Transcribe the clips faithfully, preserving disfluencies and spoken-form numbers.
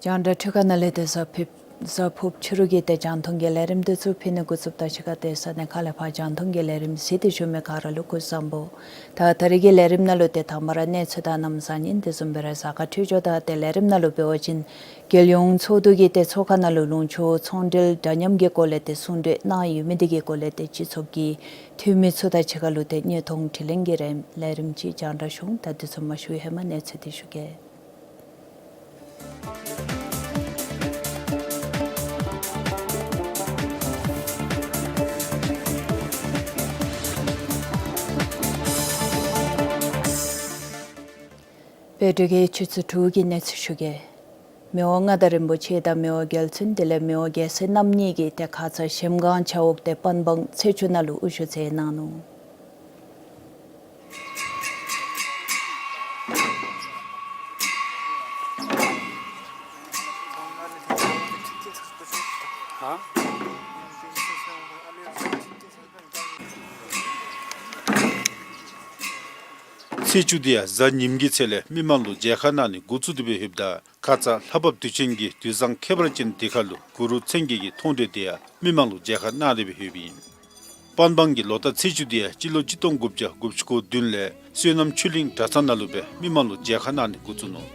རྒྱང་བསྒྲགས་འཕྲུལ་ཁང་ནང་ལས་ཏེ་གཟའ་ཕུརཔ་གཟའ་ཕུརཔ་ཕྱི་རུ་གི་ཏེ་རྒྱང་མཐོང་གི་ལས་རིམ་འདི་ཚུ་ཕུལ་ནི་འགོ་བཙུགསཔ་ད་གཞི་བཀའ་དེ་ས་གནས་ཁག་ལས་ཕར་རྒྱང་མཐོང་གི་ལས་རིམ་གཟིགས་ཏེ་བཞུགས་མི་ག་ར་ལུ་སྐུ་གཟུགས་བཟང་པོ། ད་ད་རིས་ཀྱི་ལས་རིམ་ནང་ལུ་ཏེ་དང་པ་ར་གནས་ཚུལ་དང་གནམ་གཤིས་ཉིན་དེ་བཟུམ་སྦེ་ར་གཟའ་སྐར་འཕྲོད་སྦྱོར། ད་ཏེ་ལས་རིམ་ནང་ལུ་འབད་བ་ཅིན་རྒྱལ་ཡོངས་ཚོགས་འདུ་གི་ཏེ་ཚོགས་ཁང་ནང་ལུ་ལུང་ཕྱོགས་ཚོང་འབྲེལ་འདྲ་མཉམ་གྱི་སྐོར་ལས་ཏེ་གསུང་གྲོས་གནང་ཡོད་མི་དེ་གི་སྐོར་ལས་ཏེ་སྤྱི་ཚོགས་ཀྱི་འཐུས་མི་ཚུ་དང་གཅིག་ཁར་ལུ་ཏེ་བརྙན་ཐུང་དྲི་ལན་གྱི་རིམ་ལས་རིམ་ཅིག་རྒྱང་བསྒྲགས་ཞུ་འོང་། ད་དེ་ཚུ་མ་ཞུ་བའི་ཧེ་མ་གནས་ཚུལ་དེ་ཞུ་གེ། བོད་འབྲུག་གི་ཆུ་ཚོད་དྲུག་གི་གནས་ཚུལ་ཞུ་གེ། མི་དབང་མངའ་བདག་རིན་པོ་ཆེ་དང་མི་དབང་རྒྱལ་བཙུན་དེ་ལས་མི་དབང་རྒྱལ་སྲས་རྣམ་གཉིས་ཀྱིས་ཏེ་ཁ་ཙ་གཞལམ་སྒང་བྱ་འོག་ཏེ་པན་སྦང་ཚེས་བཅུ་ནང་ལུ་དབུ་བཞུགས་མཛད་གནང་ནུག། ཚེས་བཅུ་དེ་ཡང་གཟའ་ཉིམ་གི་ཚེ་ལས་མི་མང་ལུ་མཇལ་ཁ་གནང་ནི་འགོ་བཙུགས་ཏེ་སྦེ་ཡོདཔ་ད་ཁ་ཙ་ལྷ་བབས་དུས་ཆེན་གྱི་དུས་བཟང་ཁྱད་པར་ཅན་དེ་ཁར་ལུ་གུ་རུ་མཚན་བརྒྱད་ཀྱི་མཐོང་གྲོལ་དེ་ཡང་མི་མང་ལུ་མཇལ་ཁ་གནང་སྟེ་སྦེ་ཡོདཔ་ཨིན། པན་སྦང་གི་ལོ་བསྟར་ཚེས་བཅུ་དེ་ཡང་སྤྱི་ལོ་གཅིག་སྟོང་དགུ་བརྒྱ་དགུ་བཅུ་གོ་བདུན་ལས་བསོད་ནམས་ཆོས་གླིང་གྲྭ་ཚང་ནང་ལུ་སྦེ་མི་མང་ལུ་མཇལ་ཁ་གནང་ནི་འགོ་བཙུགས་ནུག།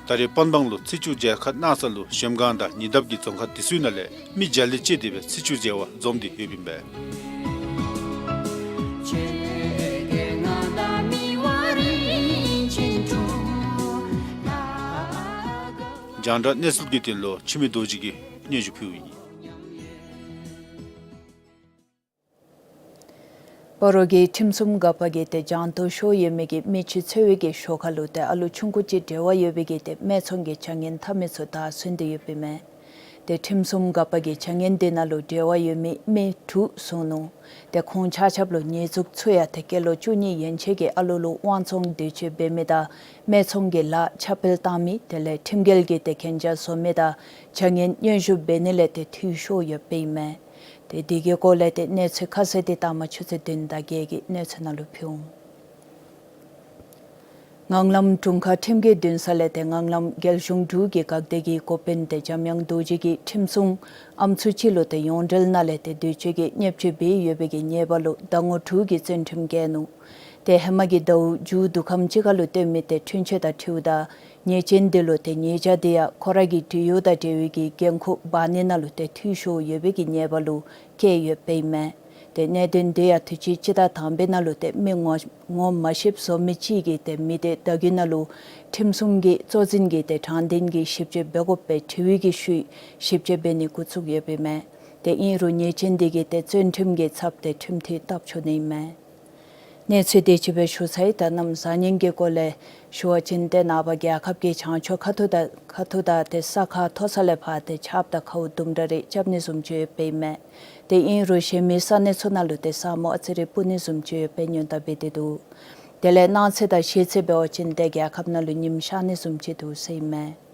ད་རེས་པན་སྦང་ལུ་ཚེས་བཅུ་མཇལ་ཁ་གནང་ས་ལུ་གཞལམ་སྒང་དང་ཉེ་འདབས་ཀྱི་རྫོང་ཁག་དེ་ཚུ་ནང་ལས་མི་བརྒྱ་ལས་བཅད་དེ་སྦེ་ཚེས་བཅུ་མཇལ་བར་འཛོམས་ཏེ་ཡོདཔ་ཨིན་པས། རྒྱང་བསྒྲགས་གནས་ཚུལ་གྱི་དོན་ལུ་འཆི་མེད་རྡོ་རྗེ་གིས་སྙན་ཞུ་ཕུལཝ་ཨིན། སྤ་རོ་གི་ཁྲིམས་སྲུང་འགག་པ་གིས་ཏེ་རྒྱང་མཐོང་ཤོར་ཡོད་མི་གི་མི་ཅིག་འཚོལ་བའི་གི་ཞོར་ཁར་ལུ་ཏེ་ཨ་ལུ་ཆུང་ཀུ་ཅིག་འབྲེལ་བ་ཡོད་པའི་གི་ཏེ་སྨད་ཚོང་གི་བྱ་ངན་འཐབ་མི་ཚུ་དག་སུན་ཏེ་ཡོདཔ་ཨིན་མས། ཏེ་ཁྲིམས་སྲུང་འགག་པ་གིས་བྱ་ངན་དེ་ནང་ལུ་འབྲེལ་བ་ཡོད་མི་མི་དྲུག་བཟུང་ནུག། ཏེ་ཁོང་ཆ་ཁྱབ་ལུ་ཉེས་འཛུགས་ཚུ་ཡང་ཏེ་སྐྱེས་ལོ་བཅུ་གཉིས་ཡན་ཆད་ཀྱི་ཨ་ལུ་ལུ་དབང་བཙོང་འདོད་སྤྱོད་འབད་མི་དང་སྨད་ཚོང་གི་ལཱ་ཁྱབ་སྤེལ་བཏང་མི་དེ་ལས་ཁྲིམས་འགལ་གྱི་ཏེ་གན་རྒྱ་བཟོ་མི་དང་བྱ་ངན་སྙན་ཞུ་འབད་ནི་ལས་ཏེ་འཐུས་ཤོར་ཡོདཔ་ཨིན་མས། ཏེ་དེ་གི་སྐོར་ལས་ཏེ་གནས་ཚུལ་ཁ་གསལ་འདི་ལྟ་མ་ཆུ་ཚོད་བདུན་དང་བརྒྱད་ཀྱི་གནས་ཚུལ་ནང་ལུ་ཕུལ་འོང་། ངང་ལམ་དྲུང་ཁག་ཁྲིམས་ཀྱི་འདུན་ས་ལས་ཏེ་ངང་ལམ་རྒྱལ་གཞུང་དྲུག་གི་འགག་སྡེ་གི་འགོ་དཔོན་ཏེ་འཇམ་དབྱངས་རྡོ་རྗེ་གིས་ཁྲིམས་སྲུང་ཨམ་སྲུ་ཅིག་ལུ་ཏེ་ཡོངས་འབྲེལ་ནང་ལས་ཏེ་འདོད་སྤྱོད་ཀྱི་བརྙས་བཅོས་འབད་ཡོད་པའི་གི་ཉེས་པ་ལུ་ཟླ་ངོ་དྲུག་གི་བཙོན་ཁྲིམས་བཀལ་ནུག། ཏེ་ཧེ་མ་གི་ཟླཝ་མཇུག་བསྡུ་ཁམས་ཅིག་ཁ་ལུ་བཏོན་མི་ཏེ་འཁྲུན་ཆོད་དང་འཁྲིལཝ་ད་ཉེས་ཅན་འདི་ལུ་ཏེ་ཉེས་བྱ་འདི་ཡང་ཁོ་ར་གི་བྲེལ་གཡོག་དང་འབྲེལ་བའི་གི་འགན་ཁུར་འབག་ནི་ནང་ལུ་ཏེ་འཐུས་ཤོར་ཡོད་པའི་གི་ཉེས་པ་ལུ་བཀལ་ཡོདཔ་ཨིན་མས། ཏེ་གནད་དོན་འདི་ཡང་དུས་ཅི་སྤྱི་ཟླ་དང་པའི་ནང་ལུ་ཏེ་མི་ངོ་ངོ་མ་ཤེསཔ་བཟོ་མི་ཅིག་གིས་ཏེ་མི་སྡེ་བརྡ་བརྒྱུད་ནང་ལུ་ཁྲིམས་སྲུང་གི་གཙོ་འཛིན་གྱིས་ཏེ་དྲང་བདེན་གྱི་ཞིབ་དཔྱད་འབད་དགོ་པའི་དྲི་བའི་གི་ཤུལ་ཞིབ་དཔྱད་འབད་ནི་འགོ་བཙུགས་ཡོདཔ་ཨིན་མས། ཏེ་ཨིན་རུང་ཉེས་ཅན་འདི་གིས་ཏེ་བཙོན་ཁྲིམས་ཀྱི་ཚབ་ཏེ་ཁྲིམས་མཐུན་བཏབ་ཆོག་ནི་ཨིན་མས། གནས་ཚུལ་འདི་ཅིག་སྦེ་ཞུ་ཚར་ཡི། ད་གནམ་གཟའ་ཉིམ་གྱི་སྐོར་ལས་ཞུ་བ་ཅིན་ཏེ་ནངས་པ་རྒྱལ་ཁབ་ཀྱི་བྱང་ཕྱོགས་ཁ་ཐུག་དང་ཁ་ཐུག་དང་ཏེ་ས་ཁ་མཐོ་ས་ལས་ཕར་ཏེ་ཆརཔ་དང་ཁཝ་དུམ་གྲ་རེ་རྐྱབ་ནི་བཟུམ་ཅིག་ཡོདཔ་ཨིན་མས། ཏེ་ཨིན་རུང་གཞན་མི་ས་གནས་ཚུ་ནང་ལུ་ཏེ་ས་སྨུག་ཨ་ཙི་རེ་སྤུབ་ནི་བཟུམ་ཅིག་ཡོདཔ་སྦེ་ཉོན་དང་འབད་དེ་འདུག། དེ་ལས་གནངས་ཚེ་དང་གཞེས་ཚེ་འབད་བ་ཅིན་ཏེ་རྒྱལ་ཁབ་ནང་ལུ་ཉིམ་ཤར་ནི་བཟུམ་ཅིག་འདུག་ཟེར་ཨིན་མས།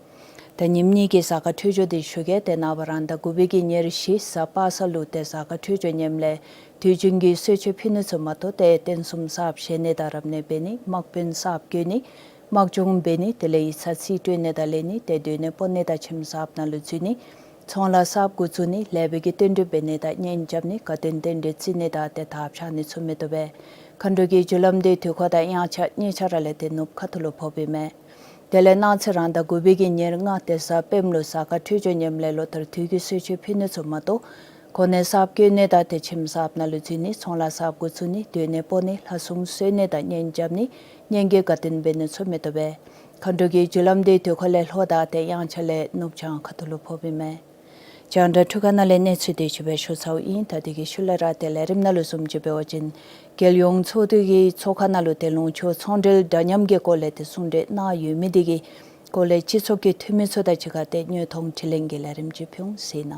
ད་ཉིནམ་གཉིས་ཀྱི་གཟའ་སྐར་འཕྲོད་སྦྱོར་འདི་ཞུ་གེ། ཏེ་ནངས་པ་རང་ཟླ་དགུ་པའི་གི་ཉེར་བཞི་གཟའ་པ་སངས་ལུ་ཏེ་གཟའ་སྐར་འཕྲོད་སྦྱོར་ཉེནམ་ལས་དུས་རྒྱུན་གྱི་གསོལ་མཆོད་ཕུལ་ནི་ཚུ་མ་གཏོགས་ཏེ་རྟེན་གསུམ་གསརཔ་བཞེངས་ནི་དང་རབ་གནས་འབད་ནི། དམག་དཔོན་གསརཔ་བསྐོ་ནི། དམག་སྦྱོང་འབད་ནི། དེ་ལས་ཡིག་ཚང་རྩིས་སྤྲོད་ནི་དང་ལེན་ནི། ཏེ་སྡོད་གནས་སྤོ་ནི་དང་ཁྱིམ་གསརཔ་ནང་ལུ་འཛུལ་ནི། ཚོང་ལཱ་གསརཔ་འགོ་བཙུགས་ནི། ལེགས་པའི་གི་བསྟུན་གྲོས་འབད་ནི་དང་གཉེན་རྐྱབ་ནི། དགའ་སྟོན་རྟེན་འབྲེལ་བརྩི་ནི་དང་ཏེ་དར་འཕྱར་ནི་ཚུ་མི་བཏུབ་པས། མཁའ་འགྲོ་གི་རྒྱུ་ལམ་འདི་དུས་འཁོར་དང་དབྱངས་འཆར་གཉིས་ཆ་ར་ལས་ཏེ་ནུབ་ཁ་ཐུག་ལུ་ཕོགཔ་ཨིན་མས། དེ་ལས་གནངས་ཚེ་རང་ཟླ་དགུ་པའི་གི་ཉེར་ལྔ་ཏེ་གཟའ་སྤེནམ་ལུ་གཟའ་སྐར་འཕྲོད་སྦྱོར་ཉེནམ་ལས་ལོ་ལྟར་དུས་ཀྱི་གསོལ་མཆོད་ཕུལ་ནི་ཚུ་མ་གཏོགས་གོ་གནས་གསརཔ་བསྐོ་ནི་དང་ཏེ་ཁྱིམ་གསརཔ་ནང་ལུ་འཛུལ་ནི། ཚོང་ལཱ་གསརཔ་འགོ་བཙུགས་ནི། སྡོད་གནས་སྤོ་ནི། ལྷ་སྲུང་གསོལ་ནི་དང་གཉེན་རྐྱབ་ནི། གཉེན་གྱི་དགའ་སྟོན་འབད་ནི་ཚུ་མི་བཏུབ་པས། མཁའ་འགྲོ་གི་རྒྱུ་ལམ་འདི་དུས་འཁོར་ལས་ལྷོ་དང་ཏེ་དབྱངས་འཆར་ལས་ནུབ་བྱང་ཁ་ཐུག་ལུ་ཕོགཔ་ཨིན་མས། རྒྱང་བསྒྲགས་འཕྲུལ་ཁང་ནང་ལས་གནས་ཚུལ་འདི་ཅིག་སྦེ་ཞུ་ཚརཝ་ཨིན། ད་དེ་གི་ཤུལ་ལས་ར་ཏེ་ལས་རིམ་ནང་ལུ་བཟུམ་ཅིག་འབད་བ་ཅིན་རྒྱལ་ཡོངས་ཚོགས་འདུ་གི་ཚོགས་ཁང་ནང་ལུ་ཏེ་ལུང་ཕྱོགས་ཚོང་འབྲེལ་འདྲ་མཉམ་གྱི་སྐོར་ལས་ཏེ་གསུང་གྲོས་གནང་ཡོད་མི་འདི་གི་སྐོར་ལས་སྤྱི་ཚོགས་ཀྱི་འཐུས་མི་ཚུ་དང་གཅིག་ཁར་ཏེ་མཉོས་མཐོང་དྲི་ལན་གྱི་ལས་རིམ་ཅིག་ཕུལ་འོང་ཟེར་ན།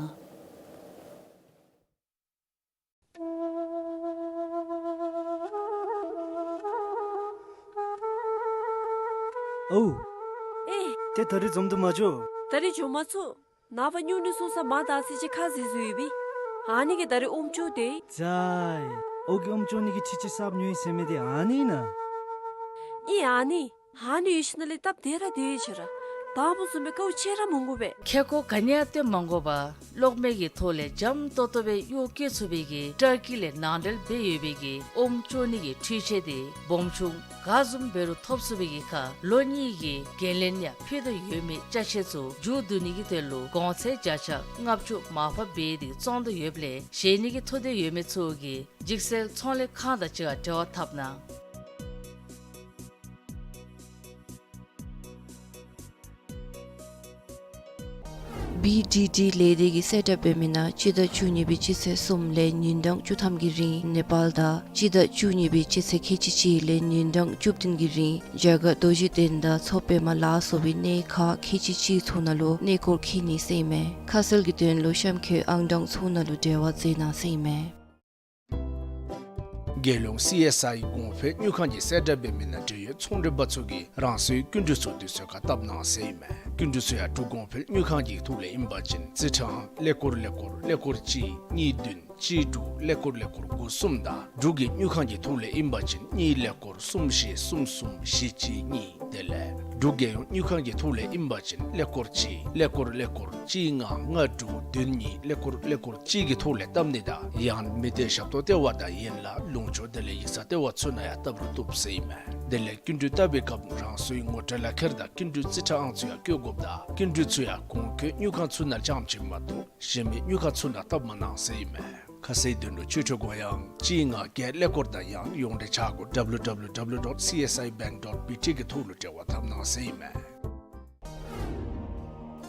ཨོ། ཨེ། ཏེ་ད་རིས་འཛོམས་འདུ་མ་འགྱོ། ད་རིས་འགྱོ་མ་ཚུགས། ནངས་པ་སྨྱུང་གནས་སོང་ས་མ་དག་ས་ཅིག་ཁ་བཟེད་བཟོ་ཡི་པས། ཨ་ནི་གིས་ད་རིས་ཨོམ་བཙོང་དེས། ཙི་ཨོ་གིས་ཨོམ་བཙོང་ནི་གི་འཕྲུལ་ཆས་གསརཔ་ཉོ་ཡི་ཟེར་མི་འདི་ཨ་ནི་ཨིན་ན། ཨིན་ཨ་ནི། ཨ་ནི་ཡོད་ཞིནམ་ལས་སྟབས་བདེ་ར་བདེ་ཡི་ཆེ་ར། དང་པ་བཟུམ་སྦེ་དཀའཝ་སྤྱད་ར་མི་དགོ་པས། ཁེ་ཀོ་ག་ནི་ཡང་སྟོན་མ་དགོ་པར་གློག་མེ་གི་ཐོག་ལས་འཇམ་ཏོག་ཏོ་སྦེ་གཡོག་བཀོལ་ཚུགས་པའི་གི་ཊར་ཀི་ལས་ནང་འབྲེལ་འབད་ཡོད་པའི་གི་ཨོམ་བཙོང་ནི་གི་འཕྲུལ་ཆས་འདི་སྦོམ་ཆུང་ག་བཟུམ་འབད་རུང་ཐོབ་ཚུགས་པའི་གི་ཁར་ལོ་གཉིས་ཀྱི་འགན་ལེན་ཡང་ཕུལ་དོ་ཡོད་མི་ཅ་ཆས་ཚུ་མཇུག་བསྡུ་ནི་གི་དོན་ལུ་གོང་ཚད་བརྒྱ་ཆ་ལྔ་བཅུ་མར་ཕབ་འབད་དེ་བཙོང་དོ་ཡོདཔ་ལས་གཞན་ནི་གི་ཐོབ་འདོད་ཡོད་མི་ཚུ་གིས་འཇིགས་སེལ་ཚོང་ལས་ཁང་དང་གཅིག་ཁར་འབྲེལ་བ་འཐབ་གནང་། བི་ཌི་ཌི་ལས་སྡེ་གིས་གསལ་བསྒྲགས་འབད་མི་ནང་སྤྱི་ཟླ་བཅུ་གཉིས་པའི་སྤྱི་ཚེས་གསུམ་ལས་ཉིན་གྲངས་བཅུ་ཐམ་གྱི་རིང་ནེ་པཱལ་དང་སྤྱི་ཟླ་བཅུ་གཉིས་པའི་སྤྱི་ཚེས་ཁལ་གཅིག་གཅིག་ལས་ཉིན་གྲངས་བཅུ་བདུན་གྱི་རིང་རྒྱ་གར་རྡོ་རྗེ་གདན་དང་མཚོ་པདྨ་ལ་སོགས་པའི་གནས་ཁག་ཁལ་གཅིག་གཅིག་ཚུ་ནང་ལུ་གནས་སྐོར་འཁྱིད་ནི་ཟེར་ཨིན་མས། ཁ་གསལ་གྱི་དོན་ལུ་གཤམ་འཁོད་ཨང་གྲངས་ཚུ་ནང་ལུ་འབྲེལ་བ་མཛད་གནང་ཟེར་ཨིན་མས། རྒྱལ་ཡོངས་སི་ཨེསི་ཨའི་གོང་འཕེལ་དངུལ་ཁང་གིས་གསལ་བསྒྲགས་འབད་མི་ནང་འབྲེལ་ཡོད་ཚོང་འབྲེལ་པ་ཚུ་གིས་རང་སོའི་སྐྱིན་འགྲུལ་ཚུ་དུས་ཚོད་ཁར་བཏབ་གནང་ཟེར་ཨིན་མས། སྐྱིན་འགྲུལ་ཚུ་ཡང་འབྲུག་གོང་འཕེལ་དངུལ་ཁང་གི་ཐོག་ལས་ཨིན་པ་ཅིན་རྩིས་ཁྲའང་ཀླད་ཀོར་ཀླད་ཀོར་ཀླད་ཀོར་གཅིག་གཉིས་བདུན་གཅིག་དྲུག་ཀླད་ཀོར་ཀླད་ཀོར་དགུ་གསུམ་དང་འབྲུག་གི་དངུལ་ཁང་གི་ཐོག་ལས་ཨིན་པ་ཅིན་གཉིས་ཀླད་ཀོར་གསུམ་བཞི་གསུམ་གསུམ་བཞི་གཅིག་གཉིས། དེ་ལས་འབྲུག་རྒྱལ་ཡོངས་དངུལ་ཁང་གི་ཐོག་ལས་ཨིན་པ་ཅིན་ཀླད་ཀོར་གཅིག་ཀླད་ཀོར་ཀླད་ཀོར་གཅིག་ལྔ་ལྔ་དྲུག་བདུན་གཉིས་ཀླད་ཀོར་ཀླད་ཀོར་གཅིག་གི་ཐོག་ལས་བཏབ་ནི་དང་ཡང་མི་སྡེ་ཞབས་ཏོག་ལྟེ་བ་དང་ཡན་ལག་ལུང་ཕྱོགས་དེ་ལས་ཡིག་ཚང་ལྟེ་བ་ཚུ་ནང་ཡང་བཏབ་རུང་བཏུབ་ཟེར་ཨིན་མས། དེ་ལས་སྐྱིན་འགྲུལ་བཏབ་པའི་སྐབས་རང་སོའི་ངོ་སྤྲོད་ལག་ཁྱེར་དང་སྐྱིན་འགྲུལ་རྩིས་ཁྲ་ཨང་ཚུ་ཡང་བཀོད་དགོཔ་དང་སྐྱིན་འགྲུལ་ཚུ་ཡང་གོང་འཁོད་དངུལ་ཁང་ཚུ་ནང་རྐྱངམ་ཅིག་མ་གཏོགས་གཞན་མི་དངུལ་ཁང་ཚུ་ནང་བཏབ་མ་གནང་ཟེར་ཨིན་མས། ཁ་གསལ་དོན་ལུ་ཆོས་ཁྲི་སྒོ་ཡངས་གཅིག་ལྔ་བརྒྱད་ཀླད་ཀོར་དང་ཡང་ཡོངས་འབྲེལ་བྱ་སྒོ་www dot csibank dot bt གི་ཐོག་ལུ་འབྲེལ་བ་འཐབ་གནང་ཟེར་ཨིན་མས།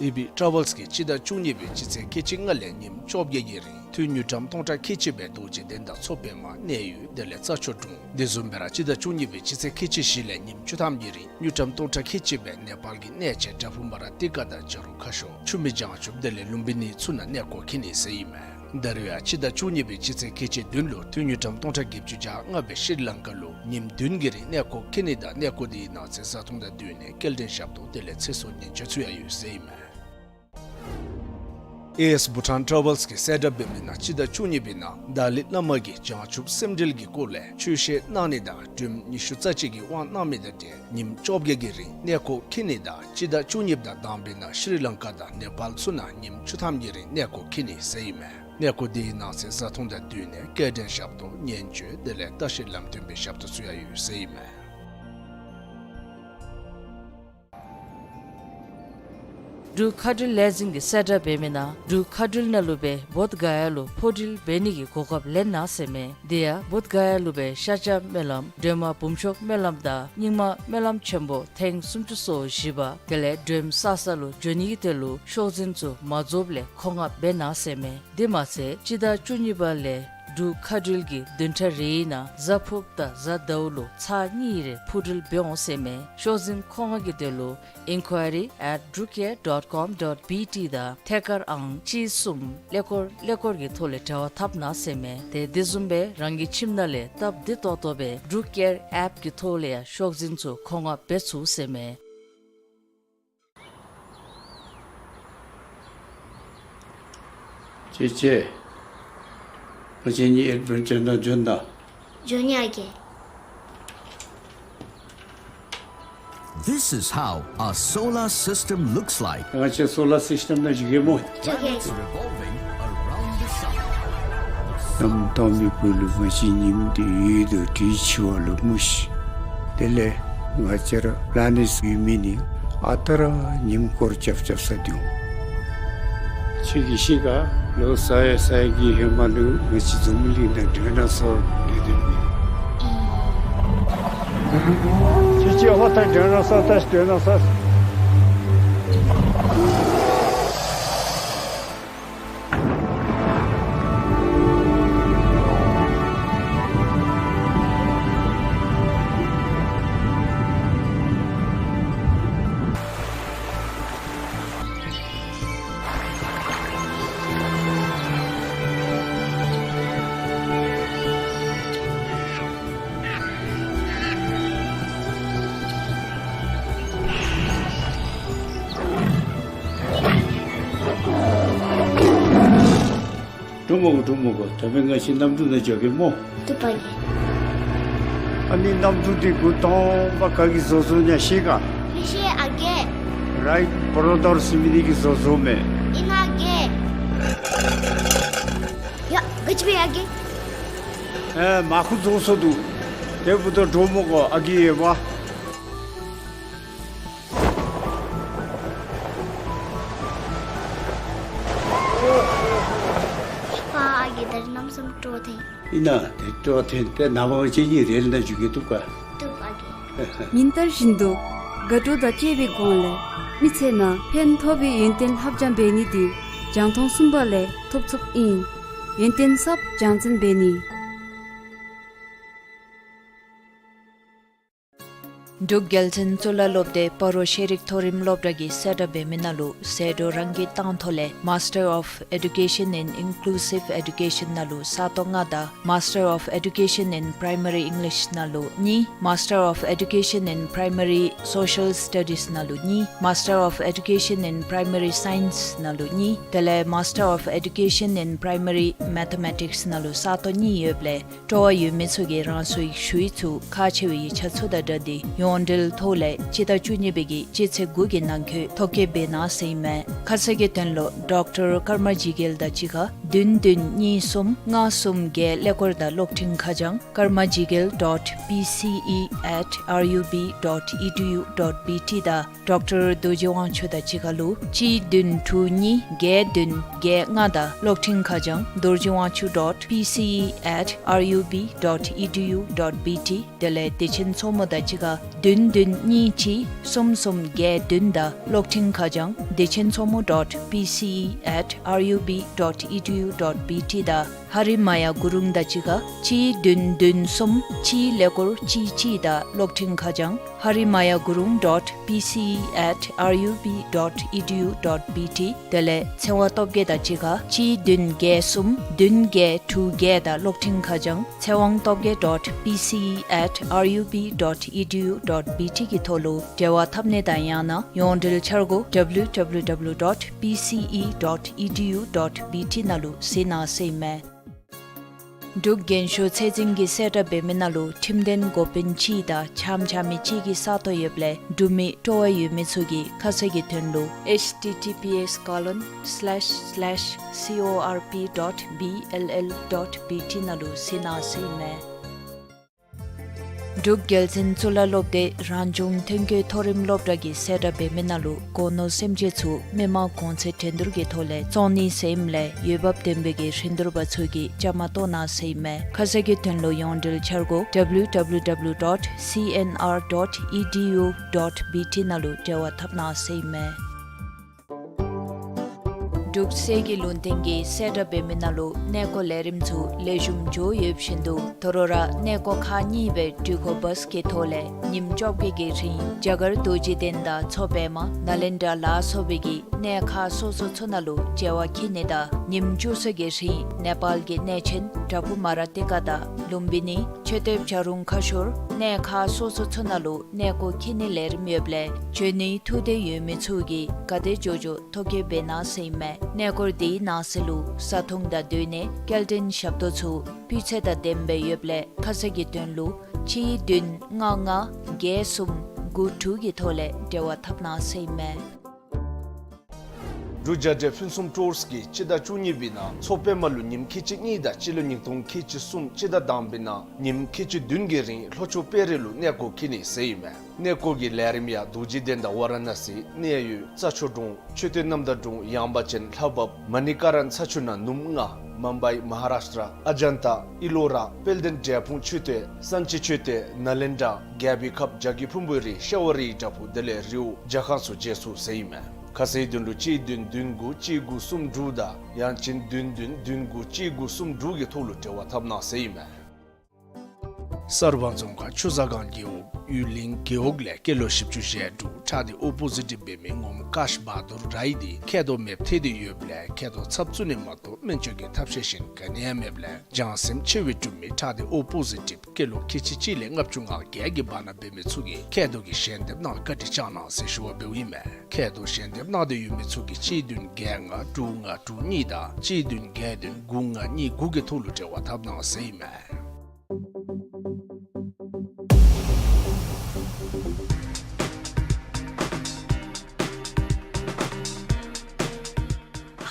ཨེ་བི་ཊ་རེ་ཝལསི་གིས་སྤྱི་ཟླ་བཅུ་གཉིས་པའི་སྤྱི་ཚེས་ཁལ་གཅིག་ལྔ་ལས་ཉིནམ་བཅོ་བརྒྱད་ཀྱི་རིང་ཐོན་དངུལ་ཀྲམ་སྟོང་ཕྲག་ཁལ་གཅིག་སྦེ་རྡོ་རྗེ་གདན་དང་མཚོ་པདྨ་གནས་ཡུལ་དེ་ལས་རྩྭ་མཆོག་གྲོང་དེ་བཟུམ་སྦེ་ར་སྤྱི་ཟླ་བཅུ་གཉིས་པའི་སྤྱི་ཚེས་ཁལ་གཅིག་བཞི་ལས་ཉིནམ་བཅུ་ཐམ་གྱི་རིང་དངུལ་ཀྲམ་སྟོང་ཕྲག་ཁལ་གཅིག་སྦེ་ནེ་པཱལ་གྱི་གནས་ཆེན་ཌ་བྷུ་མ་ར་ཏི་ཀ་དང་བྱ་རུང་ཁ་ཤོར་ཆུ་མིག་བྱང་ཆུབ་དེ་ལས་ལུམ་བི་ནི་ཚུ་ནང་གནས་སྐོར་འཁྱིད་ནི་ཟེར་ཨིན་མས། ད་རུང་ཡང་སྤྱི་ཟླ་བཅུ་གཉིས་པའི་སྤྱི་ཚེས་ཁལ་གཅིག་བདུན་ལུ་ཐོན་དངུལ་ཀྲམ་སྟོང་ཕྲག་བརྒྱད་ཅུ་གྱ་ལྔ་སྦེ་ཤྲི་ལང་ཀ་ལུ་ཉིནམ་བདུན་གྱི་རིང་གནས་སྐོར་འཁྱིད་ནི་དང་གནས་སྐོར་དེའི་ནང་ཚན་བཟའ་འཐུང་དང་བསྟུན་ནས་སྐྱེལ་འདྲེན་ཞབས་ཏོག་དེ་ལས་ཚེ་སྲོག་ཉེན་བཅོལ་ཚུ་ཡང་ཡོད་ཟེར་ཨིན་མས། ཨེ་ཨེསི་བྷུ་ཊཱན་ཊ་རེ་ཝེལསི་གིས་གསལ་བསྒྲགས་འབད་མི་ནང་སྤྱི་ཟླ་བཅུ་གཉིས་པའི་ནང་ཏཱ་ལའི་བླ་མ་གིས་བྱང་ཆུབ་སེམས་འགྲེལ་གྱི་སྐོར་ལས་ཆོས་བཤད་གནང་ནི་དང་སྒྲོལམ་ཉི་ཤུ་རྩ་གཅིག་གི་དབང་གནང་མི་དང་འབྲེལ་ཉིནམ་བཅོ་བརྒྱད་ཀྱི་རིང་གནས་སྐོར་འཁྱིད་ནི་དང་སྤྱི་ཟླ་བཅུ་གཉིས་དང་དང་པའི་ནང་ཤྲི་ལང་ཀ་དང་ནེ་པཱལ་ཚུ་ནང་ཉིནམ་བཅུ་ཐམ་གྱི་རིང་གནས་སྐོར་འཁྱིད་ནི་ཟེར་ཨིན་མས། གནས་སྐོར་དེའི་ནང་གསེས་བཟའ་འཐུང་དང་བསྟུན་ནས་སྐྱེལ་འདྲེན་ཞབས་ཏོག་ཉེན་བཅོལ་དེ་ལས་ལྟ་བཤལ་ལམ་སྟོན་པའི་ཞབས་ཏོག་ཚུ་ཡང་ཡོད་ཟེར་ཨིན་མས། འབྲུག་མཁའ་འགྲུལ་ལས་འཛིན་གྱིས་གསལ་བསྒྲགས་འབད་མི་ནང་འབྲུག་མཁའ་འགྲུལ་ནང་ལུ་སྦེ་བོདྷ་ག་ཡ་ལུ་འཕུར་འགྲུལ་འབད་ནི་གི་གོ་སྐབས་ལེན་གནང་ཟེར་མས། དེ་ཡང་བོདྷ་ག་ཡ་ལུ་སྦེ་ཤཱཀྱ་སྨོན་ལམ་སྒྲོལ་མ་འབུམ་ཤོག་སྨོན་ལམ་དང་རྙིང་མ་སྨོན་ལམ་ཆེན་པོ་ཐེངས་སུམ་ཅུ་སོ་བཞི་པ་དེ་ལས་སྒྲོལམ་གསར་ས་ལུ་འགྱོ་ནི་གི་དོན་ལུ་ཤོག་འཛིན་ཚུ་མ་རྫོགསཔ་ལས་མཁོ་མངགས་འབད་གནང་ཟེར་མས། དེ་མ་ཚད་སྤྱི་ཟླ་བཅུ་གཉིས་པ་ལས་འབྲུག་མཁའ་འགྲུལ་གྱི་བདུན་ཕྲག་རེའི་ནང་གཟའ་ཕུརཔ་དང་གཟའ་ཟླཝ་ལུ་ཚར་གཉིས་རེ་འཕུར་འགྲུལ་འབད་འོང་ཟེར་མས། ཤོག་འཛིན་མཁོ་མངགས་ཀྱི་དོན་ལུ་inquiry at drukair dot com dot B T དང་ཐད་ཀར་ཨང་གཅིག་གསུམ་ཀླད་ཀོར་ཀླད་ཀོར་གྱི་ཐོག་ལས་འབྲེལ་བ་འཐབ་གནང་ཟེར་མས། དེ་དེ་བཟུམ་སྦེ་རང་གི་ཁྱིམ་ནང་ལས་སྟབས་བདེ་ཏོག་ཏོ་སྦེ་འབྲུག་ཨེར་ཨེཔ་ཀྱི་ཐོག་ལས་ཡང་ཤོག་འཛིན་ཚུ་མཁོ་མངགས་འབད་ཚུགས་ཟེར་མས། ཅེ་ཅེ། ང་བཅས་གཉིས་ཨེཌ་བེན་ཅར་ནང་འབྱོན་ད། འབྱོན་ཡི་ཨ་རྒས། This is how a solar system looks like. ང་བཅས་སོ་ལར་སིསི་ཊེམ་ནང་བཞུགས་གེ་སྨོ། འབྱོན་ཡི་ཨ་རྒས། It's revolving around the sun. གནམ་དྭངས་མའི་སྦུག་ལུ་ང་བཅས་ཉིམ་འདི་ཡོད་དོ་དྲོད་འཁྱིལ་བ་ལུ་མུ་ཤི། དེ་ལས་ང་བཅས་ར་པ་ལ་ནེཊ་ཡོད་མི་ནི་ཨ་རྟག་ར་ཉིམ་སྐོར་རྐྱབ་རྐྱབ་ས་འདུག། ཁྱོད་ཀྱིས་ཤེས་ག། ལོ་ས་ཡ་ས་ཡ་གི་ཧེ་མ་ལུ་ང་བཅས་འཛམ་བུ་གླིང་ནང་ཌའི་ནོ་སོར་ཡོད་དེ་མེན། ཅི་ཅི་ཧོ་ད་ཌའི་ནོ་སོར་ད་ཌའི་ནོ་སོར། འགྲོ་མི་དགོ། འགྲོ་མི་དགོ། ད་འབདན་ང་བཅས་གནམ་གྲུ་ནང་འགྱོ་གེ་སྨོ། བཏུབ་པ་རྒས། ཨ་ནི་གནམ་གྲུ་འདི་འགོ་དང་པ་ག་གིས་བཟོ་བཟོཝ་ཨིན་ན་ཤེས་ག། མི་ཤེས་ཨ་རྒས། རའིཊ་བོརོ་དར་ཟེར་མི་འདི་གིས་བཟོ་བཟོཝ་མས། ཨིན་ན་ཨ་རྒས། ཡ་ག་ཅི་འབད་ཡི་ཨ་རྒས། ཨེ་མར་ཁུ་རྫོགས་སོ་འདུག། དེ་འབདཝ་ད་འགྲོ་མི་དགོ་ཨ་རྒས་ཡོདཔ། ཕ་ཨ་རྒས་ད་རིས་གནམ་མེད་ས་མེད་སྤྲོ་ཐོན། ཨིན་ན་དེ་སྤྲོ་ཐོན་ཏེ་ནངས་པ་ང་བཅས་གཉིས་རེལ་ནང་འགྱོ་གེ། བཏུབ་ག། བཏུབ་ཨ་རྒས། ཉིན་ལྟར་བཞིན་དུ་དགའ་སྤྲོ་དང་བཅས་པའི་སྒོ་ལས་མི་ཚེ་ནང་ཕན་ཐོགས་པའི་ཡོན་ཏན་ལྷབ་སྦྱང་འབད་ནི་འདི་རྒྱང་མཐོང་གསུམ་པ་ལས་ཐོབ་ཚུགསཔ་ཨིན། ཡོན་ཏན་ཟབ་སྦྱང་ཚན་འབད་ནི། འབྲུག་རྒྱལ་བཙུན་གཙུག་ལག་སློབ་སྡེ་སྤ་རོ་ཤེས་རིག་མཐོ་རིམ་སློབ་གྲྭ་གིས་གསལ་བསྒྲགས་འབད་མི་ནང་ལུ་ཟད་འགྲོ་རང་གིས་བཏང་ཐོག་ལས་Master of Education in Inclusive Education ནང་ལུ་ས་སྟོང་ལྔ་དང་Master of Education in Primary English ནང་ལུ་གཉིས། Master of Education in Primary Social Studies ནང་ལུ་གཉིས། Master of Education in Primary Science ནང་ལུ་གཉིས། དེ་ལས་Master of Education in Primary Mathematics ནང་ལུ་ས་སྟོང་གཉིས་ཡོདཔ་ལས་སྤྲོ་བ་ཡོད་མི་ཚུ་གིས་རང་སོའི་ཞུ་ཡིག་ཚུ་ཁག་ཆེ་བའི་ཡིག་ཆ་ཚུ་དང་སྦྲགས་ཏེ་ཡོངས་འབྲེལ་ཐོག་ལས་སྤྱི་ཟླ་བཅུ་གཉིས་པའི་གི་སྤྱི་ཚེས་དགུ་གི་ནང་འཁོད་ཐོ་བཀོད་འབད་གནང་ཟེར་ཨིན་མས། ཁ་གསལ་གྱི་དོན་ལུ་ཌོག་ཊར་ཀརྨ་ཇི་རྒྱལ་དང་གཅིག་ཁར་བདུན་བདུན་གཉིས་གསུམ་ལྔ་གསུམ་བརྒྱད་ཀླད་ཀོར་དང་གློག་འཕྲིན་ཁ་བྱང་karmajigel dot P C E at R U B dot E D U dot B T དང་ཌོག་ཊར་རྡོ་རྗེ་དབང་ཕྱུག་དང་གཅིག་ཁར་ལུ་གཅིག་བདུན་དྲུག་གཉིས་བརྒྱད་བདུན་བརྒྱད་ལྔ་དང་གློག་འཕྲིན་ཁ་བྱང་རྡོ་རྗེ་དབང་ཕྱུག་dot P C E at R U B dot E D U dot B T དེ་ལས་བདེ་ཆེན་མཚོ་མོ་དང་གཅིག་ཁར་བདུན་བདུན་གཉིས་གཅིག་གསུམ་གསུམ་བརྒྱད་བདུན་དང་གློག་འཕྲིན་ཁ་བྱང་བདེ་ཆེན་མཚོ་མོ་dot P C E at R U B dot E D U dot B T དང་ ཧ་རི་མ་ཡ་གུ་རུང་དང་གཅིག་ཁར་གཅིག་བདུན་བདུན་གསུམ་གཅིག་ཀླད་ཀོར་གཅིག་གཅིག་དང་གློག་འཕྲིན་ཁ་བྱང་ཧ་རི་མ་ཡ་གུ་རུང་dot P C E at R U B dot E D U dot B T དེ་ལས་ཚེ་དབང་སྟོབས་རྒྱས་དང་གཅིག་ཁར་གཅིག་བདུན་བརྒྱད་གསུམ་བདུན་བརྒྱད་དྲུག་བརྒྱད་དང་གློག་འཕྲིན་ཁ་བྱང་ཚེ་དབང་སྟོབས་རྒྱས་dot P C E at R U B dot E D U dot B T གི་ཐོག་ལུ་འབྲེལ་བ་འཐབ་ནི་དང་ཡང་ན་ཡོངས་འབྲེལ་འཆར་སྒོ་W W W dot P C E dot E D U dot B T ནང་ལུ་གཟིགས་གནང་ཟེར་ཨིན་མས། འབྲུག་རྒན་ཤོས་ཚད་འཛིན་གྱི་གསལ་བསྒྲགས་འབད་མི་ནང་ལུ་ཁྲིམས་དོན་འགོ་དཔོན་ཅིག་དང་འཆམ་འཆམ་མི་ཅིག་གི་ས་སྟོང་ཡོདཔ་ལས་འབྲུག་མི་སྤྲོ་བ་ཡོད་མི་ཚུ་གིས་ཁ་གསལ་གྱི་དོན་ལུ H T T P S colon slash slash C O R P dot B L L dot B T ནང་ལུ་གཟིགས་གནང་ཟེར་ཨིན་མས། འབྲུག་རྒྱལ་བཙུན་གཙུག་ལག་སློབ་སྡེ་རང་བྱུང་ཐོན་སྐྱེད་མཐོ་རིམ་སློབ་གྲྭ་གི་གསལ་བསྒྲགས་འབད་མི་ནང་ལུ་སྒོ་ནོར་སེམས་ཅན་ཚུ་མི་མང་གོང་ཚད་འགྲན་བསྡུར་གྱི་ཐོག་ལས་བཙོང་ནི་ཟེར་ཨིནམ་ལས་འོས་འབབ་ལྡན་པའི་གི་རིན་བསྡུར་པ་ཚུ་གིས་བཅའ་མར་གཏོགས་གནང་ཟེར་ཨིན་མས། ཁ་གསལ་གྱི་དོན་ལུ་ཡོངས་འབྲེལ་འཆར་སྒོ W W W dot C N R dot E D U dot B T ནང་ལུ་འབྲེལ་བ་འཐབ་གནང་ཟེར་ཨིན་མས། འབྲུག་གསེར་གྱི་ལུང་བསྟན་གྱི་གསལ་བསྒྲགས་འབད་མི་ནང་ལུ་གནས་སྐོར་ལས་རིམ་ཚུ་ལེགས་ཤོམ་འགྱོ་ཡོདཔ་བཞིན་དུ་ད་རུང་ར་གནས་སྐོར་ཁག་གཉིས་སྦེ་འགྲུལ་འཁོར་བཱས་ཀྱི་ཐོག་ལས་ཉིནམ་བཅོ་བརྒྱད་ཀྱི་རིང་རྒྱ་གར་རྡོ་རྗེ་གདན་དང་མཚོ་པདྨ་ནཱ་ལེནྡྲ་ལ་སོགས་པའི་གི་གནས་ཁག་སོ་སོ་ཚུ་ནང་ལུ་བྱ་བ་འཁྱིད་ནི་དང་ཉིནམ་བཅུ་གསུམ་གྱི་རིང་ནེ་པཱལ་གྱི་གནས་ཆེན་བྲག་ཕུག་མ་ར་ཏི་ཀ་དང་ལུམ་བི་ནི་མཆོད་རྟེན་བྱ་རུང་ཁ་ཤོར་གནས་ཁག་སོ་སོ་ཚུ་ནང་ལུ་གནས་སྐོར་འཁྱིད་ནི་ལས་རིམ་ཡོདཔ་ལས་འབྱོན་ནིའི་ཐུགས་འདོད་ཡོད་མི་ཚུ་གིས་ག་དེ་མགྱོགས་མགྱོགས་ཐོ་བཀོད་འབད་གནང་ཟེར་ཨིན་མས། གནས་སྐོར་དེའི་ནང་གསེས་ལུ་བཟའ་འཐུང་དང་སྡོད་གནས་སྐྱེལ་འདྲེན་ཞབས་ཏོག་ཚུ་སྤུས་ཚད་དང་ལྡནམ་སྦེ་ཡོདཔ་ལས་ཁ་གསལ་གྱི་དོན་ལུ་གཅིག་བདུན་ལྔ་ལྔ་བརྒྱད་གསུམ་དགུ་དྲུག་གི་ཐོག་ལས་འབྲེལ་བ་འཐབ་གནང་ཟེར་ཨིན་མས། འབྲུག་རྒྱལ་འབྲེལ་ཕུན་སུམ་ཊུརསི་གིས་སྤྱི་ཟླ་བཅུ་གཉིས་པའི་ནང་མཚོ་པདྨ་ལུ་ཉིནམ་ཁལ་གཅིག་གཉིས་དང་སྤྱི་ལོ་ཉིས་སྟོང་ཁལ་གཅིག་གསུམ་སྤྱི་ཟླ་དང་པའི་ནང་ཉིནམ་ཁལ་གཅིག་བདུན་གྱི་རིང་ལྷོ་ཕྱོགས་དཔལ་རི་ལུ་གནས་སྐོར་འཁྱིད་ནི་ཟེར་ཨིན་མས། གནས་སྐོར་གྱི་ལས་རིམ་ཡང་རྡོ་རྗེ་གདན་དང་ཝ་ར་ཎ་སི་གནས་ཡུལ་རྩྭ་མཆོག་གྲོང་མཆོད་རྟེན་རྣམ་དག་གྲོང་ཡངས་པ་ཅན་ལྷ་བབས་མ་ཎི་ཀ་ར་ན་ས་ཆུ་ནང་ནུབ་ལྔ་མུམ་བའི་མ་ཧཱ་རཱཤ་ཊྲ་ཨ་ཇན་ཏ་ཨི་ལོ་ར་དཔལ་ལྡན་འབྲས་སྤུངས་མཆོད་རྟེན་སན་ཅི་མཆོད་རྟེན་ནཱ་ལེནྡྲ་རྒྱལ་པོའི་ཁབ་བྱ་རྒོད་ཕུང་པོའི་རི་ཤ་བ་རིའི་བྲག་ཕུག་དེ་ལས་རི་བོ་ཇ་ཁང་ཚུ་མཇལ་ཚུགས་ཟེར་ཨིན་མས། ཁ་གསལ་དོན་ལུ་གཅིག་བདུན་བདུན་དགུ་གཅིག་དགུ་གསུམ་དྲུག་དང་ཡང་ཅིན་བདུན་བདུན་བདུན་དགུ་གཅིག་དགུ་གསུམ་དྲུག་གི་ཐོག་ལུ་འབྲེལ་བ་འཐབ་གནང་ཟེར་ཨིན་མས། གསར་སྤང་རྫོང་ཁག་ཆུ་བཟང་སྒང་རྒེད་འོག་ཡུལ་གླིང་རྒེད་འོག་ལས་སྐྱེས་ལོ་བཞི་བཅུ་ཞེ་དྲུག་ཁྲག་མཁྲིས་ཨོ་པོ་ཟི་ཊིབ་འབད་མི་ངོ་མ་ཀཱཤ་བྷ་དུར་རའི་འདི་མཁལ་རྡོག་མེདཔ་ཐལ་ཏེ་ཡོདཔ་ལས་མཁལ་རྡོག་ཚབ་བཙུགས་ནི་མ་གཏོགས་སྨན་བཅོས་ཀྱི་ཐབས་ཤེས་གཞན་ག་ནི་ཡང་མེདཔ་ལས་བྱང་སེམས་ཆེ་བའི་འབྲུག་མི་ཁྲག་མཁྲིས་ཨོ་པོ་ཟི་ཊིབ་སྐྱེས་ལོ་ཁལ་གཅིག་གཅིག་ལས་ལྔ་བཅུ་ང་བརྒྱད་ཀྱི་བར་ན་འབད་མི་ཚུ་གིས་མཁལ་རྡོག་གི་ཞལ་འདེབས་གནང་བཀའ་དྲིན་བསྐྱང་གནང་ཟེར་ཞུ་བ་འབདཝ་ཨིན་མས། མཁལ་རྡོག་ཞལ་འདེབས་གནང་སྟེ་ཡོད་མི་ཚུ་གིས་གཅིག་བདུན་བརྒྱད་ལྔ་དྲུག་ལྔ་དྲུག་གཉིས་དང་གཅིག་བདུན་བརྒྱད་བདུན་དགུ་ལྔ་གཉིས་དགུ་གི་ཐོག་ལུ་འབྲེལ་བ་འཐབ་གནང་ཟེར་ཨིན་མས།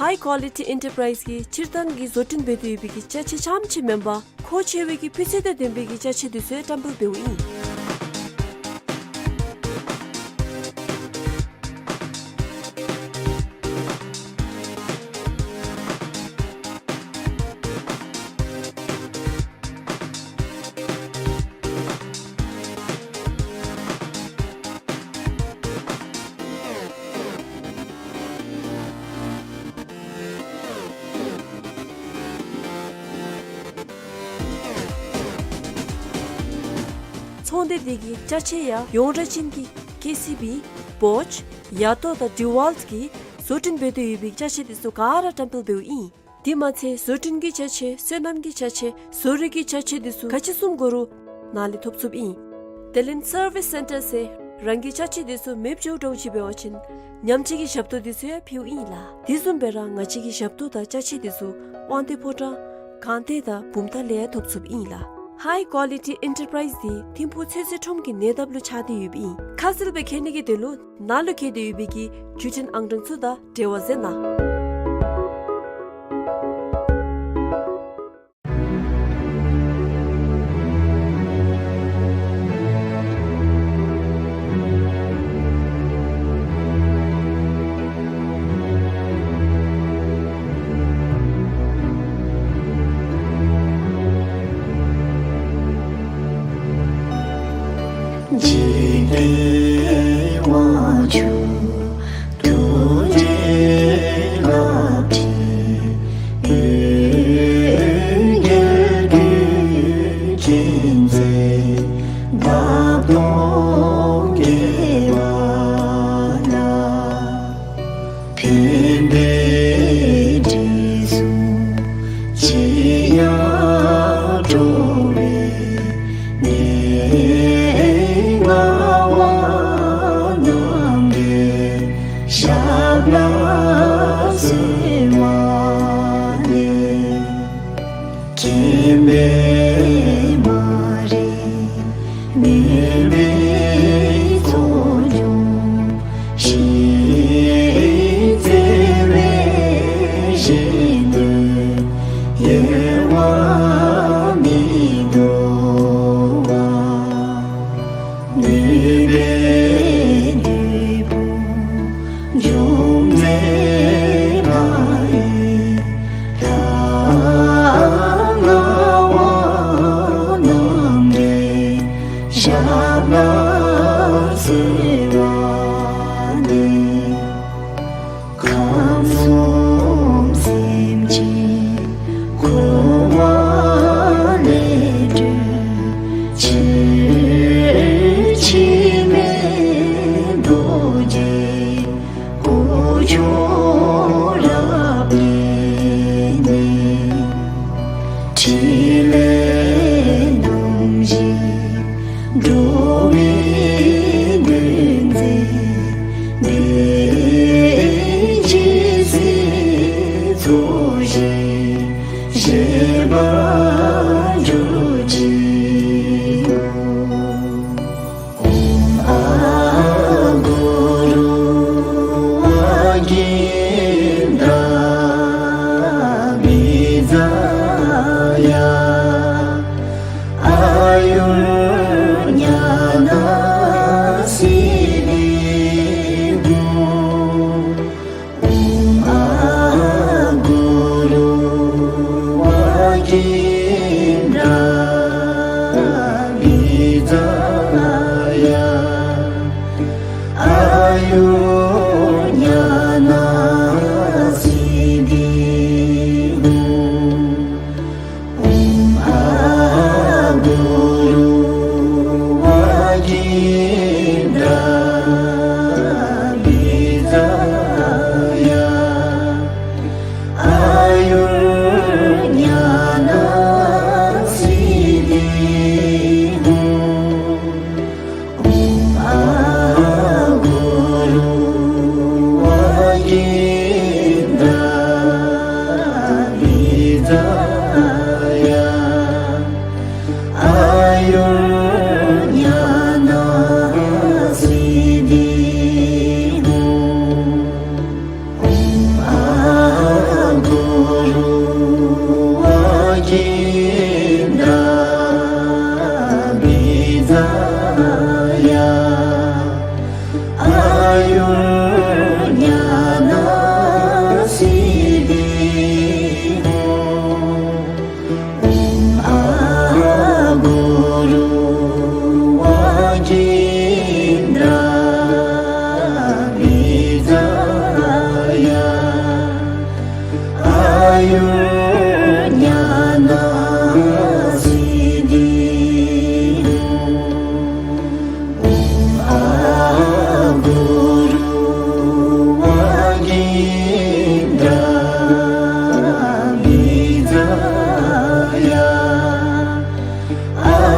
ཧའི་ཀོ་ལི་ཊི་ཨེན་ཊར་པ་རའིཛ་གིས་སྤྱིར་བཏང་གི་བཟོ་སྐྲུན་འབད་དེ་ཡོད་པའི་གི་ཅ་ཆས་རྐྱངམ་ཅིག་མེན་པར་མཁོ་ཆེ་བའི་གི་སྤུས་ཚད་དང་ལྡན་པའི་གི་ཅ་ཆས་འདི་ཚུ་ཡང་བཀྲམ་སྤེལ་འབདཝ་ཨིན། ཚོང་སྡེ་འདི་གི་ཅ་ཆས་ཡང་ཡོངས་གྲགས་ཅན་གྱི་ཀེ་སི་བི་བོཆ་ཡ་ཏོ་དང་ཌི་ཝཱལཊ་གིས་བཟོ་སྐྲུན་འབད་དེ་ཡོད་པའི་ཅ་ཆས་འདི་ཚུ་ག་ར་བཀྲམ་སྤེལ་འབདཝ་ཨིན། དེ་མ་ཚད་བཟོ་སྐྲུན་གྱི་ཅ་ཆས་སོ་ནམ་གྱི་ཅ་ཆས་བཟོ་རིག་གི་ཅ་ཆས་འདི་ཚུ་ག་ཅི་བཟུམ་དགོ་རུང་ནཱ་ལས་ཐོབ་ཚུགསཔ་ཨིན། དེ་ལས་སར་བིསི་སེན་ཊར་ཟེར་རང་གི་ཅ་ཆས་འདི་ཚུ་མེདཔ་འགྱོཝ་འདྲཝ་ཅིག་འབད་བ་ཅིན་ཉམས་བཅོས་ཀྱི་ཞབས་ཏོག་འདི་ཚུ་ཡང་ཕུལཝ་ཨིན་ལགས། དེ་བཟུམ་སྦེ་ར་ང་བཅས་ཀྱི་ཞབས་ཏོག་དང་ཅ་ཆས་འདི་ཚུ་དབང་འདུས་ཕོ་བྲང་སྒང་སྟེང་དང་བུམ་ཐང་ལས་ཡང་ཐོབ་ཚུགསཔ་ཨིན་ལགས། ཧའི་ཀོ་ལི་ཊི་ཨེན་ཊར་པ་རའིཛ་འདི་ཐིམ་ཕུག་ཚོད་བསྲེ་ཁྲོམ་གྱི་ཉེ་འདབས་ལུ་ཆགས་ཏེ་ཡོདཔ་ཨིན། ཁ་གསལ་སྦེ་མཁྱེན་ནི་གི་དོན་ལུ་ནཱ་ལུ་བཀོད་དེ་ཡོད་པའི་གི་བརྒྱུད་འཕྲིན་ཨང་གྲངས་ཚུ་དང་འབྲེལ་བ་མཛད་གནང་།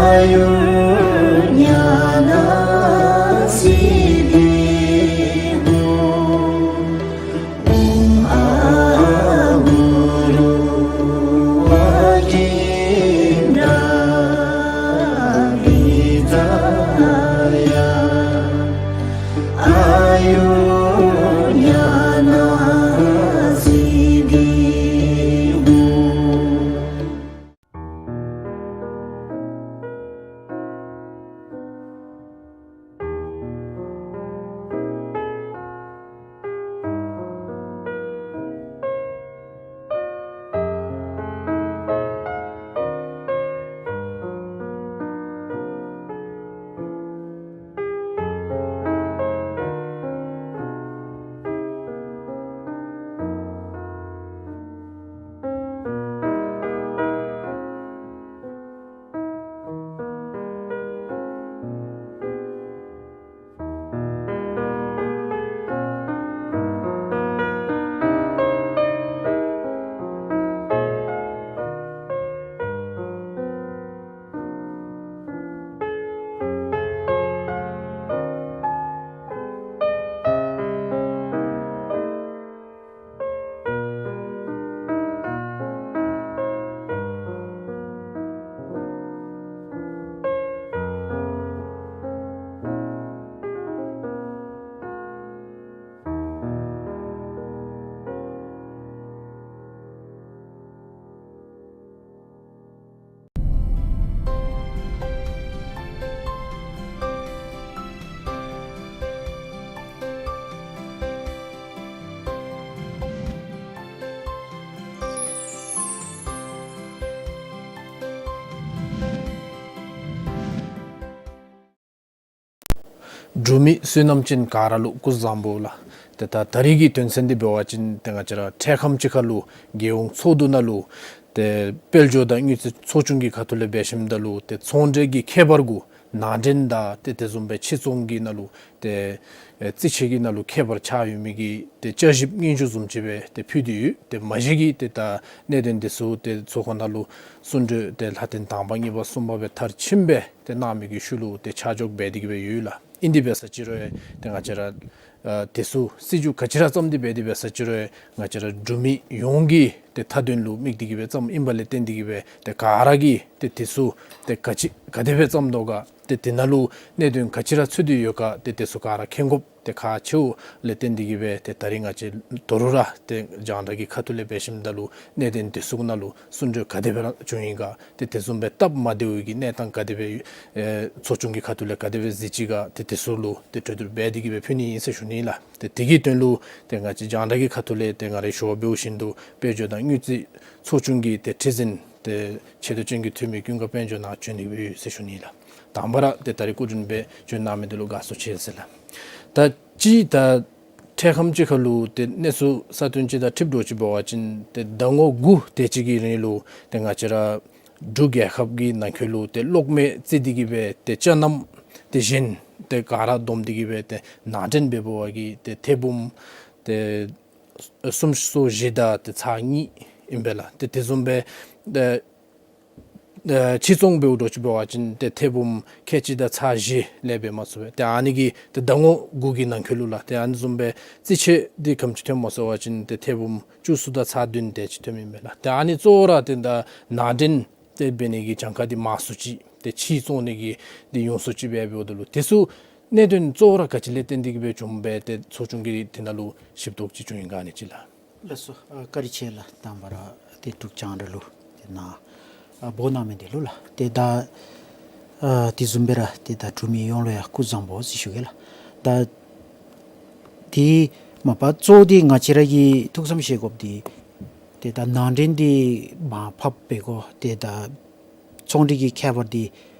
ཨ་ཡུར་ཉ་ན་སིདྡྷི་ཧཱུྃ། ཨོཾ་ཨ་གུ་རུ་བཀྲིན་བདག་གིས་ཛ་ཡ། ཨ་ཡུར་ཉ་ན་སིདྡྷི་ཧཱུྃ། འབྲུག་མི་བསོད་ནམས་ཅན་ག་ར་ལུ་སྐུ་གཟུགས་བཟང་པོ་ལགས། ཏེ་ད་ད་རིས་ཀྱི་དོན་ཚན་འདི་འབད་བ་ཅིན་ཏེ་ང་བཅས་ར་འཕྲལ་ཁམས་ཅིག་ཁར་ལུ་རྒྱལ་ཡོངས་ཚོགས་འདུ་ནང་ལུ་ཏེ་དཔལ་འབྱོར་དང་དངུལ་རྩིས་ཚོགས་ཆུང་གི་ཁ་ཐུག་ལས་འབད་ཞིནམ་ད་ལུ་ཏེ་ཚོང་འབྲེལ་གྱི་ཁྱད་པར་གུ་ནང་འདྲེན་དང་ཏེ་དེ་བཟུམ་སྦེ་ཕྱིར་ཚོང་གི་ནང་ལུ་ཏེ་ཨེ་རྩིས་ཆད་ཀྱི་ནང་ལུ་ཁྱད་པར་ཆགས་ཡོད་མི་གི་ཏེ་བསྐྱར་ཞིབ་སྙན་ཞུ་བཟུམ་ཅིག་སྦེ་ཏེ་ཕུལ་ཏེ་ཡོད། ཏེ་མ་གཞི་གི་ཏེ་ད་གནད་དོན་འདི་ཚུ་ཏེ་ཚོགས་ཁང་ནང་ལུ་གསུང་གྲོས་ཏེ་ལྷ་རྟེན་དང་པ་གཉིས་པ་གསུམ་པ་སྦེ་མཐར་ཕྱིནམ་སྦེ་ཏེ་གནང་མི་གི་ཤུལ་ལུ་ཏེ་ཆ་འཇོག་འབད་དེ་གི་སྦེ་ཡོད་ལགས། ཨིན་དེ་འབད་ས་ཅིག་རུང་ཏེ་ང་བཅས་ར་ཨ་དེ་ཚུ་སྲིད་བྱུས་ག་ཅི་ར་བརྩམས་ཏེ་འབད་དེ་འབད་ས་ཅིག་རུང་ང་བཅས་ར་འབྲུག་མི་ཡོངས་ཀྱི་ཏེ་མཐའ་དོན་ལུ་དམིགས་ཏེ་གི་སྦེ་བརྩམས་ཨིན་པ་ལས་བརྟེན་ཏེ་གི་སྦེ་ཏེ་ག་ར་གིས་ཏེ་དེ་ཚུ་ཏེ་ག་ཅི་ག་དེ་སྦེ་བརྩམས་དོ་ག་ཏེ་དེ་ནང་ལུ་གནད་དོན་ག་ཅི་ར་ཚུད་དེ་ཡོད་ག་ཏེ་དེ་ཚུ་ག་ར་མཁྱེན་དགོཔ་ཏེ་ཁག་ཆེཝ་ལས་བརྟེན་ཏེ་གི་སྦེ་ཏེ་ད་རིས་ང་བཅས་དོ་རུང་ར་ཏེ་རྒྱང་བསྒྲགས་ཀྱི་ཁ་ཐུག་ལས་འབད་ཞིནམ་ད་ལུ་གནད་དོན་དེ་ཚུ་ནང་ལུ་གསུང་གྲོས་ག་དེ་སྦེ་ར་བྱུང་ཡི་ག་ཏེ་དེ་བཟུམ་སྦེ་སྟབས་མ་བདེཝ་གི་གནས་སྟངས་ག་དེ་སྦེ་ཨེ་ཚོགས་ཆུང་གི་ཁ་ཐུག་ལས་ག་དེ་སྦེ་གཟིགས་ཅི་ག་ཏེ་དེ་ཚུ་ལུ་ཏེ་གྲོས་བསྡུར་འབད་དེ་གི་སྦེ་ཕུལ་ནི་ཨིན་ཟེར་ཞུ་ནི་ལགས། ཏེ་དེ་གི་དོན་ལུ་ཏེ་ང་བཅས་རྒྱང་བསྒྲགས་ཀྱི་ཁ་ཐུག་ལས་ཏེ་ང་རའི་ཞུ་བ་འབདཝ་བཞིན་དུ་དཔལ་འབྱོར་དང་དངུལ་རྩིས་ཚོགས་ཆུང་གི་ཏེ་ཁྲི་འཛིན་ཏེ་ཆེ་བསྟོད་ཅན་གྱི་འཐུས་མི་ཀུན་དགའ་དཔལ་འབྱོར་ནཱ་བྱོན་ནི་ཡོད་ཟེར་ཞུ་ནི་ལགས། དང་པ་ར་ཏེ་ད་རིས་སྐུ་མགྲོན་སྦེ་བྱོན་གནང་མི་འདི་ལུ་དགའ་བསུ་ཆེ་ཟེར་ལགས། ད་ཅི་ད་འཕྲལ་ཁམས་ཅིག་ཁར་ལུ་ཏེ་གནས་ཚུལ་གསར་ཐོན་ཅིག་དང་འཁྲིལཝ་འདྲཝ་ཅིག་འབད་བ་ཅིན་ཏེ་ཟླ་ངོ་དགུ་དེ་ཅིག་གི་རིང་ལུ་ཏེ་ང་བཅས་ར་འབྲུག་རྒྱལ་ཁབ་ཀྱི་ནང་འཁོད་ལུ་ཏེ་གློག་མེ་བཙིར་ཏེ་གི་སྦེ་ཏེ་ཅ་རྣམ་ཏེ་གཞན་ཏེ་ག་ར་བསྡོམས་ཏེ་གི་སྦེ་ཏེ་ནང་འདྲེན་འབད་བ་གི་ཏེ་ཐེར་འབུམ་ཏེ་སུམ་ཅུ་སོ་བཞི་དང་ཏེ་ཚག་གཉིས་ཨིན་པས་ལགས། ཏེ་དེ་བཟུམ་སྦེ་ཏེ་ཨེ་ཕྱིར་ཚོང་འབདཝ་འདྲཝ་ཅིག་འབད་བ་ཅིན་ཏེ་ཐེར་འབུམ་ཁལ་གཅིག་དང་ཚག་བཞི་ལས་འབད་མ་ཚུགས་པས། ཏེ་ཨ་ནི་གི་ཏེ་ཟླ་ངོ་དགུ་གི་ནང་འཁོད་ལུ་ལགས། ཏེ་ཨ་ནི་བཟུམ་སྦེ་རྩིས་ཆད་འདི་ག་དེམ་ཅིག་ཐོནམ་སྨོ་ཟེར་བ་ཅིན་ཏེ་ཐེར་འབུམ་བཅུ་གསུམ་དང་ཚག་བདུན་དེ་ཅིག་ཐོནམ་ཨིན་པས་ལགས། ཏེ་ཨ་ནི་གཙོ་བོ་ར་ཏེ་ད་ནང་འདྲེན་ཏེ་འབད་ནི་གི་གྱངས་ཁ་འདི་མང་སུ་ཅིག་ཏེ་ཕྱིར་བཙོང་ནི་གི་འདི་ཉུང་སུ་ཅིག་སྦེ་འབདཝ་ད་ལུ་དེ་ཚུ་གནད་དོན་གཙོ་བོ་ར་ག་ཅི་ལས་བརྟེན་ཏེ་གི་སྦེ་བྱུངམ་སྦེ་ཏེ་ཚོགས་ཆུང་གིས་དེ་ནང་ལུ་ཞིབ་འདོགས་ཅིག་བྱུང་ཡི་ག་ཨ་ནི་ཅིག་ལགས། ལགས་སོ། ཨ་བཀའ་དྲིན་ཆེ་ལགས། དང་པ་ར་ཏེ་འབྲུག་རྒྱང་བསྒྲགས་ལུ་ཏེ་ནཱ་ཨ་འབོ་གནང་མི་འདི་ལུ་ལགས། ཏེ་ད་ཨ་དེ་བཟུམ་སྦེ་ར་ཏེ་ད་འབྲུག་མི་ཡོངས་ལུ་ཡང་སྐུ་གཟུགས་བཟང་པོ་ཟེར་ཞུ་གེ་ལགས། ད་ཏེ་མ་པ་གཙོ་བོ་འདི་ང་བཅས་ར་གིས་ཐུགས་བསམ་བཞེས་དགོཔ་འདི་ཏེ་ད་ནང་འདྲེན་འདི་མར་ཕབ་འབད་དགོ། ཏེ་ད་ཚོང་འབྲེལ་གྱི་ཁྱད་པར་འདི་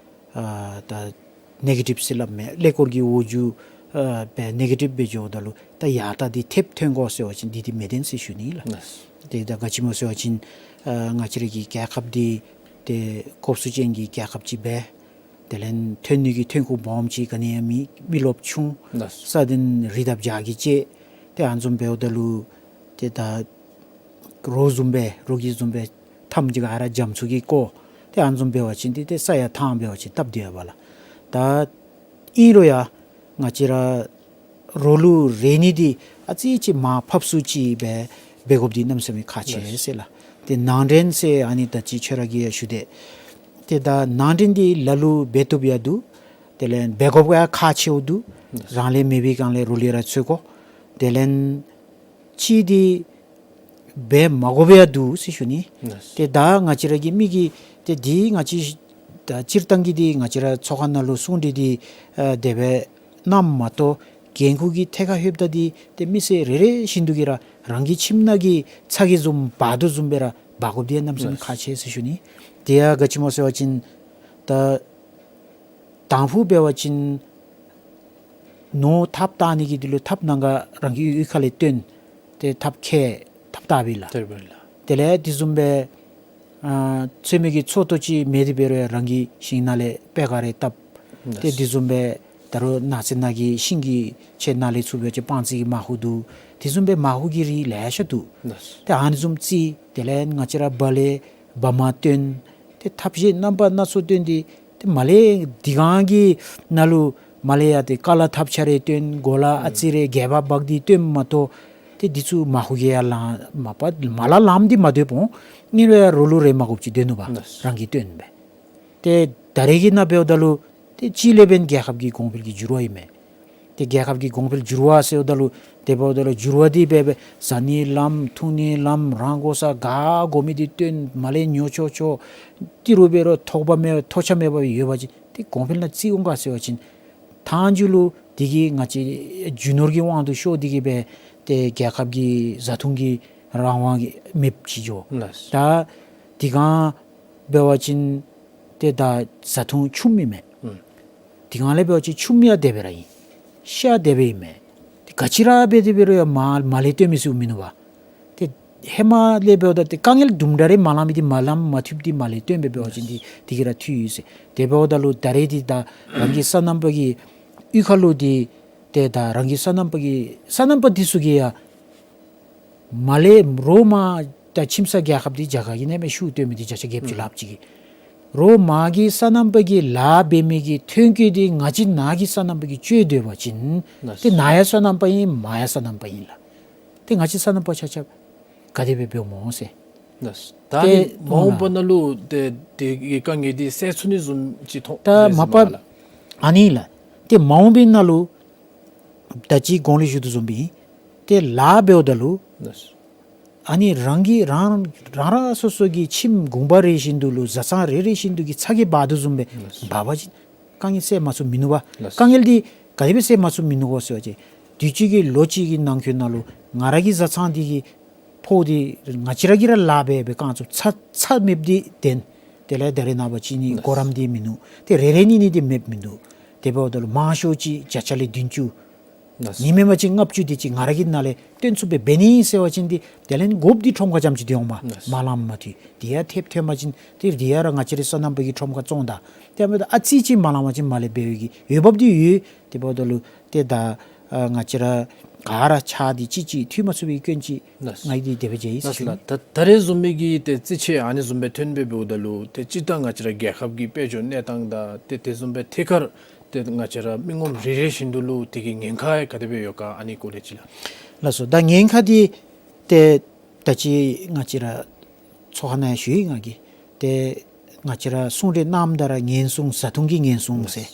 ཨ་ད་ནེ་གེ་ཊིབ་ཟེར་སླབ་མས། ཀླད་ཀོར་གྱི་འོག་འགྱོ་ཨ་སྦེ་ནེ་གེ་ཊིབ་སྦེ་འགྱོཝ་ད་ལུ་ད་ཡར་ད་འདི་ཐེབས་ཐོན་དགོ་ཟེར་བ་ཅིན་འདི་འདི་མེད་དེ་ཟེར་ཞུ་ནི་ལགས། ལགས། ཏེ་ད་ག་ཅི་སྨོ་ཟེར་བ་ཅིན་ཨ་ང་བཅས་ར་གི་རྒྱལ་ཁབ་འདི་ཏེ་ཁོབ་སུ་ཅན་གྱི་རྒྱལ་ཁབ་ཅིག་སྦེ་དེ་ལས་ཐོན་ནི་གི་ཐོན་ཁུངས་སྦོམ་ཅིག་ག་ནི་ཡང་མེད། མི་རློབས་ཆུང་། ལགས། ས་འདི་རི་དང་བྱག་གིས་བཅད། ཏེ་ཨ་ནི་བཟུམ་འབདཝ་ད་ལུ་ཏེ་ད་རོ་བཟུམ་སྦེ་རོ་བརྒྱ་བཟུམ་སྦེ་ཐམ་ཅིག་ཁར་ར་རྒྱ་མཚོ་གིས་བསྐོར། ཏེ་ཨ་ནི་བཟུམ་འབད་བ་ཅིན་འདི་ཏེ་ས་ཡ་ཐང་འབད་བ་ཅིན་སྟབས་བདེ་བས་ལགས། ད་ཨིན་རུང་ཡང་ང་བཅས་ར་རོགས་ལུ་རེ་ནི་འདི་ཨ་ཙི་ཅིག་མར་ཕབ་སུ་ཅིག་སྦེ་འབད་དགོཔ་འདི་གནམ་མེད་ས་མེད་ཁག་ཆེ་ཟེར་ལགས། ཏེ་ནང་འདྲེན་ཟེར་ཨ་ནི་ད་ཅི་ཁྱོད་ར་གིས་ཡང་ཞུ་དེས། ཏེ་ད་ནང་འདྲེན་འདི་ལ་ལུ་འབད་བཏུབ་ཡང་འདུག། དེ་ལས་འབད་དགོཔ་ཡང་ཁག་ཆེཝ་འདུག། རང་ལས་མེད་པའི་སྒང་ལས་རོགས་ལས་ར་འཚོལ་དགོ། དེ་ལས་གཅིག་འདི་འབད་མ་དགོཔ་ཡང་འདུག་ཟེར་ཞུ་ནི། ཏེ་ད་ང་བཅས་ར་གི་མི་གིས་ཏེ་འདི་ང་བཅས་ད་སྤྱིར་བཏང་གི་འདི་ང་བཅས་ར་ཚོགས་ཁང་ནང་ལུ་གསུང་གྲོས་འདི་ཨ་དེ་སྦེ་གནངམ་མ་གཏོགས་འགན་ཁུར་གྱི་ཐད་ཁར་ལྷོདཔ་ད་འདི་ཏེ་མི་སེར་རེ་རེ་བཞིན་དུ་གིས་ར་རང་གི་ཁྱིམ་ནང་གི་ཚ་གྱང་བཟུམ་འབག་དོ་བཟུམ་སྦེ་ར་འབག་དགོཔ་འདི་གནམ་མེད་ས་མེད་ཁག་ཆེ་ཟེར་ཞུ་ནི། དེ་ཡང་ག་ཅི་སྨོ་ཟེར་བ་ཅིན་ད་དང་ཕུ་འབད་བ་ཅིན་ནོར་ཐགཔ་བཏགས་ནི་གི་འདི་ལུ་ཐགཔ་ནང་ཁར་རང་གི་གཡུས་ཁ་ལས་བཏོན། ཏེ་ཐགཔ་ཁལ་ཐགཔ་བཏགས་པས་ལགས། དེ་སྦེ་ལགས། དེ་ལས་དེ་བཟུམ་སྦེ་ཨ་ཚོད་མེད་ཀྱི་ཚོགས་གཏོ་ཅིག་མེད་དེ་འབད་རུང་ཡང་རང་གི་ཞིང་ནང་ལས་པེ་ཀ་རེ་བཏབ། ཏེ་དེ་བཟུམ་སྦེ་ད་རུང་ནགས་ཚལ་ནང་གི་ཤིང་གི་ཆ་ནང་ལས་ཚུར་འབད་བ་ཅིན་སྤང་རྩི་གི་མར་ཁུ་འདུག། དེ་བཟུམ་སྦེ་མར་ཁུ་གི་རིགས་ལེ་ཤ་འདུག། ཏེ་ཨ་ནི་བཟུམ་རྩི་དེ་ལས་ང་བཅས་ར་བ་ལེབ་བ་མར་བཏོན། ཏེ་ཐབས་ཤེས་རྣམ་པ་སྣ་ཚོགས་བཏོན་ཏེ་ཏེ་མར་ལས་དེ་སྒང་གི་ནང་ལུ་མར་ལས་ཡང་ཏེ་ཀ་ལ་ཐབ་ཆ་རེ་བཏོན། གོ་ལ་ཨ་ཙི་རེ་སྒལ་པ་འབག་སྟེ་བཏོནམ་མ་གཏོགས་ཏེ་འདི་ཚུ་མར་ཁུ་གིས་ཡང་ལང་མ་པ་མར་ལས་ལངམ་འདི་མ་སྡོད་པ། ཨིན་རུང་ཡང་རོགས་ལུ་རེ་མ་དགོཔ་ཅིག་སྡོད་ནུག་པ། རང་གིས་བཏོན་སྦེ། ཏེ་ད་རེས་ཀྱི་ནང་འབདཝ་ད་ལུ་ཏེ་གཅིག་ལས་འབདན་རྒྱལ་ཁབ་ཀྱི་གོང་འཕེལ་གྱི་འགྱུར་བ་ཨིན་མས། ཏེ་རྒྱལ་ཁབ་ཀྱི་གོང་འཕེལ་འགྱུར་བ་ཟེརཝ་ད་ལུ་དེ་འབདཝ་ད་ལུ་འགྱུར་བ་འདི་འབད་འབད་བཟའ་ནི་ལམ་འཐུང་ནི་ལམ་རང་དགོ་ས་ག་དགོ་མི་འདི་བཏོན། མར་ལས་ཉོ་ཆོག་ཆོག། ཏི་རུ་འབད་རུང་ཐོགས་པ་མེད་ཐོགས་ཆགས་མེད་པར་ཡོད་པ་ཅིན་ཏེ་གོང་འཕེལ་ནང་རྩིས་འོང་ག་ཟེར་བ་ཅིན་ཐང་རྒྱུ་ལུ་འདི་གིས་ང་བཅས་རྒྱུ་ནོར་གྱི་དབང་དུ་ཤོར་ཏེ་གིས་འབད་ཏེ་རྒྱལ་ཁབ་ཀྱི་བཟའ་འཐུང་གི་རང་དབང་གི་མེདཔ་ཅིག་འགྱོ། ད་དེ་སྒང་འབད་བ་ཅིན་ཏེ་ད་བཟའ་འཐུང་ཆུམ་ཨིན་མས། དེ་སྒང་ལས་འབད་བ་ཅིན་ཆུམ་ཡང་དེ་སྦེ་ར་ཨིན། ཤ་དེ་སྦེ་ཨིན་མས། ཏེ་ག་ཅི་ར་འབད་དེ་འབད་རུང་ཡང་མར་མར་ལས་བཏོན་མི་ཚུགས་མི་ནུག་པ། ཏེ་ཧེ་མ་ལས་འབདཝ་ད་ཏེ་དཀའ་ངལ་དུམ་གྲ་རེ་མ་ལང་མི་འདི་མ་ལངམ་མ་ཐུབ་འདི་མར་ལས་བཏོན་སྦེ་འབད་བ་ཅིན་འདི་འདི་གིས་ར་ཐུག་ཡི་ཟེར། དེ་འབདཝ་ད་ལུ་ད་རེས་འདི་ད་རང་གི་སོ་ནམ་པ་གི་གཡུས་ཁ་ལུ་འདི་ཏེ་ད་རང་གི་སོ་ནམ་པ་གི་སོ་ནམ་པ་འདི་ཚུ་གིས་ཡང་མར་ལས་རོགས་མར་ད་ཁྱིམ་ཚང་རྒྱལ་ཁབ་འདི་རྒྱ་གར་གྱི་ནང་མི་ཤུགས་བཏོན་མི་འདི་བརྒྱ་ཆ་བརྒྱད་ཅུ་ལྷགཔ་ཅིག་གིས། རོགས་མར་གྱི་སོ་ནམ་པ་གིས་ལཱ་འབད་མི་གི་ཐོན་སྐྱེད་འདི་ང་བཅས་ནཱ་གི་སོ་ནམ་པ་གིས་སྤྱོད་སྡོད་པ་ཅིན་ཏེ་ནཱ་ཡང་སོ་ནམ་པ་ཨིན་མར་ཡང་སོ་ནམ་པ་ཨིན་ལགས། ཏེ་ང་བཅས་སོ་ནམ་པ་ཆ་ཁྱབ་ག་དེ་སྦེ་འབདཝ་སྨོ་ཟེར། ད་ཏེ་ནི་མ་འོངས་པ་ནང་ལུ་ཏེ་དེ་གི་དཀའ་ངལ་འདི་སེལ་ཚུགས་ནི་བཟུམ་ཅིག་མཐོང་ད་མ་པ་ཨ་ནི་ལགས། ཏེ་མ་འོངས་པའི་ནང་ལུ་ད་ཅི་གོང་ལས་ཞུ་དོ་བཟུམ་སྦེ་ཏེ་ལཱ་འབདཝ་ད་ལུ་ཨ་ནི་རང་གི་རང་རང་རང་སོ་སོ་གི་ཁྱིམ་གུང་པ་རེ་བཞིན་དུ་ལུ་བཟའ་ཚང་རེ་རེ་བཞིན་དུ་གི་ཚ་གྱང་འབག་དོ་བཟུམ་སྦེ་འབག་པ་ཅིན་དཀའ་ངལ་སེལ་མ་ཚུགས་མི་ནུག་པ། དཀའ་ངལ་འདི་ག་དེ་སྦེ་སེལ་མ་ཚུགས་མི་ནུག་གོ་ཟེར་བ་ཅིན་དུས་ཅི་གི་ལོ་གཅིག་གི་ནང་འཁོད་ནང་ལུ་ང་ར་གི་བཟའ་ཚང་འདི་གི་ཕོཝ་འདི་ང་བཅས་ར་གིས་ར་ལཱ་འབད་འབད་རྐང་བཙུགས་ཚ་ཚ་མེདཔ་འདི་བདེན། དེ་ལས་ད་རེས་ནངས་པ་ཅིག་ནི་གོ་རིམ་འདི་མིན་ནུག། ཏེ་རེ་རེ་གཉིས་གཉིས་འདི་མེདཔ་མིན་འདུག། དེ་འབདཝ་ད་ལུ་མང་ཤོས་ཅིག་བརྒྱ་ཆ་ལས་བདུན་ཅུ། ཉིན་མེན་པ་ཅིན་ལྔ་བཅུ་འདི་ཅིག་ང་ར་གི་ནང་ལས་བཏོན་ཚུགསཔ་སྦེ་འབད་ནི་ཟེར་བ་ཅིན་འདི་དེ་ལས་དགོཔ་འདི་ཁྲོམ་ཁར་རྐྱངམ་ཅིག་འདི་འོང་མས། མ་ལངམ་མ་ཐུབ། དེ་ཡང་ཐེབས་ཐོན་པ་ཅིན་ཏེ་དེ་ཡང་ར་ང་བཅས་རའི་སོ་ནམ་པ་གི་ཁྲོམ་ཁར་བཙོང་ད། དེ་འབདཝ་ད་ཨ་ཙི་ཅིག་མ་ལང་པ་ཅིན་མར་ལས་འབད་བའི་གི་འོས་འབབ་འདི་ཡོད། དེ་འབདཝ་ད་ལུ་ཏེ་ད་ཨ་ང་བཅས་ར་ག་ར་ཆ་འདི་གཅིག་གཅིག་མཐུད་མ་ཚུགས་པའི་སྐྱོན་ཅིག་ང་གིས་འདི་དེ་སྦེ་མཇལ་ཡི་ཟེར་ཞུ་ནི། ད་ད་རེས་བཟུམ་མའི་གི་ཏེ་རྩིས་ཆད་ཨ་ནི་བཟུམ་སྦེ་ཐོན་སྦེ་འབདཝ་ད་ལུ་ཏེ་སྤྱིར་བཏང་ང་བཅས་ར་རྒྱལ་ཁབ་ཀྱི་དཔལ་འབྱོར་གནས་སྟངས་དང་ཏེ་དེ་བཟུམ་སྦེ་ཐད་ཀར་ཏེ་ང་བཅས་ར་མི་ངོམ་རེ་རེ་བཞིན་དུ་ལུ་དེ་གི་ཉེན་ཁ་ཡང་ག་དེ་སྦེ་ཡོད་ག་ཨ་ནི་སྐོར་ལས་ཅིག་ལགས། ལགས་སོ། ད་ཉེན་ཁ་འདི་ཏེ་ད་ཅི་ང་བཅས་ར་ཚོགས་ཁང་ནང་ཡང་ཞུ་ཡི་ང་གིས། ཏེ་ང་བཅས་ར་གསུང་གྲོས་གནངམ་ད་ར་ཉེན་སྲུང་བཟའ་འཐུང་གི་ཉེན་སྲུང་ཟེར།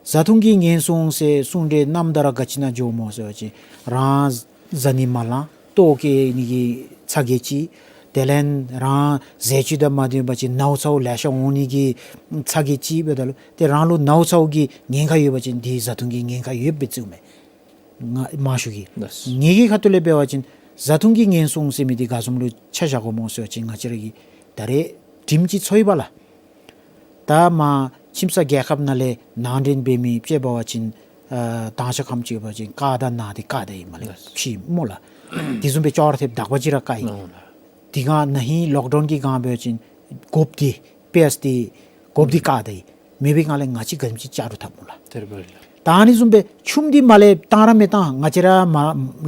བཟའ་འཐུང་གི་ཉེན་སྲུང་ཟེར་གསུང་གྲོས་གནངམ་ད་ར་ག་ཅི་ནང་འགྱོཝ་སྨོ་ཟེར་བ་ཅིན་རང་བཟའ་ནི་མ་ལང་ལྟོ་བཀྱེས་ནི་གི་ཚ་གྱང་ཅིག། དེ་ལས་རང་ཟས་བཅུད་དང་མ་ལྡན་པ་ཅིན་ནཝ་ཚཝ་ལེ་ཤ་འོང་ནི་གི་ཚ་གྱང་ཅིག་འབདཝ་ད་ལུ་ཏེ་རང་ལུ་ནཝ་ཚཝ་གི་ཉེན་ཁ་ཡོད་པ་ཅིན་འདི་བཟའ་འཐུང་གི་ཉེན་ཁ་ཡོདཔ་སྦེ་བརྩིཝ་མས། ང་མང་ཤོས་ཀྱིས། ངེ་གི་ཁ་ཐུག་ལས་འབད་བ་ཅིན་བཟའ་འཐུང་གི་ཉེན་སྲུང་ཟེར་མི་འདི་ག་བཟུམ་ལུ་ཆ་བཞག་དགོཔ་སྨོ་ཟེར་བ་ཅིན་ང་བཅས་ར་གིས་ད་རེས་དྲིམ་ཅིག་ཚོར་ཡི་པ་ལགས། ད་མར་ཁྱིམ་ཚང་རྒྱལ་ཁབ་ནང་ལས་ནང་འདྲེན་འབད་མི་དཔྱེ་འབད་བ་ཅིན་ཨ་དྭངས་ཤ་ཁམ་ཅིག་འབད་བ་ཅིན་རྐ་དང་ནང་འདི་རྐ་དང་ཨིན་མས་ལགས། ཕྱི་སྨོ་ལགས། དེ་བཟུམ་སྦེ་ཅོག་ར་འཐདཔ་དག་པ་ཅིག་ར་རྐ་ཨིན། དེ་སྒང་ན་ཧིང་ལོག་ཌའུན་གྱི་སྒང་འབད་བ་ཅིན་གོབ་འདི་པེསཊ་འདི་གོབ་འདི་རྐ་དང་ཨིན། མེད་པའི་སྒང་ལས་ང་བཅས་ག་དེམ་ཅིག་ཆ་རོགས་འཐབ་སྨོ་ལགས། ད་ཨ་ནི་བཟུམ་སྦེ་ཆུམ་འདི་མར་ལས་བཏང་ར་མི་བཏང་ང་བཅས་ར་མ་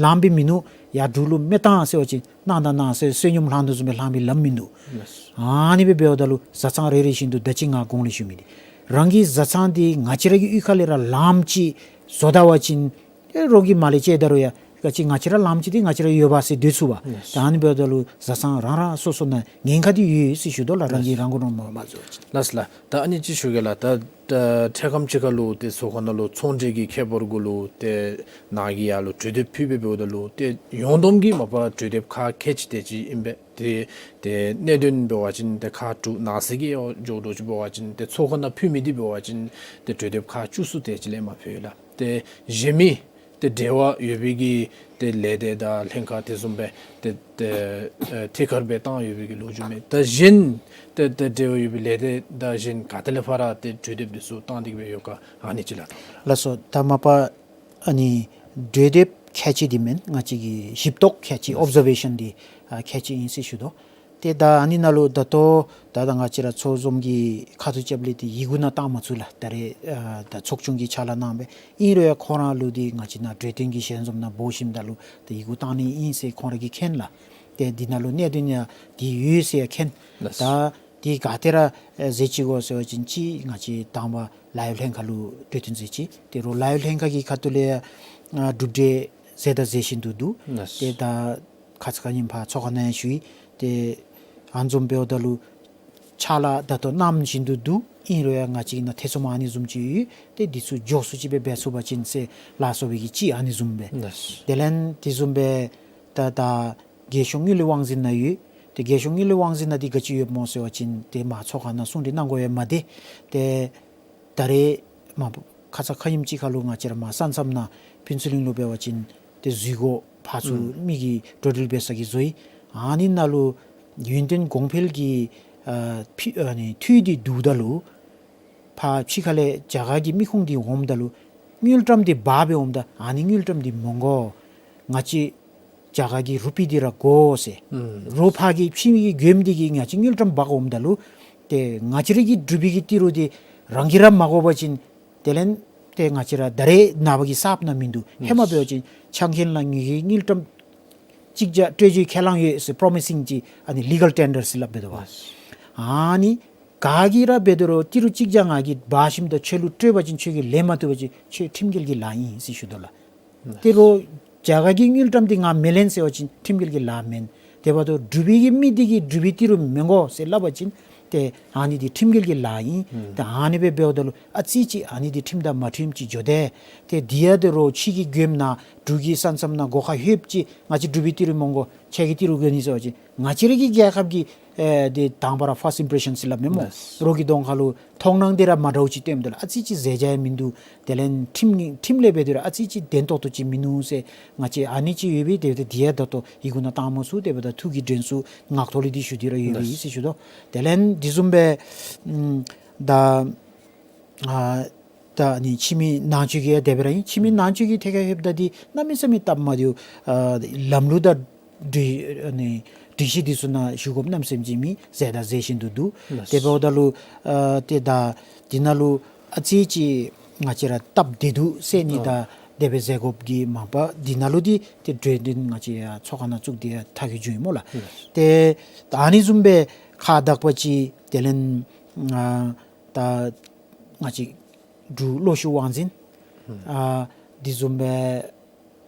ལངམ་སྦེ་མིན་ནུག། ཡར་འབྲུག་ལུ་མེ་བཏང་ཟེར་བ་ཅིན་གནང་ད་གནང་ཟེར་བསོད་སྙོམས་བླང་དོ་བཟུམ་སྦེ་བླང་མི་ལམ་མིན་འདུག། ལགས། ཨ་ནི་སྦེ་འབདཝ་ད་ལུ་བཟའ་ཚང་རེ་རེ་བཞིན་དུ་ད་ཅི་ང་གོང་ལས་ཞུ་མི་འདི་རང་གི་བཟའ་ཚང་འདི་ང་བཅས་ར་གི་གཡུས་ཁ་ལས་ར་ལངམ་ཅིག་བཟོ་ད་བ་ཅིན་ཨེ་རོགས་ཀྱིས་མར་ལས་བཅད་ད་རུང་ཡང་ག་ཅི་ང་བཅས་ར་ལངམ་ཅིག་འདི་ང་བཅས་ར་ཡོད་པ་ཟེར་སྡོད་ཚུགས་པ། ལགས། ད་ཨ་ནི་འབདཝ་ད་ལུ་བཟའ་ཚང་རང་རང་སོ་སོ་ནང་ཉེན་ཁ་འདི་ཡོད་ཟེར་ཞུ་དོ་ལགས། རང་གིས་རང་མགོ་རང་མ་མ་བཟོ་བ་ཅིན། ལགས་ལགས། ད་ཨ་ནི་ཅིག་ཞུ་གེ་ལགས། ད་ད་འཕྲལ་ཁམས་ཅིག་ཁར་ལུ་ཏེ་ཚོགས་ཁང་ནང་ལུ་ཚོང་འབྲེལ་གྱི་ཁྱད་པར་གུ་ལུ་ཏེ་ནཱ་གིས་ཡར་ལུ་གྲོས་འདེབས་ཕུལ་སྦེ་འབདཝ་ད་ལུ་ཏེ་ཡོངས་བསྡོམས་ཀྱིས་མ་པ་གྲོས་འདེབས་ཁག་ཁལ་གཅིག་དེ་ཅིག་ཨིན་པས། ཏེ་ཏེ་གནད་དོན་འབད་བ་ཅིན་ཏེ་ཁག་དྲུག་ནང་གསེས་ཀྱི་འོག་འགྱོ་དོ་ཅིག་འབད་བ་ཅིན་ཏེ་ཚོགས་ཁང་ནང་ཕུལ་མི་འདི་འབད་བ་ཅིན་ཏེ་གྲོས་འདེབས་ཁག་བཅུ་གསུམ་དེ་ཅིག་ལས་མ་ཕུལ་ལགས། ཏེ་གཞན་མི་ཏེ་འབྲེལ་བ་ཡོད་པའི་གི་ཏེ་ལས་སྡེ་དང་ལྷན་ཁག་དེ་བཟུམ་སྦེ་ཏེ་ཏེ་ཨེ་ཐད་ཀར་སྦེ་བཏང་ཡོད་པའི་གི་ལོ་རྒྱུས་མས། ད་གཞན་ཏེ་ཏེ་འབྲེལ་བ་ཡོད་པའི་ལས་སྡེ་དང་གཞན་ག་ཏེ་ལས་ཕར་ཏེ་གྲོས་འདེབས་དེ་ཚུ་བཏང་སྟེ་གི་སྦེ་ཡོད་ག་ཨ་ནི་ཅིག་ལགས། ལགས་སོ། ད་མ་པ་ཨ་ནི་གྲོས་འདེབས་ཁལ་གཅིག་འདི་མེན། ང་བཅས་ཀྱི་ཞིབ་རྟོག་ཁལ་གཅིག་ཨོབ་ཛར་ཝེ་ཤཱན་འདི་ཨ་ཁལ་གཅིག་ཨིན་ཟེར་ཞུ་དོ། ཏེ་ད་ཨ་ནི་ནང་ལུ་ད་ལྟོ་ད་ད་ང་བཅས་ར་ཚོགས་འཛོམས་ཀྱི་ཁ་ཐུག་རྐྱབ་ལས་ཏེ་ཡི་གུ་ནང་བཏང་མ་ཚུགས་ལགས། ད་རེས་ཨ་ད་ཚོགས་ཆུང་གི་ཕྱག་ལཱ་གནང་སྦེ་ཨིན་རུང་ཡང་ཁོང་ར་ལུ་འདི་ང་བཅས་ནཱ་གྲོས་སྟོན་གྱི་ཞལ་འཛོམས་ནང་འབོ་ཞིནམ་ད་ལུ་ཏེ་ཡི་གུ་བཏང་ནི་ཨིན་ཟེར་ཁོང་ར་གིས་མཁྱེན་ལགས། ཏེ་འདི་ནང་ལུ་གནད་དོན་ཡང་འདི་ཡོད་ཟེར་ཡང་མཁྱེན། ལགས། ད་འདི་ག་ཏེ་ར་ཨེ་མཛད་ཅི་གོ་ཟེར་བ་ཅིན་ཅིག་ང་བཅས་དང་པ་ལཱ་གཡོག་ལྷན་ཁག་ལུ་གྲོས་སྟོན་མཛད་ཅི། ཏེ་རོགས་ལཱ་གཡོག་ལྷན་ཁག་གི་ཁ་ཐུག་ལས་ཨ་གྲུབ་འབྲས་མཛད་དང་མཛད་བཞིན་དུ་འདུག། ལགས། ཏེ་ད་ཁ་ཙ་ཁ་ཉིནམ་ཕར་ཚོགས་ཁང་ནང་ཡང་ཞུ་ཡི། ཏེ་ཨ་ནི་བཟུམ་འབདཝ་ད་ལུ་ཕྱག་ལཱ་ད་ལྟོ་གནང་བཞིན་དུ་འདུག། ཨིན་རུང་ཡང་ང་བཅས་ནཱ་ཐེ་ཚོམ་ཨ་ནི་བཟུམ་ཅིག་ཡོད། ཏེ་འདི་ཚུ་མགྱོགས་སུ་ཅིག་སྦེ་འབད་ཚུགས་པ་ཅིན་ཟེར་ལགས་སོ་སྦེ་གི་ཅིག་ཨ་ནི་བཟུམ་སྦེ། ལགས། དེ་ལས་དེ་བཟུམ་སྦེ་ད་ད་རྒྱལ་གཞུང་དངུལ་ལས་དབང་འཛིན་ནང་ཡོད། ཏེ་རྒྱལ་གཞུང་དངུལ་ལས་དབང་འཛིན་ནང་འདི་ག་ཅི་ཡོདཔ་སྨོ་ཟེར་བ་ཅིན་ཏེ་མ་ཚོགས་ཁང་ནང་གསུང་གྲོས་གནང་དགོ་ཡང་མ་དེ། ཏེ་ད་རེས་མ་ཁ་ཙ་ཁ་ཉིནམ་ཅིག་ཁར་ལུ་ང་བཅས་ར་མ་ས་མཚམས་ནང་ཕུན་ཚོགས་གླིང་ལུ་འབད་བ་ཅིན་ཏེ་འཛུལ་སྒོ་ཕར་ཚུར་ཨུམ་མི་གི་འགྲོ་འགྲུལ་འབད་ས་གི་བཟོ་ཡི། ཨ་ནི་ནང་ལུ་ཡུན་བརྟན་གོང་འཕེལ་གྱི་ཨ་ཕི་ཨ་ནི་འཐུས་འདི་བསྡུཝ་ད་ལུ་ཕར་ཕྱི་ཁ་ལས་རྒྱ་གར་གྱི་མི་ཁུངས་འདི་འོངམ་ད་ལུ་དངུལ་ཀྲམ་འདི་འབག་སྦེ་འོངམ་ད་ཨ་ནི་དངུལ་ཀྲམ་འདི་མི་དགོ། ང་བཅས་རྒྱ་གར་གྱི་རུ་པི་འདི་ར་དགོ་ཟེར། ཨུམ། རོགས་ཕར་གྱི་ཕྱི་མི་གི་མགྱོནམ་འདི་གིས་ང་བཅས་དངུལ་ཀྲམ་འབག་འོངམ་ད་ལུ་ཏེ་ང་བཅས་ར་གི་འབྲུག་པའི་གི་ཏི་རུ་འདི་རང་གིས་ར་མ་དགོ་པ་ཅིན་དེ་ལས་ཏེ་ང་བཅས་ར་ད་རེས་ནངས་པ་གི་གསརཔ་ནང་མིན་འདུག། ཧེ་མ་འབད་བ་ཅིན་ཆ་མཁན་ལགས་ངེ་གི་དངུལ་ཀྲམ་གཅིག་བརྒྱ་སྤྲོད་རྒྱུའི་ཁས་བླངས་ཡོད་ཟེར་པྲོ་མི་སིང་ཅིག་ཨ་ནི་ལི་གལ་ཊེན་ཌར་ཟེར་སླབ་འབད་དོ་བ། ཨ་ནི་ག་གིས་ར་འབད་དོ་རུང་ཏི་རུ་གཅིག་བརྒྱ་ང་གིས་འབག་ཞིནམ་ད་ཁྱོད་ལུ་སྤྲོད་པ་ཅིན་ཁྱོད་ཀྱིས་ལེན་མ་བཏུབ་པ་ཅིན་ཁྱོད་ཁྲིམས་འགལ་གྱི་ལཱ་ཨིན་ཟེར་ཞུ་དོ་ལགས། ཏེ་རོགས་རྒྱ་གར་གྱི་དངུལ་ཀྲམ་འདི་ང་མི་ལེན་ཟེར་བ་ཅིན་ཁྲིམས་འགལ་གྱི་ལཱ་མེན། དེ་འབདཝ་ད་འབྲུག་པའི་གི་མི་འདི་གིས་འབྲུག་པའི་ཏི་རུ་མི་དགོ་ཟེར་སླབ་པ་ཅིན་ཏེ་ཨ་ནི་འདི་ཁྲིམས་འགལ་གྱི་ལཱ་ཨིན། ཨུམ། ཏེ་ཨ་ནི་སྦེ་འབདཝ་ད་ལུ་ཨ་ཙི་ཅིག་ཨ་ནི་འདི་ཁྲིམས་དང་མ་མཐུནམ་ཅིག་འགྱོ་དེས། ཏེ་འདི་ཡང་ཏེ་རོགས་ཕྱི་གི་མགྱོནམ་ནང་འབྲུག་གི་ས་མཚམས་ནང་སྒོ་ཁར་ལྷོདཔ་ཅིག་ང་བཅས་འབྲུག་པའི་ཏི་རུ་མི་དགོ་ཁྱེད་ཀྱི་ཏི་རུ་དགོ་ནི་ཟེར་བ་ཅིན་ང་བཅས་ར་གི་རྒྱལ་ཁབ་ཀྱི་ཨེ་དེ་དང་པ་ར་ཕརསཊ་ཨིམ་པྲེ་ཤཱན་ཟེར་སླབ་མས་སྨོ། ལགས། རོགས་ཀྱི་གདོང་ཁ་ལུ་མཐོང་སྣང་འདི་ར་མ་འདྲཝ་ཅིག་སྟོནམ་ད་ལུ་ཨ་ཙི་ཅིག་མཛད་བྱ་ཡང་མིན་འདུག། དེ་ལས་ཁྲིམས་ནི་ཁྲིམས་ལས་འབད་དེ་ར་ཨ་ཙི་ཅིག་བདེན་ཏོག་ཏོ་ཅིག་མིན་ནུག་ཟེར་ང་བཅས་ཨ་ནི་ཅིག་ཡོད་པས། དེ་འབད་དེ་འདི་ཡང་ད་ལྟོ་ཡི་གུ་ནང་བཏང་མ་ཚུགས། དེ་འབདཝ་ད་ཐུགས་ཀྱི་དྲན་གསོ་ངག་ཐོག་ལས་འདི་ཞུ་སྟེ་ར་ཡོད་པས་ཟེར་ཞུ་དོ། དེ་ལས་འདི་བཟུམ་སྦེ་ཨམ་ད་ཨ་ད་ནི་ཕྱི་མི་ནང་ཆོས་ཀྱི་ཡང་དེ་སྦེ་ར་ཨིན། ཕྱི་མི་ནང་ཆོས་ཀྱི་ཐད་ཁར་ལྷོདཔ་ད་འདི་གནམ་མེད་ས་མེད་སྟབས་མ་བདེཝ་ཨ་ལམ་ལུགས་དང་སྒྲིག་ཨ་ནི་སྒྲིག་གཞི་འདི་ཚུ་ནང་ཞུ་དགོཔ་གནམ་མེད་ས་མེད་ཅིག་མེད། མཛད་དང་མཛད་བཞིན་དུ་འདུག། ལགས། དེ་འབདཝ་ད་ལུ་ཨ་ཏེ་ད་འདི་ནང་ལུ་ཨ་ཙི་ཅིག་ང་བཅས་ར་སྟབས་བདེ་འདུག་ཟེར་ནི། ཨ་ད་དེ་སྦེ་མཛད་དགོཔ་གི་མ་པ་འདི་ནང་ལུ་འདི་ཏེ་གྲོས་འདི་ང་བཅས་ཡང་ཚོགས་ཁང་ནང་བཙུགས་ཏེ་ཡང་ཐག་གིས་བཅད་ཡི་སྨོ་ལགས། ལགས། ཏེ་ད་ཨ་ནི་བཟུམ་སྦེ་ཁག་དག་པ་ཅིག་དེ་ལས་ཨ་ད་ང་བཅས་འབྲུག་ལོ་ཤུགས་དབང་འཛིན་ཨ་འདི་བཟུམ་སྦེ་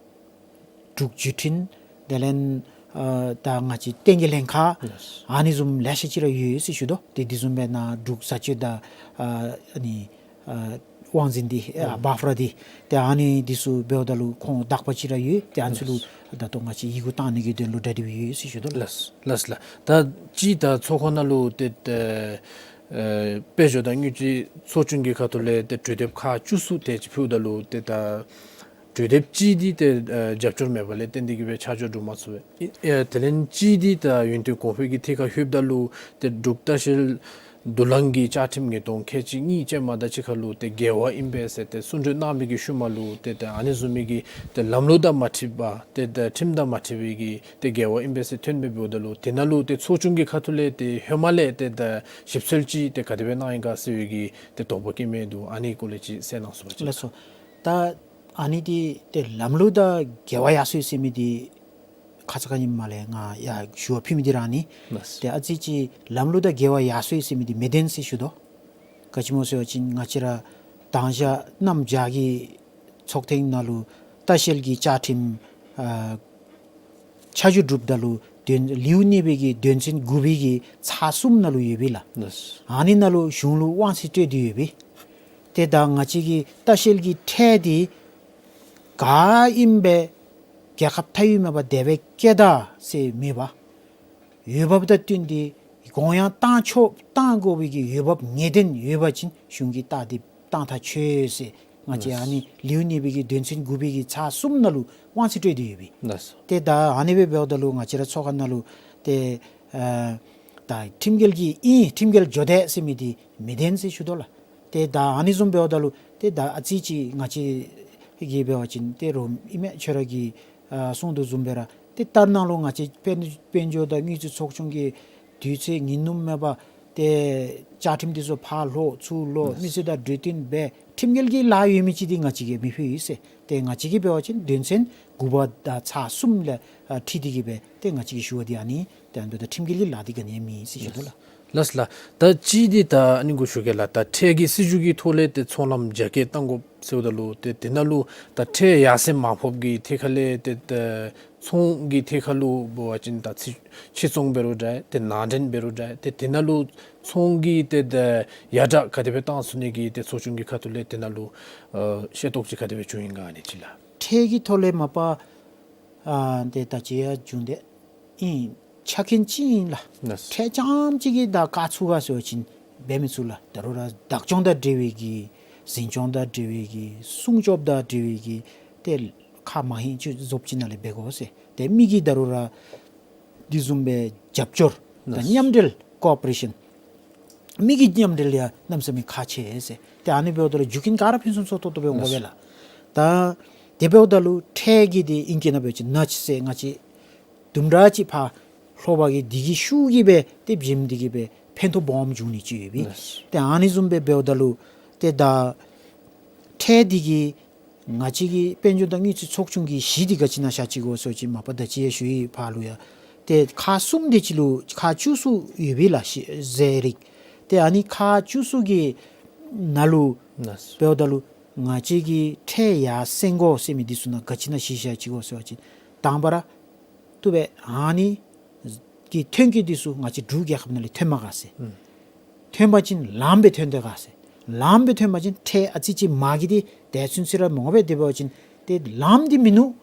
འབྲུག་བརྒྱུད་འཕྲིན་དེ་ལས་ཨ་ད་ང་བཅས་བསྟན་རྒྱས་ལྷན་ཁག། ལགས། ཨ་ནི་བཟུམ་ལེ་ཤ་ཅིག་ར་ཡོད་ཟེར་ཞུ་དོ། ཏེ་འདི་བཟུམ་སྦེ་ནཱ་འབྲུག་བཟའ་སྤྱོད་དང་ཨ་ཨ་ནི་ཨ་དབང་འཛིན་འདི་ཨ་ཨ་བཱཕ་ར་འདི་ཏེ་ཨ་ནི་འདི་ཚུ་འབདཝ་ད་ལུ་ཁོང་དག་པ་ཅིག་ར་ཡོད། ཏེ་ཨ་ནི་ཚུ་ལུ་ལགས། ད་ལྟོ་ང་བཅས་ཡི་གུ་བཏང་ནི་གི་དོན་ལུ་གྲ་སྒྲིག་ཡོད་ཟེར་ཞུ་དོ་ལགས། ལགས་ལགས་ལགས། ད་ཅི་ད་ཚོགས་ཁང་ནང་ལུ་ཏེ་ཏེ་ཨེ་དཔལ་འབྱོར་དང་དངུལ་རྩིས་ཚོགས་ཆུང་གི་ཁ་ཐུག་ལས་ཏེ་གྲོས་འདེབས་ཁག་བཅུ་གསུམ་དེ་ཅིག་ཕུལཝ་ད་ལུ་ཏེ་ད་གྲོས་འདེབས་གཅིག་འདི་ཏེ་ཨེ་རྒྱབ་སྐྱོར་མེད་པ་ལས་བརྟེན་ཏེ་གི་སྦེ་ཆ་འཇོག་འགྲུབ་མ་ཚུགས་པས། ཨེ་དེ་ལས་གཅིག་འདི་ད་ཡུན་བརྟན་གོང་འཕེལ་གྱི་ཐད་ཁར་ལྷོདཔ་ད་ལུ་ཏེ་འབྲུག་ལྟ་བཤལ་དུ་ལེན་གྱི་བཅའ་ཁྲིམས་ཉིས་སྟོང་ཁལ་གཅིག་གཉིས་ཅན་མ་དང་གཅིག་ཁར་ལུ་ཏེ་འགལ་བ་ཨིན་པས་ཟེར་ཏེ་གསུང་གྲོས་གནང་མི་གི་ཤུལ་མ་ལུ་ཏེ་ཏེ་ཨ་ནི་བཟུམ་མའི་གི་ཏེ་ལམ་ལུགས་དང་མ་འཁྲིལ་བ་ཏེ་ཏེ་ཁྲིམས་དང་མ་འཁྲིལ་བའི་གི་ཏེ་འགལ་བ་ཨིན་པས་ཟེར་ཐོན་སྦེ་འབདཝ་ད་ལུ་དེ་ནང་ལུ་ཏེ་ཚོགས་ཆུང་གི་ཁ་ཐུག་ལས་ཏེ་ཧེ་མ་ལས་ཏེ་ཏེ་ཞིབ་འཚོལ་ཅིག་ཏེ་ག་དེ་སྦེ་གནང་ཡི་ག་ཟེར་བའི་གི་ཏེ་དོགས་པ་སྐྱེ་མི་འདུག། ཨ་ནི་སྐོར་ལས་ཅིག་གསལ་གནང་ཞུ་བ་ཅིན། ལགས་སོ། ད་ཨ་ནི་འདི་ཏེ་ལམ་ལུགས་དང་འགལ་བ་ཡར་སོང་ཡི་ཟེར་མི་འདི་ ཁ་ཙ་ཁ་ཉིནམ་ལས་ང་ཡར་ཞུ་བ་ཕུལ་མི་འདི་ར་ཨ་ནི། ལགས། ཏེ་ཨ་ཙི་ཅིག་ལམ་ལུགས་དང་འགལ་བ་ཡར་སོ་ཡི་ཟེར་མི་འདི་མི་བདེན་ཟེར་ཞུ་དོ། ག་ཅི་སྨོ་ཟེར་བ་ཅིན་ང་བཅས་ར་དང་ཞག་གནམ་བྱཱར་གྱི་ཚོགས་ཐེངས་ནང་ལུ་ལྟ་བཤལ་གྱི་བཅའ་ཁྲིམས་ཨ་ཆ་འཇོག་གྲུབ་ད་ལུ་དོན་ལེའུ་གཉིས་པའི་གི་དོན་ཚན་དགུ་པའི་གི་ཚར་གསུམ་ནང་ལུ་ཡོད་པས་ལགས། ལགས། ཨ་ནི་ནང་ལུ་གཞུང་ལུ་དབང་ཚད་སྤྲོད་དེ་ཡོད་པས། ཏེ་ད་ང་བཅས་ཀྱི་ལྟ་བཤལ་གྱི་ཁྲལ་འདི་ག་ཨིནམ་སྦེ་རྒྱལ་ཁབ་མཐའ་དབུས་མེད་པར་དེ་སྦེ་བཀལ་ད་ཟེར་མེད་པར། འོས་འབབ་དང་བསྟུན་ཏེ་དགོངས་ཡངས་བཏང་ཆོག་བཏང་དགོ་པའི་གི་འོས་འབབ་ངེས་གཏན་ཡོད་པ་ཅིན་གཞུང་གིས་ལྟ་སྟེ་བཏང་ཐག་ཆོད་ཟེར། ང་བཅས་ཨ་ནི་ལེའུ་གཉིས་པའི་གི་དོན་ཚན་དགུ་པའི་གི་ཚར་གསུམ་ནང་ལུ་དབང་ཚད་སྤྲོད་དེ་ཡོད་པས། ལགས་སོ། ཏེ་ད་ཨ་ནི་སྦེ་འབདཝ་ད་ལུ་ང་བཅས་ར་ཚོགས་ཁང་ནང་ལུ་ཏེ་ཨ་ད་ཁྲིམས་འགལ་གྱི་ཨིན་ཁྲིམས་འགལ་འགྱོ་དེས་ཟེར་མི་འདི་མི་བདེན་ཟེར་ཞུ་དོ་ལགས། ཏེ་ད་ཨ་ནི་བཟུམ་འབདཝ་ད་ལུ་ཏེ་ད་ཨ་ཙི་ཅིག་ང་བཅས་ཀྱིས་འབད་བ་ཅིན་ཏེ་རོགས་ཨིན་མས། ཁྱོད་ར་གིས་ཨ་གསུངས་དོ་བཟུམ་སྦེ་ར་ཏེ་ལྟར་སྣང་ལུ་ང་བཅས་དཔལ་དཔལ་འབྱོར་དང་དངུལ་རྩིས་ཚོགས་ཆུང་གིས་དུས་ཚོད་ངན་ནུས་མེད་པར་ཏེ་བཅའ་ཁྲིམས་འདི་ཚུ་ཕར་ལྷོ་ཚུར་ལྷོ་ལགས། མི་སེར་དང་གྲོས་བསྟུན་འབད་ཁྲིམས་འགལ་གྱི་ལཱ་ཡོད་མི་ཅིག་འདི་ང་བཅས་ཀྱིས་མི་ཕུལ་ཡི་ཟེར། ཏེ་ང་བཅས་ཀྱིས་འབད་བ་ཅིན་དོན་ཚན་དགུ་པ་དང་ཚར་གསུམ་ལས་ཨ་འཁྲིལ་ཏེ་གིས་སྦེ་ཏེ་ང་བཅས་ཀྱིས་ཞུ་བ་འདི་ཨ་ནི། ཏེ་ཨ་ནི་འབདཝ་ད་ཁྲིམས་འགལ་གྱི་ལཱ་འདི་ག་ནི་ཡང་མེད་ཟེར་ཞུ་དོ་ལགས། ལགས་ལགས། ད་ཅི་འདི་ད་ཨ་ནི་གུ་ཞུ་གེ་ལགས། ད་ཁྲལ་གྱི་སྲིད་བྱུས་ཀྱི་ཐོག་ལས་ཏེ་ཚོང་ལམ་རྒྱ་སྐྱེད་གཏང་དགོཔ་ཟེརཝ་ད་ལུ་ཏེ་དེ་ནང་ལུ་ད་ཁྲལ་ཡར་སེང་མར་ཕབ་ཀྱི་ཐད་ཁར་ལས་ཏེ་ད་ཚོང་གི་ཐད་ཁར་ལུ་འབད་བ་ཅིན་ད་ཕྱི་ཕྱི་ཚོང་འབད་རུང་འདྲ་ཏེ་ནང་འདྲེན་འབད་རུང་འདྲ་ཏེ་དེ་ནང་ལུ་ཚོང་གི་ཏེ་ད་ཡར་དྲག་ག་དེ་སྦེ་བཏང་ཚུགས་ནི་གི་ཏེ་ཚོགས་ཆུང་གི་ཁ་ཐུག་ལས་དེ་ནང་ལུ་ཨ་ཤེས་རྟོགས་ཅིག་ག་དེ་སྦེ་བྱུང་ཡི་ག་ཨ་ནི་ཅིག་ལགས། ཁྲལ་གྱི་ཐོག་ལས་མ་པ་ཨ་ཏེ་ད་ཅི་ཡང་བྱུང་སྟེ་ཨིན། ཆ་རྐྱེན་ཅིག་ཨིན་ལགས། ལགས། ཁྲལ་རྐྱངམ་གཅིག་གིས་ད་བཀག་ཚུགས་ག་ཟེར་བ་ཅིན་འབད་མི་ཚུགས་ལགས། ད་རུང་ར་བདག་སྐྱོང་དང་འབྲེལ་བའི་གི་འཛིན་སྐྱོང་དང་འབྲེལ་བའི་གི་སྲུང་སྐྱོབ་དང་འབྲེལ་བའི་གི་ཏེ་ཁ་མ་ཧིང་ཅིག་བཟོཔ་ཅིག་ནང་ལས་འབད་དགོ་ཟེར། ཏེ་མི་གི་ད་རུང་ར་འདི་བཟུམ་སྦེ་རྒྱབ་སྐྱོར་དང་ལགས། མཉམ་འབྲེལ་ཀོ་ཨོ་པ་རེ་ཤཱན་མི་གི་མཉམ་འབྲེལ་ཡང་གནམ་མེད་ས་མེད་ཁག་ཆེ་ཟེར། ཏེ་ཨ་ནི་འབདཝ་ད་ལུ་རྒྱུ་རྐྱེན་ག་ར་ཕུན་སུམ་ཚོགས་ཏོག་ཏོ་སྦེ་འོང་དགོ་པས་ལགས། ད་དེ་འབདཝ་ད་ལུ་ཁྲལ་གྱི་འདི་ཨིང་སྐད་ནང་འབད་བ་ཅིན་ནཱཇ་ཟེར་ང་བཅས་དུམ་གྲ་ཅིག་ཕར་ལྷོ་པ་གི་འདི་གི་ཤུགས་ཀྱིས་སྦེ་ཏེ་བྱིནམ་འདི་གིས་སྦེ་ཕན་ཐོགས་སྦོམ་འབྱུང་ནི་ཅིག་ཡོད་པས། ལགས། ཏེ་ཨ་ནི་བཟུམ་སྦེ་འབདཝ་ད་ལུ་ཏེ་ད་ཁྲལ་འདི་གིས་ང་བཅས་ཀྱི་དཔལ་འབྱོར་དང་དངུལ་རྩིས་ཚོགས་ཆུང་གི་གཞི་འདི་ག་ཅི་ནང་བཞག་ཅི་གོ་ཟེར་བ་ཅིན་མ་པ་ད་ཅི་ཡང་ཞུ་ཡི་ཕར་ལུ་ཡང་ཏེ་ཁག་གསུམ་དེ་ཅིག་ལུ་ཁག་བཅུ་གསུམ་ཡོད་པས་ལགས། ཤེས་ཟེར་རིགས། ཏེ་ཨ་ནི་ཁག་བཅུ་གསུམ་གྱི་ནང་ལུ་ལགས། འབདཝ་ད་ལུ་ང་བཅས་ཀྱི་ཁྲལ་ཡར་སེང་དགོ་ཟེར་མི་འདི་ཚུ་ནང་ག་ཅི་ནང་གཞི་བཞག་ཅི་གོ་ཟེར་བ་ཅིན་དང་པ་ར་བཏུབ་པས། ཨ་ནི་གི་ཐོན་སྐྱེད་འདི་ཚུ་ང་བཅས་འབྲུག་རྒྱལ་ཁབ་ནང་ལས་ཐོན་མ་ག་ཟེར། ཨུམ། ཐོན་པ་ཅིན་ལངམ་སྦེ་ཐོན་ཏེ་ག་ཟེར། ལངམ་སྦེ་ཐོན་པ་ཅིན་ཁྲལ་ཨ་ཙི་ཅིག་མར་གྱི་འདི་དེ་ཚུན་ཚོད་ར་མོ་སྦེ་སྡོད་པ་ཅིན་ཏེ་ལངམ་འདི་མིན་འདུག།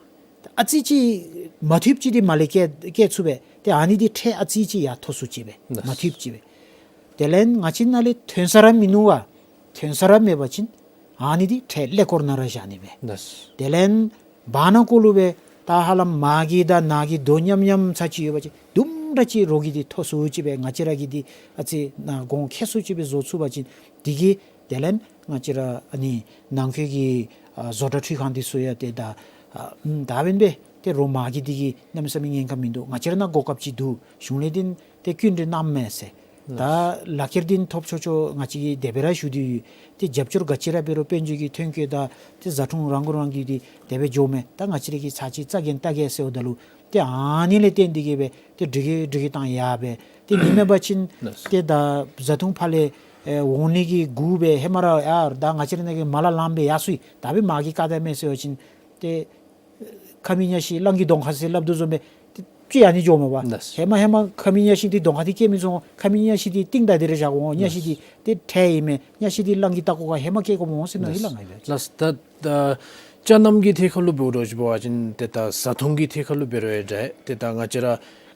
ཨ་ཙི་ཅིག་མ་འཐུས་ཅིག་འདི་མར་ལས་སྐྱེ་སྐྱེ་ཚུགས་པས། ཏེ་ཨ་ནི་འདི་ཁྲལ་ཨ་ཙི་ཅིག་ཡར་མཐོ་སུ་ཅིག་སྦེ་ལགས། མ་འཐུས་ཅིག་སྦེ། དེ་ལས་ང་བཅས་ནང་ལས་ཐོན་ས་ར་མིན་འདུག་པ། ཐོན་ས་ར་མེད་པ་ཅིན་ཨ་ནི་འདི་ཁྲལ་ཀླད་ཀོར་ནང་ར་བཞག་ནི་སྦེ། ལགས། དེ་ལས་བར་ན་ཀོ་ལུ་སྦེ་ད་ཧ་ལམ་མར་གྱི་དང་ནཱ་གི་དོ་མཉམ་མཉམ་ས་ཅིག་ཡོད་པ་ཅིན་དུམ་གྲ་ཅིག་རོགས་ཀྱི་འདི་མཐོ་སུ་ཅིག་སྦེ་ང་བཅས་ར་གི་འདི་ཨ་ཙི་ནཱ་གོང་ཁེ་སུ་ཅིག་སྦེ་བཟོ་ཚུགས་པ་ཅིན་འདི་གིས་དེ་ལས་ང་བཅས་ར་ཨ་ནི་ནང་འཁོད་ཀྱི་ཨ་བཟོ་གྲྭ་འཕྲུལ་ཁང་འདི་ཚུ་ཡང་ཏེ་ད་ཨ་ད་འབདན་སྦེ་ཏེ་རོགས་མར་གྱི་འདི་གིས་གནམ་མེད་ས་མེད་ཉེན་ཁ་མིན་འདུག། ང་བཅས་ར་ནང་གོ་སྐབས་ཅིག་འདུག། གཞུང་ལས་འདི་ཏེ་སྐྱིན་འགྲུལ་གནངམ་མས་ཟེར། ད་ལག་ཁྱེར་འདི་ཐོབ་ཆོག་ཆོག་ང་བཅས་ཀྱིས་དེ་སྦེ་ར་ཞུ་དོ་ཡོད། ཏེ་རྒྱབ་སྐྱོར་ག་ཅི་ར་འབད་རུང་དཔལ་འབྱོར་གྱི་ཐོན་སྐྱེད་དང་ཏེ་བཟའ་འཐུང་རང་མགོ་རང་འདྲོངས་འདི་དེ་སྦེ་འགྱོཝ་མས། ད་ང་བཅས་ར་གིས་ཚར་གཅིག་རྩ་འགེངས་བལྟ་གེ་ཟེརཝ་ད་ལུ་ཏེ་ཨ་ནི་ལས་བརྟེན་ཏེ་གིས་སྦེ་ཏེ་འགྲིག་གེ་འགྲིག་གེ་བཏང་ཡར་སྦེ་ཏེ་ཨིན་མས་པ་ཅིན་ཏེ་ད་བཟའ་འཐུང་ཕར་ལས་ཨེ་འོང་ནི་གི་སྒུག་སྦེ་ཧེ་མ་ར་ཡར་ད་ང་བཅས་ར་ནང་གི་མར་ལས་ལངམ་སྦེ་ཡར་སོང་ཡི། ད་འབདན་མར་གྱི་བཀག་ད་མས་ཟེར་བ་ཅིན་ཏེ་ཁ་མིག་གཉའ་ཤིང་གླང་གི་གདོང་ཁ་ཟེར་སླབ་དོ་བཟུམ་སྦེ་ཏེ་ཅིག་ཨ་ནི་འགྱོཝ་མས་པ། ལགས། ཧེ་མ་ཧེ་མ་ཁ་མིག་གཉའ་ཤིང་འདི་གདོང་ཁ་འདི་སྐྱེ་མི་ཚུགས། ཁ་མིག་གཉའ་ཤིང་འདི་རྟིང་བདའ་སྟེ་ར་བཞག་དགོ་འོང་། གཉའ་ཤིང་འདི་ཏེ་ཁྲལ་ཨིན་མས། གཉའ་ཤིང་འདི་གླང་གི་ལྟག་ཀོ་ཁར་ཧེ་མ་སྐྱེ་དགོཔ་འོང་ཟེར་མནོ་ཡི་ལགས་ང་ཡང་། ལགས། ད་ད་ཅ་རྣམ་གྱི་ཐད་ཁར་ལུ་འབད་རུང་ཅིག་འབད་བ་ཅིན་ཏེ་ད་བཟའ་འཐུང་གི་ཐད་ཁར་ལུ་འབད་རུང་ཡང་འདྲ། ཏེ་ད་ང་བཅས་ར་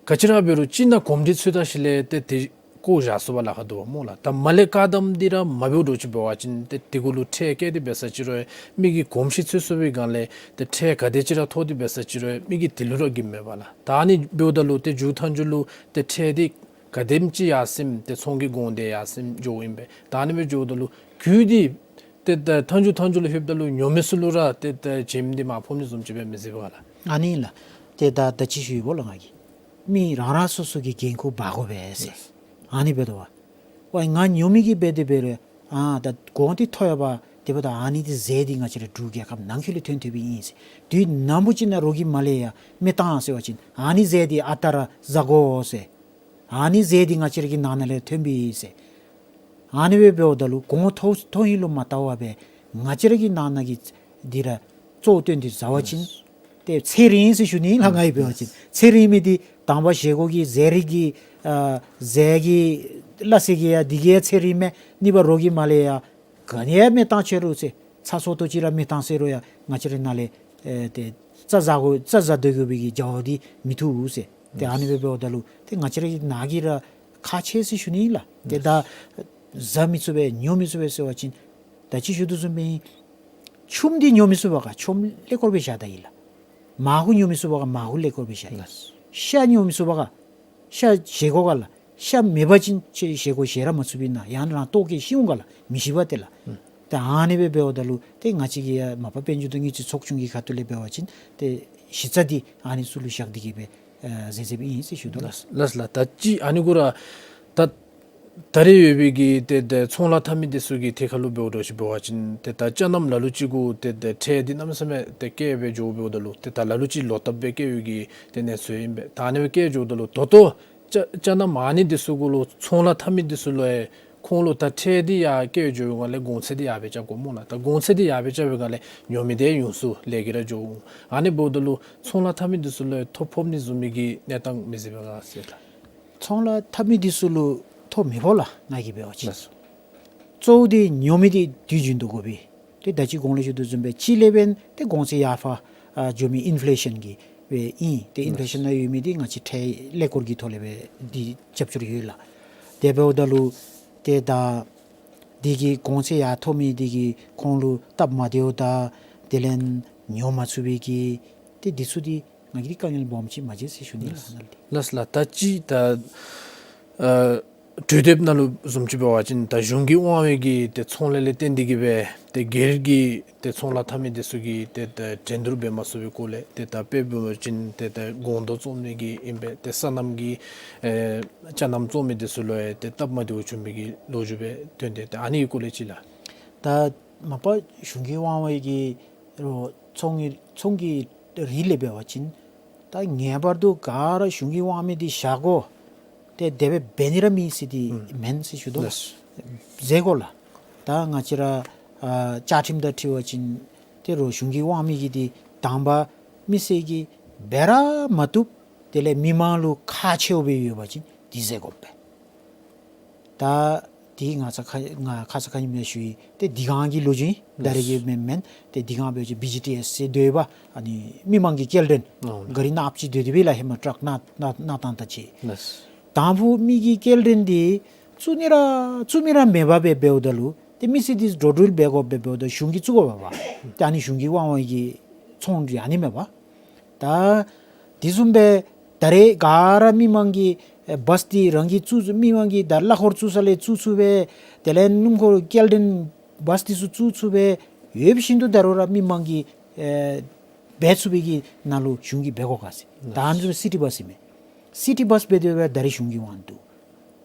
ག་ཅི་ར་འབད་རུང་ཅིག་ནང་གོམས་འདྲིས་ཚུད་ད་ཞིནམ་ལས་ཏེ་དེ་བཀོ་བཞག་ཚུགས་པར་ལཱ་ཁག་འདུག་པ་སྨོ་ལགས། ད་མར་ལས་བཀག་དམ་འདི་ར་མ་འབད་རུང་ཅིག་འབད་བ་ཅིན་ཏེ་དེ་གུ་ལུ་ཁྲལ་བཀལ་ཏེ་འབད་ས་ཅིག་རུང་མི་གིས་གོམས་ཤིང་ཚུད་སོང་བའི་སྒང་ལས་ཏེ་ཁྲལ་ག་དེ་ཅིག་ར་ཐོབ་སྟེ་འབད་ས་ཅིག་རུང་མི་གིས་དེ་ལུ་ར་འགྱོཝ་མས་པ་ལགས། ད་ཨ་ནི་འབདཝ་ད་ལུ་ཏེ་མཇུག་མཐའ་མཇུག་ལུ་ཏེ་ཁྲལ་འདི་ག་དེམ་ཅིག་ཡར་སེངམ་ཏེ་ཚོང་གི་གོང་འདི་ཡར་སེངམ་འགྱོཝ་ཨིན་པས། ད་ཨ་ནི་སྦེ་འགྱོཝ་ད་ལུ་གྱོང་འདི་ཏེ་ད་མཐའ་མཇུག་མཐའ་མཇུག་ལུ་ལྷོདཔ་ད་ལུ་ཉོ་མི་ཚུ་ལུ་ར་ཏེ་ད་བྱེམ་འདི་མར་ཕབ་ནི་བཟུམ་ཅིག་སྦེ་མི་བཟོ་བས་ལགས། ཨ་ནི་ལགས། ཏེ་ད་ད་ཅི་ཞུ་ཡི་སྨོ་ལགས་ང་གིས། མི་རང་རང་སོ་སོ་གི་འགན་ཁུར་འབག་དགོ་པས་ཟེར། ཨ་ནི་འབད་དོ་བ། ཝའི་ང་ཉོ་མི་གིས་འབད་དེ་འབད་རུང་ཨ་ད་གོང་འདི་མཐོ་ཡོད་པ། དེ་འབདཝ་ད་ཨ་ནི་འདི་ཟས་འདི་ང་བཅས་ར་འབྲུག་རྒྱལ་ཁབ་ནང་འཁོད་ལུ་ཐོན་ཐོནམ་ཨིན་ཟེར། དུས་ནམ་བུ་ཅིག་ནང་རོགས་ཀྱིས་མ་ལས་ཡར་མེ་བཏང་ཟེར་བ་ཅིན་ཨ་ནི་ཟས་འདི་ཨ་རྟག་ར་བཟའ་དགོ་ཟེར། ཨ་ནི་ཟས་འདི་ང་བཅས་ར་གི་ནང་ན་ལས་ཐོནམ་ཨིན་ཟེར། ཨ་ནི་སྦེ་འབདཝ་ད་ལུ་གོང་མཐོ་མཐོ་ཧིང་ལུ་མ་བལྟ་བར་སྦེ་ང་བཅས་ར་གི་ནང་ན་གི་འདི་ར་གཙོ་བོ་བཏོན་ཏེ་བཟའ་བ་ཅིན་ཏེ་ཚེ་རིང་ཟེར་ཞུ་ནི་ལགས། ང་གིས་འབད་བ་ཅིན་ཚེ་རིང་མི་འདི་དང་པ་བཞེས་སྒོ་གི་ཟས་རིགས་ཀྱི་ཨ་ཟས་ཀྱི་སླ་བསྲེ་གི་ཡང་འདི་གིས་ཡང་ཚེ་རིང་མས། གཉིས་པ་རོགས་ཀྱིས་མ་ལས་ཡར་ག་ནི་ཡང་མེ་བཏང་ཆི་རུང་ཟེར་ཚ་སོ་ཏོ་ཅིག་ར་མེ་བཏང་ཟེར་རུང་ཡང་ང་བཅས་ར་ནཱ་ལས་ཨེ་ཏེ་རྩྭ་ཟ་དགོ་རྩྭ་ཟ་སྡོད་དགོ་པའི་གི་རྒྱལ་བ་འདི་མི་ཐུབ་ཟེར། ཏེ་ཨ་ནི་སྦེ་འབདཝ་ད་ལུ་ཏེ་ང་བཅས་ར་གི་ནང་གི་ར་ཁག་ཆེ་ཟེར་ཞུ་ནི་ལགས། ཏེ་ད་བཟའ་མི་ཚུགས་པས་ཉོ་མི་ཚུགས་པས་ཟེར་བ་ཅིན་ད་ཅི་ཞུ་དོ་བཟུམ་སྦེ་ཆུམ་འདི་ཉོ་མི་ཚུགས་པ་ག་ཆུམ་ཀླད་ཀོར་སྦེ་བཞག་ད་ཡི་ལགས། མར་ཁུ་ཉོ་མི་ཚུགས་པ་ག་མར་ཁུ་ཀླད་ཀོར་སྦེ་བཞག་ཡི། ཤ་ཉོ་མི་ཚུགས་པ་ག་ཤ་བཞེས་སྒོ་ག་ལགས། ཤ་མེད་པ་ཅིན་ཁྱོད་བཞེས་སྒོ་བཞེས་ར་མ་ཚུགས་པས་ན། ཡང་རང་ལྟོ་བཀོལ་ཤི་འོང་ག་ལགས། མི་ཤི་བས་ཏེ་ལགས། ཏེ་ཨ་ནི་སྦེ་འབདཝ་ད་ལུ་ཏེ་ང་བཅས་ཀྱི་ཡང་མ་པ་དཔལ་འབྱོར་དང་དངུལ་རྩིས་ཚོགས་ཆུང་གི་ཁ་ཐུག་ལས་འབད་བ་ཅིན་ཏེ་གཞི་རྩ་འདི་ཨ་ནི་ཚུ་ལུ་བཞག་སྟེ་གི་སྦེ་ཨ་མཛད་མཛདཔ་ཨིན་ཟེར་ཞུ་དོ་ལགས། ལགས་ལགས། ད་ཅི་ཨ་ནི་གུ་ར་ད་ད་རེས་ཡོད་པའི་གི་ཏེ་ཏེ་ཚོང་ལཱ་འཐབ་མི་འདི་ཚུ་གི་ཐད་ཁར་ལུ་འབདཝ་འདྲཝ་ཅིག་འབད་བ་ཅིན་ཏེ་ད་ཅ་རྣམ་ལ་ལུ་ཅིག་གུ་ཏེ་ཏེ་ཁྲལ་འདི་གནམ་མེད་ས་མེད་ཏེ་བཀལ་སྦེ་འགྱོཝ་འབདཝ་ད་ལུ་ཏེ་ད་ལ་ལུ་ཅིག་ལོག་བཏབ་སྦེ་བཀལ་ཡོད་གི་ཏེ་གནས་ཚུལ་ཨིན་པས། ད་ཨ་ནི་སྦེ་བཀལ་འགྱོཝ་ད་ལུ་ད་ལྟོ་ཅ་ཅ་རྣམ་ཨ་ནི་འདི་ཚུ་གུ་ལུ་ཚོང་ལཱ་འཐབ་མི་འདི་ཚུ་ལུ་ཡང་ཁོང་ལུ་ད་ཁྲལ་འདི་ཡར་བཀལ་འགྱོ་བའི་སྒང་ལས་གོང་ཚད་འདི་ཡར་སྦེ་རྐྱབ་དགོ་སྨོ་ལགས། ད་གོང་ཚད་འདི་ཡར་སྦེ་རྐྱབ་པའི་སྒང་ལས་ཉོ་མི་འདི་ཡོངས་སུ་ལས་ཀྱི་ར་འགྱོ་འོང་། ཨ་ནི་འབདཝ་ད་ལུ་ཚོང་ལཱ་འཐབ་མི་འདི་ཚུ་ལུ་ཐོ་ཕོག་ནི་བཟུམ་མའི་གི་གནས་སྟངས་མི་གཟིགས་པས་ག་ཟེར་ལགས། ཚོང་ལཱ་འཐབ་མི་འདི་ཚུ་ལུ་ཐོ་མི་ཕོག་ལགས། ང་གིས་འབད་བ་ཅིན་ལགས་སོ། གཙོ་བོ་འདི་ཉོ་མི་འདི་དུས་རྒྱུན་དུ་དགོ་པས། ཏེ་ད་ཅི་གོང་ལས་ཞུ་དོ་བཟུམ་སྦེ་གཅིག་ལས་འབདན་ཏེ་གོང་ཚད་ཡར་ཕར་ཨ་འགྱོ་མི་ཨིན་ཕི་ལེ་ཤཱན་གྱི་སྦེ་ཨིན། ཏེ་ཨིན་ཕི་ལེ་ཤཱན་ནང་ཡོད་མི་འདི་ང་བཅས་ཁྲལ་ཀླད་ཀོར་གྱི་ཐོག་ལས་སྦེ་འདི་རྒྱབ་སྐྱོར་ཡོད་ལགས། དེ་འབདཝ་ད་ལུ་ཏེ་ད་འདི་གི་གོང་ཚད་ཡར་མཐོ་མི་འདི་གིས་ཁོང་ལུ་སྟབས་མ་བདེཝ་དང་དེ་ལས་ཉོ་མ་ཚུགས་པའི་གི་ཏེ་འདི་ཚུ་འདི་ང་གིས་དཀའ་ངལ་སྦོམ་ཅིག་མ་མཇལ་ཟེར་ཞུ་ནི་ལགས། ལགས་ལགས། ད་ཅི་ད་ཨ་གྲོས་འདེབས་ནང་ལུ་བཟུམ་ཅིག་འབད་བ་ཅིན་ད་གཞུང་གིས་དབང་བའི་གི་ཏེ་ཚོང་ལས་ལས་བརྟེན་ཏེ་གི་སྦེ་ཏེ་སྒེར་གྱི་ཏེ་ཚོང་ལཱ་འཐབ་མི་འདི་ཚུ་གིས་ཏེ་ད་འགྲན་བསྡུར་འབད་མ་ཚུགས་པའི་སྐོར་ལས་ཏེ་ད་དཔེ་འབད་བ་ཅིན་ཏེ་ད་སྒོང་རྡོ་བཙོང་མི་གི་ཨིན་པས། ཏེ་སོ་ནམ་གྱི་ཨེ་ཅ་རྣམ་བཙོང་མི་འདི་ཚུ་ལུ་ཡང་ཏེ་སྟབས་མ་བདེཝ་བྱུང་མི་གི་ལོ་རྒྱུས་སྦེ་ཐོན་ཏེ། ཏེ་ཨ་ནི་གི་སྐོར་ལས་ཅིག་ལགས། ད་མ་པ་གཞུང་གིས་དབང་བའི་གི་རོགས་ཚོང་གི་ཚོང་གི་རིགས་ལས་འབད་བ་ཅིན་ད་ངེས་པར་དུ་ག་ར་གཞུང་གིས་དབང་མི་འདི་བཞག་དགོ། ཏེ་དེ་སྦེ་འབད་ནི་ར་མེད་ཟེར་འདི་ཨུམ་མེན་ཟེར་ཞུ་དོ། ལགས། ཟེར་དགོ་ལགས། ད་ང་བཅས་ར་ཨ་བཅའ་ཁྲིམས་དང་འཁྲིལ་བ་ཅིན་ཏེ་རོགས་གཞུང་གིས་དབང་མི་གི་འདི་དང་པ་མི་སེར་གྱིས་འབད་ར་མ་བཏུབ། དེ་ལས་མི་མང་ལུ་ཁག་ཆེཝ་སྦེ་ཡོད་པ་ཅིན་འདི་ཟེར་དགོ་པས། ད་འདི་ང་ཚ་ཁ་ང་ཁ་ཙ་ཁ་ཉིནམ་ཡང་ཞུ་ཡི། ཏེ་འདི་སྒང་གི་ལོ་རྒྱུས་ཨིན། ད་རེས་ཀྱི་མེན་མེན། ཏེ་འདི་སྒང་འབད་བ་ཅིན་བི་ཇི་ཊི་ཨེསི་ཟེར་སྡོད་པ་ཨ་ནི་མི་མང་གི་སྐྱེལ་འདྲེན་ཨོ་ག་རི་ནང་ཨཔ་ཅིག་སྡོད་དེ་སྦེ་ལགས། ཧེ་མ་ཊག་ནང་ནང་ནང་བཏང་ད་ཅི། ལགས། དང་ཕུ་མི་གི་སྐྱེལ་འདྲེན་འདི་བཙུགས་ནི་ར་བཙུགས་མི་ར་མེད་པར་སྦེ་འབདཝ་ད་ལུ་ཏེ་མི་སེར་འདི་འགྲོ་འགྲུལ་འབད་དགོཔ་སྦེ་འབདཝ་ད་གཞུང་གིས་བཙུགས་དགོ་པས་པ། ཏེ་ཨ་ནི་གཞུང་གིས་དབང་བའི་གི་ཚོང་འདི་ཨ་ནི་མས་པ། ད་དེ་བཟུམ་སྦེ་ད་རེས་ག་ར་མི་མང་གིས་ཨེ་བཱས་འདི་རང་གིས་བཙུགས་མི་མང་གིས་ད་གླ་འཁོར་བཙུགས་ས་ལས་བཙུགས་ཚུགས་པས། དེ་ལས་སྣུམ་འཁོར་སྐྱེལ་འདྲེན་བཱས་འདི་ཚུ་བཙུགས་ཚུགས་པས། ཡོད་བཞིན་དུ་ད་རུང་ར་མི་མང་གིས་ཨེ་འབད་ཚུགས་པའི་གི་ནང་ལུ་གཞུང་གིས་འབད་དགོ་ག་ཟེར། ད་ཨ་ནི་སི་ཊི་བཱས་ཨིན་མས། སི་ཊི་བཱས་འབད་དེ་འབད་ད་རེས་གཞུང་གིས་དབང་འདུག།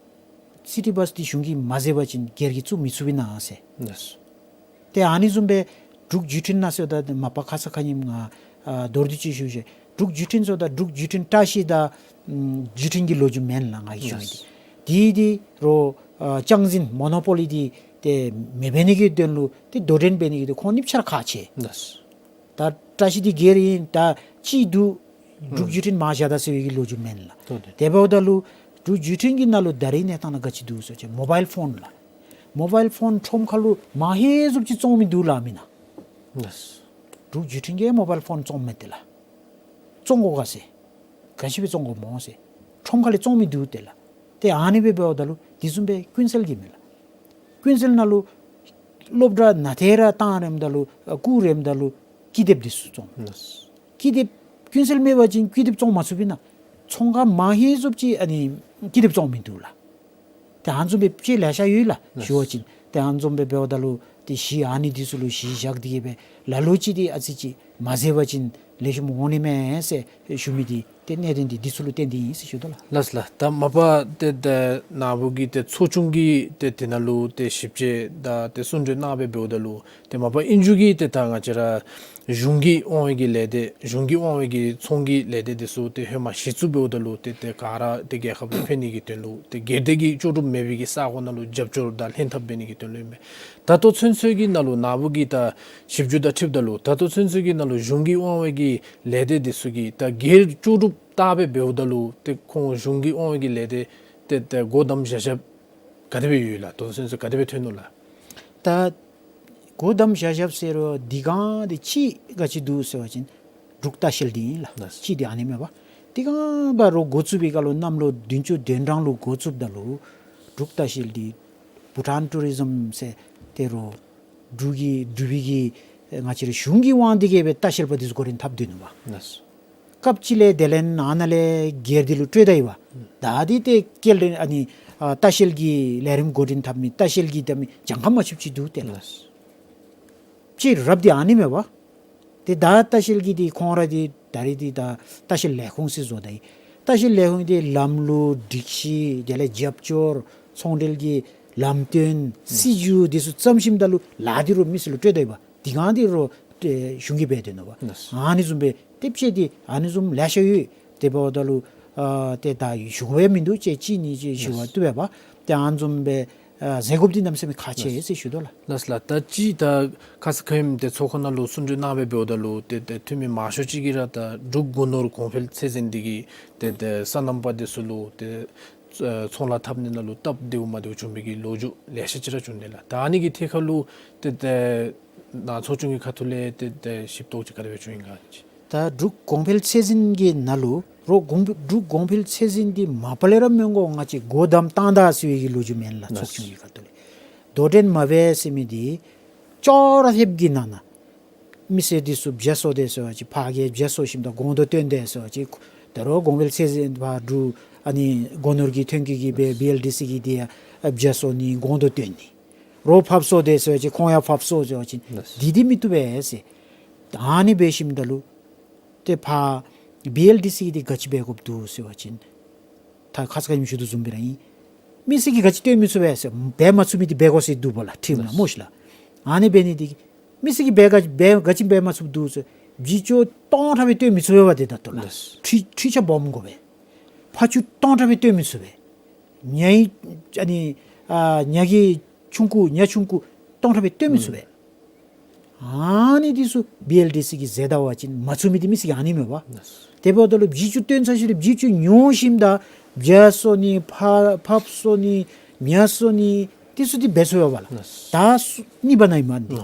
སི་ཊི་བཱས་འདི་གཞུང་གིས་མ་མཛད་པ་ཅིན་སྒེར་གྱིས་བཙུགས་མི་ཚུགས་པས་ན་ཟེར། ལགས། ཏེ་ཨ་ནི་བཟུམ་སྦེ་འབྲུག་བརྒྱུད་འཕྲིན་ནང་ཟེརཝ་ད་མ་པ་ཁ་ཙ་ཁ་ཉིནམ་ང་ཨ་མདོར་བསྡུས་ཅིག་ཞུ་ཞུ་ཡི། འབྲུག་བརྒྱུད་འཕྲིན་ཟེརཝ་ད་འབྲུག་བརྒྱུད་འཕྲིན་བཀྲ་ཤིས་དང་ཨམ་བརྒྱུད་འཕྲིན་གྱི་ལོ་རྒྱུས་མེན་ལགས། ང་གིས་ཞུ་མི་འདི། ལགས། འདི་འདི་རོགས་ཨ་རྐྱང་འཛིན་མོ་ནོ་པོ་ལི་འདི་ཏེ་མེད་པའི་ནི་གི་དོན་ལུ་ཏེ་དོ་འགྲན་འབད་ནི་གི་དོན་ཁོང་གཉིས་ཆ་ར་ཁག་ཆེ། ལགས། ད་བཀྲ་ཤིས་འདི་སྒེར་ཨིན། ད་ཅིག་འདུག། འབྲུག་བརྒྱུད་འཕྲིན་མར་བཞག་ད་ཟེར་བའི་གི་ལོ་རྒྱུས་མེན་ལགས། ཏོ་ཏེ། དེ་འབདཝ་ད་ལུ་འབྲུག་བརྒྱུད་འཕྲིན་གྱི་ནང་ལུ་ད་རེས་གནས་སྟངས་ནང་ག་ཅི་འདུག་ཟེར་བ་ཅིན་མོ་བཱའིལ་ཕོན་ལགས། མོ་བཱའིལ་ཕོན་ཁྲོམ་ཁ་ལུ་མང་ཧེ་ཟུབ་ཅིག་བཙོང་མི་འདུག་ལགས་མི་ནང་། ལགས། འབྲུག་བརྒྱུད་འཕྲིན་གྱིས་མོ་བཱའིལ་ཕོན་བཙོང་མི་འདི་ལགས། བཙོང་དགོ་ག་ཟེར། ག་ཅི་སྦེ་བཙོང་དགོཔ་སྨོ་ཟེར། ཁྲོམ་ཁ་ལས་བཙོང་མི་འདུག་ཏེ་ལགས། ཏེ་ཨ་ནི་སྦེ་འབདཝ་ད་ལུ་དེ་བཟུམ་སྦེ་ཀུན་གསལ་གྱི་མས་ལགས། ཀུན་གསལ་ནང་ལུ་སློབ་གྲྭ་ནང་ཏེ་ར་བཏང་རནམ་ད་ལུ་ཨ་བཀུག་རནམ་ད་ལུ་ཀི་དེབ་འདི་ཚུ་བཙོང་། ལགས། ཀི་དེབ་ཀུན་གསལ་མེད་པ་ཅིན་ཀི་དེབ་བཙོང་མ་ཚུགས་པས་ན། ཚོང་ཁང་མང་ཧེ་ཟུབ་ཅིག་ཨ་ནི་ཀི་དེབ་བཙོང་མི་འདུག་ལགས། ཏེ་ཨ་ནི་བཟུམ་སྦེ་དཔྱེ་ལེ་ཤ་ཡོད་ལགས། ལགས། ཞུ་བ་ཅིན་ཏེ་ཨ་ནི་བཟུམ་སྦེ་འབདཝ་ད་ལུ་ཏེ་གཞི་ཨ་ནི་འདི་ཚུ་ལུ་གཞི་བཞག་སྟེ་གི་སྦེ་ལ་ལུ་ཅིག་འདི་ཨ་ཙི་ཅིག་མ་མཛད་པ་ཅིན་ལེགས་ཤོམ་འོང་ནི་མས་ཟེར་ཞུ་མི་འདི་ ཏེ་གནད་དོན་འདི་འདི་ཚུ་ལུ་བརྟེན་ཏེ་ཨིན་ཟེར་ཞུ་དོ་ལགས། ལགས་ལགས། ད་མ་པ་ཏེ་ད་ནཱ་བུ་གི་ཏེ་ཚོགས་ཆུང་གི་ཏེ་དེ་ནང་ལུ་ཏེ་ཞིབ་དཔྱད་དང་ཏེ་གསུང་གྲོས་གནང་སྦེ་འབདཝ་ད་ལུ་ཏེ་མ་པ་ཨིན་རུང་གི་ཏེ་ད་ང་བཅས་ར་གཞུང་གིས་དབང་བའི་གི་ལས་སྡེ་གཞུང་གིས་དབང་བའི་གི་ཚོང་གི་ལས་སྡེ་འདི་ཚུ་ཏེ་ཧེ་མ་གཞི་བཙུགས་འབདཝ་ད་ལུ་ཏེ་ཏེ་ག་ར་ཏེ་རྒྱལ་ཁབ་ལུ་ཕན་ནི་གི་དོན་ལུ་ཏེ་སྒེར་སྡེ་གི་ལྕོགས་གྲུབ་མེད་པའི་གི་ས་གོ་ནང་ལུ་རྒྱབ་སྐྱོར་དང་ལྷན་ཐབས་འབད་ནི་གི་དོན་ལུ་ཨིན་པས། ད་ལྟོ་ཚུན་ཚོད་ཀྱི་ནང་ལུ་ནཱ་བུ་གི་ད་ཞིབ་འཇུག་དང་འཁྲིལཝ་ད་ལུ་ད་ལྟོ་ཚུན་ཚོད་ཀྱི་ནང་ལུ་གཞུང་གིས་དབང་བའི་གི་ལས་སྡེ་འདི་ཚུ་གིས་ད་སྒེར་ལྕོགས་གྲུབ་བཏགས་སྦེ་འབདཝ་ད་ལུ་ཏེ་ཁོང་གཞུང་གིས་དབང་བའི་གི་ལས་སྡེ་ཏེ་ཏེ་སྒོ་བསྡམ་བཞག་བཞགཔ་ག་དེ་སྦེ་ཡོད་ལགས། ད་ལྟོ་ཚུན་ཚོད་ག་དེ་སྦེ་ཐོན་ནུག་ལགས། ད་སྒོ་བསྡམ་བཞག་བཞགཔ་ཟེར་རུང་འདི་གང་འདི་ཅིག་ག་ཅི་འདུག་ཟེར་བ་ཅིན་འབྲུག་ལྟ་བཤལ་འདི་ཨིན་ལགས། ལགས། ཅིག་འདི་ཨ་ནི་མས་པ། འདི་གང་འབད་རུང་འགོ་བཙུགས་པའི་སྐབས་ལུ་གནམ་ལོ་བདུན་ཅུ་དོན་གྲངས་ལུ་འགོ་བཙུགསཔ་ད་ལུ་འབྲུག་ལྟ་བཤལ་འདི་བྷུ་ཊཱན་ཊུ་རི་ཛིམ་ཟེར་ཏེ་རུང་འབྲུག་གི་འབྲུག་པའི་གི་ང་བཅས་ར་གཞུང་གི་དབང་འདི་གིས་སྦེ་ལྟ་བཤལ་པ་འདི་ཚུ་འགོ་འདྲེན་འཐབ་སྡོད་ནུག་པ། ལགས། སྐབས་ཅིག་ལས་དེ་ལས་ཨ་ནཱ་ལས་སྒེར་སྡེ་ལུ་སྤྲོད་ད་ཡི་པ། ད་འདི་ཏེ་སྐལ་ལྡན་ཨ་ནི་ཨ་ལྟ་བཤལ་གྱི་ལས་རིམ་འགོ་འདྲེན་འཐབ་མི་ལྟ་བཤལ་གྱི་འཐབ་མི་གྱངས་ཁ་མ་ཆོདཔ་ཅིག་འདུག་ཏེ་ལགས། ལགས། ཅིག་རབ་འདི་ཨ་ནི་མས་པ། ཏེ་ད་ལྟ་བཤལ་གྱི་འདི་ཁོང་ར་འདི་ད་རེས་འདི་ད་ལྟ་བཤལ་ལས་ཁུངས་ཟེར་བཟོ་ད་ཡི། ལྟ་བཤལ་ལས་ཁུངས་འདི་ལམ་ལུགས་སྒྲིག་གཞི་དེ་ལས་རྒྱབ་སྐྱོར་ཚོང་འབྲེལ་གྱི་ལམ་སྟོན་སྲིད་བྱུས་འདི་ཚུ་བརྩམས་ཞིནམ་ད་ལུ་ལཱ་འདི་རུང་མི་སེར་ལུ་སྤྲོད་ད་ཡི་པ། འདི་གང་འདི་རུང་ཏེ་གཞུང་གིས་འབད་སྡོད་ནུག་པ། ལགས། ཨ་ནི་བཟུམ་སྦེ་ཏེ་ཕྱེ་འདི་ཨ་ནི་བཟུམ་ལེ་ཤ་ཡོད། དེ་འབདཝ་ད་ལུ་ཨ་ཏེ་ད་ཞུ་དགོཔ་མིན་འདུག། ཅིག་ཅིག་ནི་ཅིག་ཞུ་བ་བཏུབ་པས་པ། ཏེ་ཨ་ནི་བཟུམ་སྦེ་ཨ་མཛད་དགོཔ་འདི་གནམ་མེད་ས་མེད་ཁག་ཆེ་ཟེར་ཞུ་དོ་ལགས། ལགས་ལགས། ད་ཅི་ད་ཁ་ཙ་ཁ་ཉིནམ་ཏེ་ཚོགས་ཁང་ནང་ལུ་གསུང་གྲོས་གནང་སྦེ་འབདཝ་ད་ལུ་ཏེ་ཏེ་འཐུས་མི་མང་ཤོས་ཅིག་གིས་ར་ད་འབྲུག་སྒོ་ནོར་གོང་འཕེལ་ཚད་འཛིན་འདི་གིས་ཏེ་ཏེ་སོ་ནམ་པ་འདི་ཚུ་ལུ་ཏེ་ཨ་ཚོང་ལཱ་འཐབ་ནི་ནང་ལུ་སྟབས་བདེཝ་མ་བདེཝ་བྱུང་བའི་གི་ལོ་རྒྱུས་ལེ་ཤ་ཅིག་ར་བྱུང་ནི་ལགས། ད་ཨ་ནི་གི་ཐད་ཁར་ལུ་ཏེ་ཏེ་ནཱ་ཚོགས་ཆུང་གི་ཁ་ཐུག་ལས་ཏེ་ཏེ་ཞིབ་རྟོག་ཅིག་ག་དེ་སྦེ་བྱུང་ཡི་ག་ཅིག། ད་འབྲུག་གོང་འཕེལ་ཚད་འཛིན་གྱི་ནང་ལུ་རོགས་གོང་འཕེལ་འབྲུག་གོང་འཕེལ་ཚད་འཛིན་འདི་མ་པ་ལས་ར་མི་དགོ་ང་བཅས་སྒོ་བསྡམ་བཏང་ད་ཟེར་བའི་གི་ལོ་རྒྱུས་མེན་ལགས། ལགས། ཚོགས་ཆུང་གི་ཁ་ཐུག་ལས་དོ་འགྲན་མ་འབད་ཟེར་མི་འདི་ཅོག་ར་འཐདཔ་གི་ནང་ན་མི་སེར་འདི་ཚུ་བྱ་གསོ་དེས་ཟེར་བ་ཅིན་ཕར་གྱི་བྱ་གསོ་ཞིནམ་ད་གོང་དུ་བཏོན་དེས་ཟེར་བ་ཅིན་ད་རུང་གོང་འཕེལ་ཚད་འཛིན་ཕར་འབྲུག་ཨ་ནི་སྒོ་ནོར་གྱི་ཐོན་སྐྱེད་ཀྱི་སྦེ་བི་ཨེལ་ཌི་སི་གི་འདི་ཡང་བྱ་གསོ་ནི་གོང་དུ་བཏོན་ནི། རོགས་ཕར་གསོ་དེས་ཟེར་བ་ཅིན་ཁོང་ཡང་ཕར་གསོ་ཟེར་བ་ཅིན་ལགས། འདི་འདི་མི་བཏུབ་པས་ཟེར། ཨ་ནི་འབད་ཞིནམ་ད་ལུ་ཏེ་ཕར་བི་ཨེལ་ཌི་སི་གིས་འདི་ག་ཅི་འབད་དགོཔ་འདུག་ཟེར་བ་ཅིན་ད་ཁ་ཙ་ཁ་ཉིནམ་ཞུ་དོ་བཟུམ་སྦེ་ར་ཨིན། མི་སེར་གྱིས་ག་ཅི་བཏོན་མི་ཚུགས་པས་ཟེར། འབད་མ་ཚུགས་མི་འདི་འབད་དགོ་ཟེར་འདུག་པ་ལགས། ཁྲིམས་ནང་ལགས། སྨོ་ཤིག་ལགས། ཨ་ནི་འབད་ནི་འདི་མི་སེར་གྱིས་འབད་ག་ཅི་འབད་ག་ཅི་འབད་མ་ཚུགསཔ་འདུག་ཟེར། བྱི་ཅུང་སྟོང་ཕྲག་སྦེ་བཏོན་མི་ཚུགས་པས་པ་ཏེ་ད་ལྟོ་ལགས། ལགས། འཕྲུལ་འཕྲུལ་ཆས་སྦོམ་དགོ་པས། ཕག་ཕྱུགས་སྟོང་ཕྲག་སྦེ་བཏོན་མི་ཚུགས་པས། ཉ་ཡི་ཨ་ནི་ཨ་ཉ་གི་ཆུང་ཀུ་ཉ་ཆུང་ཀུ་སྟོང་ཕྲག་སྦེ་བཏོན་མི་ཚུགས་པས། ཨ་ནི་འདི་ཚུ་བི་ཨེལ་ཌི་སི་གིས་ཟེར་ད་བ་ཅིན་མ་ཚུགས་མི་འདི་མི་སེར་གྱིས་ཨ་ནི་མས་པ། ལགས། དེ་འབདཝ་ད་ལུ་བྱི་ཅུང་བཏོན་ཚར་ཞིནམ་ལས་བྱི་ཅུང་ཉོ་ཞིནམ་ད་བྱ་གསོ་ནི་ཕག་ཕགཔ་གསོ་ནི་མྱ་གསོ་ནི་འདི་ཚུ་འདི་འབད་ཚུགས་པས་པ་ལགས། ལགས། ད་གསོ་ནི་འབག་ནི་མས་འདི།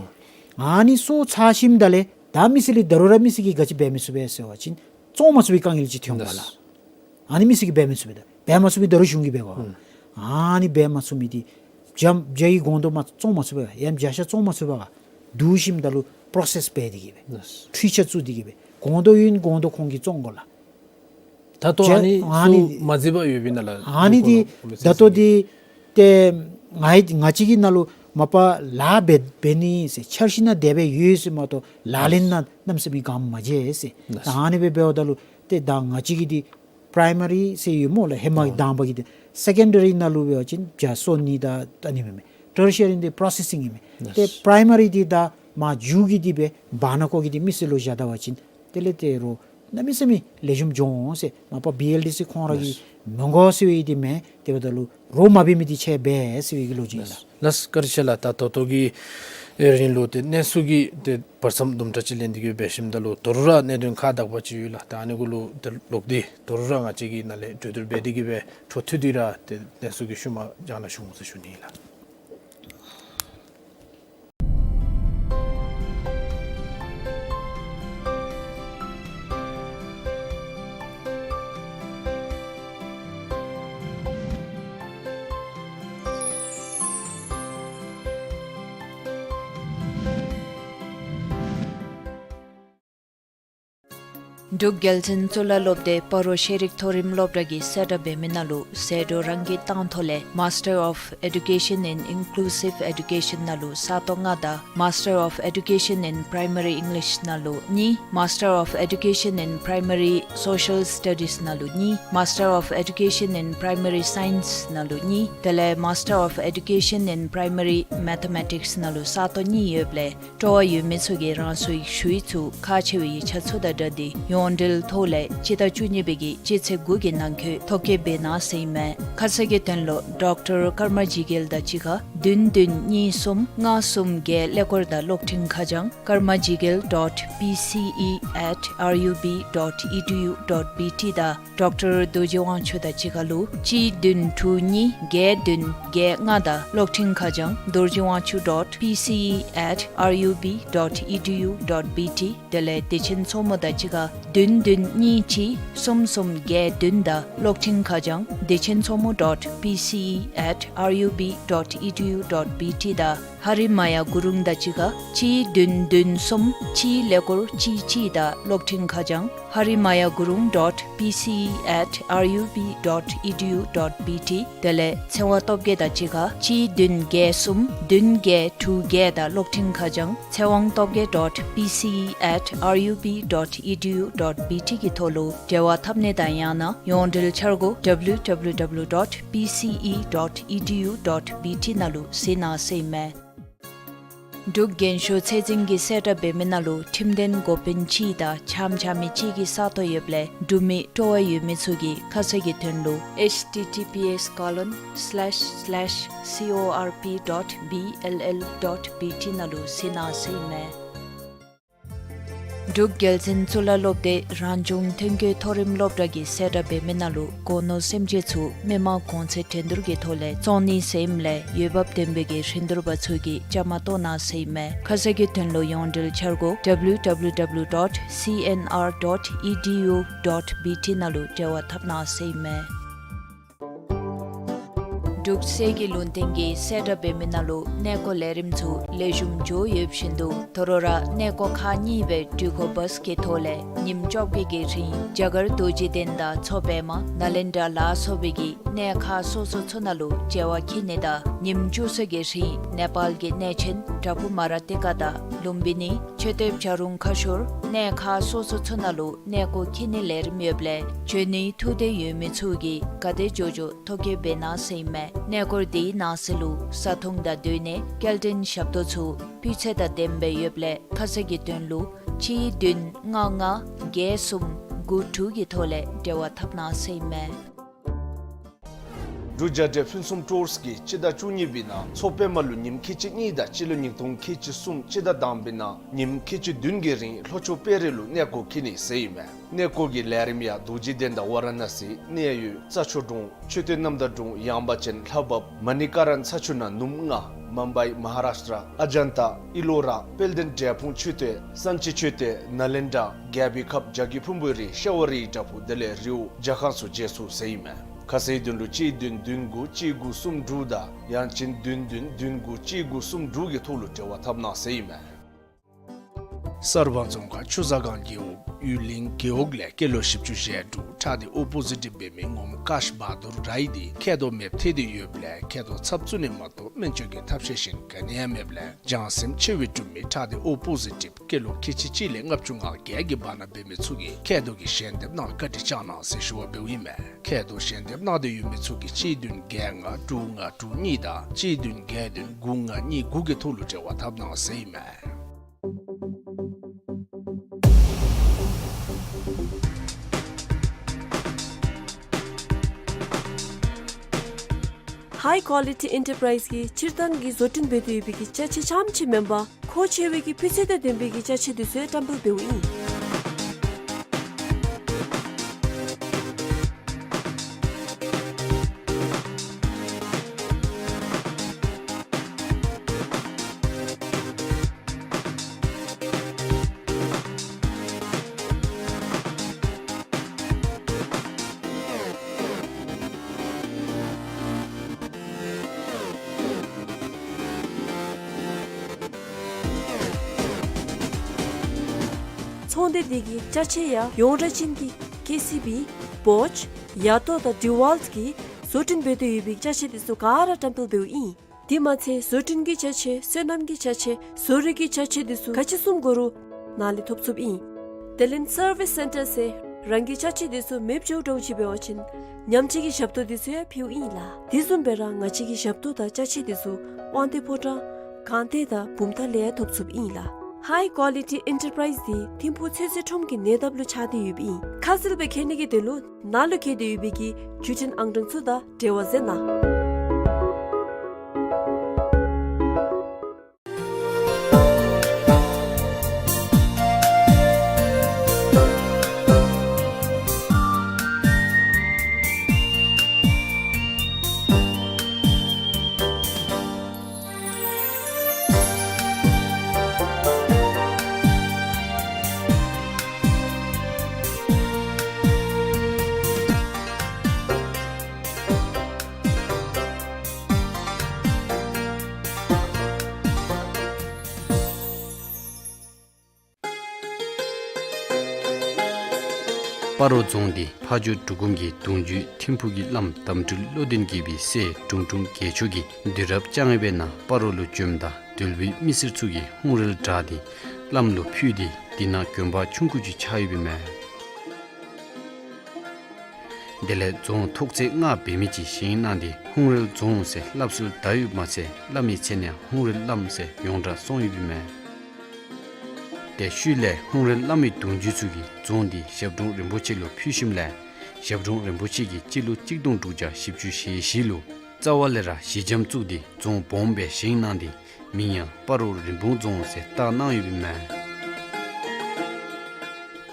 ཨ་ནི་གསོ་ཚར་ཞིནམ་ད་ལས་ད་མི་སེར་ལས་ད་རུང་ར་མི་སེར་གྱིས་ག་ཅི་འབད་མི་ཚུགས་པས་ཟེར་བ་ཅིན་བཙོང་མ་ཚུགས་པའི་དཀའ་ངལ་ཅིག་ཐོན་པ་ལགས། ལགས། ཨ་ནི་མི་སེར་གྱིས་འབད་མི་ཚུགས་པས། ད་འབད་མ་ཚུགས་མི་ད་རུང་གཞུང་གིས་འབད་དགོ། ཨ་ནི་འབད་མ་ཚུགས་མི་འདི་བྱ་བྱ་ཡི་གོང་དུ་མ་བཙོང་མ་ཚུགས་པས། ཡང་བྱ་ཤ་བཙོང་མ་ཚུགས་པས། བསྡུ་ཞིནམ་ད་ལུ་པོ་རོ་སེསི་འབད་དེ་གི་སྦེ་འཕྲུལ་ཆས་བཙུགས་ཏེ་གི་སྦེ་གོང་དུ་ཡོད་ན་གོང་དུ་ཁོང་གིས་བཙོང་དགོ་ལགས། ད་ལྟོ་ཨ་ནི་ཚུ་མ་མཛད་པར་ཡོདཔ་ཨིན་ན་ལགས། ཨ་ནི་འདི་ད་ལྟོ་འདི་ཏེ་ང་ང་བཅས་ཀྱི་ནང་ལུ་མ་པ་ལཱ་འབད་འབད་ནི་ཟེར་འཆར་གཞི་ནང་དེ་སྦེ་ཡོད་ཟེར་མ་གཏོགས་ལག་ལེན་ནང་གནམ་མེད་ས་མེད་གང་མ་མཇལ་ཟེར། ཨ་ནི་སྦེ་འབདཝ་ད་ལུ་ཏེ་ད་ང་བཅས་ཀྱི་འདི་པ་རའི་མ་རི་ཟེར་ཡོད་སྨོ་ལགས། ཧེ་མ་དང་པ་གི་འདི། སེ་ཀེན་ཌ་རི་ནང་ལུ་འབད་བ་ཅིན་བྱ་གསོ་ནི་ད་ཨ་ནི་མས་མས། ཊར་ཤི་ཡ་རི་འདི་པོ་རོ་སེ་སིང་ཨིན་མས། ཏེ་པ་རའི་མ་རི་འདི་ད་མ་མཇུག་གི་འདི་སྦེ་བར་ན་ཁོ་གི་འདི་མི་སེར་ལུ་བཞག་ད་བ་ཅིན་དེ་ལས་ད་རུང་གནམ་མེད་ས་མེད་ལེགས་ཤོམ་འགྱོ་འོང་ཟེར། མ་པ་བི་ཨེལ་ཌི་སི་ཁོང་ར་གིས་མི་དགོ་ཟེར་བའི་འདི་མེན། དེ་འབདཝ་ད་ལུ་རོགས་མ་འབད་མི་འདི་ཆེ་བས་ཟེར་བའི་གི་ལོ་རྒྱུས་ཨིན་ལགས། ལགས་བཀའ་དྲིན་ཆེ་ལགས། ད་ད་ལྟོ་གི་རིང་ལུ་ཏེ་གནས་ཚུལ་གྱི་ཏེ་བར་མཚམས་དུམ་གྲ་ཅིག་ལེན་ཏེ་གི་འབད་ཞིནམ་ད་ལུ་ད་རུང་ར་གནད་དོན་ཁག་དག་པ་ཅིག་ཡོད་ལགས། ད་ཨ་ནི་གུ་ལུ་ཏེ་ལོག་སྟེ་ད་རུང་ར་ང་བཅས་ཀྱིས་ནཱ་ལས་གྲོས་བསྡུར་འབད་དེ་གི་སྦེ་འཕྲོ་མཐུད་དེ་ར་ཏེ་གནས་ཚུལ་གྱི་ཤུལ་མ་བྱང་ནང་ཞུ་འོང་ཟེར་ཞུ་ནི་ཨིན་ལགས། འབྲུག་རྒྱལ་བཙུན་གཙུག་ལག་སློབ་སྡེ་སྤ་རོ་ཤེས་རིག་མཐོ་རིམ་སློབ་གྲྭ་གིས་གསལ་བསྒྲགས་འབད་མི་ནང་ལུ་ཟད་འགྲོ་རང་གིས་བཏང་ཐོག་ལས་Master of Education in Inclusive Education ནང་ལུ་ས་སྟོང་ལྔ་དང་Master of Education in Primary English ནང་ལུ་གཉིས། Master of Education in Primary Social Studies ནང་ལུ་གཉིས། Master of Education in Primary Science ནང་ལུ་གཉིས། དེ་ལས་Master of Education in Primary Mathematics ནང་ལུ་ས་སྟོང་གཉིས་ཡོདཔ་ལས་སྤྲོ་བ་ཡོད་མི་ཚུ་གིས་རང་སོའི་ཞུ་ཡིག་ཚུ་ཁག་ཆེ་བའི་ཡིག་ཆ་ཚུ་དང་སྦྲགས་ཏེ་ཡོངས་འབྲེལ་ཐོག་ལས་སྤྱི་ཟླ་བཅུ་གཉིས་པའི་གི་སྤྱི་ཚེས་དགུ་གི་ནང་འཁོད་ཐོ་བཀོད་འབད་གནང་ཟེར་ཨིན་མས། ཁ་གསལ་གྱི་དོན་ལུ་ཌོག་ཊར་ཀརྨ་འཇིགས་རྒྱལ་དང་གཅིག་ཁར་བདུན་བདུན་གཉིས་གསུམ་ལྔ་གསུམ་བརྒྱད་ཀླད་ཀོར་དང་གློག་འཕྲིན་ཁ་བྱང་karmajigel dot P C E at R U B dot E D U dot B T དང་ཌོག་ཊར་རྡོ་རྗེ་དབང་ཕྱུག་དང་གཅིག་ཁར་ལུ་གཅིག་བདུན་དྲུག་གཉིས་བརྒྱད་བདུན་བརྒྱད་ལྔ་དང་གློག་འཕྲིན་ཁ་བྱང་dorjiwangchu dot P C E at R U B dot E D U dot B T དེ་ལས་བདེ་ཆེན་མཚོ་མོ་དང་གཅིག་ཁར་བདུན་བདུན་གཉིས་གཅིག་གསུམ་གསུམ་བརྒྱད་བདུན་དང་གློག་འཕྲིན་ཁ་བྱང་བདེ་ཆེན་མཚོ་མོ་dot P C E at R U B dot E D U dot B T དང་ཧ་རི་མ་ཡ་གུ་རུང་དང་གཅིག་ཁར་གཅིག་བདུན་བདུན་གསུམ་གཅིག་ཀླད་ཀོར་གཅིག་གཅིག་དང་གློག་འཕྲིན་ཁ་བྱང་ཧ་རི་མ་ཡ་གུ་རུང་dot P C E at R U B dot E D U dot B T དེ་ལས་ཚེ་དབང་སྟོབས་རྒྱས་དང་གཅིག་ཁར་གཅིག་བདུན་བརྒྱད་གསུམ་བདུན་བརྒྱད་དྲུག་བརྒྱད་དང་གློག་འཕྲིན་ཁ་བྱང་ཚེ་དབང་སྟོབས་རྒྱས་dot P C E at R U B dot E D U dot B T གི་ཐོག་ལུ་འབྲེལ་བ་འཐབ་ནི་དང་ཡང་ན་ཡོངས་འབྲེལ་འཆར་སྒོ་W W W dot P C E dot E D U dot B T ནང་ལུ་གཟིགས་གནང་ཟེར་ཨིན་མས། འབྲུག་རྒན་ཤོས་ཚད་འཛིན་གྱིས་གསལ་བསྒྲགས་འབད་མི་ནང་ལུ་ཁྲིམས་དོན་འགོ་དཔོན་གཅིག་དང་ཕྱགམ་ཕྱག་མི་གཅིག་གི་ས་སྟོང་ཡོདཔ་ལས་འབྲུག་མི་སྤྲོ་བ་ཡོད་མི་ཚུ་གིས་ཁ་གསལ་གྱི་དོན་ལུ་H T T P S colon slash slash C O R P dot B L L dot B T ནང་ལུ་གཟིགས་གནང་ཟེར་ཨིན་མས། འབྲུག་རྒྱལ་བཙུན་གཙུག་ལག་སློབ་སྡེ་རང་བྱུང་ཐོན་སྐྱེད་མཐོ་རིམ་སློབ་གྲྭ་གིས་གསལ་བསྒྲགས་འབད་མི་ནང་ལུ་སྒོ་ནོར་སེམས་ཅན་ཚུ་མི་མང་གོང་ཚད་འགྲན་བསྡུར་གྱི་ཐོག་ལས་བཙོང་ནི་ཟེར་ཨིནམ་ལས་འོས་འབབ་ལྡན་པའི་གི་རིན་བསྡུར་པ་ཚུ་གིས་བཅའ་མར་གཏོགས་གནང་ཟེར་ཨིན་མས། ཁ་གསལ་གྱི་དོན་ལུ་ཡོངས་འབྲེལ་འཆར་སྒོ་W W W dot C N R dot E D U dot B T ནང་ལུ་འབྲེལ་བ་འཐབ་གནང་ཟེར་ཨིན་མས། འབྲུག་སྲིད་ཀྱི་ལུང་བསྟན་གྱིས་གསལ་བསྒྲགས་འབད་མི་ནང་ལུ་གནས་སྐོར་ལས་རིམ་ཚུ་ལེགས་ཤོམ་འགྱོ་ཡོདཔ་བཞིན་དུ་ད་རུང་ར་གནས་སྐོར་ཁག་གཉིས་སྦེ་འགྲུལ་འཁོར་བཱས་ཀྱི་ཐོག་ལས་ཉིནམ་བཅོ་བརྒྱད་ཀྱི་རིང་རྒྱ་གར་རྡོ་རྗེ་གདན་དང་མཚོ་པདྨ་ནཱ་ལེནྡྲ་ལ་སོགས་པའི་གི་གནས་ཁག་སོ་སོ་ཚུ་ནང་ལུ་བྱ་བ་འཁྱིད་ནི་དང་ཉིནམ་བཅུ་གསུམ་གྱི་རིང་ནེ་པཱལ་གྱི་གནས་ཆེན་བྲག་ཕུག་མ་ར་ཏི་ཀ་དང་ལུམ་བི་ནི་མཆོད་རྟེན་བྱ་རུང་ཁ་ཤོར་གནས་ཁག་སོ་སོ་ཚུ་ནང་ལུ་གནས་སྐོར་འཁྱིད་ནིའི་ལས་རིམ་ཡོདཔ་ལས་འབྱོན་ནིའི་ཐུགས་འདོད་ཡོད་མི་ཚུ་གིས་ག་དེ་མགྱོགས་མགྱོགས་ཐོ་བཀོད་འབད་གནང་ཟེར་ཨིན་མས། གནས་སྐོར་དེའི་ནང་གསེས་ལུ་བཟའ་འཐུང་དང་སྡོད་གནས་སྐྱེལ་འདྲེན་ཞབས་ཏོག་ཚུ་སྤུས་ཚད་དང་ལྡནམ་སྦེ་ཡོདཔ་ལས་ཁ་གསལ་གྱི་དོན་ལུ་གཅིག་བདུན་ལྔ་ལྔ་བརྒྱད་གསུམ་དགུ་དྲུག་གི་ཐོག་ལས་འབྲེལ་བ་འཐབ་གནང་ཟེར་ཨིན་མས། འབྲུག་རྒྱལ་འདྲེ་ཕུན་སུམ་ཊུརསི་གིས་སྤྱི་ཟླ་བཅུ་གཉིས་པའི་ནང་མཚོ་པདྨ་ལུ་ཉིནམ་ཁལ་གཅིག་གཉིས་དང་སྤྱི་ལོ་ཉིས་སྟོང་ཁལ་གཅིག་གསུམ་སྤྱི་ཟླ་དང་པའི་ནང་ཉིནམ་ཁལ་གཅིག་བདུན་གྱི་རིང་ལྷོ་ཕྱོགས་དཔལ་རི་ལུ་གནས་སྐོར་འཁྱིད་ནི་ཟེར་ཨིན་མས། གནས་སྐོར་གྱི་ལས་རིམ་ཡང་རྡོ་རྗེ་གདན་དང་ཝ་ར་ཎ་སི་གནས་ཡུལ་རྩྭ་མཆོག་གྲོང་མཆོད་རྟེན་རྣམ་དག་གྲོང་ཡངས་པ་ཅན་ལྷ་བབས་མ་ཎི་ཀ་ར་ན་ས་ཆུ་ནང་ནུབ་ལྔ་མུམ་བའི་མ་ཧཱ་རཱཤ་ཊ་ཨ་ཇན་ཏ་ཨི་ལོ་ར་དཔལ་ལྡན་འབྲས་སྤུངས་མཆོད་རྟེན་ས་འཛིན་མཆོད་རྟེན་ནཱ་ལེནྡྲ་རྒྱལ་པོའི་ཁབ་བྱ་རྒོད་ཕུང་པོའི་རི་ཤ་བ་རིའི་བྲག་ཕུག་དེ་ལས་རི་བོ་ཇ་ཁང་ཚུ་མཇལ་ཚུགས་ཟེར་ཨིན་མས། ཁ་གསལ་དོན་ལུ་གཅིག་བདུན་བདུན་དགུ་གཅིག་དགུ་གསུམ་དྲུག་དང་ཡང་ཅིན་བདུན་བདུན་བདུན་དགུ་གཅིག་དགུ་གསུམ་དྲུག་གི་ཐོག་ལུ་འབྲེལ་བ་འཐབ་གནང་ཟེར་ཨིན་མས། གསར་སྤང་རྫོང་ཁག་ཆུ་བཟང་སྒང་རྒེད་འོག་ཡུལ་གླིང་རྒེད་འོག་ལས་སྐྱེས་ལོ་བཞི་བཅུ་ཞེ་དྲུག་ཁྲག་སྡེ་ཨོ་པོ་ཟི་ཊིབ་འབད་མི་ངོམ་ཀཱཤ་བྷ་དུར་རའི་འདི་མཁལ་རྡོག་མེདཔ་ཐལ་ཏེ་ཡོདཔ་ལས་མཁལ་རྡོག་ཚབ་བཙུགས་ནི་མ་གཏོགས་སྨན་བཅོས་ཀྱི་ཐབས་ཤེས་གཞན་ག་ནི་ཡང་མེདཔ་ལས་བྱང་སེམས་ཆེ་བའི་འབྲུག་མི་ཁྲག་སྡེ་ཨོ་པོ་ཟི་ཊིབ་སྐྱེས་ལོ་ཁལ་གཅིག་གཅིག་ལས་ལྔ་བཅུ་ང་བརྒྱད་ཀྱི་བར་ན་འབད་མི་ཚུ་གིས་མཁལ་རྡོག་གི་ཞལ་འདེབས་གནང་བཀའ་དྲིན་བསྐྱང་གནང་ཟེར་ཞུ་བ་འབདཝ་ཨིན་མས། མཁལ་རྡོག་ཞལ་འདེབས་གནང་སྟེ་ཡོད་མི་ཚུ་གིས་གཅིག་བདུན་བརྒྱད་ལྔ་དྲུག་ལྔ་དྲུག་གཉིས་དང་གཅིག་བདུན་བརྒྱད་བདུན་དགུ་ལྔ་གཉིས་དགུ་གི་ཐོག་ལུ་འབྲེལ་བ་འཐབ་གནང་ཟེར་ཨིན་མས། ཧའི་ཀོ་ལི་ཊི་ཨེན་ཊར་པ་རའིཛ་གིས་སྤྱིར་བཏང་གི་བཟོ་སྐྲུན་འབད་དེ་ཡོད་པའི་གི་ཅ་ཆས་རྐྱངམ་ཅིག་མེན་པར་མཁོ་ཆེ་བའི་གི་སྤུས་ཚད་དང་ལྡན་པའི་གི་ཅ་ཆས་འདི་ཚུ་ཡང་བཀྲམ་སྤེལ་འབདཝ་ཨིན། ཚོང་སྡེ་འདི་གི་ཅ་ཆས་ཡང་ཡོངས་གྲགས་ཅན་གྱི་ཀེ་སི་བི་བོཆ་ཡ་ཏོ་དང་ཌི་ཝཱལཊ་གིས་བཟོ་སྐྲུན་འབད་དེ་ཡོད་པའི་ཅ་ཆས་འདི་ཚུ་ག་ར་བཀྲམ་སྤེལ་འབདཝ་ཨིན། དེ་མ་ཚད་བཟོ་སྐྲུན་གྱི་ཅ་ཆས་སོ་ནམ་གྱི་ཅ་ཆས་བཟོ་རིག་གི་ཅ་ཆས་འདི་ཚུ་ག་ཅི་བཟུམ་དགོ་རུང་ནཱ་ལས་ཐོབ་ཚུགསཔ་ཨིན། དེ་ལས་སར་བིས་སེན་ཊར་ཟེར་རང་གི་ཅ་ཆས་འདི་ཚུ་མེདཔ་འགྱོ་འགྱོཝ་ཅིག་འབད་བ་ཅིན་ཉམས་བཅོས་ཀྱི་ཞབས་ཏོག་འདི་ཚུ་ཡང་ཕུལཝ་ཨིན་ལགས། དེ་བཟུམ་སྦེ་ར་ང་བཅས་ཀྱི་ཞབས་ཏོག་དང་ཅ་ཆས་འདི་ཚུ་དབང་འདུས་ཕོ་བྲང་སྒང་སྟེང་དང་བུམ་ཐང་ལས་ཡང་ཐོབ་ཚུགསཔ་ཨིན་ལགས། ཧའི་ཀོ་ལི་ཊི་ཨེན་ཊར་པ་རའིཛ་འདི་ཐིམ་ཕུག་ཚོད་བསྲེ་ཁྲོམ་གྱི་ཉེ་འདབས་ལུ་ཆགས་ཏེ་ཡོདཔ་ཨིན། ཁ་གསལ་སྦེ་མཁྱེན་ནི་གི་དོན་ལུ་ནཱ་ལུ་བཀལ་ཏེ་ཡོད་པའི་གི་བརྒྱུད་འཕྲིན་ཨང་གྲངས་ཚུ་དང་འབྲེལ་བ་མཛད་གནང་། སྤ་རོ་རྫོང་འདི་ཕ་ཇོ་འབྲུག་སྒོམ་གྱི་གདུང་རྒྱུད་ཐིམ་ཕུག་གི་བླམ་དམ་སྤྲུལ་བློ་ལྡན་དགྱེས་པའི་སྲས་དྲུང་དྲུང་རྒྱལ་མཆོག་གིས་དུས་རབས་བཅོ་ལྔ་པའི་ནང་སྤ་རོ་ལུ་བྱོནམ་ད་དོལ་པོའི་མི་སེར་ཚུ་གིས་ཧཱུྃ་རལ་བྲག་འདི་བླམ་ལུ་ཕུལ་ཏེ་དེ་ནང་དགོན་པ་ཆུང་ཀུ་ཅིག་ཆགས་ཡོདཔ་ཨིན་མས། དེ་ལས་རྫོང་ཐོག་བརྩེགས་ལྔ་འབད་མི་ཅིག་བཞེངས་གནང་སྟེ་ཧཱུྃ་རལ་རྫོང་ཟེར་སླབ་སྲོལ་ད་ཡོདཔ་མ་ཚད་བླམ་གྱི་མཚན་ཡང་ཧཱུྃ་རལ་བླམ་ཟེར་ཡོངས་གྲགས་སོང་ཡོདཔ་ཨིན་མས། དེ་ཤུལ་ལས་ཧཱུྃ་རལ་བླམ་གྱི་གདུང་རྒྱུད་ཚུ་གིས་རྫོང་འདི་ཞབས་དྲུང་རིན་པོ་ཆེ་ལུ་ཕུལ་ཞིནམ་ལས་ཞབས་དྲུང་རིན་པོ་ཆེ་གིས་སྤྱི་ལོ་གཅིག་སྟོང་དྲུག་བརྒྱ་བཞི་བཅུ་ཞེ་བཞི་ལུ་རྩ་བ་ལས་ར་ཞི་འཇམ་བཙུགས་ཏེ་རྫོང་སྦོམ་སྦེ་བཞེངས་གནང་སྟེ་མིང་ཡང་སྤ་རོ་རིན་སྤུངས་རྫོང་ཟེར་བཏགས་གནང་ཡོདཔ་ཨིན་མས།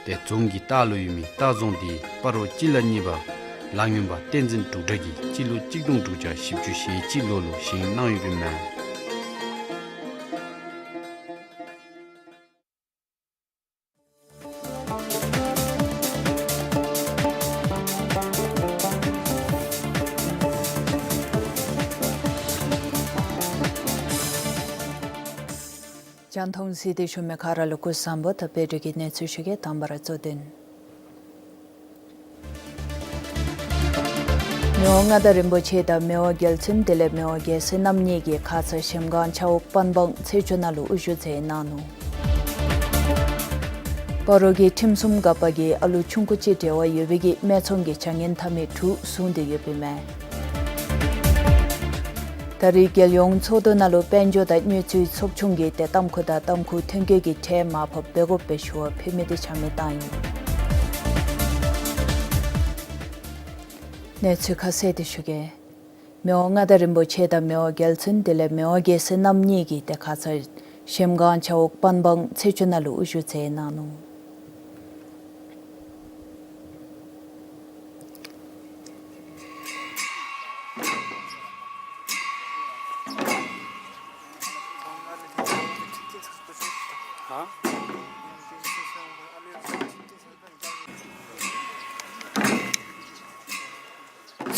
དེ་རྫོང་གི་ལྟག་ལུ་ཡོད་མི་ལྟ་རྫོང་འདི་སྤ་རོ་སྤྱི་ལ་གཉིས་པ་ལ་སྔོན་པ་བསྟན་འཛིན་འབྲུག་གྲགས་ཀྱིས་སྤྱི་ལོ་གཅིག་སྟོང་དྲུག་བརྒྱ་བཞི་བཅུ་ཞེ་གཅིག་ལོ་ལུ་བཞེངས་གནང་ཡོདཔ་ཨིན་མས། རྒྱང་མཐོང་གཟིགས་ཏེ་བཞུགས་མི་ག་ར་ལུ་སྐུ་གཟུགས་བཟང་པོ། ད་དཔལ་སྒྲོལ་གྱི་གནས་ཚུལ་ཞུ་གེ། དང་པ་ར་གཙོ་དོན། མི་དབང་མངའ་བདག་རིན་པོ་ཆེ་དང་མི་དབང་རྒྱལ་བཙུན་དེ་ལས་མི་དབང་རྒྱལ་སྲས་རྣམ་གཉིས་ཀྱིས་ཁ་ཙ་གཞལམ་སྒང་ཆ་འོག་པན་སྦང་ཚེས་བཅུ་ནང་ལུ་དབུ་བཞུགས་མཛད་གནང་ནུག། སྤ་རོ་གི་ཁྲིམས་སྲུང་འགག་པ་གིས་ཨ་ལུ་ཆུང་ཀུ་ཅིག་འབྲེལ་བ་ཡོད་པའི་གི་སྨད་འཚོང་གི་བྱ་ངན་མཐའ་མའི་དྲུག་བཟུང་སྟེ་ཡོདཔ་ཨིན་མས། ད་རེས་རྒྱལ་ཡོངས་ཚོགས་འདུ་ནང་ལུ་དཔལ་འབྱོར་དང་དངུལ་རྩིས་ཚོགས་ཆུང་གིས་ཏེ་ཏམ་ཁུ་དང་ཏམ་ཁུ་ཐོན་སྐྱེད་ཀྱི་ཁྲལ་མར་ཕབ་འབད་དགོཔ་སྦེ་ཞུ་བ་ཕུལ་མི་འདི་ཆ་མེད་བཏང་ཡི། གནས་ཚུལ་ཁ་གསལ་འདི་ཞུ་གེ། མི་དབང་མངའ་བདག་རིན་པོ་ཆེ་དང་མི་དབང་རྒྱལ་བཙུན་དེ་ལས་མི་དབང་རྒྱལ་སྲས་རྣམ་གཉིས་ཀྱིས་ཏེ་ཁ་ཙ་གཞལམ་སྒང་ཆ་འོག་པན་སྦང་ཚེས་བཅུ་ནང་ལུ་དབུ་བཞུགས་མཛད་གནང་ནུག།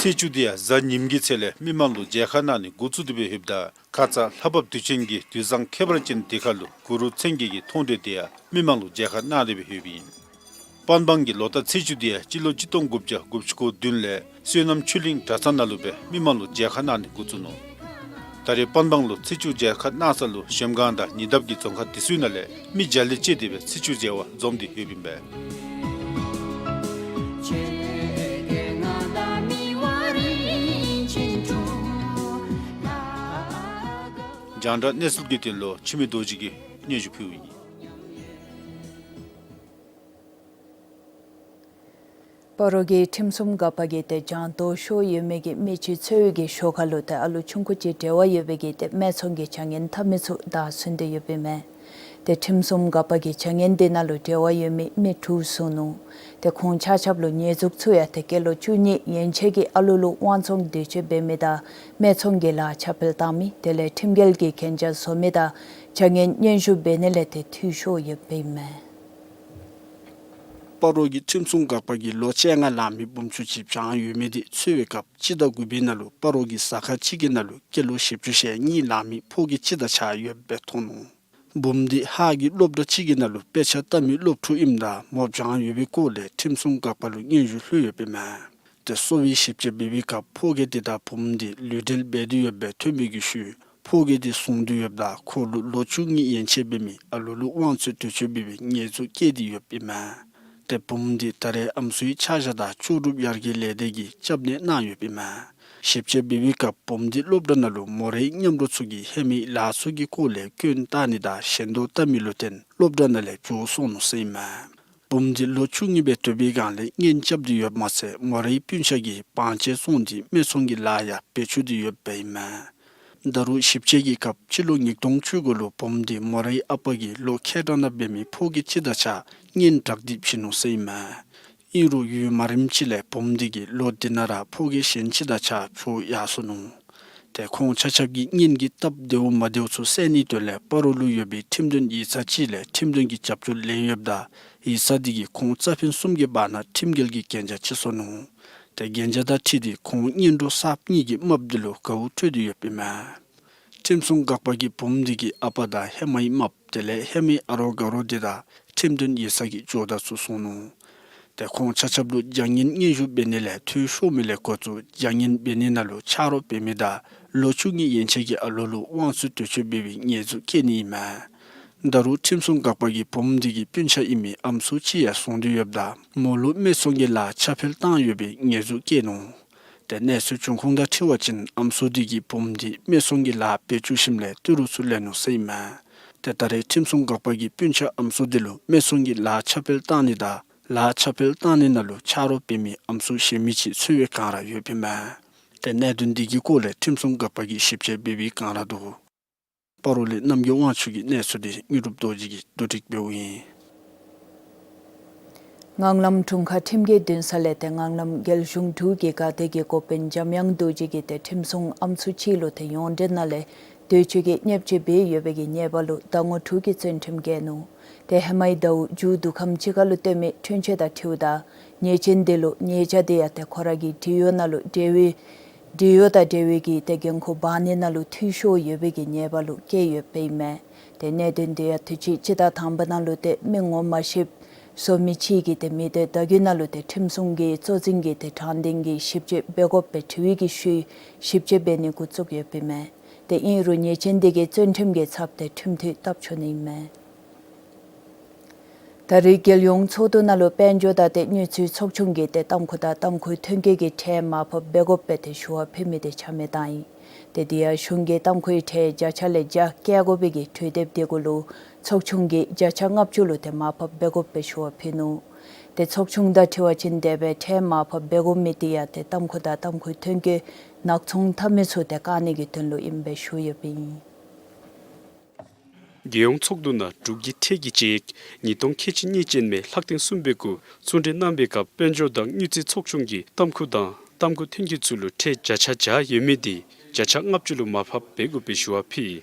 ཚེས་བཅུ་འདི་ཡང་གཟའ་ཉིམ་གི་ཚེ་ལས་མི་མང་ལུ་མཇལ་ཁ་གནང་ནི་འགོ་བཙུགས་ཏེ་སྦེ་ཡོདཔ་ད་ཁ་ཙ་ལྷ་བབས་དུས་ཆེན་གྱི་དུས་བཟང་ཁྱད་པར་ཅན་འདི་ཁར་ལུ་གུ་རུ་མཚན་བརྒྱད་ཀྱི་མཐོང་གྲོལ་འདི་ཡང་མི་མང་ལུ་མཇལ་ཁ་གནང་སྟེ་སྦེ་ཡོདཔ་ཨིན། པན་སྦང་གི་ལོ་རྟགས་ཚེས་བཅུ་འདི་ཡང་སྤྱི་ལོ་གཅིག་སྟོང་དགུ་བརྒྱ་དགུ་བཅུ་གོ་བདུན་ལས་བསོད་ནམས་ཆོས་གླིང་གྲྭ་ཚང་ནང་ལུ་སྦེ་མི་མང་ལུ་མཇལ་ཁ་གནང་ནི་འགོ་བཙུགས་ནུག། ད་རེས་པན་སྦང་ལུ་ཚེས་བཅུ་མཇལ་ཁ་གནང་ས་ལུ་གཞལམ་སྒང་དང་ཉེ་འདབས་ཀྱི་རྫོང་ཁག་འདི་ཚུ་ནང་ལས་མི་བརྒྱ་ལས་བཅད་དེ་སྦེ་ཚེས་བཅུ་མཇལ་བར་འཛོམས་ཏེ་ཡོདཔ་ཨིན་པས། རྒྱང་བསྒྲགས་གནས་ཚུལ་གྱི་དོན་ལུ་འཆི་མེད་རྡོ་རྗེ་གིས་སྙན་ཞུ་ཕུལཝ་ཨིན། སྤ་རོ་གི་ཁྲིམས་སྲུང་འགག་པ་གིས་ཏེ་གྱང་རྡོག་ཤོར་ཡོད་མི་གི་མི་ཅིག་འཚོལ་བའི་གི་ཞོར་ཁ་ལུ་ཏེ་ཨ་ལུ་ཆུང་ཀུ་ཅིག་འབྲེལ་བ་ཡོད་པའི་གི་ཏེ་སྨད་འཚོང་གི་བྱ་ངན་མཐའ་མི་ཚུ་བདའ་ཟུན་ཏེ་ཡོདཔ་ཨིན་མས། ཏེ་ཁྲིམས་སྲུང་འགག་པ་གིས་བྱ་ངན་འདི་ནང་ལུ་འབྲེལ་བ་ཡོད་མི་མི་དྲུག་བཟུང་ནུག། ཏེ་ཁོང་ཆ་ཁྱབ་ལུ་ཉེས་འཛུགས་ཚུ་ཡང་ཏེ་སྐྱེས་ལོ་བཅུ་གཉིས་ཡན་ཆད་ཀྱི་ཨ་ལུ་ལུ་དབང་བཙོང་འདོད་སྤྱོད་འབད་མི་དང་སྨད་འཚོང་གི་ལཱ་ཁྱབ་སྤེལ་བཏང་མི་དེ་ལས་ཁྲིམས་འགལ་གྱི་གན་རྒྱ་བཟོ་མི་དང་བྱ་ངན་སྙན་ཞུ་འབད་ནི་ལས་ཏེ་འཐུས་ཤོར་ཡོདཔ་ཨིན་མས། སྤ་རོ་གི་ཁྲིམས་སྲུང་འགག་པ་གིས་ལོ་བཅོ་ལྔ་ལང་མི་བུམོ་ཚུ་ཅིག་བྱང་ཡོད་མི་འདི་འཚོལ་བའི་སྐབས་སྤྱི་ཟླ་དགུ་པའི་ནང་ལུ་སྤ་རོ་གི་ཟ་ཁང་ཅིག་གི་ནང་ལུ་སྐྱེས་ལོ་བཞི་བཅུ་ཞེ་གཉིས་ལང་མི་ཕོ་སྐྱེས་ཅིག་དང་གཅིག་ཁར་ཡོདཔ་སྦེ་མཐོང་ནུག། བུམོ་འདི་ཧཱ་གི་སློབ་གྲྭ་ཅིག་གི་ནང་ལུ་དཔེ་ཆ་ལྟ་མི་སློབ་ཕྲུག་ཨིནམ་ད་མོ་བྱང་ཡོད་པའི་སྐོར་ལས་ཁྲིམས་སྲུང་འགག་པ་ལུ་སྙན་ཞུ་ལྷོད་ཡོདཔ་ཨིན་མས། ཏེ་གསོ་བའི་ཞིབ་དཔྱད་འབད་བའི་སྐབས་ཕོ་རྒྱས་འདི་དང་བུམོ་འདི་ལུས་འབྲེལ་འབད་དེ་ཡོདཔ་སྦེ་ཐོན་པའི་གི་ཤུལ་ཕོ་རྒྱས་འདི་བཟུང་སྟེ་ཡོདཔ་ད་ཁོ་ལུ་ལོ་བཅུ་གཉིས་ཡན་ཆད་འབད་མི་ཨ་ལོ་ལུ་དབང་ཚད་དུས་ཚོད་འབད་བའི་ཉེས་འཛུགས་བཀལ་ཏེ་ཡོདཔ་ཨིན་མས། ཏེ་བུམོ་འདི་ད་རེས་ཨམ་སྲུའི་ཆ་བཞག་དང་ལྕོགས་གྲུབ་ཡར་རྒྱས་ལས་སྡེ་གིས་སྐྱབས་གནས་གནང་ཡོདཔ་ཨིན་མས། ཞིབ་དཔྱད་འབད་བའི་སྐབས་བུམོ་འདི་སློབ་གྲྭ་ནང་ལུ་མོ་རའི་མཉམ་རོགས་ཚུ་གིས་ཧེ་མའི་ལཱ་ཚུ་གི་སྐོར་ལས་སྐྱོན་བཏགས་ནི་དང་ཞེན་ལྟ་བཏང་མི་ལུ་བརྟེན་སློབ་གྲྭ་ནང་ལས་བྱོག་སོང་ནུག་ཟེར་ཨིན་མས། བུམོ་འདི་ལོ་བཅུ་གཉིས་སྦེ་སྡོད་པའི་སྒང་ལས་གཉེན་རྐྱབ་སྟེ་ཡོདཔ་མ་ཚད་མོ་རའི་སྤུན་ཆ་གིས་བང་ཆེན་བཙོང་སྟེ་སྨད་འཚོང་གི་ལཱ་ཡང་འབད་བཅུག་སྟེ་ཡོདཔ་ཨིན་མས། ད་རུང་ཞིབ་དཔྱད་ཀྱི་སྐབས་སྤྱི་ལོ་ཉིས་སྟོང་བཅུ་དགུ་ལུ་བུམོ་འདི་མོ་རའི་ཨ་པ་གིས་ལོ་ཁལ་གྲངས་ནང་འབད་མི་ཕོ་རྒྱས་ཅིག་དང་གཅིག་ཁར་གཉེན་བྲལ་ཏེ་ཕྱིས་ནུག་ཟེར་ཨིན་མས། ཨིན་རུང་ཡུན་མ་རིངམ་ཅིག་ལས་བུམོ་འདི་གིས་ལོ་འདི་ནང་ར་ཕོ་རྒྱས་གཞན་ཅིག་དང་གཅིག་ཁར་བྱོག་ཡར་སོ་ནུག། ཏེ་ཁོང་ཆ་ཁྱབ་ཀྱི་གཉེན་གྱི་སྟབས་བདེཝ་མ་བདེཝ་ཚུ་བསལ་ནིའི་དོན་ལས་སྤ་རོ་ལུ་ཡོད་པའི་ཁྲིམས་དོན་ཡིག་ཚང་ཅིག་ལས་ཁྲིམས་དོན་གྱི་རྒྱབ་སྐྱོར་ལེན་ཡོདཔ་ད་ཡིག་ཚང་འདི་གིས་ཁོང་རྩ་ཕན་གསུམ་གྱི་བར་ན་ཁྲིམས་འགལ་གྱི་གན་རྒྱ་ཅིག་བཟོ་ནུག། ཏེ་གན་རྒྱ་དང་འཁྲིལ་ཏེ་ཁོང་གཉེན་གྲོགས་གསརཔ་གཉིས་ཀྱི་རྨགཔ་འདི་ལུ་དགའཝ་སྤྲོད་དེ་ཡོདཔ་ཨིན་མས། ཁྲིམས་སྲུང་འགག་པ་གིས་བུམོ་འདི་གི་ཨ་པ་དང་ཧེ་མའི་རྨགཔ་དེ་ལས་ཧེ་མའི་ཨ་རོགས་དགའ་རོགས་འདི་དང་ཁྲིམས་དོན་ཡིག་ཚང་གི་ཇོ་བདག་ཚུ་བཟུང་ནུག། ཏེ་ཁོང་ཆ་ཁྱབ་ལུ་བྱ་ངན་སྙན་ཞུ་འབད་ནི་ལས་འཐུས་ཤོར་མི་ལས་འགོ་བཙུགས་བྱ་ངན་འབད་ནི་ནང་ལུ་ཆ་རོགས་འབད་མི་དང་ལོ་བཅུ་གཉིས་ཡན་ཆད་ཀྱི་ཨ་ལོ་ལུ་དབང་ཚད་དུས་ཚོད་འབད་བའི་ཉེས་འཛུགས་བཀལ་ནི་ཨིན་མས། ད་རུང་ཁྲིམས་སྲུང་འགག་པ་གིས་བུམོ་འདི་གི་སྤུན་ཆ་ཨིན་མི་ཨམ་སྲུ་ཅིག་ཡང་བཟུང་སྟེ་ཡོདཔ་ད་མོ་ལུ་སྨད་འཚོང་གི་ལཱ་ཁྱབ་སྤེལ་བཏང་ཡོད་པའི་ཉེས་འཛུགས་བཀལ་ནུག། ཏེ་གནས་ཚུལ་འབྱུང་ཁུངས་དང་འཁྲིལ་བ་ཅིན་ཨམ་སྲུ་འདི་གིས་བུམོ་འདི་སྨད་འཚོང་གི་ལཱ་འབད་བཅུག་ཞིནམ་ལས་ཏི་རུ་ཚུ་ལེན་ནུག་ཟེར་ཨིན་མས། ཏེ་ད་རེས་ཁྲིམས་སྲུང་འགག་པ་གིས་སྤུན་ཆ་ཨམ་སྲུ་འདི་ལུ་སྨད་འཚོང་གི་ལཱ་ཁྱབ་སྤེལ་བཏང་ནི་དང་ལཱ་ཁྱབ་སྤེལ་བཏང་ནི་ནང་ལུ་ཆ་རོགས་འབད་མི་ཨམ་སྲུ་གཞན་མི་ཅིག་འཚོལ་བའི་བསྒང་ར་ཡོདཔ་ཨིན་མས། ཏེ་གནད་དོན་འདི་གི་སྐོར་ལས་ཁྲིམས་སྲུང་འགག་པ་གིས་ཞིབ་དཔྱད་འབད་བའི་བསྒང་ར་འདུག། སྤ་རོ་ལས་རྣམ་རྒྱལ་དབང་ཕྱུག་གི་གནས་ཚུལ་འདི་དངོས་གྲུབ་རྡོ་རྗེ་གིས་བསྡུ་སྒྲིག་འབདཝ་ཨིན། ངང་ལམ་དྲུང་ཁག་ཁྲིམས་ཀྱི་འདུན་ས་ལས་ཏེ་ངང་ལམ་རྒྱལ་གཞུང་དྲུག་གི་འགག་སྡེ་གི་འགོ་དཔོན་འཇམ་དབྱངས་རྡོ་རྗེ་གིས་ཏེ་ཁྲིམས་སྲུང་ཨམ་སྲུ་ཅིག་ལུ་ཏེ་ཡོངས་འབྲེལ་ནང་ལས་འདོད་སྤྱོད་ཀྱི་བརྙས་བཅོས་འབད་ཡོད་པའི་གི་ཉེས་པ་ལུ་ཟླ་ངོ་དྲུག་གི་བཙོན་ཁྲིམས་བཀལ་ནུག། ཏེ་ཧེ་མའི་ཟླཝ་མཇུག་བསྡུ་ཁམས་ཅིག་ཁར་ལུ་བཏོན་མི་འཁྲུན་ཆོད་དང་འཁྲིལཝ་ད་ཉེས་ཅན་འདི་ལུ་ཉེས་བྱ་འདི་ཡང་ཏེ་ཁོ་ར་གི་འབྲེལ་ཡོད་ནང་ལུ་འབྲེལ་བའི་འབྲེལ་ཡོད་དང་འབྲེལ་བའི་གི་ཏེ་འགན་ཁུར་འབག་ནི་ནང་ལུ་འཐུས་ཤོར་ཡོད་པའི་གི་ཉེས་པ་ལུ་བཀལ་ཡོདཔ་ཨིན་མས། ཏེ་གནད་དོན་འདི་ཡང་དུས་ཅི་སྤྱི་ཟླ་དང་པ་ནང་ལུ་ཏེ་མི་ངོ་མ་ཤེསཔ་བཟོ་མི་ཅིག་གིས་ཏེ་མི་སྡེ་བརྡ་བརྒྱུད་ནང་ལུ་ཏེ་ཁྲིམས་སྲུང་གི་གཙོ་འཛིན་གྱིས་ཏེ་དྲང་བདེན་གྱི་ཞིབ་དཔྱད་འབད་དགོཔ་སྦེ་དྲི་བའི་གི་ཤུལ་ཞིབ་དཔྱད་འབད་ནི་འགོ་བཙུགས་ཡོདཔ་ཨིན་མས། ཏེ་ཨིན་རུང་ཉེས་ཅན་འདི་གིས་བཙོན་ཁྲིམས་ཀྱི་ཚབ་ཏེ་ཁྲིམས་མཐུད་བཏབ་ཚུགས་ནི་ཨིན་མས། ད་རེས་རྒྱལ་ཡོངས་ཚོགས་འདུ་ནང་ལུ་དཔལ་འབྱོར་དང་ཏེ་དངུལ་རྩིས་ཚོགས་ཆུང་གིས་ཏེ་ཏམ་ཁུ་དང་ཏམ་ཁུ་ཐོན་སྐྱེད་ཀྱི་ཁྲལ་མར་ཕབ་འབད་དགོཔ་སྦེ་ཏེ་ཞུ་བ་ཕུལ་མི་འདི་ཆ་མེད་བཏང་ཡི། ཏེ་དེ་ཡང་གཞུང་གིས་ཏམ་ཁུའི་ཁྲལ་བརྒྱ་ཆ་ལས་བརྒྱ་བཀལ་དགོ་པའི་གི་གྲོས་འདེབས་འདི་གུ་ལུ་ཚོགས་ཆུང་གིས་བརྒྱ་ཆ་ལྔ་བཅུ་ལུ་ཏེ་མར་ཕབ་འབད་དགོཔ་སྦེ་ཞུ་བ་ཕུལ་ནུག། ཏེ་ཚོགས་ཆུང་དང་འཁྲིལ་བ་ཅིན་དེ་སྦེ་ཁྲལ་མར་ཕབ་འབད་དགོ་མི་འདི་ཡང་ཏེ་ཏམ་ཁུ་དང་ཏམ་ཁུ་ཐོན་སྐྱེད་ནག་ཚོང་འཐབ་མི་ཚུ་ཏེ་བཀག་ནི་གི་དོན་ལུ་ཨིནམ་སྦེ་ཞུ་ཡོདཔ་ཨིན། རྒྱལ་ཡོངས་ཚོགས་འདུ་ནང་འབྲུག་གི་ཁྲལ་གྱི་དཔྱད་ཡིག་ཉིས་སྟོང་ཁལ་གཅིག་གཉིས་ཅན་མའི་ལྷག་དོན་གསུམ་པའི་གུ་གཙོ་གྲོས་གནང་བའི་སྐབས་དཔལ་འབྱོར་དང་དངུལ་རྩིས་ཚོགས་ཆུང་གིས་ཏམ་ཁུ་དང་ཏམ་ཁུ་ཐོན་སྐྱེད་ཚུ་ལུ་ཁྲལ་བརྒྱ་ཆ་བརྒྱ་ཡོད་མི་འདི་བརྒྱ་ཆ་ལྔ་བཅུ་ལུ་མར་ཕབ་འབད་དགོ་པའི་ཞུ་བ་ཕུལ་ཡི།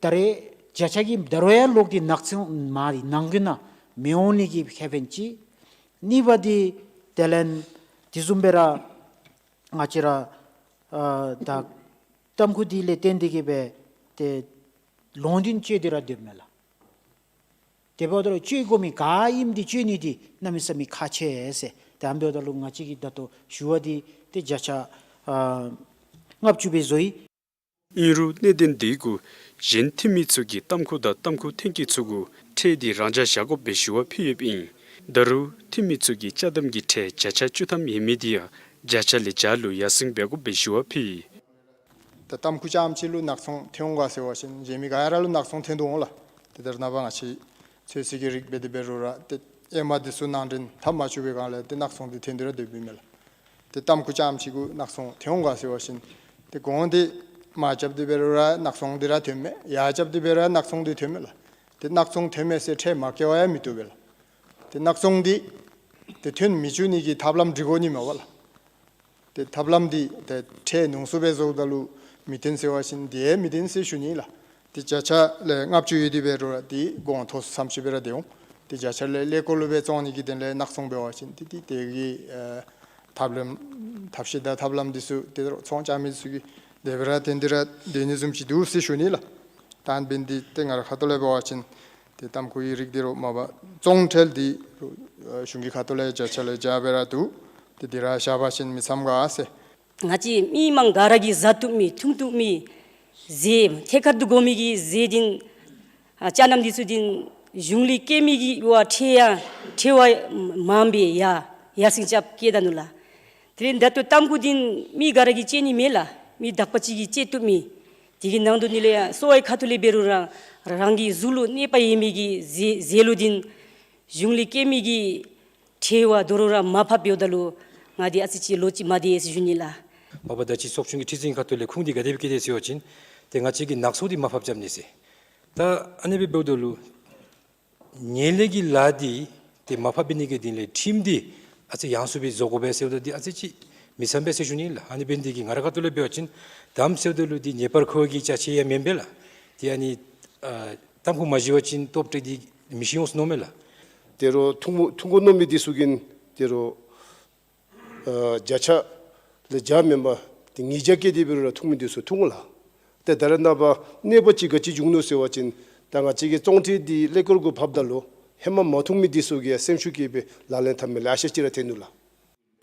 ད་རེས་བརྒྱ་ཆ་གི་ད་རུང་ཡང་ལོག་སྟེ་ནག་ཚོང་མ་རེ་ནང་འགོ་ནང་མི་འོང་ནི་གི་ཁེ་ཕན་ཅིག། གཉིས་པ་འདི་དེ་ལས་དེ་བཟུམ་སྦེ་ར་ང་བཅས་ར་ཨ་ད་ཏམ་ཁུ་འདི་ལས་བརྟེན་ཏེ་གིས་སྦེ་ཏེ་ལོང་འདི་སྤྱོད་དེ་ར་སྡོདཔ་མས་ལགས། དེ་འབདཝ་ད་ལུ་སྤྱོད་དགོ་མི་ག་ཨིནམ་འདི་སྤྱོད་ནི་འདི་གནམ་མེད་ས་མེད་ཁག་ཆེ་ཟེར། དེ་འབདཝ་ད་ལུ་ང་བཅས་ཀྱིས་ད་ལྟོ་ཞུ་བ་འདི་ཏེ་བརྒྱ་ཆ་ཨ་ལྔ་བཅུ་སྦེ་བཟོ་ཡི། ཨིན་རུང་གནད་དོན་འདི་གུ་གཞན་འཐུས་མི་ཚུ་གིས་ཏམ་ཁུ་དང་ཏམ་ཁུ་ཐོན་སྐྱེད་ཚུ་གུ་ཁྲལ་འདི་རང་འཇགས་བཞག་དགོ་པའི་ཞུ་བ་ཕུལ་ཡོདཔ་ཨིན། ད་རུང་འཐུས་མི་ཚུ་གིས་ཅ་དམ་གྱི་ཁྲལ་བརྒྱ་ཆ་བཅུ་ཐམ་ཡོད་མི་འདི་ཡང་བརྒྱ་ཆ་ལས་བརྒྱ་ལུ་ཡར་སེང་འབད་དགོ་པའི་ཞུ་བ་ཕུལ་ཡི། ཏེ་ཏམ་ཁུ་རྐྱངམ་ཅིག་ལུ་ནག་ཚོང་ཐོན་འོང་ག་ཟེར་བ་ཅིན་གཞན་མི་ག་ཡ་ར་ལུ་ནག་ཚོང་ཐོན་དོ་འོང་ལགས། ཏེ་ད་རེས་ནངས་པ་ང་བཅས་ཚོད་བསྲེ་གི་རིགས་འབད་དེ་འབད་རུང་ར་ཏེ་ཨེ་མ་འདི་ཚུ་ནང་འདྲེན་འཐབ་མ་བཅུག་པའི་སྒང་ལས་ཏེ་ནག་ཚོང་འདི་ཐོན་ཏེ་ར་སྡོདཔ་ཨིན་མས་ལགས། ཏེ་ཏམ་ཁུ་རྐྱངམ་ཅིག་གུ་ནག་ཚོང་ཐོན་འོང་ག་ཟེར་བ་ཅིན་ཏེ་གོང་འདི་མར་རྐྱབ་སྟེ་འབད་རུང་ར་ནག་ཚོང་འདི་ར་ཐོནམ་མས། ཡར་རྐྱབ་སྟེ་འབད་རུང་ར་ནག་ཚོང་འདི་ཐོནམ་མས་ལགས། ཏེ་ནག་ཚོང་ཐོནམ་མས་ཟེར་ཁྲལ་མ་བཀལ་བར་ཡང་མི་བཏུབ་པས་ལགས། ཏེ་ནག་ཚོང་འདི་ཏེ་ཐོན་མི་བཅུག་ནི་གི་ཐབས་ལམ་སྒྲིག་དགོ་ནི་མས་པ་ལགས། ཏེ་ཐབས་ལམ་འདི་ཏེ་ཁྲལ་ཉུང་སུ་སྦེ་བཟོཝ་ད་ལུ་མི་བཏུབ་ཟེར་བ་ཅིན་དེ་ཡང་མི་བཏུབ་ཟེར་ཞུ་ནི་ལགས། ཏེ་བརྒྱ་ཆ་ལས་ལྔ་བཅུ་ཡོད་དེ་འབད་རུང་ར་ཏེ་གོང་མཐོ་སུ་ཙམ་ཅིག་སྦེ་ར་སྡོད་འོང་། ཏེ་བརྒྱ་ཆ་ལས་ཀླད་ཀོར་ལུ་སྦེ་བཙོང་ནི་གི་དོན་ལས་ནག་ཚོང་འབད་བ་ཅིན་ཏེ་དེ་གི་ཨ་ཐབས་ལམ་ཐབས་ཤེས་དང་ཐབས་ལམ་འདི་ཚུ་ཏེ་ཚོང་རྐྱབ་མི་ཚུ་གིས་དེ་སྦེ་ར་བརྟེན་ཏེ་ར་སྡོད་ནི་བཟུམ་ཅིག་འདུག་ཟེར་ཞུ་ནི་ལགས། ད་ཨ་ནི་འབད་ནི་འདི་ཏེ་ང་རའི་ཁ་ཐུག་ལས་འབད་བ་ཅིན་ཏེ་ཏམ་ཁུའི་རིགས་འདི་རུང་མ་པ་བཙོང་ཁྲལ་འདི་རུང་གཞུང་གི་ཁ་ཐུག་ལས་བརྒྱ་ཆ་ལས་བརྒྱ་སྦེ་ར་བསྡུ། ཏེ་འདི་ར་བཞག་པ་ཅིན་མི་འཚམ་ག་ཟེར། ང་བཅས་མི་མང་ག་ར་གིས་བཟའ་བཏུབ་མི་འཐུང་བཏུབ་མི་ཟས་ཐད་ཀར་དུ་དགོ་མི་གི་ཟས་འདི་ཨ་ཅ་ནམ་འདི་ཚུ་འདི་གཞུང་ལས་བཀལ་མི་གི་ཡོ་ཁྲལ་ཡང་ཁྲལ་བ་མངམ་སྦེ་ཡར་ཡར་སེང་རྐྱབ་བཀལ་ད་ནུག་ལགས། དེ་ལས་ད་ལྟོ་ཏམ་ཁུ་འདི་མི་ག་ར་གིས་བཙོང་ནི་མེད་ལགས། མི་དག་པ་ཅིག་གིས་བཙོང་བཏུབ་མི། དེ་གི་ནང་དོག་ནི་ལས་ཡང་གསོ་བའི་ཁ་ཐུག་ལས་འབད་རུང་ར་རང་གི་གཟུགས་ལུ་གནོད་པ་ཡོད་མི་གི་ཟས་ཟས་ལུ་འདི་གཞུང་ལས་བཀལ་མི་གི་ཁྲལ་བ་དོ་རུང་ར་མར་ཕབ་འབདཝ་ད་ལུ་ང་འདི་ཨ་ཙི་ཅིག་ལོ་ཅིག་མ་བདེ་ཟེར་ཞུ་ནི་ལགས། མ་པ་ད་ཅི་ཚོགས་ཆུང་གི་ཁྲི་འཛིན་ཁ་ཐུག་ལས་ཁུངས་འདི་ག་དེ་སྦེ་བཀལ་དེས་ཟེར་བ་ཅིན་ཏེ་ང་བཅས་ཀྱིས་ནག་ཚོགས་འདི་མར་ཕབ་རྐྱབ་ནི་ཟེར། ད་ཨ་ནི་སྦེ་འབདཝ་ད་ལུ་ཉེས་ལས་ཀྱི་ལཱ་འདི་ཏེ་མར་ཕབ་འབད་ནི་གི་དོན་ལས་ཁྲིམས་འདི་ཨ་ཙི་ཡངས་སུ་སྦེ་བཟོ་དགོ་པས་ཟེརཝ་ད་འདི་ཨ་ཙི་ཅིག་མི་འཚམ་པས་ཟེར་ཞུ་ནི་ལགས། ཨ་ནི་འབད་ནི་འདི་གིས་ང་རའི་ཁ་ཐུག་ལས་འབད་བ་ཅིན་དམ་ཟེརཝ་ད་ལུ་འདི་ཉེས་པར་མཁོ་བའི་གི་ཅ་ཆས་ཡང་མེན་པས་ལགས། ཏེ་ཨ་ནི་ཨ་ཏམ་ཁུ་མ་བཞེས་པ་ཅིན་སྟོབས་དྲག་འདི་མི་ཤི་འོང་ཟེར་མནོཝ་མས་ལགས། དེ་རུང་འཐུང་འཐུང་དགོ་མནོ་མི་འདི་ཚུ་གིས་དེ་རུང་ཨ་བརྒྱ་ཆ་ལས་བརྒྱ་མེན་པར་ཏེ་ཉིས་བརྒྱ་བཀལ་ཏེ་འབད་རུང་ར་འཐུང་མི་འདི་ཚུ་འཐུང་ལགས། ཏེ་ད་རེས་ནངས་པ་གནོད་པ་ཅིག་ག་ཅི་བྱུང་ནུག་ཟེར་བ་ཅིན་ད་ང་བཅས་ཀྱིས་བཙོང་ཁྲལ་འདི་ཀླད་ཀོར་གུ་ཕབ་ད་ལུ་ཧེ་མ་མ་འཐུང་མི་འདི་ཚུ་གིས་ཡང་སེམས་ཤུགས་བསྐྱེད་སྦེ་ལག་ལེན་འཐབ་མི་ལེ་ཤ་ཅིག་ར་ཐོན་ནུག་ལགས།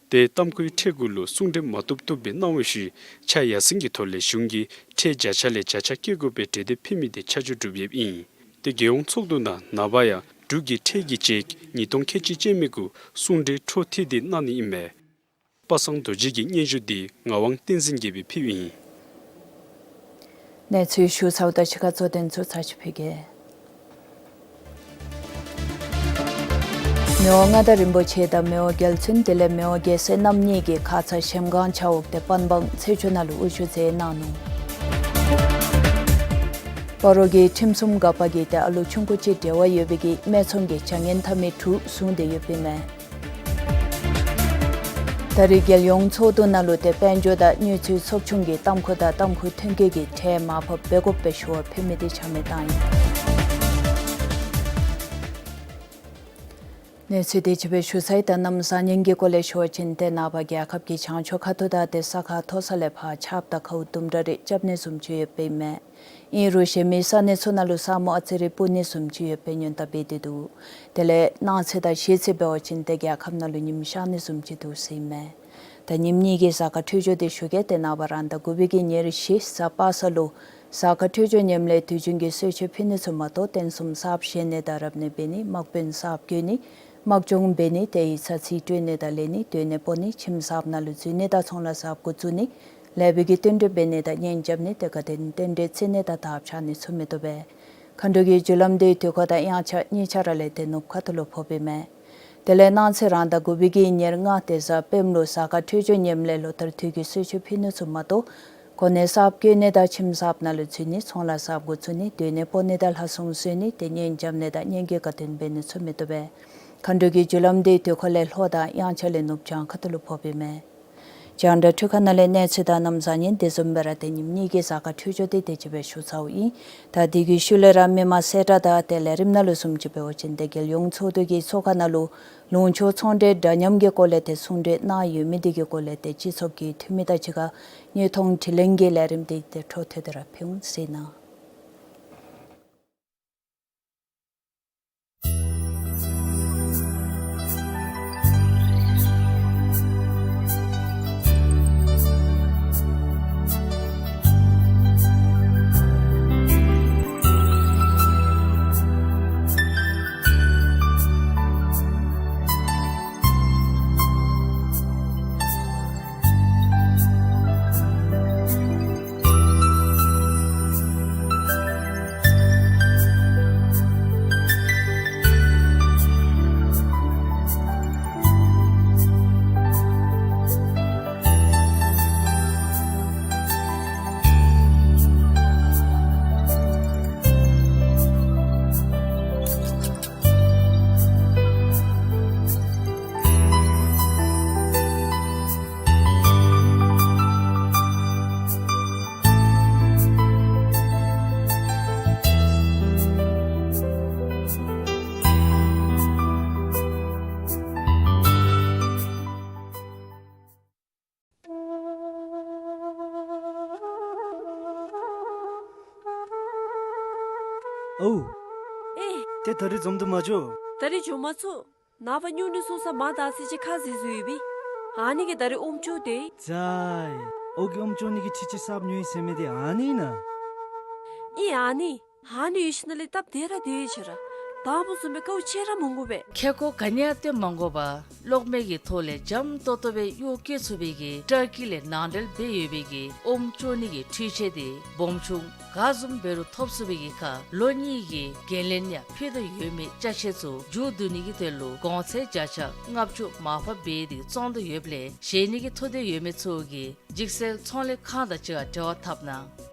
ཏེ་ཏམ་ཁུའི་ཁྲལ་གུ་ལུ་གསུང་གྲོས་མ་བཏུབ་བཏུབ་སྦེ་གནང་བའི་ཤུལ་ཆ་ཡར་སེང་གི་ཐོག་ལས་གཞུང་གིས་ཁྲལ་བརྒྱ་ཆ་ལས་བརྒྱ་ཆ་བཀལ་དགོ་པའི་གྲོས་འདེབས་ཕུལ་མི་འདི་ཆ་འཇོག་གྲུབ་ཡོདཔ་ཨིན། ཏེ་རྒྱལ་ཡོངས་ཚོགས་འདུ་ནང་ནངས་པ་ཡང་འབྲུག་གི་ཁྲལ་གྱི་ཅེཀ་ཉིས་སྟོང་ཁལ་གཅིག་བཅད་མི་གུ་གསུང་གྲོས་འཕྲོ་མཐུད་དེ་གནང་ནི་ཨིན་མས། པ་སངས་རྡོ་རྗེ་གི་སྙན་ཞུ་འདི་ངག་དབང་བསྟན་འཛིན་རྒྱལ་པོས་ཕུལཝ་ཨིན། གནས་ཚུལ་ཞུ་ཚརཝ་ད་ཕྱི་ཁ་གཙོ་དོན་ཚུ་ཚར་ཅིག་ཕུལ་གེ། མི་དབང་མངའ་བདག་རིན་པོ་ཆེ་དང་མི་དབང་རྒྱལ་བཙུན་དེ་ལས་མི་དབང་རྒྱལ་སྲས་རྣམ་གཉིས་ཀྱིས་ཁ་ཙ་གཞལམ་སྒང་བྱ་འོག་ཏེ་པན་སྦང་ཚེས་བཅུ་ནང་ལུ་དབུ་བཞུགས་མཛད་གནང་ནུག། སྤ་རོ་གི་ཁྲིམས་སྲུང་འགག་པ་གིས་ཏེ་ཨ་ལོ་ཆུང་ཀུ་ཅིག་འབྲེལ་བ་ཡོད་པའི་གི་སྨད་འཚོང་གི་བྱ་ངན་འཐབ་མི་དྲུག་བཟུང་སྟེ་ཡོདཔ་ཨིན་མས། ད་རེས་རྒྱལ་ཡོངས་ཚོགས་འདུ་ནང་ལུ་ཏེ་དཔལ་འབྱོར་དང་དངུལ་རྩིས་ཚོགས་ཆུང་གིས་ཏམ་ཁུ་དང་ཏམ་ཁུ་ཐོན་སྐྱེད་ཀྱི་ཁྲལ་མར་ཕབ་འབད་དགོཔ་སྦེ་ཞུ་བ་ཕུལ་མི་འདི་ཆ་མེད་བཏང་ཡི། གནས་ཚུལ་དེ་ཅིག་སྦེ་ཞུ་ཚར་ཡི། ད་གནམ་བཟང་ངན་གྱི་སྐོར་ལས་ཞུ་བ་ཅིན་ཏེ་ནངས་པ་རྒྱལ་ཁབ་ཀྱི་བྱང་ཕྱོགས་ཁ་ཐུག་དང་ཏེ་ས་ཁ་མཐོ་ས་ལས་ཕར་ཆརཔ་དང་ཁཝ་དུམ་གྲ་རེ་རྐྱབ་ནི་བཟུམ་ཅིག་ཡོདཔ་ཨིན་མས། ཨིན་རུང་གཞན་མི་ས་གནས་ཚུ་ནང་ལུ་ས་སྨུག་ཨ་ཙི་རེ་སྤུབ་ནི་བཟུམ་ཅིག་ཡོད་པའི་སྔོན་བརྡ་འབད་དེ་འདུག། དེ་ལས་གནངས་ཚེ་དང་གཞེས་ཚེ་འབད་བ་ཅིན་ཏེ་རྒྱལ་ཁབ་ནང་ལུ་ཉིམ་ཤར་ནི་བཟུམ་ཅིག་འདུག་ཟེར་ཨིན་མས། ད་ཉིནམ་གཉིས་ཀྱི་གཟའ་སྐར་འཕྲོད་སྦྱོར་འདི་ཞུ་གེ། ཏེ་ནངས་པ་རང་ཟླ་དགུ་པའི་གི་ཉེར་བཞི་གཟའ་པ་སངས་ལུ་གཟའ་སྐར་འཕྲོད་སྦྱོར་ཉམས་ལེན་དུས་རྒྱུན་གྱི་གསོལ་མཆོད་ཕུལ་ནི་ཚུ་མ་གཏོགས་རྟེན་གསུམ་གསརཔ་བཞེངས་ནི་དང་རབ་གནས་འབད་ནི་དམག་དཔོན་གསརཔ་བསྐོ་ནི་དམག་སྦྱོང་འབད་ནི་ཏེ་ཡིག་ཚང་རྩིས་སྤྲོད་ནི་དང་ལེན་ནི་སྡོད་གནས་སྤོ་ནི་ཁྱིམ་གསརཔ་ནང་ལུ་འཛུལ་ནི་དང་ཚོང་ལཱ་གསརཔ་འགོ་བཙུགས་ནི་ལེགས་པའི་གི་བསྟུན་གྲོས་འབད་ནི་དང་གཉེན་རྐྱབ་ནི་ཏེ་དགའ་སྟོན་རྟེན་འབྲེལ་བརྩི་ནི་དང་དར་འཕྱར་ནི་ཚུ་མི་བཏུབ་པས། མཁའ་འགྲོ་གི་རྒྱུ་ལམ་འདི་དུས་འཁོར་དང་དབྱངས་འཆར་གཉིས་ཆ་ར་ལས་ཏེ་ནུབ་ཁ་ཐུག་ལུ་ཕོགཔ་ཨིན་མས། དེ་ལས་གནངས་ཚེ་རང་ཟླ་དགུ་པའི་གི་ཉེར་ལྔ་ཏེ་གཟའ་སྤེནམ་ལུ་གཟའ་སྐར་འཕྲོད་སྦྱོར་ཉམས་ལེན་ལོ་ལྟར་དུས་ཀྱི་གསོལ་མཆོད་ཕུལ་ནི་ཚུ་མ་གཏོགས་གོ་གནས་གསརཔ་བསྐོ་ནི་དང་ཁྱིམ་གསརཔ་ནང་ལུ་འཛུལ་ནི་ཚོང་ལཱ་གསརཔ་འགོ་བཙུགས་ནི་སྡོད་གནས་སྤོ་ནི་དང་ལྷ་སྲུང་གསོལ་ནི་ཏེ་གཉེན་རྐྱབ་ནི་དང་གཉེན་གྱི་དགའ་སྟོན་འབད་ནི་ཚུ་མི་བཏུབ་པས། མཁའ་འགྲོ་གི་རྒྱུ་ལམ་འདི་དུས་འཁོར་ལས་ལྷོ་དང་དབྱངས་འཆར་ལས་ནུབ་བྱང་ཁ་ཐུག་ལུ་ཕོགཔ་ཨིན་མས། རྒྱང་བསྒྲགས་འཕྲུལ་ཁང་ནང་ལས་གནས་ཚུལ་དང་གནམ་བཟང་ངན་དེ་བཟུམ་སྦེ་ར་ཏེ་ཉིནམ་གཉིས་ཀྱི་གཟའ་སྐར་འཕྲོད་སྦྱོར་འདི་དེ་ཅིག་སྦེ་ཞུ་ཚརཝ་ཨིན། ད་དེ་གི་ཤུལ་ལས་ར་མི་མང་གསལ་བསྒྲགས་དང་ཏེ་ལས་རིམ་ནང་ལུ་བཟུམ་ཅིག་འབད་བ་ཅིན་ཏེ་རྒྱལ་ཡོངས་ཚོགས་འདུ་གི་ཚོགས་ཁང་ནང་ལུ་ལུང་ཕྱོགས་ཚོང་འབྲེལ་འདྲ་མཉམ་གྱི་སྐོར་ལས་ཏེ་གསུང་གྲོས་གནང་ཡོད་མི་དེ་གི་སྐོར་ལས་ཏེ་སྤྱི་ཚོགས་ཀྱི་འཐུས་མི་དང་གཅིག་ཁར་དངོས་མཐོང་དྲི་ལན་གྱི་ལས་རིམ་འདི་ཏེ་འཕྲོ་མཐུད་དེ་ར་ཕུལ་འོང་ཟེར་ཨིན། ཨོ། ཨེ། ཏེ་ད་རིས་འཛོམས་དུ་མ་བྱོན། ད་རིས་འབྱོན་མ་ཚུགས། ནངས་པ་སྨྱུང་གནས་སོང་ས་མ་དག་ཟེར་ཅིག་ཁ་བཟེད་བཟོ་ཡོད་པས། ཨ་ནི་གིས་ད་རིས་ཨོམ་བཙོ་སྟེ། ཛའི། ཨོ་གིས་ཨོམ་བཙོ་ནི་གི་འཕྲུལ་ཆས་གསརཔ་ཉོ་ཡི་ཟེར་མི་དེ་ཨ་ནི་ཨིན་ན། ཨིན་ཨ་ནི། ཨ་ནི་ཡོད་ཞིནམ་ལས་སྟབས་བདེ་ར་བདེ་ཡི་ཟེར་ར། དང་པ་བཟུམ་སྦེ་དཀའཝ་སྤྱད་ར་མི་དགོ་པས། ཁེ་ཀོ་ག་ནི་ཡང་སྟོན་མ་དགོ་པར་གློག་མེ་གི་ཐོག་ལས་འཇམ་ཏོག་ཏོ་སྦེ་གཡོག་བཀོལ་ཚུགས་པའི་གི་ཊར་ཀི་ལས་ནང་འབྲེལ་འབད་ཡོད་པའི་གི་ཨོམ་བཙོ་ནི་གི་འཕྲུལ་ཆས་དེ་སྦོམ་ཆུང་ག་བཟུམ་འབད་རུང་ཐོབ་ཚུགས་པའི་གི་ཁར་ལོ་གཉིས་ཀྱི་འགན་ལེན་ཡང་ཕུལ་དོ་ཡོད་མི་ཅ་ཆས་ཚུ་མཇུག་བསྡུ་ནི་གི་དོན་ལུ་གོང་ཚད་བརྒྱ་ཆ་ལྔ་བཅུ་མར་ཕབ་འབད་དེ་བཙོང་དོ་ཡོདཔ་ལས་བཞེས་ནི་གི་ཐུགས་འདོད་ཡོད་མི་ཚུ་གིས་འཇིགས་སེལ་ཚོང་ལས་ཁང་དང་གཅིག་ཁར་འབྲེལ་བ་འཐབ་གནང་།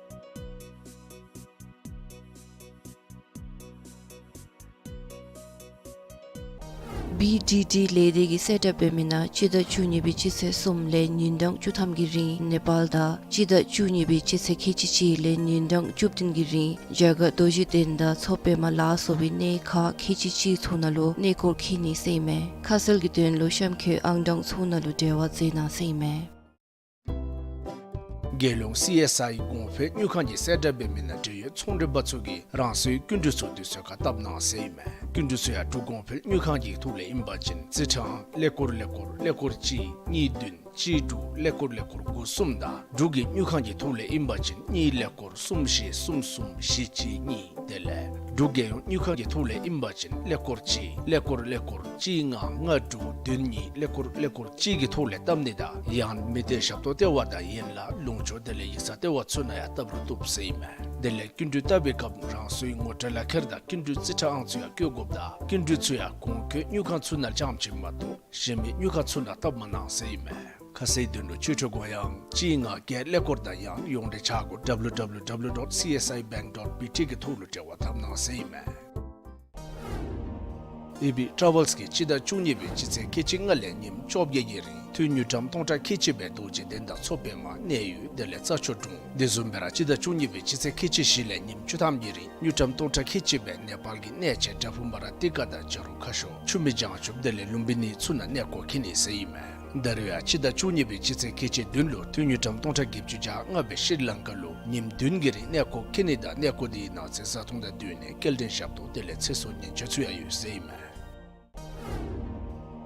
བི་ཌི་ཌི་ལས་སྡེ་གིས་གསལ་བསྒྲགས་འབད་མི་ནང་སྤྱི་ཟླ་བཅུ་གཉིས་པའི་སྤྱི་ཚེས་གསུམ་ལས་ཉིན་གྲངས་བཅུ་ཐམ་གྱི་རིང་ནེ་པཱལ་དང་སྤྱི་ཟླ་བཅུ་གཉིས་པའི་སྤྱི་ཚེས་ཁལ་གཅིག་གཅིག་ལས་ཉིན་གྲངས་བཅུ་བདུན་གྱི་རིང་རྒྱ་གར་རྡོ་རྗེ་གདན་དང་མཚོ་པདྨ་ལ་སོགས་པའི་གནས་ཁག་ཁལ་གཅིག་གཅིག་ཚུ་ནང་ལུ་གནས་སྐོར་འཁྱིད་ནི་ཟེར་ཨིན་མས། ཁ་གསལ་གྱི་དོན་ལུ་གཤམ་འཁོད་ཨང་གྲངས་ཚུ་ནང་ལུ་འབྲེལ་བ་མཛད་གནང་ཟེར་ཨིན་མས། རྒྱལ་ཡོངས་སི་ཨེསི་ཨའི་གོང་འཕེལ་དངུལ་ཁང་གིས་གསལ་བསྒྲགས་འབད་མི་ནང་འབྲེལ་ཡོད་ཚོང་འབྲེལ་པ་ཚུ་གིས་རང་སོའི་སྐྱིན་འགྲུལ་ཚུ་དུས་ཚོད་ཁར་བཏབ་གནང་ཟེར་ཨིན་མས། སྐྱིན་འགྲུལ་ཚུ་ཡང་འབྲུག་གོང་འཕེལ་དངུལ་ཁང་གི་ཐོག་ལས་ཨིན་པ་ཅིན་རྩིས་ཁྲའང་ཀླད་ཀོར་ཀླད་ཀོར་ཀླད་ཀོར་གཅིག་གཉིས་བདུན་གཅིག་དྲུག་ཀླད་ཀོར་ཀླད་ཀོར་དགུ་གསུམ་དང་འབྲུག་གི་དངུལ་ཁང་གི་ཐོག་ལས་ཨིན་པ་ཅིན་གཉིས་ཀླད་ཀོར་གསུམ་བཞི་གསུམ་གསུམ་བཞི་གཅིག་གཉིས། དེ་ལས་འབྲུག་རྒྱལ་ཡོངས་དངུལ་ཁང་གི་ཐོག་ལས་ཨིན་པ་ཅིན་ཀླད་ཀོར་གཅིག་ཀླད་ཀོར་ཀླད་ཀོར་གཅིག་ལྔ་ལྔ་དྲུག་བདུན་གཉིས་ཀླད་ཀོར་ཀླད་ཀོར་གཅིག་གི་ཐོག་ལས་བཏབ་ནི་དང་ཡང་མི་སྡེ་ཞབས་ཏོག་ལྟེ་བ་དང་ཡན་ལག་ལུང་ཕྱོགས་དེ་ལས་ཡིག་ཚང་ལྟེ་བ་ཚུ་ནང་ཡང་བཏབ་རུང་བཏུབ་ཟེར་ཨིན་མས། དེ་ལས་སྐྱིན་འགྲུལ་བཏབ་པའི་སྐབས་རང་སོའི་ངོ་སྤྲོད་ལག་ཁྱེར་དང་སྐྱིན་འགྲུལ་རྩིས་ཁྲ་ཨང་ཚུ་ཡང་བཀོད་དགོཔ་དང་སྐྱིན་འགྲུལ་ཚུ་ཡང་གོང་འཁོད་དངུལ་ཁང་ཚུ་ནང་རྐྱངམ་ཅིག་མ་གཏོགས་གཞན་མི་དངུལ་ཁང་ཚུ་ནང་བཏབ་མ་གནང་ཟེར་ཨིན་མས། ཁ་གསལ་དོན་ལུ་ཆོས་ཁྲི་གོ་ཡང་གཅིག་ལྔ་བརྒྱད་ཀླད་ཀོར་དང་ཡང་ཡོངས་འབྲེལ་ཆ་སྒོ་W W W dot C S I bank dot B T གི་ཐོག་ལུ་འབྲེལ་བ་འཐབ་གནང་ཟེར་ཨིན་མས། ཨེ་བི་ཊ་རེ་ཝལསི་གིས་སྤྱི་ཟླ་བཅུ་གཉིས་པའི་སྤྱི་ཚེས་ཁལ་གཅིག་ལྔ་ལས་ཉིནམ་བཅོ་བརྒྱད་ཀྱི་རིང་ཐུན་དངུལ་ཀྲམ་སྟོང་ཕྲག་ཁལ་གཅིག་སྦེ་རྡོ་རྗེ་གདན་དང་མཚོ་པདྨ་གནས་ཡུལ་དེ་ལས་རྩྭ་མཆོག་གྲོང་དེ་བཟུམ་སྦེ་ར་སྤྱི་ཟླ་བཅུ་གཉིས་པའི་སྤྱི་ཚེས་ཁལ་གཅིག་བཞི་ལས་ཉིནམ་བཅུ་ཐམ་གྱི་རིང་དངུལ་ཀྲམ་སྟོང་ཕྲག་ཁལ་གཅིག་སྦེ་ནེ་པཱལ་གྱི་གནས་ཆེན་བྲག་ཕུག་མ་ར་ཏི་ཀ་དང་བྱ་རུང་ཁ་ཤོར་ཆུ་སྨད་བྱང་ཆུབ་དེ་ལས་ལུམ་བི་ནི་ཚུ་ནང་གནས་སྐོར་འཁྱིད་ནི་ཟེར་ཨིན་མས། ད་རུང་ཡང་སྤྱི་ཟླ་བཅུ་གཉིས་པའི་སྤྱི་ཚེས་ཁལ་གཅིག་བདུན་ལུ་ཐུན་དངུལ་ཀྲམ་སྟོང་ཕྲག་བརྒྱད་ཅུ་གྱ་ལྔ་སྦེ་ཤྲི་ལང་ཀ་ལུ་ཉིནམ་བདུན་གྱི་རིང་གནས་སྐོར་འཁྱིད་ནི་དང་གནས་སྐོར་དེའི་ནང་གསེས་བཟའ་འཐུང་དང་སྡོད་གནས་སྐྱེལ་འདྲེན་ཞབས་ཏོག་དེ་ལས་ཚེ་སྲོག་ཉེན་བཅོལ་ཚུ་ཡང་ཡོད་ཟེར་ཨིན་མས།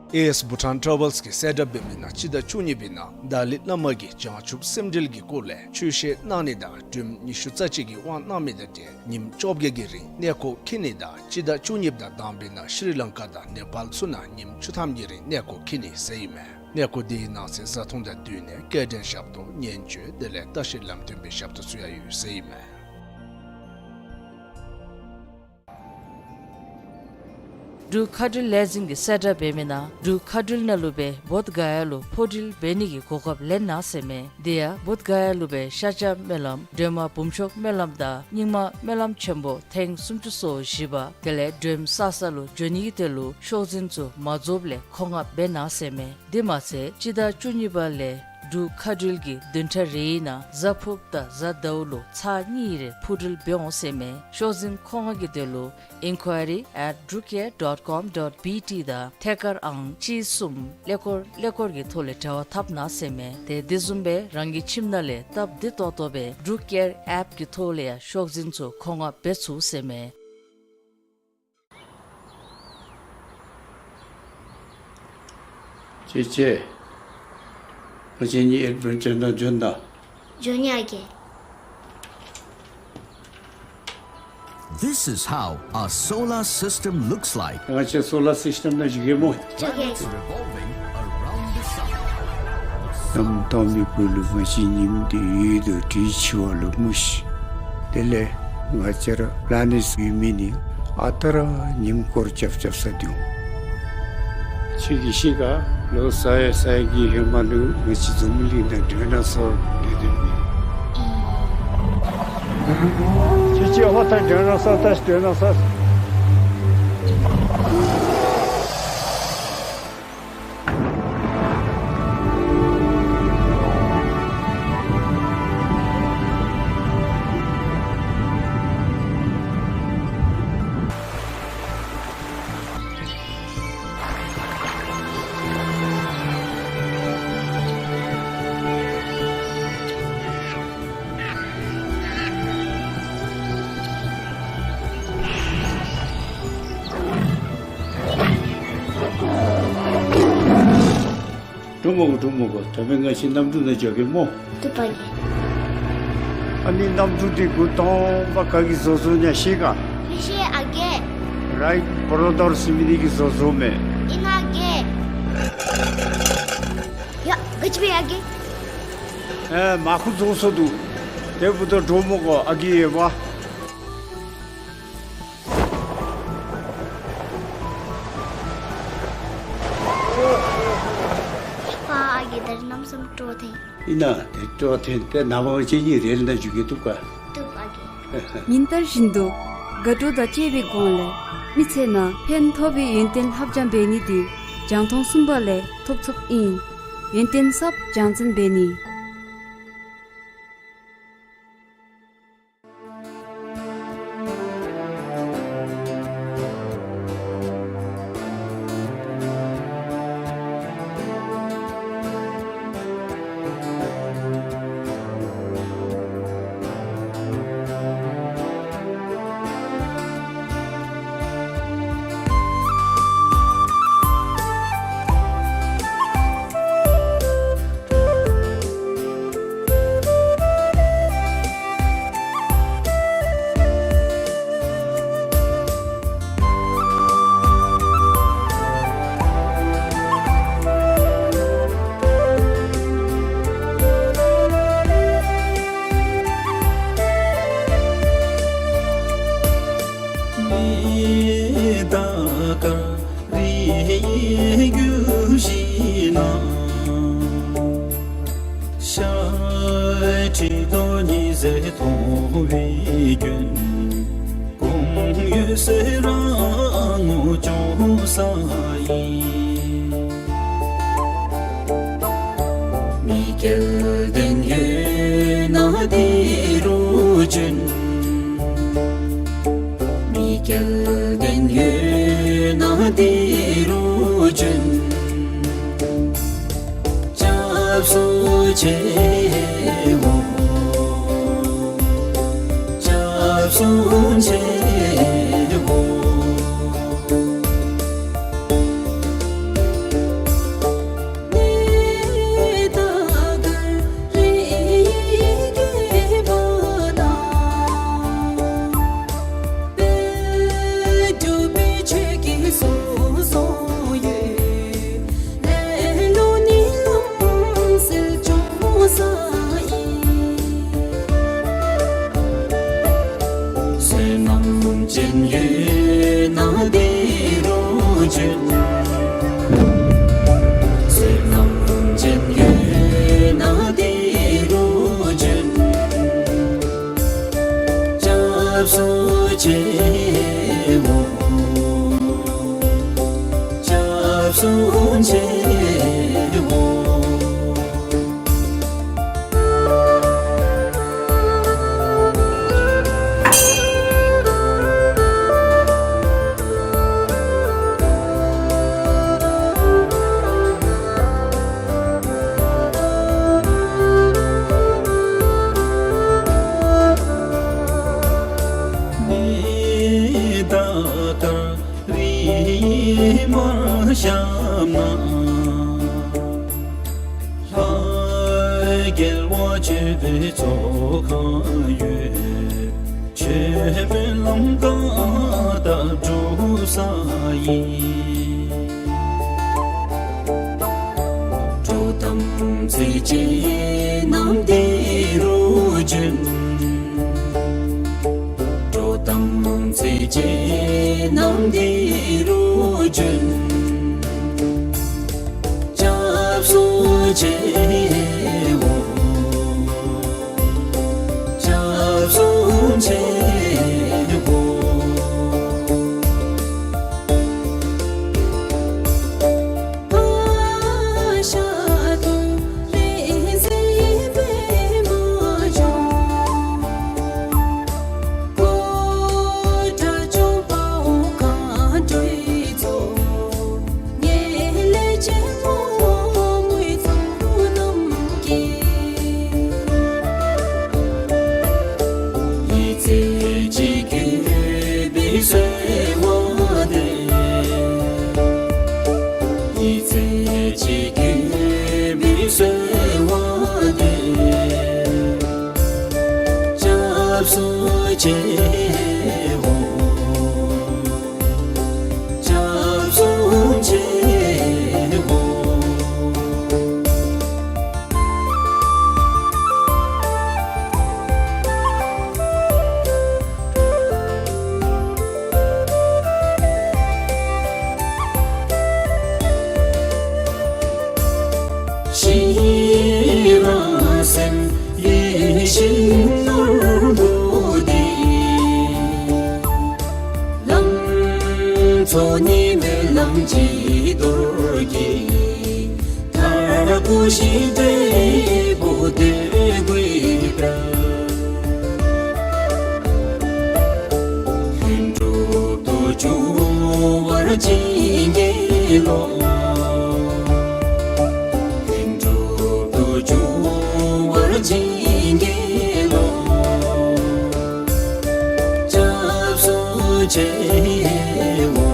ཨེ་ཨེསི་བྷུ་ཊཱན་ཊ་རེ་ཝལསི་གིས་གསལ་བསྒྲགས་འབད་མི་ནང་སྤྱི་ཟླ་བཅུ་གཉིས་པའི་ནང་ཏཱ་ལའི་བླ་མ་གིས་བྱང་ཆུབ་སེམས་འགྲེལ་གྱི་སྐོར་ལས་ཆོས་བཤད་གནང་ནི་དང་སྒྲོལམ་ཉི་ཤུ་རྩ་གཅིག་གི་དབང་གནང་མི་དང་འབྲེལ་ཉིནམ་བཅོ་བརྒྱད་ཀྱི་རིང་གནས་སྐོར་འཁྱིད་ནི་དང་སྤྱི་ཟླ་བཅུ་གཉིས་དང་དང་པའི་ནང་ཤྲི་ལང་ཀ་དང་ནེ་པཱལ་ཚུ་ནང་ཉིནམ་བཅུ་ཐམ་གྱི་རིང་གནས་སྐོར་འཁྱིད་ནི་ཟེར་ཨིན་མས། གནས་སྐོར་དེའི་ནང་གསེས་བཟའ་འཐུང་དང་སྡོད་གནས་སྐྱེལ་འདྲེན་ཞབས་ཏོག་ཉེན་བཅོལ་དེ་ལས་ལྟ་བཤལ་ལམ་སྟོན་པའི་ཞབས་ཏོག་ཚུ་ཡང་ཡོད་ཟེར་ཨིན་མས། འབྲུག་མཁའ་འགྲུལ་ལས་འཛིན་གྱིས་གསལ་བསྒྲགས་འབད་མི་ནང་འབྲུག་མཁའ་འགྲུལ་ནང་ལུ་སྦེ་བོདྷ་ག་ཡ་ལུ་འཕུར་འགྲུལ་འབད་ནི་གི་གོ་སྐབས་ལེན་གནང་ཟེར་མས། དེ་ཡང་བོདྷ་ག་ཡ་ལུ་སྦེ་ཤཱཀྱ་སྨོན་ལམ་སྒྲོལ་མ་འབུམ་ཤོག་སྨོན་ལམ་དང་རྙིང་མ་སྨོན་ལམ་ཆེན་པོ་ཐེངས་སུམ་ཅུ་སོ་བཞི་པ་དེ་ལས་སྒྲོལམ་གསར་ས་ལུ་འགྱོ་ནི་གི་དོན་ལུ་ཤོག་འཛིན་ཚུ་མ་རྫོགསཔ་ལས་མཁོ་མངགས་འབད་གནང་ཟེར་མས། དེ་མ་ཚད་སྤྱི་ཟླ་བཅུ་གཉིས་པ་ལས་འབྲུག་མཁའ་འགྲུལ་གྱིས་བདུན་ཕྲག་རེའི་ནང་གཟའ་ཕུརཔ་དང་གཟའ་ཟླཝ་ལུ་ཚར་གཉིས་རེ་འཕུར་འགྲུལ་འབད་འོང་ཟེར་མས། ཤོག་འཛིན་མཁོ་མངགས་ཀྱི་དོན་ལུ་inquiry at drukair dot com dot B T དང་ཐད་ཀར་ཨང་གཅིག་གསུམ་ཀླད་ཀོར་ཀླད་ཀོར་གྱི་ཐོག་ལས་འབྲེལ་བ་འཐབ་གནང་ཟེར་མས། དེ་དེ་བཟུམ་སྦེ་རང་གི་ཁྱིམ་ནང་ལས་སྟབས་བདེ་ཏོག་ཏོ་སྦེ་Drukair app གི་ཐོག་ལས་ཡང་ཤོག་འཛིན་ཚུ་མཁོ་མངགས་འབད་ཚུགས་ཟེར་མས། ཅེ་ཅེ། ང་བཅས་གཉིས་ཨེཌ་བེན་ཅར་ནང་འབྱོན་ད། འབྱོན་ཡ་གི། This is how a solar system looks like. ང་བཅས་སོ་ལར་སིསི་ཊེམ་ནང་བཞུགས་གེ་སྨོ། བཞུགས་གེ། Revolving around the sun. གནམ་དྭངས་མའི་སྦུག་ལུ་ང་བཅས་ཉིམ་དེ་ཡོད་དོ་དེ་འཆི་བ་ལུ་མ་ཤི། དེ་ལས་ང་བཅས་ར་པི་ལ་ནེཊསི་ཡོད་མི་ནི་ཨ་རྟག་ར་ཉིམ་སྐོར་རྐྱབ་རྐྱབ་ས་འདུག། ཁྱོད་ཀྱིས་ཤེས་ག། ལོ་ས་ཡ་ས་ཡ་གི་ཧེ་མ་ལུ་ང་བཅས་འཛམ་བུ་གླིང་ནང་སྒྲོན་ན་སོར་ལས་དོན་མེད། ཁྱོད་ཀྱིས་ཧོ་ད་སྒྲོན་ན་སོར་ད་སྒྲོན་ན་སོར། འགྲོ་མི་དགོ། འགྲོ་མི་དགོ། ད་འབདན་ང་བཅས་གནམ་གྲུ་ནང་འགྱོ་གེ་སྨོ། བཏུབ་པ་གི། ཨ་ནི་གནམ་གྲུ་འདི་འགོ་དང་པ་ག་གིས་བཟོ་བཟོཝ་ཨིན་ན་ཤེས་ག། མི་ཤེས་ཨ་རྒས། རའིཊ་བོརོ་དར་ཟེར་མི་འདི་གིས་བཟོ་བཟོཝ་མས། ཨིན་ན་ཨ་རྒས། ཡ་ག་ཅི་འབད་ཡ་རྒས། ཨེ་མར་ཁུ་རྫོགས་སོ་འདུག། དེ་འབདཝ་ད་འགྲོ་མི་དགོ་ཨ་རྒས་ཡོད་པ། ཕ་ཨ་རྒས་ད་རིས་གནམ་མེད་ས་མེད་སྤྲོ་ཐོན། ཨིན་ན་དེ་སྤྲོ་ཐོན་ཏེ་ནངས་པ་ང་བཅས་གཉིས་རེལ་ནང་འགྱོ་གེ། བཏུབ་ག། བཏུབ་ཨ་རྒས། ཉིན་ལྟར་བཞིན་དུ་དགའ་སྤྲོ་དང་བཅས་པའི་སྒོ་ལས་མི་ཚེ་ནང་ཕན་ཐོགས་པའི་ཡོན་ཏན་ལྷབ་སྦྱང་འབད་ནི་འདི་རྒྱང་མཐོང་གསུམ་པ་ལས་ཐོབ་ཚུགསཔ་ཨིན། ཡོན་ཏན་ཟབ་སྦྱང་ཚན་འབད་ནི། མེ་དང་དཀར་རིའི་རྒྱུད་བཞི་ན། ཤ་ཁྲག་གདོང་ཉི་ཟེར་མཐོང་བའི་རྒྱུན། སྐུ་ཡོད་ཚད་རང་ངོ་ཅོག་ས་ཡིན། མི་སྐལ་ལྡན་ཡོད་ན་འདི་རུ་འབྱོན། མི་སྐལ་ལྡན་ཡོད་ན་འདི་རུ་འབྱོན། སྐྱབས་སུ་མཆིའོ། སྐྱབས་སུ་མཆིའོ། བསོད་ནམས་ཅན་ཡོད་ན་འདི་རུ་འབྱོན། བསོད་ནམས་ཅན་ཡོད་ན་འདི་རུ་འབྱོན། སྐྱབས་སུ་མཆིའོ། སྐྱབས་སུ་མཆིའོ། མེ་དང་དཀར་རིའི་མར་ཞབས་ན། ལྷ་རྒྱལ་བ་སྤྱོད་པའི་ཚོགས་ཁང་ཡོད། ཆོས་སྨོན་ལམ་བཀའ་བཏགས་སྒྲུབ་ས་ཡིན། འགྲོ་དམ་ཚིག་ཅན་རྣམས་འདི་རུ་འབྱོན། འགྲོ་དམ་ཚིག་ཅན་རྣམས་འདི་རུ་འབྱོན། སྐྱབས་སུ་མཆིའོ། སྐྱབས་སུ་མཆིའོ། ཚོགས་གཉིས་མེད་ལམ་གྱི་རྡོ་རྗེ། མཐར་ཐུག་གཞི་འབྲས་བོ་དེ་དགོས་པས། ལྷུན་གྲུབ་ཏུ་འབྱུང་བར་བྱིན་གྱིས་རློབས། ལྷུན་གྲུབ་ཏུ་འབྱུང་བར་བྱིན་གྱིས་རློབས། སྐྱབས་སུ་མཆིའོ།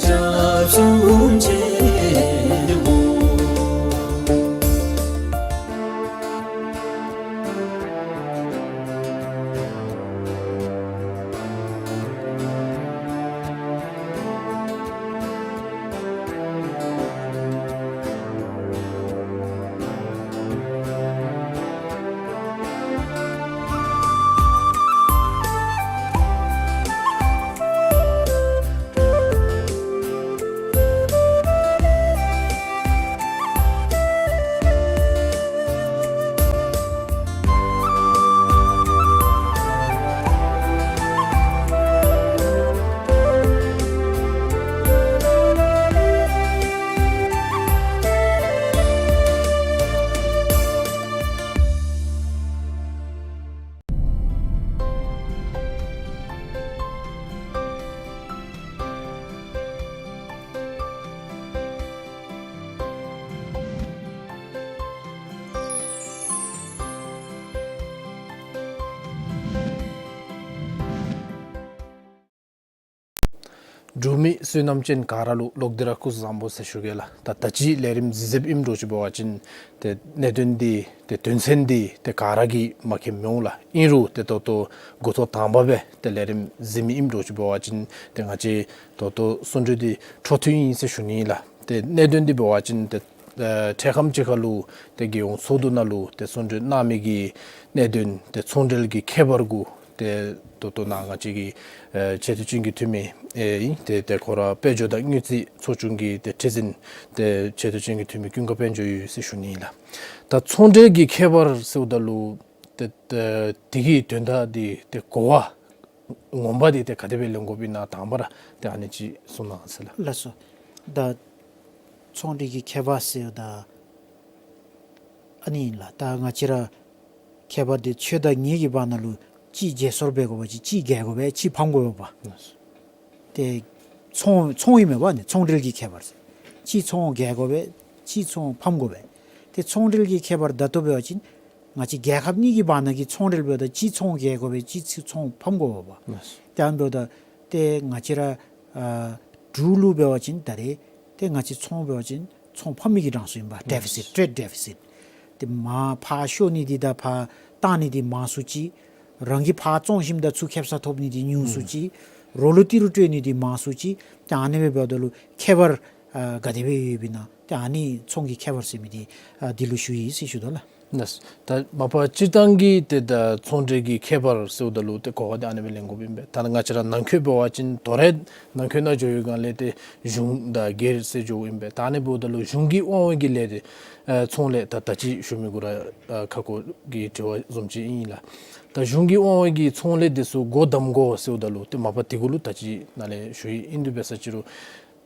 སྐྱབས་སུ་མཆིའོ། འབྲུག་མི་བསོད་ནམས་ཅན་ག་ར་ལུ་ལོག་སྟེ་ར་སྐུ་གཟུགས་བཟང་པོ་ཟེར་ཞུ་གེ་ལགས། ད་ད་ཅི་ལས་རིམ་གཟིགས་གཟིགསཔ་ཨིནམ་འདྲཝ་ཅིག་འབད་བ་ཅིན་ཏེ་གནད་དོན་འདི་ཏེ་དོན་ཚན་འདི་ཏེ་ག་ར་གིས་མ་མཁྱེནམ་འོང་ལགས། ཨིན་རུང་ཏེ་ད་ལྟོ་འགོ་ཐོག་དང་པ་སྦེ་ཏེ་ལས་རིམ་གཟིགས་མི་ཨིནམ་འདྲཝ་ཅིག་འབད་བ་ཅིན་ཏེ་ང་བཅས་ད་ལྟོ་གསུང་གྲོས་འདི་འཕྲོ་མཐུད་ཨིན་ཟེར་ཞུ་ནི་ལགས། ཏེ་གནད་དོན་འདི་འབད་བ་ཅིན་ཏེ་ཨེ་འཕྲལ་ཁམས་ཅིག་ཁར་ལུ་ཏེ་རྒྱལ་ཡོངས་ཚོགས་འདུ་ནང་ལུ་ཏེ་གསུང་གྲོས་གནང་མི་གི་གནད་དོན་ཏེ་ཚོང་འབྲེལ་གྱི་ཁྱད་པར་གུ་ཏེ་ད་ལྟོ་ནཱ་ང་བཅས་ཀྱི་ཨེ་ཆེ་བསྟོད་ཅན་གྱི་འཐུས་མི་ཨེ་ཨིན། ཏེ་ཏེ་ཁོ་ར་དཔལ་འབྱོར་དང་དངུལ་རྩིས་ཚོགས་ཆུང་གི་ཏེ་ཁྲི་འཛིན་ཏེ་ཆེ་བསྟོད་ཅན་གྱི་འཐུས་མི་ཀུན་དགའ་དཔལ་འབྱོར་ཡོད་ཟེར་ཞུ་ནི་ཨིན་ལགས། ད་ཚོང་འབྲེལ་གྱི་ཁྱད་པར་ཟེརཝ་ད་ལུ་ཏེ་ཏེ་དེ་གི་དོན་དག་འདི་ཏེ་གོ་བ་ངོ་མ་འདི་ཏེ་ག་དེ་སྦེ་ལེན་དགོཔ་ཨིན་ན་དང་པ་ར་ཏེ་ཨ་ནི་ཅིག་གསུང་གནང་ཟེར་ལགས། ལགས་སོ། ད་ཚོང་འབྲེལ་གྱི་ཁྱད་པར་ཟེརཝ་ད་ཨ་ནི་ཨིན་ལགས། ད་ང་བཅས་ར་ཁྱད་པར་འདི་ཁྱོད་དང་ངེའི་གི་བར་ན་ལུ་གཅིག་བརྗེ་སོར་འབད་དགོ་པ་ཅིན་གཅིག་རྒྱལ་དགོ་པས་གཅིག་ཕམ་དགོ་པས། ཏེ་ཚོང་ཚོང་ཨིན་མས་པ་ནི། ཚོང་འབྲེལ་གྱི་ཁྱད་པར་ཟེར། གཅིག་ཚོང་རྒྱལ་དགོ་པས་གཅིག་ཚོང་ཕམ་དགོ་པས། ཏེ་ཚོང་འབྲེལ་གྱི་ཁྱད་པར་ད་ལྟོ་འབད་བ་ཅིན་ང་བཅས་རྒྱལ་ཁབ་གཉིས་ཀྱི་བར་ན་གི་ཚོང་འབྲེལ་འབདཝ་ད་གཅིག་ཚོང་རྒྱལ་དགོ་པས་གཅིག་ཚོང་ཕམ་དགོ་པས། ཏེ་ཨ་ནི་འབདཝ་ད་ཏེ་ང་བཅས་ར་ཨ་འབྲུག་ལུ་འབད་བ་ཅིན་ད་རེས་ཏེ་ང་བཅས་ཚོང་འབད་བ་ཅིན་ཚོང་ཕམ་མི་གི་གྲངས་སུ་ཨིན་པས། ཌེ་ཕི་སིཊ། ཊེརེཌ་ཌེ་ཕི་སིཊ། ཏེ་མར་ཕར་ཤོར་ནི་འདི་དང་ཕར་བཏང་ནི་འདི་མང་སུ་ཅིག། རང་གིས་ཕར་བཙོང་ཞིནམ་ད་ཚུར་ཁེབ་ས་ཐོབ་ནི་འདི་ཉུང་སུ་ཅིག། རོགས་ལུ་ཏི་རུ་སྤྲོད་ནི་འདི་མང་སུ་ཅིག། ཏེ་ཨ་ནི་སྦེ་འབདཝ་ད་ལུ་ཁྱད་པར་ཨ་ག་དེ་སྦེ་ཡོདཔ་ཨིན་ན། ཏེ་ཨ་ནི་ཚོང་གི་ཁྱད་པར་ཟེར་མི་འདི་ཨ་འདི་ལུ་ཞུ་ཡི་ཟེར་ཞུ་དོ་ལགས། ལགས། ད་མ་པ་སྤྱིར་བཏང་གི་ཏེ་ད་ཚོང་འབྲེལ་གྱི་ཁྱད་པར་ཟེརཝ་ད་ལུ་ཏེ་གོ་བ་འདི་ཨ་ནི་སྦེ་ལེན་དགོཔ་ཨིན་པས། ད་ང་བཅས་ར་ནང་འཁོད་འབད་བ་ཅིན་དོ་རུང་ནང་འཁོད་ནང་འགྱོ་བའི་སྒང་ལས་ཏེ་གཞུང་དང་སྒེར་ཟེར་འགྱོཝ་ཨིན་པས། ད་ཨ་ནི་འབདཝ་ད་ལུ་གཞུང་གི་དབང་འོག་གི་ལས་ཏེ་ཨ་ཚོང་ལས་ད་ད་ཅི་ཞུ་མི་གུ་ར་ཨ་ཁ་སྐོང་གི་དྲི་བ་བཟུམ་ཅིག་ཨིན་ལགས། ད་གཞུང་གི་དབང་འོག་གི་ཚོང་ལས་འདི་ཚུ་སྒོ་བསྡམ་དགོ་ཟེརཝ་ད་ལུ་ཏེ་མ་པ་དེ་གུ་ལུ་ད་ཅི་ནཱ་ལས་ཞུ་ཡི་ཨིན། དེ་འབད་ས་ཅིག་རུང་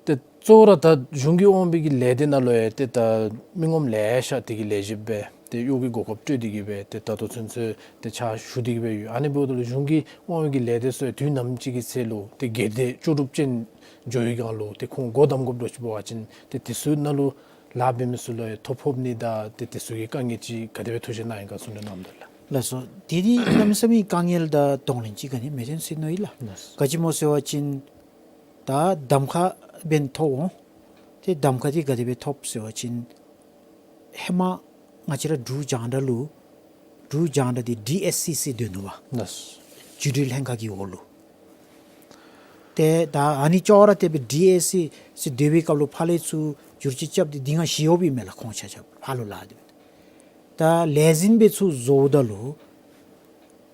ཏེ་གཙོ་བོ་ར་ད་གཞུང་གི་དབང་འོག་གི་ལས་སྡེ་ནང་ལུ་ཡང་ཏེ་ད་མི་ངོམ་ལེ་ཤ་དེ་གི་ལས་བྱེདཔ་སྦེ་ཏེ་གཡོག་གི་གོ་སྐབས་སྤྲོད་དེ་གི་སྦེ་ཏེ་ད་ལྟོ་ཚུན་ཚོད་ཏེ་ཕྱག་ཞུ་སྟེ་གི་སྦེ་ཡོད། ཨ་ནི་འབདཝ་ད་ལུ་གཞུང་གི་དབང་འོག་གི་ལས་སྡེ་ཚུ་ཡང་དུས་ནམ་ཅིག་གི་ཚེ་ལུ་ཏེ་སྒེར་སྡེ་ལྕོགས་གྲུབ་ཅན་འགྱོ་བའི་སྒང་ལུ་ཏེ་ཁོང་སྒོ་བསྡམ་དགོཔ་འདྲཝ་ཅིག་འབད་བ་ཅིན་ཏེ་དེ་ཚུ་ནང་ལུ་ལཱ་འབད་མི་ཚུ་ལུ་ཡང་ཐོ་ཕོག་ནི་དང་ཏེ་དེ་ཚུ་གི་དཀའ་ངལ་ཅིག་ག་དེ་སྦེ་ཐུགས་བཞེས་གནང་ཡི་ག་གསུང་གྲོས་གནངམ་ད་ལགས། ལགས་སོ། དེ་འདི་གནམ་མེད་ས་མེད་དཀའ་ངལ་དང་གདོང་ལེན་ཅིག་ག་ནི་མེད་དོ་ཟེར་མནོ་ཡི་ལགས། ལགས་སོ། ག་ཅི་སྨོ་ཟེར་བ་ཅིན་ད་གདམ་ཁ་འབདན་ཐོབ་འོང་། ཏེ་གདམ་ཁ་འདི་ག་དེ་སྦེ་ཐོབ་ཟེར་བ་ཅིན་ཧེ་མ་ང་བཅས་ར་འབྲུག་རྒྱང་བསྒྲགས་ལུ་འབྲུག་རྒྱང་བསྒྲགས་འདི་ཌི་ཨེསི་སི་སི་སྡོད་ནུག་པ། ལགས་སོ། བརྒྱུད་འབྲེལ་ལྷན་ཁག་གི་འོག་ལུ། ཏེ་ད་ཨ་ནི་ཅོག་ར་འཐདཔ་སྦེ་ཌི་ཨེསི་སི་སི་སྡོད་པའི་སྐབས་ལུ་ཕར་ལས་ཚུར་བསྒྱུར་བཅོས་རྐྱབ་སྟེ་འདི་ནང་ཞི་གཡོགཔ་ཨིན་མས་ལགས། ཁོང་ཆ་ཁྱབ་ཕར་ལུ་ལཱ་འདི་ད་ལས་འཛིན་སྦེ་ཚུར་བཟོཝ་ད་ལུ་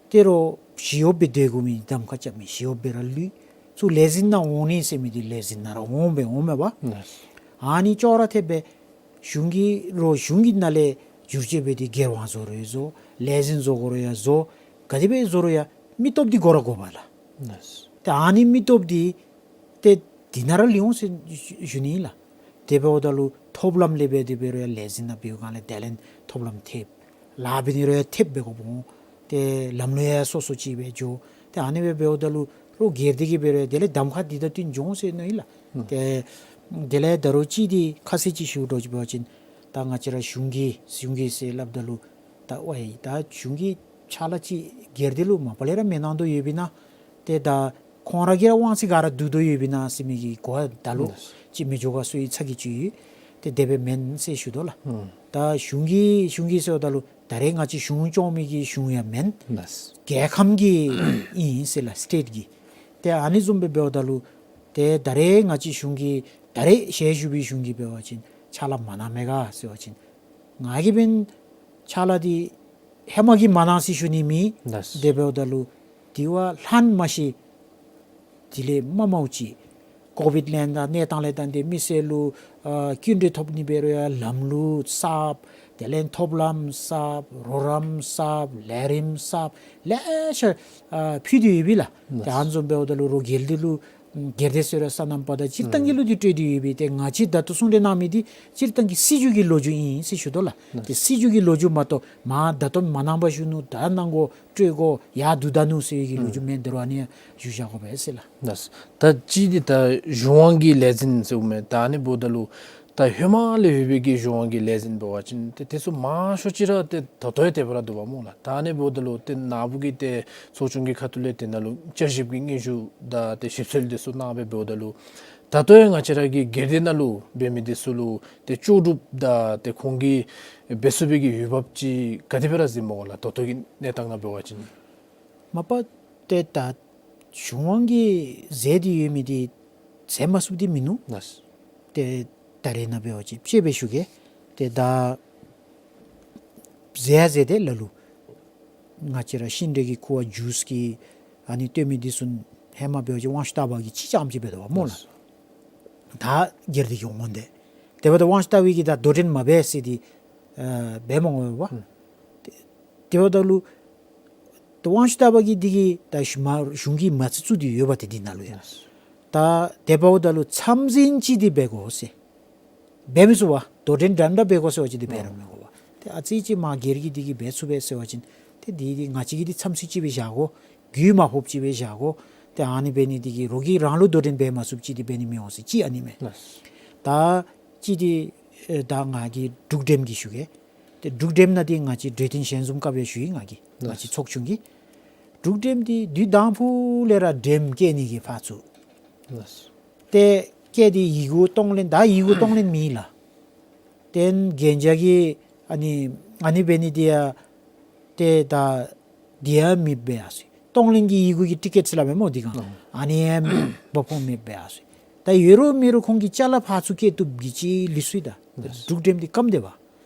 ཏེ་རོགས་ཞི་གཡོགཔ་སྦེ་སྡོད་དགོ་མི་གདམ་ཁ་རྐྱབ་མི་ཞི་གཡོགཔ་སྦེ་ར་ལུས། ཚུར་ལས་འཛིན་ནང་འོང་ནི་ཟེར་མི་འདི་ལས་འཛིན་ནང་ར་འོང་སྦེ་འོང་མས་པ། ཨ་ནི་ཅོག་ར་འཐདཔ་སྦེ་གཞུང་གི་རོགས་གཞུང་གི་ནང་ལས་བསྒྱུར་བཅོས་འབད་དེ་སྒེར་དབང་བཟོ་རུང་ཡང་བཟོ། ལས་འཛིན་བཟོ་དགོ་རུང་ཡང་བཟོ། ག་དེ་སྦེ་བཟོ་རུང་ཡང་མི་སྟོབས་འདི་དགོ་ར་དགོ་པས་ལགས། ཏེ་ཨ་ནི་མི་སྟོབས་འདི་ཏེ་འདི་ནང་ར་ལུས་འོང་ཟེར་ཞུ་ནི་ཨིན་ལགས། དེ་འབདཝ་ད་ལུ་ཐོབ་ལམ་ལས་འབད་དེ་འབད་རུང་ཡང་ལས་འཛིན་ནང་འབདཝ་ག་ལས་དེ་ལས་ཐོབ་ལམ་ཐེབས། ལཱ་འབད་ནི་རུང་ཡང་ཐེབས་འབད་དགོཔ་འོང་། ཏེ་ལམ་ལུགས་ཡང་སོ་སོ་ཅིག་སྦེ་འགྱོ། ཏེ་ཨ་ནི་སྦེ་འབདཝ་ད་ལུ་རོགས་སྒེར་སྡེ་གིས་འབད་རུང་ཡང་དེ་ལས་གདམ་ཁ་འདི་དང་བསྟུན་འགྱོ་འོང་ཟེར་མནོཝ་ཨིན་ལགས། ཨུམ། ཏེ་དེ་ལས་ད་རུང་གཅིག་འདི་ཁ་གསལ་ཅིག་ཞུ་དོ་ཅིག་འབད་བ་ཅིན་ད་ང་བཅས་ར་གཞུང་གི་གཞུང་གི་ཟེར་སླབ་ད་ལུ་ད་ཝའི་ད་གཞུང་གི་ཕྱག་ལཱ་ཅིག་སྒེར་སྡེ་ལུ་མ་པ་ལས་ར་མེན་ནང་དོ་ཡོདཔ་ཨིན་ན། ཏེ་ད་ཁོང་ར་གིས་ར་དབང་ཚད་ག་ར་བསྡུ་དོ་ཡོདཔ་ཨིན་ན་ཟེར་མི་གི་གོ་བ་ད་ལུ་ལགས། ཅིག་མི་འགྱོ་ག་ཟེར་བའི་ཚ་གྱང་ཅིག་ཡོད། ཏེ་དེ་སྦེ་མེན་ཟེར་ཞུ་དོ་ལགས། ཨུམ། ད་གཞུང་གི་གཞུང་གི་ཟེརཝ་ད་ལུ་ད་རེས་ང་བཅས་གཞུང་སྐྱོང་མི་གི་གཞུང་ཡང་མེན། ལགས། རྒྱལ་ཁམས་ཀྱི་ཨིན་ཟེར་ལགས། སི་ཊེཊ་ཀྱི། ཏེ་ཨ་ནི་བཟུམ་སྦེ་འབདཝ་ད་ལུ་ཏེ་ད་རེས་ང་བཅས་གཞུང་གི་ད་རེས་ཞལ་བཞུགས་པའི་གཞུང་གིས་འབད་བ་ཅིན་ཕྱག་ལཱ་མ་གནང་མས་ག་ཟེར་བ་ཅིན་ང་གིས་འབདན་ཕྱག་ལཱ་འདི་ཧེ་མ་གིས་མ་གནང་ཟེར་ཞུ་ནི་མེད། ལགས། དེ་འབདཝ་ད་ལུ་དེ་བ་ལྷག་མ་ཤེས་དེ་ལས་མ་མང་ཅིག་ཀོ་བིཌ་ལས་དང་གནས་སྟངས་ལས་དང་ཏེ་མི་སེར་ལུ་ཨ་སྐྱིན་འགྲུལ་ཐོབ་ནི་འབད་རུང་ཡང་ལམ་ལུགས་གསརཔ། དེ་ལས་ཐོབ་ལམ་གསརཔ། རོགས་རམ་གསརཔ། ལས་རིམ་གསརཔ་ལེ་ཤ་ཨ་ཕུལ་ཏེ་ཡོད་པས་ལགས། ཏེ་ཨ་ནི་བཟུམ་འབདཝ་ད་ལུ་རོགས་སྒེར་སྡེ་ལུ་སྒེར་སྡེ་ཟེར་རུང་སོ་ནམ་པ་དང་སྤྱིར་བཏང་གི་ལུ་འདི་སྤྲོད་དེ་ཡོད་པས། ཏེ་ང་བཅས་ད་ལྟོ་གསུང་གྲོས་གནང་མི་འདི་སྤྱིར་བཏང་གི་སྲིད་བྱུས་ཀྱི་ལོ་རྒྱུས་ཨིན་ཟེར་ཞུ་དོ་ལགས། ཏེ་སྲིད་བྱུས་ཀྱི་ལོ་རྒྱུས་མ་གཏོགས་མ་ད་ལྟོ་མ་གནང་པར་བཞུགས་ནུག། ད་གནང་དགོ། སྤྲོད་དགོ། ཡར་བསྡུ་ད་ནུག་ཟེར་བའི་གི་ལོ་རྒྱུས་མེན། དེ་རུ་ཨ་ནི་ཡང་ཞུ་བཞག་དགོ་པས་ཟེར་ལགས། ལགས། ད་ཅི་འདི་ད་གཞུང་དབང་གི་ལས་འཛིན་ཟེརཝ་མས། ད་ཨ་ནི་འབདཝ་ད་ལུ་ད་ཧེ་མ་ལས་ཡོད་པའི་གི་གཞུང་དབང་གི་ལས་འཛིན་འབད་བ་ཅིན་ཏེ་དེ་ཚུ་མང་ཤོས་ཅིག་ར་ཏེ་ད་ལྟོ་ཡང་དེ་སྦེ་ར་འདུག་པ་སྨོ་ལགས། ད་ཨ་ནི་འབདཝ་ད་ལུ་ཏེ་ནཱ་བུ་གིས་ཏེ་ཚོགས་ཆུང་གི་ཁ་ཐུག་ལས་དེ་ནང་ལུ་བསྐྱར་ཞིབ་ཀྱི་སྙན་ཞུ་དང་ཏེ་ཞིབ་འཚོལ་དེ་ཚུ་གནང་སྦེ་འབདཝ་ད་ལུ་ད་ལྟོ་ཡང་ང་བཅས་ར་གི་སྒེར་སྡེ་ནང་ལུ་འབད་མི་དེ་ཚུ་ལུ་ཏེ་ལྕོགས་གྲུབ་དང་ཏེ་ཁོང་གིས་འབད་ཚུགས་པའི་གི་འོས་འབབ་ཅིག་ག་དེ་སྦེ་ར་གཟིགས་སྨོ་ལགས། ད་ལྟོ་གི་གནས་སྟངས་ནང་འབད་བ་ཅིན། མ་པ་ཏེ་ད་གཞུང་དབང་གིས་མཛད་དེ་ཡོད་མི་འདི་མཛད་མ་ཚུགསཔ་འདི་མིན་ནུག། ལགས། ཏེ་ད་རེས་ནངས་པ་འབད་བ་ཅིན་དཔྱེ་སྦེ་ཞུ་གེ། ཏེ་ད་མཛད་ཡང་མཛད་དེ་ལ་ལུ་ང་བཅས་ར་ཤིང་འབྲས་ཀྱི་ཁུ་བ་ཇུས་ཀྱི་ཨ་ནི་བཏོན་མི་འདི་ཚུ་ཧེ་མ་འབད་བ་ཅིན་དབང་ཕྱུག་ལྟ་བ་གིས་ཅིག་རྐྱངམ་ཅིག་འབད་དོ་བ་སྨོ་ལགས། ལགས། ད་སྒེར་སྡེ་གིས་འོང་སྟེ་དེ་འབདཝ་ད་དབང་ཕྱུག་ལྟ་བ་གིས་ད་དོ་འགྲན་མ་འབད་ཟེར་ཏེ་ཨ་འབད་མ་འོང་བས། ཨུམ། དེ་འབདཝ་ད་ལུ་ད་དབང་ཕྱུག་ལྟ་བ་གིས་འདི་གིས་ད་གཞུང་མ་གཞུང་གིས་མ་རྩིས་བཙུགས་ཏེ་ཡོད་པ་ཏེ་འདི་ནང་ལུ་ཡང་། ལགས། ད་དེ་འབདཝ་ད་ལུ་མཚམས་འཛིན་ཅིག་འདི་འབད་དགོ་ཟེར། འབད་མི་ཚུགས་པས། དོ་འགྲན་འདྲན་འདྲ་འབད་དགོ་ཟེར་བ་ཅིན་འདི་འབད་ར་མི་དགོ་པས། ཏེ་ཨ་ཙི་ཅིག་མར་སྒེར་གྱིས་འདི་གིས་འབད་ཚུགས་པས་ཟེར་བ་ཅིན་ཏེ་འདི་འདི་ང་བཅས་ཀྱིས་འདི་མཚམས་ཚོད་ཅིག་སྦེ་བཞག་དགོ། རྒུད་མ་ཕོགཔ་ཅིག་སྦེ་བཞག་དགོ། ཏེ་ཨ་ནི་འབད་ནི་འདི་གིས་རོགས་ཀྱིས་རང་ལུ་དོ་འགྲན་འབད་མ་ཚུགསཔ་ཅིག་འདི་འབད་ནི་མི་འོང་ཟེར་ཅིག་ཨ་ནི་མས། ལགས། ད་ཅིག་འདི་ཨེ་ད་ང་གིས་འབྲུག་འགྲེམས་ཀྱི་ཞུ་གེ། ཏེ་འབྲུག་འགྲེམས་ནང་འདི་ང་བཅས་གྲོས་བསྟུན་ཞལ་འཛོམས་སྐབས་ཡང་ཞུ་ཡི་ང་གིས། ལགས། ང་བཅས་ཚོགས་ཆུང་གིས། འབྲུག་འགྲེམས་འདི་དུས་དང་ཕུ་ལས་ར་འགྲེམས་བཀལ་ནི་གི་ཕར་ཚུར། ལགས། ཏེ་བཀལ་ཏེ་ཡི་གུ་གཏོང་ལེན་ད་ཡི་གུ་གཏོང་ལེན་མེད་ལགས། ཏེ་གན་རྒྱ་གིས་ཨ་ནི་ཨ་ནི་འབད་ནི་འདི་ཡང་ཏེ་ད་འདི་ཡང་མེདཔ་འབད་ཡར་སོ་ཡི། གཏོང་ལེན་གྱི་ཡི་གུ་གི་ཊི་ཀེཊ་ཟེར་སླབ་མས་སྨོ་འདི་གང་། ཨ་ནི་ཡང་འབབ་ཁུངས་མེདཔ་འབད་ཡར་སོ་ཡི། ད་ཡོད་རུང་མེད་རུང་ཁོང་གིས་ཅ་ལ་ཕར་ཚུར་བཀལ་བཏུབ་གི་ཅིག་ལུས་སོ་ཡི་ད། ལགས། འབྲུག་འགྲེམས་འདི་སྐམ་སྟེ་འབད།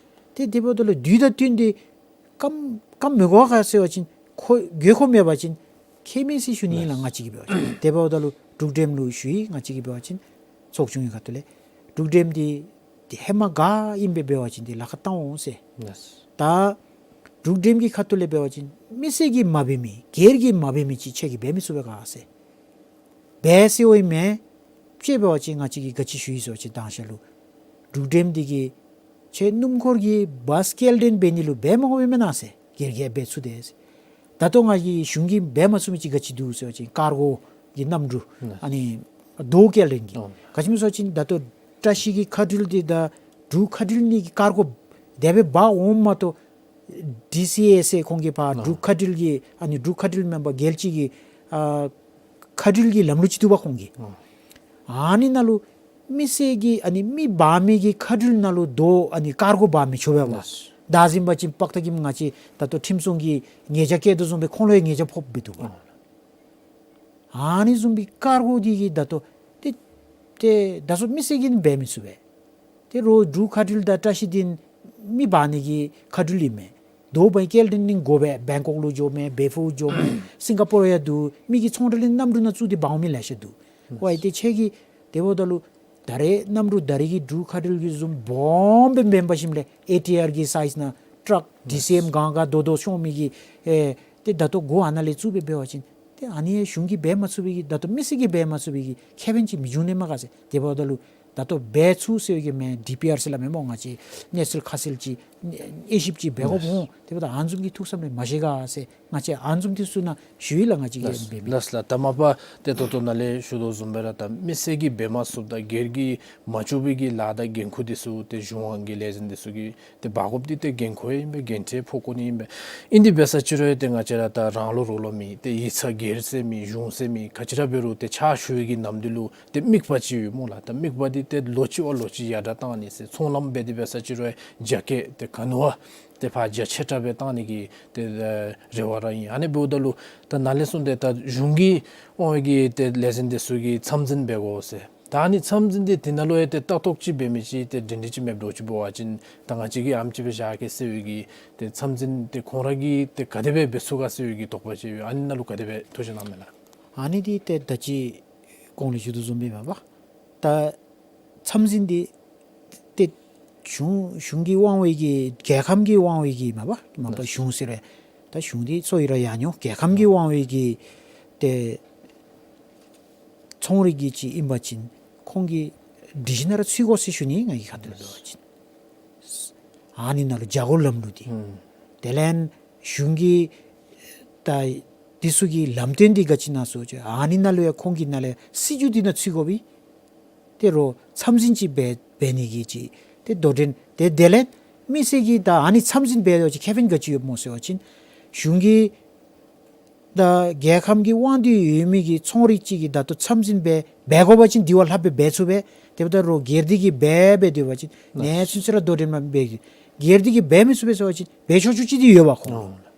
ཏེ་དེ་འབདཝ་ད་ལུ་དུས་དང་བསྟུན་ཏེ་སྐམ་སྐམ་མི་དགོ་ག་ཟེར་བ་ཅིན་ཁོ་དགོས་མཁོ་མེད་པ་ཅིན་ཁྱད་མེད་ཟེར་ཞུ་ནི་ཨིན་ལགས། ལགས། ང་བཅས་ཀྱིས་འབད་བ་ཅིན། དེ་འབདཝ་ད་ལུ་འབྲུག་འགྲེམས་ལུ་ཞུ་ཡི། ང་བཅས་ཀྱིས་འབད་བ་ཅིན་ཚོགས་ཆུང་གི་ཁ་ཐུག་ལས་འབྲུག་འགྲེམས་འདི་ཏེ་ཧེ་མ་ག་ཨིནམ་སྦེ་འབད་བ་ཅིན་ཏེ་ལཱ་ཁག་བཏང་འོང་ཟེར། ལགས། ད་འབྲུག་འགྲེམས་ཀྱི་ཁ་ཐུག་ལས་འབད་བ་ཅིན་མི་སེར་གྱིས་མ་འབད་མི་སྒེར་གྱིས་མ་འབད་མི་ཅིག་ཁྱེད་ཀྱིས་འབད་མི་ཚུགས་པས་ག་ཟེར། འབད་ཟེར་འོང་མས། དཔྱེ་འབད་བ་ཅིན་ང་བཅས་ཀྱིས་ག་ཅི་ཞུ་ཡི་ཟེར་བ་ཅིན་དང་ཤ་ལུ་འབྲུག་འགྲེམས་འདི་གིས་ཁྱེད་སྣུམ་འཁོར་གྱི་བཱས་སྐྱེལ་འདྲེན་འབད་ནི་ལུ་འབད་མ་དགོཔ་མེན་ན་ཟེར། སྒེར་གྱིས་འབད་ཚུགས་ཏེ་ཟེར། ད་ལྟོ་ང་གིས་གཞུང་གིས་འབད་མ་ཚུགས་མི་ཅིག་ག་ཅི་འདུག་ཟེར་བ་ཅིན་ཀར་གོ་གི་གནམ་གྲུ། ཨ་ནི་རྡོ་སྐྱེལ་འདྲེན་གྱི། ག་ཅི་སྨོ་ཟེར་བ་ཅིན་ད་ལྟོ་བཀྲ་ཤིས་ཀྱི་མཁའ་འགྲུལ་འདི་དང་འབྲུག་མཁའ་འགྲུལ་གཉིས་ཀྱི་ཀར་གོ་དེ་སྦེ་འབག་འོངམ་མ་གཏོགས་ཌི་སི་ཨེ་ཟེར་ཁོང་གིས་ཕར་འབྲུག་མཁའ་འགྲུལ་གྱི་ཨ་ནི་འབྲུག་མཁའ་འགྲུལ་མེན་པར་རྒྱལ་སྤྱི་གི་ཨ་མཁའ་འགྲུལ་གྱི་ལམ་ལུགས་ཅིག་འདུག་པ་ཁོང་གི། ཨ་ནི་ནང་ལུ་མི་སེར་གྱིས་ཨ་ནི་མི་འབག་མི་གི་མཁའ་འགྲུལ་ནང་ལུ་རྡོ་ཨ་ནི་ཀར་གོ་འབག་མི་ཆོག་པས་པ། བདག་འཛིན་འབད་བ་ཅིན་དཔག་ཐག་གིས་ང་བཅས་ད་ལྟོ་ཁྲིམས་སྲུང་གིས་ཉེས་བྱ་བཀལ་དོ་བཟུམ་སྦེ་ཁོང་ལུ་ཡང་ཉེས་བྱ་ཕོགཔ་སྦེ་འདུག་པ། ཨ་ནི་བཟུམ་སྦེ་ཀར་གོ་འདི་གིས་ད་ལྟོ་ཏེ་ཏེ་ད་སོ་མི་སེར་གྱིས་འབད་མི་ཚུགས་པས། ཏེ་རོགས་འབྲུག་མཁའ་འགྲུལ་དང་བཀྲ་ཤིས་འདི་མི་འབག་ནི་གི་མཁའ་འགྲུལ་ཨིན་མས། རྡོ་འབག་སྐྱེལ་འདྲེན་ནི་དགོ་པས། བེང་ཀོག་ལུ་འགྱོཝ་མས། བལ་ཕུ་འགྱོཝ་མས། སིང་ག་པོར་ཡང་འདུག། མི་གི་ཚོང་འབྲེལ་གནམ་གྲུ་ནང་བཙུགས་ཏེ་འབག་འོང་མི་ལེ་ཤ་འདུག། ཝའི་ཏེ་ཁྱེད་ཀྱིས་དེ་འབདཝ་ད་ལུ་ད་རེས་གནམ་གྲུ་ད་རེས་ཀྱི་འབྲུག་མཁའ་འགྲུལ་གྱི་བཟུམ་སྦོམ་སྦེ་མེན་པར་ཞིནམ་ལས་ཨེ་ཊི་ཨར་གྱི་སའིཛ་ནང་ཊཱག་ཌི་སི་ཨེམ་གང་ག་རྡོ་རྡོ་ཤོང་མི་གི་ཨེ་ཏེ་ད་ལྟོ་འགོ་ཨ་ནཱ་ལས་བཙུགས་སྦེ་འབད་བ་ཅིན་ ཏེ་ཨ་ནི་གཞུང་གིས་འབད་མ་ཚུགས་པའི་གི་ད་ལྟོ་མི་སེར་གྱིས་འབད་མ་ཚུགས་པའི་གི་ཁེ་ཕན་ཅིག་མི་འབྱུང་ནི་མས་ག་ཟེར། དེ་འབདཝ་ད་ལུ་ད་ལྟོ་འབད་ཚུགས་ཟེར་བའི་གི་མེན་ཌི་པི་ཨར་ཟེར་སླབ་མི་སྨོ། ང་བཅས་གནས་ཚུལ་ཁ་གསལ་ཅིག་དབྱེ་ཞིབ་ཅིག་འབད་དགོཔ་འོང་། དེ་འབདཝ་ད་ཨ་ནི་བཟུམ་གྱི་ཐུགས་བསམ་རེ་མ་བཞེས་ག་ཟེར་ང་བཅས་ཨ་ནི་བཟུམ་འདི་ཚུ་ནང་ཞུ་ཡི་ལགས། ང་བཅས་ཀྱིས་ལགས་འབད་མི། ལགས་ལགས། ད་མ་པ་ཏེ་ད་ལྟོ་ནཱ་ལས་ཞུ་དོ་བཟུམ་སྦེ་ར་ད་མི་སེར་གྱིས་འབད་མ་ཚུགསཔ་ད་སྒེར་གྱིས་མ་ལྕོགས་པའི་གི་ལཱ་དང་འགན་ཁུར་འདི་ཚུ་ཏེ་གཞུང་དབང་གི་ལས་འཛིན་འདི་ཚུ་གིས་ཏེ་འབག་དགོཔ་འདི་ཏེ་འགན་ཁུར་ཨིན་པས། འགན་ཁྲི་ཕོག་དགོ་ནི་ཨིན་པས། ཨིན་དེ་འབད་ས་ཅིག་རུང་ཏེ་ང་བཅས་ར་ད་རང་ལུ་རོགས་ལུ་མེད། ཏེ་ཡིག་ཚང་སྒེར་ཟེར་མེད་གཞུང་ཟེར་མེད། ག་ཅི་ར་འབད་རུང་ཏེ་ཕྱག་ཞུ་བའི་གི་ནམ་དུས་ལུ་ཏེ་དམིགས་པ་ཅིག་ཡོད་སྨོ་ལགས། ད་དམིགས་པ་འདི་ཏེ་ལོ་གཅིག་བ་ལོ་གཅིག་ཡར་དྲགས་བཏང་ནི་ཟེར། ཚོང་ལམ་འབད་དེ་འབད་ས་ཅིག་རུང་རྒྱ་སྐྱེད་ཏེ་ག་ནི་བ་ཏེ་ཕར་རྒྱ་ཆེ་དྲགས་སྦེ་བཏང་ནི་གི་ཏེ་རེ་བ་ར་ཨིན། ཨ་ནི་འབདཝ་ད་ལུ་ད་ནཱ་ལས་གསུངས་ཏེ་ད་གཞུང་གི་དབང་བའི་གི་ཏེ་ལས་འཛིན་འདི་ཚུ་གིས་འཚམས་འཛིན་འབད་དགོ་ཟེར། ད་ཨ་ནི་འཚམས་འཛིན་འདི་དེ་ནང་ལུ་ཡང་ཏེ་ལྟ་རྟོག་ཅིག་འབད་མི་ཅིག་ཏེ་སྒྲིང་སྒྲི་ཅིག་མེདཔ་འདྲཝ་ཅིག་འབད་བ་ཅིན་ད་ང་བཅས་ཀྱིས་ཨེམ་ཅིག་སྦེ་བཞག་གེ་ཟེར་བའི་གི་ཏེ་འཚམས་འཛིན་འདི་ཁོང་ར་གིས་ཏེ་ག་དེ་སྦེ་འབད་ཚུགས་ག་ཟེར་བའི་གི་དོགས་པ་ཅིག་ཡོད། ཨ་ནི་ནང་ལུ་ག་དེ་སྦེ་ཐུགས་བཞེད་གནང་མས་ལགས། ཨ་ནི་འདི་ཏེ་ད་ཅི་གོང་ལུ་ཞུ་དོ་བཟུམ་སྦེ་མ་པ་ད་འཚམས་འཛིན་འདི་ཏེ་གཞུང་གཞུང་གི་དབང་བའི་གི་རྒྱལ་ཁམས་ཀྱི་དབང་བའི་གི་མ་པ་མ་པ་གཞུང་ཟེར་རུང་ད་གཞུང་འདི་ཚུ་ཡང་ར་ཡང་ཉོ་རྒྱལ་ཁམས་ཀྱི་དབང་བའི་གི་ཏེ་ཚོང་རིག་གི་ཅིག་ཨིན་པ་ཅིན་ཁོང་གི་སྒྲིག་གཞི་ནང་ར་ཚུད་དགོ་ཟེར་ཞུ་ནི། ང་གི་ཁ་ཐུག་ལས་འབད་བ་ཅིན་ཨ་ནི་ནང་ལུ་བྱ་སྒོ་ལམ་ལུགས་འདི་དེ་ལས་གཞུང་གི་ད་འདི་ཚུ་གི་ལམ་སྟོན་འདི་ག་ཅི་ནང་སོ་ཅི་ཨ་ནི་ནང་ལུ་ཡང་ཁོང་གི་ནང་ལས་སྲིད་བྱུས་འདི་ནང་ཚུད་དགོ་པས། ཏེ་རོགས་འཚམས་འཛིན་ཅིག་འབད་འབད་ནི་གི་ཅིག་ཏེ་དོ་འགྲན་ཏེ་དེ་ལས་མི་སེར་གྱིས་ད་ཨ་ནི་འཚམས་འཛིན་འབད་དོ་ཅིག་ཁེ་ཕན་ག་ཅི་ཡོདཔ་སྨོ་ཟེར་བ་ཅིན་གཞུང་གི་ད་རྒྱལ་ཁམས་ཀྱི་དབང་དུ་ཡོད་མི་གི་ཚོང་རིག་ཅིག་གིས་ད་ལྟོ་འཚམས་འཛིན་འབད་འབད་དགོ་པ་ཅིན་དེ་བ་ལྷགཔ་སྦེ་འབད་ཚུགས་པས། དེ་འབདཝ་ད་རོགས་སྒེར་སྡེ་གིས་འབད་འབད་སྡོད་པ་ཅིན་ནེ་ཚུན་ཚོད་ར་དོ་འགྲན་མ་འབད། སྒེར་སྡེ་གིས་འབད་མི་ཚུགས་པས་ཟེར་བ་ཅིན་འབད་ཆོག་ཆོག་ཅིག་འདི་ཡོད་པ་ཁོང་ལུ།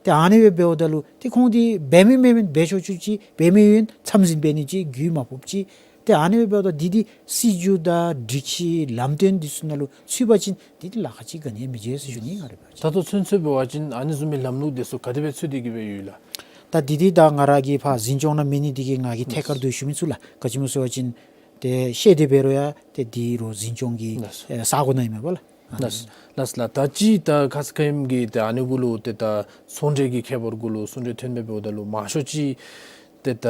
ཏེ་ཨ་ནི་སྦེ་འབདཝ་ད་ལུ་ཏེ་ཁོང་འདི་འབད་མི་མེན་མེན་འབད་ཆོག་ཆོག་ཅིག་འབད་མི་ཡོད་འཚམས་འཛིན་འབད་ནི་ཅིག་རྒྱུས་མ་ཕོགཔ་ཅིག། ཏེ་ཨ་ནི་སྦེ་འབདཝ་ད་འདི་འདི་སྲིད་བྱུས་དང་སྒྲིག་གཞི་ལམ་སྟོན་འདི་ཚུ་ནང་ལུ་ཚུད་པ་ཅིན་འདི་འདི་ལཱ་ཁག་ཅིག་ག་ནི་ཡང་མི་འབྱུང་ཟེར་ཞུ་ནི་ང་ར་འབད་བ་ཅིན། ད་ལྟོ་ཚུན་ཚོད་འབད་བ་ཅིན་ཨ་ནི་བཟུམ་མའི་ལམ་ལུགས་འདི་ཚུ་ག་དེ་སྦེ་ཚུད་དེ་གི་སྦེ་ཡོད་ལགས། ད་འདི་འདི་ད་ང་ར་གིས་ཕར་འཛིན་སྐྱོང་ནང་མེད་ནི་འདི་གིས་ང་གིས་ཐད་ཀར་དུ་ཞུ་མི་ཚུགས་ལགས། ག་ཅི་སྨོ་ཟེར་བ་ཅིན་ཏེ་བཤད་དེ་འབད་རུང་ཡང་ཏེ་འདི་རོགས་འཛིན་སྐྱོང་གི་ལགས། ཨེ་ས་གོ་ནང་ཨིན་མས་པ་ལགས། ལགས་ལགས་ལགས། ད་ཅི་ད་ཁ་ཙ་ཁ་ཉིནམ་གི་ཏེ་ཨ་ནི་གུ་ལུ་ཏེ་ད་ཚོང་འབྲེལ་གྱི་ཁྱད་པར་གུ་ལུ་གསུང་གྲོས་ཐོན་མི་འབདཝ་ད་ལུ་མང་ཤོས་ཅིག་ཏེ་ད་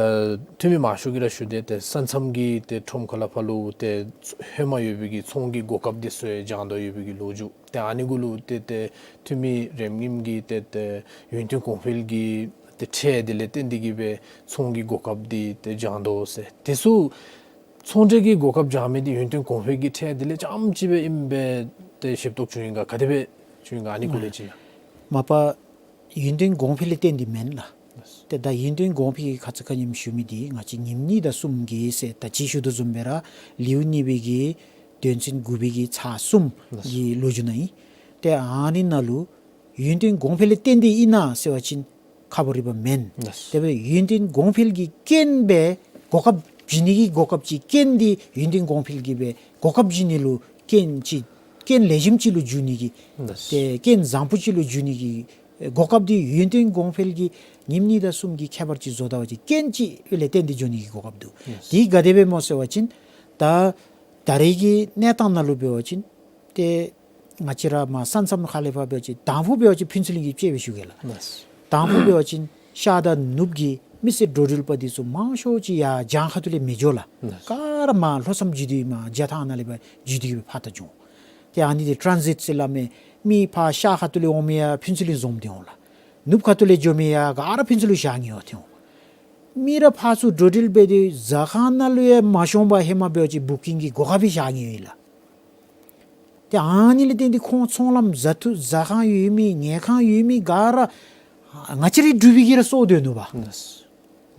འཐུས་མི་མང་ཤོས་ཀྱིས་ར་ཞུ་དེས་ཏེ་ས་མཚམས་ཀྱི་ཏེ་ཁྲོམ་ཁ་ལས་ཕར་ལུ་ཏེ་ཧེ་མ་ཡོད་པའི་གི་ཚོང་གི་གོ་སྐབས་འདི་ཚུ་ཡང་སྦྱང་དོ་ཡོད་པའི་གི་ལོ་རྒྱུས། ཏེ་ཨ་ནི་གུ་ལུ་ཏེ་ཏེ་འཐུས་མི་རེམ་ངིམ་གྱིས་ཏེ་ཏེ་ཡུན་བརྟན་གོང་འཕེལ་གྱི་ཏེ་ཁྲལ་འདི་ལས་བརྟེན་ཏེ་གི་སྦེ་ཚོང་གི་གོ་སྐབས་འདི་ཏེ་སྦྱང་དོ་ཟེར། དེ་ཚུ་ཚོང་འབྲེལ་གྱི་གོ་སྐབས་སྦྱང་མི་འདི་ཡུན་བརྟན་གོང་འཕེལ་གྱི་ཁྲལ་འདི་ལས་རྐྱངམ་ཅིག་སྦེ་ཨིནམ་སྦེ་ཏེ་ཞིབ་ཏོག་བྱུང་ཡི་ག་ག་དེ་སྦེ་བྱུང་ཡི་ག་ཨ་ནི་སྐོར་ལས་ཅིག་ཡང་། མ་པ་ཡུན་བརྟན་གོང་འཕེལ་ལས་བརྟེན་ཏེ་མེན་ལགས། ཏེ་ད་ཡུན་བརྟན་གོང་འཕེལ་གྱི་ཁ་ཙ་ཁ་ཉིནམ་ཞུ་མི་འདི་ང་བཅས་ཉིནམ་གཉིས་དང་གསུམ་གྱི་ཟེར་ད་ཅི་ཞུ་དོ་བཟུམ་སྦེ་ར་ལེའུ་གཉིས་པའི་གི་དོན་ཚན་དགུ་པའི་གི་ཚར་གསུམ་གྱི་ལོ་རྒྱུས་ནང་ཨིན། ཏེ་ཨ་ནི་ནང་ལུ་ཡུན་བརྟན་གོང་འཕེལ་ལས་བརྟེན་ཏེ་ཨིན་ན་ཟེར་བ་ཅིན་ཁག་པོ་རིག་པ་མེན། ལགས། དེ་སྦེ་ཡུན་བརྟན་གོང་འཕེལ་གྱི་རྐྱེན་སྦེ་གོ་སྐབས་བྱིན་ནི་གི་གོ་སྐབས་ཅིག་རྐྱེན་འདི་ཡུན་བརྟན་གོང་འཕེལ་གྱི་སྦེ་གོ་སྐབས་བྱིན་ནི་ལུ་རྐྱེན་ཅིག་རྐྱེན་ལེགས་ཤོམ་ཅིག་ལུ་འགྱུར་ནི་གི་ལགས། ཏེ་རྐྱེན་བཟང་པོ་ཅིག་ལུ་འགྱུར་ནི་གི་གོ་སྐབས་འདི་ཡུན་བརྟན་གོང་འཕེལ་གྱི་ཉིནམ་གཉིས་དང་གསུམ་གྱི་ཁྱད་པར་ཅིག་བཟོ་ད་པ་ཅིན་རྐྱེན་ཅིག་ལས་བརྟེན་ཏེ་འགྱོ་ནི་གི་གོ་སྐབས་འདུག། ལགས། འདི་ག་དེ་སྦེ་སྨོ་ཟེར་བ་ཅིན་ད་ད་རེས་ཀྱི་གནས་སྟངས་ནང་ལུ་འབད་བ་ཅིན་ཏེ་ང་བཅས་ར་མར་ས་མཚམས་ཁ་ལས་ཕར་འབད་བ་ཅིན་དང་ཕུ་འབད་བ་ཅིན་ཕུན་ཚོགས་གླིང་གི་དཔྱེ་སྦེ་ཞུ་གེ་ལགས། ལགས། དང་ཕུ་འབད་བ་ཅིན་ཤར་དང་ནུབ་ཀྱི་མི་སེར་འགྲོ་འགྲུལ་པ་འདི་ཚུ་མང་ཤོས་ཅིག་ཡར་བྱང་ཁ་ཐུག་ལས་མི་འགྱོ་ལགས། ལགས། ག་ར་མར་ལྷོ་མཚམས་བརྒྱུད་དེ་མར་རྒྱ་ཐང་ནང་ལས་ཕར་བརྒྱུད་དེ་གི་སྦེ་ཕར་ད་འགྱོ་འོང་། ཏེ་ཨ་ནི་འདི་ཊཱན་སིཊ་ཟེར་སླབ་མི་མི་ཕར་ཤར་ཁ་ཐུག་ལས་འོང་མི་ཡང་ཕུན་ཚོགས་གླིང་འཛོམས་ཏེ་འོང་ལགས། ནུབ་ཁ་ཐུག་ལས་འགྱོ་མི་ཡང་ག་ར་ཕུན་ཚོགས་གླིང་བཞག་ནི་འོང་ཏེ་འོང་། མི་ར་ཕར་ཚུར་འགྲོ་འགྲུལ་འབད་དེ་ཟ་ཁང་ནང་ལུ་ཡང་མ་ཤོང་པར་ཧེ་མ་འབད་བ་ཅིན་བུ་ཀིང་གི་གོ་སྐབས་སྦེ་བཞག་ནི་ཡོད་ལགས། ཏེ་ཨ་ནི་ལས་བརྟེན་ཏེ་ཁོང་ཚོང་ལམ་ཟ་ཐུག་ཟ་ཁང་ཡོད་མི་ཉལ་ཁང་ཡོད་མི་ག་ར་ང་བཅས་རའི་འབྲུག་པའི་གིས་ར་གསོ་སྡོད་ནུག་པ། ལགས།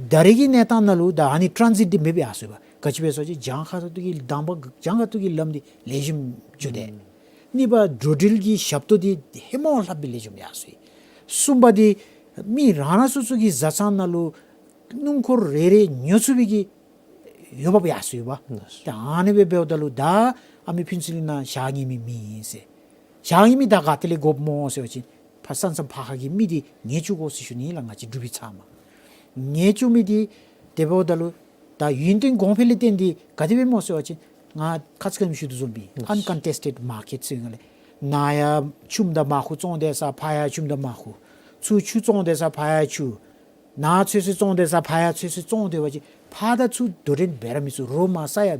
ད་རེས་ཀྱི་གནས་སྟངས་ནང་ལུ་ད་ཨ་ནི་ཊཱན་སིཊ་འདི་མེདཔ་ཡར་སོ་ཡི་པ། ག་ཅི་སྦེ་ཟེར་བ་ཅིན་བྱང་ཁ་ཐུག་གི་དང་པ་བྱང་ཁ་ཐུག་གི་ལམ་འདི་ལེགས་ཤོམ་འགྱོ་དེས། གཉིས་པ་འགྲོ་འགྲུལ་གྱི་ཞབས་ཏོག་འདི་ཧེ་མ་ལྷགཔ་སྦེ་ལེགས་ཤོམ་ཡར་སོ་ཡི། གསུམ་པ་འདི་མི་རང་རང་སོ་སོ་གི་བཟའ་ཚང་ནང་ལུ་སྣུམ་འཁོར་རེ་རེ་ཉོ་ཚུགས་པའི་གི་འོས་འབབ་ཡར་སོ་ཡི་པ། ལགས། ཏེ་ཨ་ནི་སྦེ་འབདཝ་ད་ལུ་ད་ཨ་མི་ཕུན་ཚོགས་གླིང་ནང་བཞག་ནི་མི་མེད་ཟེར། བཞག་ནི་མི་ད་ག་ཏེ་ལས་དགོཔ་སྨོ་ཟེར་བ་ཅིན་ཕར་ས་མཚམས་ཕར་ཁ་གི་མི་འདི་ཉལ་བཅུག་དགོ་ཟེར་ཞུ་ནི་ལགས། ང་བཅས་འབྲུག་པའི་ཚབ་མ་ཉལ་བཅུག་མི་འདི་དེ་འབདཝ་ད་ལུ་ད་ཡུན་བརྟན་གོང་འཕེལ་ལས་བརྟེན་ཏེ་ག་དེ་སྦེ་སྨོ་ཟེར་བ་ཅིན་ང་ཁ་ཙ་ཁ་ཉིནམ་ཞུ་དོ་བཟུམ་སྦེ་ཨན་ཀོན་ཊེསི་ཊེཌ་མར་ཀེཊ་ཟེར་ང་ལས་ནཱ་ཡང་ཆུམ་དང་མར་ཁུ་བཙོང་དེས་ས་ཕར་ཡང་ཆུམ་དང་མར་ཁུ། ཚུར་ཆུ་བཙོང་དེས་ས་ཕར་ཡང་ཆུ། ནཱ་ཚོད་བསྲེ་བཙོང་སྡོད་ས་ཕར་ཡང་ཚོད་བསྲེ་བཙོང་སྡོད་པ་ཅིན་ཕར་དང་ཚུར་དོ་འགྲན་འབད་ར་མི་ཚུགས། རོགས་མར་ས་ཡ་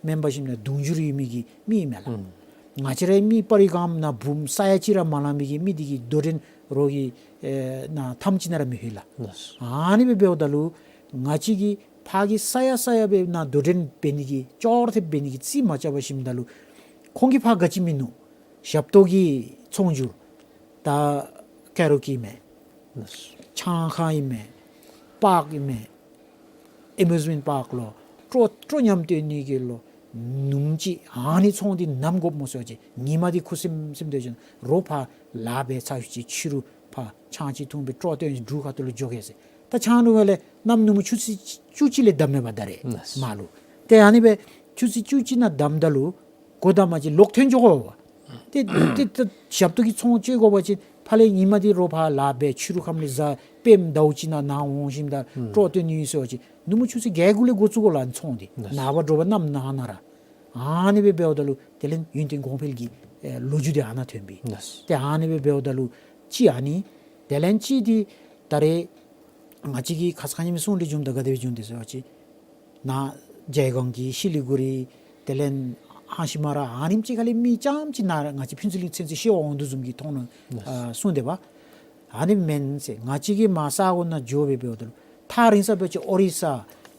མེན་པར་ཞིནམ་ན་དུང་ཕྱུར་ཡོད་མི་གི་མི་ཨིན་མས་ལགས། ང་བཅས་རའི་མི་པར་རི་སྒང་ནཱ་བུམོ་ས་ཡ་གཅིག་ར་མ་ལང་མི་གི་མི་འདི་གིས་དོ་འགྲན་རོགས་ཀྱི་ཨེ་ནཱ་ཐམ་ཅིག་ནང་ར་མི་ལྷོད་ལགས། ཨ་ནི་སྦེ་འབདཝ་ད་ལུ་ང་བཅས་ཀྱིས་ཕར་གྱི་ས་ཡ་ས་ཡ་སྦེ་ནཱ་དོ་འགྲན་འབད་ནི་གི་ཅོག་ར་འཐདཔ་འབད་ནི་གི་རྩིས་མ་རྐྱབ་པར་ཞིནམ་ད་ལུ་ཁོང་གིས་ཕར་ག་ཅི་མིན་ནུག། ཞབས་ཏོག་གི་ཚོང་བསྒྱུར། ད་ཀ་ར་ཨོ་ཀེ་ཨིན་མས། ལགས། ཆང་ཁང་ཨིན་མས། པཱརཀ་ཨིན་མས། ཨེ་མིའུས་མེནཊ་པཱརཀ་ལོ། སྤྲོ་སྤྲོ་ཉམས་སྟོན་ནི་གི་ལོ། ནུམ་ཅིག་ཨ་ནི་ཚོང་འདི་ནམ་དགོཔ་སྨོ་ཟེར་བ་ཅིན་ཉིན་མ་འདི་ཁུ་སིམ་སིམ་སྡོད་ཅིན་རོགས་ཕར་ལཱ་འབད་ཚར་ཞིནམ་ཕྱི་རུ་ཕར་ཆང་ཅིག་འཐུང་སྦེ་སྤྲོ་སྟོན་འབྲུག་ཁ་ཐུག་ལུ་འགྱོ་གེ་ཟེར། ད་ཆང་འཐུང་བ་ལས་གནམ་ནུབ་མོ་ཆུ་ཚོད་བཅུ་གཅིག་ལས་འདབ་མེད་པར་ད་རེས། ལགས། མར་ལུ་ཏེ་ཨ་ནི་སྦེ་ཆུ་ཚོད་བཅུ་གཅིག་ནང་འདབ་ད་ལུ་གོ་ད་མ་ཅིག་ལོག་ཐོན་འགྱོ་དགོ་པས། ཏེ་ཏེ་ཏེ་ཞབས་ཏོག་གི་ཚོང་བཅོ་དགོ་པ་ཅིན་ཕར་ལས་ཉིན་མ་འདི་རོགས་ཕར་ལཱ་འབད་ཕྱི་རུ་ཁམས་ལས་གཟའ་སྤེནམ་ཟླཝ་གཅིག་ནང་ནཱ་འོང་ཞིནམ་ད་ཨུམ་སྤྲོ་སྟོན་ནི་ཨིན་ཟེར་བ་ཅིན་ནུབ་མོ་ཆུ་ཚོད་བརྒྱད་དགུ་ལས་འགོ་བཙུགས་དགོ་ལགས་ཚོང་འདི། ལགས། ནངས་པ་དྲོ་པ་གནམ་ནངས་ན་ར། ཨ་ནི་སྦེ་འབདཝ་ད་ལུ་དེ་ལས་ཡུན་བརྟན་གོང་འཕེལ་གྱི་ཨེ་ལོ་རྒྱུས་འདི་ཨ་ནཱ་ཐོན་པས། ལགས། ཏེ་ཨ་ནི་སྦེ་འབདཝ་ད་ལུ་གཅིག་ཨ་ནི། དེ་ལས་གཅིག་འདི་ད་རེས་ང་བཅས་ཀྱི་ཁ་ཙ་ཁ་ཉིནམ་གསུང་སྟེ་བྱུངམ་ད་ག་དེ་སྦེ་བྱུང་དེ་ཟེར་བ་ཅིན་ནཱ་རྒྱལ་ཁོངས་ཀྱི་ཤི་ལི་གུ་རི་དེ་ལས་ཧ་ཤི་མ་ར་ཨ་ནེམ་ཅིག་ཁ་ལས་མི་རྐྱངམ་ཅིག་ནཱ་ང་བཅས་ཕུན་ཚོགས་གླིང་ཚུན་ཚོད་ཤོར་འོང་དོ་བཟུམ་གྱི་མཐོང་ནུག། ལགས། ཨ་གསུངས་དེས་པ། ཨ་ནི་མེན་ཟེར། ང་བཅས་ཀྱིས་མར་ས་གོ་ནང་འགྱོ་སྦེ་འབདཝ་ད་ལུ་ཐག་རིང་ས་འབད་བ་ཅིན་ཨོ་རི་ས་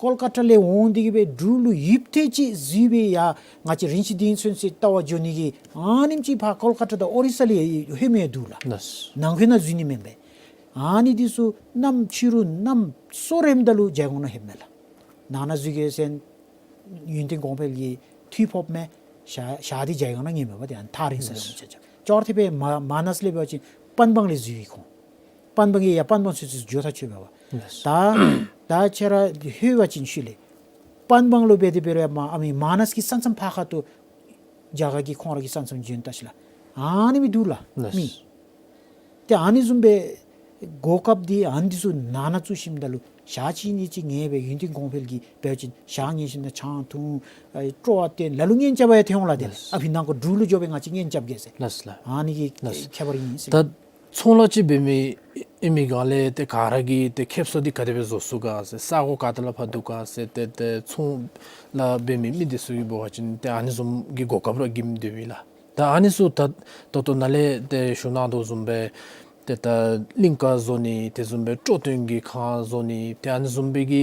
ཀོལ་ཀ་ཊ་ལས་འོང་སྟེ་གི་སྦེ་འབྲུག་ལུ་ཡུདཔ་ཐེངས་ཅིག་འཛུལ་སྦེ་ཡར་ང་བཅས་རིན་ཆེན་སྡིངས་ཚུན་ཚོད་བལྟ་བར་འགྱོ་ནི་གི་ཨ་ནེམ་ཅིག་ཕར་ཀོལ་ཀ་ཊ་དང་ཨོ་རི་ས་ལས་ལྷོད་མི་འདུག་ལགས། ལགས། ནང་འཁོད་ནང་འཛུལ་ནི་མེན་པས། ཨ་ནི་འདི་ཚུ་གནམ་ཕྱི་རུ་གནམ་སྲོ་རེངམ་ད་ལུ་རྒྱལ་ཁོངས་ནང་ལྷོདཔ་མས་ལགས། ནང་ན་འཛུལ་གེ་ཟེར་ཡུན་བརྟན་གོང་འཕེལ་གྱི་འཐུས་ཕོགཔ་མས། ཞག་ཞག་འདི་རྒྱལ་ཁོངས་ནང་ཉལཝ་མས་པ། ཏེ་ཨ་ནི་ཐག་རིང་ས་རེ་ཡོད་ཅ་ཅ། ཅོག་ར་འཐདཔ་སྦེ་མ་མ་ནཱས་ལས་འབད་བ་ཅིན་པཱན་སྦང་ལས་འཛུལ་བའི་ཁོང་། པཱན་སྦང་གི་ཡར་པཱན་སྦང་ཚུན་ཚོད་འགྱོ་ཐག་ཆོད་པས་པ། ལགས། ད་ད་ཁྱེད་ར་ལྷོད་པ་ཅིན་ཤུལ་ལས་པཱན་སྦང་ལུ་འབད་དེ་འབད་རུང་ཡང་མ་ཨ་མི་མ་ནཱས་ཀྱི་ས་མཚམས་ཕར་ཁ་ཐུག་རྒྱ་གར་གྱི་ཁོང་ར་གི་ས་མཚམས་བྱོན་ད་ཤིག་ལགས། ཨ་ནི་མི་འདུག་ལགས། ལགས། མི། ཏེ་ཨ་ནི་བཟུམ་སྦེ་གོ་སྐབས་འདི་ཨ་ནི་འདི་ཚུ་ནང་ན་བཙུགས་ཞིནམ་ད་ལུ་ཞག་གཅིག་གཉིས་ཅིག་ཉལ་སྦེ་ཡུན་བརྟན་གོང་འཕེལ་གྱི་འབད་བ་ཅིན་ཞག་ཉལ་ཞིནམ་ད་ཆང་འཐུང་ཨ་སྤྲོ་བ་སྟོན་ལ་ལུ་གཉེན་རྐྱབ་ཡང་ཐོན་འོང་ལགས། ཏེ་ལགས། ཨ་ཕི་ནང་འཁོད་འབྲུག་ལུ་འགྱོ་སྦེ་ང་བཅས་གཉེན་རྐྱབ་གེ་ཟེར། ལགས་ལགས། ཨ་ནི་གི་ལགས། ཁྱད་པར་ཨིན་ཟེར། ད་ཚོང་ལཱ་ཅིག་འབད་མི་ཨིན་མི་སྒང་ལས་ཏེ་ག་ར་གིས་ཏེ་ཁེབ་སང་འདི་ག་དེ་སྦེ་བཟོ་ཚུགས་ག་ཟེར་ས་གོ་ག་ཏེ་ལས་ཕར་འདུག་ག་ཟེར་ཏེ་ཏེ་ཚོང་ལཱ་འབད་མི་མི་འདི་ཚུ་གིས་འབད་བ་ཅིན་ཏེ་ཨ་ནི་བཟུམ་གྱི་གོ་སྐབས་ར་བགྱིམ་སྡོད་པས་ལགས། ད་ཨ་ནི་ཚུ་ད་ད་ལྟོ་ནཱ་ལས་ཏེ་ཞུ་གནང་དོ་བཟུམ་སྦེ་ཏེ་ད་གླིང་ཀ་བཟོ་ནི་དེ་བཟུམ་སྦེ་སྤྲོ་སྟོན་གྱི་ཁང་བཟོ་ནི་ཏེ་ཨ་ནི་བཟུམ་སྦེ་གི་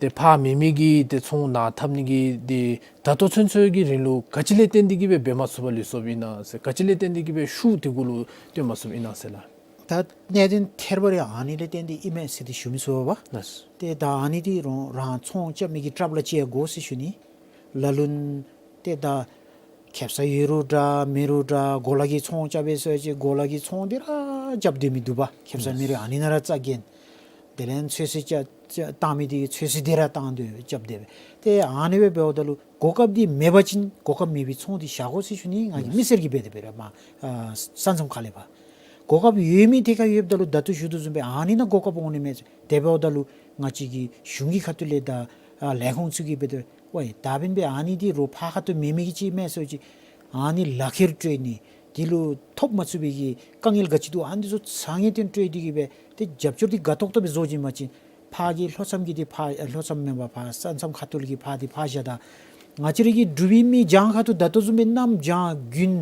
ཏེ་ཕར་མེད་མི་གི་ཏེ་ཚོང་ནང་འཐབ་ནི་གི་འདི་ད་ལྟོ་ཚུན་ཚོད་ཀྱི་རིང་ལུ་ག་ཅི་ལས་བརྟེན་ཏེ་གི་སྦེ་འབད་མ་ཚུགས་པར་ལུས་སོཔ་ཨིན་ན་ཟེར། ག་ཅི་ལས་བརྟེན་ཏེ་གི་སྦེ་ཤུགས་དེ་གུ་ལུ་བཏོན་མ་ཚུགསཔ་ཨིན་ན་ཟེར་ལགས། ད་གནད་དོན་ཐེར་པ་རེ་ཨ་ནི་ལས་བརྟེན་ཏེ་ཨིན་མས་ཟེར་ཏེ་ཞུ་མི་ཚུགས་པས་པ། ལགས། ཏེ་ད་ཨ་ནི་འདི་རོགས་རང་ཚོང་རྐྱབ་མི་གི་གྲབས་ལ་ཅིག་ཡང་དགོ་ཟེར་ཞུ་ནི། ལ་ལུ་ཏེ་ད་ཁེབ་སང་ཡོད་རུང་འདྲ་མེད་རུང་འདྲ་གོ་ལ་གིས་ཚོང་རྐྱབ་པས་ཟེར་བ་ཅིན་གོ་ལ་གིས་ཚོང་འདི་ར་རྐྱབ་སྡོད་མི་འདུག་པ། ཁེབ་སང་མེད་རུང་ཨ་ནི་ནང་ར་རྩ་འགེངས། དེ་ལས་ཚོད་བསྲེ་རྐྱབ་རྐྱབ་བཏང་མི་འདི་ཚོད་བསྲེ་འདི་ར་བཏང་སྡོད་རྐྱབ་སྡོད་པས། ཏེ་ཨ་ནི་སྦེ་འབདཝ་ད་ལུ་གོ་སྐབས་འདི་མེད་པ་ཅིན་གོ་སྐབས་མེད་པའི་ཚོང་འདི་བཞག་དགོ་ཟེར་ཞུ་ནི། ང་གིས་མི་སེར་གྱིས་འབད་དེ་འབད་ར་མར་ཨ་ས་མཚམས་ཁ་ལས་ཕར་གོ་སྐབས་ཡོད་མི་དེ་ཁར་ཡོདཔ་ད་ལུ་ད་ལྟོ་ཞུ་དོ་བཟུམ་སྦེ་ཨ་ནི་ནང་གོ་སྐབས་འོང་ནི་མས། དེ་འབདཝ་ད་ལུ་ང་བཅས་ཀྱི་གཞུང་གི་ཁ་ཐུག་ལས་ད་ཨ་ལས་ཁུངས་ཚུ་གིས་འབད་དེ་ཝའི་ད་འབདན་སྦེ་ཨ་ནི་འདི་རོགས་ཕར་ཁ་ཐུག་མེད་མི་གི་ཅིག་མས་ཟེར་བ་ཅིན་ཨ་ནི་ལག་ཁྱེར་སྤྲོད་ནི་འདི་ལུ་ཐོབ་མ་ཚུགས་པའི་གི་དཀའ་ངལ་ག་ཅི་འདུག་ཨ་ནི་འདི་ཚུ་ཚང་ངེས་ཏན་སྤྲོད་དེ་གི་སྦེ་ཏེ་རྒྱབ་སྐྱོར་འདི་དགའ་ཏོག་ཏོ་སྦེ་བཟོ་བྱིན་པ་ཅིན་ཕར་གྱི་ལྷོ་མཚམས་ཀྱི་འདི་ཕར་ལྷོ་མཚམས་མེན་པར་ཕར་ས་མཚམས་ཁ་ཐུག་ལས་ཀྱི་ཕར་འདི་ཕར་བཞག་ད་ང་བཅས་ར་གི་འབྲུག་པའི་མི་གྱངས་ཁ་ཐུག་ད་ལྟོ་བཟུམ་སྦེ་གནམ་གྱངས་དགུན་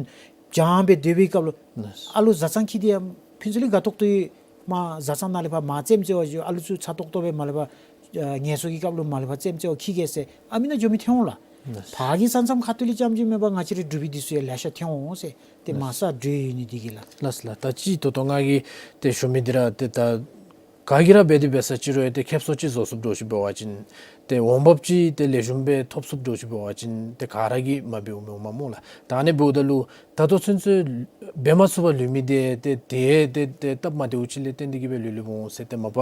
གྱངས་སྦེ་སྡོད་པའི་སྐབས་ལུ་ལགས། ཨ་ལུ་བཟའ་ཚང་འཁྱིད་དེ་ཡང་ཕན་ཚུན་ལས་དགའ་ཏོག་ཏོ་ཡོད། མར་བཟའ་ཚང་ནང་ལས་ཕར་མར་རྩེདམོ་རྩེ་བར་འགྱོ། ཨ་ལུ་ཚུ་ཚ་ཏོག་ཏོ་སྦེ་མར་ལས་ཕར་ཨ་ངལ་གསོ་གི་སྐབས་ལུ་མར་ལས་ཕར་རྩེདམོ་རྩེ་བར་འཁྱིད་གེ་ཟེར་ཨ་མི་ནང་འགྱོ་མི་ཐོན་འོང་ལགས། ལགས། ཕར་གྱི་ས་མཚམས་ཁ་ཐུག་ལས་རྐྱངམ་ཅིག་མེན་པར་ང་བཅས་རའི་འབྲུག་པའི་འདི་ཚུ་ཡང་ལེ་ཤ་ཐོན་འོང་ཟེར་ཏེ་མར་ལགས། ས་འགྲོས་ཡོད་ནི་འདི་གིས་ལགས། ལགས་ལགས། ད་ཅི་ད་ལྟོ་ང་གིས་ཏེ་ཞུ་མི་འདི་ར་ཏེ་ད་ག་གིས་ར་འབད་དེ་འབད་ས་ཅིག་རུང་ཡང་ཏེ་ཁེབ་སང་ཅིག་བཟོ་ཚུགསཔ་འདྲཝ་ཅིག་འབད་བ་ཅིན་ཏེ་འོང་འབབ་ཅིག་ཏེ་ལེགས་ཤོམ་སྦེ་ཐོབ་ཚུགསཔ་འདྲཝ་ཅིག་འབད་བ་ཅིན་ཏེ་ག་ར་གིས་མ་འབད་འོང་མི་འོང་མས་སྨོ་ལགས། ད་ཨ་ནི་འབདཝ་ད་ལུ་ད་ལྟོ་ཚུན་ཚོད་འབད་མ་ཚུགས་པར་ལུས་མི་འདི་ཏེ་ཏེ་ཏེ་ཏེ་སྟབས་མ་བདེཝ་ཅིག་ལས་བརྟེན་ཏེ་གི་སྦེ་ལུས་ལུསཔ་འོང་ཟེར་ཏེ་མ་པ་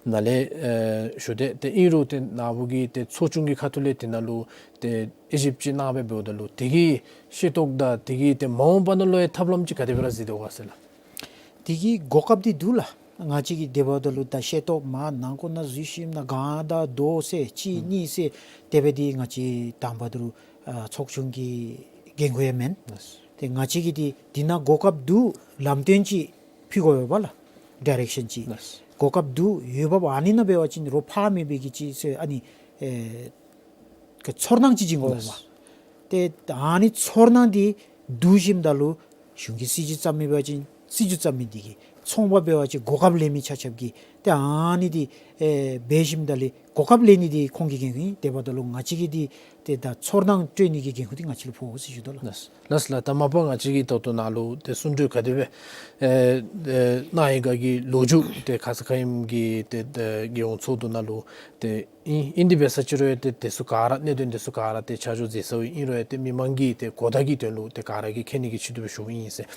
ནཱ་ལས་ཨེ་ཞུ་དེས། ཏེ་ཨིན་རུང་ཏེ་ནཱ་བུ་གི་ཏེ་ཚོགས་ཆུང་གི་ཁ་ཐུག་ལས་དེ་ནང་ལུ་ཏེ་དབྱེ་ཞིབ་ཅིག་གནང་སྦེ་འབདཝ་ད་ལུ་དེ་གི་ཤེས་རྟོགས་དང་དེ་གི་ཏེ་མ་འོངས་པ་ནང་ལུ་ཡང་ཐབས་ལམ་ཅིག་ག་དེ་སྦེ་ར་གཟིགས་དོ་ག་ཟེར་ལགས། དེ་གི་གོ་སྐབས་འདི་འདུག་ལགས། ང་བཅས་ཀྱིས་དེ་འབདཝ་ད་ལུ་ད་ཤེས་རྟོགས་མར་ནང་འཁོད་ནང་འཛུལ་ཞིནམ་ན་གང་དང་དོ་ཟེར་གཅིག་གཉིས་ཟེར་དེ་སྦེ་འདི་ང་བཅས་དང་པ་དུ་ཨ་ཚོགས་ཆུང་གི་འགན་ཁུར་ཡང་མེན། ལགས། ཏེ་ང་བཅས་ཀྱིས་འདི་འདི་ནང་གོ་སྐབས་འདུག་ལམ་སྟོན་ཅིག་ཕུལ་དགོ་པས་ལགས། ཌའི་རེག་ཤཱན་ཅིག། ལགས། གོ་སྐབས་འདུག་ཡོད་པ་ཨ་ནི་ནང་འབད་བ་ཅིན་རོགས་ཕར་མི་འབད་གི་ཅིག་ཟེར་ཨ་ནི་ཨེ་ག་ཚོར་སྣང་ཅིག་བྱིན་དགོ་པས། ཏེ་ཨ་ནི་ཚོར་སྣང་འདི་བསྡུ་ཞིནམ་ད་ལུ་གཞུང་གི་སྲིད་བྱུས་བརྩམ་མི་འབད་བ་ཅིན་སྲིད་བྱུས་བརྩམ་མི་འདི་གིས། ཚོང་པ་འབད་བ་ཅིན་གོ་སྐབས་ལེན་མི་ཆ་ཁྱབ་ཀྱིས། ཏེ་ཨ་ནི་འདི་ཨེ་འབད་ཞིནམ་ད་ལུ་གོ་སྐབས་ལེན་ནི་འདི་ཁོང་གི་འགན་ཁུར་ཨིན། དེ་འབདཝ་ད་ལུ་ང་བཅས་ཀྱིས་འདི་ཏེ་ད་ཚོར་སྣང་སྤྲོད་ནི་གི་འགན་ཁུར་འདི་ང་བཅས་ལུ་ཕོག་འོང་ཟེར་ཞུ་དོ་ལགས། ལགས་ལགས། ད་མ་པ་ང་བཅས་ཀྱིས་ད་ལྟོ་ནཱ་ལུ་ཏེ་གསུང་གྲོས་ག་དེ་སྦེ་ཨེ་ཨེ་གནང་ཡི་ག་གི་ལོ་རྒྱུས་ཏེ་ཁ་ཙ་ཁ་ཉིནམ་གྱི་ཏེ་ཏེ་རྒྱལ་ཡོངས་ཚོགས་འདུ་ནང་ལུ་ཏེ་ཨིན་ཨིན། དེ་འབད་ས་ཅིག་རུང་ཏེ་དེ་ཚུ་ག་ར་གནད་དོན་དེ་ཚུ་ག་ར་ཏེ་ཆ་འཇོག་མཛད་ཚརཝ་ཨིན་རུང་ཏེ་མི་མང་གིས་ཏེ་གོ་བརྡ་གི་དོན་ལུ་ཏེ་ག་ར་གིས་མཁྱེན་ནི་གི་ཆེད་དུ་སྦེ་ཞུཝ་ཨིན་ཟེར།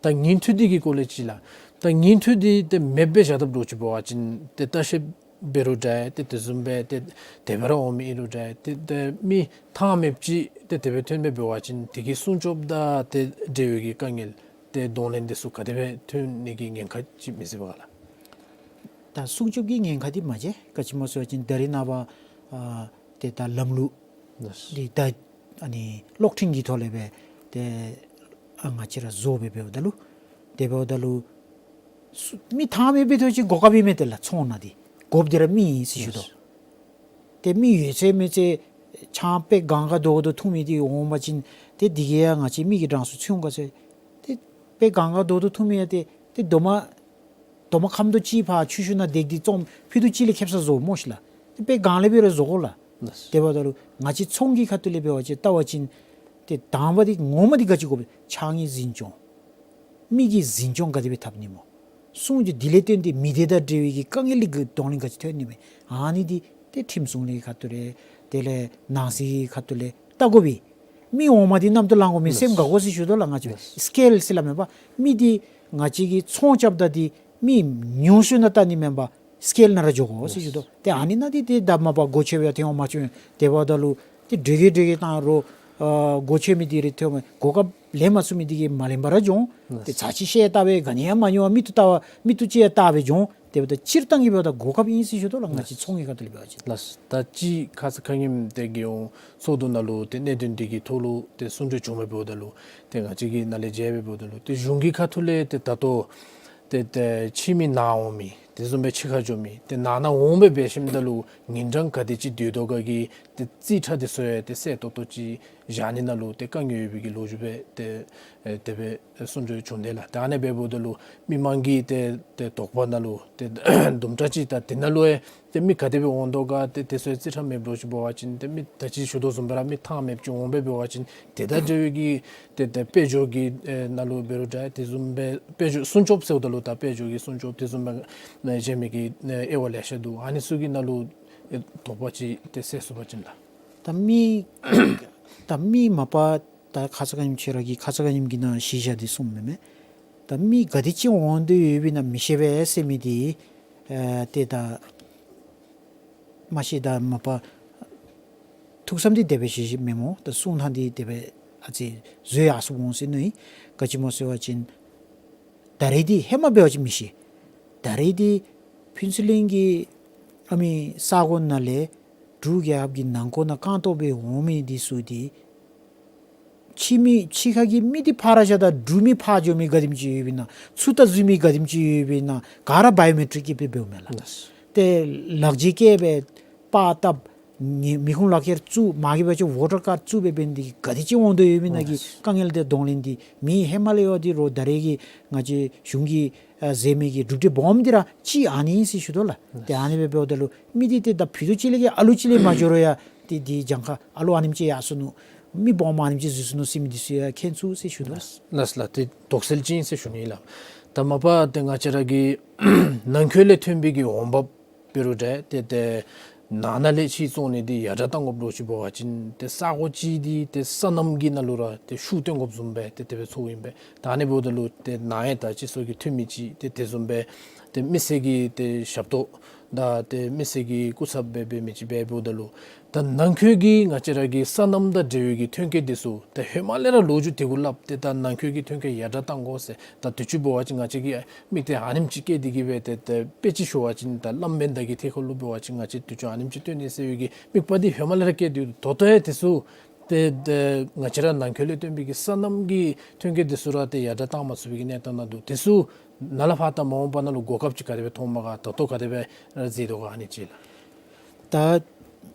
ད་ཉན་ཐོས་འདི་གི་སྐོར་ལས་ཅིག་ལགས། ད་ཉན་ཐོས་འདི་ཏེ་མེདཔ་སྦེ་བཞག་དཔ་འདྲཝ་ཅིག་འབད་བ་ཅིན་ཏེ་ལྟ་བཤལ་འབད་རུང་འདྲ་ཏེ་དེ་བཟུམ་སྦེ་ཏེ་དེ་སྦེ་ར་འོང་མི་ཨིན་རུང་འདྲ་ཏེ་ཏེ་མི་ཐང་མེདཔ་ཅིག་ཏེ་དེ་སྦེ་ཐོན་སྦེ་འབད་བ་ཅིན་དེ་གི་སྲུང་སྐྱོབ་དང་ཏེ་འབྲེལ་བའི་གི་དཀའ་ངལ་ཏེ་གདོང་ལེན་དེ་ཚུ་ག་དེ་སྦེ་ཐོན་ནི་གི་ཉེན་ཁ་ཅིག་མི་སྲིད་པས་ག་ལགས། ད་སྲུང་སྐྱོབ་ཀྱི་ཉེན་ཁ་འདི་མ་བྱེད། ག་ཅི་སྨོ་ཟེར་བ་ཅིན་ད་རེས་ནངས་པ་ཨ་ཏེ་ད་ལམ་ལུགས་ལགས། འདི་ད་ཨ་ནི་གློག་འཕྲིན་གྱི་ཐོག་ལས་སྦེ་ཏེ་ཨ་ང་བཅས་ར་བཟོ་སྦེ་འབདཝ་ད་ལུ་ཏེ་འབདཝ་ད་ལུ་སུ་མི་ཐང་མེད་འབད་དོ་ཅིག་གོ་སྐབས་ཨིན་མས། ཏེ་ལགས་ཚོང་ནང་འདི་དགོཔ་འདི་ར་མི་ཨིན་ཟེར་ཞུ་དོ། ལགས། ཏེ་མི་ཡོད་ཚད་མེད་ཚད་ཆང་དཔེ་གང་ག་དོ་དོ་འཐུང་མི་འདི་འོང་པ་ཅིན་ཏེ་འདི་གིས་ཡང་ང་བཅས་མི་གི་གྲངས་སུ་ཚུད་འོང་ག་ཟེར། ཏེ་དཔེ་གང་ག་དོ་དོ་འཐུང་མི་ཡང་ཏེ་ཏེ་རྡོག་མ་རྡོག་མ་ཁམ་དོ་ཅིག་ཕར་ཆུ་ཤུལ་ནང་བརྡེག་སྟེ་བཙོང་ཕུད་དོ་ཅིག་ལས་ཁེབ་ས་བཟོ་སྨོ་ཤིག་ལགས། ཏེ་དཔེ་གང་ལས་འབད་རུང་བཟོ་དགོ་ལགས། ལགས། དེ་འབདཝ་ད་ལུ་ང་བཅས་ཚོང་གི་ཁ་ཐུག་ལས་འབད་བ་ཅིན་བལྟ་བ་ཅིན་ཏེ་དང་པ་འདི་ངོ་མ་འདི་ག་ཅི་དགོ་པས། ཕྱགས་སྙིགས་འཛིན་སྐྱོང་། མི་གི་འཛིན་སྐྱོང་ག་དེ་སྦེ་འཐབ་ནི་སྨོ། སྲུང་སྐྱོབ་འདི་ལས་བརྟེན་ཏེ་མི་སྡེ་དང་འབྲེལ་བའི་གི་དཀའ་ངལ་གྱི་གདོང་ལེན་ག་ཅི་ཐོན་ནི་མས། ཨ་ནི་འདི་ཏེ་ཁྲིམས་སྲུང་ལས་ཁ་ཐུག་ལས་དེ་ལས་ནང་སྲིད་ཀྱི་ཁ་ཐུག་ལས་བལྟ་དགོ་པས། མི་འོང་མ་འདི་རྣམ་རྟོག་ལང་དགོ་མི་སེམས་དགའ་དགོ་ཟེར་ཞུ་དོ་ལགས། ང་བཅས་སི་ཀེལ་ཟེར་སླབ་མས་པ། མི་འདི་ང་བཅས་ཀྱིས་ཚོང་རྐྱབ་ད་འདི་མི་ཉུང་སུ་ནང་བལྟ་ནི་མེན་པར་སི་ཀེལ་ནང་ར་འགྱོ་དགོ་ཟེར་ཞུ་དོ། ཏེ་ཨ་ནི་ནང་འདི་ཏེ་ད་མ་པ་སྒོ་ཕྱེ་བའི་ཐེངས་མ་བྱུང་། དེ་འབདཝ་ད་ལུ་ཏེ་འགྲོས་ཀྱིས་འགྲོས་ཀྱིས་བཏང་རུང་ཨ་སྒོ་ཕྱེ་མི་འདི་རེ་ཐོནམ་གོ་སྐབས་ལེན་མ་ཚུགས་མི་འདི་གིས་མ་ལེན་པར་ར་འགྱོ་འོང་། ཏེ་ཚར་གཅིག་བཤད་བལྟ་སྦེ་ག་ནི་ཡང་མ་མྱོང་བར་མིག་ཏོ་བལྟ་བ་མིག་ཏོ་ཅིག་ཡང་བལྟ་སྦེ་འགྱོ་འོང་། དེ་འབདཝ་ད་སྤྱིར་བཏང་གི་འབདཝ་ད་གོ་སྐབས་ཨིན་ཟེར་ཞུ་དོ་ལགས། ང་བཅས་ཚོང་གི་ཁ་ཐུག་ལས་འབད་བ་ཅིན། ལགས། ད་ཅི་ཁ་ཙ་ཁ་ཉིནམ་ཏེ་རྒྱལ་ཡོངས་ཚོགས་འདུ་ནང་ལུ་ཏེ་གནད་དོན་འདི་གི་ཐོག་ལུ་ཏེ་གསུང་གྲོས་བྱུང་མི་འབདཝ་ད་ལུ་ཏེ་ང་བཅས་ཀྱིས་ནཱ་ལས་མཇལ་མི་འབདཝ་ད་ལུ་ཏེ་གཞུང་གི་ཁ་ཐུག་ལས་ཏེ་ད་ལྟོ་ཏེ་ཏེ་ཕྱི་མི་ནང་འོང་མི་དེ་བཟུམ་སྦེ་ཕྱི་ཁར་འགྱོ་མི་ཏེ་ནང་ན་འོང་སྦེ་འབད་ཞིནམ་ད་ལུ་ཉིན་གྲངས་ག་དེ་ཅིག་སྡོད་དོ་ག་གི་ཏེ་རྩིས་ཁྲ་དེ་ཚུ་ཡང་ཏེ་གསལ་ཏོག་ཏོ་ཅིག་བཞག་ནི་ནང་ལུ་ཏེ་དཀའ་ངལ་ཡོད་པའི་གི་ལོ་རྒྱུས་སྦེ་ཏེ་ཨེ་དེ་སྦེ་གསུང་གྲོས་བྱུང་དེས་ལགས། ད་ཨ་ནི་འབདཝ་ད་ལུ་མི་མང་གི་ཏེ་ཏེ་དོགས་པ་ནང་ལུ་ཏེ་དུམ་གྲ་ཅིག་ད་དེ་ནང་ལུ་ཡང་ཏེ་མི་ག་དེ་སྦེ་འོང་དོ་ག་ཏེ་དེ་ཚུ་རྩིས་ཁྲ་མེདཔ་འདྲཝ་ཅིག་འབད་བ་ཅིན་ཏེ་མི་ད་ཅི་ཞུ་དོ་བཟུམ་སྦེ་ར་མི་ཐང་མེདཔ་ཅིག་འོང་སྦེ་འབད་བ་ཅིན་ཏེ་ད་འབྲེལ་བའི་གི་ཏེ་ཏེ་དཔལ་འབྱོར་གྱི་ཨེ་ནང་ལུ་འབད་རུང་འདྲ་དེ་བཟུམ་སྦེ་དཔལ་འབྱོར་སྲུང་སྐྱོབ་ཟེརཝ་ད་ལུ་ད་དཔལ་འབྱོར་གྱི་སྲུང་སྐྱོབ་དེ་བཟུམ་སྦེ་ཨེ་བྱིན་མི་གི་ཨེ་དབྱེ་བ་ལེ་ཤ་འདུག། ཨ་ནི་ཚུ་གི་ནང་ལུ་ཨེ་དོགས་པ་ཅིག་ཏེ་སེལ་ཚུགས་པ་ཅིན་ལགས། ད་མི་ད་མི་མ་པ་ད་ཁ་ཙ་ཁ་ཉིནམ་ཁྱོད་ར་གིས་ཁ་ཙ་ཁ་ཉིནམ་གྱི་ནང་གཞི་བཞག་སྟེ་གསུངམ་མས། ད་མི་ག་དེ་ཅིག་འོང་དོ་ཡོདཔ་ཨིན་ན་མི་ཤེས་པས་ཟེར་མི་འདི་ཨེ་ཏེ་ད་མ་ཤེས་ད་མ་པ་ཐུགས་བསམ་འདི་དེ་སྦེ་བཞེས་བཞེསཔ་མེན་སྨོ། ད་གསུང་ཐངས་འདི་དེ་སྦེ་ཨ་ཙི་བཟོ་ཡར་སོཔ་འོང་ཟེར་མནོ་ཡི། ག་ཅི་སྨོ་ཟེར་བ་ཅིན་ད་རེས་འདི་ཧེ་མ་འབད་བ་ཅིན་མི་ཤེས། ད་རེས་འདི་ཕུན་ཚོགས་གླིང་གི་ཨ་མི་ས་གོ་ནང་ལས་འབྲུག་རྒྱལ་ཁབ་ཀྱི་ནང་འཁོད་ནང་རྐང་སྟོང་སྦེ་འོང་མི་འདི་ཚུ་འདི་ཕྱི་མི་ཕྱི་ཁ་གི་མི་འདི་ཕར་ར་བཞག་ད་འབྲུག་མི་ཕར་འགྱོ་མི་ག་དེམ་ཅིག་ཡོདཔ་ཨིན་ན་ཚུར་ད་འཛུལ་མི་ག་དེམ་ཅིག་ཡོདཔ་ཨིན་ན་ག་ར་བའི་ཡོ་མེ་ཊིག་གིས་སྦེ་འབདཝ་མས་ལགས། ལགས། ཏེ་ལག་འཇིབ་བཀལ་སྦེ་པར་བཏབ་ངེ་མི་ཁུངས་ལག་ཁྱེར་བཙུགས་མ་གི་འབད་བ་ཅིན་ཝོ་ཊར་ཀཱཌ་བཙུགས་སྦེ་འབད་ནི་འདི་གིས་ག་དེ་ཅིག་འོང་དོ་ཡོདཔ་ཨིན་ན་གི་ལགས། དཀའ་ངལ་འདི་གདོང་ལེན་འདི་མི་ཧེ་མ་ལས་ཡོད་འདི་རོགས་ད་རེས་ཀྱི་ང་བཅས་གཞུང་གིས་ཨ་མཛད་མི་གི་གྲུབ་འབྲས་སྦོམ་འདི་ར་གཅིག་ཨ་ནི་ཨིན་ཟེར་ཞུ་དོ་ལགས། ཏེ་ཨ་ནི་སྦེ་འབདཝ་ད་ལུ་མི་འདི་ཏེ་ད་ཕུད་རྡོག་ཅིག་ལས་ཀྱི་ཨ་ལུ་ཅིག་ལས་མ་འགྱོ་རུང་ཡང་ཏེ་འདི་གྱངས་ཁ་ཨ་ལུ་ཨ་ནེམ་ཅིག་ཡར་སོ་ནུག། མི་སྦོམ་ཨ་ནེམ་ཅིག་འཛུལ་སོ་ནུག་ཟེར་མི་འདི་ཚུ་ཡང་མཁྱེན་ཚུགས་ཟེར་ཞུ་དོ། ལགས་ལགས་ལགས། ཏེ་དོགས་སེལ་ཅིག་ཨིན་ཟེར་ཞུ་ནི་ལགས། ད་མ་པ་ཏེ་ང་བཅས་ར་གི་ནང་འཁོད་ལས་ཐོན་པའི་གི་འོང་འབབ་འབད་རུང་འདྲ་ཏེ་ཏེ་ནང་ན་ལས་ཕྱིར་བཙོང་ནི་འདི་ཡར་དྲག་བཏང་དགོཔ་འདྲཝ་ཅིག་འབད་བ་ཅིན་ཏེ་ས་གོ་ཅིག་འདི་ཏེ་སོ་ནམ་གྱི་ནང་ལུ་ར་ཏེ་ཤུགས་བཏོན་དགོཔ་བཟུམ་སྦེ་ཏེ་དེ་སྦེ་ཚོརཝ་ཨིན་པས། ད་ཨ་ནི་འབདཝ་ད་ལུ་ཏེ་ནཱ་ཡང་ད་སྤྱི་ཚོགས་ཀྱི་འཐུས་མི་ཅིག་ཏེ་དེ་བཟུམ་སྦེ་ཏེ་མི་སེར་གྱི་ཏེ་ཞབས་ཏོག་དང་ཏེ་མི་སེར་གྱི་སྐུ་ཚབ་སྦེ་འབད་མི་ཅིག་སྦེ་འབདཝ་ད་ལུ་ད་ནང་འཁོད་ཀྱི་ང་བཅས་ར་གི་སོ་ནམ་དང་འབྲེལ་བའི་གི་ཐོན་སྐྱེད་འདི་ཚུ་ད་ཧེ་མ་ལས་ར་ལོ་རྒྱུས་དེ་གུ་སླབ་སྟེ་ད་ནང་འཁོད་ཀྱི་ཐོན་སྐྱེད་ཡར་དྲག་བཏང་དགོ་ཟེར། ད་དུས་ཅི་འབད་བ་ཅིན་ང་བཅས་ཀྱིས་དམིགས་གཏད་ཨ་ནེམ་ཅིག་བསྐྱེད་དེ་གིས་སྦེ་ཏེ་ཏེ་དཔེ་ཅིག་ཞུ་བ་ཅིན་ད་བླམ་བན་དྷ་གི་ཐད་ཁར་ལུ་འབད་བ་ཅིན་ང་བཅས་དུས་ཅི་ཨ་ནེམ་ཅིག་བཏོན་ནི་ཟེར་བའི་གི་དམིགས་པ་འདི་ཧེ་མ་ལས་ར་བསྐྱེད་དེ་ཡོད། ད་ལྟོ་ཡང་དེ་ཚུ་ ཏེ་ཏེ་ང་བཅས་ར་ནང་འཁོད་ལས་ཐོན་པའི་གི་སོ་ནམ་གྱི་ཐོན་སྐྱེད་འདི་ཚུ་ར་ཏེ་ཡར་དྲག་བཏང་མ་ཚུགས་པའི་གི་གནས་སྟངས་ནང་འདུག། དེ་ཚུ་ནཱ་ལས་ཕར་ད་མ་འོངས་པ་ནང་ལུ་གོ་སྐབས་ཅིག་ག་དེ་སྦེ་མཐོངམ་ག་ད་ལྟོ་ག་དེ་སྦེ་ར་མཛད་དོ་ག་ཨ་ནི་ཅིག་ལགས།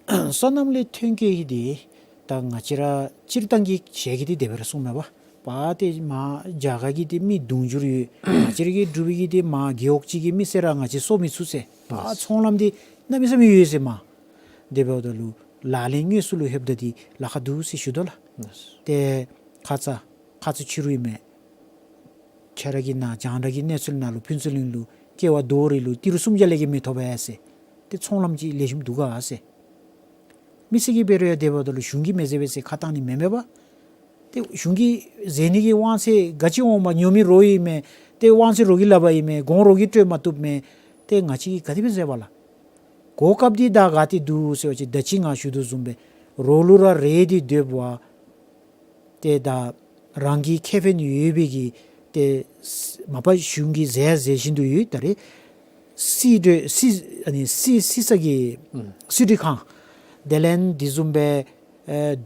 ད་སོ་ནམ་ལས་ཐོན་སྐྱེད་འདི་ད་ང་བཅས་ར་སྤྱིར་བཏང་གི་ཞལ་གྱིས་འདི་དེ་སྦེ་ར་གསུངས་མས་པ། པ་ཏེ་མར་རྒྱ་གར་གྱི་ཏེ་མི་དུང་ཕྱུར་ཡོད། ང་བཅས་ར་གི་འབྲུག་པའི་གི་ཏེ་མར་རྒེད་འོག་གཅིག་གི་མི་སེར་ར་ང་བཅས་གསོ་མི་ཚུགས་ཟེར། པ་ཚོང་ལམ་འདི་གནམ་མེད་ས་མེད་ཡོད་ཟེར་མས། དེ་འབདཝ་ད་ལུ་ལག་ལེན་དངོས་སུ་ལུ་ལྷོདཔ་ད་འདི་ལཱ་ཁག་འདུག་ཟེར་ཞུ་དོ་ལགས། ལགས། ཏེ་ཁ་ཙ་ཁ་ཙ་ཕྱི་རུ་ཨིན་མས། ཁྱེད་ར་གི་ནཱ་རྒྱང་བསྒྲགས་ཀྱི་གནས་ཚུལ་ནང་ལུ་ཕུན་ཚོགས་གླིང་ལུ་ཀེ་བ་རྡོག་རེ་ལུ་ཏི་རུ་སུམ་བརྒྱ་ལས་བརྒལ་མི་ཐོབ་པས་ཟེར། ཏེ་ཚོང་ལམ་ཅིག་ལེགས་ཤོམ་འདུག་ག་ཟེར། མི་སེར་གྱིས་འབད་རུང་ཡང་དེ་འབདཝ་ད་ལུ་གཞུང་གིས་མི་མཛད་པས་ཟེར་ཁ་བཏང་ནི་མེན་མས་པ། ཏེ་གཞུང་གིས་མཛད་ནི་གི་དབང་ཚད་ག་ཅི་འོང་པ། ཉོ་མི་རོགས་ཨིན་མས། ཏེ་དབང་ཚད་རོགས་ཀྱིས་ལག་པར་ཨིན་མས། གོང་རོགས་ཀྱིས་སྤྲོད་མ་བཏུབ་མས། ཏེ་ང་བཅས་ཀྱིས་ག་དེ་སྦེ་མཛད་པ་ལགས། གོ་སྐབས་འདི་ད་ག་ཏེ་འདུག་ཟེར་བ་ཅིན་ད་ཅི་ང་ཞུ་དོ་བཟུམ་སྦེ་རོགས་ལུ་ར་རེ་འདི་སྡོད་པ། ཏེ་ད་རང་གི་ཁེ་ཕན་ཡོད་པའི་གི་ཏེ་མ་པ་གཞུང་གིས་མཛད་མཛད་བཞིན་དུ་ཡོད། ད་རེས་སི་ཌི་སི་ཨ་ནི་སི་སི་ས་གི་ཨུམ་སི་ཌི་ཁང་དེ་ལས་འདི་བཟུམ་སྦེ་ཨེ་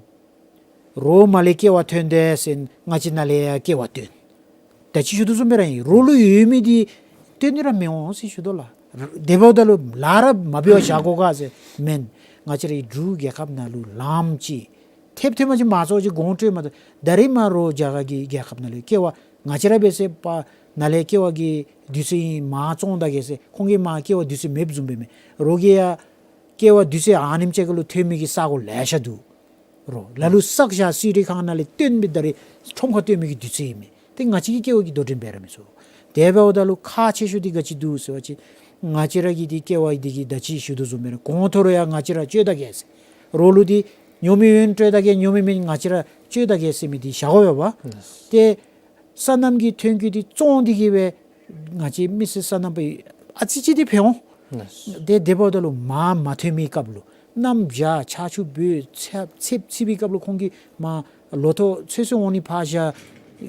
རོགས་མར་ལས་ཀེ་བ་ཐོན་དེས་ཟེར་ང་བཅས་ནཱ་ལས་ཡང་ཀེ་བ་ཐོན། ད་ཅི་ཞུ་དོ་བཟུམ་སྦེ་ར་ཨིན། རོགས་ལུ་ཡོད་མི་འདི་སྟོན་ནི་ར་མི་འོང་ཟེར་ཞུ་དོ་ལགས། དེ་འབདཝ་ད་ལུ་ལཱ་ར་མ་འབད་བར་བཞག་དགོ་ག་ཟེར་མེན། ང་བཅས་རའི་འབྲུག་རྒྱལ་ཁབ་ནང་ལུ་ལམ་ཅིག་ཐེབས་ཐེབས་མ་ཅིག་མ་ཚོགས་ཅིག་གོང་སྤྲོད་མ་ད་ད་རེས་མར་རོགས་རྒྱ་གར་གྱི་རྒྱལ་ཁབ་ནང་ལུ་ཀེ་བ་ང་བཅས་ར་འབད་ཟེར་པ་ནཱ་ལས་ཀེ་བ་གི་དུས་ཚོད་ཨིན་མར་བཙོང་ད་གེ་ཟེར་ཁོང་གིས་མར་ཀེ་བ་དུས་ཚོད་མེདཔ་བཟུམ་སྦེ་མས། རོགས་ཀྱིས་ཡང་ཀེ་བ་དུས་ཚོད་ཨ་ནེམ་ཅིག་ཁར་ལུ་ཐོན་མི་གི་ས་གོ་ལེ་ཤ་འདུག། རོགས་ལ་ལུ་བསགས་བཞག་སི་ཌི་ཁང་ནང་ལས་བཏོན་སྦེ་ད་རེས་ཁྲོམ་ཁར་བཏོན་མི་གི་དུས་ཚོད་ཨིན་མས། ཏེ་ང་བཅས་ཀྱིས་ཀེ་བ་གི་དོ་འགྲན་འབད་ར་མི་ཚུགས། དེ་འབདཝ་ད་ལུ་ཁག་ཆེ་ཤོས་འདི་ག་ཅི་འདུག་ཟེར་བ་ཅིན་ང་བཅས་ར་གི་འདི་ཀེ་བ་འདི་གི་ད་ཅི་ཞུ་དོ་བཟུམ་སྦེ་ར་གོང་མཐོ་རུ་ཡང་ང་བཅས་ར་སྤྱོད་ད་གེ་ཟེར། རོགས་ལུ་འདི་ཉོ་མི་ཡོད་ན་སྤྲོད་ད་གེ། ཉོ་མི་མེད་ན་ང་བཅས་ར་སྤྱོད་ད་གེ་ཟེར་མི་འདི་བཞག་དགོ་པས་པ། ལགས། ཏེ་སོ་ནམ་གྱི་ཐོན་སྐྱེད་འདི་བཙོང་སྟེ་གི་སྦེ་ང་བཅས་མི་སེར་སོ་ནམ་པ་ཨ་ཙི་ཅིག་འདི་ཕན་འོང་། ལགས། ཏེ་དེ་འབདཝ་ད་ལུ་མར་མ་ཐོན་པའི་སྐབས་ལུ་གནམ་བྱཱར་ཆར་ཆུ་འབབ་ཚདཔ་ཚདཔ་ཚིག་པའི་སྐབས་ལུ་ཁོང་གིས་མར་ལོ་ཐོག་ཚོད་བསྲེ་འོང་ནི་ཕར་བཞག་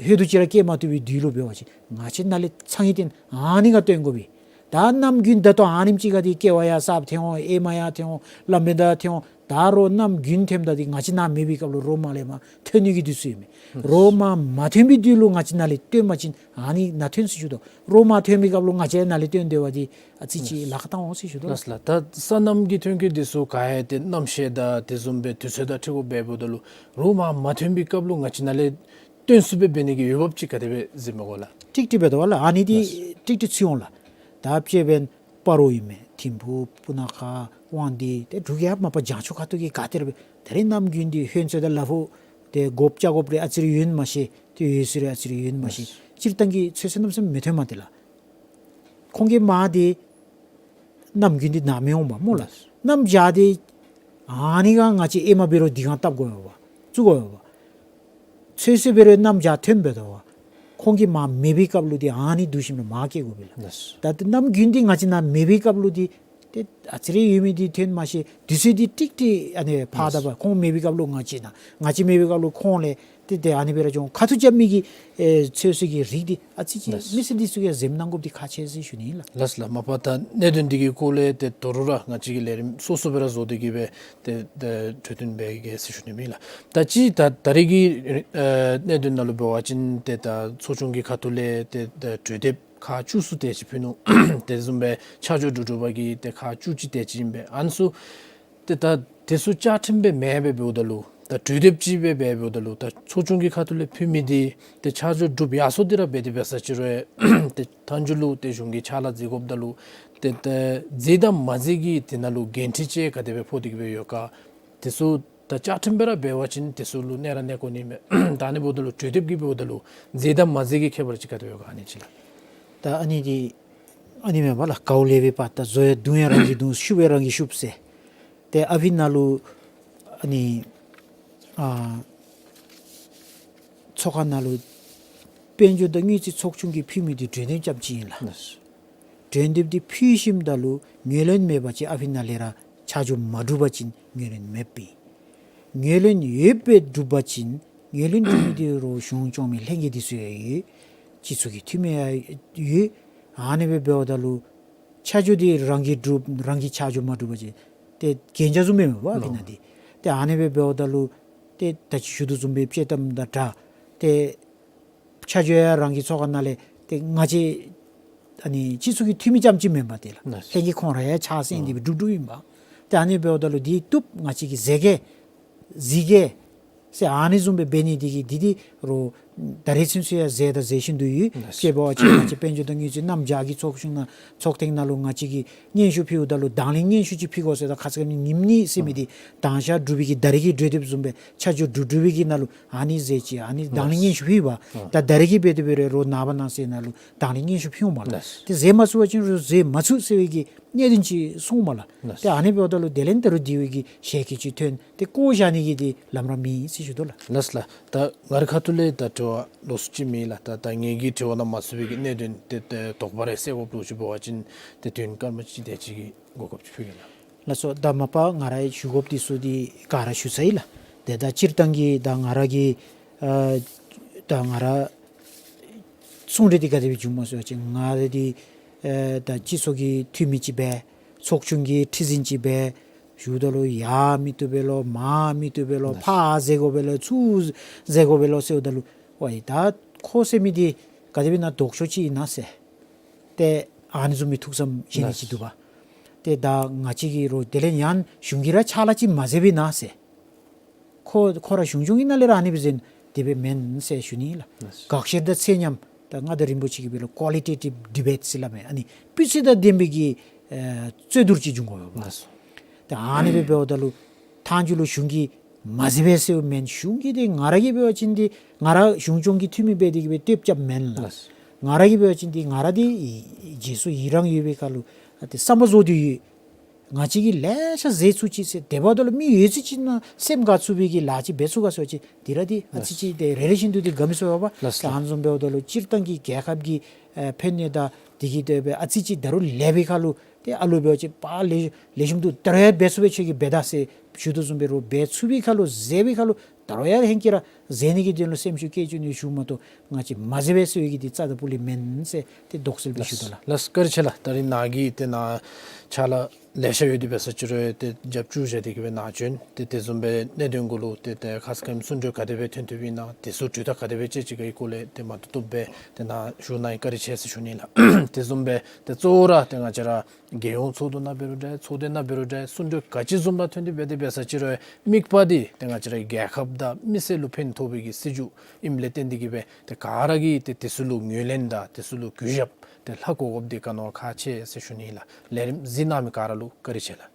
ཧོད་དུ་ཅིག་ར་སྐྱེལ་མ་བཏུབ་པའི་དུས་ལུ་འབད་བ་ཅིན་ང་བཅས་ནཱ་ལས་ཚང་གི་ཏེ་ཨ་ནི་ག་བཏོན་དགོ་པས། ད་གནམ་དགུན་ད་ལྟོ་ཨ་ནེམ་ཅིག་ཁར་འདི་ཀེ་བ་ཡང་གསརཔ་ཐོན་འོང་། ཨེ་མ་ཡང་ཐོན་འོང་། ལམ་བེན་ད་ཐོན་འོང་། ད་རོགས་གནམ་དགུན་ཐོནམ་ད་འདི་ང་བཅས་ནཱ་མེད་པའི་སྐབས་ལུ་རོགས་མར་ལས་མར་ཐོན་ནི་གི་དུས་ཚོད་ཨིན་མས། རོགས་མར་མ་ཐོན་པའི་དུས་ལུ་ང་བཅས་ནཱ་ལས་བཏོན་པ་ཅིན་ཨ་ནི་ནཱ་ཐོན་ཟེར་ཞུ་དོ། རོགས་མར་ཐོན་པའི་སྐབས་ལུ་ང་བཅས་ནཱ་ལས་བཏོན་སྡོད་པ་འདི་ཨ་ཙི་ཅིག་ལཱ་ཁག་བཏང་འོང་ཟེར་ཞུ་དོ་ལགས། ལགས་ལགས། ད་སོ་ནམ་གྱི་ཐོན་སྐྱེད་འདི་ཚུ་ག་ཡང་ཏེ་གནམ་གཤིས་དང་དེ་བཟུམ་སྦེ་དུས་ཚོད་དང་འཁྲིལ་དགོཔ་འབདཝ་ད་ལུ་རོགས་མར་མ་ཐོན་པའི་སྐབས་ལུ་ང་བཅས་ནཱ་ལས་བཏོན་ཚུགས་པའི་འབད་ནི་གི་འོས་འབབ་ཅིག་ག་དེ་སྦེ་གཟིགས་མི་དགོ་ལགས། ཀྲིག་ཀྲི་འབད་དོ་བ་ལགས། ཨ་ནི་འདི་ལགས། ཀྲིག་ཀྲི་ཚུད་འོང་ལགས། ད་དཔྱེ་འབད་བ་ཅིན་སྤ་རོ་ཨིན་མས། ཐིམ་ཕུག། སྤུ་ན་ཁ། དབང་འདུས། ཏེ་འབྲུག་རྒྱལ་ཁབ་མ་པ་བྱང་ཕྱོགས་ཁ་ཐུག་གི་ག་ཏེ་ར་འབད་ད་རེས་གནམ་དགུན་འདི་ཧོན་ཚོད་དང་ལ་ཕུག་ཏེ་དགོཔ་ཆ་དགོཔ་རེ་ཨ་ཙི་རེ་ཡོད་ན་མ་ཤེས། ཏེ་ཡོད་ས་རེ་ཨ་ཙི་རེ་ཡོད་ན་མ་ཤེས། ལགས། སྤྱིར་བཏང་གི་ཚོད་བསྲེ་གནམ་མེད་ས་མེད་མི་ཐོན་མས་ཏེ་ལགས། ཁོང་གིས་མར་འདི་གནམ་དགུན་འདི་ནཱ་མི་འོང་པ་སྨོ་ལགས། ལགས། གནམ་བྱཱར་འདི་ཨ་ནི་ག་ང་བཅས་ཨེ་མ་འབད་རུང་འདི་ག་བཏབ་དགོ་པས་པ། བཙུགས་དགོ་པས་པ། ཚོད་བསྲེ་འབད་རུང་གནམ་བྱཱར་ཐོནམ་འབད་དོ་བ། ཁོང་གིས་མར་མེད་པའི་སྐབས་ལུ་འདི་ཨ་ནི་འདུག་ཞིནམ་ལས་མར་སྐྱེལ་དགོ་པས་ལགས། ལགས། ད་ལྟོ་གནམ་དགུན་འདི་ང་བཅས་ནཱ་མེད་པའི་སྐབས་ལུ་འདི་ཏེ་ཨ་ཙི་རེ་ཡོད་མི་འདི་ཐོན་མ་ཤེས། དུས་ཚོད་འདི་ཀྲིག་ཀྲི་ཨ་ནི་ཕར་ད་པ། ཁོང་མེད་པའི་སྐབས་ལུ་ང་བཅས་ནཱ། ང་བཅས་མེད་པའི་སྐབས་ལུ་ཁོང་ལས། ཏེ་ཏེ་ཨ་ནི་སྦེ་ར་ཅིག་ཁ་ཐུག་རྐྱབ་མི་གི་ཨེ་ཚོད་བསྲེ་གི་རིགས་འདི་ཨ་ཙི་ཅིག་ལགས། མི་སེར་འདི་ཚུ་གིས་འཛེམ་གནང་དགོཔ་འདི་ཁག་ཆེ་ཟེར་ཞུ་ནི་ཨིན་ལགས། ལགས་ལགས། མ་པ་ད་གནད་དོན་འདི་གི་སྐོར་ལས་ཏེ་དོ་རུང་ར་ང་བཅས་ཀྱིས་ལས་རིམ་སོ་སོ་སྦེ་ར་བཟོ་སྟེ་གི་སྦེ་ཏེ་ཏེ་གྲོས་བསྟུན་འབད་གེ་ཟེར་ཞུ་ནི་ཨིན་ལགས། ད་ཅི་ད་ད་རེས་ཀྱི་ཨེ་གནད་དོན་ནང་ལུ་འབད་བ་ཅིན་ཏེ་ད་ཚོགས་ཆུང་གི་ཁ་ཐུག་ལས་ཏེ་ད་གྲོས་འདེབས་ཁག་བཅུ་གསུམ་དེ་ཅིག་ཕུལ་ནུག། དེ་བཟུམ་སྦེ་ཆ་འཇོག་གྲུབ་གྲུབ་པ་གི་ཏེ་ཁག་བཅུ་གཅིག་དེ་ཅིག་ཨིན་པས། ཨ་ནི་ཚུ་ཏེ་ད་དེ་ཚུ་བཅའ་ཁྲིམས་སྦེ་མེན་པར་འབདཝ་ད་ལུ་ད་གྲོས་འདེབས་ཅིག་སྦེ་འབདཝ་ད་ལུ་ད་ཚོགས་ཆུང་གི་ཁ་ཐུག་ལས་ཕུལ་མི་འདི་ཏེ་ཆ་འཇོག་གྲུབ་ཡར་སོང་སྟེ་ར་འབད་དེ་འབད་ས་ཅིག་རུང་ཏེ་མཐའ་མཇུག་ལུ་ཏེ་གཞུང་གིས་ཕྱག་ལཱ་མཛད་དགོཔ་ད་ལུ་ཏེ་ཏེ་མཛད་དང་མ་མཛད་ཀྱི་དེ་ནང་ལུ་འགན་འཁྲི་ཅིག་ག་དེ་སྦེ་ཕོག་སྟེ་གི་སྦེ་ཡོད་ག། དེ་ཚུ་ད་བཅའ་ཁྲིམས་སྦེ་ར་འབད་བ་ཅིན་དེ་ཚུ་ལུ་གནས་ར་གནས་དགོ་ནི་མས། ད་ཨ་ནི་འབདཝ་ད་ལུ་གྲོས་འདེབས་ཀྱི་འབདཝ་ད་ལུ་མཛད་དང་མ་མཛད་ཀྱི་ཁྱད་པར་ཅིག་ག་དེ་ཡོད་ག་ཨ་ནི་ཅིག་ལགས། ད་ཨ་ནི་འདི་ཨ་ནི་མེན་པ་ལགས། དཀའཝ་ལས་པའི་བར་ད་བཟོ་ཡང་བརྡུང་ཡང་རང་གིས་བརྡུང་ཤུབ་ཡང་རང་གིས་ཤུབ་ཟེར། ཏེ་ཨ་ཕི་ནང་ལུ་ཨ་ནི་ཨ་ཚོགས་ཁང་ནང་ལུ་དཔལ་འབྱོར་དང་དངུལ་རྩིས་ཚོགས་ཆུང་གིས་ཕུལ་མི་འདི་གྲོས་འདེབས་རྐྱངམ་ཅིག་ཨིན་ལགས། ལགས། གྲོས་འདེབས་འདི་ཕུལ་ཞིནམ་ད་ལུ་ངོས་ལེན་མེད་པ་ཅིན་ཨ་ཕི་ནང་ལས་ར་ཆ་འཇོག་མ་གྲུབ་པ་ཅིན་ངོས་ལེན་མེདཔ་ཨིན། ངོས་ལེན་ཡོདཔ་སྦེ་གྲུབ་པ་ཅིན་ངོས་ལེན་གྲུབ་མི་འདི་རོགས་གཞུང་སྐྱོང་མི་ལྷན་རྒྱས་འདི་ཚུ་ཡང་ཡོད། སྤྱི་ཚོགས་ཀྱི་འཐུས་མི་ཡང་ཡོད། ཨ་ནི་སྦེ་འབདཝ་ད་ལུ་ཆ་འཇོག་འདི་རང་གིས་གྲུབ་རང་གིས་ཆ་འཇོག་མ་གྲུབ་པ་ཅིན་ཏེ་གན་རྒྱ་བཟུམ་མས་པ་ཨ་ཕི་ནང་འདི། ཏེ་ཨ་ནི་སྦེ་འབདཝ་ད་ལུ་ ཏེ་ད་ཅི་ཞུ་དོ་བཟུམ་སྦེ་དཔྱེ་གཏམ་དང་འདྲ། ཏེ་ཆ་འཇོག་ཡང་རང་གི་ཚོགས་ཁང་ནང་ལས་ཏེ་ང་བཅས་ཨ་ནི་སྤྱི་ཚོགས་ཀྱི་འཐུས་མི་རྐྱངམ་ཅིག་མེན་པར་ཏེ་ལགས། ལགས། ལྷན་རྒྱས་ཁོང་ར་ཡང་ཕྱག་སེང་སྟེ་སྦེ་སྒྲུབ་སྒྲུབ་ཨིན་པས། ཏེ་ཨ་ནི་འབདཝ་ད་ལུ་འདི་བཏུབ་ང་བཅས་ཀྱིས་མཛད་གེ་མཛད་གེ་ཟེར་ཨ་ནི་བཟུམ་སྦེ་འབད་ནི་འདི་གིས་འདི་འདི་རུང་ད་རེས་ཚུན་ཚོད་ཡང་མཛད་དང་མཛད་བཞིན་དུ་ཡོད། ལགས། དཔྱེ་འབད་བ་ཅིན་ང་བཅས་དཔལ་འབྱོར་དང་དངུལ་རྩིས་གནམ་བྱཱར་གྱི་ཚོགས་ཆུང་ནང་ཚོགས་ཐེངས་ནང་ལུ་ང་བཅས་ཀྱིས་སྙན་ཞུ་ཕུལཝ་ད་ལུ་དང་ལེན་སྙན་ཞུ་ཅིག་ཕུལ་དགོ་ཟེར། ད་ཁ་ཙ་ཁ་ཉིནམ་གཉིས་ཟེར་མི་འདི་དང་ཞག་འབྲུག་པའི་གི་ཟླ་རེ་གི་གྲོས་འདེབས་བཟུམ་སྦེ་ཆ་འཇོག་འབྲུག་འབྲུག་པའི་གི་ནང་ལུ་ཨ་ནི་མཛད་ཅི་ཨ་ནི་དང་ལེན་སྙན་ཞུ་ཕུལ་བ། ད་ད་རེས་ཀྱི་འབད་དེ་འབད་རུང་ནངས་པ་གནངས་ཚེ་ནང་ལུ་དང་ལེན་སྙན་ཞུ་ཕུལ་འོང་མས་ལགས། ལགས། ཏེ་མཛད་མ་ཚུགས་པ་ཅིན་རུང་མཛད་མ་ཚུགས་ཟེར་བའི་གི་གནད་དོན་ཅིག་སོང་མས་ལགས། ལགས། ཏེ་ཨ་ནི་འབདཝ་ད་ལུ་དེ་ལས་ད་རུང་དེ་བའི་གི་ཞལ་བཀོད་ཅིག་ཐོན་ཏེ་བཀོ་བཞག་ནི་གི་འདི་ལམ་ར་མེད་ཟེར་ཞུ་དོ་ལགས། ལགས་ལགས། ད་ང་རའི་ཁ་ཐུག་ལས་ད་དྲི་བ་ལོགས་སུ་ཅིག་མེད་ལགས། ད་ད་ངེ་གི་དྲི་བ་ནང་མ་ཚུད་པའི་གི་གནད་དོན་ཏེ་ཏེ་དོགས་པ་རེ་སེལ་དགོཔ་ལུ་ཅིག་འབད་བ་ཅིན་ཏེ་དུས་ཡུན་སྐར་མ་གཅིག་དེ་ཅིག་གི་གོ་སྐབས་ཅིག་ཕུལ་གེ་ལགས། ལགས་སོ། ད་མ་པ་ང་ར་ཞུ་དགོཔ་འདི་ཚུ་འདི་ག་ར་ཞུ་ཚར་ཡི་ལགས། ཏེ་ད་སྤྱིར་བཏང་གི་ད་ང་ར་གི་ཨ་ད་ང་ར་གསུང་གྲོས་འདི་ག་དེ་སྦེ་བྱུངམ་སྨོ་ཟེར་བ་ཅིན་ང་ར་འདི་ཨེ་ད་སྤྱི་ཚོགས་ཀྱི་འཐུས་མི་ཅིག་སྦེ་ཚོགས་ཆུང་གི་ཁྲི་འཛིན་ཅིག་སྦེ་ཞུཝ་ད་ལུ་ཡར་མི་བཏུབ་པས་ལོ་མར་མི་བཏུབ་པས་ལོ་ཕར་མཛད་དགོ་པས་ལོ་ཚུར་མཛད་དགོ་པས་ལོ་ཟེརཝ་ད་ལུ་ཝའི་ད་ཁོ་ཟེར་མི་འདི་ག་དེ་སྦེ་ན་ལྡོག་ཕྱོགས་ཅིག་ཨིན་ན་ཟེར། ཏེ་ཨ་ནི་བཟུམ་མའི་ཐུགས་བསམ་བཞེས་ནི་ཅིག་འདུག་པ། ཏེ་ད་ང་བཅས་ཀྱིས་རོགས་དེ་ལས་ཡང་གཞུང་གིས་ར་ཕྱག་ལཱ་ཅིག་མ་མཛད་པས་ན་ཟེར། ཁོ་ཁོ་ར་གཞུང་སྐྱོང་གི་ནང་ལས་ར་ཨ་ནི་སྦེ་མཛད་དེ་སྦེ་མེན་ཟེར་ཞུ་ནི་ལགས། དགག་བཤེར་དང་ཚད་མཉམ་ད་མངའ་བདག་རིན་པོ་ཆེ་གིས་འབད་རུང་ཀོ་ལི་ཊེ་ཊིབ་ཌི་བེཊ་ཟེར་སླབ་མས། ཨ་ནི་སྤུས་ཚད་དང་ལྡན་པའི་གི་ཨེ་རྩོད་བསྡུར་ཅིག་འབྱུང་དགོ་པས། ད་ཨ་ནི་སྦེ་འབདཝ་ད་ལུ་མཐའ་མཇུག་ལུ་གཞུང་གིས་མ་མཛད་པས་ཟེརཝ་མེན། གཞུང་གིས་འདི་ང་ར་གིས་འབད་བ་ཅིན་འདི་ང་ར་གཞུང་སྐྱོང་གི་འཐུས་མི་སྦེ་འདི་གིས་སྦེ་ལྟོ་བཅགཔ་མེན་ལགས། ང་ར་གིས་འབད་བ་ཅིན་འདི་ང་ར་འདི་རྗེས་སུ་ཡི་རང་ཡོད་པའི་ཁར་ལུ་ཏེ་བསམ་པ་རྫོགས་ཏེ་ཡོད། ང་བཅས་ཀྱིས་ལེ་ཤ་མཛད་ཚུགས་ཅི་ཟེར། དེ་འབདཝ་ད་ལུ་མི་ཡོད་ཚད་ཅིག་ནང་སེམས་དགའ་ཚུགས་པའི་གི་ལཱ་ཅིག་འབད་ཚུགས་ག་ཟེར་བ་ཅིན་འདི་ར་འདི་ཨ་ཙི་ཅིག་ཏེ་རེ་རེ་བཞིན་དུ་འདི་དགའ་མི་ཚུགས་པས། ལགས་སོ། ཨ་ནི་བཟུམ་འབདཝ་ད་ལུ་སྤྱིར་བཏང་གི་རྒྱལ་ཁབ་ཀྱི་ཨེ་ཕན་ནི་དང་འདི་གི་དེ་སྦེ་ཨ་ཙི་ཅིག་ད་རུང་ལེགས་པའི་ཁར་ལུ་ཏེ་ཨ་ལུ་འབད་བ་ཅིན་པ་ལེགས་ལེགས་ཤོམ་འདུག། ད་རུང་ཡང་འབད་ཚུགས་པས། ཁྱོད་ཀྱིས་འབད་ད་ཟེར་ཞུ་དོ་བཟུམ་འབད་རུང་འབད་ཚུགས་པའི་ཁར་ལུ་མཛད་པའི་ཁར་ལུ་ད་རུང་ཡང་ཧེང་སྐལ་ར་མཛད་ནི་གི་དོན་ལུ་སེམས་ཤུགས་བསྐྱེད་བཅུག་ནི་ཞུཝ་མ་གཏོགས་ང་བཅས་མ་མཛད་པས་ཟེར་བའི་གི་འདི་རྩ་དང་སྤུ་ལས་མེན་ཟེར་ཏེ་དོགས་སེལ་སྦེ་ཞུ་དོ་ལགས། ལགས་བཀའ་དྲིན་ཆེ་ལགས། ད་རིས་ནཱ་གིས་ཏེ་ནཱ་ཕྱག་ལཱ་ལེ་ཤ་ཡོད་དེ་འབད་ས་ཅིག་རུང་ཏེ་རྒྱབ་བཅུག་བཞག་སྟེ་གི་སྦེ་ནཱ་བྱོན་ཏེ་དེ་བཟུམ་སྦེ་གནད་དོན་གུ་ལུ་ཏེ་ཏེ་ཁ་ཙ་ཁ་ཉིནམ་གསུང་གྲོས་ག་དེ་སྦེ་ཐོན་ཐོནམ་ཨིན་ན་དེ་ཚུ་གྲོས་ཐག་ག་དེ་སྦེ་བཅད་ཅི་ག་གི་སྐོར་ལས་ཏེ་མ་བཏུབ་བཏུབ་སྦེ་ཏེ་ནཱ་ཞུ་གནང་ཡི། བཀའ་དྲིན་ཆེ་ཟེར་ཞུ་ནི་ལགས། དེ་བཟུམ་སྦེ་ཏེ་གཙོ་བོ་ར་ཏེ་ང་བཅས་ར་རྒྱལ་ཡོངས་ཚོགས་འདུ་ནང་འབད་རུང་འདྲ་ཚོགས་སྡེ་ནང་འབད་རུང་འདྲ་གསུང་གྲོས་ག་ཅི་བཟུམ་མ་ཐོན་ཏེ་འབད་དེ་འབད་ས་ཅིག་རུང་དམིགས་པ་འདི་ཏེ་ང་བཅས་ར་རྒྱལ་ཁབ་དང་མི་སེར་ལུ་ཕན་ཐོགས་པའི་གི་སྲིད་བྱུས་ཨིནམ་ལས་བརྟེན་ཏེ་གི་སྦེ་ཏེ་ག་ར་གིས་ཏེ་དེ་ཚུ་ལུ་ངོས་ལེན་དང་དེ་ཚུ་ལུ་གུས་ཞབས་ཏེ་ལྷག་དགོ་དགོཔ་འདི་ག་ནི་བ་ཁག་ཆེ་ཟེར་ཞུ་ནི་ལགས། ལས་རིམ་གཟིགས་གནང་མི་ག་ར་ལུ་བཀའ་དྲིན་ཆེ་ལགས།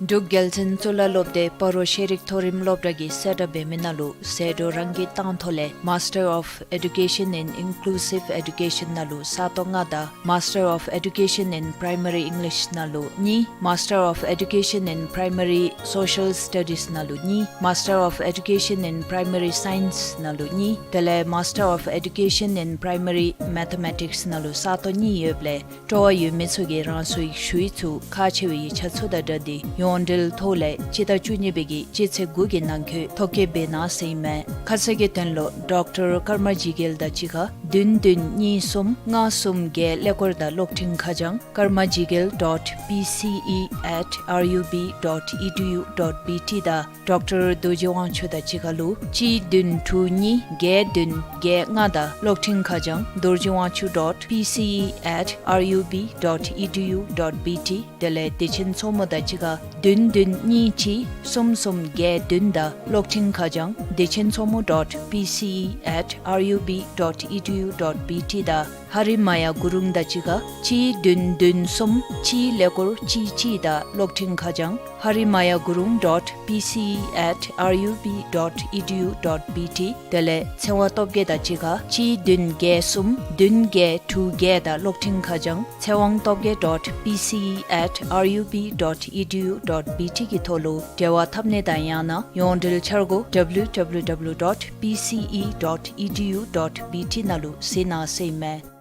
འབྲུག་རྒྱལ་བཙུན་གཙུག་ལག་སློབ་སྡེ་སྤ་རོ་ཤེས་རིག་མཐོ་རིམ་སློབ་གྲྭ་གིས་གསལ་བསྒྲགས་འབད་མི་ནང་ལུ་ཟད་འགྲོ་རང་གི་བཏང་ཐོག་ལས་Master of Education in Inclusive Education ནང་ལུ་ས་སྟོང་ལྔ་དང་Master of Education in Primary English ནང་ལུ་གཉིས། Master of Education in Primary Social Studies ནང་ལུ་གཉིས། Master of Education in Primary Science ནང་ལུ་གཉིས། དེ་ལས་Master of Education in Primary Mathematics ནང་ལུ་ས་སྟོང་གཉིས་ཡོདཔ་ལས་སྤྲོ་བ་ཡོད་མི་ཚུ་གིས་རང་སོའི་ཞུ་ཡིག་ཚུ་ཁག་ཆེ་བའི་ཡིག་ཆ་ཚུ་དང་སྦྲགས་ཏེ་ཡོངས་འབྲེལ་ཐོག་ལས་སྤྱི་ཟླ་བཅུ་གཉིས་པའི་གི་སྤྱི་ཚེས་དགུ་གི་ནང་འཁོད་ཐོ་བཀོད་འབད་གནང་ཟེར་ཨིན་མས། ཁ་གསལ་གྱི་དོན་ལུ་ཌོག་ཊར་ཀརྨ་ཇི་དགེ་ལགས་དང་གཅིག་ཁར་བདུན་བདུན་གཉིས་གསུམ་ལྔ་གསུམ་བརྒྱད་ཀླད་ཀོར་དང་གློག་འཕྲིན་ཁ་བྱང་karmajigel dot P C E at R U B dot E D U dot B T དང་ཌོག་ཊར་རྡོ་རྗེ་དབང་ཕྱུག་དང་གཅིག་ཁར་ལུ་གཅིག་བདུན་དྲུག་གཉིས་བརྒྱད་བདུན་བརྒྱད་ལྔ་དང་གློག་འཕྲིན་ཁ་བྱང་dorjiwangchuck dot P C E at R U B dot E D U dot B T། དེ་ལས་བདེ་ཆེན་མཚོ་མོ་དང་གཅིག་ཁར་བདུན་བདུན་གཉིས་གཅིག་གསུམ་གསུམ་བརྒྱད་བདུན་དང་གློག་འཕྲིན་ཁ་བྱང་བདེ་ཆེན་མཚོ་མོ་dot P C E at R U B dot E D U dot B T དང་ཧ་རི་མ་ཡ་གུ་རུང་དང་གཅིག་ཁར་གཅིག་བདུན་བདུན་གསུམ་གཅིག་ཀླད་ཀོར་གཅིག་གཅིག་དང་གློག་འཕྲིན་ཁ་བྱང་ཧ་རི་མ་ཡ་གུ་རུང་dot P C E at R U B dot E D U dot B T། དེ་ལས་ཚེ་དབང་སྟོབས་རྒྱས་དང་གཅིག་ཁར་གཅིག་བདུན་བརྒྱད་གསུམ་བདུན་བརྒྱད་དྲུག་བརྒྱད་དང་གློག་འཕྲིན་ཁ་བྱང་ཚེ་དབང་སྟོབས་རྒྱས་dot P C E at R U B dot E D U dot B T གི་ཐོག་ལུ་འབྲེལ་བ་འཐབ་ནི་དང་ཡང་ན་ཡོངས་འབྲེལ་འཆར་སྒོ་W W W dot P C E dot E D U dot B T ནང་ལུ་གཟིགས་གནང་ཟེར་ཨིན་མས།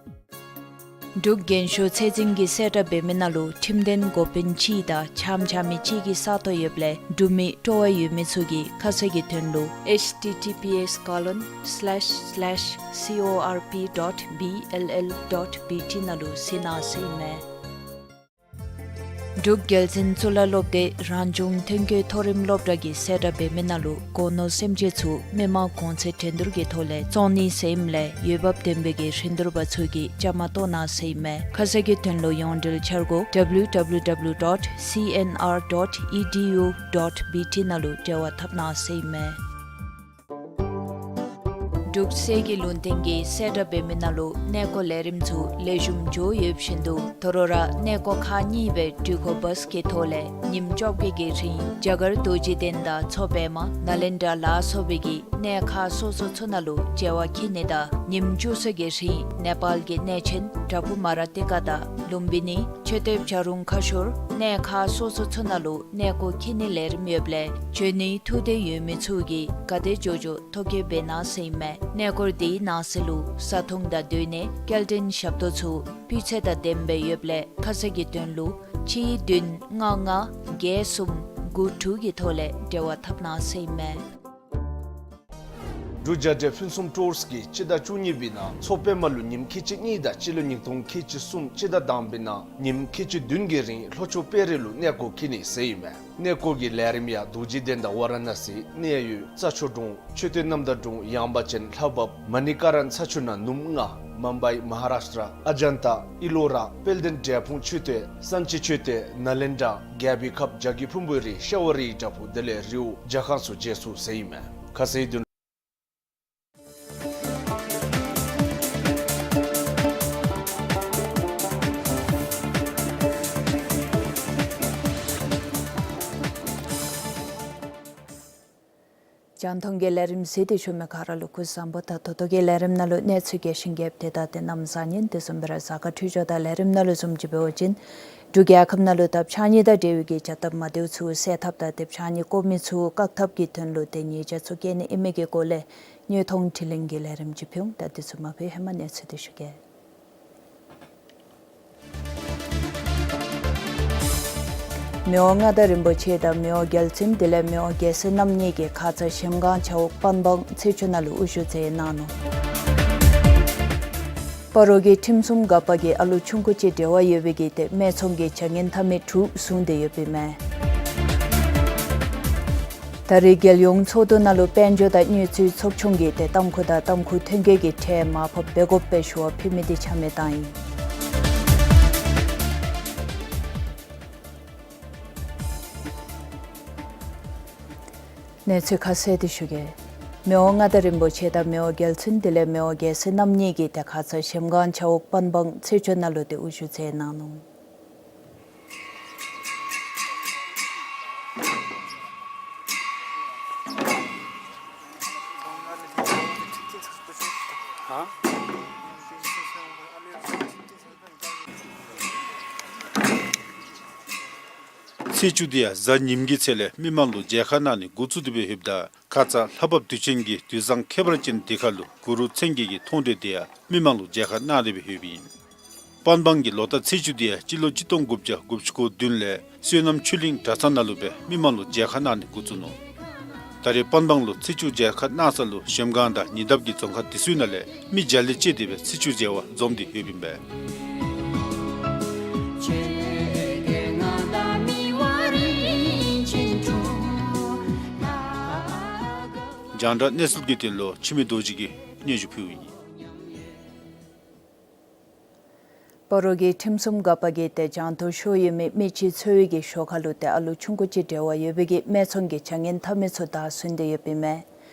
འབྲུག་རྒན་ཤོས་ཚད་འཛིན་གྱིས་གསལ་བསྒྲགས་འབད་མི་ནང་ལུ་ཁྲིམས་དོན་འགོ་དཔོན་ཅིག་དང་ཆ་མཉམ་ཅིག་གི་ས་སྟོང་ཡོདཔ་ལས་འབྲུག་མི་སྤྲོ་བ་ཡོད་མི་ཚུ་གིས་ཁ་གསལ་གྱི་དོན་ལུ་https colon slash slash corp dot bll dot bt ནང་ལུ་གཟིགས་གནང་ཟེར་ཨིན་མས། འབྲུག་རྒྱལ་བཙུན་གཙུག་ལག་སློབ་སྡེ་རང་བྱུང་ཐོན་སྐྱེད་མཐོ་རིམ་སློབ་གྲྭ་གིས་གསལ་བསྒྲགས་འབད་མི་ནང་ལུ་སྒོ་ནོར་སེམས་ཅན་ཚུ་མི་མང་གོང་ཚད་འགྲན་བསྡུར་གྱི་ཐོག་ལས་བཙོང་ནི་ཟེར་ཨིནམ་ལས་འོས་འབབ་ལྡན་པའི་གི་རིན་བསྡུར་པ་ཚུ་གིས་བཅའ་མར་གཏོགས་གནང་ཟེར་ཨིན་མས། ཁ་གསལ་གྱི་དོན་ལུ་ཡོངས་འབྲེལ་འཆར་སྒོ་www dot cnr dot edu dot bt ནང་ལུ་འབྲེལ་བ་འཐབ་གནང་ཟེར་ཨིན་མས། འབྲུག་གསེར་གྱི་ལུང་བསྟན་གྱིས་གསལ་བསྒྲགས་འབད་མི་ནང་ལུ་གནས་སྐོར་ལས་རིམ་ཚུ་ལེགས་ཤོམ་འགྱོ་ཡོདཔ་བཞིན་དུ་དོ་རུང་ར་གནས་སྐོར་ཁག་གཉིས་སྦེ་འགྲུལ་འཁོར་བཱས་ཀྱི་ཐོག་ལས་ཉིནམ་བཅོ་བརྒྱད་ཀྱི་རིང་རྒྱ་གར་རྡོ་རྗེ་གདན་དང་མཚོ་པདྨ་ནཱ་ལེནྡྲ་ལ་སོགས་པའི་གི་གནས་ཁག་སོ་སོ་ཚུ་ནང་ལུ་མཇལ་བར་འཁྱིད་ནི་དང་ཉིནམ་བཅུ་གསུམ་གྱི་རིང་ནེ་པཱལ་གྱི་གནས་ཆེན་པྲ་བྷུ་མ་ར་ཏི་ཀ་དང་ལུམ་བི་ནི་མཆོད་རྟེན་བྱ་རུང་ཁ་ཤོར་གནས་ཁག་སོ་སོ་ཚུ་ནང་ལུ་གནས་སྐོར་འཁྱིད་ནིའི་ལས་རིམ་ཡོདཔ་ལས་འབྱོན་ནིའི་ཐུགས་འདོད་ཡོད་མི་ཚུ་གིས་ག་དེ་མགྱོགས་མགྱོགས་ཐོ་བཀོད་འབད་གནང་ཟེར་ཨིན་མས། གནས་སྐོར་དེའི་ནང་གསེས་ལུ་བཟའ་འཐུང་དང་སྡོད་གནས་སྐྱེལ་འདྲེན་ཞབས་ཏོག་ཚུ་སྤུས་ཚད་དང་ལྡནམ་སྦེ་ཡོདཔ་ལས་ཁ་གསལ་གྱི་དོན་ལུ་གཅིག་བདུན་ལྔ་ལྔ་བརྒྱད་གསུམ་དགུ་དྲུག་གི་ཐོག་ལས་འབྲེལ་བ་འཐབ་གནང་ཟེར་ཨིན་མས། འབྲུག་རྒྱལ་འདྲེན་ཕུན་སུམ་ཊུརསི་གིས་སྤྱི་ཟླ་བཅུ་གཉིས་པའི་ནང་མཚོ་པདྨ་ལུ་ཉིནམ་ཁལ་གཅིག་གཉིས་དང་སྤྱི་ལོ་ཉིས་སྟོང་ཁལ་གཅིག་གསུམ་སྤྱི་ཟླ་དང་པའི་ནང་ཉིནམ་ཁལ་གཅིག་བདུན་གྱི་རིང་ལྷོ་ཕྱོགས་དཔལ་རི་ལུ་གནས་སྐོར་འཁྱིད་ནི་ཟེར་ཨིན་མས། གནས་སྐོར་གྱི་ལས་རིམ་ཡང་རྡོ་རྗེ་གདན་དང་ཝ་ར་ཎ་སི་གནས་ཡུལ་རྩྭ་མཆོག་གྲོང་མཆོད་རྟེན་རྣམ་དག་གྲོང་ཡངས་པ་ཅན་ལྷ་བབས་མ་ཎི་ཀ་ར་ན་ཚ་ཆུ་ནང་ནུབ་ལྔ་མུམ་བྷའི་མ་ཧཱ་རཱཤ་ཊྲ་ཨ་ཇན་ཏ་ཨི་ལོ་ར་དཔལ་ལྡན་འབྲས་སྤུངས་མཆོད་རྟེན་སན་ཅི་མཆོད་རྟེན་ནཱ་ལེནྡྲ་རྒྱལ་པོའི་ཁབ་བྱ་རྒོད་ཕུང་པོའི་རི་ཤྭ་བ་རིའི་བྲག་ཕུག་དེ་ལས་རི་བོ་རྒྱ་ཁང་ཚུ་མཇལ་ཚུགས་ཟེར་ཨིན་མས། ཁ་གསལ་དོན། རྒྱང་མཐོང་གི་ལས་རིམ་གཟིགས་ཏེ་བཞུགས་མི་ག་ར་ལུ་སྐུ་གཟུགས་བཟང་པོ་དང་ད་ལྟོ་གི་ལས་རིམ་ནང་ལུ་གནས་ཚུལ་རྒྱས་ཤིང་རྒྱསཔ་དེ་དང་དེ་གནམ་གཤིས་ཉིན་དེ་བཟུམ་སྦེ་ར་གཟའ་སྐར་འཕྲོད་སྦྱོར་དང་ལས་རིམ་ནང་ལུ་བཟུམ་ཅིག་འབད་བ་ཅིན་འབྲུག་རྒྱལ་ཁབ་ནང་ལུ་ད་ཕྱགས་སྙིགས་དང་འབྲེལ་བའི་གི་བྱ་ཐབས་མ་བདེཝ་ཚུ་སེལ་ཐབས་དང་དེ་ཕྱགས་སྙིགས་བཀོ་མི་ཚུ་བཀག་ཐབས་ཀྱི་དོན་ལུ་དེ་ཉེས་ཆད་ཚུ་བཀལ་ནི་ཨིན་མི་གི་སྐོར་ལས་དངོས་མཐོང་དྲི་ལན་གྱི་ལས་རིམ་ཅིག་ཕུལ་འོང་། ད་དེ་ཚུ་མ་ཕུལ་ཧེ་མ་གནས་ཚུལ་དེ་ཞུ་གེ། མི་དབང་མངའ་བདག་རིན་པོ་ཆེ་དང་མི་དབང་རྒྱལ་བཙུན་དེ་ལས་མི་དབང་རྒྱལ་སྲས་རྣམ་གཉིས་ཀྱིས་ཁ་ཙ་གཞལམ་སྒང་བྱ་འོག་པན་སྦང་ཚེས་བཅུ་ནང་ལུ་དབུ་བཞུགས་མཛད་གནང་ནུག། སྤ་རོ་གི་ཁྲིམས་སྲུང་འགག་པ་གིས་ཨ་ལུ་ཆུང་ཀུ་ཅིག་འབྲེལ་བ་ཡོད་པའི་གི་ཏེ་སྨད་འཚོང་གི་བྱ་ངན་ཐ་མི་དྲུག་བཟུང་སྟེ་ཡོདཔ་ཨིན་མས། ད་རེས་རྒྱལ་ཡོངས་ཚོགས་འདུ་ནང་ལུ་དཔལ་འབྱོར་དང་དངུལ་རྩིས་ཚོགས་ཆུང་གིས་ཏེ་ཏམ་ཁུ་དང་ཏམ་ཁུ་ཐོན་སྐྱེད་ཀྱི་ཁྲལ་མར་ཕབ་འབད་དགོཔ་སྦེ་ཞུ་བ་ཕུལ་མི་དེ་ཆ་མེད་བཏང་ཡི། གནས་ཚུལ་ཁ་གསལ་དེ་ཞུ་གེ། མི་དབང་མངའ་བདག་རིན་པོ་ཆེ་དང་མི་དབང་རྒྱལ་བཙུན་དེ་ལས་མི་དབང་རྒྱལ་སྲས་རྣམ་གཉིས་ཀྱིས་ཏེ་ཁ་ཙ་གཞལམ་སྒང་བྱ་འོག་པན་སྦང་ཚེས་བཅུ་ནང་ལུ་ཏེ་དབུ་བཞུགས་མཛད་གནང་ནུག། ཚེས་བཅུ་དེ་ཡང་གཟའ་ཉིམ་གི་ཚེ་ལས་མི་མང་ལུ་མཇལ་ཁ་གནང་ནི་འགོ་བཙུགས་ཏེ་སྦེ་ཡོདཔ་ད་ཁ་ཙ་ལྷ་བབས་དུས་ཆེན་གྱི་དུས་བཟང་ཁྱད་པར་ཅན་དེ་ཁར་ལུ་གུ་རུ་མཚན་བརྒྱད་ཀྱི་མཐོང་གྲོལ་དེ་ཡང་མི་མང་ལུ་མཇལ་ཁ་གནང་སྟེ་སྦེ་ཡོདཔ་ཨིན། པན་སྦང་གི་ལོ་རྟགས་ཚེས་བཅུ་དེ་ཡང་སྤྱི་ལོ་གཅིག་སྟོང་དགུ་བརྒྱ་དགུ་བཅུ་གོ་བདུན་ལས་བསོད་ནམས་ཆོས་གླིང་གྲྭ་ཚང་ནང་ལུ་སྦེ་མི་མང་ལུ་མཇལ་ཁ་གནང་ནི་འགོ་བཙུགས་ནུག། ད་རེས་པན་སྦང་ལུ་ཚེས་བཅུ་མཇལ་ཁ་གནང་ས་ལུ་གཞལམ་སྒང་དང་ཉེ་འདབས་ཀྱི་རྫོང་ཁག་དེ་ཚུ་ནང་ལས་མི་བརྒྱ་ལས་བཅད་དེ་སྦེ་ཚེས་བཅུ་མཇལ་བར་འཛོམས་ཏེ་ཡོདཔ་ཨིན་པས། རྒྱང་བསྒྲགས་གནས་ཚུལ་གྱི་དོན་ལུ་འཆི་མེད་རྡོ་རྗེ་གིས་སྙན་ཞུ་ཕུལཝ་ཨིན། སྤ་རོ་གི་ཁྲིམས་སྲུང་འགག་པ་གིས་ཏེ་གྱང་ཐོག་ཤོར་ཡོད་མི་མི་ཅིག་འཚོལ་བའི་གི་ཞོར་ཁ་ལུ་ཏེ་ཨ་ལུ་ཆུང་ཀུ་ཅིག་འབྲེལ་བ་ཡོད་པའི་གི་སྨད་འཚོང་གི་བྱ་ངན་ཐ་མི་ཚུ་བདའ་ཟུན་ཏེ་ཡོདཔ་ཨིན་མས།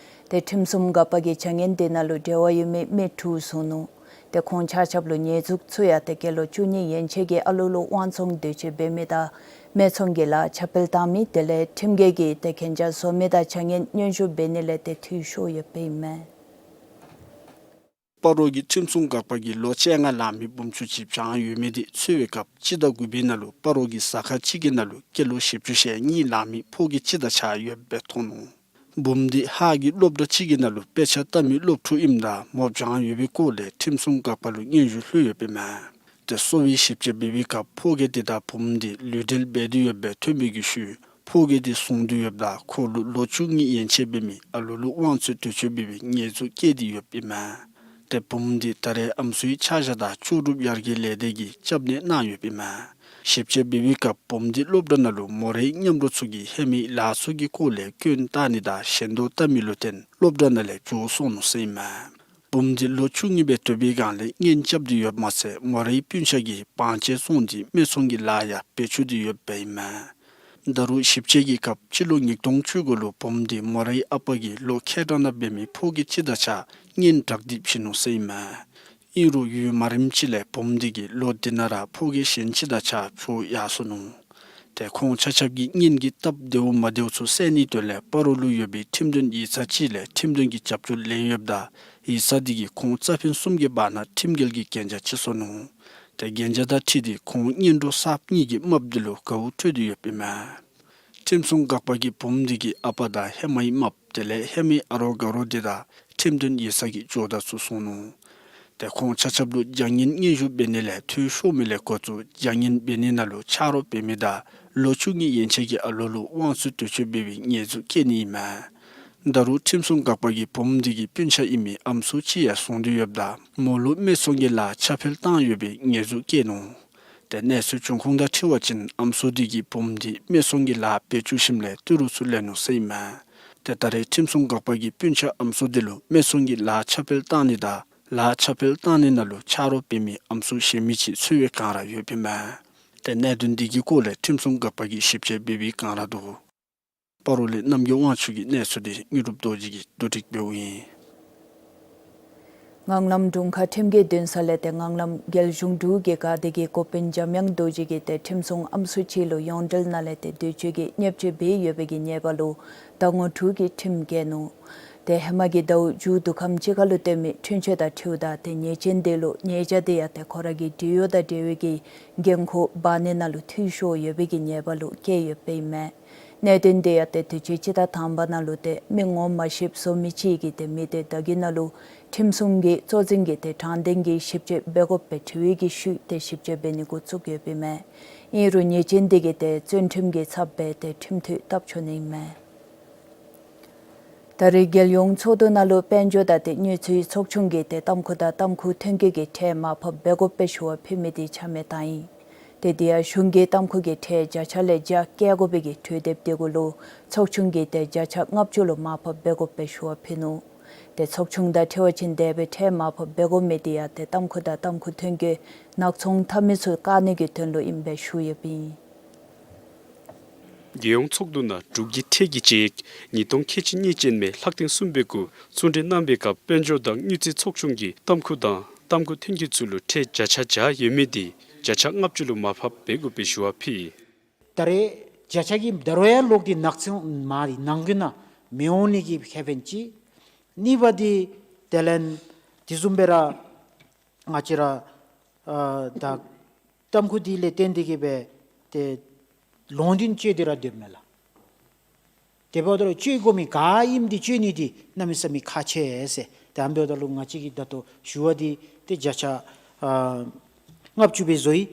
ཏེ་ཁྲིམས་སྲུང་འགག་པ་གིས་བྱ་ངན་དེ་ནང་ལུ་འབྲེལ་བ་ཡོད་མི་མི་དྲུག་བཟུང་ནུག། ཏེ་ཁོང་ཆ་ཁྱབ་ལུ་ཉེས་འཛུགས་ཚུ་ཡང་ཏེ་སྐྱེས་ལོ་བཅུ་གཉིས་ཡན་ཆད་ཀྱི་ཨ་ལུ་ལུ་དབང་བཙོང་འདོད་སྤྱོད་འབད་མི་དང་སྨད་འཚོང་གི་ལཱ་ཁྱབ་སྤེལ་བཏང་མི་དེ་ལས་ཁྲིམས་འགལ་གྱི་ཏེ་གན་རྒྱ་བཟོ་མི་དང་བྱ་ངན་སྙན་ཞུ་འབད་ནི་ལས་ཏེ་འཐུས་ཤོར་ཡོདཔ་ཨིན་མས། སྤ་རོ་གི་ཁྲིམས་སྲུང་འགག་པ་གིས་ལོ་བཅོ་ལྔ་ལང་མི་བུམོ་ཅིག་བྱང་ཡོད་མི་དེ་འཚོལ་བའི་སྐབས་སྤྱི་ཟླ་དགུ་པའི་ནང་ལུ་སྤ་རོ་གི་ཟ་ཁང་ཅིག་གི་ནང་ལུ་སྐྱེས་ལོ་བཞི་བཅུ་ཞེ་གཉིས་ལང་མི་ཕོ་སྐྱེས་ཅིག་དང་གཅིག་ཁར་ཡོདཔ་སྦེ་མཐོང་ནུག། བུམོ་དེ་ཧཱ་གི་སློབ་གྲྭ་ཅིག་གི་ནང་ལུ་དཔེ་ཆ་ལྟ་མི་སློབ་ཕྲུག་ཨིནམ་ད་མོ་བྱང་ཡོད་པའི་སྐོར་ལས་ཁྲིམས་སྲུང་འགག་པ་ལུ་སྙན་ཞུ་ལྷོད་ཡོདཔ་ཨིན་མས། ཏེ་གསོ་བའི་ཞིབ་དཔྱད་འབད་བའི་སྐབས་ཕོ་རྒས་དེ་དང་བུམོ་དེ་ལུས་འབྲེལ་འབད་དེ་ཡོདཔ་སྦེ་ཐོན་པའི་གི་ཤུལ་ཕོ་རྒས་དེ་སྲུང་དོ་ཡོདཔ་ད་ཁོ་ལུ་ལོ་བཅུ་གཉིས་ཡན་ཆད་འབད་མི་ཨ་ལོ་ལུ་དབང་བཙོང་དུས་ཚོད་འབད་བའི་ཉེས་འཛུགས་བཀལ་ཏེ་ཡོདཔ་ཨིན་མས། ཏེ་བུམོ་དེ་ད་རེས་ཨམ་སྲུའི་ཆ་བཞག་དང་ལྕོགས་གྲུབ་ཡར་རྒྱས་ལས་སྡེ་གིས་སྐྱབས་གནས་གནང་ཡོདཔ་ཨིན་མས། ཞིབ་དཔྱད་འབད་བའི་སྐབས་བུམོ་དེ་སློབ་གྲྭ་ནང་ལུ་མོ་རའི་མཉམ་རོགས་ཚུ་གིས་ཧེ་མའི་ལཱ་ཚུ་གི་སྐོར་ལས་སྐྱོན་བཏགས་ནི་དང་ཞེན་ལྡོག་བལྟ་མི་ལུ་བརྟེན་སློབ་གྲྭ་ནང་ལས་བྱོག་སོང་ནུག་ཟེར་ཨིན་མས། བུམོ་དེ་ལོ་བཅུ་གཉིས་སྦེ་སྡོད་པའི་སྒང་ལས་གཉེན་རྐྱབ་སྟེ་ཡོདཔ་མ་ཚད་མོ་རའི་སྤུན་ཆ་གིས་བང་ཅན་བཙོང་སྟེ་སྨད་འཚོང་གི་ལཱ་ཡང་འབད་བཅུག་སྟེ་ཡོདཔ་ཨིན་མས། ད་རུང་ཞིབ་དཔྱད་ཀྱི་སྐབས་སྤྱི་ལོ་ཉིས་སྟོང་བཅུ་དགུ་ལུ་བུམོ་དེ་མོ་རའི་ཨ་པ་གིས་ལོག་ཁྱེད་རང་ནང་འབད་མི་ཕོ་རྒས་ཅིག་དང་གཅིག་ཁར་གཉེན་བསྒྲགས་ཏེ་ཕྱད་ནུག་ཟེར་ཨིན་མས། ཨིན་རུང་ཡུན་མ་རིངམ་ཅིག་ལས་བུམོ་དེ་གིས་ལོག་དེ་ནང་ར་ཕོ་རྒས་གཞན་ཅིག་དང་གཅིག་ཁར་བྱོག་ཡར་སོ་ནུག། ཏེ་ཁོང་ཆ་ཁྱབ་ཀྱིས་གཉེན་གྱི་སྟབས་བདེཝ་མ་བདེཝ་ཚུ་བསལ་ནིའི་དོན་ལས་སྤ་རོ་ལུ་ཡོད་པའི་ཁྲིམས་དོན་ཡིག་ཚང་ཅིག་ལས་ཁྲིམས་དོན་གྱི་རྒྱབ་སྐྱོར་ལེན་ཡོདཔ་ད་ཡིག་ཚང་དེ་གིས་ཁོང་རྩ་ཕན་གསུམ་གྱི་བར་ན་ཁྲིམས་འགལ་གྱི་གན་རྒྱ་བཅད་སོ་ནུག། ཏེ་གན་རྒྱ་དང་འཁྲིལ་ཏེ་ཁོང་གཉེན་གྲོགས་གསརཔ་གཉིས་ཀྱིས་རྨགཔ་དེ་ལུ་དགའཝ་སྤྲོད་དེ་ཡོདཔ་ཨིན་མས། ཁྲིམས་སྲུང་འགག་པ་གིས་བུམོ་དེ་གི་ཨ་པ་དང་ཧེ་མའི་རྨགཔ་དེ་ལས་ཧེ་མའི་ཨ་རོགས་དགའ་རོགས་དེ་དང་ཁྲིམས་དོན་ཡིག་ཚང་གི་ཇོ་བདག་ཚུ་སོང་ནུག། ཏེ་ཁོང་ཆ་ཁྱབ་ལུ་བྱ་ངན་སྙན་ཞུ་འབད་ནི་ལས་འཐུས་ཤོར་མི་ལས་འགོ་བཙུགས་བྱ་ངན་འབད་ནི་ནང་ལུ་ཆ་རོགས་འབད་མི་དང་ལོ་བཅུ་གཉིས་ཡན་ཆད་ཀྱི་ཨ་ལོ་ལུ་དབང་བཙོང་དུས་ཚོད་འབད་བའི་ཉེས་འཛུགས་བཀལ་ནི་ཨིན་མས། ད་རུང་ཁྲིམས་སྲུང་འགག་པ་གིས་བུམོ་དེ་གི་སྤུན་ཆ་ཨིན་མི་ཨམ་སྲུ་ཅིག་ཡང་བཟུང་སྟེ་ཡོདཔ་ད་མོ་ལུ་སྨད་འཚོང་གི་ལཱ་ཁྱབ་སྤེལ་བཏང་ཡོད་པའི་ཉེས་འཛུགས་བཀལ་ནུག། ཏེ་གནས་ཚུལ་འབྱུང་ཁུངས་དང་འཁྲིལ་བ་ཅིན་ཨམ་སྲུ་དེ་གིས་བུམོ་དེ་སྨད་འཚོང་གི་ལཱ་འབད་བཅུག་ཞིནམ་ལས་ཏི་རུ་ཚུ་ལེན་ནུག་ཟེར་ཨིན་མས། ཏེ་ད་རེས་ཁྲིམས་སྲུང་འགག་པ་གིས་སྤུན་ཆ་ཨམ་སྲུ་དེ་ལུ་སྨད་འཚོང་གི་ལཱ་ཁྱབ་སྤེལ་བཏང་ནི་དང་ལཱ་ཁྱབ་སྤེལ་བཏང་ནི་ནང་ལུ་ཆ་རོགས་འབད་མི་ཨམ་སྲུ་གཞན་མི་ཅིག་འཚོལ་བའི་བསྒང་ར་ཡོདཔ་ཨིན་མས། ཏེ་གནད་དོན་དེ་གི་སྐོར་ལས་ཁྲིམས་སྲུང་འགག་པ་གིས་ཞིབ་དཔྱད་འབད་བའི་བསྒང་ར་འདུག། སྤ་རོ་ལས་རྣམ་རྒྱལ་དབང་ཕྱུག་གི་གནས་ཚུལ་དེ་དངོས་གྲུབ་རྡོ་རྗེ་གིས་བསྡུ་སྒྲིག་འབདཝ་ཨིན། ངང་ལམ་དྲུང་ཁག་ཁྲིམས་ཀྱི་འདུན་ས་ལས་ཏེ་ངང་ལམ་རྒྱལ་གཞུང་དྲུག་གི་སྒར་སྡེ་གི་འགོ་དཔོན་འཇམ་དབྱངས་རྡོ་རྗེ་གིས་ཏེ་ཁྲིམས་སྲུང་ཨམ་སྲུ་ཅིག་ལུ་ཡོངས་འབྲེལ་ནང་ལས་ཏེ་འདོད་སྤྱོད་ཀྱི་བརྙས་བཅོས་འབད་ཡོད་པའི་གི་ཉེས་པ་ལུ་ཟླ་ངོ་དྲུག་གི་ཁྲིམས་བཀལ་ནུག། ཏེ་ཧེ་མ་གི་ཟླཝ་མཇུག་དུས་ཁམས་ཅིག་ཁར་ལུ་སྟོན་མི་འཁྲུན་ཆོད་དང་འཁྲིལཝ་ད་ཏེ་ཉེས་ཅན་དེ་ལུ་ཉེས་བྱ་དེ་ཡང་ཏེ་ཁོ་ར་གི་འབྲེལ་ཡོད་དང་འབྲེལ་བའི་གི་འགན་ཁུར་འབག་ནི་ནང་ལུ་འཐུས་ཤོར་ཡོད་པའི་གི་ཉེས་པ་ལུ་བཀལ་ཡོདཔ་ཨིན་མས། གནད་དོན་དེ་ཡང་ཏེ་དུས་ཅི་སྤྱི་ཟླ་དང་པ་ནང་ལུ་ཏེ་མི་ངོ་མ་ཤེསཔ་བཟོ་མི་ཅིག་གིས་ཏེ་མི་དེ་བདའ་གི་ནང་ལུ་ཁྲིམས་སྲུང་གི་གཙོ་འཛིན་གྱིས་ཏེ་དྲང་བདེན་གྱི་ཞིབ་དཔྱད་འབད་དགོ་པའི་དྲི་བའི་གི་ཤུལ་ཏེ་ཞིབ་དཔྱད་འབད་ནི་འགོ་བཙུགས་ཡོདཔ་ཨིན་མས། ཨིན་རུང་ཉེས་ཅན་དེ་གིས་ཏེ་བཙོན་ཁྲིམས་ཀྱི་ཚབ་སྦེ་ཏེ་ཁྲིམས་མཐུད་བཏབ་ཆོག་ནི་ཨིན་མས། ད་རེས་རྒྱལ་ཡོངས་ཚོགས་འདུ་ནང་ལུ་དཔལ་འབྱོར་དང་ཏེ་ནུས་ཚོད་ཚོགས་ཆུང་གིས་ཏེ་ཏམ་ཁུ་དང་ཏམ་ཁུ་ཐོན་སྐྱེད་ཀྱི་ཁྲལ་མར་ཕབ་འབད་དགོ་པའི་ཞུ་བ་ཕུལ་མི་དེ་ཆ་མེད་བཏང་ཡི། ཏེ་དེ་ཡང་གཞུང་གིས་ཏམ་ཁུ་གི་ཁྲལ་བརྒྱ་ཆ་ལས་བརྒྱ་བཀལ་དགོ་པའི་གི་གྲོས་འདེབས་དེ་གུ་ལུ་ཚོགས་ཆུང་གིས་ཏེ་བརྒྱ་ཆ་ལྔ་བཅུ་ལུ་མར་ཕབ་འབད་དགོ་པའི་ཞུ་བ་ཕུལ་ནུག། ཏེ་ཚོགས་ཆུང་དང་འཁྲིལ་བ་ཅིན་དེ་སྦེ་ཁྲལ་མར་ཕབ་འབད་དགོ་མི་དེ་ཡང་ཏེ་ཏམ་ཁུ་དང་ཏམ་ཁུ་ཐོན་སྐྱེད་ནག་ཚོང་འཐབ་མི་ཚུ་བཀག་ནི་གི་དོན་ལུ་ཨིན་པའི་ཞུ་ཡོདཔ་ཨིན། རྒྱལ་ཡོངས་ཚོགས་འདུ་ནང་འབྲུག་གི་ཁྲལ་གྱི་དཔྱད་ཡིག་ཉིས་སྟོང་ཁལ་གཅིག་གཉིས་ཅན་མའི་ལྷག་དོན་གསུམ་པའི་གུ་གསུང་གྲོས་གནང་བའི་སྐབས་དཔལ་འབྱོར་དང་དངུལ་རྩིས་ཚོགས་ཆུང་གིས་ཏམ་ཁུ་དང་ཏམ་ཁུ་ཐོན་སྐྱེད་ཚུ་ལུ་ཁྲལ་བརྒྱ་ཆ་བརྒྱ་ཡོད་མི་དེ་བརྒྱ་ཆ་ལྔ་བཅུ་ལུ་མར་ཕབ་འབད་དགོ་པའི་ཞུ་བ་ཕུལ་ཡི། ད་རེས་བརྒྱ་ཆ་གིས་ད་རུང་ཡང་ལོག་སྟེ་ནག་ཚོང་མ་དེ་ནང་གི་ནང་མི་འོང་ནི་གི་ཁེ་ཕན་ཅིག། གཉིས་པ་དེ་དེ་ལས་དེ་བཟུམ་སྦེ་ར་ང་བཅས་ར་ཨ་ད་ཏམ་ཁུ་དེ་ལས་བརྟེན་ཏེ་གིས་སྦེ་ཏེ་ལོང་འདྲེན་སྤྱོད་དེ་ར་སྡོདཔ་མས་ལགས། དེ་འབདཝ་ད་ལུ་སྤྱོད་དགོ་མི་ག་ཨིནམ་དེ་སྤྱོད་ནི་དེ་གནམ་མེད་ས་མེད་ཁག་ཆེ་ཟེར། དེ་འབདཝ་ད་ལུ་ང་བཅས་ཀྱིས་ད་ལྟོ་ཞུ་བ་དེ་ཏེ་བརྒྱ་ཆ་ཨ་ལྔ་བཅུ་སྦེ་བཟོ་ཡི།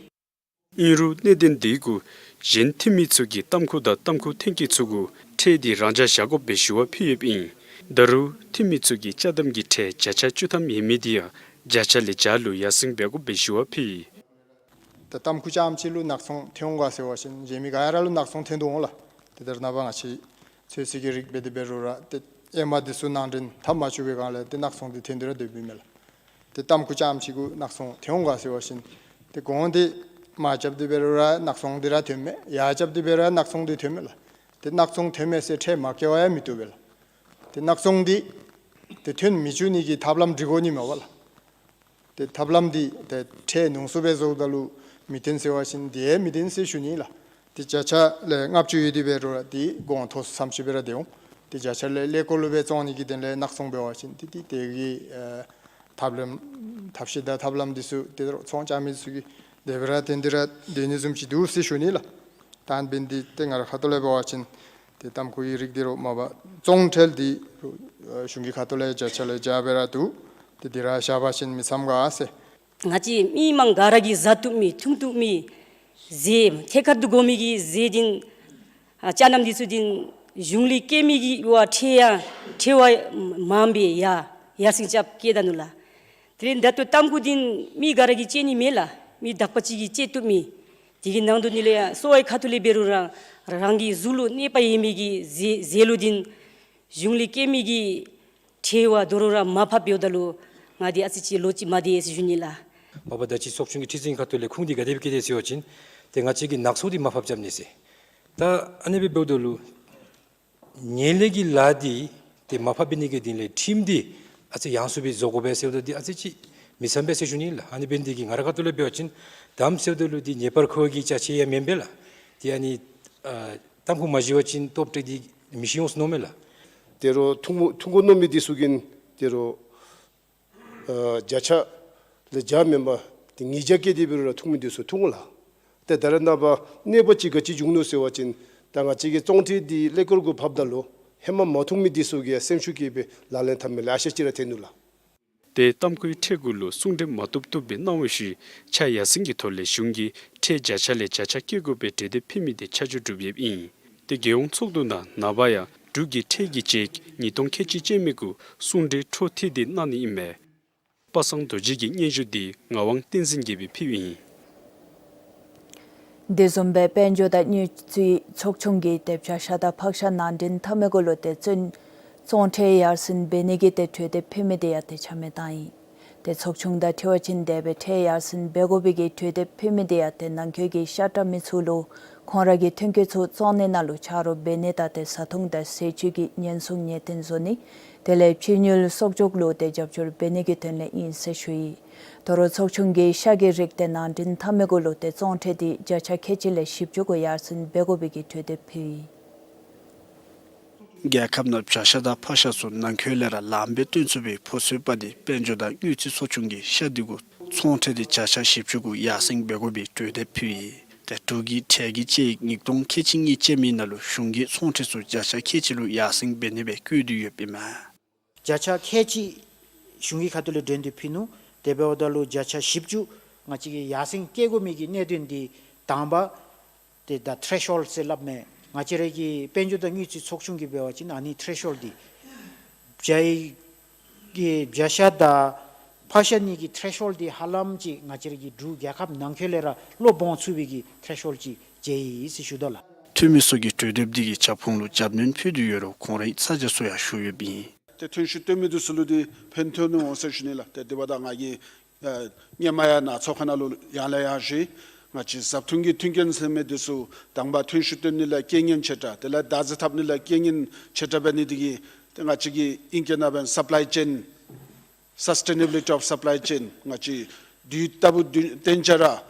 ཨིན་རུང་གནད་དོན་དེ་གུ་གཞན་འཐུས་མི་ཚུ་གིས་ཏམ་ཁུ་དང་ཏམ་ཁུ་ཐོན་སྐྱེད་ཚུ་གུ་ཁྲལ་དེ་རང་འཇགས་བཞག་དགོ་པའི་ཞུ་བ་ཕུལ་ཡོདཔ་ཨིན། ད་རུང་འཐུས་མི་ཚུ་གིས་ཅ་དམ་གྱི་ཁྲལ་བརྒྱ་ཆ་བཅུ་ཐམ་ཡོད་མི་དེ་ཡང་བརྒྱ་ཆ་ལས་བརྒྱ་ལུ་ཡར་སེང་འབད་དགོ་པའི་ཞུ་བ་ཕུལ་ཡི། ཏེ་ཏམ་ཁུ་རྐྱངམ་ཅིག་ལུ་ནག་ཚོང་ཐོན་འོང་ག་ཟེར་བ་ཅིན་གཞན་མི་ག་ཡ་ར་ལུ་ནག་ཚོང་ཐོན་དོ་འོང་ལགས། ཏེ་ད་རེས་ནངས་པ་ང་བཅས་ཚོད་བསྲེ་གི་རིགས་འབད་དེ་འབད་རུང་ར་ཏེ་ཨེ་མ་དེ་ཚུ་ནང་འདྲེན་འཐབ་མ་བཅུག་པའི་སྒང་ལས་ཏེ་ནག་ཚོང་དེ་ཐོན་ཏེ་ར་སྡོདཔ་ཨིན་མས་ལགས། ཏེ་ཏམ་ཁུ་རྐྱངམ་ཅིག་གུ་ནག་ཚོང་ཐོན་འོང་ག་ཟེར་བ་ཅིན་ཏེ་གོང་དེ་མར་རྐྱབ་སྟེ་འབད་རུང་ར་ནག་ཚོང་དེ་ར་ཐོནམ་མས། ཡར་རྐྱབ་སྟེ་འབད་རུང་ར་ནག་ཚོང་དེ་ཐོནམ་མས་ལགས། ཏེ་ནག་ཚོང་ཐོནམ་མས་ཟེར་ཁྲལ་མ་བཀལ་བར་ཡང་མི་བཏུབ་པས་ལགས། ཏེ་ནག་ཚོང་དེ་ཏེ་ཐོན་མི་བཅུག་ནི་གི་ཐབས་ལམ་སྒྲིག་དགོ་ནི་མས་པ་ལགས། ཏེ་ཐབས་ལམ་འདི་ཏེ་ཁྲལ་ཉུང་སུ་སྦེ་བཟོཝ་ད་ལུ་མི་བཏོན་ཟེར་བ་ཅིན་དེ་ཡང་མི་བཏོན་ཟེར་ཞུ་ནི་ལགས། ཏེ་བརྒྱ་ཆ་ལས་ལྔ་བཅུ་ཡོད་དེ་འབད་རུང་ར་དེ་གོང་མཐོ་སུ་ཙམ་ཅིག་སྦེ་ར་སྡོད་འོང་། ཏེ་བརྒྱ་ཆ་ལས་ཀླད་ཀོར་ལུ་སྦེ་བཙོང་ནི་གི་དོན་ལས་ནག་ཚོང་འབད་བ་ཅིན་ཏེ་དེ་གི་ཨ་ཐབས་ལམ་ཐབས་ཤེས་དང་ཐབས་ལམ་འདི་ཚུ་ཏེ་ཚོང་རྐྱབ་མི་ཚུ་གིས་དེ་སྦེ་ར་བཏོན་ཏེ་ར་སྡོད་ནི་བཟུམ་ཅིག་འདུག་ཟེར་ཞུ་ནི་ལགས། ད་འབདན་འདི་ཏེ་ང་རའི་ཁ་ཐུག་ལས་འབད་བ་ཅིན་ཏེ་ཏམ་ཁུ་གི་རིགས་འདི་རུ་མ་པ་བཙོང་ཁྲལ་འདི་རུ་ཨ་གཞུང་གི་ཁ་ཐུག་ལས་བརྒྱ་ཆ་ལས་བརྒྱ་སྦེ་ར་འདུག། ཏེ་འདི་ར་བཞག་པ་ཅིན་མི་འཚམ་ག་ཟེར། ང་བཅས་མི་མང་ག་ར་གིས་བཟའ་བཏུབ་མི་འཐུང་བཏུབ་མི་ཟས་ཐད་ཀར་དུ་དགོ་མི་གི་ཟས་འདི་ཨ་ཅ་རྣམས་འདི་ཚུ་འདི་གཞུང་ལས་བཀལ་མི་གི་ཡོད་པ་ཁྲལ་ཡང་ཁྲལ་བ་མངམ་སྦེ་ཡར་ཡར་སེང་རྐྱབ་བཀལ་ད་ནུག་ལགས། དེ་ལས་ད་ལྟོ་ཏམ་ཁུ་འདི་མི་ག་ར་གིས་བཙེམ་ནི་མེད་ལགས། མི་དག་པ་ཅིག་གིས་བཙེམ་བཏུབ་མི། དེ་གི་ནང་དོག་ལས་ཡང་གསོ་བའི་ཁ་ཐུག་ལས་འབད་རུང་ར་རང་གི་གཟུགས་ལུ་གནོད་པ་ཡོད་མི་གི་ཟས་ཟས་ལུ་འདི་གཞུང་ལས་བཀལ་མི་གི་ཁྲལ་བ་དོ་རུང་ར་མར་ཕབ་འབདཝ་ད་ལུ་ང་འདི་ཨ་ཙི་ཅིག་ལོ་ཅིག་མ་བདེ་ཟེར་ཞུ་ནི་ལགས། མ་པ་ད་ཅི་ཚོགས་ཆུང་གི་ཁྲི་འཛིན་ཁ་ཐུག་ལས་ཁུངས་འདི་ག་དེ་སྦེ་བཀལ་དེས་ཟེར་བ་ཅིན་ཏེ་ང་བཅས་ཀྱིས་ནག་ཚོགས་འདི་མར་ཕབ་རྐྱབ་ནི་ཟེར། ད་ཨ་ནི་སྦེ་འབདཝ་ད་ལུ་ཉེས་ལས་ཀྱི་ལཱ་འདི་ཏེ་མར་ཕབ་འབད་ནི་གི་དོན་ལས་ཁྲིམས་འདི་ཨ་ཙི་ཡངས་སུ་སྦེ་བཟོ་དགོ་པས་ཟེརཝ་ད་འདི་ཨ་ཙི་ཅིག་མི་བསམ་པས་ཟེར་ཞུ་ནི་ལགས། ཨ་ནི་འབད་ནི་འདི་གིས་ང་རའི་ཁ་ཐུག་ལས་འབད་བ་ཅིན་དམ་ཟེརཝ་ད་ལུ་འདི་ཉེས་པར་མཁོ་བའི་གི་ཅ་ཆས་ཡང་མེན་པས་ལགས། འདི་ཨ་ནི་ཨ་ཏམ་ཁུ་མ་བཞེས་པ་ཅིན་སྟོབས་དྲག་འདི་མི་ཤི་འོང་ཟེར་མནོཝ་མས་ལགས། ད་རུང་འཐུང་འཐུང་དགོ་མནོ་མི་འདི་ཚུ་གིས་ད་རུང་ཨ་བརྒྱ་ཆ་ལས་བརྒྱ་མེན་པར་ཏེ་ཉིས་བརྒྱ་བཀལ་ཏེ་འབད་རུང་ར་འཐུང་མི་འདི་ཚུ་འཐུང་ལགས། ཏེ་ད་རེས་ནངས་པ་གནོད་པ་ཅིག་ག་ཅི་བྱུང་ནུག་ཟེར་བ་ཅིན་ད་ང་བཅས་ཀྱི་བཙོང་ཁྲལ་འདི་ཀླད་ཀོར་གུ་ཕབ་ད་ལུ་ཧེ་མ་མ་འཐུང་མི་འདི་ཚུ་གིས་སེམས་ཤུགས་བསྐྱེད་སྦེ་ལག་ལེན་འཐབ་མི་ལེ་ཤ་ཅིག་ར་ཐོན་ནུག་ལགས། ཏེ་ཏམ་ཁུའི་ཁྲལ་གུ་ལུ་གསུང་གྲོས་མ་བཏུབ་བཏུབ་སྦེ་གནང་བ་ཅིན་ཆ་ཡར་སེང་གི་ཐོག་ལས་གཞུང་གིས་ཁྲལ་བརྒྱ་ཆ་ལས་བརྒྱ་ཆ་བཀལ་དགོ་པའི་གྲོས་འདེབས་ཕུལ་མི་འདི་ཆ་འཇོག་གྲུབ་ཡོདཔ་ཨིན། ཏེ་རྒྱལ་ཡོངས་ཚོགས་འདུ་ནང་ནངས་པ་ཡང་འབྲུག་གི་ཁྲལ་གྱི་ཅེཀ་ཉིས་སྟོང་ཁལ་གཅིག་བཙེམ་མི་གུ་གསུང་གྲོས་འཕྲོ་མཐུད་དེ་གནང་ནི་ཨིན་མས། པ་སངས་རྡོ་རྗེ་གི་སྙན་ཞུ་འདི་ངག་དབང་བསྟན་འཛིན་རྒྱས་པས་ཕུལཝ་ཨིན། དེ་བཟུམ་སྦེ་དཔལ་འབྱོར་དང་དངུལ་རྩིས་ཚོགས་ཆུང་གིས་ཏེ་བྱ་ཤ་དང་ཕག་ཤ་ནང་འདྲེན་འཐབ་མི་གུ་ལུ་ཏེ་བཙོང་བཙོང་ཁྲལ་ཡར་སེང་འབད་ནི་གི་ཏེ་གྲོས་འདེབས་ཕུལ་མི་འདི་ཡང་ཏེ་ཆ་མེད་བཏང་ཡི། ཏེ་ཚོགས་ཆུང་དང་འཁྲིལ་བ་ཅིན་དེ་སྦེ་ཁྲལ་ཡར་སེང་འབད་དགོ་པའི་གི་གྲོས་འདེབས་ཕུལ་མི་འདི་ཡང་ཏེ་ནང་འཁོད་ཀྱི་ཤ་བཀྲམ་མི་ཚུ་ལུ་ཁོང་ར་གི་ཐོན་སྐྱེད་ཚུ་བཙོང་ནི་ནང་ལུ་ཆ་རོགས་འབད་ནི་དང་ཏེ་བཟའ་འཐུང་དང་ཟས་བཅུད་ཀྱི་ཉེན་སྲུང་ཉེན་བརྟན་བཟོ་ནི་དེ་ལས་ཕྱི་དངུལ་གསོག་འཇོག་ལུ་ཏེ་རྒྱབ་སྐྱོར་འབད་ནི་གི་དོན་ལས་ཨིན་ཟེར་ཞུ་ཡི། ད་རུང་ཚོགས་ཆུང་གིས་ཤ་གི་རིགས་ཏེ་ནང་འདྲེན་འཐབ་མི་གུ་ལུ་ཏེ་བཙོང་ཁྲལ་འདི་བརྒྱ་ཆ་ཁལ་གཅིག་ལས་བཞི་བཅུ་གུ་ཡར་སེང་འབད་དགོ་པའི་གི་གྲོས་འདེབས་ཕུལ་ཡི། རྒྱལ་ཁབ་ནང་བྱ་ཤ་དང་ཕག་ཤ་ཚུ་ནང་འཁོད་ལས་ར་ལངམ་སྦེ་བཏོན་ཚུགས་པའི་ཕོ་ཚོད་པ་འདི་དཔལ་འབྱོར་དང་དངུལ་རྩིས་ཚོགས་ཆུང་གིས་ཤ་འདི་གུ་བཙོང་ཁྲལ་འདི་བརྒྱ་ཆ་བཞི་བཅུ་གུ་ཡར་སེང་འབད་དགོ་པའི་གྲོས་འདེབས་ཕུལ་ཡི། ཏེ་འབྲུག་གི་ཁྲལ་གྱི་ཅེཀ་ཉིས་སྟོང་ཁལ་གཅིག་གཉིས་བཙེམ་མི་ནང་ལུ་གཞུང་གིས་བཙོང་ཁྲལ་ཚུ་བརྒྱ་ཆ་ཁལ་གཅིག་ལུ་ཡར་སེང་འབད་ནི་སྦེ་བཀོད་དེ་ཡོདཔ་ཨིན་མས། བརྒྱ་ཆ་ཁལ་གཅིག་གཞུང་གི་ཁ་ཐུག་ལས་གྲོས་འདེབས་ཕུལ་ནུག། དེ་འབདཝ་ད་ལུ་བརྒྱ་ཆ་བཞི་བཅུ་ང་བཅས་ཀྱིས་ཡར་སེང་བཀལ་དགོ་མི་གི་གནད་དོན་འདི་དང་པ་ཏེ་ད་ཐྲེཤ་ཧོལཌ་ཟེར་སླབ་མས། ང་བཅས་ར་གི་དཔལ་འབྱོར་དང་དངུལ་རྩིས་ཚོགས་ཆུང་གིས་འབད་བ་ཅིན་ཨ་ནི་ཐྲེཤ་ཧོལཌ་འདི་བྱ་ཡི་གི་བྱ་ཤ་དང་ཕག་ཤ་གཉིས་ཀྱི་ཐྲེཤ་ཧོལཌ་འདི་ཧ་ལམ་ཅིག་ང་བཅས་ར་གི་འབྲུག་རྒྱལ་ཁབ་ནང་འཁོད་ལས་ར་བློ་སྦོང་ཚུགས་པའི་གི་ཐྲེཤ་ཧོལཌ་ཅིག་མཇལ་ཡི་ཟེར་ཞུ་དོ་ལགས། འཐུས་མི་ཚུ་གིས་གྲོས་འདེབས་འདི་གི་ཁྱབ་ཁོངས་ལུ་རྒྱབ་སྣོན་ཕུལ་དོ་ཡོད་རུང་ཁོང་རའི་ཚ་གྱང་ཚུ་ཡང་ཞུ་ཡོདཔ་ཨིན། ཏེ་ཐོན་ཤུགས་བཏོན་མི་འདི་ཚུ་ལུ་འདི་ཕན་ཐོགས་ནི་འོང་ཟེར་ཞུ་ནི་ལགས། ཏེ་དེ་འབདཝ་ད་ང་གིས་ཨ་སྔོན་མ་ཡང་ནཱ་ཚོགས་ཁང་ནང་ལུ་ཡང་ལས་ཡང་ཞུ་ཡི། ང་བཅས་བཟའ་འཐུང་གི་མཐུན་རྐྱེན་ཟེར་མི་འདི་ཚུ་དང་པ་ཐོན་ཤུགས་བཏོན་ནི་ལུ་རྐྱེན་ངན་ཆེ་དྲགས་དེ་ལས་བདག་འཛིན་འཐབ་ནི་ལུ་རྐྱེན་ངན་ཆེ་དྲགས་འབད་ནི་འདི་གིས་ཏེ་ང་བཅས་ཀྱིས་ཨིང་སྐད་ནང་འབདན་supply chain, sustainability of supply chain ང་བཅས་དུས་རྟག་བུ་དུས་བསྟུན་བྱ་ར་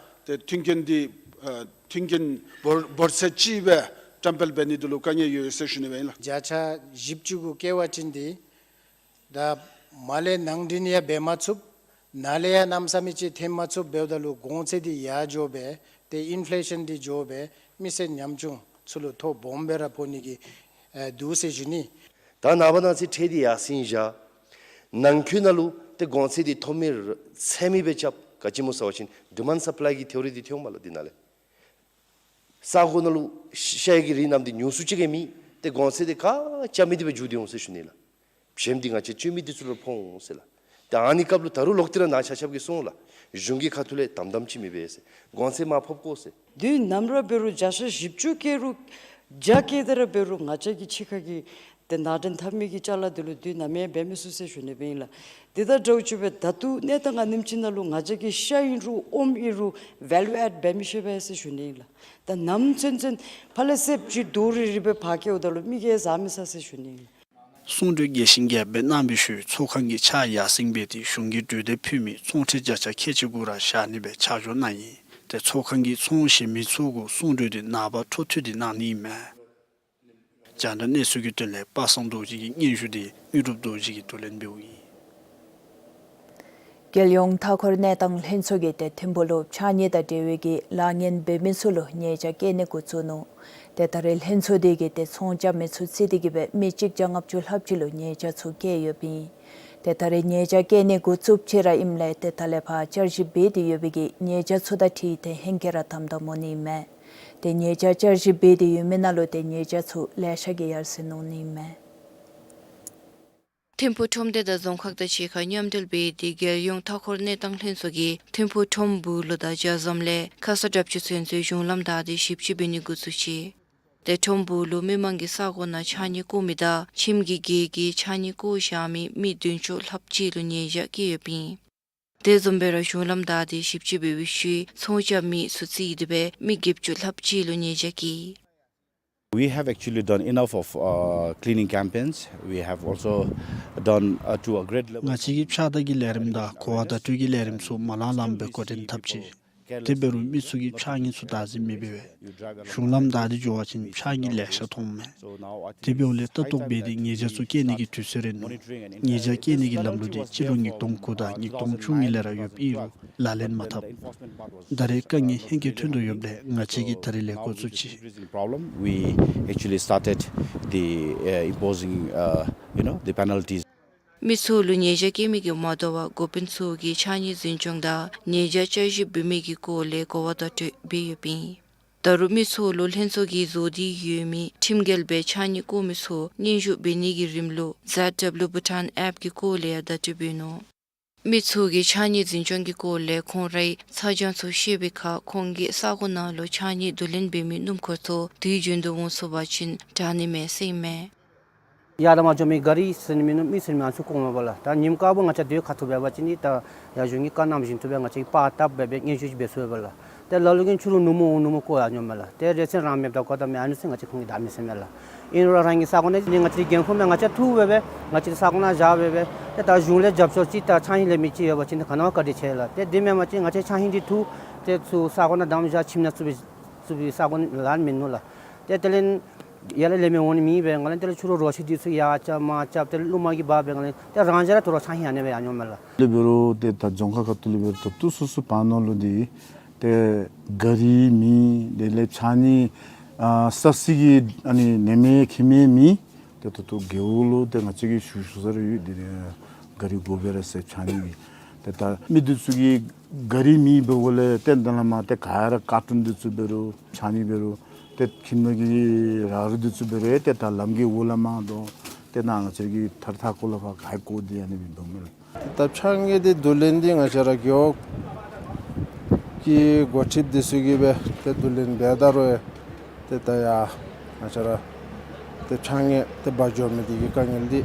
ཏེ་མཐུན་རྐྱེན་འདི་ཨ་མཐུན་རྐྱེན་འབོར་འབོར་ཚད་ཅིག་སྦེ་བཀྲམ་སྤེལ་འབད་ནི་འདི་ལུ་དཀའ་ངལ་ཡོད་ཟེར་ཞུ་ནི་སྦེ་ཨིན་ལགས། བརྒྱ་ཆ་བཞི་བཅུ་གུ་བཀལ་བ་ཅིན་འདི་ད་མར་ལས་ནང་འདྲེན་ཡང་འབད་མ་ཚུགས། ནཱ་ལས་ཡང་གནམ་མེད་ས་མེད་ཅིག་ཐོན་མ་ཚུགསཔ་འབདཝ་ད་ལུ་གོང་ཚད་འདི་ཡར་འགྱོ་སྦེ་ཏེ་ཨིན་ཕི་ལེ་ཤཱན་འདི་འགྱོ་སྦེ་མི་སེར་ཉམ་ཆུང་ཚུ་ལུ་ཐོ་སྦོམ་སྦེ་ར་ཕོག་ནི་གི་ཨེ་འདུག་ཟེར་ཞུ་ནི། ད་ནངས་པ་གནངས་ཚེ་ཁྲལ་འདི་ཡར་སེང་བཞག། ནང་འཁོད་ནང་ལུ་ཏེ་གོང་ཚད་འདི་མཐོ་དམན་ཚད་མེད་སྦེ་རྐྱབ། ག་ཅི་སྨོ་ཟེར་བ་ཅིན་ཌི་མཱནཌ་སབ་ལའི་གི་ཐེའོ་རི་འདི་ཐོན་མས་ལགས། འདི་ནང་ལས་ས་གོ་ནང་ལུ་ཤ་ཡི་གི་རིགས་རྣམས་འདི་ཉུང་སུ་ཅིག་གིས་མེད། ཏེ་གོང་ཚད་འདི་ག་རྐྱབ་མི་འདི་སྦེ་འགྱོ་སྟེ་འོང་ཟེར་ཞུ་ནི་ལགས། ཞན་འདི་ང་བཅས་སྤྱོད་མི་འདི་ཚུ་ལུ་ཕོག་འོང་ཟེར་ལགས། ཏེ་ཨ་ནི་སྐབས་ལུ་ད་རུང་ལོག་སྟེ་ར་ནཱ་ཆ་ཁྱབ་ཀྱིས་གསུངས་ལགས། གཞུང་གི་ཁ་ཐུག་ལས་དམ་དམ་ཅིག་མི་འབད་ཟེར། གོང་ཚད་མར་ཕབ་དགོ་ཟེར། དུས་ནམ་ར་འབད་རུང་བརྒྱ་ཆ་བཞི་བཅུ་བཀལ་རུང་བརྒྱ་བཀལ་ཏེ་ར་འབད་རུང་ང་བཅས་ཀྱི་ཕྱི་ཁ་གི་ཏེ་ནང་འདྲེན་འཐབ་མི་གི་ཅ་ལ་འདི་ལུ་དུས་ནམ་ཡང་འབད་མི་ཚུགས་ཟེར་ཞུ་ནི་སྦེ་ཨིན་ལགས། དེ་དང་འདྲཝ་ཅིག་སྦེ་ད་ལྟོ་གནས་སྟངས་ཨ་ནེམ་ཅིག་ནང་ལུ་ང་བཅས་ཀྱིས་ཤ་ཨིན་རུང་ཨོམ་ཨིན་རུང་ཝེ་ལུ་ཨེཌ་འབད་མི་ཤེས་པས་ཟེར་ཞུ་ནི་ཨིན་ལགས། ད་ནམ་ཚུན་ཚུན་ཕར་ལས་སེརཔོ་ཅིག་རྡོག་རིལ་རི་སྦེ་ཕར་བཀལཝ་ད་ལུ་མི་གིས་ཟ་མི་ཚར་ཟེར་ཞུ་ནི་ཨིན་ལགས། གསུང་གྲོས་རྒྱས་ཤིང་རྒྱས་པ་སྦེ་གནང་བའི་ཤུལ་ཚོགས་ཁང་གིས་ཆ་ཡར་སེང་འབད་དེ་གཞུང་གིས་གྲོས་འདེབས་ཕུལ་མི་བཙོང་ཁྲལ་བརྒྱ་ཆ་ཁལ་གཅིག་གུ་ར་བཞག་ནི་སྦེ་ཆ་འཇོག་གནང་ཡི། ཏེ་ཚོགས་ཁང་གི་ཚོང་བཞེས་མི་ཚུ་གུ་གསུང་གྲོས་འདི་ནངས་པ་འཕྲོ་མཐུད་དེ་གནང་ནི་ཨིན་མས། རྒྱང་བསྒྲགས་གནས་ཚུལ་གྱི་དོན་ལས་པ་སངས་རྡོ་རྗེ་གི་སྙན་ཞུ་འདི་དངོས་གྲུབ་རྡོ་རྗེ་གིས་བསྡུ་ལེན་འབདཝ་ཨིན། རྒྱལ་ཡོངས་མཐའ་འཁོར་གནས་སྟངས་ལྷན་ཚོགས་ཀྱིས་ཏེ་ཐིམ་ཕུག་ལུ་ཕྱགས་སྙིགས་དང་འབྲེལ་བའི་གི་ལཱ་གཉེར་འབད་མི་ཚུ་ལུ་ཉེས་བྱ་བཀལ་ནི་འགོ་བཙུགས་ནུག། ཏེ་ད་རེས་ལྷན་ཚོགས་འདི་གིས་ཏེ་ཚོང་རྐྱབ་མི་ཚུ་བརྩིས་ཏེ་གི་སྦེ་མི་གཅིག་བརྒྱ་ལྔ་བཅུ་ལྷགཔ་ཅིག་ལུ་ཉེས་བྱ་ཚུ་བཀལ་ཡོདཔ་ཨིན། ཏེ་ད་རེས་ཉེས་བྱ་བཀལ་ནི་འགོ་བཙུགསཔ་ཅིག་ར་ཨིནམ་ལས་ཏེ་ད་ལས་ཕར་བསྐྱར་ཞིབ་འབད་དེ་ཡོད་པའི་གི་ཉེས་བྱ་ཚུ་དང་འཁྲིལ་ཏེ་ཧེང་སྐལ་ར་དམ་དམ་འོང་ནི་མས། ཏེ་ཉེས་བྱ་བསྐྱར་ཞིབ་འབད་དེ་ཡོད་མི་ནང་ལུ་ཏེ་ཉེས་བྱ་ཚུ་ལེ་ཤ་གིས་ཡར་སེང་འོང་ནི་མས། ཐིམ་ཕུག་ཁྲོམ་སྡེ་དང་རྫོང་ཁག་དང་གཅིག་ཁར་མཉམ་འབྲེལ་འབད་དེ་རྒྱལ་ཡོངས་མཐའ་འཁོར་གནས་སྟངས་ལྷན་ཚོགས་ཀྱིས་ཐིམ་ཕུག་ཁྲོམ་སྦུག་ལུ་དང་ཇ་འཛོམས་ལས་ཁ་ས་དྲགཔ་ཅིག་ཚུན་ཚོད་གཞུང་ལམ་བདའ་སྟེ་ཞིབ་དཔྱད་འབད་ནི་འགོ་བཙུགས་ཅི། ཏེ་ཁྲོམ་སྦུག་ལུ་མི་མང་གི་ས་གོ་ནང་ཕྱགས་སྙིགས་བཀོ་མི་དང་ཁྱིམ་གྱི་སྒེར་གྱི་ཕྱགས་སྙིགས་བཀོ་བཞག་མི་མི་བདུན་ཅུ་ལྷགཔ་ཅིག་ལུ་ཉེས་བྱ་བཀལ་ཡོདཔ་ཨིན། དེ་བཟུམ་སྦེ་ར་གཞུང་ལམ་བདའ་སྟེ་ཞིབ་དཔྱད་འབད་བའི་ཤུལ་ཚོང་རྐྱབ་མི་ཚུ་རྩིས་ཏེ་སྦེ་མི་བརྒྱད་ཅུ་ལྷགཔ་ཅིག་ལུ་ཉེས་བྱ་བཀལ། We have actually done enough of, uh, cleaning campaigns. We have also done, uh, to a great level. ང་བཅས་ཀྱིས་ཕྱགས་བདའ་གི་ལས་རིམ་དང་གོ་བ་བརྡ་སྤྲོད་ཀྱི་ལས་རིམ་ཚུ་མ་ལང་ལངམ་སྦེ་འགོ་འདྲེན་འཐབ་ཅི། དེ་འབད་རུང་མི་ཚུ་གིས་ཕྱགས་སྙིགས་ཚུ་བདའ་འཛིན་མི་འབད་བས། གཞུང་ལམ་བདའ་སྟེ་འགྱོ་བ་ཅིན་ཕྱགས་སྙིགས་ལེ་ཤ་མཐོངམ་མས། དེ་འབདཝ་ལས་ལྟ་རྟོག་འབད་དེ་ཉེས་བྱ་ཚུ་བཀལ་ནི་གི་དུས་ཚོད་རན་ནུག། ཉེས་བྱ་བཀལ་ནི་གི་ལམ་ལུགས་འདི་སྤྱི་ལོ་ཉིས་སྟོང་དགུ་དང་ཉིས་སྟོང་བཅུ་གཉིས་ལས་ར་ཡོདཔ་ཨིན་རུང་ལག་ལེན་མ་འཐབ། ད་རེས་དཀའ་ངལ་ཧེང་སྐལ་ཐོན་དོ་ཡོདཔ་ལས་ང་བཅས་ཀྱིས་ད་རེས་ལས་འགོ་བཙུགས་ཅི། Problem. We actually started the, uh, imposing, uh, you know, the penalties. མི་ཚུ་ལུ་ཉེས་བྱ་བཀལ་མི་གིས་མ་དོ་བར་འགོ་དཔོན་ཚུ་གིས་ཕྱགས་སྙིགས་འཛིན་སྐྱོང་དང་ཉེས་བྱ་བསྐྱར་ཞིབ་འབད་མི་གི་སྐོར་ལས་གོ་བ་བརྡ་སྤྲོད་འབད་ཡོདཔ་ཨིན། ད་རུང་མི་ཚུ་ལུ་ལྷན་ཚོགས་ཀྱིས་བཟོ་སྟེ་ཡོད་མི་ཁྲིམས་འགལ་སྦེ་ཕྱགས་སྙིགས་བཀོ་མི་ཚུ་སྙན་ཞུ་འབད་ནི་གི་རིམ་ལུགས་ཛེཌ་ཌབ་ལུ་བྷུ་ཊཱན་ཨེཔ་གི་སྐོར་ལས་ཡང་བརྡ་སྤྲོད་འབད་ནུག། མི་ཚུ་གིས་ཕྱགས་སྙིགས་འཛིན་སྐྱོང་གི་སྐོར་ལས་ཁོང་རའི་ཚ་གྱང་ཚུ་བཤད་པའི་ཁར་ཁོང་གི་ས་གོ་ནང་ལུ་ཕྱགས་སྙིགས་བསྡུ་ལེན་འབད་མི་སྣུམ་འཁོར་ཚུ་དུས་རྒྱུན་དུ་འོང་ཚུགས་པ་ཅིན་དྲག་ནི་མས་ཟེར་ཨིན་མས། ཡར་དང་མར་འགྱོ་མི་ག་རི་ཟེར་ནི་མིན་ནུག། མི་ཟེར་མི་ཨ་ནི་ཚུ་བཀོ་མས་པ་ལགས། ད་ཉིནམ་དཀརཔོ་ང་བཅས་སྡོད་ཁ་ཐུག་འབད་བ་ཅིན་ནི་ད་ཡར་གཞུང་གི་བཀའ་གནངམ་བཞིན་དུ་སྦེ་ང་བཅས་ཀྱིས་པར་བཏབ་སྦེ་སྦེ་སྙན་ཞུ་ཅིག་འབད་ཚུགས་པས་པ་ལགས། ཏེ་ལ་ལུ་གིས་ཕྱི་རུ་ནུབ་མོ་འོང་ནུབ་མོ་བཀོ་ཡར་འགྱོཝ་མས་ལགས། ཏེ་རེ་ཚེ་རང་མེདཔ་དང་གོ་ད་མེད་ཨ་ནི་ཚུ་ང་བཅས་ཁོང་གིས་བདའ་མི་ཟེར་མས་ལགས། ཨིན་རུང་རང་གི་ས་གོ་ནང་ནི་ང་བཅས་ཀྱི་འགན་ཁུར་མས། ང་བཅས་ཐུག་སྦེ་སྦེ་ང་བཅས་ས་གོ་ནང་བཞག་སྦེ་སྦེ་ཏེ་ད་གཞུང་ལས་རྒྱབ་སྐྱོར་ཅིག་དང་ཕྱགས་སྙིགས་ལེན་མི་ཅིག་ཡོད་པ་ཅིན་ཏེ་ག་ནི་བ་བཀའ་དྲིན་ཆེ་ལགས། ཏེ་དེ་མེན་པ་ཅིན་ང་བཅས་ཕྱགས་སྙིགས་འདི་འཐུ་སྟེ་ཚུར་ས་གོ་ནང་བསྡམས་བཞག་ཁྱིམ་ནང་བཙུགས་སྦེ་བཙུགས་པའི་ས་གོ་ལཱ་མིན་ནུག་ལགས། ཏེ་དེ་ལས་ཡར་ལས་ལེན་མི་འོང་ནི་མེད་པས། ང་ལས་དེ་ལས་ཕྱི་རུ་རོ་ཁྱི་འདི་ཚུ་ཡར་རྐྱབ་མར་རྐྱབ་སྟེ་རླུང་མ་གིས་འབག་སྦེ་ང་ལས་ཏེ་རང་བཞིན་ར་དོ་རུང་ཕྱགས་སྙིགས་ཨ་ནི་སྦེ་ཡར་འགྱོཝ་མས་ལགས། ལས་འབད་རུང་ཏེ་ད་རྫོང་ཁག་ཁ་ཐུག་ལས་འབད་རུང་ད་ལྟོ་སོ་སོ་བར་ན་ལུ་འདི་ཏེ་ག་རི་མེད། དེ་ལས་ཕྱགས་སྙིགས་ཨ་བསག་ས་གི་ཨ་ནི་ནེམ་ཁྱིམ་མེད། ཏེ་ད་ལྟོ་རྒེད་འོག་ལུ་ཏེ་ང་བཅས་ཀྱིས་ཞུ་ཞུ་ས་ར་ཡོད། དེ་ལས་ག་རི་དགོ་པས་ར་ཟེར་ཕྱགས་སྙིགས་ཀྱི། ཏེ་ད་མི་འདི་ཚུ་གིས་ག་རི་མེད་པའི་འོག་ལས་ཏེ་ད་ལས་མར་ཏེ་ག་ར་ཀར་ཊུན་འདི་ཚུ་འབད་རུང་ཕྱགས་སྙིགས་འབད་རུང་ཏེ་ཁྱིམ་ནང་གི་ར་རུ་འདི་ཚུ་འབད་རུང་ཏེ་ད་ལམ་གྱི་འོག་ལས་མར་འདོན་ཏེ་ནཱ་ང་བཅས་ཀྱིས་ཐར་ཐར་ཁོ་ལས་ཕར་ག་ར་བཀོ་སྟེ་ཨ་ནི་སྦེ་འབདཝ་མས་ལགས། ད་ཕྱགས་སྙིགས་འདི་བསྡུ་ལེན་འདི་ང་བཅས་ར་རྒེད་འོག་གི་འགོ་ཁྲིདཔ་འདི་ཚུ་གིས་སྦེ་ཏེ་བསྡུ་ལེན་འབད་ད་རུང་ཡང་ཏེ་ད་ཡར་ང་བཅས་ར་ཏེ་ཕྱགས་སྙིགས་ཏེ་འབག་འགྱོ་མི་འདི་གི་དཀའ་ངལ་འདི་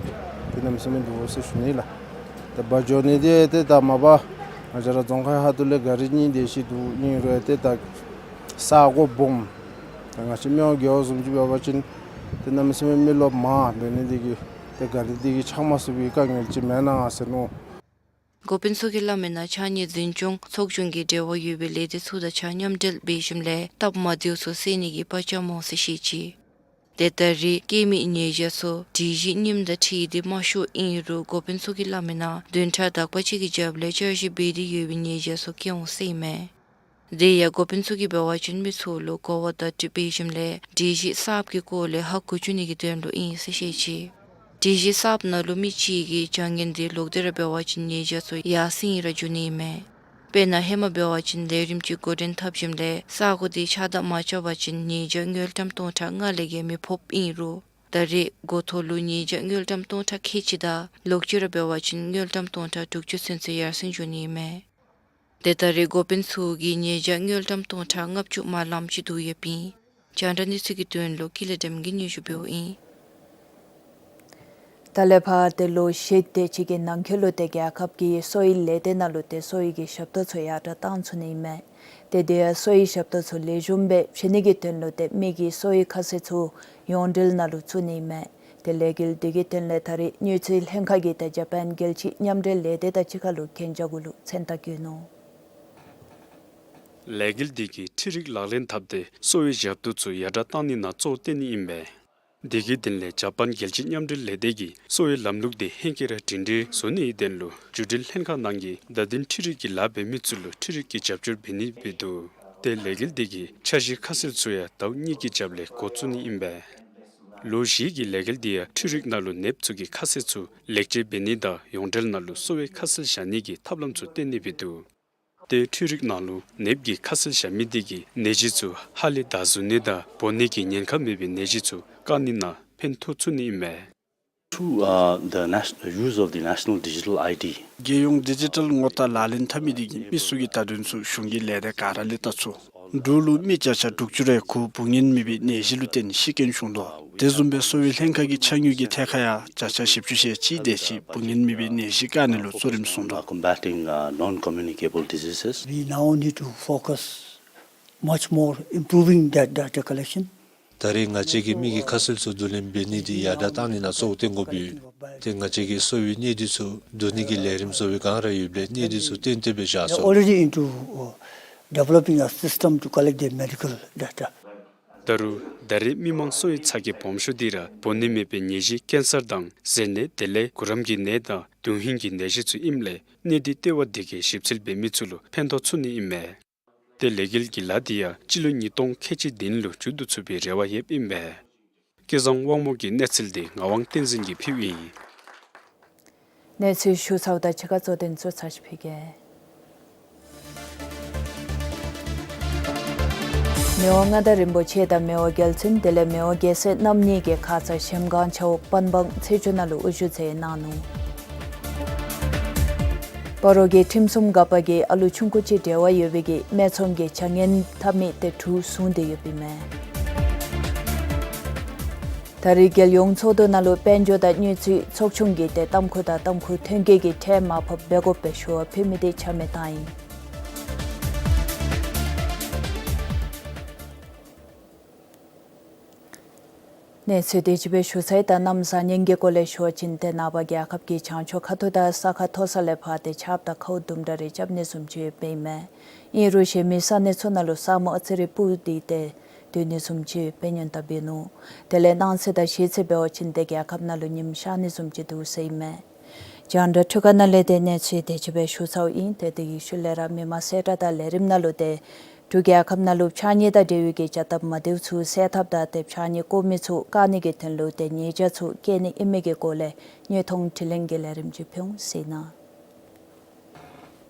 ཏེ་གནམ་མེད་ས་མེད་འདུག་ཟེར་ཞུ་ནི་ལགས། ཏེ་འབག་འགྱོ་ནི་འདི་ཏེ་ད་མ་པ་ང་བཅས་ར་རྫོང་ཁག་ཁ་ཐུག་ལས་ག་རི་གཉིས་དེ་ཅིག་འདུག། ཨིན་རུང་ཡང་ཏེ་ད་ས་གོ་སྦོམ་ད་ང་བཅས་སྨད་ཝང་རྒེད་འོག་བཟུམ་ཅིག་འབད་བ་ཅིན་ཏེ་གནམ་མེད་ས་མེད་མི་རློབས་མང་འབད་ནི་འདི་གིས་ཏེ་ག་རི་འདི་གིས་ཆགས་མ་ཚུགས་པའི་དཀའ་ངལ་ཅིག་མེན་ན་ཟེར་མནོ། འགོ་དཔོན་ཚུ་གིས་སླབ་མིའི་ནང་ཕྱགས་སྙིགས་འཛིན་སྐྱོང་ཚོགས་ཆུང་གིས་འབྲེལ་བ་ཡོད་པའི་ལས་སྡེ་ཚུ་དང་གཅིག་ཁར་མཉམ་འབྲེལ་འབད་ཞིནམ་ལས་སྟབས་མ་བདེཝ་ཚུ་སེལ་ནི་གི་བར་ཆད་མང་སུ་ཤོར་ཅི། ཏེ་ད་རེས་བཀལ་མི་ཉེས་བྱ་ཚུ་སྒྲིག་གཞི་རྙིངམ་དང་འཁྲིལ་ཏེ་མ་ཤོར། ཨིན་རུང་འགོ་དཔོན་ཚུ་གིས་སླབ་མིའི་ནང་བདུན་ཕྲག་དག་པ་ཅིག་གི་རྒྱབ་ལས་བསྐྱར་ཞིབ་འབད་དེ་ཡོད་པའི་ཉེས་བྱ་ཚུ་བཀལ་འོང་ཟེར་ཨིན་མས། དེ་ཡང་འགོ་དཔོན་ཚུ་གིས་འབད་བ་ཅིན་མི་ཚུ་ལུ་གོ་བ་བརྡ་སྤྲོད་འབད་ཞིནམ་ལས་སྒྲིག་གཞི་གསརཔ་གི་སྐོར་ལས་ཧ་གོ་བཅུག་ནི་གི་དོན་ལུ་ཨིན་ཟེར་བཤད་ཅི། སྒྲིག་གཞི་གསརཔ་ནང་ལུ་མི་གཅིག་གིས་བྱ་ངན་འདི་ལོག་སྟེ་ར་འབད་བ་ཅིན་ཉེས་བྱ་ཚུ་ཡར་སེང་ར་འགྱོ་ནི་ཨིན་མས། དཔེར་ན་ཧེ་མ་འབད་བ་ཅིན་ལས་རིམ་ཅིག་འགོ་འདྲེན་འཐབ་ཞིནམ་ལས་ས་གོ་དེ་ཕྱགས་བདའ་མ་རྐྱབ་པ་ཅིན་ཉེས་བྱ་དངུལ་ཀྲམ་སྟོང་ཕྲག་ལྔ་ལས་བརྒལ་མི་ཕོགཔ་ཨིན་རུང་ད་རེས་འགོ་ཐོག་ལུ་ཉེས་བྱ་དངུལ་ཀྲམ་སྟོང་ཕྲག་ཁལ་གཅིག་དང་ལོག་སྤྱོད་ར་འབད་བ་ཅིན་དངུལ་ཀྲམ་སྟོང་ཕྲག་དྲུག་ཅུ་ཚུན་ཚོད་ཡར་སེང་འགྱོ་ནི་ཨིན་མས། ཏེ་ད་རེས་འགོ་དཔོན་ཚུ་གིས་ཉེས་བྱ་དངུལ་ཀྲམ་སྟོང་ཕྲག་ལྔ་བཅུ་མ་ལངམ་ཅིག་བསྡུ་ཡོདཔ་ཨིན། རྒྱང་བསྒྲགས་གནས་ཚུལ་གྱི་དོན་ལུ་ཀུན་ལེགས་སྒྲོལམ་གིས་སྙན་ཞུ་འབདཝ་ཨིན། ད་ལས་ཕར་ཏེ་ལོ་ཤུལ་དེ་ཅིག་གི་ནང་འཁོད་ལུ་ཏེ་རྒྱལ་ཁབ་ཀྱི་གསོ་བའི་ལས་སྡེ་ནང་ལུ་ཏེ་གསོ་བའི་གི་ཞབས་ཏོག་ཚུ་ཡར་དྲག་བཏང་ཚུགས་ནི་ཨིན་མས། ཏེ་དེ་ཡང་གསོ་བའི་ཞབས་ཏོག་ཚུ་ལེགས་ཤོམ་སྦེ་བྱིན་ནི་གི་དོན་ལུ་ཏེ་མི་གི་གསོ་བའི་ཁ་གསལ་ཚུ་ཡོངས་འབྲེལ་ནང་ལུ་བཙུགས་ནི་ཨིན་མས། ཏེ་ལས་འགུལ་འདི་གི་དོན་ལས་ད་རེས་དངུལ་རྩིས་ལྷན་ཁག་གིས་ཏེ་ཇ་པཱན་རྒྱལ་སྤྱིའི་མཉམ་འབྲེལ་ལས་སྡེ་དང་གཅིག་ཁར་ལུ་གན་རྒྱ་གུ་ལུ་མཚན་རྟགས་བཀོད་ནུག། ལས་འགུལ་འདི་གིས་འཕྲུལ་རིག་ལག་ལེན་འཐབ་སྟེ་གསོ་བའི་ཞབས་ཏོག་ཚུ་ཡར་དྲག་བཏང་ནི་ནང་གཙོ་བོ་བཏོན་ནི་ཨིན་པས། འདི་གི་དོན་ལས་ཇ་པཱན་རྒྱལ་སྤྱིའི་མཉམ་འབྲེལ་ལས་སྡེ་གིས་གསོ་བའི་ལམ་ལུགས་འདི་ཧེང་སྐལ་ར་སྒྲིང་སྒྲིང་བཟོ་ནིའི་དོན་ལུ་བརྒྱུད་འཕྲིན་ལྷན་ཁག་ནང་གི་བརྡ་དོན་འཕྲུལ་རིག་གི་ལཱ་འབད་མི་ཚུ་ལུ་འཕྲུལ་རིག་གི་རྒྱབ་སྐྱོར་འབད་ནི་འབད་འདུག། ཏེ་ལས་འགུལ་འདི་གི་འཆར་གཞི་ཁ་གསལ་ཚུ་ཡང་ཟླཝ་གཉིས་ཀྱི་རྒྱབ་ལས་འགོ་བཙུགས་ནི་ཨིན་པས། ལོ་བཞི་གི་ལས་འགུལ་འདི་ཡང་འཕྲུལ་རིག་ནང་ལུ་ནདཔ་ཚུ་གི་ཁ་གསལ་ཚུ་ལེགས་བཅོས་འབད་ནི་དང་ཡོངས་འབྲེལ་ནང་ལུ་གསོ་བའི་ཁ་གསལ་བཞག་ནི་གི་ཐབས་ལམ་ཚུ་བཏོན་ནི་སྦེ་འདུག། ཏེ་འཕྲུལ་རིག་ནང་ལུ་ནདཔ་གི་ཁ་གསལ་བཞག་མི་འདི་གིས་ནད་གཞི་ཚུ་ཧ་ལས་བདའ་ཟུན་ནི་དང་འབོ་ནི་གི་ཉེན་ཁ་མེད་པའི་ནད་གཞི་ཚུ་བཀག་ནི་ནང་ཕན་ཐོགས་ཚུགས་ནི་ཨིན་མས། Through, uh, the nat-, use of the National Digital I D. རྒྱལ་ཡོངས་ཌི་ཇི་ཊལ་ངོ་རྟགས་ལག་ལེན་འཐབ་མི་འདི་གིས་མི་ཚུ་གི་བརྡ་དོན་ཚུ་གཞུང་གི་ལས་སྡེ་ག་ར་ལས་བལྟ་ཚུགས། འབྲུག་ལུ་མི་བརྒྱ་ཆ་དྲུག་ཅུ་རེ་དགུ་འབུ་ངན་མེད་པའི་ནད་གཞི་ལུ་བརྟེན་ཤི་རྐྱེན་བྱུང་དོ། དེ་བཟུམ་སྦེ་གསོ་བའི་ལྷན་ཁག་གིས་ཆ་དངུལ་གྱི་ཐད་ཁར་ཡང་བརྒྱ་ཆ་བཞི་བཅུ་ཞེ་གཅིག་དེ་ཅིག་འབུ་ངན་མེད་པའི་ནད་གཞི་བཀག་ནི་ལུ་གཙོ་རིམ་བཟུང་དོ། Combating, uh, non-communicable diseases. We now need to focus much more improving that data collection. ད་རེས་ང་བཅས་ཀྱིས་མི་གི་ཁ་གསལ་ཚུ་བསྡུ་ལེན་འབད་ནི་འདི་ཡར་དྲག་བཏང་ནི་ནང་གཙོ་བོ་བཏོན་དགོཔ་ཡོད། ཏེ་ང་བཅས་ཀྱིས་གསོ་བའི་གནས་སྡུད་ཚུ་བསྡུ་ནི་གི་ལས་རིམ་བཟོ་བའི་སྒང་ར་ཡོདཔ་ལས་གནས་སྡུད་ཚུ་ཏན་ཏན་སྦེ་བཞག་སོང་། Already into, uh, developing a system to collect the medical data. ད་རུང་ད་རེས་མི་མང་གསོ་བའི་ཚ་གྱང་སྦོམ་ཤོས་འདི་ར་འབོ་ནི་མེད་པའི་ནད་གཞི་ཀེན་སར་དང་གཟེར་ནད་དེ་ལས་གུ་རམ་གྱི་ནད་དང་དོན་ཧིང་གི་ནད་གཞི་ཚུ་ཨིནམ་ལས་གནས་སྡུད་ལྟེ་བ་འདི་གིས་ཞིབ་འཚོལ་འབད་མི་ཚུ་ལུ་ཕན་ཐོགས་ཚུགས་ནི་ཨིན་མས། ཏེ་ལས་འགུལ་གྱི་ལཱ་འདི་ཡང་སྤྱི་ལོ་ཉིས་སྟོང་ཁལ་གཅིག་བདུན་ལུ་མཇུག་བསྡུ་ཚུགས་པའི་རེ་བ་ཡོདཔ་ཨིན་པས། སྐལ་བཟང་དབང་མོ་གི་གནས་ཚུལ་འདི་ངག་དབང་བསྟན་འཛིན་གྱིས་ཕུལཝ་ཨིན། གནས་ཚུལ་ཞུ་ཚརཝ་དང་གཅིག་ཁར་གཙོ་དོན་ཚུ་ཚར་ཅིག་ཕུལ་གེ། མི་དབང་མངའ་བདག་རིན་པོ་ཆེ་དང་མི་དབང་རྒྱལ་བཙུན་དེ་ལས་མི་དབང་རྒྱལ་སྲས་རྣམ་གཉིས་ཀྱིས་ཁ་ཙ་གཞལམ་སྒང་ཆའོ་དཔལ་འབངས་ཚེས་བཅུ་ནང་ལུ་དབུ་བཞུགས་མཛད་གནང་ནུག། སྤ་རོ་གི་ཁྲིམས་སྲུང་འགག་པ་གིས་ཨ་ལུ་ཆུང་ཀུ་ཅིག་འབྲེལ་བ་ཡོད་པའི་གི་སྨད་འཚོང་གི་བྱ་ངན་འཐབ་མི་དེ་དྲུག་བཟུང་སྟེ་ཡོདཔ་ཨིན་མས། ད་རེས་རྒྱལ་ཡོངས་ཚོགས་འདུ་ནང་ལུ་དཔལ་འབྱོར་དང་དངུལ་རྩིས་ཚོགས་ཆུང་གིས་ཏེ་ཏམ་ཁུ་དང་ཏམ་ཁུ་ཐོན་སྐྱེད་ཀྱི་ཁྲལ་མར་ཕབ་འབད་དགོཔ་སྦེ་ཞུ་བ་ཕུལ་མི་དེ་ཆ་མེད་བཏང་ཡི། གནས་ཚུལ་དེ་ཅིག་སྦེ་ཞུ་ཚར་ཡི། ད་གནམ་བཟང་ངན་གྱི་སྐོར་ལས་ཞུ་བ་ཅིན་ཏེ་ནངས་པ་རྒྱལ་ཁབ་ཀྱི་བྱང་ཕྱོགས་ཁ་ཐུག་དང་ས་ཁ་མཐོ་ས་ལས་ཕར་ཏེ་ཆརཔ་དང་ཁཝ་དུམ་གྲ་རེ་རྐྱབ་ནི་བཟུམ་ཅིག་ཡོདཔ་ཨིན་མས། ཨིན་རུང་གཞན་མི་ས་གནས་ཚུ་ནང་ལུ་ས་སྨུག་ཨ་ཙི་རེ་སྤུབས་ཏེ་ཏེ་སྡོད་ནི་བཟུམ་ཅིག་ཡོདཔ་སྦེ་ཉེན་བརྡ་འབད་ནུག། དེ་ལས་གནངས་ཚེ་དང་གཞེས་ཚེ་འབད་བ་ཅིན་ཏེ་རྒྱལ་ཁབ་ནང་ལུ་ཉིམ་ཤར་ནི་བཟུམ་ཅིག་འདུག་ཟེར་ཨིན་མས། རྒྱང་བསྒྲགས་འཕྲུལ་ཁང་ནང་ལས་ཏེ་གནས་ཚུལ་དེ་ཅིག་སྦེ་ཞུ་ཚརཝ་ཨིན། ཏེ་དེ་གི་ཤུལ་ལས་ར་མི་མང་གསལ་བསྒྲགས་དང་ལས་རིམ་ནང་ལུ་ཏེ་འབྲུག་རྒྱལ་ཁབ་ནང་ལུ་ཕྱགས་སྙིགས་དང་འབྲེལ་བའི་གི་བྱ་སྟབས་མ་བདེཝ་ཚུ་སེལ་ཐབས་དང་ཏེ་ཕྱགས་སྙིགས་བཀོ་མི་ཚུ་བཀག་ནི་གི་དོན་ལུ་ཏེ་ཉེས་བྱ་ཚུ་བཀལ་ནི་ཨིན་མི་གི་སྐོར་ལས་དངོས་མཐོང་དྲི་ལན་གྱི་ལས་རིམ་ཅིག་ཕུལ་འོང་ཟེར་ཨིན་ན།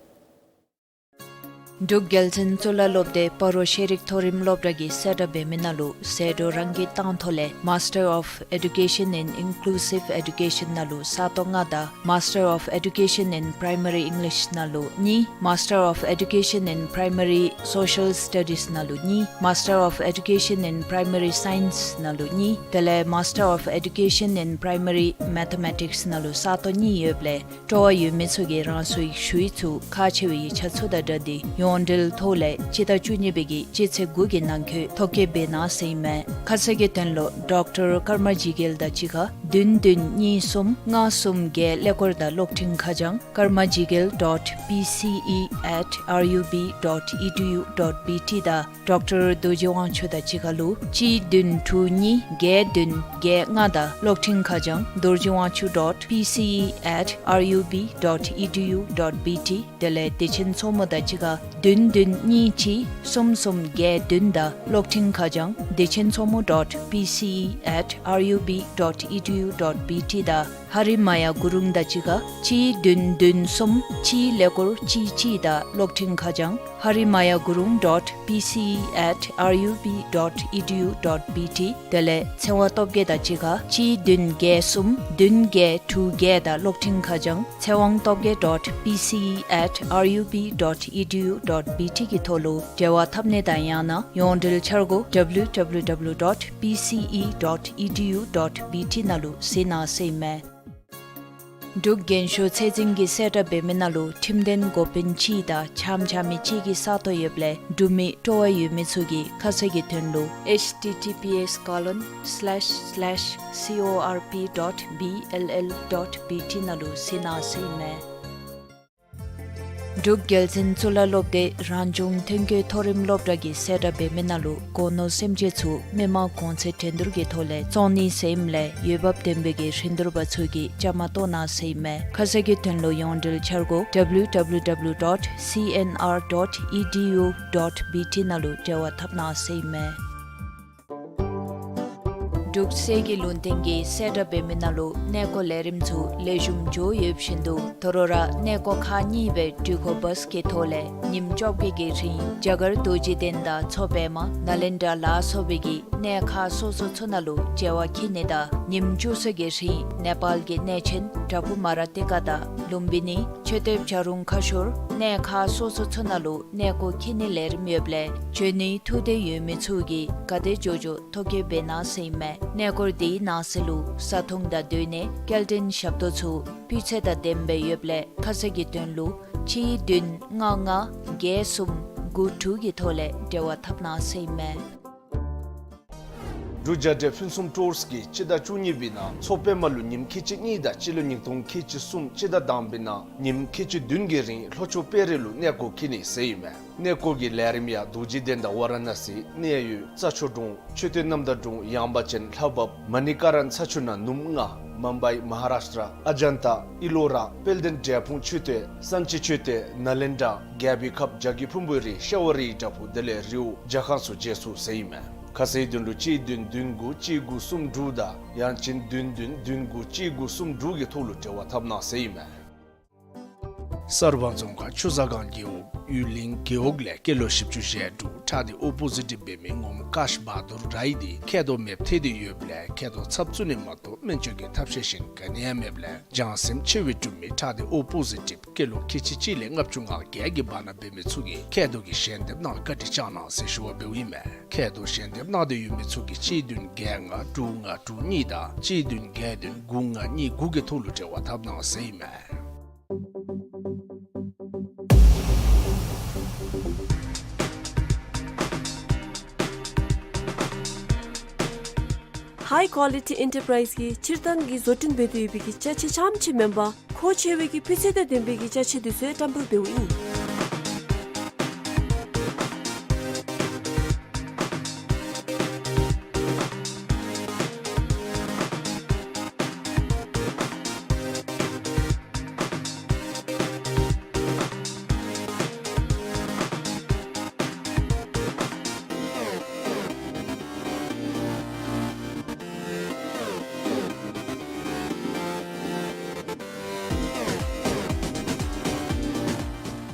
འབྲུག་རྒྱལ་བཙུན་གཙུག་ལག་སློབ་སྡེ་སྤ་རོ་ཤེས་རིག་མཐོ་རིམ་སློབ་གྲྭ་གིས་གསལ་བསྒྲགས་འབད་མི་ནང་ལུ་ཟད་འགྲོ་རང་གི་གཏང་ཐོག་ལས་Master of Education in Inclusive Education ནང་ལུ་ས་སྟོང་ལྔ་དང་Master of Education in Primary English ནང་ལུ་གཉིས། Master of Education in Primary Social Studies ནང་ལུ་གཉིས། Master of Education in Primary Science ནང་ལུ་གཉིས། དེ་ལས་Master of Education in Primary Mathematics ནང་ལུ་ས་སྟོང་གཉིས་ཡོདཔ་ལས་སྤྲོ་བ་ཡོད་མི་ཚུ་གིས་རང་སོའི་ཞུ་ཡིག་ཚུ་ཁག་ཆེ་བའི་ཡིག་ཆ་ཚུ་དང་སྦྲགས་ཏེ་ཡོངས་འབྲེལ་ཐོག་ལས་སྤྱི་ཟླ་བཅུ་གཉིས་པའི་གི་སྤྱི་ཚེས་དགུ་གི་ནང་འཁོད་ཐོ་བཀོད་འབད་གནང་ཟེར་ཨིན་མས། ཁ་གསལ་གྱི་དོན་ལུ་ཌོག་ཊར་ཀརྨ་ཇི་གེལ་དང་གཅིག་ཁར་བདུན་བདུན་གཉིས་གསུམ་ལྔ་གསུམ་བརྒྱད་ཀླད་ཀོར་དང་གློག་འཕྲིན་ཁ་བྱང་karmajigal dot P C E at R U B dot E D U dot B T དང་ཌོག་ཊར་རྡོ་རྗེ་དབང་ཕྱུག་དང་གཅིག་ཁར་ལུ་གཅིག་བདུན་དྲུག་གཉིས་བརྒྱད་བདུན་བརྒྱད་ལྔ་དང་གློག་འཕྲིན་ཁ་བྱང་dorjivangshu dot P C E at R U B dot E D U dot B T། དེ་ལས་བདེ་ཆེན་མཚོ་མོ་དང་གཅིག་ཁར་བདུན་བདུན་གཉིས་གཅིག་གསུམ་གསུམ་བརྒྱད་བདུན་དང་གློག་འཕྲིན་ཁ་བྱང་བདེ་ཆེན་མཚོ་མོ་dot P C E at R U B dot E D U dot B T དང་ཧ་རི་མ་ཡ་གུ་རུང་དང་གཅིག་ཁར་གཅིག་བདུན་བདུན་གསུམ་གཅིག་ཀླད་ཀོར་གཅིག་གཅིག་དང་གློག་འཕྲིན་ཁ་བྱང་ཧ་རི་མ་ཡ་གུ་རུང་dot P C E at R U B dot E D U dot B T། དེ་ལས་ཚེ་དབང་སྟོབས་རྒྱས་དང་གཅིག་ཁར་གཅིག་བདུན་བརྒྱད་གསུམ་བདུན་བརྒྱད་དྲུག་བརྒྱད་དང་གློག་འཕྲིན་ཁ་བྱང་ཚེ་དབང་སྟོབས་རྒྱས་dot P C E at R U B dot E D U dot B T གི་ཐོག་ལུ་འབྲེལ་བ་འཐབ་ནི་དང་ཡང་ན་ཡོངས་འབྲེལ་འཆར་སྒོ་W W W dot P C E dot E D U dot B T ནང་ལུ་གཟིགས་གནང་ཟེར་ཨིན་མས། འབྲུག་རྒྱན་ཤོག་ཚད་འཛིན་གྱིས་གསལ་བསྒྲགས་འབད་མི་ནང་ལུ་ཁྲིམས་དོན་འགོ་དཔོན་གཅིག་དང་ཕྱགམ་ཕྱག་མི་གཅིག་གི་ས་སྟོང་ཡོདཔ་ལས་འབྲུག་མི་སྤྲོ་བ་ཡོད་མི་ཚུ་གིས་ཁ་གསལ་གྱི་དོན་ལུ H T T P S colon slash slash C O R P dot B L L dot B T ནང་ལུ་གཟིགས་གནང་ཟེར་ཨིན་མས། འབྲུག་རྒྱལ་བཙུན་གཙུག་ལག་སློབ་སྡེ་རང་བྱུང་ཐོན་སྐྱེད་མཐོ་རིམ་སློབ་གྲྭ་གིས་གསལ་བསྒྲགས་འབད་མི་ནང་ལུ་སྒོ་ནོར་སེམས་ཅན་ཚུ་མི་མང་གོང་ཚད་འགྲན་བསྡུར་གྱི་ཐོག་ལས་བཙོང་ནི་ཟེར་ཨིནམ་ལས་འོས་འབབ་ལྡན་པའི་གི་རིན་བསྡུར་པ་ཚུ་གིས་བཅའ་མར་གཏོགས་གནང་ཟེར་ཨིན་མས། ཁ་གསལ་གྱི་དོན་ལུ་ཡོངས་འབྲེལ་འཆར་སྒོ་W W W dot C N R dot E D U dot B T ནང་ལུ་འབྲེལ་བ་འཐབ་གནང་ཟེར་ཨིན་མས། འབྲུག་གསེར་གྱི་ལུང་བསྟན་གྱིས་གསལ་བསྒྲགས་འབད་མི་ནང་ལུ་གནས་སྐོར་ལས་རིམ་ཚུ་ལེགས་ཤོམ་འགྱོ་ཡོདཔ་བཞིན་དུ་དོ་རུང་ར་གནས་སྐོར་ཁག་གཉིས་སྦེ་འགྲུལ་འཁོར་བཱས་ཀྱི་ཐོག་ལས་ཉིནམ་བཅོ་བརྒྱད་ཀྱི་རིང་རྒྱ་གར་རྡོ་རྗེ་གདན་དང་མཚོ་པདྨ་ནཱ་ལེནྡྲ་ལ་སོགས་པའི་གི་གནས་ཁག་སོ་སོ་ཚུ་ནང་ལུ་བྱ་བ་འཁྱིད་ནི་དང་ཉིནམ་བཅུ་གསུམ་གྱི་རིང་ནེ་པཱལ་གྱི་གནས་ཆེན་བྲག་ཕུག་མ་ར་ཏི་ཀ་དང་ལུམ་བི་ནི་མཆོད་རྟེན་བྱ་རུང་ཁ་ཤོར་གནས་ཁག་སོ་སོ་ཚུ་ནང་ལུ་གནས་སྐོར་འཁྱིད་ནི་ལས་རིམ་ཡོདཔ་ལས་འབྱོན་ནིའི་ཐུགས་འདོད་ཡོད་མི་ཚུ་གིས་ག་དེ་མགྱོགས་མགྱོགས་ཐོ་བཀོད་འབད་གནང་ཟེར་ཨིན་མས། གནས་སྐོར་དེའི་ནང་གསེས་ལུ་བཟའ་འཐུང་དང་སྡོད་གནས་སྐྱེལ་འདྲེན་ཞབས་ཏོག་ཚུ་སྤུས་ཚད་དང་ལྡནམ་སྦེ་ཡོདཔ་ལས་ཁ་གསལ་གྱི་དོན་ལུ་གཅིག་བདུན་ལྔ་ལྔ་བརྒྱད་གསུམ་དགུ་དྲུག་གི་ཐོག་ལས་འབྲེལ་བ་འཐབ་གནང་ཟེར་ཨིན་མས། འབྲུག་རྒྱལ་འབྲས་ཕུན་སུམ་ཊུརསི་གིས་སྤྱི་ཟླ་བཅུ་གཉིས་པའི་ནང་མཚོ་པདྨ་ལུ་ཉིནམ་ཁལ་གཅིག་གཉིས་དང་སྤྱི་ལོ་ཉིས་སྟོང་ཁལ་གཅིག་གསུམ་སྤྱི་ཟླ་དང་པའི་ནང་ཉིནམ་ཁལ་གཅིག་བདུན་གྱི་རིང་ལྷོ་ཕྱོགས་དཔལ་རི་ལུ་གནས་སྐོར་འཁྱིད་ནི་ཟེར་ཨིན་མས། གནས་སྐོར་གྱི་ལས་རིམ་ཡང་རྡོ་རྗེ་གདན་དང་ཝ་ར་ཎ་སི་གནས་ཡུལ་རྩྭ་མཆོག་གྲོང་མཆོད་རྟེན་རྣམ་དག་གྲོང་ཡངས་པ་ཅན་ལྷ་བབས་མ་ཎི་ཀ་ར་ན་ས་ཆུ་ནང་ནུབ་ལྔ་མུམ་བའི་མ་ཧཱ་རཱཤ་ཊ་ཨ་ཇན་ཏ་ཨི་ལོ་ར་དཔལ་ལྡན་འབྲས་སྤུངས་མཆོད་རྟེན་ས་འཛིན་མཆོད་རྟེན་ནཱ་ལེནྡྲ་རྒྱལ་པོའི་ཁབ་བྱ་རྒོད་ཕུང་པོའི་རི་ཤ་བ་རིའི་བྲག་ཕུག་དེ་ལས་རི་བོ་ཇ་ཁང་སོགས་མཇལ་ཚུགས་ཟེར་ཨིན་མས། ཁ་གསལ་དོན་ལུ་གཅིག་བདུན་བདུན་དགུ་གཅིག་དགུ་གསུམ་དྲུག་དང་ཡང་ཅིན་བདུན་བདུན་བདུན་དགུ་གཅིག་དགུ་གསུམ་དྲུག་གི་ཐོག་ལུ་འབྲེལ་བ་འཐབ་གནང་ཟེར་ཨིན་མས། གསར་སྤང་རྫོང་ཁག་ཆུ་བཟང་སྒང་རྒེད་འོག་ཡུལ་གླིང་རྒེད་འོག་ལས་སྐྱེས་ལོ་བཞི་བཅུ་ཞེ་དྲུག་ཁྲག་ལྡན་ཨོ་པོ་ཟི་ཊིབ་འབད་མི་ངོ་མ་ཀཱཤ་བྷ་དུར་རའི་འདི་མཁལ་རྡོག་མེདཔ་ཐལ་ཏེ་ཡོདཔ་ལས་མཁལ་རྡོག་ཚབ་བཙུགས་ནི་མ་གཏོགས་སྨན་བཅོས་ཀྱི་ཐབས་ཤེས་གཞན་ག་ནི་ཡང་མེདཔ་ལས་བྱང་སེམས་ཆེ་བའི་འབྲུག་མི་ཁྲག་ལྡན་ཨོ་པོ་ཟི་ཊིབ་སྐྱེས་ལོ་ཁལ་གཅིག་གཅིག་ལས་ལྔ་བཅུ་ང་བརྒྱད་ཀྱི་བར་ན་འབད་མི་ཚུ་གིས་མཁལ་རྡོག་གི་ཞལ་འདེབས་གནང་བཀའ་དྲིན་བསྐྱང་གནང་ཟེར་ཞུ་བ་འབདཝ་ཨིན་མས། མཁལ་རྡོག་ཞལ་འདེབས་གནང་སྟེ་ཡོད་མི་ཚུ་གིས་གཅིག་བདུན་བརྒྱད་ལྔ་དྲུག་ལྔ་དྲུག་གཉིས་དང་གཅིག་བདུན་བརྒྱད་བདུན་དགུ་ལྔ་གཉིས་དགུ་གི་ཐོག་ལུ་འབྲེལ་བ་འཐབ་གནང་ཟེར་ཨིན་མས། ཧའི་ཀོ་ལི་ཊི་ཨེན་ཊར་པ་རའིཛ་གིས་སྤྱིར་བཏང་གི་བཟོ་སྐྲུན་འབད་དེ་ཡོད་པའི་གི་ཅ་ཆས་རྐྱངམ་ཅིག་མེན་པར་མཁོ་ཆེ་བའི་གི་སྤུས་ཚད་དང་ལྡན་པའི་གི་ཅ་ཆས་འདི་ཚུ་ཡང་བཀྲམ་སྤེལ་འབདཝ་ཨིན།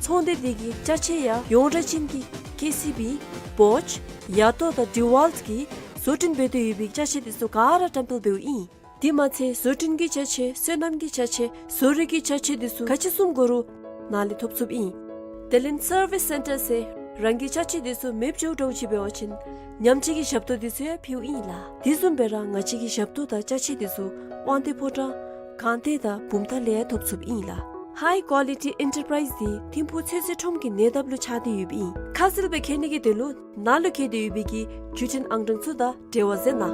ཚོང་སྡེ་འདི་གི་ཅ་ཆས་ཡང་ཡོངས་གྲགས་ཅན་གྱི་ཀེ་སི་བི་བོཆ་ཡ་ཏོ་དང་ཌི་ཝཱལཊ་གིས་བཟོ་སྐྲུན་འབད་དེ་ཡོད་པའི་ཅ་ཆས་འདི་ཚུ་ག་ར་བཀྲམ་སྤེལ་འབདཝ་ཨིན། དེ་མ་ཚད་བཟོ་སྐྲུན་གྱི་ཅ་ཆས་སོ་ནམ་གྱི་ཅ་ཆས་བཟོ་རིག་གི་ཅ་ཆས་འདི་ཚུ་ག་ཅི་བཟུམ་དགོ་རུང་ནཱ་ལས་ཐོབ་ཚུགསཔ་ཨིན། དེ་ལས་སར་བིས་སེན་ཊར་ཟེར་རང་གི་ཅ་ཆས་འདི་ཚུ་མེདཔ་འགྱོཝ་འདྲཝ་ཅིག་འབད་བ་ཅིན་ཉམས་བཅོས་ཀྱི་ཞབས་ཏོག་འདི་ཚུ་ཡང་ཕུལཝ་ཨིན་ལགས། དེ་བཟུམ་སྦེ་ར་ང་བཅས་ཀྱི་ཞབས་ཏོག་དང་ཅ་ཆས་འདི་ཚུ་དབང་འདུས་ཕོ་བྲང་སྒང་སྟེང་དང་བུམ་ཐང་ལས་ཡང་ཐོབ་ཚུགསཔ་ཨིན་ལགས། ཧའི་ཀོ་ལི་ཊི་ཨེན་ཊར་པ་རའིཛ་འདི་ཐིམ་ཕུག་ཚོད་བསྲེ་ཁྲོམ་གྱི་ཉེ་འདབས་ལུ་ཆགས་ཏེ་ཡོདཔ་ཨིན། ཁ་གསལ་སྦེ་མཁྱེན་ནི་གི་དོན་ལུ་ནཱ་ལུ་བཀོད་དེ་ཡོད་པའི་གི་བརྒྱུད་འཕྲིན་ཨང་གྲངས་ཚུ་དང་འབྲེལ་བ་མཛད་གནང་།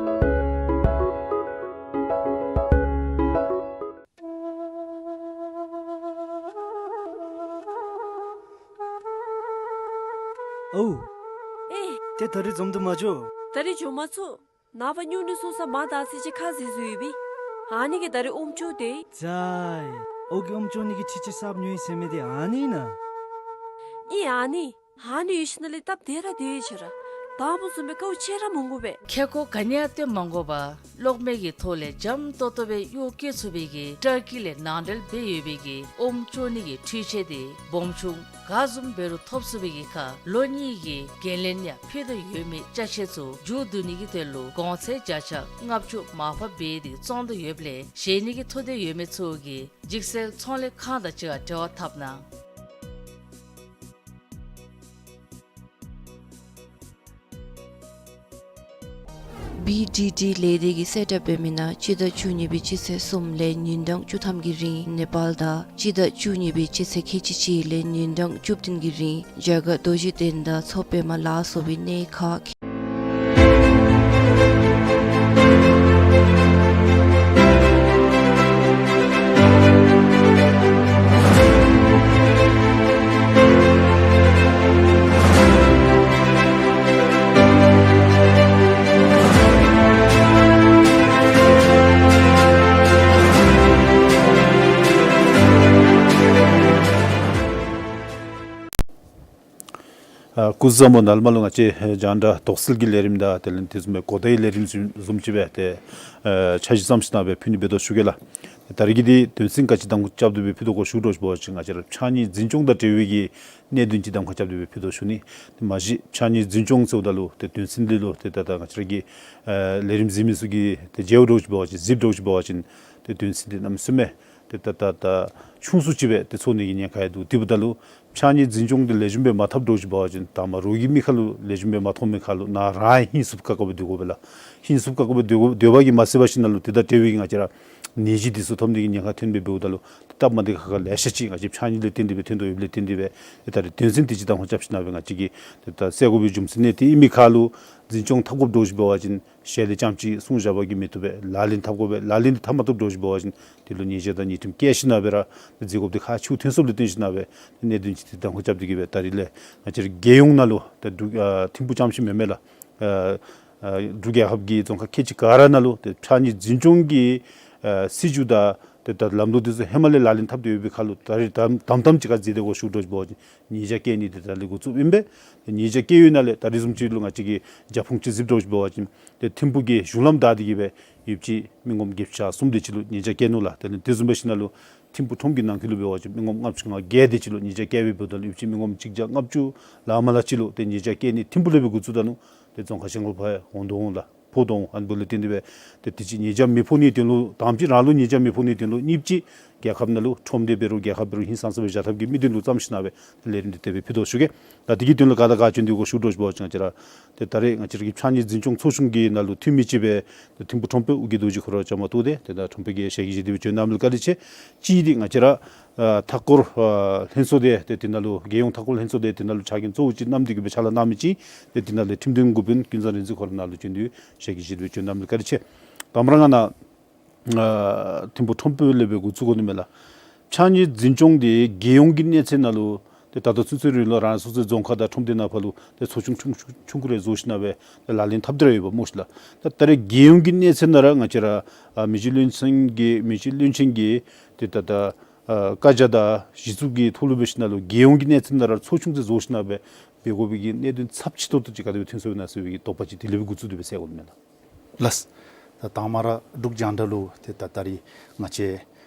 ཨོ། ཨེ། ཏེ་ད་རིས་འཛོམས་དུ་མ་འགྱོ། ད་རིས་འགྱོ་མ་ཚུགས། ནངས་པ་སྨྱུང་གནས་སོང་ས་མར་བདའ་ཟེར་ཅིག་ཁ་བཟེད་བཟོ་ཡོད་པས། ཨ་ནི་གིས་ད་རིས་ཨོམ་བཙོང་དེས། ཙ་ཨེ། ཨོ་གིས་ཨོམ་བཙོང་ནི་གི་འཕྲུལ་ཆས་གསརཔ་ཉོ་ཡི་ཟེར་མི་དེ་ཨ་ནི་ཨིན་ན། ཨིན་ཨ་ནི། ཨ་ནི་ཡོད་ཞིནམ་ལས་སྟབས་བདེ་ར་བདེ་ཡི་ཆེ་ར། དང་པ་བཟུམ་སྦེ་དཀའཝ་སྤྱད་ར་མི་དགོ་པས། ཁེ་ཀོ་ག་ནི་ཡང་སྟོན་མ་དགོ་པར་གློག་མེ་གི་ཐོག་ལས་འཇམ་ཏོག་ཏོ་སྦེ་གཡོག་བཀོལ་ཚུགས་པའི་གི་ཊར་ཀི་ལས་ནང་འདྲེན་འབད་ཡོད་པའི་གི་ཨོམ་བཙོང་ནི་གི་འཕྲུལ་ཆས་དེ་སྦོམ་ཆུང་ག་བཟུམ་འབད་རུང་ཐོབ་ཚུགས་པའི་གི་ཁར་ལོ་གཉིས་ཀྱི་འགན་ལེན་ཡང་ཕུལ་དོ་ཡོད་མི་ཅ་ཆས་ཚུ་མཇུག་བསྡུ་ནི་གི་དོན་ལུ་གོང་ཚད་བརྒྱ་ཆ་ལྔ་བཅུ་མར་ཕབ་འབད་དེ་བཙོང་དོ་ཡོདཔ་ལས་བཞེས་ནི་གི་ཐུགས་འདོད་ཡོད་མི་ཚུ་གིས་འཇིགས་སེལ་ཚོང་ལས་ཁང་དང་གཅིག་ཁར་འབྲེལ་བ་འཐབ་གནང་། བི་ཌི་ཌི་ལས་སྡེ་གིས་གསལ་བསྒྲགས་འབད་མི་ནང་སྤྱི་ཟླ་བཅུ་གཉིས་པའི་སྤྱི་ཚེས་གསུམ་ལས་ཉིན་གྲངས་བཅུ་ཐམ་གྱི་རིང་ནེ་པཱལ་དང་སྤྱི་ཟླ་བཅུ་གཉིས་པའི་སྤྱི་ཚེས་ཁལ་གཅིག་གཅིག་ལས་ཉིན་གྲངས་བཅུ་བདུན་གྱི་རིང་རྒྱ་གར་རྡོ་རྗེ་གདན་དང་མཚོ་པདྨ་ལ་སོགས་པའི་གནས་ཁག་ཨ་ སྐུ་གཟུགས་བཟང་པོ། ནཱ་ལས་མར་ལུ་ང་བཅས་རྒྱང་བསྒྲགས་དོགས་སེལ་གྱི་ལས་རིམ་དང་དེ་ལས་དེ་བཟུམ་སྦེ་གོ་བརྡའི་ལས་རིམ་བཟུམ་བཟུམ་ཅིག་སྦེ་ཏེ་ཨེ་འཆར་གཞི་བརྩམས་ཞིནམ་སྦེ་ཕུལ་ནི་འབད་དོ་ཞུ་གེ་ལགས། ད་རིས་ཀྱི་འདི་དོན་ཚན་ག་ཅི་གདམ་ཁ་རྐྱབ་སྟེ་སྦེ་ཕུལ་དོ་གོ་ཞུ་དོ་ཞུ་བ་ཅིན་ང་བཅས་ར་ཕྱགས་སྙིགས་འཛིན་སྐྱོང་དང་འབྲེལ་བའི་གི་གནད་དོན་ཅིག་གདམ་ཁ་རྐྱབ་སྟེ་སྦེ་ཕུལ་དོ་ཞུ་ནི། ཏེ་མ་གཞི་ཕྱགས་སྙིགས་འཛིན་སྐྱོང་ཟེརཝ་ད་ལུ་ཏེ་དོན་ཚན་འདི་ལུ་ཏེ་ད་ད་ང་བཅས་ར་གི་ཨེ་ལས་རིམ་གཟིགས་མི་ཚུ་གིས་ཏེ་མཇལཝ་འདྲཝ་ཅིག་འབད་བ་ཅིན་གཟིགསཔ་འདྲཝ་ཅིག་འབད་བ་ཅིན་ཏེ་དོན་ཚན་འདི་གནམ་མེད་ས་མེད་ཏེ་ད་ད་ད་ཆུང་སུ་ཅིག་སྦེ་ཏེ་ཚོར་ནི་གི་ཉེན་ཁ་ཡང་འདུག། དེ་འབདཝ་ད་ལུ་ཕྱགས་སྙིགས་འཛིན་སྐྱོང་འདི་ལེགས་ཤོམ་སྦེ་མ་འཐབ་འདྲཝ་ཅིག་འབད་བ་ཅིན་ད་མ་རོགས་ཀྱི་མིག་ཁར་ལུ་ལེགས་ཤོམ་སྦེ་མ་མཐོང་མི་ཁར་ལུ་ནཱ་རང་ཧིང་སུབ་ཁ་ཁ་སྦེ་སྡོད་དགོ་པས་ལགས། ཧིང་སུབ་ཁ་ཁ་སྦེ་སྡོད་དགོ་སྡོད་པ་གིས་མ་ཚད་པར་ཞིནམ་ལས་ཏེ་ད་འབྲེལ་བའི་གི་ང་བཅས་ར་ནད་གཞི་འདི་ཚུ་ཐོབ་ནི་གི་ཉེན་ཁ་ཐོན་སྦེ་འབདཝ་ད་ལུ་ཏེ་སྟབས་མ་བདེ་ཁག་ཁ་ལེ་ཤ་ཅིག་ང་བཅས་ཕྱགས་སྙིགས་ལས་བརྟེན་ཏེ་སྦེ་ཐོན་དོ་ཡོདཔ་ལས་བརྟེན་ཏེ་སྦེ་ཏེ་ད་རིས་དོན་ཚན་འདི་ཅིག་གདམ་ཁ་རྐྱབ་ཞིནམ་སྦེ་ང་བཅས་ཀྱིས་ཏེ་ད་སེལ་དགོ་པའི་རྒྱུ་མཚན་ནི་དེ་ཨིན་མི་ཁར་ལུ་འཛིན་སྐྱོང་འཐབ་དགོཔ་འདྲཝ་ཅིག་འབད་བ་ཅིན་ཞལ་ལས་རྐྱངམ་ཅིག་གསུང་བཞག་པ་གིས་མི་བཏུབ་པས། ལག་ལེན་འཐབ་དགོ་པས། ལག་ལེན་འདི་འཐབ་མ་བཏུབ་འདྲཝ་ཅིག་འབད་བ་ཅིན་དེ་ལུ་ཉེས་བྱ་དང་ཉེས་ཁྲིམས་བཀལ་ཞིནམ་སྦེ་ར་འཛེམ་དགོཔ་འདི་ཁག་ཆེཝ་ཐོན་སོཔ་ལས་བརྟེན་ཞིནམ་སྦེ་གནད་དོན་ཅིག་འདི་གདམ་ཁ་རྐྱབ་སྟེ་གི་སྦེ་ད་རིས་ལས་ང་བཅས་ར་རྒྱལ་ཡོངས་ནང་ལུ་ཏེ་འབྲུག་ཨ་ཐིམ་ཕུག་རྐྱངམ་ཅིག་མེན་མས་ལགས། ཨ་ཨ་འབྲུག་རྒྱལ་ཁབ་ཀྱི་རྫོང་ཁག་ཁལ་གཅིག་ག་ར་ནང་ལུ་ཏེ་ཕྱགས་སྙིགས་འཛིན་སྐྱོང་གི་ཨ་སྲིད་བྱུས་དང་ཏེ་ད་ལམ་ལུགས་འདི་ཚུ་ཧེ་མ་ལས་ལག་ལེན་འཐབ་སྟེ་ཡོད་པའི་ཁར་ལུ་ད་རིས་དམ་དམ་དམ་ཅིག་ཁར་འཛེམ་སྟེ་གོ་ཞུ་དོ་ཞུ་བ་ཅིན་ཉེས་བྱ་བཀལ་ནི་འདི་ད་ལས་འགོ་བཙུགསཔ་ཨིན་པས། ཏེ་ཉེས་བྱ་བཀལ་ཡོད་ནང་ལས་ད་རིས་བཟུམ་ཅིག་ལུ་ང་བཅས་ཀྱིས་རྒྱབ་ཁུངས་ཅིག་གཟིགསཔ་འདྲཝ་ཅིག་འབད་བ་ཅིན་ཏེ་ཐིམ་ཕུག་གི་གཞུང་ལམ་བདའ་སྟེ་གི་སྦེ་ཡོདཔ་ཅིག་མི་ངོམ་བརྒྱད་ཅུ་གྱ་གསུམ་དེ་ཅིག་ལུ་ཉེས་བྱ་བཀལ་ནུག་ལགས། དེ་ལས་དེ་བཟུམ་སྦེ་ཞིནམ་ལས་ཐིམ་ཕུག་ཁྲོམ་གྱི་ནང་འཁོད་ལུ་འབད་བ་ཅིན་མི་ངོམ་ལྔ་བཅུ་ང་བརྒྱད་དེ་ཅིག་ལུ་ཉེས་བྱ་བཀལ་སྦེ་འབདཝ་ད་ལུ་ཡོདཔ་ཅིག་མི་ངོམ་གཅིག་བརྒྱ་ལྔ་བཅུ་ལ་མ་ལ་ཅིག་ལུ་ཏེ་ཉེས་བྱ་བཀལ་ནི་ཐིམ་ཕུག་ལས་སྦེ་འགོ་བཙུགས་ད་ནུག། ཏེ་རྫོང་ཁག་གཞན་ཁར་ཕར་འོང་དོ་འོང་ལགས། ཕོག་དོ་འོང་། ཨ་ནི་འབདཝ་ལས་བརྟེན་ཏེ་སྦེ་ཏེ་དེ་ཅིག་ཉེས་བྱ་མི་ཕོག་ནིའི་དོན་ལུ་དང་པ་ཅིག་རང་ལུ་ཉེས་བྱ་མི་ཕོག་ནིའི་དོན་ལུ་གཉིས་པ་ཅིག་རྒྱལ་ཁབ་ནང་ལུ་ཁྲོམ་སྡེ་འབད་རུང་རྒྱལ་ཁབ་འབད་རུང་ཧིང་སངས་ས་སྦེ་བཞག་ཐབས་ཀྱི་དམིགས་དོན་ལུ་བརྩམས་ཞིནམ་སྦེ་ཏེ་ལས་རིམ་འདི་དེ་སྦེ་ཕུལ་དོ་ཞུ་གེ། ད་དེ་གི་དོན་ལུ་ག་དང་ག་བྱོན་ཏེ་གོ་ཞུ་དོ་ཞུ་བ་ཅིན་ང་བཅས་ར་ཏེ་ད་རིས་ང་བཅས་ར་གི་ཕྱགས་སྙིགས་འཛིན་སྐྱོང་ཚོགས་ཆུང་གི་ནང་ལུ་འཐུས་མི་ཅིག་སྦེ་ཏེ་ཐིམ་ཕུག་ཁྲོམ་དཔོན་ཨོ་རྒྱན་རྡོ་རྗེ་ཁོ་ར་བཅའ་མར་གཏོགས་ཏེ་ཏེ་ད་ཁྲོམ་དཔོན་གྱིས་ཞལ་གྱིས་བཞེས་ཏེ་སྦེ་བྱོན་གནང་མི་ལུ་བཀའ་དྲིན་ཆེ། གཅིག་འདི་ང་བཅས་ར་ཨ་མཐའ་འཁོར་ཨ་ལྷན་ཚོགས་སྡེ་ཏེ་དེ་ནང་ལུ་རྒྱལ་ཡོངས་མཐའ་འཁོར་ལྷན་ཚོགས་སྡེ་དེ་ནང་ལུ་ཕྱག་འགན་གཙོ་བོ་ཅིག་བསྣམས་ཏེ་གི་སྦེ་ཕྱག་ལཱ་གནང་མི་ཅིག་ཏེ་དེ་ནང་ལས་ཁྲིམས་དོན་འགོ་དཔོན་ཀུན་བཟང་རིག་འཛིན་ཁོ་ར་ནཱ་ལུ་བྱོན་ཏེ་ཞལ་གྱིས་བཞེས་ཏེ་སྦེ་བྱོན་གནང་མི་ལུ་བཀའ་དྲིན་ཆེ། དང་པ་ར་ང་ནཱ་ཨ་ཐིམ་ཕུག་ཁྲོམ་དཔོན་ལས་སྦེ་འགོ་བཙུགས་དགོ་ནི་མས་ལགས། ཕྱགས་སྙིགས་འཛིན་སྐྱོང་འདི་རྒྱལ་ཡོངས་ཀྱི་གནས་ཚད་ནང་ལུ་ཏེ་ད་ལྟོ་ཚུན་ཚོད་རིང་ལུ་རང་སོ་སོའི་རྫོང་ཁག་དང་ཁྲོམ་སྡེ་ནང་ཕར་ལུ་ཏེ་ཚོགས་ཆུང་ཆུང་ཆུང་ཀུ་རེ་བཟོ་ཞིནམ་སྦེ་ཏེ་ལག་ལེན་འཐབ་སྟེ་ར་ཡོདཔ་སྨོ་ཤི་ལགས། ད་ད་རེས་རྒྱལ་ཡོངས་ཀྱི་གནས་ཚད་ནང་ར་ང་བཅས་ར་ཨ་མི་རྗེ་བློན་ཆེན་གྱིས་མི་རྗེ་བློན་ཆེན་གྱིས་ཏེ་ད་ད་ཨ་བཀའ་རྒྱ་དང་གཞི་བཙུགས་ཀྱི་ཐོག་ལུ་འབད་ཞིནམ་ལས་རྒྱལ་ཡོངས་ཀྱི་གནས་ཚད་ནང་ར་ཚོགས་ཆུང་ཅིག་བཟོ་ཞིནམ་སྦེ་འབད་དགོ་པའི་གི་གནད་དོན་ཚབས་ཆེ་ཏོག་ཏོ་ཅིག་ག་དེ་སྦེ་ཐོན་སོང་ན་ཟེར་བའི་གི་དོགས་པ་ཅིག་དེ་ལས་སྦེ་འགོ་བཙུགས་ཏེ་སྦེ་སེལ་དགོ་ནི་མས་ལགས། ལགས། ད་དང་པ་ར་འབྲུག་རྒྱང་བསྒྲགས་ལུ་ཏེ་ད་ད་རིས་ང་བཅས་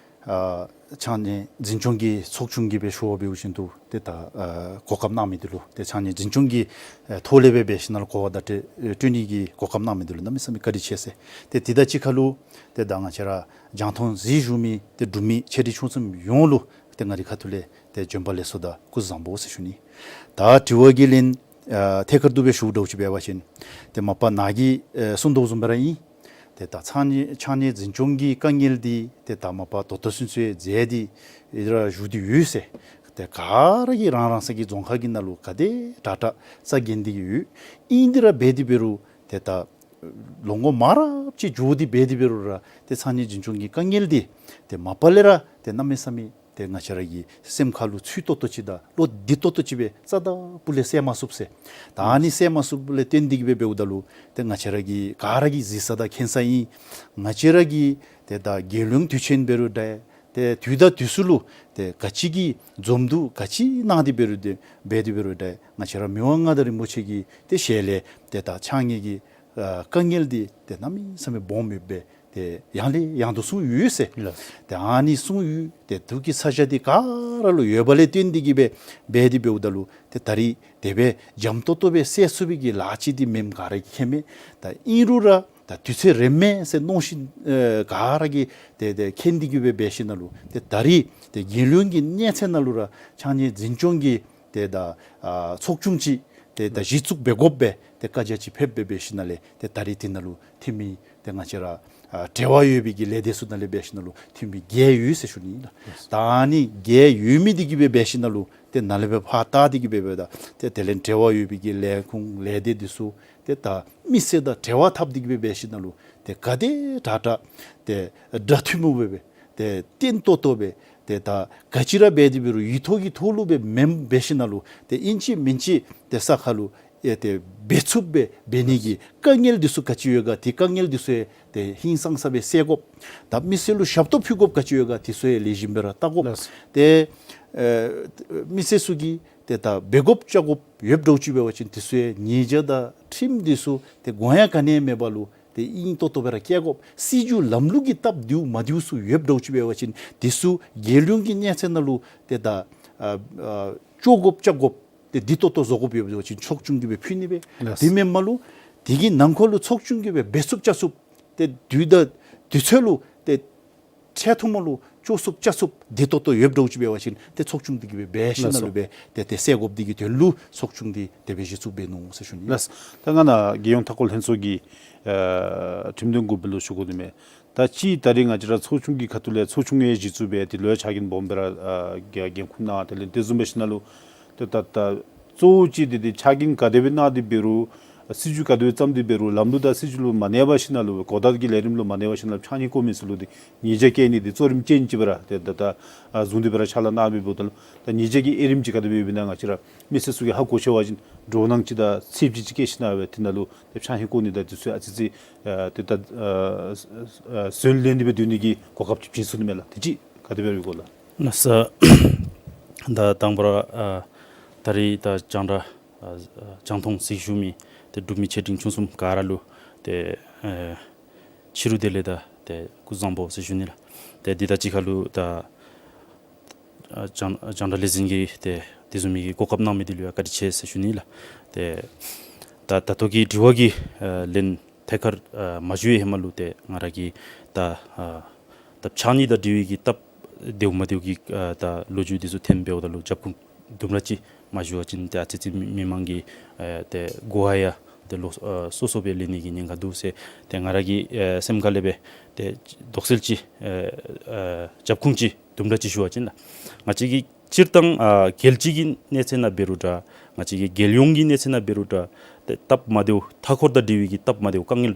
ཨ་ཕྱགས་སྙིགས་འཛིན་སྐྱོང་གི་ཚོགས་ཆུང་གིས་སྦེ་ཞུ་བ་འབད་བ་ཅིན་ཏེ་ད་ཨ་གོ་སྐབས་གནང་མི་འདི་ལུ་ཏེ་ཕྱགས་སྙིགས་འཛིན་སྐྱོང་གི་ཨ་ཐོག་ལས་སྦེ་འབད་ཞིནམ་ལས་གོ་བརྡ་སྤྲོད་སྤྲོད་ནི་གི་གོ་སྐབས་གནང་མི་འདི་ལུ་གནམ་མེད་ས་མེད་བཀའ་དྲིན་ཆེ་ཟེར། ཏེ་དེ་དང་གཅིག་ཁར་ལུ་ཏེ་ད་ང་བཅས་ར་རྒྱང་མཐོང་གཟིགས་བཞུགས་མི་ཏེ་འབྲུག་མི་ཆེ་འབྲིང་ཆུང་གསུམ་ཡོངས་ལུ་ཏེ་ང་རའི་ཁ་ཐུག་ལས་ཏེ་བྱོན་པ་ལེགས་སོ་དང་སྐུ་གཟུགས་བཟང་པོ་ཟེར་ཞུ་ནི། ད་དྲི་བ་གི་ལན་ཨ་ཐད་ཀར་དུ་སྦེ་ཞུ་དོ་ཅིག་འབད་བ་ཅིན་ཏེ་མ་པ་ནཱ་གིས་ཨེ་གསུངས་དོ་བཟུམ་སྦེ་ར་ཨིན། ཏེ་ད་ཕྱགས་སྙིགས་ཕྱགས་སྙིགས་འཛིན་སྐྱོང་གི་དཀའ་ངལ་འདི་ཏེ་ད་མ་པ་ད་ལྟོ་ཚུན་ཚོད་མཛད་དེ་ཨེ་ར་བཞུགས་ཏེ་ཡོད་ཟེར། ཏེ་ག་ར་གིས་རང་རང་སོའི་རྫོང་ཁག་གི་ནང་ལུ་ག་དེ་དྲག་དྲག་རྩ་འགེངས་ཏེ་གི་ཡོད། ཨིན་དེ་ར་འབད་དེ་འབད་རུང་ཏེ་ད་ལོ་ངོ་མང་རབས་ཅིག་འགྱོ་སྟེ་འབད་དེ་འབད་རུང་ར་ཏེ་ཕྱགས་སྙིགས་འཛིན་སྐྱོང་གི་དཀའ་ངལ་འདི་ཏེ་མ་པ་ལས་ར་ཏེ་གནམ་མེད་ས་མེད་ཏེ་ང་བཅས་ར་གི་སེམས་ཁར་ལུ་ཚུད་ཏོག་ཏོ་ཅིག་དང་བློ་བདེ་ཏོག་ཏོ་ཅིག་སྦེ་རྩ་དང་སྤུ་ལས་བསལ་མ་ཚུགས་ཟེར། ད་ཨ་ནི་བསལ་མ་ཚུགསཔ་ལས་བརྟེན་ཏེ་གི་སྦེ་འབདཝ་ད་ལུ་ཏེ་ང་བཅས་ར་གི་ག་ར་གིས་གཟིགས་ས་དང་མཁྱེན་ས་ཨིན། ང་བཅས་ར་གི་ཏེ་ད་རྒྱལ་ཡོངས་དུས་ཆེན་འབད་རུང་འདྲ། ཏེ་དུས་དང་དུས་སུ་ལུ་ཏེ་ག་ཅི་གི་འཛོམས་འདུ་ག་ཅི་གནང་སྟེ་འབད་རུང་འདྲ་འབད་དེ་འབད་རུང་འདྲ་ང་བཅས་ར་མི་དབང་མངའ་བདག་རིན་པོ་ཆེ་གི་ཏེ་ཞལ་ལས་ཏེ་ད་ཕྱགས་སྙིགས་ཀྱི་ཨ་དཀའ་ངལ་འདི་ཏེ་གནམ་མེད་ས་མེད་སྦོམ་ཡོདཔ་སྦེ་ཏེ་ཡང་ལས་ཡང་དུ་གསུངས་ཡོད་ཟེར། ལགས། ཏེ་ཨ་ནི་གསུངས་ཡོད། ཏེ་འདུག་གི་ས་ཆ་འདི་ག་ར་ལུ་ཡོད་པ་ལས་བརྟེན་ཏེ་གི་སྦེ་འབད་དེ་འབདཝ་ད་ལུ་ཏེ་ད་རིས་དེ་སྦེ་འཇམ་ཏོང་ཏོ་སྦེ་སེལ་ཚུགས་པའི་གི་ལཱ་ཅིག་འདི་མེནམ་ག་ར་གིས་མཁྱེན་མས། ད་ཨིན་རུང་ར་ད་དུས་ཚོད་རན་མས་ཟེར་མནོ་ཞིན་ཨེ་ག་ར་གིས་ཏེ་ཏེ་མཁྱེན་ཏེ་གི་སྦེ་འབད་ཞིནམ་ལས་ཏེ་ད་རིས་ཏེ་རྒྱལ་ཡོངས་ཀྱི་གནས་ཚད་ནང་ལུ་ར་ཕྱགས་སྙིགས་འཛིན་སྐྱོང་གི་ཏེ་ད་ཨ་ཚོགས་ཆུང་ཅིག་ཏེ་ད་གཞི་བཙུགས་འབད་དགོཔ་སྦེ་ཏེ་བཀའ་རྒྱ་ཅིག་ཕེབས་སྦེ་འབད་ཞིནམ་ལས་ཏེ་ད་རིས་དེ་ནང་ལུ་འཐུས་མི་ཏེ་ང་བཅས་ར་ཨ་འབྲེལ་བ་ཡོད་པའི་གི་ལས་སྡེ་ཚུ་ནང་ལས་འབད་ཞིནམ་ལས་འཐུས་མི་བརྒྱད་ཡོད་ཟེར་ཞུ་ནི་ཨིན་ལགས། ད་ཨ་ནི་བརྒྱད་ཡོད་མི་འདི་གིས་སྦེ་འབད་ཞིནམ་ལས་ཏེ་ནཱ་ལས་སྦེ་ཕར་བལྟ་སྟེ་གི་སྦེ་འབདཝ་ད་ཏེ་དེ་ལས་འབྲེལ་བ་ཡོད་པའི་གི་ལས་ཁུངས་ལས་སྡེ་འདི་ཚུ་ཏེ་ད་མི་སེར་དང་འབྲེལ་བ་འཐབ་སྟེ་གི་སྦེ་འབད་ཞིནམ་ལས་ཏེ་ག་དེ་དྲག་དྲག་ཏེ་འདྲ་ཐུན་མོང་སྦེ་སྦེ་ཏེ་བརྟན་ཏོག་ཏོ་སྦེ་ཏེ་ད་ག་ཅི་ར་འབད་དེ་འབད་རུང་ཡིག་ཐོག་གི་ཐོག་ལུ་སྦེ་མེནམ་འབད་ཞིནམ་ལས་ཏེ་ཨིན་ཅི་མིན་ཅི་ཏེ་ས་ཁར་ལུ་ཨེ་ཏེ་འབད་ཚུགསཔ་སྦེ་འབད་ནི་གི་དཀའ་ངལ་འདི་ཚུ་ག་ཅི་ཡོད་ག་ཏེ་དཀའ་ངལ་འདི་ཚུ་ཡང་ཏེ་ཧིང་སངས་ས་སྦེ་སེལ་དགོཔ། ད་མི་སེར་ལུ་ཞབས་ཏོག་ཕུལ་དགོཔ་ག་ཅི་ཡོད་ག་ཏེ་ཚུ་ཡང་ལེགས་ཤོམ་སྦེ་ར་བལྟ་དགོཔ། ལགས། ཏེ་ཨེ་མི་སེར་ཚུ་གིས་ ཏེ་ད་འབད་དགོཔ་བཅའ་དགོཔ་ཡོདཔ་འདྲཝ་ཅིག་འབད་བ་ཅིན་དེ་ཚུ་ཡང་ཉེས་བྱ་དང་ཁྲིམས་འདི་ཚུ་ཏེ་དགོངས་ཡངས་ག་ནི་ཡང་མེད་པ་ལུ་ཏེ་ཨིན་ཏོག་ཏོ་སྦེ་ར་བཀལ་དགོཔ། སྲིད་བྱུས་ལམ་ལུགས་ཀྱི་སྟབས་བདེཝ་མ་བདེཝ་ཚུ་ཡོདཔ་འདྲཝ་ཅིག་འབད་བ་ཅིན་དེ་ཚུ་རྒྱལ་ཡོངས་ཀྱི་གནས་ཚད་ནང་ལུ་ཏེ་ད་ཨ་ཨ་བཅོ་དགོཔ་བཅའ་དགོཔ་ཏེ་བདེ་ཏོག་ཏོ་བཟོ་དགོཔ་ཡོད་པ་ཅིན་ཚོགས་ཆུང་གིས་སྦེ་ཕུལ་ནི་སྦེ། ལགས། དེ་མེན་པ་ལུ་དེ་གི་ནང་འཁོད་ལུ་ཚོགས་ཆུང་གིས་སྦེ་འབད་ཚུགསཔ་བཅའ་ཚུགསཔ་ཏེ་དུས་དང་དུས་ཚོད་ལུ་ཏེ་འཕྲལ་ཐུང་མ་ལུ་བཅོ་ཚུགསཔ་བཅའ་ཚུགསཔ་བདེ་ཏོག་ཏོ་ཡོདཔ་འདྲཝ་ཅིག་འབད་བ་ཅིན་ཏེ་ཚོགས་ཆུང་འདི་གིས་སྦེ་འབད་ཞིནམ་ལས་ལགས་སོ། སྦེ་ཏེ་ཏེ་སེལ་དགོཔ་འདི་གི་དོན་ལུ་ཚོགས་ཆུང་འདི་དེ་སྦེ་གཞི་བཙུགས་འབད་ནུག་ཟེར་ཞུ་ནི། ལགས། ད་ང་ནཱ་རྒྱལ་ཡོངས་མཐའ་འཁོར་ལྷན་ཚོགས་ཀྱི་ཨ་ཁྲིམས་དོན་འགོ་དཔོན་ལུ་ཞུ་དགོ་ནི་མས། ད་ཅི་ད་རེས་ང་བཅས་ར་ཚོགས་ཆུང་གི་ཁ་ཐུག་ལས་ཚོགས་ཆུང་ཡང་གཞི་བཙུགས་འབད་དེ་ལུ་ཡང་ཕྱག་འགན་སྦོམ་སྦེ་ར་ཨ་འགན་འཁུར་གནང་། དེ་ལས་དེ་བཟུམ་འབད་ཞིནམ་ལས་ཏེ་ད་ད་གཙོ་བོ་ཅིག་འདི་འདི་ཕྱག་འགན་ག་དེ་སྦེ་གནང་སྟེ་འབད་རུང་སྲིད་བྱུས་ག་དེ་སྦེ་བརྩམས་ཏེ་འབད་རུང་ལམ་ལུགས་དང་སྲིད་བྱུས་ལུ་མ་གནས་པར་ཞིནམ་ལས་གོ་བརྡ་གི་ལས་རིམ་ལུ་མ་གནས་པར་ཞིནམ་ལས་ཕྱགས་སྙིགས་བཀོ་མི་ཚུ་ལུ་འདི་ཉེས་བྱ་བཀལ་ནི་འདི་གཙོ་རིམ་ཅན་ཅིག་སྦེ་ར་ཏེ་ད་ད་ཨ་བཟུང་སྟེ་སྦེ་ར་ཕྱག་ལཱ་གནང་སྦེ་འབདཝ་ད་ལུ་ད་ཉེས་བྱ་གི་དབྱེ་རིམ་ཅིག་ག་དེ་སྦེ་ཡོདཔ་ཨིན་ན་ང་བཅས་ར་མི་སེར་ཚུ་གིས་ཧ་གོ་ཤེས་པ་ཅིན་འདྲོག་སྣང་ཅིག་དང་ཚེར་ཅིག་ཅིག་བསྐྱེད་ཞིནམ་ལས་དེ་ནང་ལུ་ཏེ་ཕྱགས་སྙིགས་བཀོ་ནི་དང་དེ་ཚུ་ཨ་ཙི་ཅིག་ཨ་ཏེ་ད་ཨ་ཨ་ཨ་ཟོན་ལེན་ཏེ་སྦེ་སྡོད་ནི་གི་གོ་སྐབས་ཅིག་བྱིན་ཚུགས་ནི་མས་ལགས། དེ་ཅིག་ག་དེ་སྦེ་རེ་དགོ་ལགས། ལགས་སོ། ད་དང་པ་ར་ཨ་ད་རེས་ད་རྒྱང་བསྒྲགས་ཨ་ཨ་རྒྱང་མཐོང་གཟིགས་བཞུགས་མི་ཏེ་འབྲུག་མི་ཆེ་འབྲིང་ཆུང་གསུམ་ག་ར་ལུ་ཏེ་ཨ་ཕྱི་རུ་བདེ་ལེགས་དང་ཏེ་སྐུ་གཟུགས་བཟང་པོ་ཟེར་ཞུ་ནི་ལགས། ཏེ་འདི་དང་གཅིག་ཁར་ལུ་ད་ཨ་རྒྱང་རྒྱང་བསྒྲགས་ལས་འཛིན་གྱིས་ཏེ་དེ་བཟུམ་མའི་གི་གོ་སྐབས་གནང་མི་འདི་ལུ་ཡང་བཀའ་དྲིན་ཆེ་ཟེར་ཞུ་ནི་ལགས། ཏེ་ད་ད་ལྟོ་གི་དྲི་བ་གི་ཨ་ལན་ཐད་ཀར་ཨ་མ་ཞུ་བའི་ཧེ་མ་ལུ་ཏེ་ང་ར་གིས་ད་ཨ་ད་ཕྱགས་སྙིགས་དང་འབྲེལ་བའི་གི་སྟབས་བདེཝ་མ་བདེཝ་གི་ཨ་ད་ལོ་རྒྱུས་འདི་ཚུ་ཐོནམ་འབདཝ་ད་ལུ་རྒྱབ་ཁུངས་དུམ་གྲ་ཅིག་མ་ཞུ་བ་ཅིན་ཏེ་ཨ་ཙི་ཅིག་མི་མི་མང་གི་ཨ་ཏེ་གོ་བ་ཡང་ཏེ་ལོག་ཨ་སོ་སོ་སྦེ་ལེན་ནི་གི་ཉེན་ཁ་འདུག་ཟེར་ཏེ་ང་ར་གི་ཨ་སེམས་ཁ་ལས་སྦེ་ཏེ་དོགས་སེལ་ཅིག་ཨ་ཨ་རྒྱབ་ཁུངས་ཅིག་དུམ་གྲ་ཅིག་ཞུ་བ་ཅིན་ལགས། ང་བཅས་ཀྱི་སྤྱིར་བཏང་ཨ་རྒྱལ་སྤྱི་གི་གནས་ཚད་ནང་འབད་རུང་འདྲ་ང་བཅས་ཀྱི་རྒྱལ་ཡོངས་ཀྱི་གནས་ཚད་ནང་འབད་རུང་འདྲ་ཏེ་སྟབས་མ་བདེཝ་མཐའ་འཁོར་དང་འབྲེལ་བའི་གི་སྟབས་མ་བདེཝ་དཀའ་ངལ་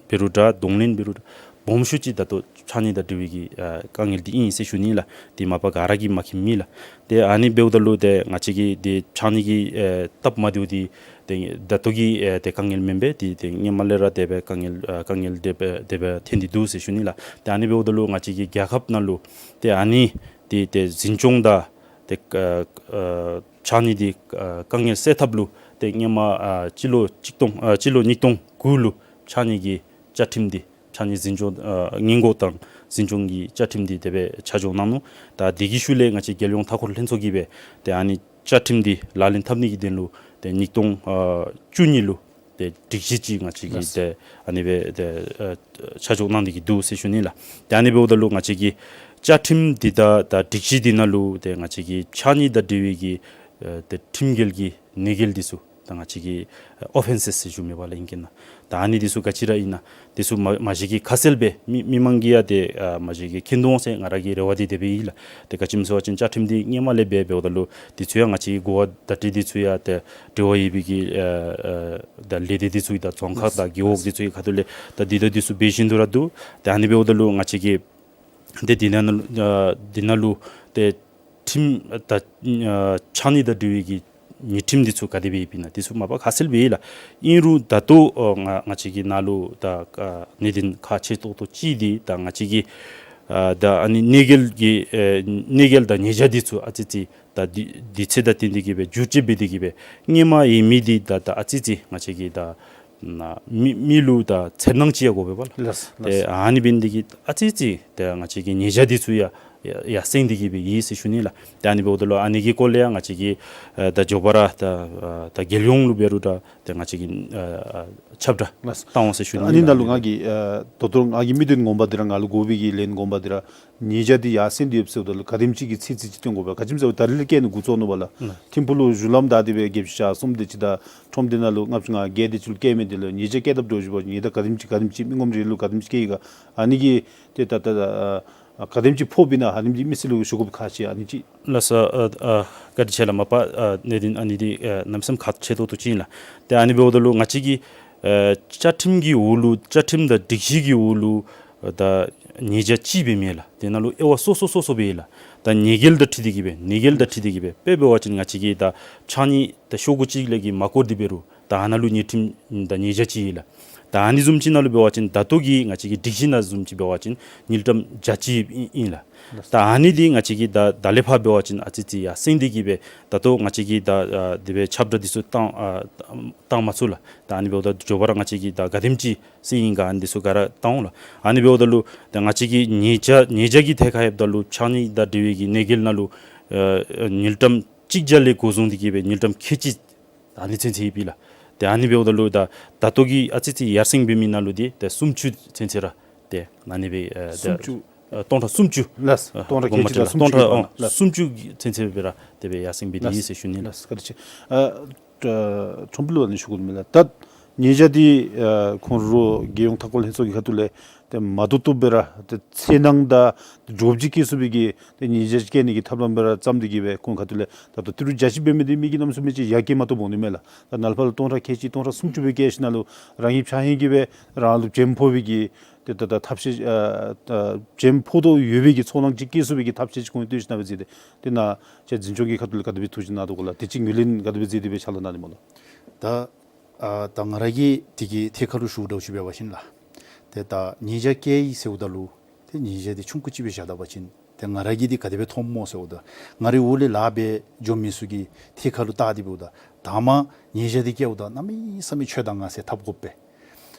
འབད་རུང་འདྲ་གདོང་ལེན་འབད་རུང་འདྲ་སྦོམ་ཤོས་ཅིག་ད་ལྟོ་ཕྱགས་སྙིགས་དང་འབྲེལ་བའི་གི་ཨ་དཀའ་ངལ་འདི་ཨིན་ཟེར་ཞུ་ནི་ལགས། འདི་མ་པ་ག་ར་གིས་མ་མཁྱེནམ་མེད་ལགས། ཏེ་ཨ་ནི་འབདཝ་ད་ལུ་ཏེ་ང་བཅས་ཀྱི་འདི་ཕྱགས་སྙིགས་ཀྱི་ཨེ་སྟབས་མ་བདེཝ་འདི་ཏེ་ད་ལྟོ་གི་ཨེ་ཏེ་དཀའ་ངལ་མེན་པས། འདི་ཏེ་སྔོན་མ་ལས་ར་དེ་སྦེ་དཀའ་ངལ་ཨ་དཀའ་ངལ་དེ་སྦེ་དེ་སྦེ་ཐོན་ཏེ་འདུག་ཟེར་ཞུ་ནི་ལགས། ཏེ་ཨ་ནི་འབདཝ་ད་ལུ་ང་བཅས་ཀྱི་རྒྱལ་ཁབ་ནང་ལུ་ཏེ་ཨ་ནི་འདི་ཏེ་འཛིན་སྐྱོང་དང་ཏེ་ཨ་ཨ་ཕྱགས་སྙིགས་འདི་ཨ་དཀའ་ངལ་སེལ་ཐབས་ལུ་ཏེ་སྔོན་མ་ཨ་སྤྱི་ལོ་གཅིག་སྟོང་ཨ་སྤྱི་ལོ་ཉིས་སྟོང་དགུ་ལུ་ཕྱགས་སྙིགས་ཀྱི་བཅའ་ཁྲིམས་འདི་ཕྱགས་སྙིགས་འཛིན་སྐྱོང་ཨ་སྔོན་འགོག་དང་འཛིན་སྐྱོང་གི་བཅའ་ཁྲིམས་འདི་དེ་སྦེ་ཆ་འཇོག་གནང་ནུག། ད་འདི་གི་ཤུལ་ལས་ང་བཅས་རྒྱལ་ཡོངས་མཐའ་འཁོར་ལྷན་ཚོགས་ཀྱིས་སྦེ་ཏེ་ཨ་ནི་བཅའ་ཁྲིམས་འདི་ལག་ལེན་འཐབ་ནི་གི་དོན་ལུ་ཏེ་ཉིས་སྟོང་ཨ་བཅུ་གཉིས་ལུ་ཏེ་སྒྲིག་གཞི་ཅིག་ང་བཅས་ཀྱིས་ལགས། ཏེ་ཨ་ནི་སྦེ་ཏེ་ཨ་ཆ་འཇོག་གནང་སྟེ་གི་འདུག་ཟེར་ཞུ་ནི་ལགས། ཏེ་ཨ་ནི་འབདཝ་ད་ལུ་ང་བཅས་ཀྱི་བཅའ་ཁྲིམས་འདི་དང་ད་སྒྲིག་གཞི་འདི་ནང་ལུ་ཏེ་ང་བཅས་ཀྱི་ཕྱགས་སྙིགས་དང་འབྲེལ་བའི་གི་ཨ་ཏེ་ཁྲིམས་འགལ་གྱི་གནོད་འགེལ་འདི་ཚུ་ད་ང་བཅས་ཀྱི་ཨ་ཨོ་ཕེན་སེས་ཟེར་ཞུ་མི་པ་ལགས་ཨིང་སྐད་ནང་། ད་ཨ་ནི་འདི་ཚུ་ག་ཅི་ར་ཨིན་ན་འདི་ཚུ་མ་མ་གཞི་གིས་ཁ་གསལ་སྦེ་མི་མི་མང་གིས་ཡང་ཏེ་ཨ་མ་གཞི་གིས་མཁྱེན་འོང་ཟེར་ང་ར་གི་རེ་བ་འདི་དེ་སྦེ་ཨིན་ལགས། ཏེ་ག་ཅི་སྨོ་ཟེར་བ་ཅིན་བཅའ་ཁྲིམས་འདི་སྔོན་མ་ལས་སྦེ་འབདཝ་ད་ལུ་འདི་ཚུ་ཡང་ང་བཅས་ཀྱི་གོ་བ་བརྡ་སྤྲོད་འདི་ཚུ་ཡང་ཏེ་འབྲེལ་བ་ཡོད་པའི་གི་ཨ་ཨ་ད་ལས་སྡེ་འདི་ཚུ་ད་རྫོང་ཁག་དང་རྒེད་འོག་འདི་ཚུ་གི་ཁ་ཐུག་ལས་ད་འདི་དང་འདི་ཚུ་འབད་བཞིན་དུ་ར་འདུག། ཏེ་ཨ་ནི་འབདཝ་ད་ལུ་ང་བཅས་ཀྱི་ཏེ་འདི་ནང་ལུ་ཨ་འདི་ནང་ལུ་ཏེ་ཁྲིམས་ཨ་ད་ཨ་ཕྱགས་སྙིགས་དང་འབྲེལ་བའི་གི་ཉེས་ཁྲིམས་འདི་ཚུ་ག་དེ་སྦེ་ཡོདཔ་ཨིན་ན་འདི་ཚུ་མ་པ་ཁ་གསལ་སྦེ་ཡོད་ལགས། ཨིན་རུང་ད་ལྟོ་ཨ་ང་ང་བཅས་ཀྱི་ནང་ལུ་ད་ཨ་གནད་དོན་ཁག་ཆེ་ཏོག་ཏོ་ཅིག་འདི་ད་ང་བཅས་ཀྱི་ཨ་ད་ཨ་ནི་གནོད་འགེལ་གྱི་ཨེ་གནོད་འགེལ་དང་ཉེས་བྱ་འདི་ཚུ་ཨ་ཙི་ཅིག་ད་འདི་འདི་ཚེ་ད་ཏན་ཏན་གྱི་སྦེ་འགྱུར་བཅོས་འབད་དེ་གི་སྦེ་སྔོན་མ་ཡོད་མི་འདི་ད་ད་ཨ་ཙི་ཅིག་ང་བཅས་ཀྱི་ད་ན་མི་མི་ལུ་ད་འཚེར་སྣང་ཅིག་ཡང་དགོ་པས་པ་ལགས། ལགས་ལགས། ཏེ་ཨ་ནི་འབད་ནི་འདི་གིས་ཨ་ཙི་ཅིག་ཏེ་ང་བཅས་ཀྱི་ཉེས་བྱ་འདི་ཚུ་ཡང་ཡར་ཡར་སེང་སྟེ་གི་སྦེ་ཡོད་ཟེར་ཞུ་ནི་ལགས། ཏེ་ཨ་ནི་འབདཝ་ད་ལུ་ཨ་ནི་གི་སྐོར་ལས་ཡང་ང་བཅས་ཀྱི་ཨ་ད་མགྱོགས་པ་ར་ད་ཨ་ད་རྒྱལ་ཡོངས་ལུ་འབད་རུང་ད་ཏེ་ང་བཅས་ཀྱིས་ཨ་ཨ་ཁྱབ་བསྒྲགས་ལགས། བཏང་འོང་ཟེར་ཞུ་ནི་ཨ་ནི་ལགས། ནང་ལུ་ང་གིས་ཨ་ད་ལྟོ་ང་གི་དམིགས་དོན་ངོ་མ་འདི་ར་ང་ལུ་དགོ་པའི་གི་ལན་ངོ་མ་འདི་ར་ཉེས་བྱ་འདི་ཡར་སེང་སྟེ་ཡོདཔ་ཟེརཝ་ད་ལུ་ག་དེམ་ཅིག་གི་ཚད་ཅིག་ཅིག་སྟོན་དགོ་པས། ག་ཅི་སྨོ་ཟེར་བ་ད་རེས་ལས་བཀལ་ནི་འགོ་བཙུགས་ནུག་པ་ལགས། ཨ་ཐིམ་ཕུག་ལུ་གཞུང་ལམ་བདའ་སྟེ་སྦེ་བརྒྱད་ཅུ་གྱ་གསུམ་དེ་ཅིག་དང་ཁྲོམ་སྡེ་ནང་ལུ་ལྔ་བཅུ་ང་བརྒྱད་དེ་ཅིག་ལུ་བཀལ་མི་འདི་ལུ་ཉེས་བྱ་བཀལ་དཔ་འདྲཝ་ཅིག་འབད་བ་ཅིན་ཉེས་བྱ་ག་དེམ་ཅིག་ག་དེམ་ཅིག་མི་ངོམ་རེ་ལུ་ག་དེམ་ཅིག་བཀལ་ཡི་ག། ཨ་ནི་གི་ཏེ་ད་ད་ཨ་ག་དེམ་ཅིག་ཕོགཔ་ཨིན་ན་ཨ་ནི་འདི་མི་སེར་ལུ་ཞུ་དགོཔ་ཁག་ཆེ། ཨ་ནི་ཅིག་ལགས་སོ། ཨ་ཨ་བཀའ་དྲིན་ཆེ་ལགས། མ་པ་ཨ་གནད་དོན་ཨ་ནི་འདི་ཨ་གནམ་མེད་ས་མེད་ཁག་ཆེ་ཏོག་ཏོ་ཅིག་ཨིན་ལགས། ཏེ་ཨ་ནི་འབདཝ་ད་ལུ་ང་བཅས་ཀྱི་ཨ་བཅའ་ཁྲིམས་ཀྱི་འོག་ལུ་བཅའ་ཁྲིམས་དང་སྒྲིག་གཞི་གི་འོག་ལུ་ཨ་ད་ཉེས་བྱ་ཅིག་སྦེ་མེད་ལགས། དེ་ནང་ལུ་དབྱེ་བ་སོ་སོ་སོ་སོ་སྦེ་ཡོད་ལགས། ད་གནོད་འགེལ་དང་འཁྲིལ་ཏེ་གི་སྦེ་གནོད་འགེལ་དང་འཁྲིལ་ཏེ་གི་སྦེ་དཔེ་འབད་བ་ཅིན་ང་བཅས་ཀྱི་ད་ཕྱགས་སྙིགས་ད་ཤོག་གུ་ཅིག་ལས་བརྒལ་མ་བཀོ་སྟེ་འབད་རུང་ད་ཨ་ནཱ་ལུ་ཉེས་ཁྲིམས་དང་ཉེས་བྱ་ཅིག་ཡོད་ལགས། ད་ཨ་ནི་བཟུམ་ཅིག་ནང་ལུ་འབད་བ་ཅིན་ད་ལྟོ་གི་ང་བཅས་ཀྱི་སྒྲིག་གཞི་ནང་བཟུམ་ཅིག་འབད་བ་ཅིན་དངུལ་ཀྲམ་བརྒྱ་གཅིག་ཨིན་ལགས། ད་ཨ་ནི་འདི་ང་བཅས་ཀྱིས་ད་ད་ལས་ཕར་འབད་བ་ཅིན་ཨ་ཙི་ཙི་ཡར་སེང་སྟེ་གི་སྦེ་ད་ལྟོ་ང་བཅས་ཀྱིས་ད་ཨ་དེ་སྦེ་ཁྱབ་བསྒྲགས་འདི་ཚུ་བཏང་ཨ་བཏང་མ་ཚུགས་ལགས། ད་ཨ་ནི་འབདཝ་ད་མགྱོགས་པ་ར་ང་བཅས་ཀྱིས་ད་ག་དེམ་ཅིག་སེང་ཨིན་ག་ཨ་ནི་འདི་ཚུ་ག་ར་བཏང་འོང་ལགས། ཨ་ནི་འབདཝ་ད་ལུ་ད་ང་བཅས་ཀྱི་ཉེས་བྱ་ཉེས་བྱ་གི་ཐད་ཁར་ཡོདཔ་ད་ལུ་ཕྱགས་སྙིགས་དང་འབྲེལ་བའི་གི་གནོད་འགེལ་ནང་ལུ་ཨ་དངུལ་ཀྲམ་གཅིག་བརྒྱ་ལས་འགོ་བཟུང་སྟེ་གི་སྦེ་དངུལ་ཀྲམ་ཁལ་གཅིག་ཨ་ནི་ཚུན་ཚོད་ཡོད་པས་ལགས། ཏེ་ཨ་ནི་འབདཝ་ད་ལུ་ད་ད་ལྟོ་གི་ཨ་ཙི་ཙི་ཡར་སེང་འབད་མི་ནང་ལུ་འདི་ཏེ་སུམ་ཅུ་ཚུན་ཚོད་ར་ཏེ་ཨ་ནི་སྦེ་ཨ་ཏེ་སུམ་ཅུ། ཨ་སྟོང་ཕྲག་སུམ་ཅུ། ལགས། ཨ་སྟོང་ཕྲག་ཁལ་གཅིག་ལ་སུམ་ཅུ་སྟོང་ཕྲག་ཡོད་པ་ཨོ་ལགས། སུམ་ཅུ་ཚུན་ཚོད་སྦེ་ར་དེ་སྦེ་ཡར་སེང་འབད་དེ་ཨིན་ཟེར་ཞུ་ནི་ལགས། ལགས། བཀའ་དྲིན་ཆེ། ཨ་ཨ་ཁྲོམ་དཔོན་ལུ་ཨ་ནི་ཞུ་དགོ་མི་ལགས། ད་ཉེས་བྱ་འདི་ཨ་ཁོང་ར་རྒྱལ་ཡོངས་མཐའ་འཁོར་ལྷན་ཚོགས་ཀྱི་ཁ་ཐུག་ལས་ཏེ་མ་བཏུབ་བཏུབ་སྦེ་ར་ཏེ་འཚེར་སྣང་དང་འདྲོག་བྱེལ་བསྐྱེད་ཚུགས་པའི་གི་ཏེ་ཉེས་བྱ་བཀལ་ནི་གི་ཐབས་ལམ་སྦེ་ར་བརྩམས་ཏེ་གི་སྦེ་ཁོང་ཁ་ཐུག་ལས་ད་ལྟོ་ཏི་རུ་བརྒྱ་གཅིག་འབད་མི་འདི་མི་གིས་གནམ་མེད་ས་མེད་ཅིག་ཡར་བཀལ་མ་བཏུབ་འོང་ནི་མས་ལགས། ད་ནཱ་ལས་ཕར་ལུ་སྟོང་ཕྲག་ཁལ་གཅིག་སྟོང་ཕྲག་སུམ་ཅུ་སྦེ་བཀལ་ཞིནམ་ལས་རང་གི་ཕྱགས་སྙིགས་ཀྱིས་སྦེ་རང་ལུ་བྱེམ་ཕོག་པའི་གི་ཏེ་ད་ད་ཐབས་ཤེས་ཨ་ཨ་བྱེམ་ཕོག་དོ་ཡོད་པའི་གི་ཚོར་སྣང་ཅིག་བསྐྱེད་ཚུགས་པའི་གི་ཐབས་ཤེས་ཅིག་ཁོང་གིས་བཏོན་ཞིནམ་ལས་ཅིག་ཏེ་དེ་ནང་ཁྱེད་འཛིན་སྐྱོང་གི་ཁ་ཐུག་ལས་ག་དེ་སྦེ་ཐུགས་རྗེ་གནང་དོ་ག་ལགས། དེ་ཅིག་ངོས་ལེན་ག་དེ་སྦེ་མཛད་དེ་སྦེ་ཕྱག་ལཱ་གནང་ནི་སྨོ་ལགས། ད་ཨ་ད་ང་ར་གིས་དེ་གི་ཐད་ཁར་ལུ་ཞུཝ་འདྲཝ་ཅིག་འབད་བ་ཅིན་ལགས། ཏེ་ད་ཉེས་བྱ་བཀལ་ཡི་ཟེརཝ་ད་ལུ་ཏེ་ཉེས་བྱ་འདི་ཆུང་ཀུ་ཅིག་སྦེ་བཞག་ད་པ་ཅིན་ཏེ་ང་ར་གིས་འདི་ག་དེ་སྦེ་མཐོངམ་སྨོ་ཟེརཝ་ད་ང་རའི་འོག་ལས་ལཱ་འབད་འགྱོ་མི་ཚུ་གི་ཐད་ཁར་ལུ་བལྟ་སྟེ་འབདཝ་ད་ད་མ་ཉེས་བྱ་འདི་བཀལཝ་ད་གནམ་མེད་ས་མེད་ཁྱོད་དང་ང་ཟེར་འཐབ་དགོ་པས།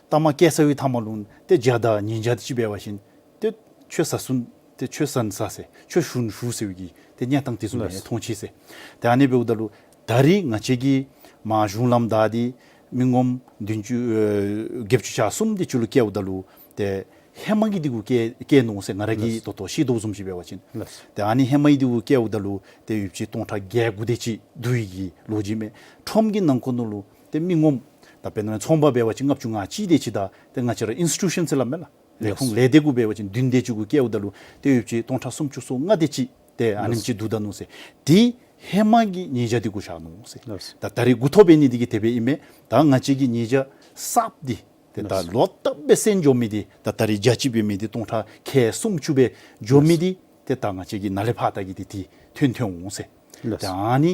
ད་མ་བཀལ་ཚར་བའི་མཐའ་མ་ལུ་ཏེ་བརྒྱ་དང་ཉིས་བརྒྱ་དེ་ཅིག་འབད་བ་ཅིན་ཏེ་ཁྱོད་བཟའ་ཚང་ཏེ་ཁྱོད་བཟའ་ཚང་ཟེར་ཁྱོད་ཞུ་ཞུ་ཟེར་བའི་གི་ཏེ་གནས་སྟངས་དེ་ཚུ་མས་ལགས། མཐོང་ཅི་ཟེར། ཏེ་ཨ་ནི་འབདཝ་ད་ལུ་ད་རིས་ང་བཅས་ཀྱིས་མར་གཞུང་ལམ་བདའ་སྟེ་མི་ངོམ་བདུན་ཅུ་ཨེ་བརྒྱད་ཅུ་གྱ་གསུམ་དེ་ཅིག་ལུ་བཀལཝ་ད་ལུ་ཏེ་ཧེ་མ་གི་འདི་གུ་བཀལ་བཀལ་ནུག་ཟེར་ང་ར་གིས་ལགས། ད་ལྟོ་ཤེས་དོ་བཟུམ་ཅིག་འབད་བ་ཅིན། ལགས། ཏེ་ཨ་ནི་ཧེ་མ་གི་འདི་གུ་བཀལཝ་ད་ལུ་ཏེ་ཡོདཔ་ཅིག་སྟོང་ཕྲག་བརྒྱད་དགུ་དེ་ཅིག་བསྡུ་བའི་གི་ལོ་རྒྱུས་མས། ཁྲོམ་གྱི་ནང་འཁོད་ནང་ལུ་ཏེ་མི་ངོམ་ད་དཔེར་ན་ཚོང་པ་འབད་བ་ཅིན་ལྔ་བཅུ་ང་གཅིག་དེ་ཅིག་དང་ཏེ་ང་བཅས་ར་ཨིནསི་ཊི་ཊུ་ཤཱན་ཟེར་སླབ་མས་ལགས། ལས་ཁུངས་ལས་སྡེ་གུ་འབད་བ་ཅིན་བདུན་དེ་ཅིག་གུ་བཀལཝ་ད་ལུ་ཏེ་ཡོདཔ་ཅིག་སྟོང་ཕྲག་སུམ་ཅུ་སོ་ལྔ་དེ་ཅིག་ཏེ་ཨ་ནེམ་ཅིག་བསྡུ་ད་ནུག་ཟེར། དེ་ཧེ་མ་གི་ཉེས་བྱ་འདི་གུ་བཞག་ནུག་ཟེར། ལགས། ད་ད་རིས་འགོ་ཐོག་འབད་ནི་འདི་གིས་དེ་སྦེ་ཨིན་མས། ད་ང་བཅས་ཀྱི་ཉེས་བྱ་གསརཔ་འདི་ཏེ་ད་ལགས། ལོག་ལྟབ་སྦེ་སེང་འགྱོ་མི་འདི་ད་ད་རིས་བརྒྱ་གཅིག་འབད་མི་འདི་སྟོང་ཕྲག་ཁལ་སུམ་ཅུ་སྦེ་འགྱོ་མི་འདི་ཏེ་ད་ང་བཅས་ཀྱིས་ནཱ་ལས་ཕར་ད་གི་འདི་ཏེ་ཐོན་ཐོན་འོང་ཟེར། ལགས། ཏེ་ཨ་ནི་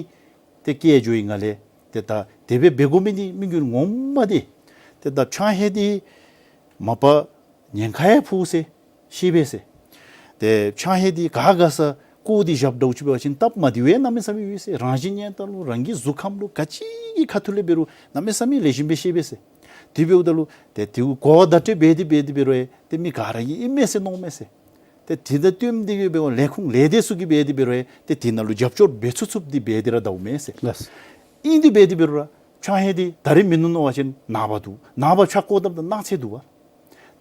ཏེ་བཀལ་འགྱོ་བའི་ངང་ལས་ཏེ་ད་དེ་སྦེ་འབད་དགོ་མི་འདི་དམིགས་ཡུལ་ངོ་མ་འདི་ཏེ་ད་ཕྱགས་སྙིགས་འདི་མ་པ་ཉེན་ཁ་ཡང་ཕོག་ཟེར་ཤེས་པས་ཟེར། ཏེ་ཕྱགས་སྙིགས་འདི་ག་ག་ས་བཀོ་སྟེ་བཞགཔ་འདྲཝ་ཅིག་འབད་བ་ཅིན་སྟབས་མ་བདེཝ་ཡང་གནམ་མེད་ས་མེད་ཡོད་ཟེར། རང་བཞིན་གནས་སྟངས་ལུ་རང་གི་གཟུགས་ཁམས་ལུ་ག་ཅི་གི་ཁ་ཐུག་ལས་འབད་རུང་གནམ་མེད་ས་མེད་ལེགས་ཤོམ་སྦེ་ཤེས་པས་ཟེར། དེ་འབདཝ་ད་ལུ་ཏེ་དེ་གུ་གོ་བརྡ་སྤྲོད་འབད་དེ་འབད་དེ་འབད་རུང་ཡང་ཏེ་མི་ག་ར་གིས་ཨིན་མས་ཟེར་མནོཝ་མས་ཟེར། ཏེ་དེ་དང་བསྟུན་ཏེ་གི་འབད་བ་ལས་ཁུངས་ལས་སྡེ་ཚུ་གིས་འབད་དེ་འབད་རུང་ཡང་ཏེ་དེ་ནང་ལུ་རྒྱབ་སྐྱོར་འབད་ཚུགས་ཚུགསཔ་འདི་འབད་དེ་ར་སྡོདཔ་མས་ཟེར། ལགས། ཨིན་དེ་འབད་དེ་འབད་རུང་ར་ཕྱགས་སྙིགས་འདི་ད་རིས་མིན་ནུག་མནོ་བ་ཅིན་ནངས་པ་འདུག། ནངས་པ་ཕྱགས་བཀོ་བཏངམ་ད་གནངས་ཚེ་འདུག་པ།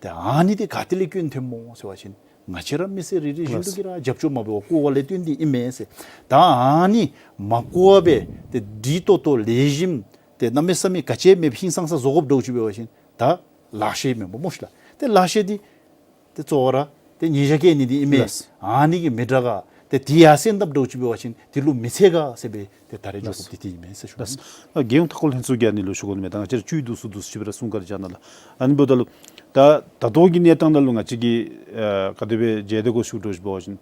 ཏེ་ཨ་ནི་འདི་ག་ཏེ་ལས་སྐྱོན་ཐོནམ་སྨོ་ཟེར་བ་ཅིན་ང་བཅས་ར་མི་སེར་རེ་རེ་བཞིན་དུ་གིས་ར་རྒྱབ་སྐྱོར་མ་འབད་བར་བཀོ་བ་ལས་བརྟེན་ཏེ་ཨིན་མས་ཟེར། ད་ཨ་ནི་མ་བཀོ་བར་སྦེ་ཏེ་སྒྲིག་ཏོག་ཏོ་ལེགས་ཤོམ་ཏེ་གནམ་མེད་ས་མེད་ག་ཅི་མེད་པར་ཧིང་སངས་ས་བཟོ་དགོཔ་འདྲཝ་ཅིག་འབད་བ་ཅིན་ད་ལག་ཤེས་མེན་པ་སྨོ་ཤིག་ལགས། ཏེ་ལག་ཤེས་འདི་ཏེ་གཙོ་བོ་ར་ཏེ་ཉེས་བྱ་བཀལ་ནི་འདི་ཨིན་མས། ལགས། ཨ་ནི་གིས་མི་དྲག་ག། ཏེ་དེ་ཡར་སེང་བཏངམ་འདྲཝ་ཅིག་འབད་བ་ཅིན་དེ་ལུ་མི་འཚེར་ག་ཟེར་སྦེ་ཏེ་ད་རེས་འགྱོ་དགོཔ་འདི་དེ་ཨིན་མས་ཟེར་ཞུ་ནི། ལགས། ཨ་རྒྱལ་ཡོངས་མཐའ་འཁོར་ལྷན་ཚོགས་ཀྱིས་ཨ་ནི་ལུ་ཞུ་དགོ་ནི་མས། ད་ང་བཅས་ར་བཅུད་བསྡུ་ཚུ་བསྡུ་ཚུ་ཅིག་སྦེ་ར་གསུང་བཀའ་ར་བཅར་གནང་ལགས། ཨ་ནི་འབདཝ་ད་ལུ་ད་ད་ལྟོ་གི་གནས་སྟངས་ནང་ལུ་ང་བཅས་ཀྱིས་ཨ་ག་དེ་སྦེ་མཇལ་དེ་གོ་ཞུ་དོ་ཅིག་འབད་བ་ཅིན་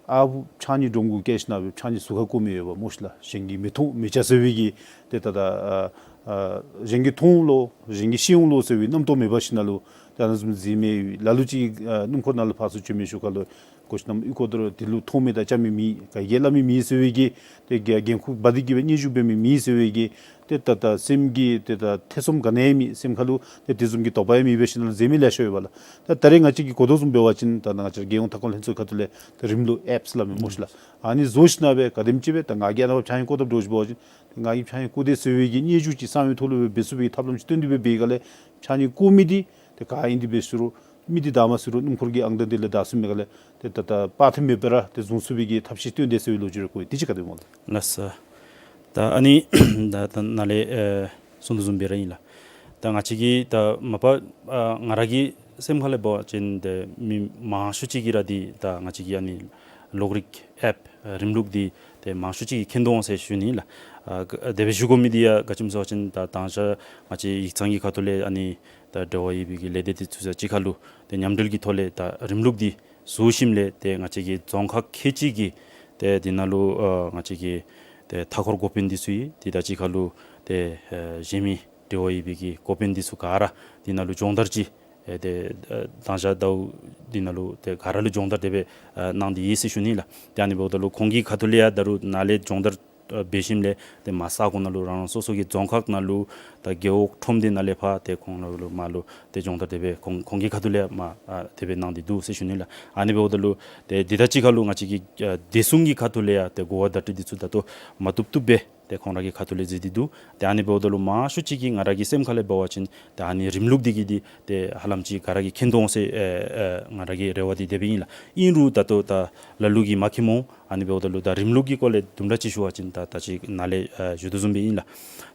ཨ་ཕྱགས་སྙིགས་སྒྲོམ་གུ་བཀལ་ཞིན་ན་སྦེ་ཕྱགས་སྙིགས་ཟུར་ཁར་བཀོ་མི་ཡོདཔ་སྨོ་ཤིག་ལགས། གཞན་གྱིས་མི་མཐོང་མི་ཆ་ཟེར་བའི་གི་ཏེ་ད་ད་ཨ་ཨ་གཞན་གྱིས་མཐོང་འོང་ལོ་གཞན་གྱིས་ཤེས་འོང་ལོ་ཟེར་བའི་རྣམ་རྟོག་མེད་པར་ཞིན་ན་ལུ་ཏེ་ཨ་ནི་བཟུམ་གཟིགས་མི་ལ་ལུ་ཅིག་ཨ་སྣུམ་འཁོར་ནང་ལུ་ཕར་ཚུར་བྱོན་མི་ཤུལ་ཁ་ལུ་གོ་ཤིན་ན་ཨི་ཁོ་ད་རུང་དེ་ལུ་མཐོང་མི་དང་བཅར་མི་མེད། ག་གིས་སླབ་མི་མེད་ཟེར་བའི་གི་ཏེ་འགན་འགན་ཁུར་འབག་སྟེ་གི་སྦེ་སྙན་ཞུ་འབད་མི་མེད་ཟེར་བའི་གི་ཏེ་ད་ད་སེམས་ཀྱི་ཏེ་ད་ཐེ་ཚོམ་ག་ནི་ཡང་མེད། སེམས་ཁ་ལུ་ཏེ་དེ་བཟུམ་གྱི་དོགས་པ་ཡང་མེད་པར་ཞིན་ན་ལུ་མཛད་མི་ལེ་ཤ་ཡོད་པ་ལགས། ད་ད་རེས་ང་བཅས་ཀྱིས་གོ་དོ་བཟུམ་འབད་བ་ཅིན་ད་ང་བཅས་རྒྱལ་ཡོངས་མཐའ་འཁོར་ལྷན་ཚོགས་ཁ་ཐུག་ལས་ཏེ་རིམ་ལུགས་ཨེཔསི་སླབ་མི་སྨོ་ཤིག་ལགས། ཨ་ནི་བཟོ་ཞིན་ན་སྦེ་ག་དེམ་ཅིག་སྦེ་ད་ང་གིས་ཨ་ནཱ་ཕྱགས་སྙིགས་བཀོ་དཔ་འདྲཝ་ཅིག་འབད་བ་ཅིན་ང་གིས་ཕྱགས་སྙིགས་བཀོ་དེས་ཟེར་བའི་གི་སྙན་ཞུ་ཅིག་གསང་བའི་ཐོག་ལུ་སྦེ་འབད་ཚུགས་པའི་གི་ཐབས་ལམ་ཅིག་བཏོན་ཏེ་སྦེ་འབད་བའི་སྒང་ལས་ཕྱགས་སྙིགས་བཀོ་མི་འདི་ཏེ་ག་ཨིན་ཏེ་འབད་ཟེར་རུང་མི་འདི་བདའ་མ་ཟེར་རུང་སྣུམ་འཁོར་གྱི་ཨང་གྲངས་འདི་ལས་བདའ་ཚུགས་མི་ག་ལས་ཏེ་ད་ད་དཔག་ཐེངས་མེད་པར་ཏེ་བཟུང་ཚུགས་པའི་གི་ཐབས་ཤེས་བཏོན་དེས་ཟེར་བའི་ལོ་རྒྱུས་རེ་གོ་ཡི། དེ་ཅིག་ག་དེ་སྨོ་ལགས། ལགས་སོ། ད་ཨ་ནི་ད་ད་ནཱ་ལས་ཨེ་གསུང་དོ་བཟུམ་སྦེ་ར་ཨིན་ལགས། ད་ང་བཅས་ཀྱིས་ད་མ་པ་ཨ་ང་ར་གི་སེམས་ཁ་ལས་འབད་བ་ཅིན་ཏེ་མི་མང་ཤོས་ཅིག་གིས་ར་འདི་ད་ང་བཅས་ཀྱི་ཨ་ནི་གློག་རིག་ཨེཔ་ཨ་རིམ་ལུགས་འདི་ཏེ་མང་ཤོས་ཅིག་གིས་མཁྱེན་དོ་འོང་ཟེར་ཞུ་ནི་ལགས། ཨ་ག་དེ་སྦེ་ཞུ་དགོ་མི་འདི་ཡང་ག་ཅི་སྨོ་ཟེར་བ་ཅིན་ད་དང་ཞག་ང་བཅས་ཡིག་ཚང་གི་ཁ་ཐུག་ལས་ཨ་ནི་ད་འབྲེལ་བ་ཡོད་པའི་གི་ལས་སྡེ་འདི་ཚུ་ས་གཅིག་ཁར་ལུ་ཏེ་མཉམ་འབྲེལ་གྱི་ཐོག་ལས་ད་རིམ་ལུགས་འདི་བཟོ་ཞིནམ་ལས་ཏེ་ང་བཅས་ཀྱི་རྫོང་ཁག་ཁལ་གཅིག་གི་ཏེ་འདི་ནང་ལུ་ཨ་ང་བཅས་ཀྱི་ཏེ་མཐའ་འཁོར་འགོ་དཔོན་འདི་ཚུ་ཡོད། དེ་དང་གཅིག་ཁར་ལུ་ཏེ་ཨ་གཞན་མི་འབྲེལ་བ་ཡོད་པའི་གི་འགོ་དཔོན་འདི་ཚུ་ག་ར་ འདི་ནང་ལུ་སྦྱོང་བརྡར་ཅིག་ཨེ་ཏེ་ཨ་དང་ཞག་ཟླཝ་འདི་ནང་ལུ་ཏེ་ག་ར་ལུ་སྦྱོང་བརྡར་དེ་སྦེ་ཨ་གནང་སྟེ་ཡོད་ཟེར་ཞུ་ནི་ལགས། ཏེ་ཨ་ནི་འབདཝ་ད་ལུ་ཁོང་གི་ཁ་ཐུག་ལས་ཡང་ད་རུང་ནཱ་ལས་སྦྱོང་བརྡར་ཨ་འབད་ཞིནམ་ལས་ཏེ་མར་ས་གོ་ནང་ལུ་རང་རང་སོ་སོ་གི་རྫོང་ཁག་ནང་ལུ་ད་རྒེད་འོག་ཁྲོམ་སྡེ་ནང་ལས་ཕར་ཏེ་ཁོང་ནང་ལུ་མར་ལུ་ཏེ་སྦྱོང་བརྡར་དེ་སྦེ་ཁོང་ཁོང་གི་ཁ་ཐུག་ལས་མར་ཨ་དེ་སྦེ་གནང་སྟེ་འདུག་ཟེར་ཞུ་ནི་ལགས། ཨ་ནི་འབདཝ་ད་ལུ་ཏེ་འདི་དང་གཅིག་ཁར་ལུ་ང་བཅས་ཀྱི་ཨ་བདེ་སྲུང་གི་ཁ་ཐུག་ལས་ཡང་ཏེ་གོ་བ་བརྡ་སྤྲོད་འདི་ཚུ་ད་ལྟོ་མ་བཏུབ་བཏུབ་སྦེ་ཏེ་ཁོང་ར་གི་ཁ་ཐུག་ལས་མཛད་དེ་འདུག། ཏེ་ཨ་ནི་འབདཝ་ད་ལུ་མང་ཤོས་ཅིག་གིས་ང་ར་གི་སེམས་ཁ་ལས་འབད་བ་ཅིན་ཏེ་ཨ་ནི་རིམ་ལུགས་འདི་གིས་འདི་ཏེ་ཧ་ལམ་ཅིག་ག་ར་གིས་མཁྱེན་དོ་འོང་ཟེར་ཨེ་ཨེ་ང་ར་གི་རེ་བ་འདི་དེ་སྦེ་ཨིན་ལགས། ཨིན་རུང་ད་ལྟོ་ད་ལ་ལུ་གིས་མ་མཁྱེནམ་འོང་། ཨ་ནི་འབདཝ་ད་ལུ་ད་རིམ་ལུགས་ཀྱི་སྐོར་ལས་དུམ་གྲ་ཅིག་ཞུ་བ་ཅིན་ད་ད་ཅི་ནཱ་ལས་ཨེ་ཞུ་དོ་བཟུམ་སྦེ་ཨིན་ལགས།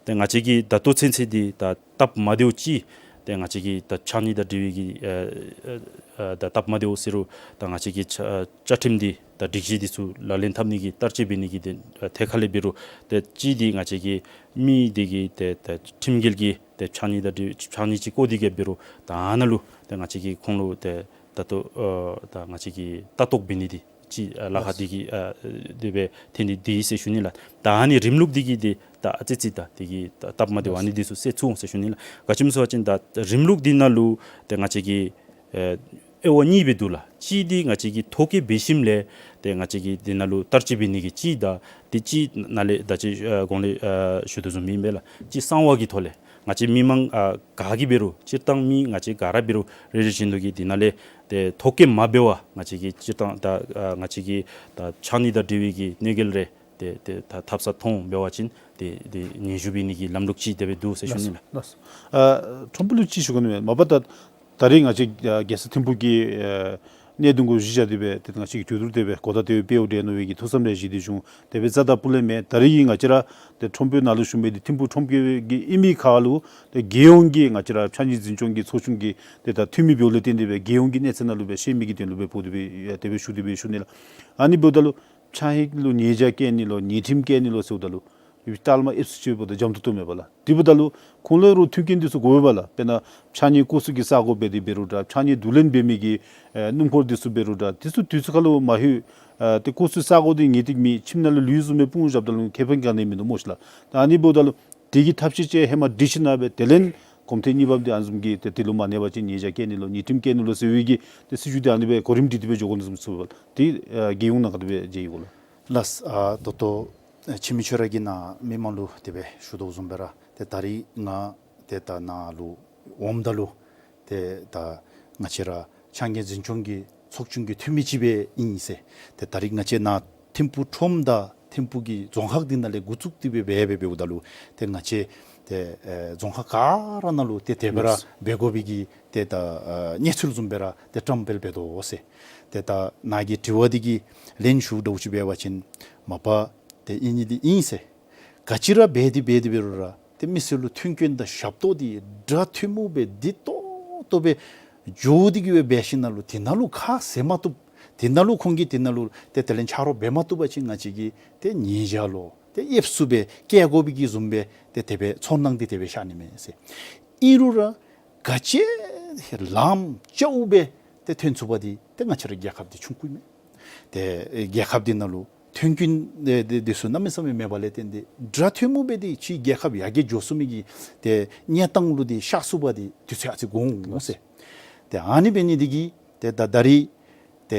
ཏེ་ང་བཅས་ཀྱི་ད་ལྟོ་ཚུན་ཚོད་འདི་ད་སྟབས་མ་བདེཝ་ཅིག་ཏེ་ང་བཅས་ཀྱི་ད་ཕྱགས་སྙིགས་དང་འབྲེལ་བའི་གི་ཨ་ཨ་ཨ་ད་སྟབས་མ་བདེཝ་ཟེར་རུང་ད་ང་བཅས་ཀྱི་བཅའ་བཅའ་ཁྲིམས་འདི་ད་སྒྲིག་གཞི་འདི་ཚུ་ལག་ལེན་འཐབ་ནི་གི་བསྟར་སྤྱོད་འབད་ནི་གི་ཏེ་ཨ་ཐད་ཁར་ལས་འབད་རུང་ཏེ་གཅིག་འདི་ང་བཅས་ཀྱི་མི་འདི་གིས་ཏེ་ད་ཁྲིམས་འགལ་གྱི་ཏེ་ཕྱགས་སྙིགས་དང་འབྲེལ་ཕྱགས་སྙིགས་ཅིག་བཀོ་སྟེ་གིས་འབད་རུང་ད་ཨ་ནཱ་ལུ་ཏེ་ང་བཅས་ཀྱིས་ཁོང་ལུ་ཏེ་ད་ལྟོ་ཨ་ད་ང་བཅས་ཀྱིས་ལྟ་རྟོག་འབད་ནི་འདི་ཅིག་ཨ་ལཱ་ཁག་འདི་གིས་ཨ་དེ་སྦེ་ཐོན་ཏེ་འདི་ཟེར་ཞུ་ནི་ལགས། ད་ཨ་ནི་རིམ་ལུགས་འདི་གིས་འདི་ད་ཨ་ཙི་ཙི་ད་འདི་གིས་ད་སྟབས་མ་བདེཝ་ཨ་ནི་འདི་ཚུ་སེལ་ཚུགས་འོང་ཟེར་ཞུ་ནི་ལགས། ག་ཅི་སྨོ་ཟེར་བ་ཅིན་ད་རིམ་ལུགས་འདི་ནང་ལུ་ཏེ་ང་བཅས་ཀྱི་ཨེ་དབྱེ་བ་གཉིས་སྦེ་འདུག་ལགས། གཅིག་འདི་ང་བཅས་ཀྱིས་ཐོ་བཀོད་འབད་ཞིནམ་ལས་ཏེ་ང་བཅས་ཀྱིས་འདི་ནང་ལུ་བསྟར་སྤྱོད་འབད་ནི་གི་གཅིག་དང་ཏེ་གཅིག་ནཱ་ལས་ད་ཅི་ཨ་གོང་ལས་ཨ་ཞུ་དོ་བཟུམ་ཨིན་པས་ལགས། གཅིག་གསང་བ་གི་ཐོག་ལས་ང་བཅས་མི་མང་ཨ་ག་གིས་འབད་རུང་སྤྱིར་བཏང་མི་ང་བཅས་ག་ར་འབད་རུང་རེ་རེ་བཞིན་དུ་གིས་འདི་ནང་ལས་ཏེ་ཐོ་བཀོད་མ་འབད་བར་ང་བཅས་ཀྱིས་སྤྱིར་བཏང་ད་ཨ་ང་བཅས་ཀྱིས་ད་ཕྱགས་སྙིགས་དང་འབྲེལ་བའི་གི་གནོད་འགེལ་རེ་ཏེ་ཏེ་ད་འཐབ་ས་མཐོང་འབད་བ་ཅིན་ཏེ་ཏེ་སྙན་ཞུ་འབད་ནི་གི་ལམ་ལུགས་ཅིག་དེ་སྦེ་འདུག་ཟེར་ཞུ་ནི་ལགས། ལགས་སོ། ཨ་ཁྲོམ་དཔོན་ལུ་ཅིག་ཞུ་དགོ་ནི་མས། མ་པ་ད་ད་རེས་ང་བཅས་ཨ་རྒྱལ་ས་ཐིམ་ཕུག་གི་ཨ་གནད་དོན་གུ་གཞི་བཞག་སྟེ་སྦེ་ཏེ་ང་བཅས་ཀྱིས་དུས་ཐོག་དེ་སྦེ་གོ་བརྡ་དེ་སྦེ་སྤེལཝ་འདྲས་མནོ་བའི་གི་ཐུགས་བསམ་རེ་བཞེས་ཏེ་བྱུང་། དེ་སྦེ་རྩ་དང་སྤུ་ལས་མེན། ད་རེས་ཀྱི་ང་བཅས་ར་ཏེ་ཁྲོམ་དཔོན་ནཱ་ལུ་ཞུ་མི་འདི་ཐིམ་ཕུག་ཁྲོམ་དཀར་གྱི་ཨིན་མི་ཁར་ལུ་ཏེ་རྒྱལ་ཡོངས་ཀྱི་ང་བཅས་ར་ཕྱགས་སྙིགས་འཛིན་སྐྱོང་གི་ཚོགས་ཆུང་གི་ཏེ་ད་འཐུས་མི་འབདཝ་ལས་བརྟེན་ཏེ་སྦེ་རྒྱལ་ཡོངས་ཀྱི་གནས་ཚད་ནང་ལུ་སྦེ་ཤེས་མི་གི་དོན་ལུ་སྦེ་འབོ་སྟེ་སྦེ་ཡ་དེ་སྦེ་ཞུ་སྟེ་སྦེ་ཞུ་ནི་ལགས། ཨ་ནི་འབདཝ་ད་ལུ་ཕྱགས་སྙིགས་ལུ་ཉེས་བྱ་བཀལ་ནི་ལོ་ཉེས་ཁྲིམས་བཀལ་ནི་ལོ་ཟེརཝ་ད་ལུ་ཡུལ་ལྟ་ལ་མ་ཨེབ་སུ་ཅིག་འབདཝ་ད་འཇམ་ཏོང་ཏོ་མས་པ་ལགས། དེ་འབདཝ་ད་ལུ་ཁོང་ལུ་རུང་མཐུན་རྐྱེན་འདི་ཚུ་དགོ་པས་པ་ལགས། དཔེར་ན་ཕྱགས་སྙིགས་བཀོ་ས་གི་ས་གོ་འབད་དེ་འབད་རུང་འདྲ་ཕྱགས་སྙིགས་བསྡུ་ལེན་འབད་མི་གི་ཨེ་སྣུམ་འཁོར་འདི་ཚུ་འབད་རུང་འདྲ་དེ་ཚུ་དུས་ཚོད་ཁར་ལུ་མ་ལྷོད། ཨ་ཏེ་བཀོ་ས་གི་ས་གོ་འདི་ངེས་ཏིག་མེད་ཁྱིམ་ནང་ལུ་ལུས་བཟུམ་སྦེ་སྤུངས་བཞགཔ་ད་ལུ་ཁེ་ཕན་ག་ནི་མིན་འདུག་སྨོ་ཤི་ལགས། ད་ཨ་ནི་འབདཝ་ད་ལུ་དེ་གི་ཐབས་ཤེས་ཅིག་ཧེ་མ་སྒྲིག་ཞིན་ན་སྦེ་དེ་ལས་གོམ་ཐེངས་གཉིས་པ་འདི་ཨ་ནི་བཟུམ་གྱི་ཏེ་དེ་ལུ་མ་གནས་པ་ཅིན་ཉེས་བྱ་བཀལ་ནི་ལོ་ཉེས་ཁྲིམས་བཀལ་ནི་ལོ་ཟེར་བའི་གི་ཏེ་སྲིད་བྱུས་འདི་ཨ་ནི་སྦེ་གོ་རིམ་སྒྲིག་སྟེ་སྦེ་འགྱོ་དགོ་ནི་བཟུམ་ཚུ་ལགས། ཏེ་ཨ་རྒྱལ་ཡོངས་ནང་ག་དེ་སྦེ་མཇལ་ཡི་གོ་ལགས། ལགས་སོ། ཨ་ད་ལྟོ་ཨ་འཆི་མེད་ཁྱོད་ར་གིས་ནཱ་མི་མང་ལུ་དེ་སྦེ་ཞུ་དོ་བཟུམ་སྦེ་ར་ཏེ་ད་རིས་ང་ཏེ་ད་ནཱ་ལུ་འོངམ་ད་ལུ་ཏེ་ད་ང་བཅས་ར་ཕྱགས་སྙིགས་འཛིན་སྐྱོང་གི་ཚོགས་ཆུང་གི་འཐུས་མི་ཅིག་སྦེ་ཨིན་ཟེར། ཏེ་ད་རིས་ང་བཅས་ནཱ་ཐིམ་ཕུག་ཁྲོམ་དང་ཐིམ་ཕུག་གི་རྫོང་ཁག་འདི་ནང་ལས་འགོ་བཙུགས་ཏེ་སྦེ་འབད་འབད་འབདཝ་ད་ལུ་ཏེ་ང་བཅས་ཏེ་ཨེ་རྫོང་ཁག་ག་ར་ནང་ལུ་ཏེ་དེ་སྦེ་ར་འབད་དགོ་པའི་གི་ཏེ་ད་ཨ་གནས་ཚུལ་བཟུམ་སྦེ་ར་ཏེ་བཀྲམ་སྤེལ་འབད་དོ་ཟེར། ཏེ་ད་ནཱ་གི་དྲི་བ་འདི་གི་ལན་ཞུ་འདྲཝ་ཅིག་འབད་བ་ཅིན་མ་པ་ཏེ་ཨིན་ནི་འདི་ཨིན་ཟེར། ག་ཅི་ར་འབད་དེ་འབད་དེ་འབད་རུང་ར་ཏེ་མི་སེར་ལུ་མཐུན་རྐྱེན་དང་ཞབས་ཏོག་འདི་འདྲ་མཐུན་མོ་སྦེ་བདེ་ཏོག་ཏོ་སྦེ་འགྱོ་སྟེ་གི་སྦེ་འབད་ཞིན་ན་ལུ་དེ་ནང་ལུ་ཁ་བཟེད་མ་བཏུབ། དེ་ནང་ལུ་ཁོང་གིས་དེ་ནང་ལུ་ཏེ་དེ་ལས་ཆ་རོགས་འབད་མ་བཏུབ་པ་ཅིན་ང་བཅས་ཀྱིས་ཏེ་ཉེས་བྱ་ལོ་ཏེ་ཨེབ་སུ་སྦེ་བཀལ་དགོ་པའི་གི་བཟུམ་སྦེ་ཏེ་དེ་སྦེ་ཚོར་སྣང་འདི་དེ་སྦེ་ཤར་ནི་མས་ཟེར། ཨིན་རུང་ར་ག་ཅི་ལངམ་ཅིག་སྦེ་ཏེ་ཐོན་ཚུགས་པ་འདི་ཏེ་ང་བཅས་ར་རྒྱལ་ཁབ་འདི་ཆུང་ཀུ་མས། ཏེ་རྒྱལ་ཁབ་འདི་ནང་ལུ་མཐུན་རྐྱེན་འདི་འདི་འདི་ཚུ་གནམ་མེད་ས་མེད་མེད་པ་ལས་བརྟེན་ཏེ་འདྲ་མཐུན་མོ་སྦེ་ཏེ་ཕྱིའི་རྒྱལ་ཁབ་ཡར་རྒྱས་འགྱོ་ཚུགས་མི་གི་ཏེ་གནས་སྟངས་ལུ་ཏེ་ཤར་ཚུགས་པ་འདི་དུས་ཚོད་ཨ་ཙི་འགོར་འོང་ཟེར། ཏེ་ཨ་ནི་འབད་ནི་འདི་གིས་ཏེ་ད་ད་རིས་ཏེ་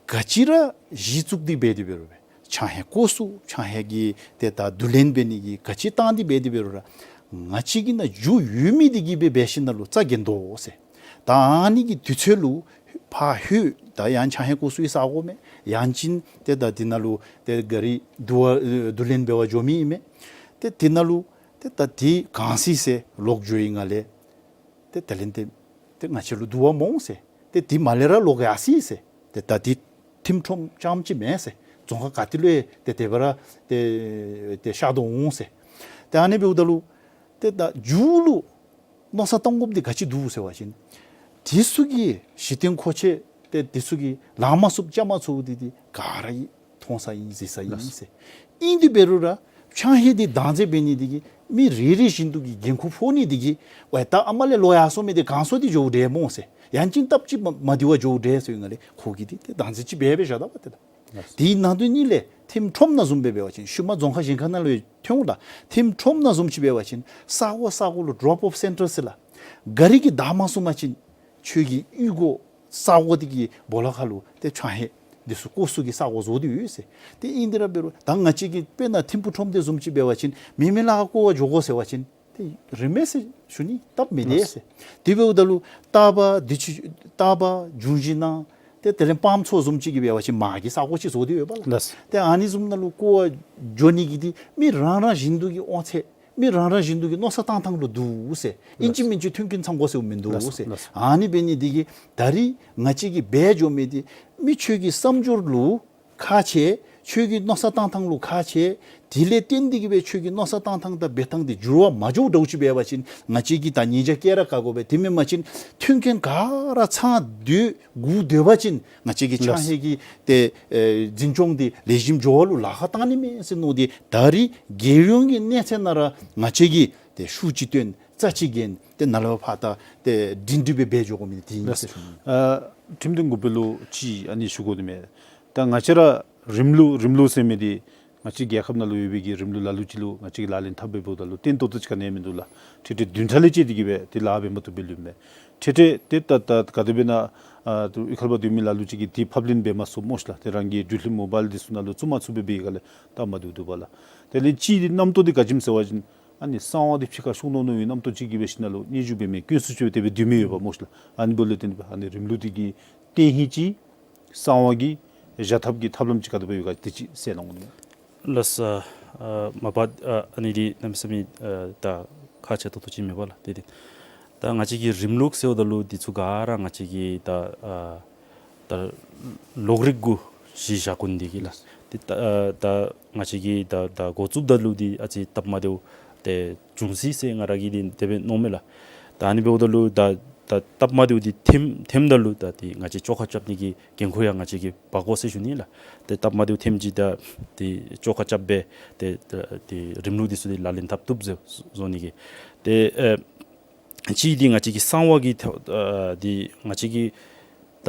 ག་ཅི་ར་གཞི་བཙུགས་ཏེ་འབད་དེ་འབད་རུང་སྦེ་ཕྱགས་སྙིགས་བཀོ་ས་ཕྱགས་སྙིགས་ཀྱི་ཏེ་ད་བསྡུ་ལེན་འབད་ནི་གི་ག་ཅི་བཏང་སྟེ་འབད་དེ་འབད་རུང་ར་ང་བཅས་ཀྱི་ནང་རྒྱུ་ཡོད་མི་འདི་གིས་སྦེ་འབད་ཞིན་ན་ལུ་རྩ་འགེངས་དོ་ཟེར། ད་ཨ་ནི་གི་དུས་ཚོད་ལུ་ཕར་ལྷོད། ད་ཡང་ཕྱགས་སྙིགས་བཀོ་ས་གི་ས་གོ་མས། ཡང་ཅིན་ཏེ་ད་འདི་ནང་ལུ་ཏེ་ག་རི་བསྡུ་བ་བསྡུ་ལེན་འབད་བར་འགྱོ་མི་ཨིན་མས། ཏེ་འདི་ནང་ལུ་ཏེ་ད་འདི་གང་སྲིད་ཟེར་ལོག་འགྱོ་བའི་སྒང་ལས་ཏེ་དེ་ལས་ཏེ་ཏེ་ང་བཅས་ལུ་བསྡུ་བ་མི་འོང་ཟེར། ཏེ་འདི་མ་ལས་ར་ལོག་ཡར་སོ་ཡི་ཟེར། ཏེ་ད་འདི་ཐིམ་ཁྲོམ་རྐྱངམ་ཅིག་མེན་ཟེར། རྫོང་ཁག་ག་ཏེ་ལུ་ཡང་ཏེ་དེ་སྦེ་ར་ཏེ་ཏེ་ཤར་དོ་འོང་ཟེར། ཏེ་ཨ་ནི་འབདཝ་ད་ལུ་ཏེ་ད་མཇུག་ལུ་མནོ་བསམ་གཏང་དགོཔ་འདི་ག་ཅི་འདུག་ཟེར་བ་ཅིན་དེ་ཚུ་གི་གཞི་རྟེན་མཁོ་ཆས་ཏེ་དེ་ཚུ་གི་ལང་མ་ཚུགསཔ་རྐྱབ་མ་ཚུགས་འདི་འདི་ག་ར་གིས་མཐོང་ས་ཨིན་གཟིགས་ས་ཨིན་ཟེར། ཨིན་དེ་འབད་རུང་ར་ཕྱགས་སྙིགས་འདི་བདག་འཛིན་འབད་ནི་འདི་གིས་མི་རེ་རེ་བཞིན་དུ་གི་འགན་ཁུར་ཕོག་ནི་འདི་གིས་ཝའེ་ད་ཨ་མ་ལས་ལོག་ཡར་སོང་མི་འདི་གང་སོང་སྟེ་འགྱོཝ་འདྲས་སྨོ་ཟེར། ཡང་ཅིན་སྟབས་ཅིག་མ་མ་བདེ་བར་འགྱོཝ་འདྲས་ཟེར་བའི་སྒང་ལས་ཁོ་གིས་འདི་ཏེ་བདག་འཛིན་ཅིག་འབད་འབད་བཞག་ད་པ་ཏེ་ད། དེའི་ནང་དོན་གཉིས་ལས་ཐིམ་ཁྲོམ་ནང་བཟུམ་སྦེ་འབད་བ་ཅིན་ཤུལ་མ་རྫོང་ཁག་གཞན་ཁ་ནང་ལུ་ཡང་ཐོན་འོང་ལགས། ཐིམ་ཁྲོམ་ནང་བཟུམ་ཅིག་འབད་བ་ཅིན་ས་གོ་ས་གོ་ལུ་ཌོབ་ཨོཕ་སེན་ཊར་ཟེར་ལགས། གཱ་རི་གིས་བདའ་མ་ཚུགས་པ་ཅིན་ཁྱོད་ཀྱི་གཡུས་སྒོ་ས་གོ་འདི་གི་སྦོ་ལོགས་ཁར་ལུ་ཏེ་ཆང་ཧེ་འདི་ཚུ་བརྐོ་ས་གི་ས་གོ་བཟོ་སྟེ་ཡོད་ཟེར། ཏེ་ཨིན་དེ་ར་འབད་རུང་ད་ང་བཅས་ཀྱི་དཔེར་ན་ཐིམ་ཕུག་ཁྲོམ་སྡེ་བཟུམ་ཅིག་འབད་བ་ཅིན་མེ་མེ་ལ་ཁར་བརྐོ་བར་འགྱོ་དགོ་ཟེར་བ་ཅིན་ཏེ་རིན་མེད་ཟེར་ཞུ་ནི། སྟབས་མི་བདེ་ཟེར། དེ་འབདཝ་ད་ལུ་ཏ་པ་འདི་ཚུ་ཏ་པ་འབྱུང་བཞི་ནང་ཏེ་དེ་ལས་སྤང་ཚོགས་བཟུམ་ཅིག་གིས་འབད་བ་ཅིན་མར་གྱི་ས་གོ་ཅིག་བཟོ་སྟེ་ཡོད་པ་ལགས། ལགས། ཏེ་ཨ་ནི་བཟུམ་ནང་ལུ་བརྐོ་བར་འགྱོ་ནི་གི་འདི་མི་རང་རང་བཞིན་དུ་གི་དབང་ཚད་མི་རང་རང་བཞིན་དུ་གི་མནོ་བསམ་བཏང་ཐངས་ལུ་འདུག་ཟེར། ཨིན་ཅི་མིན་ཅི་མཐུན་རྐྱེན་ཚང་དགོ་ཟེར་མིན་འདུག་ཟེར། ཨ་ནི་འབད་ནི་འདི་གིས་ད་རིས་ང་བཅས་ཀྱིས་འབད་འགྱོ་མི་འདི་མི་ཁྱོད་ཀྱི་བསམ་སྦྱོར་ལུ་ཁག་ཆེ། ཁྱོད་ཀྱི་མནོ་བསམ་བཏང་ཐངས་ལུ་ཁག་ཆེ། དེ་ལས་བརྟེན་ཏེ་གིས་སྦེ་ཁྱོད་ཀྱི་མནོ་བསམ་བཏང་ཐངས་དང་འབད་ཐངས་འདི་འགྱུར་བ་མ་འགྱོཝ་འདྲཝ་ཅིག་འབད་བ་ཅིན་ང་བཅས་ཀྱིས་ད་ཉེས་བྱ་བཀལ་ར་བཀལ་དགོ་པས། དེ་མེན་པ་ཅིན་མཐུན་རྐྱེན་ག་ར་ཚང་སྡོད་སྒུག་སྡོད་པ་ཅིན་ང་བཅས་ཀྱི་ཆང་ཧེ་གི་ཏེ་ཨེ་འཛིན་སྐྱོང་འདི་ལེགས་ཤོམ་འགྱོ་བ་ལུ་ལཱ་ཁག་བཏང་ནི་མས་ཟེར་མནོ་སྟེ་ད་རིས་རྒྱལ་ཡོངས་ཀྱི་གནས་ཚད་ནང་ར་ང་བཅས་ཀྱིས་ཏེ་ཤུགས་ཅིག་བཏོན་རྩ་ཅིག་འགེངས་ཏེ་ནཱ་ལས་ཕར་ད་ཏེ་སྒྲིང་སྒྲི་སྦེ་འབད་འགྱོ་དགོ་མི་འདི་ཨིན་ཟེར་ཞུ་ནི། ཨ་ཁྲིམས་དོན་འགོ་དཔོན་ལུ་ཅིག་ཨ་ནི་ཞུ་དགོ་དེ་མས། ད་ང་བཅས་ར་རིམ་ལུགས་རིམ་ལུགས་ཟེར་མི་འདི་ང་བཅས་རྒྱལ་ཁབ་ནང་ལུ་ཡོད་པའི་གི་རིམ་ལུགས་ལ་ལུ་ཅིག་ལུ་ང་བཅས་ཀྱིས་ལག་ལེན་འཐབ་སྦེ་འབདཝ་ད་ལུ་བརྟན་ཏོག་ཏོ་ཅིག་ག་ནི་ཡང་མིན་འདུག་ལགས། འཕྲལ་འཕྲལ་བདུན་ཕྲག་ལས་བཅད་དེ་གིས་སྦེ་ཏེ་ལཱ་འབད་མ་བཏུབ་སྦེ་ལུས་མས། འཕྲལ་འཕྲལ་ཏེ་ད་ད་ག་དེ་སྦེ་ན་ཨ་དབུས་ཁ་ལས་ཕར་སྡོད་མི་ལ་ལུ་ཅིག་གིས་དེ་ཕབ་ལེན་འབད་མ་ཚུགས་སྨོ་ཤ་ལགས། ཏེ་རང་གི་འགྲུལ་འཕྲིན་མོ་བཱའིལ་འདི་ཚུ་ནང་ལུ་བཙུགས་མ་ཚུགས་སྦེ་འབད་བའི་སྒང་ལས་སྟབས་མ་བདེཝ་འདུག་པ་ལགས། དེ་ལས་གཅིག་འདི་རྣམ་རྟོག་འདི་ག་ཅི་སྨོ་ཟེར་བ་ཅིན་ཨ་ནི་གསང་བ་འདི་ཕྱི་ཁར་ཤོར་ནུག་མནོ་བའི་རྣམ་རྟོག་ཅིག་གིས་སྦེ་ཞིནམ་ལས་བརྙས་བཅོས་འབད་མི་སྐྱོན་སུ་ཅིག་སྦེ་དེ་སྦེ་སྡོད་མི་ཡོདཔ་སྨོ་ཤ་ལགས། ཨ་ནི་འབདཝ་ལས་བརྟེན་ཨ་ནི་རིམ་ལུགས་འདི་གི་རྟེན་གཞི་ཅིག་གསང་བ་གི་བཞག་ཐབས་ཀྱི་ཐབས་ལམ་ཅིག་ག་དེ་སྦེ་ཡོད་ག་དེ་ཅིག་གསལ་གནང་དགོ་ནི། ལགས་སོ། ཨ་མ་པ་ཨ་ཨ་ནི་འདི་གནམ་མེད་ས་མེད་ཨ་ད་ཁག་ཆེ་ཏོག་ཏོ་ཅིག་མས་པ་ལགས། ཏེ་འདི་ད་ང་བཅས་ཀྱི་རིམ་ལུགས་ཟེརཝ་ད་ལུ་འདི་ཚུ་ག་ར་ང་བཅས་ཀྱི་ད་ཨ་ད་ལོག་རིག་གུ་གཞི་བཞག་དགོ་ནི་འདི་གིས་ལགས། ཏེ་ད་ཨ་ད་ང་བཅས་ཀྱིས་ད་ད་འགོ་བཙུགསཔ་ད་ལུ་འདི་ཨ་ཙི་སྟབས་མ་བདེཝ་ཏེ་འབྱུང་སྲིད་ཟེར་ང་ར་གིས་འདི་དེ་སྦེ་མནོཝ་མས་ལགས། ད་ཨ་ནི་འབདཝ་ད་ལུ་ད་ད་སྟབས་མ་བདེཝ་འདི་ཐོནམ་ཐོནམ་ད་ལུ་ད་ཏེ་ང་བཅས་བཅོ་ཁ་རྐྱབ་ནི་གི་འགན་ཁུར་ཡང་ང་བཅས་ཀྱིས་འབག་དགོ་ཟེར་ཞུ་ནི་ལགས། ཏེ་སྟབས་མ་བདེཝ་ཐོནམ་ཅིག་ད་ཏེ་བཅོ་ཁ་རྐྱབ་སྦེ་ཏེ་ད་ཏེ་རིམ་ལུགས་འདི་ཚུ་འདི་ལག་ལེན་འཐབ་བཏུབ་ཟེར་བཟོ་ནི་གི། ཏེ་ཨེ་གཅིག་འདི་ང་བཅས་ཀྱི་གསང་བ་གི་ཐོག་ཨ་འདི་ང་བཅས་ཀྱི་ད་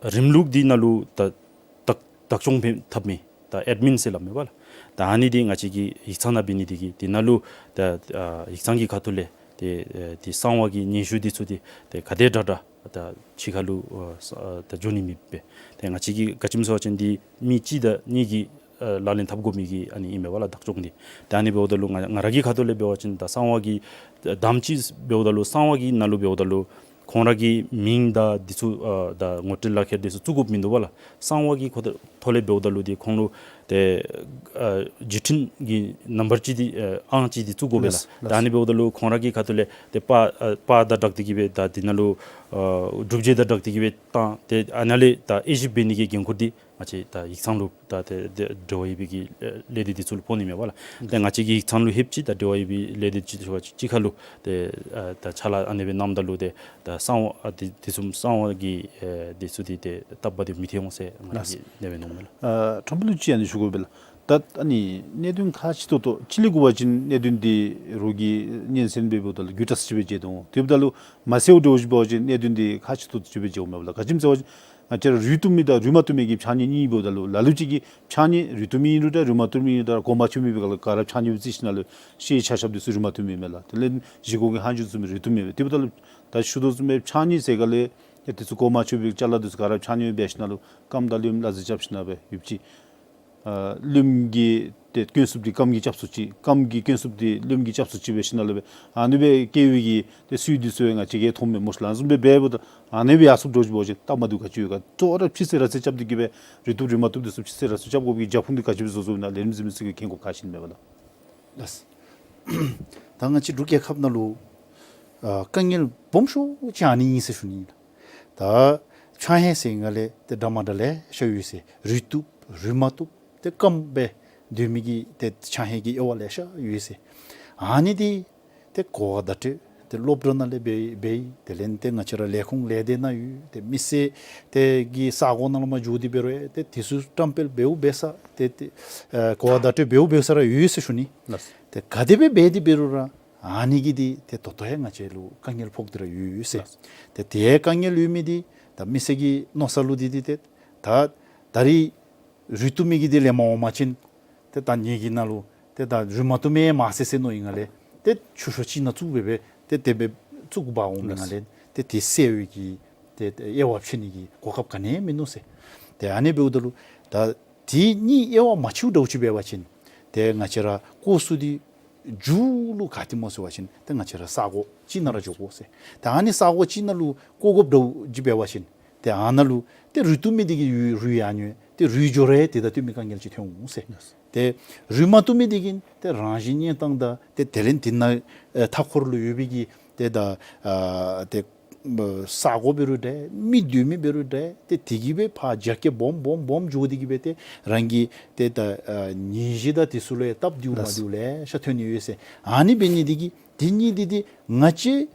རིམ་ལུགས་འདི་ནང་ལུ་ད་བདག་བདག་སྐྱོང་འབད་ཐབས་མི་ད་ཨེཌ་མིན་ཟེར་སླབ་མས་པ་ལགས། ད་ཨ་ནི་འདི་ང་བཅས་ཀྱི་ཡིག་ཚང་ནང་འབད་ནི་འདི་གིས་འདི་ནང་ལུ་ད་ཨ་ཡིག་ཚང་གི་ཁ་ཐུག་ལས་ཏེ་ཨེ་ཏེ་གསང་བ་གི་སྙན་ཞུ་འདི་ཚུ་འདི་ཏེ་ག་དེ་དྲག་དྲག་ད་ཕྱི་ཁར་ལུ་ཨ་ས་ཨ་ད་འགྱོ་ནི་མེད་པས། ཏེ་ང་བཅས་ཀྱིས་ག་ཅི་སྨོ་ཟེར་བ་ཅིན་འདི་མི་གཅིག་དང་གཉིས་ཀྱིས་ཨ་ལག་ལེན་འཐབ་དགོ་མི་གི་ཨ་ནི་ཨིན་མས་པ་ལགས་བདག་སྐྱོང་འདི། ད་ཨ་ནི་འབདཝ་ད་ལུ་ང་ང་ར་གི་ཁ་ཐུག་ལས་འབད་བ་ཅིན་ད་གསང་བ་གི་དམ་ཅིག་འབདཝ་ད་ལུ་གསང་བ་གི་ནང་ལུ་འབདཝ་ད་ལུ་ཁོང་ར་གི་མིང་དང་འདི་ཚུ་ཨ་ད་ངོ་སྤྲོད་ལག་ཁྱེར་འདི་ཚུ་བཙུགས་དགོཔ་མིན་འདུག་པ་ལགས། གསང་བ་གི་ཁོ་ཐོག་ལས་འབདཝ་ད་ལུ་འདི་ཁོང་ལུ་ཏེ་ཨ་བརྒྱུད་འཕྲིན་གྱི་ནམ་བར་ཅིག་འདི་ཨ་ཨང་ཅིག་འདི་བཙུགས་དགོ་པས་ལགས། ལགས། ད་ཨ་ནི་འབདཝ་ད་ལུ་ཁོང་ར་གི་ཁ་ཐུག་ལས་ཏེ་པར་ཨ་པར་དང་སྦྲགས་ཏེ་གིས་སྦེ་ད་འདི་ནང་ལུ་ཨ་སྒྲུབ་བྱེད་དང་སྦྲགས་ཏེ་གིས་སྦེ་བཏང་སྟེ་ཨ་ནཱ་ལས་ད་དབྱེ་ཞིབ་འབད་ནི་གི་འགན་ཁུར་འདི་ང་བཅས་ད་ཡིག་ཚང་ལུ་ད་ཏེ་ཏེ་འབྲེལ་བ་ཡོད་པའི་གི་ལས་སྡེ་འདི་ཚུ་ལུ་ཕོག་ནི་མས་པ་ལགས། ཏེ་ང་བཅས་ཀྱི་ཡིག་ཚང་ལུ་ལྷོདཔ་ཅིག་ད་འབྲེལ་བ་ཡོད་པའི་ལས་སྡེ་ཅིག་ཚུ་གཅིག་ཁར་ལུ་ཏེ་ཨ་ད་ཕྱག་ལཱ་ཨ་ནེ་སྦེ་གནངམ་ད་ལུ་ཏེ་ད་གསང་བ་ཨ་འདི་འདི་ཚུ་གསང་བ་གི་ཨེ་འདི་ཚུ་འདི་ཏེ་སྟབས་མ་བདེཝ་མི་ཐོན་འོང་ཟེར་ང་ར་གིས་ཨ་ནེ་སྦེ་མནོཝ་མས་ལགས། ཨ་ཁྲོམ་དཔོན་ལུ་ཅིག་ཨ་ནི་ཞུ་དགོ་པས་ལགས། ད་ཨ་ནི་གནད་དོན་ཁག་ཆེ་ཏོག་ཏོ་ཅིག་ལས་གོ་བ་ཅིན་གནད་དོན་འདི་རོགས་ཀྱིས་སྙན་གསན་འབད་འབདཝ་ད་ལུ་རྒྱུ་དྲགས་ཅིག་སྦེ་མཇལ་དོ། དེ་འབདཝ་ད་ལུ་མ་གསལཝ་འདྲཝ་ཅིག་འབད་བ་ཅིན་གནད་དོན་འདི་ཁག་ཆེ་ཏོག་ཏོ་ཅིག་སྦེ་མཇལཝ་མས་པ་ལགས། ག་ཅི་སྨོ་ཟེར་བ་ཅིན་ང་བཅས་ར་རུལ་བཏུབ་མི་དང་རུལ་མ་བཏུབ་མི་གི་ཕྱགས་སྙིགས་གཉིས་འབདཝ་ད་ལུ་ལ་ལུ་ཅིག་གིས་ཕྱགས་སྙིགས་རུལ་བཏུབ་མི་ཨིན་རུང་འདྲ་རུལ་མ་བཏུབ་མི་ཨིན་རུང་འདྲ་གོ་མ་ཆོད་མི་འབད་བའི་སྒང་ལས་ག་ར་ཕྱགས་སྙིགས་སྦེ་བརྩི་ཞིནམ་ལས་ཤེལ་ཆ་ཤབ་འདི་ཚུ་རུལ་མ་བཏུབ་མི་མས་ལགས། དེ་ལས་བཞེས་སྒོ་གི་ཧང་ཆུ་ཚུ་མི་རུལ་བཏུབ་མི་མས། དེ་འབདཝ་ད་ལུ་ད་ཞུ་དོ་བཟུམ་སྦེ་ཕྱགས་སྙིགས་ཟེར་སྒང་ལས་ཡ་འདི་ཚུ་གོ་མ་ཆོད་པའི་ཅ་ལ་འདི་ཚུ་ག་ར་ཕྱགས་སྙིགས་འབད་ཞིནམ་ལས་སྐམ་དང་རློནམ་སླ་བསྲེ་རྐྱབ་ཞིནམ་ལས་སྦེ་ཡོདཔ་ཅིག་ཨ་རློནམ་གི་ཏེ་སྐྱོན་ཚབས་འདི་སྐམ་གྱིས་རྐྱབ་ཚུགསཔ་ཅིག་སྐམ་གྱི་སྐྱོན་ཚབས་འདི་རློནམ་གྱིས་རྐྱབ་ཚུགསཔ་ཅིག་འབད་ཞིནམ་ལས་སྦེ་ཨ་ནི་སྦེ་བཀལ་བའི་གི་ཏེ་ཚུལ་འདི་ཚུ་ང་བཅས་ཀྱིས་མཐོངམ་མས་སྨོ་ཤ་ལགས། ཨ་ནི་བཟུམ་སྦེ་འབདཝ་ད་ཨ་ནི་སྦེ་ཡར་སོངམ་འདྲཝ་ཅིག་འབད་བ་ཅིན་སྟབས་མ་བདེཝ་ག་ཅི་ཡོད་ག། ཏེ་ར་ཕྱི་སེལ་ར་སེལ་རྐྱབ་སྟེ་གིས་སྦེ་རུལ་བཏུབ་རུལ་མ་བཏུབ་འདི་ཚུ་ཕྱི་སེལ་ར་སེལ་རྐྱབ་དགོ་པའི་གི་རྒྱབ་ཁུངས་འདི་ག་ཅི་སྦེ་བཟོ་བཟོཝ་ཨིན་ན་ལས་རིམ་གཟིགས་མི་ཚུ་གིས་མཁྱེན་དགོཔ་ཁག་ཆེ་ཨིན་མས་པ་ལགས། ལགས། ད་ང་བཅས་འབྲུག་རྒྱལ་ཁབ་ནང་ལུ་ཨ་དཀའ་ངལ་སྦོམ་ཤོས་ཅིག་ཨ་ནི་ཨིན་ཟེར་ཞུ་ནི་ཨིན་ལགས། ད་ཕྱགས་སྙིགས་ཟེར་སྒང་ལས་ཏེ་འདྲ་མ་འདྲཝ་ལེ་ཤ་ཡོད་ཟེར། རུལ་བཏུབ་རུལ་མ་བཏུབ་ཏེ་སྐམ་སྦེ་སྡོད་མི་གི་ཏེ་ཕྱགས་སྙིགས་ཀྱི་དབྱེ་བ་ལེ་ཤ་ཡོད་ཟེར། ཨ་ནི་འདི་ཏེ་གོ་བརྡ་སྤྲོད་ཏེ་སློབ་གྲྭ་ནང་ལས་འབད་འབད་དེ་ལས་ཏེ་ང་བཅས་ར་ལས་ཁུངས་ལས་སྡེ་ནང་ཡོད། ཏེ་མི་སེར་ཏེ་གི་ས་གོ་ནང་ལུ་མར་འགྱོ་སྟེ་འབད་རུང་ཏེ་དེ་ཚུ་བཀྲམ་སྤེལ་འབདཝ་འབད་ས་ཏེ་ཏེ་ཨ་གོ་བརྡ་སྤྲོད་འབདཝ་འབད་ས་ར་ཡོད་ཟེར་ཞུ་ནི། ལགས། ཏེ་ག་དེ་སྦེ་འབད་དེ་འབད་རུང་ར་ཨ་ནི་གིས་འདི་ཏེ་ད་ལྟོ་ཡང་ང་བཅས་ལུ་དཀའ་ངལ་ཕོག་སྟེ་ར་ཡོད་ཟེར། ལགས། ཏེ་དེ་དཀའ་ངལ་ཡོད་མི་འདི་ད་མི་སེར་གྱི་མནོ་ས་ལུ་འདི་འདི་ཏེ་ད་ད་རིས་རུལ་བཏུབ་མི་གི་འདི་ལེན་པར་འོང་པ་ཅིན་ཏེ་ད་ངེ་གི་ནང་ལུ་ཏེ་ད་རུལ་མ་བཏུབ་མི་མ་ཟེར་ཟེར་མནོ་བའི་སྒང་ལས་ཏེ་ཆུ་ཤོག་ཅིག་ནང་བཙུགས་སྦེ་སྦེ་ཏེ་དེ་སྦེ་ བཙུགས་འབག་འོང་མི་ལགས། ང་ལས་ཏེ་དེ་སེལ་བའི་གི་ཏེ་དབྱེ་བ་ཕྱེ་ནི་གི་གོ་སྐབས་ག་ནི་ཡང་མིན་ནུག་ཟེར། ཏེ་ཨ་ནི་འབདཝ་ད་ལུ་ད་དེ་གཉིས་དབྱེ་བ་མ་ཕྱེཝ་འདྲཝ་ཅིག་འབད་བ་ཅིན་ཏེ་ང་བཅས་ར་བཀོ་ས་འདི་མཇུག་ལུ་ག་ཏེ་སྨོ་ཟེར་བ་ཅིན་ཏེ་ང་བཅས་ར་ས་གོ་ཅིག་ནང་ར་འགྱོ་དགོ་ཟེར། ཏེ་ཨ་ནི་ས་གོ་ཅིག་ནང་ལུ་བཀོ་དགོཔ་འདྲཝ་ཅིག་འབད་བ་ཅིན་ཏེ་ཨ་ནཱ་ལུ་ཏེ་རུལ་བཏུབ་མི་འདི་གིས་རུལ་ཡར་ཉོ་ཏེ་རུལ་འགྱོ་རུང་དེ་དང་བསྟུན་མི་དཀའ་ངལ་ཅིག་ཐོན་འོང་ཟེར། ཏེ་རུལ་མ་བཏུབ་མི་འདི་གིས་ཏེ་རང་བཞིན་གནས་སྟངས་དང་ཏེ་དེ་ལས་འདི་ནང་ཨེ་མཐའ་འཁོར་ལུ་ཡོད་པའི་གི་ཏེ་ད་ཨ་ཏེ་ས་གོ་འབད་རུང་འདྲ་མི་སྡོད་མི་འབད་རུང་འདྲ་ཏེ་དེ་གིས་སྦེ་ཕར་རྒྱ་སྐྱེད་སྦོམ་སྦོམ་སྦོམ་འགྱོ་སྟེ་གིས་སྦེ་ཏེ་རང་གི་ཏེ་ད་ཨ་ནད་གཞི་དང་དེ་ཚུ་ལུ་ཡང་སྟབས་བདེཝ་མ་བདེཝ་ལེ་ཤ་ཐོན་ནི་ཡོད་ཟེར། ཨ་ནི་འབད་ནི་འདི་གིས་དེ་གཉིས་འདི་ཏེ་ང་བཅས་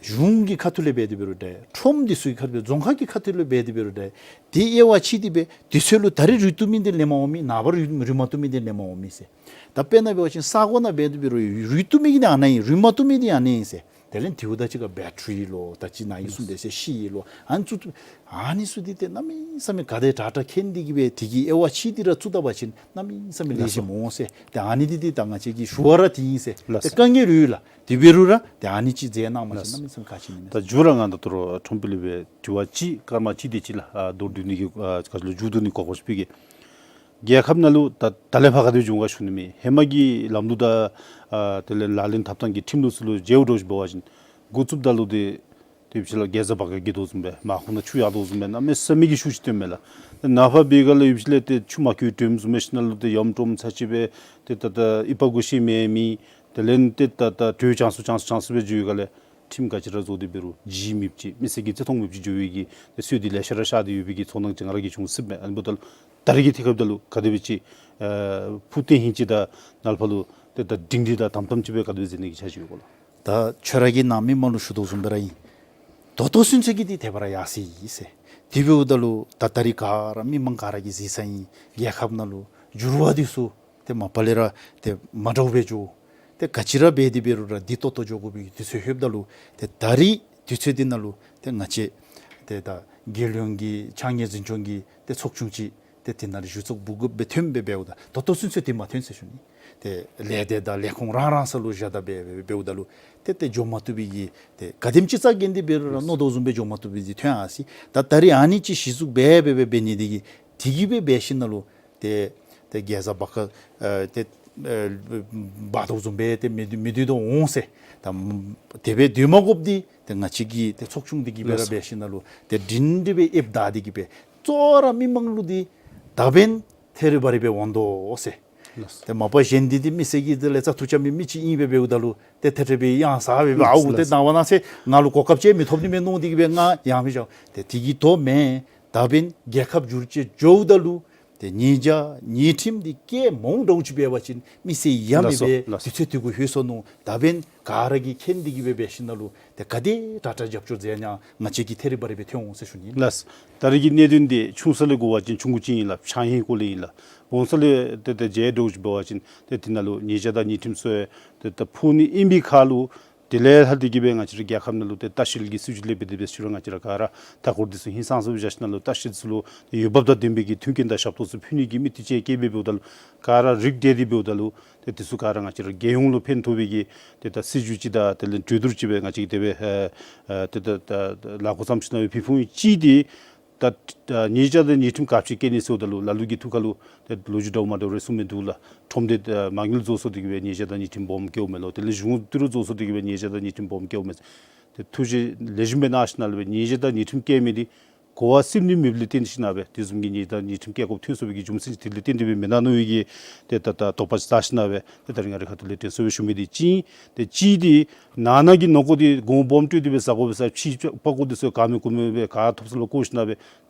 གཞུང་གི་ཁ་ཐུག་ལས་འབད་དེ་འབད་རུང་འདྲ་ཁྲོམ་འདི་ཚུ་གི་ཁ་ཐུག་ལས་རྫོང་ཁག་གི་ཁ་ཐུག་ལས་འབད་དེ་འབད་རུང་འདྲ་དེ་དབྱེ་བ་ཕྱེ་སྟེ་སྦེ་དུས་ཚོད་ལུ་ད་རིས་རུལ་བཏུབ་མི་འདི་ལེན་པར་འོང་མི། ནངས་པ་རུལ་རུལ་མ་བཏུབ་མི་འདི་ལེན་པར་འོང་མི་ཟེར། ད་དཔེར་ན་འབད་བ་ཅིན་ས་གོ་ནང་འབད་དེ་འབད་རུང་རུལ་བཏུབ་མི་གི་ནི་ཨ་ནཱ་ཨིན། རུལ་མ་བཏུབ་མི་འདི་ཨ་ནཱ་ཨིན་ཟེར། དེ་ལས་དེ་བ་ད་ཅི་ག་བེ་ཊ་རི་ལོ་ད་ཅི་ནཱ་ཨིན་གསུངས་པས་ཟེར་ཤི་ཡི་ལོ་ཨ་ནི་ཚུ་ཨ་ནི་ཚུ་འདི་ཏེ་གནམ་མེད་ས་མེད་ག་དེ་དྲག་དྲག་མཁྱེན་ཏེ་གིས་སྦེ་དེ་གི་དབྱེ་བ་ཕྱེ་སྟེ་ར་བཙུགས་ད་པ་ཅིན་གནམ་མེད་ས་མེད་ལེགས་ཤོམ་འོང་ཟེར། ཏེ་ཨ་ནི་འདི་ཏེ་ད་ང་བཅས་ཀྱི་ཞུ་བ་ར་དེ་ཨིན་ཟེར། ལགས་སོ། ཏེ་དཀའ་ངལ་རུང་ལགས། དེ་འབད་རུང་ར་ཏེ་ཨ་ནི་ཅིག་མཛད་གནང་པ་ཅིན་ལགས་སོ། གནམ་མེད་ས་མེད་ཁག་ཆེ་ནི་མས། ད་མཇུག་ར་ང་ད་ལྟོ་ར་ཁྲོམ་དཔོན་ལས་སྦེ་དྲི་བ་ཅིག་སྐར་མ་གཅིག་དེ་ཅིག་ལགས་ཨ་མདོར་བསྡུ་ནི་གི་ཨ་ག་ཅི་ལོ་མཇུག་བསྡུ་ནི་གོ་སྐབས་ཅིག་ཕུལ་གེ། རྒྱལ་ཁབ་ནང་ལུ་ད་ད་ལས་ཕར་ག་དེ་འབྱུང་ག་ཞུ་ནི་མས། ཧེ་མ་གི་ལམ་ལུགས་དང་ཨ་དེ་ལས་ལག་ལེན་འཐབ་ཐངས་ཀྱི་ཁྲིམས་ལུགས་ཚུ་ལུ་མཇལཝ་འདྲཝ་ཅིག་འབད་བ་ཅིན་འགོ་བཙུགསཔ་ད་ལུ་ཏེ་ཏེ་ཡོད་པ་ཅིན་ལགས་གེ་ཛ་བ་ཀ་གི་དོ་བཟུམ་སྦེ་མར་ཁུག་ནང་ཆུ་ཡར་དོ་བཟུམ་སྦེ་གནམ་མེད་ས་མེད་ཀྱི་ཤུགས་ཅིག་བཏོན་མས་ལགས། ཏེ་ནངས་པ་འབད་ག་ལས་ཡོད་པ་ཅིན་ལགས་ཏེ་ཆུ་མ་འཁོལ་དྲོནམ་བཟུམ་སྦེ་ཞིནམ་ལས་ཏེ་ཡམ་དྲོནམ་ཚར་ཅིག་སྦེ་ཏེ་ད་ད་ཨི་པ་གུ་ཤི་མེ་མི་དེ་ལས་ཏེ་ད་ད་དྲོད་བྱང་སུ་བྱང་སུ་བྱང་སུ་སྦེ་འགྱོ་ཡི་ག་ལས་ཁྲིམས་ག་ཅི་ར་བཟོ་སྟེ་འབད་རུང་ལྗིད་མེདཔ་ཅིག་མི་སེར་གྱིས་བརྩི་མཐོང་མེདཔ་ཅིག་འགྱོ་བའི་གི་ཏེ་སྲོལ་འདི་ལེ་ཤ་ར་ཤར་ཏེ་ཡོད་པའི་གི་ཚོར་སྣང་ཅིག་ང་ར་གིས་བྱུང་སྲིདཔ་མས། ཨ་ནི་འབདཝ་ད་ལུ་ད་རེས་ཀྱི་དུས་སྐབས་ད་ལུ་ག་དེ་སྦེ་ཅིག་ཨ་ཕུགས་བརྟན་ཧིང་ཅིག་དང་ནཱ་ལས་ཕར་ལུ་ཏེ་ད་སྒྲིང་སྒྲི་དང་དམ་དམ་ཅིག་སྦེ་ག་དེ་སྦེ་མཛད་ནི་གི་འཆར་གཞི་ཡོད་ག་ལགས། ད་ཁྱོད་ར་གིས་ནཱ་མི་མང་ལུ་ཞུ་དོ་བཟུམ་སྦེ་ར་ཨིན། ད་ལྟོ་ཚུན་ཚོད་ཀྱི་འདི་དེ་སྦེ་ར་ཡར་སོ་ཡི་ཟེར། དེ་འབདཝ་ད་ལུ་ད་ད་རིས་ག་ར་མི་མང་ག་ར་གིས་གཟིགས་ས་ཨིན། རྒྱལ་ཁབ་ནང་ལུ་འགྱུར་བ་འདི་ཚུ་ཏེ་མ་པ་ལས་ར་ཏེ་མ་འདྲཝ་སྦེ་འགྱོ། ཏེ་ག་ཅི་ར་འབད་དེ་འབད་རུང་ར་བདེ་ཏོག་ཏོ་འགྱོ་དགོ་པའི་དུས་ཚོད་ལྷོདཔ་ད་ལུ་ཏེ་ད་རིས་དུས་ཚོད་འདི་ནང་ལུ་ཏེ་ང་བཅས་ཏེ་ད་རྒྱལ་ཡོངས་ཀྱི་ཕྱགས་སྙིགས་འཛིན་སྐྱོང་གི་ཏེ་ཚོགས་ཆུང་ཅིག་ཏེ་དེ་ནང་ལུ་གཞི་བཙུགས་འབད་དགོཔ་སྦེ་ཐོནམ་སྦེ་འབདཝ་ད་ད་ལྟོ་ཚུན་ཚོད་དེ་མ་ཐོན་ཟེར་ཞུ་ནི། ཏེ་ལས་སྡེ་དང་ལས་ཁུངས་རང་རང་ས་ལུ་བཞག་ད་སྦེ་འབདཝ་ད་ལུ་ཏེ་ཏེ་འགྱོ་མ་བཏུབ་པའི་གི་ཏེ་ག་དེམ་ཅིག་རྩ་འགེངས་ཏེ་འབད་རུང་ར་མནོ་དོ་བཟུམ་སྦེ་འགྱོ་མ་བཏུབ་པའི་གི་ཐོན་ཡར་སོ་ཡི། ད་ད་རིས་ཨ་ནི་ཅིག་གཞི་བཙུགས་འབད་འབད་འབད་འབད་ནི་འདི་གིས་དེ་གིས་སྦེ་འབད་ཞིནམ་ལས་ཏེ་ཏེ་གེ་ཛ་བ་ཀ་ཨ་ཏེ་ཨ་འབག་དོ་བཟུམ་སྦེ་ཏེ་མི་སྡོད་མི་སྡོད་དོ་འོང་ཟེར། ད་དེ་སྦེ་སྡོད་མ་དགོཔ་འདི་ཏེ་ང་བཅས་ཀྱི་ཏེ་ཚོགས་ཆུང་འདི་གིས་སྦེ་ར་ལགས་སོ། འབད་ཞིནམ་ལས་ཏེ་སྒྲིང་སྒྲི་སྦེ་ཨེབ་བདའ་སྟེ་གིས་སྦེ་གཙོ་བོ་ར་མི་མང་ལུ་འདི་ད་འབདན་ཐད་རི་བ་རི་སྦེ་འོང་དོ་ཟེར། ལགས་སོ། ཏེ་མ་པ་གཞན་འདི་ཏེ་མི་སེར་གྱི་དེ་ལས་བཙག་འཐུ་རྐྱབ་མི་མི་ཅིག་ཨིན་སྦེ་འབདཝ་ད་ལུ་ཏེ་ཐད་རི་སྦེ་ཡང་ཟ་སྦེ་སྦེ་ཨའུ་ཏེ་ལགས་སོ། ནངས་པ་གནངས་ཚེ་ང་ལུ་གོ་སྐབས་ཅིག་མི་ཐོབ་ནི་མས་མནོ་སྟེ་གིས་སྦེ་ང་ཡང་སྦེ་བཞག། ཏེ་དེ་གིས་དོ་མེན། ད་འབདན་རྒྱལ་ཁབ་འགྱུར་ཅིག་འགྱོཝ་ད་ལུ་ཏེ་ཉེས་བྱ་ཉེས་ཁྲིམས་འདི་བཀལ་མ་འོང་འདྲཝ་ཅིག་འབད་བ་ཅིན་མི་སེར་ཡང་མེད་པའི་ལགས་སོ། ལགས་སོ། དུས་ཚོད་དེ་གུ་ལྷོད་སོ་ནུག། ད་འབདན་ག་ར་གིས་མཁྱེན་ཏེ་གིས་སྦེ་འབད་ཞིནམ་ལས་ཏེ་ག་དེ་དྲག་དྲག་རྒྱབ་སྐྱོར་མཛད་ནི་ང་བཅས་ཀྱིས་ཐད་རི་བ་རི་སྦེ་ཐོན་འོང་ཟེར་ཞུ་ནི། ལགས། ད་རེས་ཀྱི་གནད་དོན་འདི་ཆུང་ས་ལས་གོ་བ་ཅིན་ཆུང་ཀུ་ཅིག་ཨིན་ལགས། ཕྱགས་སྙིགས་སྐོར་ལས་ཨིན་ལགས། སྦོམ་ས་ལས་ཏེ་ཏེ་མཇལ་འདྲཝ་ཅིག་འབད་བ་ཅིན་ཏེ་དེ་ནང་ལུ་ཉེས་བྱ་དང་ཉེས་ཁྲིམས་ཚུ་ཏེ་ད་ཕོག་ནི་ཨིན་པའི་ཁར་ལུ་དེ་ལས་ལྷག་སྟེ་གིས་སྦེ་ང་བཅས་ར་རྒྱལ་ཁབ་ནང་ལུ་ཏེ་ལྟ་བཤལ་གྱི་སྲིད་བྱུས་ལས་འབད་དེ་འབད་ཞུ་རུང་ང་བཅས་ར་ག་ར་མཐའ་འཁོར་འདི་ཚུ་ཧིང་སངས་ས་སྦེ་བཞག་ཞིནམ་ལས་ལྟ་བཤལ་ཚུ་ལུ་ཏེ་འོས་འབབ་དང་ལྡན་པའི་གི་མཐུན་རྐྱེན་དང་ཞབས་ཏོག་ཚུ་ཕུལ་ནི་གི་དམིགས་གཏད་ཅིག་བསྐྱེད་སྦེ་འབདཝ་ད་ལུ་ག་ར་རིགས་བསྒྲེས་ཏེ་འབདཝ་ད་ལུ་ཏེ་དེ་ཚུ་ག་ར་ང་བཅས་ར་རྒྱལ་ཡོངས་ལུ་ཕན་ཐོགས་པའི་གི་ཏེ་ད་སྲིད་བྱུས་ཅིག་དང་དེ་ལས་གྲོས་བསྡུར་ཅིག་སྦེ་ང་བཅས་ཀྱིས་དེ་སྦེ་ཨ་ཨ་ཏེ་ད་ད་ད་ལཱ་འགོ་བརྩམས་ཞིནམ་ལས་ཕུལ་ཕུལཝ་ཨིན། གཅིག་འདི་ད་ད་ཉེས་བྱ་དང་ཉེས་ཁྲིམས་ག་ཅི་བཀལ་ནི་ཟེརཝ་ད་ལུ་ལ་ལུ་གི་ཐུགས་ཁར་ལུ་ཏེ་ལོ་རྒྱུས་འདྲཝ་མ་འདྲཝ་རེ་གསུངས་མི་འདུག་ལགས། ཁྲོམ་སྡེ་ཨ་མ་དངུལ་རྫོགས་སོང་སྟེ་གིས་སྦེ་ཉེས་བྱ་དང་ཉེས་ཁྲིམས་སྦོམ་བཀལཝ་མས་ལོ། དེ་ལས་གཞུང་ཏི་རུ་རྫོགས་སོང་སྟེ་གིས་སྦེ་ཉེས་བྱ་དང་ཉེས་ཁྲིམས་སྦོམ་བཀལཝ་མས། ཏེ་ཐུགས་རྗེ་ལེགས་ཤོམ་སྦེ་གནང་ཞིནམ་ལས་སྦེ་ཉེས་བྱ་དང་ཉེས་ཁྲིམས་བཀལ་མི་འདི་གོ་བ་སིམ་ནི་མེདཔ་ལས་བརྟེན་ཞིནམ་ལས་སྦེ་དེ་བཟུམ་གྱི་ཉེས་བྱ་དང་ཉེས་ཁྲིམས་བཀལ་དགོཔ་ཐོན་སོང་བའི་གི་རྒྱུ་མཚན་དེ་ལས་བརྟེན་ཏེ་སྦེ་མེན་ན་མནོ་བའི་གི་ཏེ་ད་ད་དོགས་པ་ཅིག་བལྟ་ཞིནམ་ལས་སྦེ་ཏེ་ད་རིས་ང་རའི་ཁ་ཐུག་ལས་དྲན་གསོ་སྦེ་ཞུ་མི་འདི་གཅིག་ཨིན། ཏེ་གཅིག་འདི་ནང་ན་གི་ནང་ཁོག་འདི་གོང་སྦོམ་སྤྲོད་དེ་སྦེ་ཟ་དགོ་པའི་ས་ཕྱི་པགས་ཀོ་འདི་ཚུ་ག་མེད་གུ་མེད་སྦེ་ག་ཐོབ་ས་ལུ་བཀོ་ཞིནམ་ལས་སྦེ་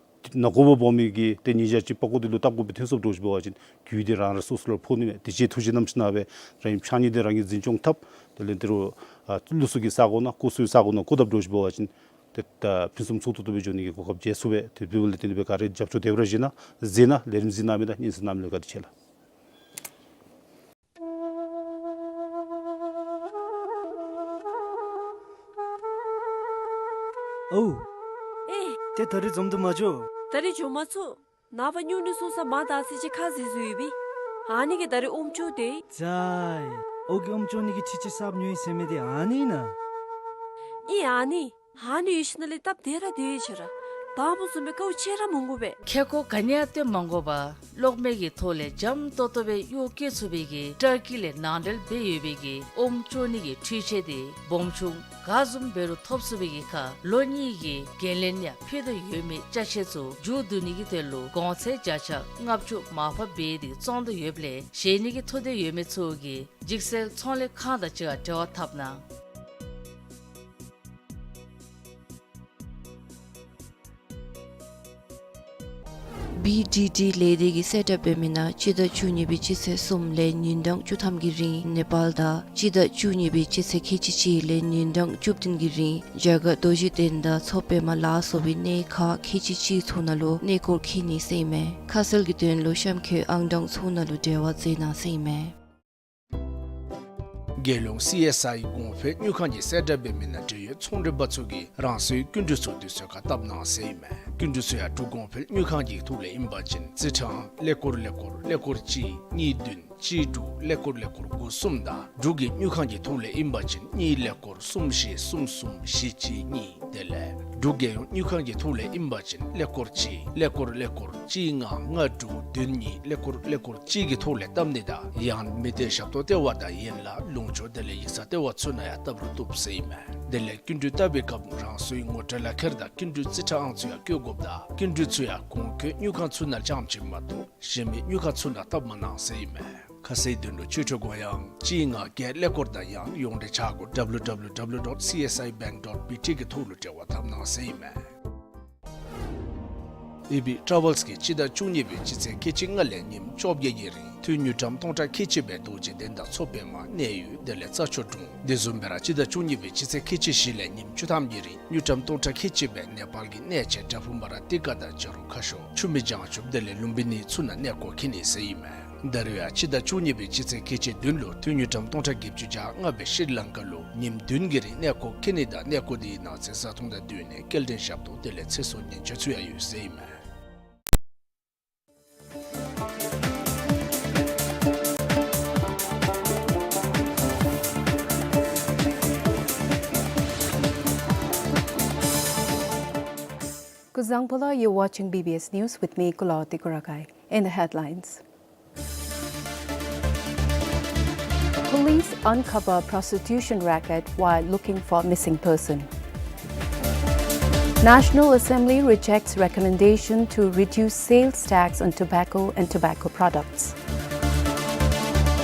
ནང་ཁོག་སྦོམ་སྦོམ་མི་གི་ཏེ་ཉེས་བྱ་ཅིག་པགས་ཀོ་འདི་ལུ་བཏབ་དགོཔ་སྦེ་ཐོན་སོངམ་འདྲཝ་ཅིག་འབད་བ་ཅིན་རྒུད་འདི་རང་རང་སོ་སོ་ལུ་ཕོག་ནི་མས། དེ་ཅིག་ཐུགས་རྗེ་གནང་ཞིནམ་ལས་སྦེ་རང་གི་ཕྱགས་སྙིགས་འདི་རང་གིས་འཛིན་སྐྱོང་འཐབ། དེ་ལས་ཏི་རུ་ཨ་ལུགས་སྲོལ་གྱི་ས་གོ་ནང་བཀོ་ས་ས་གོ་ནང་བཀོ་དཔ་འདྲཝ་ཅིག་འབད་བ་ཅིན་ཏེ་ད་ཕུན་སུམ་ཚོགས་ཏོག་ཏོ་སྦེ་འགྱོ་ནི་གི་གོ་སྐབས་མཇལ་ཚུགས་པས། དེ་འབདཝ་ལས་བརྟེན་ཏེ་སྦེ་ག་ར་རྒྱབ་སྐྱོར་དེ་སྦེ་ར་བཞེས་གནང་། མཛད་གནང་། ལས་རིམ་གཟིགས་གནང་མི་དང་སྙན་གསན་གནང་མི་ལུ་བཀའ་དྲིན་ཆེ་ལགས། ཨོ། ཨེ། ཏེ་ད་རིས་འཛོམས་དུ་མ་འགྱོ། ད་རིས་འགྱོ་མ་ཚུགས། ནངས་པ་སྨྱུང་གནས་སོང་ས་མར་དར་ཚིལ་ཅིག་ཁ་བཟེད་བཟོ་ཡོད་པས། ཨ་ནི་གིས་ད་རིས་ཨོམ་ཅོག་དེ། ཙ་ཨེ། ཨོ་གི་ཨོམ་ཅོག་ནི་གི་ཁྲི་ཅིག་གསརཔ་ཉོ་ཡི་ཟེར་མི་དེ་ཨ་ནི་ཨིན་ན། ཨིན་ཨ་ནི། ཨ་ནི་ཡོད་ཞིནམ་ལས་སྟབས་བདེ་ར་བདེ་ཡོད་ཟེར། དང་པ་བཟུམ་སྦེ་དཀའཝ་སྤྱད་ར་མི་དགོ་པས། ཁེ་ཀོ་ག་ནི་ཡང་སྟོན་མ་དགོ་པར་གློག་མེ་གི་ཐོག་ལས་འཇམ་ཏོག་ཏོ་སྦེ་གཡོག་བཀོལ་ཚུགས་པའི་གི་ཊར་ཀི་ལས་ནང་འབྲེལ་འབད་ཡོད་པའི་གི་ཨོམ་བཙོ་ནི་གི་འཕྲུལ་ཆས་དེ་སྦོམ་ཆུང་ག་བཟུམ་འབད་རུང་ཐོབ་ཚུགས་པའི་གི་ཁར་ལོ་གཉིས་ཀྱི་འགན་ལེན་ཡང་ཕུལ་དོ་ཡོད་མི་ཅ་ཆས་ཚུ་མཇུག་བསྡུ་ནི་གི་དོན་ལུ་གོང་ཚད་བརྒྱ་ཆ་ལྔ་བཅུ་མར་ཕབ་འབད་དེ་བཙོང་དོ་ཡོདཔ་ལས་བཞེས་ནི་གི་ཐོབ་འདོད་ཡོད་མི་ཚུ་གིས་འཇིགས་སེལ་ཚོང་ལས་ཁང་དང་གཅིག་ཁར་འབྲེལ་བ་འཐབ་གནང་། བི་ཌི་ཌི་ལས་སྡེ་གིས་གསལ་བསྒྲགས་འབད་མི་ནང་སྤྱི་ཟླ་བཅུ་གཉིས་པའི་སྤྱི་ཚེས་གསུམ་ལས་ཉིན་གྲངས་བཅུ་ཐམ་གྱི་རིང་ནེ་པཱལ་དང་སྤྱི་ཟླ་བཅུ་གཉིས་པའི་སྤྱི་ཚེས་ཁལ་གཅིག་གཅིག་ལས་ཉིན་གྲངས་བཅུ་བདུན་གྱི་རིང་རྒྱ་གར་རྡོ་རྗེ་གདན་དང་མཚོ་པདྨ་ལ་སོགས་པའི་གནས་ཁག་ཁལ་གཅིག་གཅིག་ཚུ་ནང་ལུ་གནས་སྐོར་འཁྱིད་ནི་ཟེར་ཨིན་མས། ཁ་གསལ་གྱི་དོན་ལུ་གཤམ་འཁོད་ཨང་གྲངས་ཚུ་ནང་ལུ་འབྲེལ་བ་མཛད་གནང་ཟེར་ཨིན་མས། རྒྱལ་ཡོངས་སི་ཨེསི་ཨའི་གོང་འཕེལ་དངུལ་ཁང་གིས་གསལ་བསྒྲགས་འབད་མི་ནང་འབྲེལ་ཡོད་ཚོང་འབྲེལ་པ་ཚུ་གིས་རང་སོའི་སྐྱིན་འགྲུལ་ཚུ་དུས་ཚོད་ཁར་བཏབ་གནང་ཟེར་ཨིན་མས། སྐྱིན་འགྲུལ་ཚུ་ཡང་འབྲུག་གོང་འཕེལ་དངུལ་ཁང་གི་ཐོག་ལས་ཨིན་པ་ཅིན་རྩིས་ཁྲའང་ཀླད་ཀོར་ཀླད་ཀོར་ཀླད་ཀོར་གཅིག་གཉིས་བདུན་གཅིག་དྲུག་ཀླད་ཀོར་ཀླད་ཀོར་དགུ་གསུམ་དང་འབྲུག་གི་དངུལ་ཁང་གི་ཐོག་ལས་ཨིན་པ་ཅིན་གཉིས་ཀླད་ཀོར་གསུམ་བཞི་གསུམ་གསུམ་བཞི་གཅིག་གཉིས། དེ་ལས་འབྲུག་རྒྱལ་ཡོངས་དངུལ་ཁང་གི་ཐོག་ལས་ཨིན་པ་ཅིན་ཀླད་ཀོར་གཅིག་ཀླད་ཀོར་ཀླད་ཀོར་གཅིག་ལྔ་ལྔ་དྲུག་བདུན་གཉིས་ཀླད་ཀོར་ཀླད་ཀོར་གཅིག་གི་ཐོག་ལས་བཏབ་ནི་དང་ཡང་མི་སྡེ་ཞབས་ཏོག་ལྟེ་བ་དང་ཡན་ལག་ལུང་ཕྱོགས་དེ་ལས་ཡིག་ཚང་ལྟེ་བ་ཚུ་ནང་ཡང་བཏབ་རུང་བཏུབ་ཟེར་ཨིན་མས། དེ་ལས་སྐྱིན་འགྲུལ་བཏབ་པའི་སྐབས་རང་སོའི་ངོ་སྤྲོད་ལག་ཁྱེར་དང་སྐྱིན་འགྲུལ་རྩིས་ཁྲ་ཨང་ཚུ་ཡང་བཀོད་དགོཔ་དང་སྐྱིན་འགྲུལ་ཚུ་ཡང་གོང་འཁོད་དངུལ་ཁང་ཚུ་ནང་རྐྱངམ་ཅིག་མ་གཏོགས་གཞན་མི་དངུལ་ཁང་ཚུ་ནང་བཏབ་མ་གནང་ཟེར་ཨིན་མས། ཁ་གསལ་དོན་ལུ་ཆོས་ཁྲི་སྒོ་ཡངས་གཅིག་ལྔ་བརྒྱད་ཀླད་ཀོར་དང་ཡང་ཡོངས་འབྲེལ་ཆ་སྒོ་W W W dot C S I bank dot B T གི་ཐོག་ལུ་འབྲེལ་བ་འཐབ་གནང་ཟེར་ཨིན་མས། ཨེ་བི་ཊ་རེ་ཝེལསི་གིས་སྤྱི་ཟླ་བཅུ་གཉིས་པའི་སྤྱི་ཚེས་ཁལ་གཅིག་ལྔ་ལས་ཉིནམ་བཅོ་བརྒྱད་ཀྱི་རིང་ཐུན་དངུལ་ཀྲམ་སྟོང་ཕྲག་ཁལ་གཅིག་སྦེ་རྡོ་རྗེ་གདན་དང་མཚོ་པདྨ་གནས་ཡུལ་དེ་ལས་རྩྭ་མཆོག་གྲོང་དེ་བཟུམ་སྦེ་ར་སྤྱི་ཟླ་བཅུ་གཉིས་པའི་སྤྱི་ཚེས་ཁལ་གཅིག་བཞི་ལས་ཉིནམ་བཅུ་ཐམ་གྱི་རིང་དངུལ་ཀྲམ་སྟོང་ཕྲག་ཁལ་གཅིག་སྦེ་ནེ་པཱལ་གྱི་གནས་ཆེན་བྲག་ཕུག་མ་ར་ཏི་ཀ་དང་བྱ་རུང་ཁ་ཤོར་ཆུ་སྨད་བྱང་ཆུབ་དེ་ལས་ལུམྦི་ནི་ཚུ་ནང་གནས་སྐོར་འཁྱིད་ནི་ཟེར་ཨིན་མས། ད་རེས་ཡང་སྤྱི་ཟླ་བཅུ་གཉིས་པའི་སྤྱི་ཚེས་ཁལ་གཅིག་བདུན་ལུ་ཐུན་དངུལ་ཀྲམ་སྟོང་ཕྲག་བརྒྱད་ཅུ་གྱ་ལྔ་སྦེ་ཤྲི་ལང་ཀ་ལུ་ཉིནམ་བདུན་གྱི་རིང་གནས་སྐོར་འཁྱིད་ནི་དང་གནས་སྐོར་དེའི་ནང་གསེས་བཟའ་འཐུང་དང་སྡོད་གནས་སྐྱེལ་འདྲེན་ཞབས་ཏོག་དེ་ལས་ཚེ་སྲོག་ཉེན་བཅོལ་ཚུ་ཡང་ཡོད་ཟེར་ཨིན་མས། Kuzuzangpo la, you're watching B B S News with me, Kulaw Tikorakai. In the headlines. Police uncover prostitution racket while looking for missing person. National Assembly rejects recommendation to reduce sales tax on tobacco and tobacco products.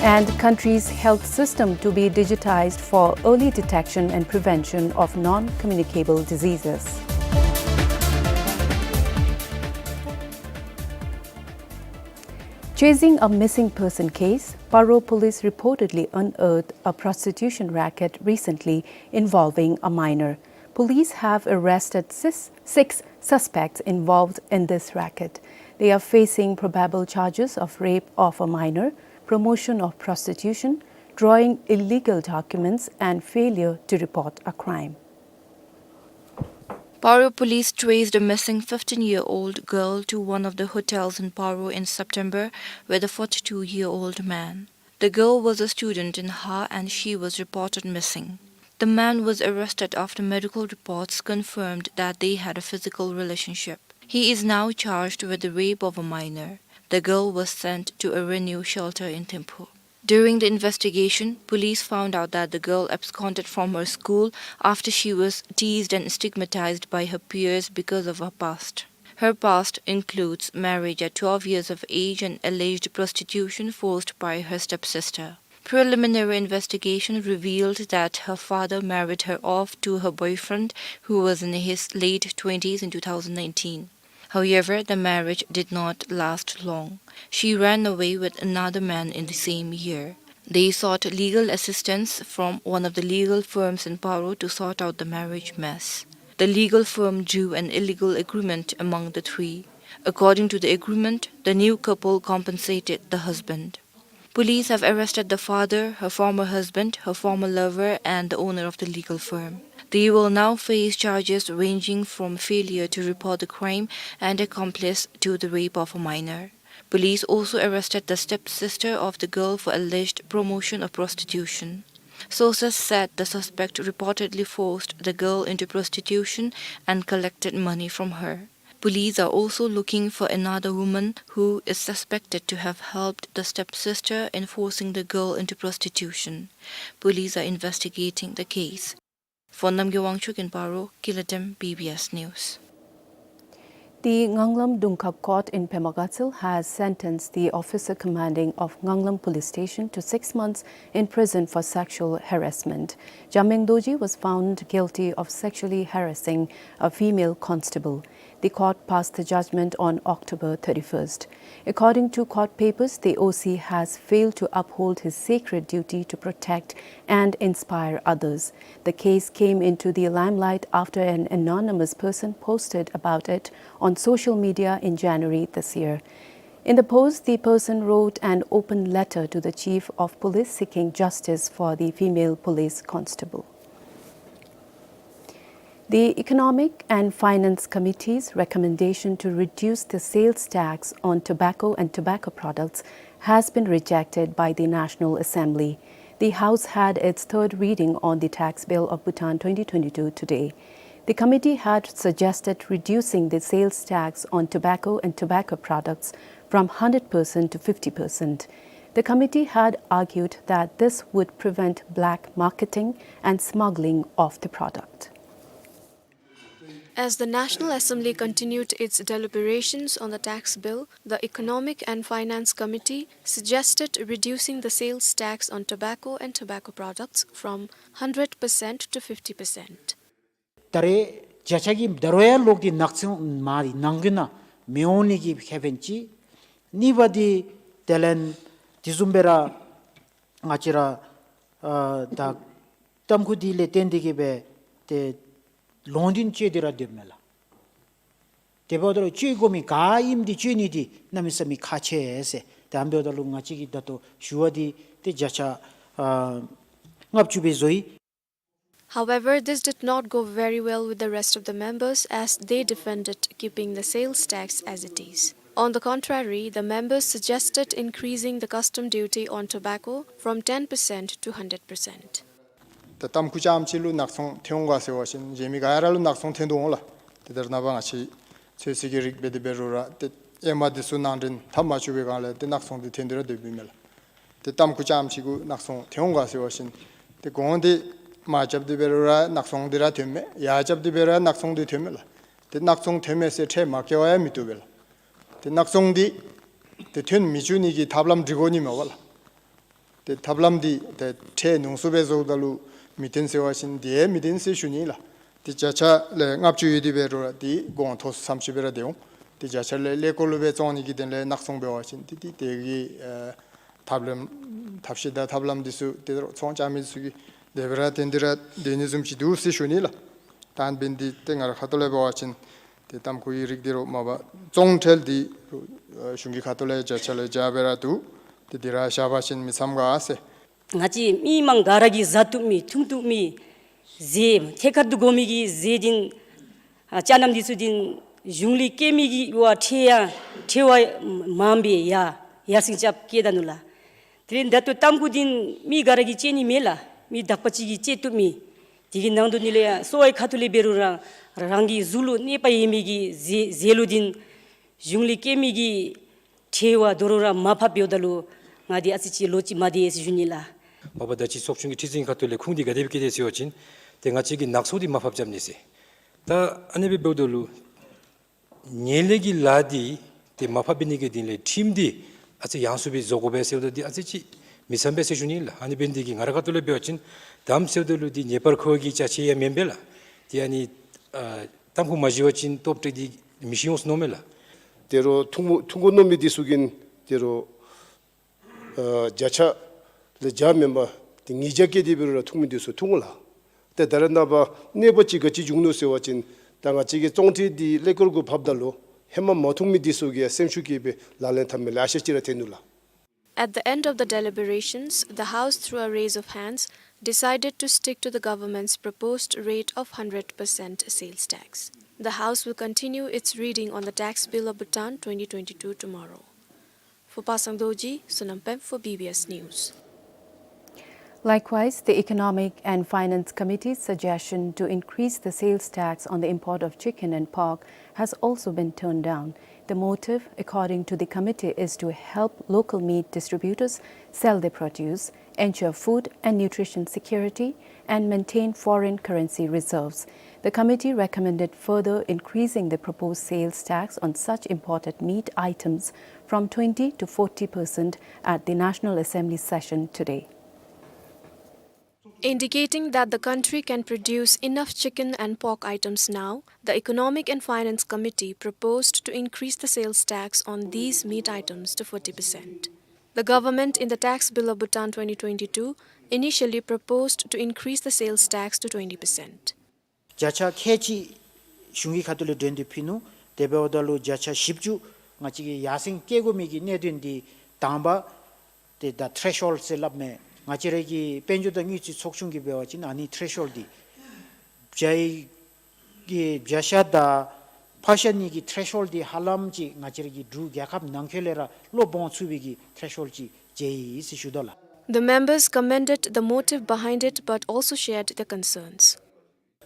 And country's health system to be digitized for early detection and prevention of non-communicable diseases. Chasing a missing person case, Paro police reportedly unearthed a prostitution racket recently involving a minor. Police have arrested sis-, six suspects involved in this racket. They are facing probable charges of rape of a minor, promotion of prostitution, drawing illegal documents, and failure to report a crime. Paro police traced a missing fifteen-year-old girl to one of the hotels in Paro in September with a forty-two-year-old man. The girl was a student in Ha and she was reported missing. The man was arrested after medical reports confirmed that they had a physical relationship. He is now charged with the rape of a minor. The girl was sent to a Renew shelter in Thimphu. During the investigation, police found out that the girl absconded from her school after she was teased and stigmatized by her peers because of her past. Her past includes marriage at twelve years of age and alleged prostitution forced by her stepsister. Preliminary investigation revealed that her father married her off to her boyfriend, who was in his late twenties in two thousand nineteen. However, the marriage did not last long. She ran away with another man in the same year. They sought legal assistance from one of the legal firms in Paro to sort out the marriage mess. The legal firm drew an illegal agreement among the three. According to the agreement, the new couple compensated the husband. Police have arrested the father, her former husband, her former lover, and the owner of the legal firm. They will now face charges ranging from failure to report the crime and accomplice to the rape of a minor. Police also arrested the stepsister of the girl for alleged promotion of prostitution. Sources said the suspect reportedly forced the girl into prostitution and collected money from her. Police are also looking for another woman who is suspected to have helped the stepsister in forcing the girl into prostitution. Police are investigating the case. For Namgay Wangchuk in Paro, Kilatem, B B S News. The Nganglam Dungkhap Court in Pema Gatshel has sentenced the officer commanding of Nganglam Police Station to six months in prison for sexual harassment. Jameng Dorji was found guilty of sexually harassing a female constable. The court passed the judgment on October thirty-first. According to court papers, the O C has failed to uphold his sacred duty to protect and inspire others. The case came into the limelight after an anonymous person posted about it on social media in January this year. In the post, the person wrote an open letter to the chief of police seeking justice for the female police constable. The Economic and Finance Committee's recommendation to reduce the sales tax on tobacco and tobacco products has been rejected by the National Assembly. The House had its third reading on the Tax Bill of Bhutan twenty twenty-two today. The committee had suggested reducing the sales tax on tobacco and tobacco products from hundred percent to fifty percent. The committee had argued that this would prevent black marketing and smuggling of the product. As the National Assembly continued its deliberations on the tax bill, the Economic and Finance Committee suggested reducing the sales tax on tobacco and tobacco products from hundred percent to fifty percent. ད་རེས་བརྒྱ་ཆ་གི་ད་རུང་ཡང་ལོག་སྟེ་ནག་ཚོང་མ་རེད་ནང་གི་ན་མི་འོང་ནི་གི་ཁེ་ཕན་ཅིག། གཉིས་པ་དེ་དེ་ལན་དེ་བཟུམ་སྦེ་ར་ང་བཅས་ར་ཨ་ད་ཏམ་ཁུ་དེ་ལས་བརྟེན་ཏེ་གི་སྦེ་ཏེ་ལོང་འདྲེན་སྤྱོད་དེ་ར་སྡོདཔ་མས་ལགས། དེ་འབདཝ་ད་ལུ་སྤྱོད་དགོ་མི་ག་ཨིནམ་དེ་སྤྱོད་ནི་དེ་གནམ་མེད་ས་མེད་ཁག་ཆེ་ཟེར། དེ་འབདཝ་ད་ལུ་ང་བཅས་ཀྱིས་ད་ལྟོ་ཞུ་བ་དེ་ཏེ་བརྒྱ་ཆ་ཨ་ལྔ་བཅུ་སྦེ་བཟོ་ཡི། However, this did not go very well with the rest of the members as they defended keeping the sales tax as it is. On the contrary, the members suggested increasing the custom duty on tobacco from ten percent to hundred percent. ད་ཏམ་ཁུ་རྐྱངམ་ཅིག་ལུ་ནག་ཚོང་ཐོན་འོང་ག་ཟེར་བ་ཅིན་གཞན་མི་ག་ར་ལུ་ནག་ཚོང་ཐོན་དོ་འོང་ལགས། ཏེ་ད་རེས་ནངས་པ་ང་བཅས་ཚོད་བསྲེ་གི་རིགས་འབད་དེ་འབད་རུང་ར་ཏེ་ཨེ་མ་དེ་ཚུ་ནང་འདྲེན་འཐབ་མ་བཅུག་པའི་སྒང་ལས་ཏེ་ནག་ཚོང་འདི་ཐོན་ཏེ་ར་སྡོདཔ་ཨིན་མས་ལགས། ཏེ་ཏམ་ཁུ་རྐྱངམ་ཅིག་གུ་ནག་ཚོང་ཐོན་འོང་ག་ཟེར་བ་ཅིན་ཏེ་གོང་འདི་མར་རྐྱབ་སྟེ་འབད་རུང་ར་ནག་ཚོང་འདི་ར་ཐོནམ་མས། ཡར་རྐྱབ་སྟེ་འབད་རུང་ར་ནག་ཚོང་འདི་ཐོནམ་མས་ལགས། ཏེ་ནག་ཚོང་ཐོནམ་མས་ཟེར་ཁྲལ་མ་བཀལ་བར་ཡང་མི་བཏུབ་པས་ལགས། ཏེ་ནག་ཚོང་འདི་ཏེ་ཐོན་མི་བཅུག་ནི་གི་ཐབས་ལམ་སྒྲིག་དགོ་ནི་མས་པ་ལགས། ཏེ་ཐབས་ལམ་འདི་ཏེ་ཁྲལ་ཉུང་སུ་སྦེ་བཟོཝ་ད་ལུ་མི་བཏོན་ཟེར་བ་ཅིན་དེ་ཡང་མི་བཏོན་ཟེར་ཞུ་ནི་ལགས། ཏེ་བརྒྱ་ཆ་ལས་ལྔ་བཅུ་ཡོད་དེ་འབད་རུང་ར་ཏེ་གོང་མཐོ་སུ་ཙམ་ཅིག་སྦེ་ར་སྡོད་འོང་། ཏེ་བརྒྱ་ཆ་ལས་ཀླད་ཀོར་ལུ་སྦེ་བཙོང་ནི་གི་དོན་ལས་ནག་ཚོང་འབད་བ་ཅིན་ཏེ་ཏེ་དེ་གི་ཨ་ཐབས་ལམ་ཐབས་ཤེས་དང་ཐབས་ལམ་འདི་ཚུ་ཏེ་ཚོང་རྐྱབ་མི་ཚུ་གིས་དེ་སྦེ་ར་བཏོན་ཏེ་ར་སྡོད་ནི་བཟུམ་ཅིག་འདུག་ཟེར་ཞུ་ནི་ལགས། ད་འབདན་འདི་ཏེ་ང་རའི་ཁ་ཐུག་ལས་འབད་བ་ཅིན་ཏེ་ཏམ་ཁུ་གི་རིགས་འདི་རུང་མ་པ་བཙོང་ཁྲལ་འདི་ཨ་གཞུང་གི་ཁ་ཐུག་ལས་བརྒྱ་ཆ་ལས་བརྒྱ་སྦེ་ར་འདུག། ཏེ་འདི་ར་བཞག་པ་ཅིན་མི་འཚམས་ག་ཟེར། ང་བཅས་མི་མང་ག་ར་གིས་བཟའ་བཏུབ་མི་འཐུང་བཏུབ་མི་ཟས་ཐད་ཀར་དུ་དགོ་མི་གི་ཟས་འདི་ཨ་ཅ་ནམ་འདི་ཚུ་འདི་གཞུང་ལས་བཀལ་མི་གི་ཡོད་པ་ཁྲལ་ཡང་ཁྲལ་བ་མངམ་སྦེ་ཡར་ཡར་སེང་རྐྱབ་བཀལ་ད་ནུག་ལགས། དེ་ལས་ད་ལྟོ་ཏམ་ཁུ་འདི་མི་ག་ར་གིས་སྤྱོད་ནི་མེད་ལགས། མི་དག་པ་ཅིག་གིས་སྤྱོད་བཏུབ་མི། དེ་གི་ནང་དོག་ནི་ལས་ཡང་གསོ་བའི་ཁ་ཐུག་ལས་འབད་རུང་ར་རང་གི་གཟུགས་ལུ་གནོད་པ་ཡོད་མི་གི་ཟས་ཟས་ལུ་འདི་གཞུང་ལས་བཀལ་མི་གི་ཁྲལ་བ་དོ་རུང་ར་མར་ཕབ་འབདཝ་ད་ལུ་ང་འདི་ཨ་ཙི་ཅིག་ལོ་ཅིག་མ་བདེ་ཟེར་ཞུ་ནི་ལགས། མ་པ་ད་ཅི་ཚོགས་ཆུང་གི་ཁྲི་འཛིན་ཁ་ཐུག་ལས་ཁུངས་འདི་ག་དེ་སྦེ་བཀལ་ཏེ་ཟེར་བ་ཅིན་ཏེ་ང་བཅས་ཀྱིས་ནག་ཚོང་འདི་མར་ཕབ་རྐྱབ་ནི་ཟེར། ད་ཨ་ནི་སྦེ་འབདཝ་ད་ལུ་ཉེས་ལས་ཀྱི་ལཱ་འདི་ཏེ་མར་ཕབ་འབད་ནི་གི་དོན་ལས་ཁྲིམས་འདི་ཨ་ཙི་ཡངས་སུ་སྦེ་བཟོ་དགོ་པས་ཟེརཝ་ད་འདི་ཨ་ཙི་ཅིག་མི་འཚམས་པས་ཟེར་ཞུ་ནི་ལགས། ཨ་ནི་འབད་ནི་འདི་གིས་ང་རའི་ཁ་ཐུག་ལས་འབད་བ་ཅིན་དམ་ཟེརཝ་ད་ལུ་འདི་ཉེས་པར་འཁོར་བའི་ཅ་ཆས་ཡང་མེན་པས་ལགས། ཏེ་ཨ་ནི་ཨ་ཏམ་ཁུ་མ་བཞེས་པ་ཅིན་སྟོབས་དྲག་སྟེ་མི་ཤི་འོང་ཟེར་མནོཝ་མས་ལགས། ཏེ་རོགས་འཐུང་འཐུང་དགོ་མནོ་མི་འདི་ཚུ་གིས་ཏེ་རོགས་ཨ་བརྒྱ་ཆ་ལས་བརྒྱ་མེན་པར་ཏེ་ཉིས་བརྒྱ་བཀལ་ཏེ་འབད་རུང་ར་འཐུང་མི་འདི་ཚུ་འཐུང་ལགས། ཏེ་ད་རེས་ནངས་པ་གནོད་པ་ཅིག་ག་ཅི་འབྱུང་ནུག་ཟེར་བ་ཅིན་ད་ང་བཅས་ཀྱིས་བཙོང་ཁྲལ་འདི་ཀླད་ཀོར་གུ་ཕབ་ད་ལུ་ཧེ་མ་མ་འཐུང་མི་འདི་ཚུ་གིས་ཡང་སེམས་ཤུགས་བསྐྱེད་སྦེ་ལག་ལེན་འཐབ་མི་ལེ་ཤ་ཅིག་ར་ཐོན་ནུག་ལགས། At the end of the deliberations, the House, through a raise of hands, decided to stick to the government's proposed rate of hundred percent sales tax. The House will continue its reading on the Tax Bill of Bhutan twenty twenty-two tomorrow. For Pasang Dorji, Sonam Pem for B B S News. Likewise, the Economic and Finance Committee's suggestion to increase the sales tax on the import of chicken and pork has also been turned down. The motive, according to the committee, is to help local meat distributors sell their produce, ensure food and nutrition security, and maintain foreign currency reserves. The committee recommended further increasing the proposed sales tax on such imported meat items from twenty to forty percent at the National Assembly session today. Indicating that the country can produce enough chicken and pork items now, the Economic and Finance Committee proposed to increase the sales tax on these meat items to forty percent. The government, in the Tax Bill of Bhutan twenty twenty-two, initially proposed to increase the sales tax to twenty percent. བརྒྱ་ཆ་ཁལ་གཅིག་གཞུང་གི་ཁ་ཐུག་ལས་འདྲེན་ཏེ་ཕུལ་ནུག། དེ་འབདཝ་ད་ལུ་བརྒྱ་ཆ་བཞི་བཅུ་ང་བཅས་ཀྱིས་ཡར་སེང་བཀལ་དགོ་མི་གི་གནད་དོན་འདི་དང་པ་ཏེ་ད་ཐྲེཤ་ཧོལཌ་ཟེར་སླབ་མས། ང་བཅས་ར་གི་དཔལ་འབྱོར་དང་དངུལ་རྩིས་ཚོགས་ཆུང་གིས་འབད་བ་ཅིན་ཨ་ནི་ཐྲེཤ་ཧོལཌ་འདི་བརྒྱ་ཡི་གི་བརྒྱ་ཤ་དང་ཕག་ཤ་གཉིས་ཀྱི་ཐྲེཤ་ཧོལཌ་འདི་ཧ་ལམ་ཅིག་ང་བཅས་ར་གི་འབྲུག་རྒྱལ་ཁབ་ནང་འཁོད་ལས་ར་བློ་སྦོང་ཚུགས་པའི་གི་ཐྲེཤ་ཧོལཌ་ཅིག་མཇལ་ཡི་ཟེར་ཞུ་དོ་ལགས། The members commended the motive behind it but also shared their concerns.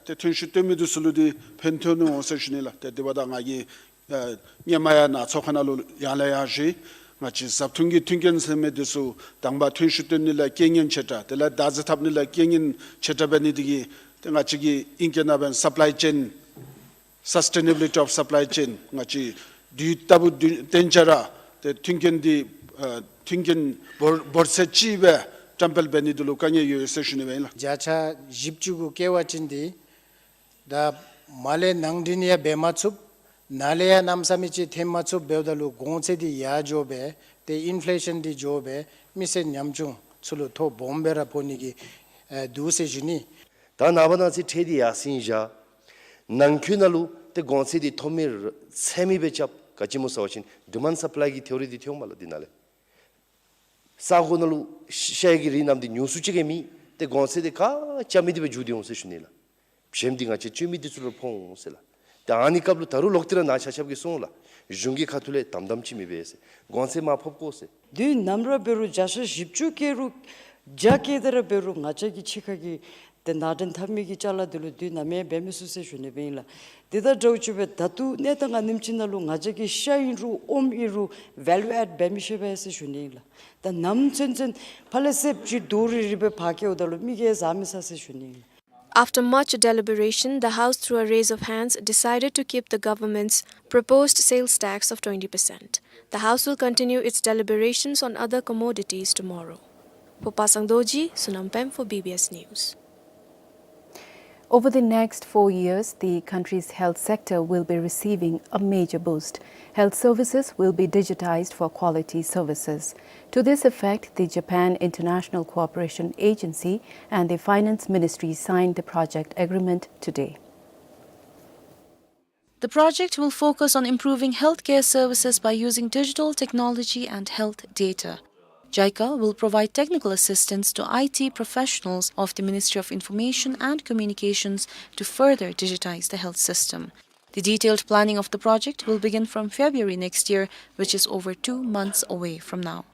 ཏེ་ཐོན་ཤུགས་བཏོན་མི་འདི་ཚུ་ལུ་འདི་ཕན་ཐོགས་ནི་འོང་ཟེར་ཞུ་ནི་ལགས། ཏེ་དེ་འབདཝ་ད་ང་གིས་ཨ་སྔོན་མ་ཡང་ནཱ་ཚོགས་ཁང་ནང་ལུ་ཡང་ལས་ཡང་ཞུ་ཡི། ང་བཅས་བཟའ་འཐུང་གི་མཐུན་རྐྱེན་ཟེར་མི་འདི་ཚུ་དང་པ་ཐོན་ཤུགས་བཏོན་ནི་ལུ་རྐྱེན་ངན་ཆེ་དྲགས་དེ་ལས་བདག་འཛིན་འཐབ་ནི་ལུ་རྐྱེན་ངན་ཆེ་དྲགས་འབད་ནི་འདི་གིས་ཏེ་ང་བཅས་ཀྱིས་ཨིང་སྐད་ནང་འབད་བ་ཅིན་supply chain, sustainability of supply chain ང་བཅས་དུས་རྟག་བུ་དུས་བརྟན་ཅ་ར་ཏེ་མཐུན་རྐྱེན་འདི་ཨ་མཐུན་རྐྱེན་འབོར་འབོར་ཚད་ཅིག་སྦེ་བཀྲམ་སྤེལ་འབད་ནི་འདི་ལུ་དཀའ་ངལ་ཡོད་ཟེར་ཞུ་ནི་སྦེ་ཨིན་ལགས། བརྒྱ་ཆ་བཞི་བཅུ་གུ་བཀལ་བ་ཅིན་འདི་ད་མར་ལས་ནང་འདྲེན་ཡང་འབད་མ་ཚུགས། ནཱ་ལས་ཡང་གནམ་མེད་ས་མེད་ཅིག་འཐེན་མ་ཚུགསཔ་འབདཝ་ད་ལུ་གོང་ཚད་འདི་ཡར་འགྱོ་སྦེ་ཏེ་ཨིན་ཕི་ལེ་ཤཱན་འདི་འགྱོ་སྦེ་མི་སེར་ཉམ་ཆུང་ཚུ་ལུ་ཐོ་སྦོམ་སྦེ་ར་ཕོག་ནི་གི་ཨེ་འདུག་ཟེར་ཞུ་ནི། ད་ནངས་པ་གནངས་ཚེ་ཁྲལ་འདི་ཡར་སེང་བཞག། ནང་འཁོད་ནང་ལུ་ཏེ་གོང་ཚད་འདི་མཐོ་དམན་ཚད་མེད་སྦེ་རྐྱབ། ག་ཅི་སྨོ་ཟེར་བ་ཅིན་ཌི་མཱནཌ་སབ་ལའི་གི་ཐེའོ་རི་འདི་ཐོནམ་མས་ལགས། འདི་ནང་ལས་ས་གོ་ནང་ལུ་ཤ་ཡི་གི་རིགས་རྣམས་འདི་ཉུང་སུ་ཅིག་གིས་མེད། ཏེ་གོང་ཚད་འདི་ག་རྐྱབ་མི་འདི་སྦེ་འགྱོ་སྟེ་འོང་ཟེར་ཞུ་ནི་ལགས། ཞེན་འདི་ང་བཅས་སྤྱོད་མི་འདི་ཚུ་ལུ་ཕོག་འོང་ཟེར་ལགས། ཏེ་ཨ་ནི་སྐབས་ལུ་ད་རུང་ལོག་སྟེ་ར་ནཱ་ཆ་ཁྱབ་ཀྱིས་གསུངས་ལགས། གཞུང་གི་ཁ་ཐུག་ལས་དམ་དམ་ཅིག་མི་འབད་ཟེར། གོང་ཚད་མར་ཕབ་དགོ་ཟེར། དུས་ནམ་ར་འབད་རུང་བརྒྱ་ཆ་བཞི་བཅུ་བཀལ་རུང་བརྒྱ་བཀལ་ཏེ་ར་འབད་རུང་ང་བཅས་ཀྱི་ཕྱི་ཁ་གི་ཏེ་ནང་འདྲེན་འཐབ་མི་གི་ཅ་ལ་འདི་ལུ་དུས་ནམ་ཡང་འབད་མི་ཚུགས་ཟེར་ཞུ་ནི་སྦེ་ཨིན་ལགས། དེ་དང་འདྲཝ་ཅིག་སྦེ་ད་ལྟོ་གནས་སྟངས་ཨ་ནེམ་ཅིག་ནང་ལུ་ང་བཅས་ཀྱི་ཤ་ཨིན་རུང་ཨོམ་ཨིན་རུང་ཝེ་ལུ་ཨེཌ་འབད་མི་ཤེས་པས་ཟེར་ཞུ་ནི་ཨིན་ལགས། ད་ནམ་ཚུན་ཚོད་ཕར་ལས་ཚདཔ་ཅིག་རྡོག་རིལ་རི་སྦེ་ཕར་བཀལཝ་ད་ལུ་མི་གིས་བཟའ་མི་ཚར་ཟེར་ཞུ་ནི་ཨིན་ལགས། After much deliberation, the House, through a raise of hands, decided to keep the government's proposed sales tax of twenty percent. The House will continue its deliberations on other commodities tomorrow. For Pasang Dorji, Sonam Pem for B B S News. Over the next four years, the country's health sector will be receiving a major boost. Health services will be digitized for quality services. To this effect, the Japan International Cooperation Agency and the Finance Ministry signed the project agreement today. The project will focus on improving healthcare services by using digital technology and health data. JICA will provide technical assistance to I T professionals of the Ministry of Information and Communications to further digitize the health system. The detailed planning of the project will begin from February next year, which is over two months away from now.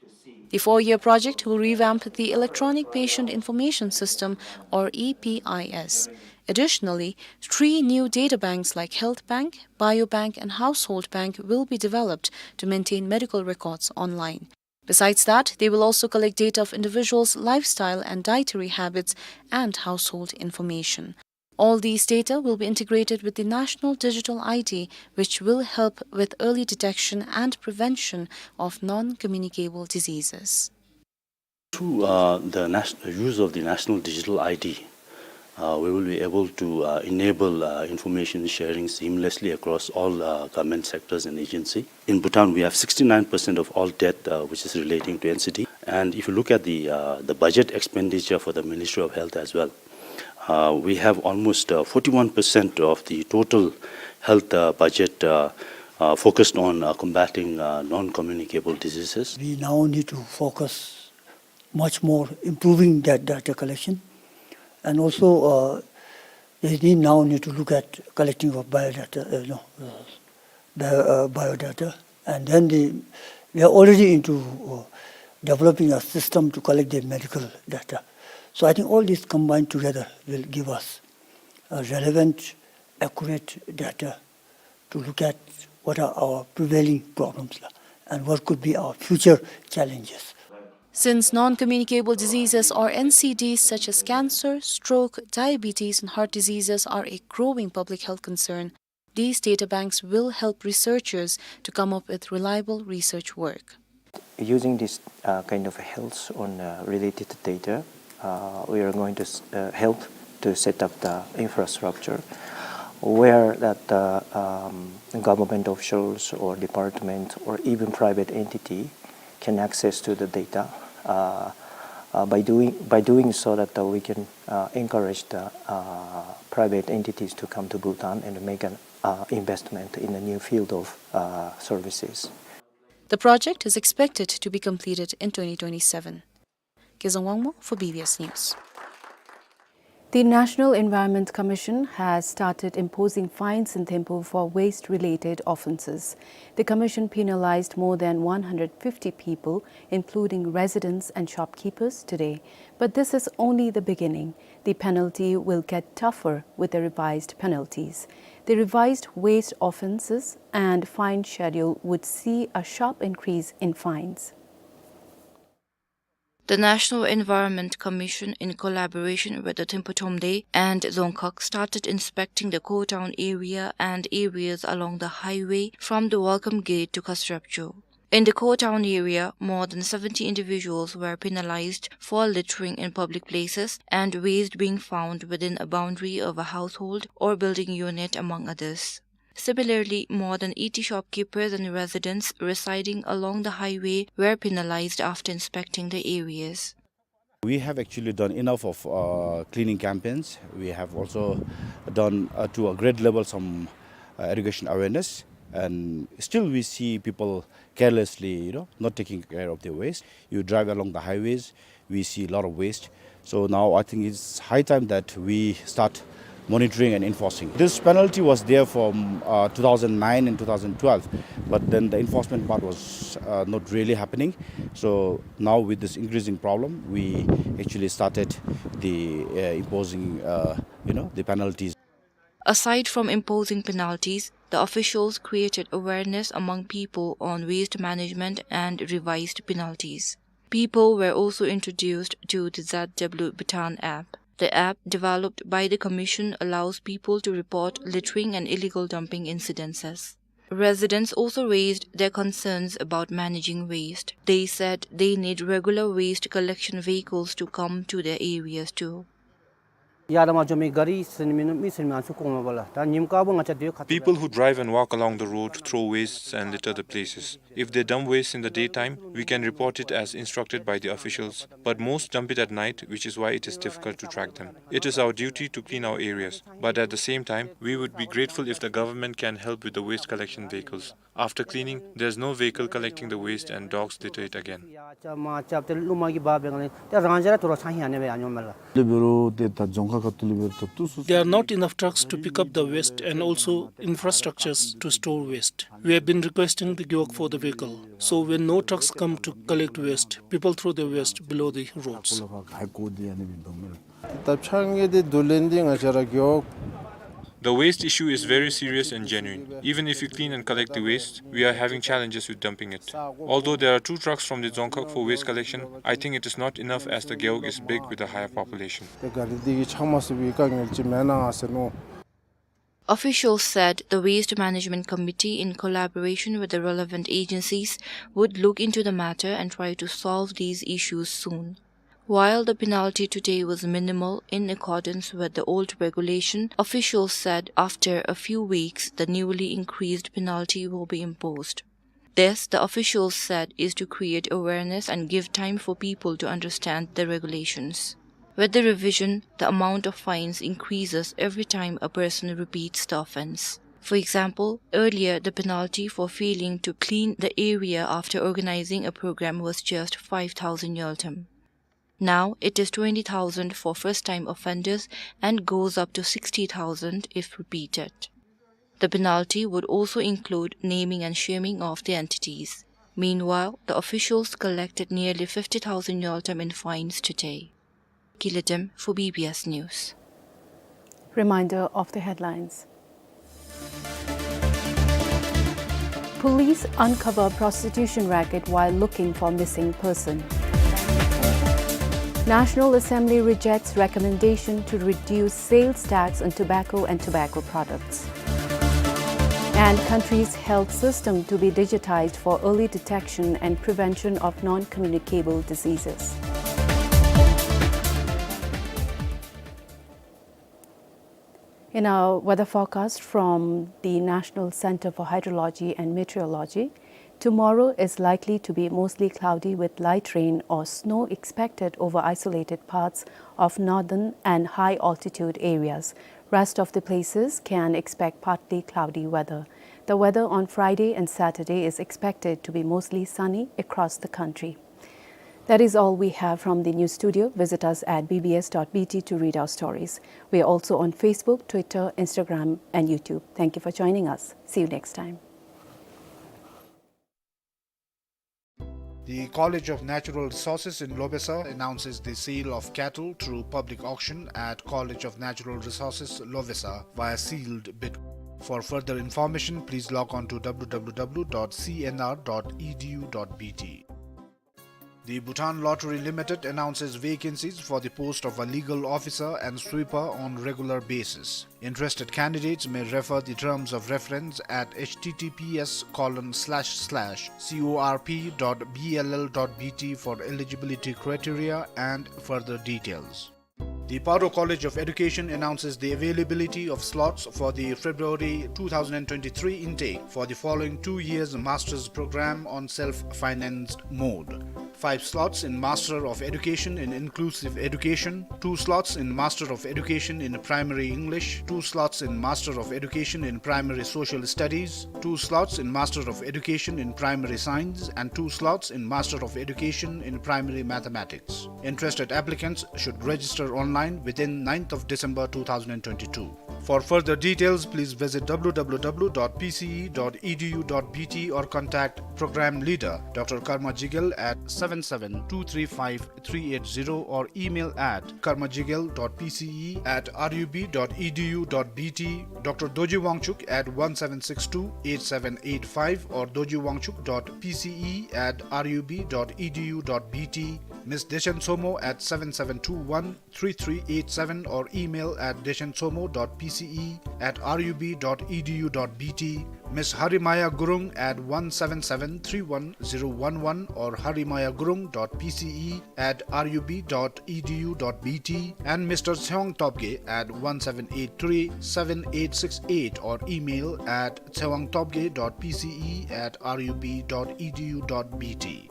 The four-year project will revamp the Electronic Patient Information System, or E P I S. Additionally, three new data banks like Health Bank, Biobank, and Household Bank will be developed to maintain medical records online. Besides that, they will also collect data of individuals' lifestyle and dietary habits and household information. All these data will be integrated with the National Digital I D, which will help with early detection and prevention of non-communicable diseases. Through, uh, the nat-, use of the National Digital I D, uh, we will be able to, uh, enable, uh, information sharing seamlessly across all, uh, government sectors and agency. In Bhutan, we have sixty-nine percent of all death, uh, which is relating to N C D. And if you look at the, uh, the budget expenditure for the Ministry of Health as well, uh, we have almost, uh, forty-one percent of the total health, uh, budget, uh, uh, focused on, uh, combating, uh, non-communicable diseases. We now need to focus much more improving that data collection. And also, uh, they need, now need to look at collecting of biodata, uh, you know, uh, bio-, uh, biodata. And then they, they are already into, uh, developing a system to collect the medical data. So I think all this combined together will give us a relevant, accurate data to look at what are our prevailing problems la, and what could be our future challenges. Since non-communicable diseases or N C Ds such as cancer, stroke, diabetes, and heart diseases are a growing public health concern, these data banks will help researchers to come up with reliable research work. Using this, uh, kind of health on, uh, related data, uh, we are going to s-, uh, help to set up the infrastructure where that, uh, um, government officials or department or even private entity can access to the data, uh, uh, by doing, by doing so that, uh, we can, uh, encourage the, uh, private entities to come to Bhutan and make an, uh, investment in the new field of, uh, services. The project is expected to be completed in twenty twenty-seven. Kezang Wangmo for B B S News. The National Environment Commission has started imposing fines in Thimphu for waste-related offences. The commission penalised more than one hundred fifty people, including residents and shopkeepers, today. But this is only the beginning. The penalty will get tougher with the revised penalties. The revised waste offences and fine schedule would see a sharp increase in fines. The National Environment Commission, in collaboration with the Thimphu Thromde and Dzongkhag, started inspecting the Kho Town area and areas along the highway from the Welcome Gate to Khasrapcho. In the Kho Town area, more than seventy individuals were penalized for littering in public places and waste being found within a boundary of a household or building unit, among others. Similarly, more than eighty shopkeepers and residents residing along the highway were penalized after inspecting the areas. We have actually done enough of, uh, cleaning campaigns. We have also done, uh, to a great level some, uh, education awareness, and still we see people carelessly, you know, not taking care of their waste. You drive along the highways, we see a lot of waste. So now I think it's high time that we start monitoring and enforcing. This penalty was there from, uh, two thousand nine and two thousand twelve, but then the enforcement part was, uh, not really happening. So now with this increasing problem, we actually started the, uh, imposing, uh, you know, the penalties. Aside from imposing penalties, the officials created awareness among people on waste management and revised penalties. People were also introduced to the Z W Bhutan app. The app, developed by the Commission, allows people to report littering and illegal dumping incidences. Residents also raised their concerns about managing waste. They said they need regular waste collection vehicles to come to their areas too. ཡར་ལས་མར་འགྱོ་མི་ག་རི་ཟེར་མི་ནུག་མི་ཟེར་མི་ཨ་ཚུ་གོང་མ་པ་ལ། ད་ཉིནམ་དཀར་པོ་ང་བཅས་སྡོད་ཁ་ཐུག་ལས། People who drive and walk along the road throw wastes and litter the places. If they dump waste in the daytime, we can report it as instructed by the officials. But most dump it at night, which is why it is difficult to track them. It is our duty to clean our areas. But at the same time, we would be grateful if the government can help with the waste collection vehicles. After cleaning, there's no vehicle collecting the waste and dogs litter it again. There are not enough trucks to pick up the waste and also infrastructures to store waste. We have been requesting the Gewog for the vehicle. So when no trucks come to collect waste, people throw their waste below the roads. ད་ཕྱགས་སྙིགས་འདི་བསྡུ་ལེན་འདི་ང་བཅས་ར་གི་འོག། The waste issue is very serious and genuine. Even if we clean and collect the waste, we are having challenges with dumping it. Although there are two trucks from the Dzongkhag for waste collection, I think it is not enough as the Gewog is big with a higher population. ད་ག་རི་འདི་གིས་ཆགས་མ་ཚུགས་པའི་དཀའ་ངལ་ཅིག་མེན་ན་ཟེར་མནོ། Officials said the Waste Management Committee, in collaboration with the relevant agencies, would look into the matter and try to solve these issues soon. While the penalty today was minimal in accordance with the old regulation, officials said after a few weeks the newly increased penalty will be imposed. This, the officials said, is to create awareness and give time for people to understand the regulations. With the revision, the amount of fines increases every time a person repeats the offense. For example, earlier the penalty for failing to clean the area after organizing a program was just five thousand ngultrum. Now it is twenty thousand for first-time offenders and goes up to sixty thousand if repeated. The penalty would also include naming and shaming of the entities. Meanwhile, the officials collected nearly fifty thousand ngultrum in fines today. Kiledem for B B S News. Reminder of the headlines. Police uncover prostitution racket while looking for missing person. National Assembly rejects recommendation to reduce sales tax on tobacco and tobacco products. And country's health system to be digitized for early detection and prevention of non-communicable diseases. In our weather forecast from the National Center for Hydrology and Meteorology, tomorrow is likely to be mostly cloudy with light rain or snow expected over isolated parts of northern and high altitude areas. Rest of the places can expect partly cloudy weather. The weather on Friday and Saturday is expected to be mostly sunny across the country. That is all we have from the news studio. Visit us at B B S dot B T to read our stories. We are also on Facebook, Twitter, Instagram, and YouTube. Thank you for joining us. See you next time. The College of Natural Resources in Lobesa announces the sale of cattle through public auction at College of Natural Resources, Lobesa, via sealed bid. For further information, please log on to W W W dot C N R dot E D U dot B T. The Bhutan Lottery Limited announces vacancies for the post of a legal officer and sweeper on regular basis. Interested candidates may refer the terms of reference at H T T P S colon slash slash C O R P dot B L L dot B T for eligibility criteria and further details. The Paro College of Education announces the availability of slots for the February two thousand twenty-three intake for the following two years master's program on self-financed mode. Five slots in Master of Education in Inclusive Education, two slots in Master of Education in Primary English, two slots in Master of Education in Primary Social Studies, two slots in Master of Education in Primary Science, and two slots in Master of Education in Primary Mathematics. Interested applicants should register online within ninth of December two thousand twenty-two. For further details, please visit W W W dot P C E dot E D U dot B T or contact Program Leader, Doctor Karma Jigel at seven seven two three five three eight zero or email at karmajigel dot P C E at R U B dot E D U dot B T, Doctor Dorji Wangchuk at one seven six two eight seven eight five or dorji wangchuk dot P C E at R U B dot E D U dot B T, Miss Dechen Somo at seven seven two one three three eight seven or email at dechen somo dot P C E at R U B dot E D U dot B T, Miss Harimaya Gurung at one seven seven three one zero one one or harimaya gurung dot P C E at R U B dot E D U dot B T, and Mister Tsewang Topge at one seven eight three seven eight six eight or email at tsewang topge dot P C E at R U B dot E D U dot B T.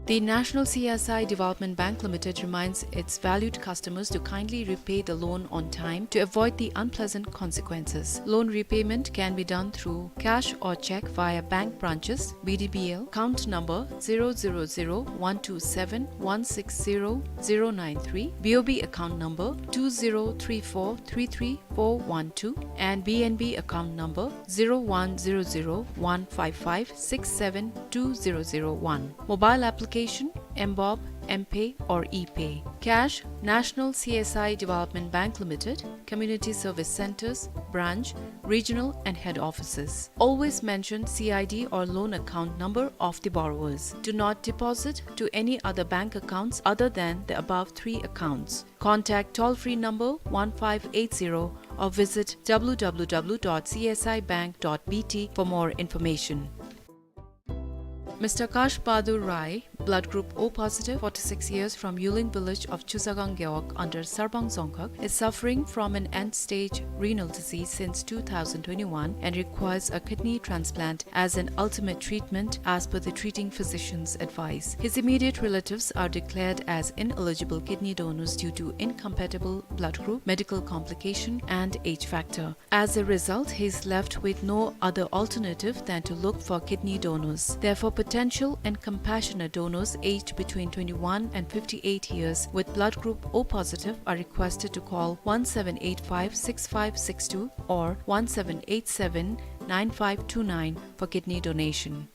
The National C S I Development Bank Limited reminds its valued customers to kindly repay the loan on time to avoid the unpleasant consequences. Loan repayment can be done through cash or cheque via bank branches, B D B L, account number zero zero zero one two seven one six zero zero nine three, B O B account number two zero three four three three four one two, and B N B account number zero one zero zero one five five six seven two zero zero one. Mobile application, mBoB, mPay or ePay. Cash, National C S I Development Bank Limited, Community Service Centres, Branch, Regional and Head Offices. Always mention C I D or loan account number of the borrowers. Do not deposit to any other bank accounts other than the above three accounts. Contact toll-free number one five eight zero or visit W W W dot C S I bank dot B T for more information. Mister Kash Bahadur Rai, blood group O positive, forty-six years, from Yuling village of Chuzagang Gewog under Sarbang Dzongkhag, is suffering from an end-stage renal disease since two thousand twenty-one and requires a kidney transplant as an ultimate treatment as per the treating physician's advice. His immediate relatives are declared as ineligible kidney donors due to incompatible blood group, medical complication, and age factor. As a result, he is left with no other alternative than to look for kidney donors. Therefore, potential and compassionate donors aged between twenty-one and fifty-eight years with blood group O positive are requested to call one seven eight five six five six two or one seven eight seven nine five two nine for kidney donation.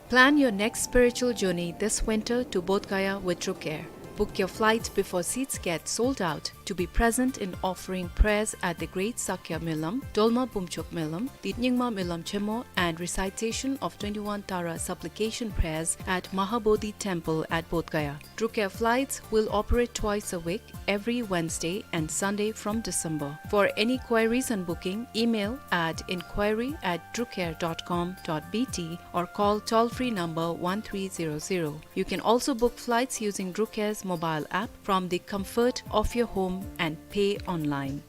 Plan your next spiritual journey this winter to Bodh Gaya with True Care. Book your flight before seats get sold out to be present in offering prayers at the Great Sakya Melam, Dolma Bumchok Melam, the Nyingma Melam Chemo, and recitation of twenty-one Tara supplication prayers at Mahabodhi Temple at Bodh Gaya. Druk Air flights will operate twice a week, every Wednesday and Sunday from December. For any queries and booking, email at inquiry at drukair dot com dot B T or call toll-free number one three zero zero. You can also book flights using Druk Air's mobile app from the comfort of your home and pay online.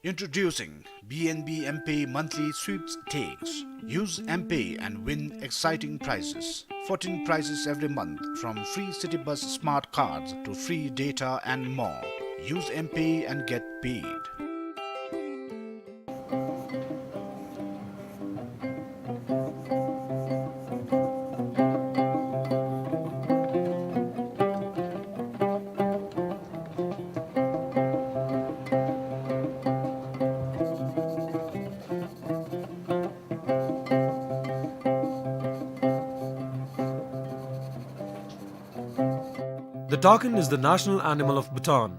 Introducing B N B M-Pay monthly sweepstakes. Use M-Pay and win exciting prizes. Fourteen prizes every month, from free Citibus smart cards to free data and more. Use M-Pay and get paid. The takin is the national animal of Bhutan.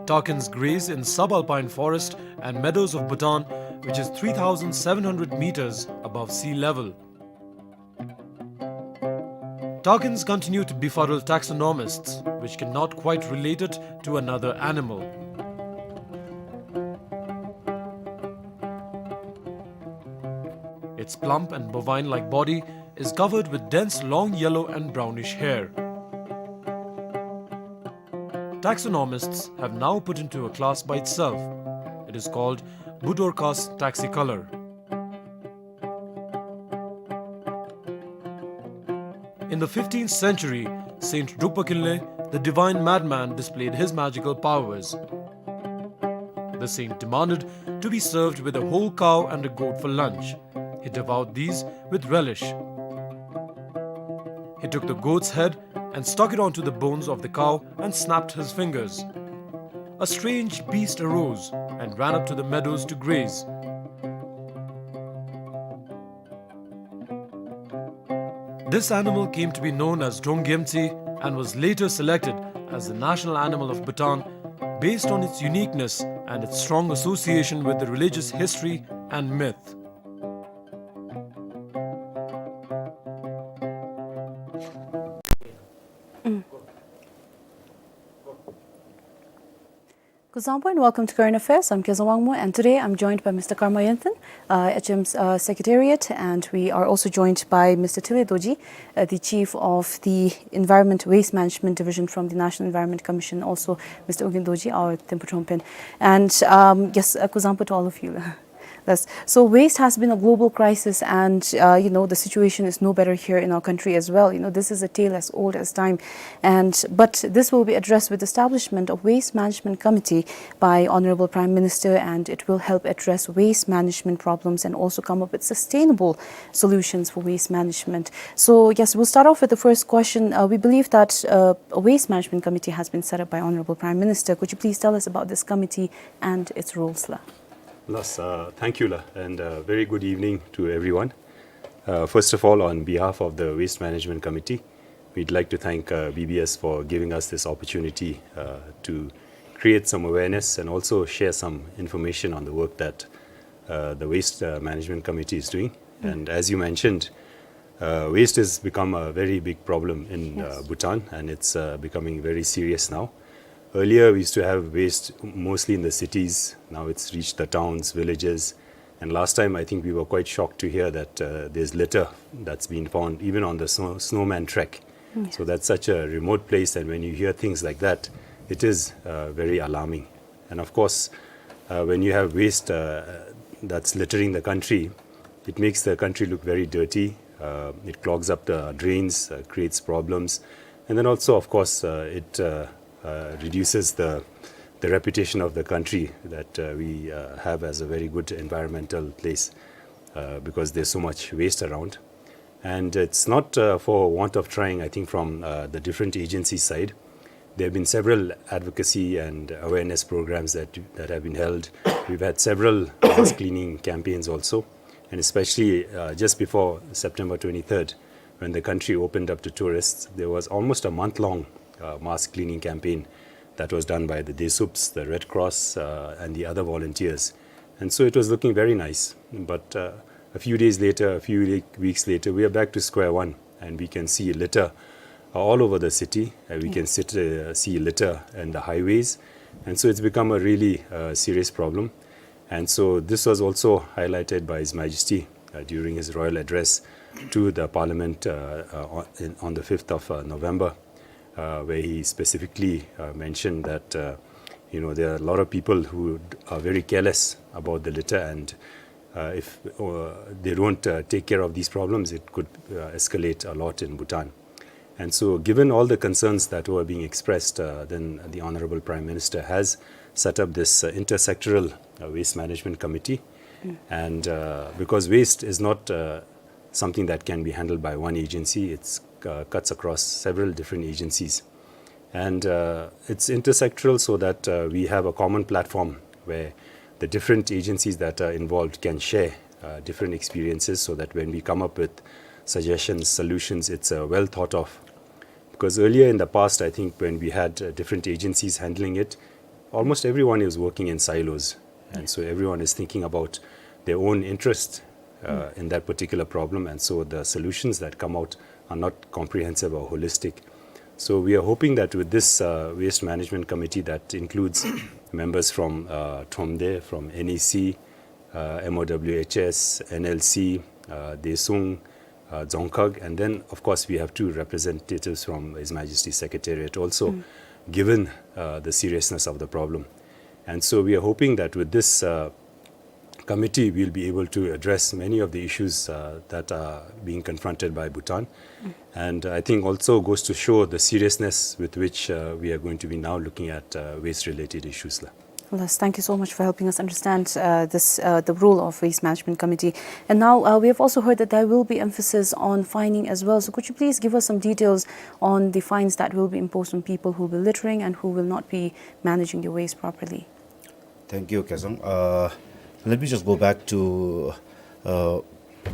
Takins graze in subalpine forest and meadows of Bhutan, which is three thousand seven hundred meters above sea level. Takins continue to befuddle taxonomists, which cannot quite relate it to another animal. Its plump and bovine-like body is covered with dense long yellow and brownish hair. Taxonomists have now put into a class by itself. It is called Budorcas taxicolor. In the fifteenth century, Saint Drukpa Kinley, the divine madman, displayed his magical powers. The saint demanded to be served with a whole cow and a goat for lunch. He devoured these with relish. He took the goat's head and stuck it onto the bones of the cow and snapped his fingers. A strange beast arose and ran up to the meadows to graze. This animal came to be known as Drong Gyemtse and was later selected as the national animal of Bhutan based on its uniqueness and its strong association with the religious history and myth. Kuzuzangpo and welcome to Current Affairs. I'm Kezang Wangmo, and today I'm joined by Mister Karma Yenthen, uh, H M's, uh, Secretariat, and we are also joined by Mister Thile Dorji, uh, the Chief of the Environment Waste Management Division from the National Environment Commission, also Mister Ugyen Dorji, our Thimphu Throngpen. And, um, yes, uh, kuzuzangpo to all of you. Yes. So waste has been a global crisis, and, uh, you know, the situation is no better here in our country as well. You know, this is a tale as old as time, and, but this will be addressed with establishment of Waste Management Committee by Honorable Prime Minister, and it will help address waste management problems and also come up with sustainable solutions for waste management. So yes, we'll start off with the first question. Uh, we believe that, uh, a Waste Management Committee has been set up by Honorable Prime Minister. Could you please tell us about this committee and its roles, la? Yes, uh, thank you, la, and, uh, very good evening to everyone. Uh, first of all, on behalf of the Waste Management Committee, we'd like to thank, uh, B B S for giving us this opportunity, uh, to create some awareness and also share some information on the work that, uh, the Waste, uh, Management Committee is doing. Mm. And as you mentioned, uh, waste has become a very big problem in, uh, Yes. Bhutan, and it's, uh, becoming very serious now. Earlier, we used to have waste mostly in the cities. Now it's reached the towns, villages. And last time, I think we were quite shocked to hear that, uh, there's litter that's been found even on the snow, snowman trek. Yes. So that's such a remote place, and when you hear things like that, it is, uh, very alarming. And of course, uh, when you have waste, uh, that's littering the country, it makes the country look very dirty. Uh, it clogs up the drains, uh, creates problems. And then also, of course, uh, it, uh, uh, reduces the, the reputation of the country that, uh, we, uh, have as a very good environmental place, uh, because there's so much waste around. And it's not, uh, for want of trying, I think, from, uh, the different agencies' side. There have been several advocacy and awareness programs that, that have been held. We've had several mass cleaning campaigns also. And especially, uh, just before September twenty-third, when the country opened up to tourists, there was almost a month-long uh, mass cleaning campaign that was done by the Desups, the Red Cross, uh, and the other volunteers. And so it was looking very nice. But uh, a few days later, a few le- weeks later, we are back to square one, and we can see litter uh, all over the city. Uh, we can sit, uh, see litter in the highways. And so it's become a really uh, serious problem. And so this was also highlighted by His Majesty uh, during his royal address to the Parliament uh, uh, on, in, on the fifth of uh, November, uh, where he specifically uh, mentioned that uh, you know, there are a lot of people who d- are very careless about the litter, and uh, if uh, they don't uh, take care of these problems, it could uh, escalate a lot in Bhutan. And so, given all the concerns that were being expressed, uh, then the Honorable Prime Minister has set up this uh, intersectoral uh, waste management committee. And uh, because waste is not uh, something that can be handled by one agency, it uh, cuts across several different agencies. And uh, it's intersectoral so that uh, we have a common platform where the different agencies that are involved can share uh, different experiences, so that when we come up with suggestions, solutions, it's uh, well thought of. Because earlier in the past, I think when we had uh, different agencies handling it, almost everyone is working in silos. And so everyone is thinking about their own interest uh, in that particular problem. And so the solutions that come out are not comprehensive or holistic. So we are hoping that with this uh, waste management committee that includes members from uh, Thromde, from N E C, uh, M O W H S, N L C, uh, Desung, uh, Dzongkhag, and then of course we have two representatives from His Majesty's Secretariat also, given uh, the seriousness of the problem. And so we are hoping that with this uh, committee, we'll be able to address many of the issues uh, that are being confronted by Bhutan. And I think also goes to show the seriousness with which uh, we are going to be now looking at uh, waste-related issues. La. Yes, thank you so much for helping us understand uh, this, uh, the role of Waste Management Committee. And now uh, we have also heard that there will be emphasis on fining as well. So could you please give us some details on the fines that will be imposed on people who will be littering and who will not be managing their waste properly? Thank you, Kazang. Uh, let me just go back to uh,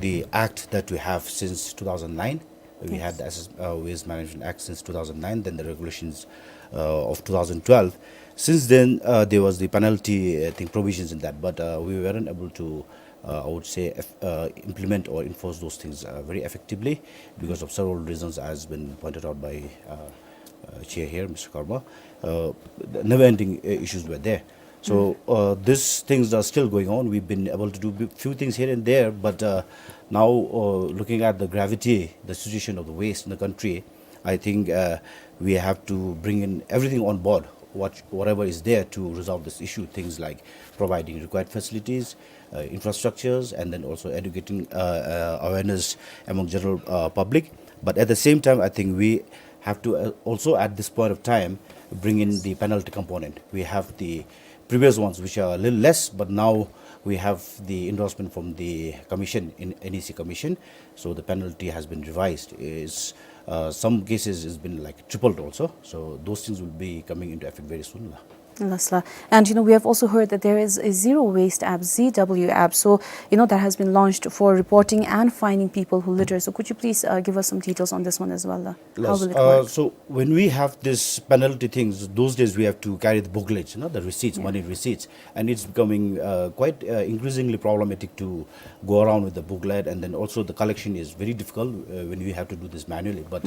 the act that we have since two thousand nine. We had the Assess- uh, Waste Management Act since two thousand nine, then the regulations uh, of two thousand twelve. Since then, uh, there was the penalty, I think, provisions in that, but uh, we weren't able to, uh, I would say, eff- uh, implement or enforce those things uh, very effectively because of several reasons, as been pointed out by uh, uh, Chair here, Mister Karma. Uh, the never-ending uh, issues were there. So uh, these things are still going on. We've been able to do b- few things here and there, but uh, now uh, looking at the gravity, the situation of the waste in the country, I think uh, we have to bring in everything on board, what, whatever is there to resolve this issue. Things like providing required facilities, uh, infrastructures, and then also educating uh, uh, awareness among general uh, public. But at the same time, I think we have to uh, also at this point of time bring in the penalty component. We have the previous ones, which are a little less, but now we have the endorsement from the commission, in N E C commission. So the penalty has been revised. Is uh, some cases has been like tripled also. So those things will be coming into effect very soon. Yes, la. And you know, we have also heard that there is a zero waste app, Z W app. So you know, that has been launched for reporting and fining people who litter. So could you please uh, give us some details on this one as well? La? How will it uh, work? So when we have this penalty things, those days we have to carry the booklets, you know, the receipts, money receipts, and it's becoming uh, quite uh, increasingly problematic to go around with the booklet, and then also the collection is very difficult uh, when we have to do this manually. But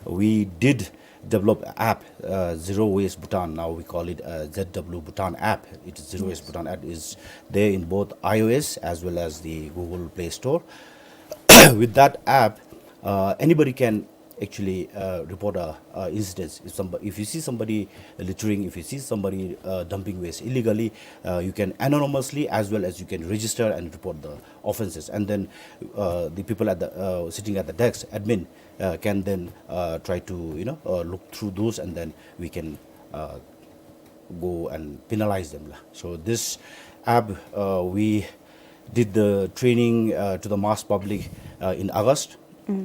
we did develop an app, uh, Zero Waste Bhutan. Now we call it uh, Z W Bhutan app. It's Zero Waste Bhutan app is there in both iOS as well as the Google Play Store. With that app, uh, anybody can actually uh, report a, a incidents. If somebody, if you see somebody littering, if you see somebody uh, dumping waste illegally, uh, you can anonymously as well as you can register and report the offenses. And then uh, the people at the uh, sitting at the desk, admin, uh, can then uh, try to, you know, uh, look through those, and then we can uh, go and penalize them. La. So this app, uh, we did the training uh, to the mass public uh, in August.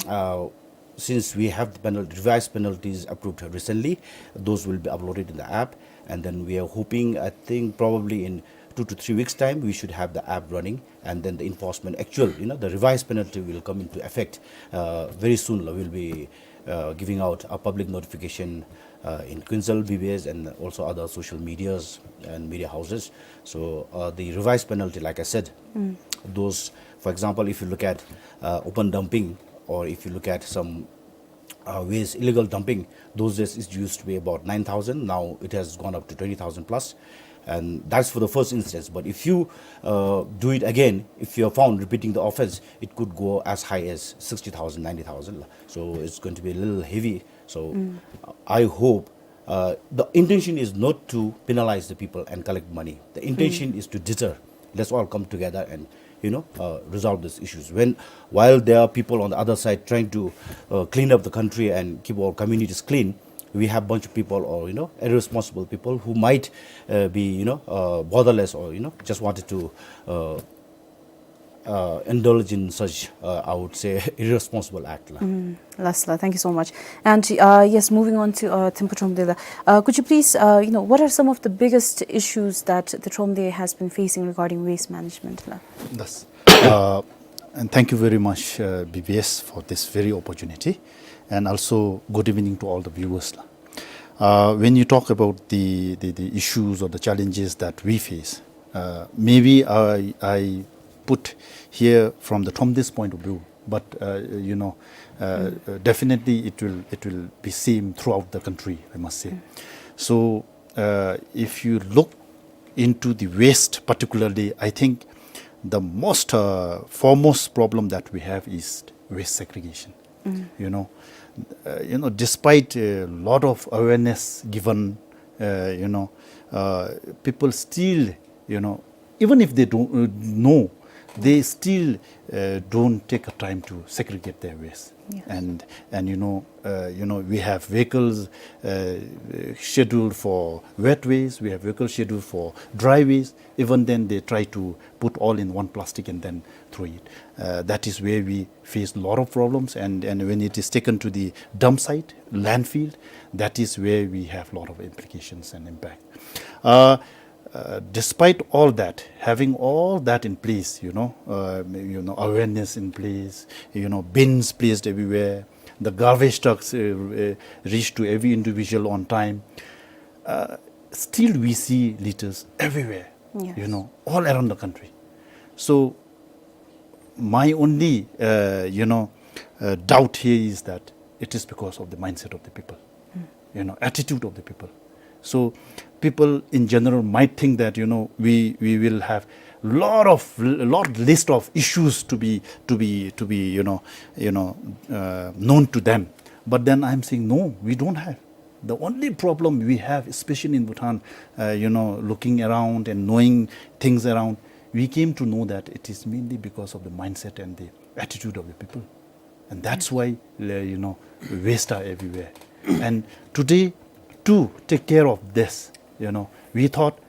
Uh, since we have the penal- revised penalties approved recently, those will be uploaded in the app. And then we are hoping, I think, probably in two to three weeks' time, we should have the app running, and then the enforcement actual, you know, the revised penalty will come into effect uh, very soon. We'll be uh, giving out a public notification uh, in Quinzel, B B S, and also other social medias and media houses. So uh, the revised penalty, like I said, those, for example, if you look at uh, open dumping, or if you look at some uh, waste illegal dumping, those days it used to be about nine thousand, now it has gone up to twenty thousand plus. And that's for the first instance. But if you uh, do it again, if you are found repeating the offense, it could go as high as sixty thousand, ninety thousand. So it's going to be a little heavy. So I hope uh, the intention is not to penalize the people and collect money. The intention is to deter. Let's all come together and, you know, uh, resolve these issues. When, while there are people on the other side trying to uh, clean up the country and keep our communities clean, we have bunch of people, or, you know, irresponsible people who might uh, be, you know, uh, borderless, or, you know, just wanted to uh, uh, indulge in such, uh, I would say, irresponsible act la. Last la, thank you so much. And uh, yes, moving on to uh, Thimphu Thromde la. Uh, could you please, uh, you know, what are some of the biggest issues that the Thromde has been facing regarding waste management la? Yes. Uh, and thank you very much, uh, B B S, for this very opportunity, and also good evening to all the viewers la. Uh, when you talk about the, the, the issues or the challenges that we face, uh, maybe I, I put here from the Thromde's point of view, but uh, you know, uh, uh, definitely it will, it will be same throughout the country, I must say. So uh, if you look into the waste particularly, I think the most uh, foremost problem that we have is waste segregation. You know, uh, you know, despite a lot of awareness given, uh, you know, uh, people still, you know, even if they don't uh, know, they still uh, don't take a time to segregate their waste. Yes. And and you know, uh, you know, we have vehicles uh, scheduled for wet waste, we have vehicles scheduled for dry waste. Even then, they try to put all in one plastic and then throw it. Uh, that is where we face a lot of problems, and, and when it is taken to the dump site, landfill, that is where we have a lot of implications and impact. Uh, uh, despite all that, having all that in place, you know, uh, you know, awareness in place, you know, bins placed everywhere, the garbage trucks uh, uh, reach to every individual on time, uh, still we see litters everywhere, yes, you know, all around the country. So my only, uh, you know, uh, doubt here is that it is because of the mindset of the people, you know, attitude of the people. So people in general might think that, you know, we, we will have lot of, lot list of issues to be, to be, to be, you know, you know, uh, known to them. But then I'm saying, no, we don't have. The only problem we have, especially in Bhutan, uh, you know, looking around and knowing things around, we came to know that it is mainly because of the mindset and the attitude of the people. And that's why, uh, you know, waste are everywhere. And today, to take care of this, you know, we thought,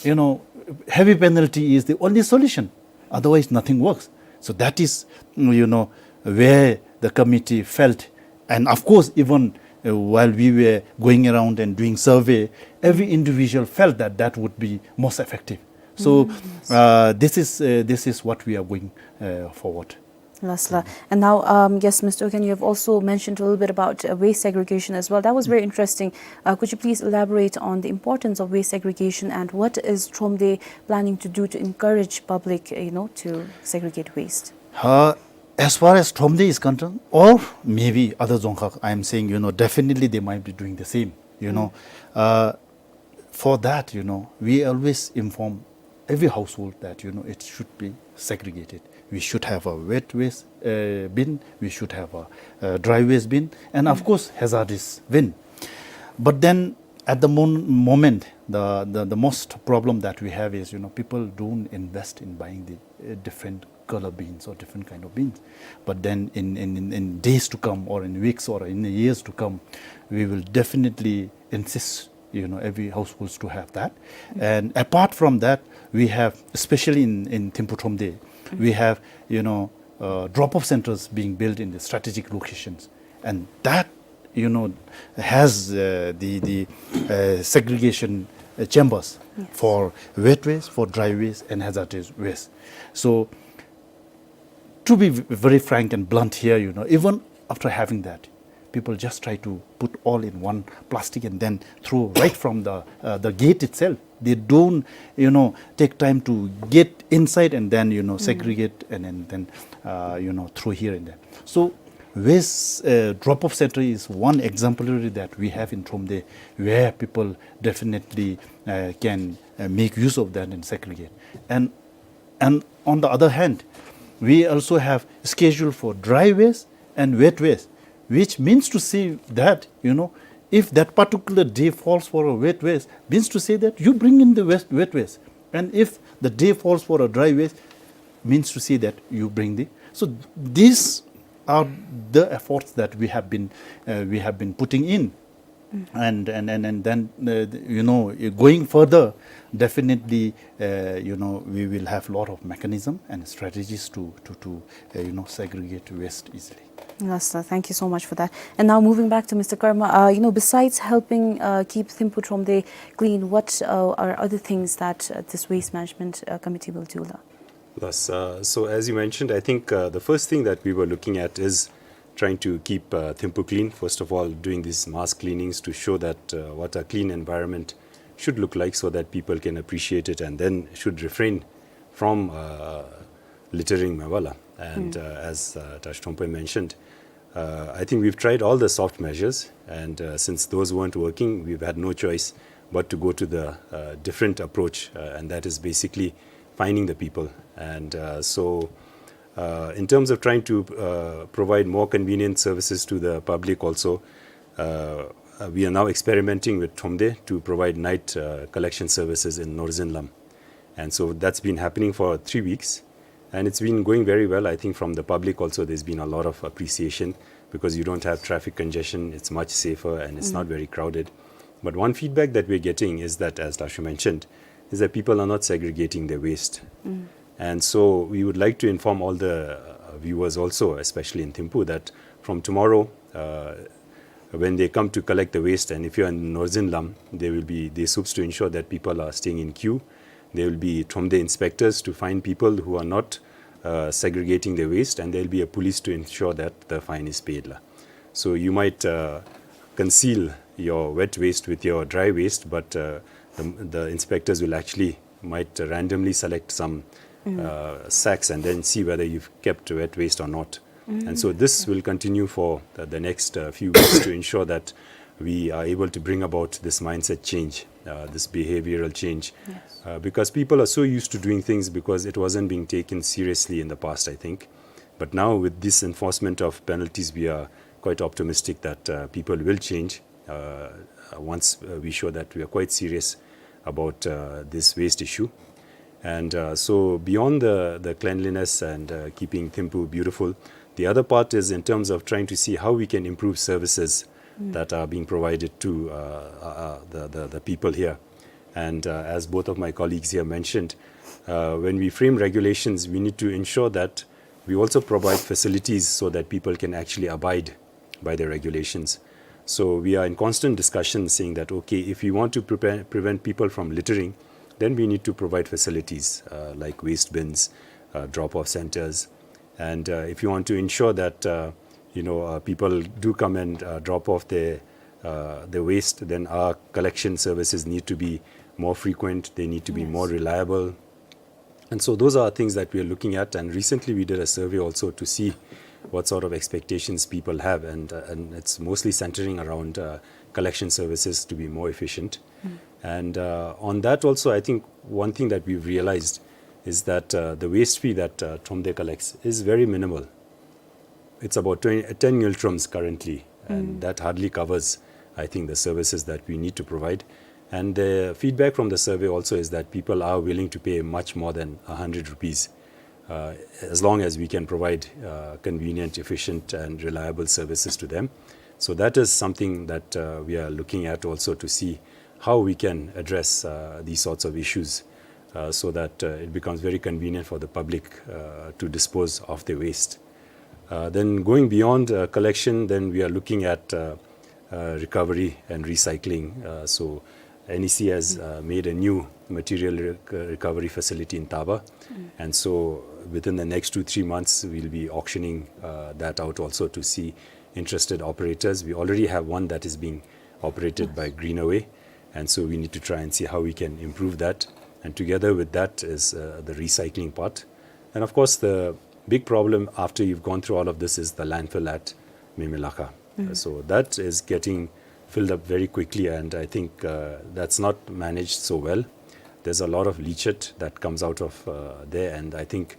you know, heavy penalty is the only solution. Otherwise, nothing works. So that is, you know, where the committee felt. And of course, even uh, while we were going around and doing survey, every individual felt that that would be most effective. So uh, this is, uh, this is what we are going uh, forward. Last la. And now, um, yes, Mister Ugyen, you have also mentioned a little bit about uh, waste segregation as well. That was very interesting. Uh, could you please elaborate on the importance of waste segregation and what is Thromde planning to do to encourage public, uh, you know, to segregate waste? Uh, as far as Thromde is concerned, or maybe other Dzongkhag, I am saying, you know, definitely they might be doing the same, you know. Uh, for that, you know, we always inform every household that, you know, it should be segregated. We should have a wet waste uh, bin, we should have a, a dry waste bin, and of course, hazardous bin. But then at the mon- moment, the, the, the most problem that we have is, you know, people don't invest in buying the uh, different color bins or different kind of bins. But then in, in, in, in days to come, or in weeks, or in the years to come, we will definitely insist, you know, every households to have that. And apart from that, we have, especially in, in Thimphu Thromde, we have, you know, uh, drop-off centers being built in the strategic locations. And that, you know, has uh, the, the uh, segregation uh, chambers for wet waste, for dry waste, and hazardous waste. So, to be v- very frank and blunt here, you know, even after having that, people just try to put all in one plastic and then throw right from the uh, the gate itself. They don't, you know, take time to get inside and then, you know, segregate and, and then uh, you know, throw here and there. So waste uh, drop-off center is one exemplary that we have in Thromde, where people definitely uh, can uh, make use of that and segregate. And and on the other hand, we also have schedule for dry waste and wet waste, which means to say that, you know, if that particular day falls for a wet waste, means to say that you bring in the wet, wet waste. And if the day falls for a dry waste, means to say that you bring the. So these are the efforts that we have been uh, we have been putting in. And, and, and, and then, uh, you know, going further, definitely, uh, you know, we will have a lot of mechanism and strategies to, to, to uh, you know, segregate waste easily. Yes, sir. Thank you so much for that. And now moving back to Mister Karma, uh, you know, besides helping uh, keep Thimphu Thromde clean, what uh, are other things that uh, this waste management uh, committee will do? La? Yes, uh, so as you mentioned, I think uh, the first thing that we were looking at is trying to keep uh, Thimphu clean. First of all, doing these mass cleanings to show that uh, what a clean environment should look like, so that people can appreciate it and then should refrain from uh, littering, mevela. And uh, as uh, Tashi Thrompe mentioned, uh, I think we've tried all the soft measures, and uh, since those weren't working, we've had no choice but to go to the uh, different approach, uh, and that is basically finding the people. And uh, so, uh, in terms of trying to uh, provide more convenient services to the public also, uh, uh, we are now experimenting with Thromde to provide night uh, collection services in Norzinlam. And so that's been happening for three weeks. And it's been going very well. I think from the public also, there's been a lot of appreciation because you don't have traffic congestion. It's much safer and it's not very crowded. But one feedback that we're getting is that, as Tashi mentioned, is that people are not segregating their waste. And so we would like to inform all the uh, viewers also, especially in Thimphu, that from tomorrow, uh, when they come to collect the waste, and if you're in Norzinlam, they will be, they supes to ensure that people are staying in queue. There will be Thromde inspectors to find people who are not uh, segregating their waste, and there will be a police to ensure that the fine is paid. La. So you might uh, conceal your wet waste with your dry waste, but uh, the, the inspectors will actually might randomly select some uh, sacks and then see whether you've kept wet waste or not. And so this will continue for the, the next uh, few weeks to ensure that we are able to bring about this mindset change, uh, this behavioral change, uh, because people are so used to doing things because it wasn't being taken seriously in the past, I think. But now, with this enforcement of penalties, we are quite optimistic that uh, people will change uh, once uh, we show that we are quite serious about uh, this waste issue. And uh, so, beyond the, the cleanliness and uh, keeping Thimphu beautiful, the other part is in terms of trying to see how we can improve services that are being provided to uh, uh, uh, the, the, the people here. And uh, as both of my colleagues here mentioned, uh, when we frame regulations, we need to ensure that we also provide facilities so that people can actually abide by the regulations. So we are in constant discussion saying that, okay, if we want to prevent, prevent people from littering, then we need to provide facilities uh, like waste bins, uh, drop-off centers. And uh, if you want to ensure that, uh, you know, uh, people do come and uh, drop off their, uh, their waste, then our collection services need to be more frequent, they need to be more reliable. And so those are things that we are looking at. And recently we did a survey also to see what sort of expectations people have. And, uh, and it's mostly centering around uh, collection services to be more efficient. And uh, on that also, I think one thing that we've realized is that uh, the waste fee that uh, Thromde collects is very minimal. It's about twenty, ten ngultrums currently, and that hardly covers, I think, the services that we need to provide. And the feedback from the survey also is that people are willing to pay much more than a hundred rupees uh, as long as we can provide uh, convenient, efficient, and reliable services to them. So that is something that uh, we are looking at also to see how we can address uh, these sorts of issues uh, so that uh, it becomes very convenient for the public uh, to dispose of their waste. Uh, then going beyond uh, collection, then we are looking at uh, uh, recovery and recycling. Uh, so N E C has uh, made a new material rec- recovery facility in Taba. And so within the next two, three months, we'll be auctioning uh, that out also to see interested operators. We already have one that is being operated by Greenaway. And so we need to try and see how we can improve that. And together with that is uh, the recycling part. And of course, the big problem after you've gone through all of this is the landfill at Memelaka. Uh, so that is getting filled up very quickly, and I think uh, that's not managed so well. There's a lot of leachate that comes out of uh, there, and I think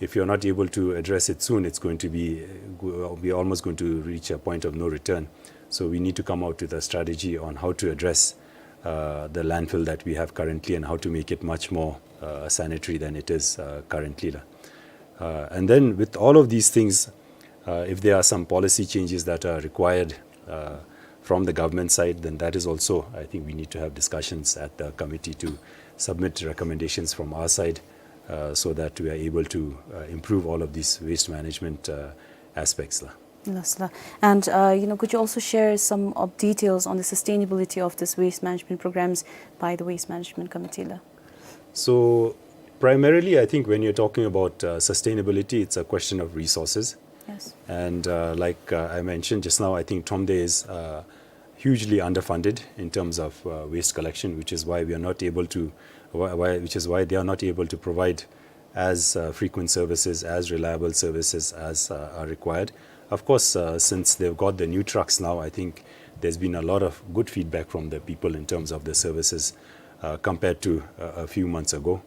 if you're not able to address it soon, it's going to be uh, we're almost going to reach a point of no return. So we need to come out with a strategy on how to address uh, the landfill that we have currently and how to make it much more uh, sanitary than it is uh, currently. Uh, and then with all of these things, uh, if there are some policy changes that are required uh, from the government side, then that is also, I think we need to have discussions at the committee to submit recommendations from our side uh, so that we are able to uh, improve all of these waste management uh, aspects. La. Yes, la. And uh, you know, could you also share some of details on the sustainability of this waste management programs by the waste management committee? La? So primarily, I think when you're talking about uh, sustainability, it's a question of resources. Yes. And uh, like uh, I mentioned just now, I think Thromde is uh, hugely underfunded in terms of uh, waste collection, which is why we are not able to, why, why, which is why they are not able to provide as uh, frequent services, as reliable services as uh, are required. Of course, uh, since they've got the new trucks now, I think there's been a lot of good feedback from the people in terms of the services uh, compared to uh, a few months ago.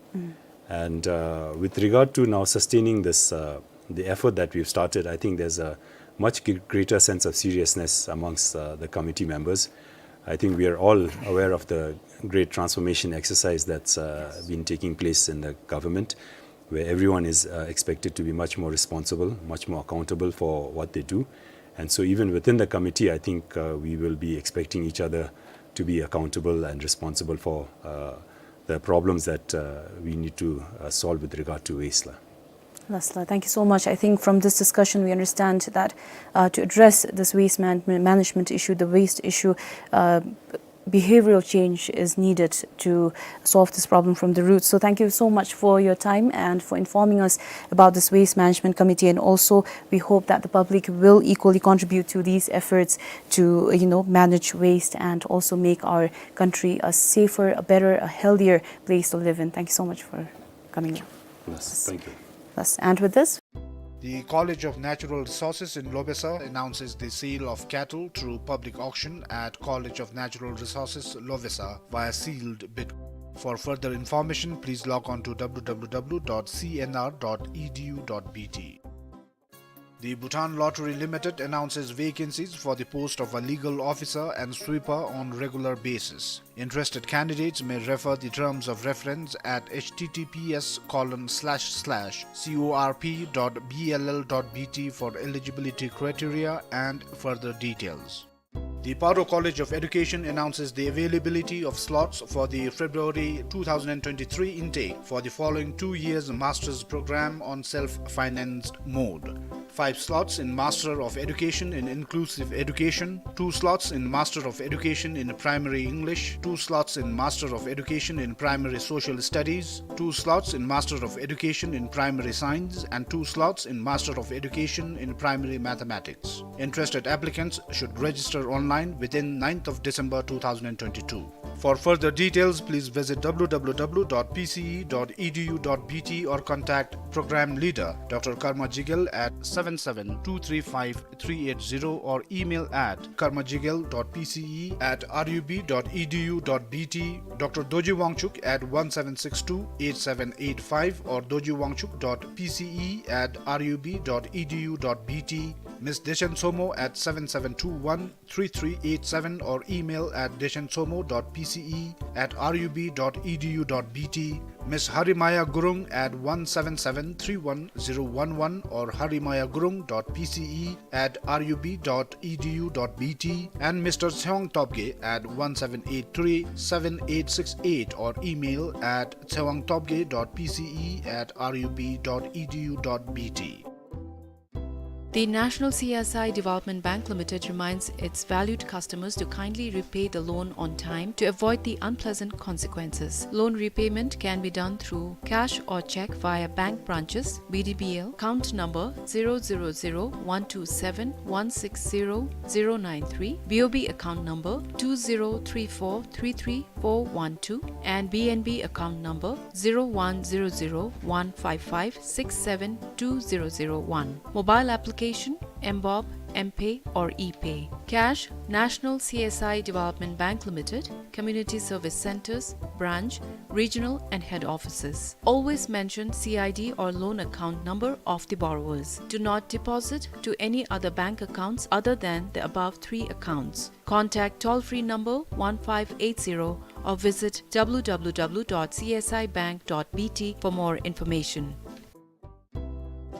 And uh, with regard to now sustaining this, uh, the effort that we've started, I think there's a much gr- greater sense of seriousness amongst uh, the committee members. I think we are all aware of the great transformation exercise that's uh, been taking place in the government, where everyone is uh, expected to be much more responsible, much more accountable for what they do. And so, even within the committee, I think uh, we will be expecting each other to be accountable and responsible for uh, the problems that uh, we need to uh, solve with regard to waste. La. Yes, la. Thank you so much. I think from this discussion, we understand that uh, to address this waste man- management issue, the waste issue, uh, behavioral change is needed to solve this problem from the roots. So thank you so much for your time and for informing us about this waste management committee. And also, we hope that the public will equally contribute to these efforts to, you know, manage waste and also make our country a safer, a better, a healthier place to live in. Thank you so much for coming in. Yes, thank you. Yes, and with this, the College of Natural Resources in Lobesa announces the sale of cattle through public auction at College of Natural Resources, Lobesa via sealed bid. For further information, please log on to w w w dot c n r dot e d u dot b t. The Bhutan Lottery Limited announces vacancies for the post of a legal officer and sweeper on regular basis. Interested candidates may refer the terms of reference at h t t p s colon slash slash c o r p dot b l l dot b t for eligibility criteria and further details. The Paro College of Education announces the availability of slots for the February two thousand twenty-three intake for the following two years master's program on self-financed mode. Five slots in Master of Education in Inclusive Education, two slots in Master of Education in Primary English, two slots in Master of Education in Primary Social Studies, two slots in Master of Education in Primary Science, and two slots in Master of Education in Primary Mathematics. Interested applicants should register online within ninth of December two thousand twenty-two. For further details, please visit w w w dot p c e dot e d u dot b t or contact Program Leader, Doctor Karma Jigel at seven seven two three five three eight zero or email at karmajigel dot p c e at r u b dot e d u dot b t, Doctor Dorji Wangchuk at one seven six two eight seven eight five or dorji wangchuk dot p c e at r u b dot e d u dot b t, Miss Dechen Somo at seven seven two one three three eight seven or email at dechen somo dot p c e at r u b dot e d u dot b t, Miss Harimaya Gurung at one seven seven three one zero one one or harimaya gurung dot p c e at r u b dot e d u dot b t, and Mister Tsewang Topge at one seven eight three seven eight six eight or email at tsewang topge dot p c e at r u b dot e d u dot b t. The National C S I Development Bank Limited reminds its valued customers to kindly repay the loan on time to avoid the unpleasant consequences. Loan repayment can be done through cash or cheque via bank branches, B D B L, account number zero zero zero one two seven one six zero zero nine three, B O B account number two zero three four three three four one two, and B N B account number zero one zero zero one five five six seven two zero zero one. Mobile application, M BOB, M-Pay or e-Pay. Cash, National C S I Development Bank Limited, Community Service Centres, Branch, Regional and Head Offices. Always mention C I D or loan account number of the borrowers. Do not deposit to any other bank accounts other than the above three accounts. Contact toll-free number one five eight zero or visit W W W dot C S I bank dot B T for more information.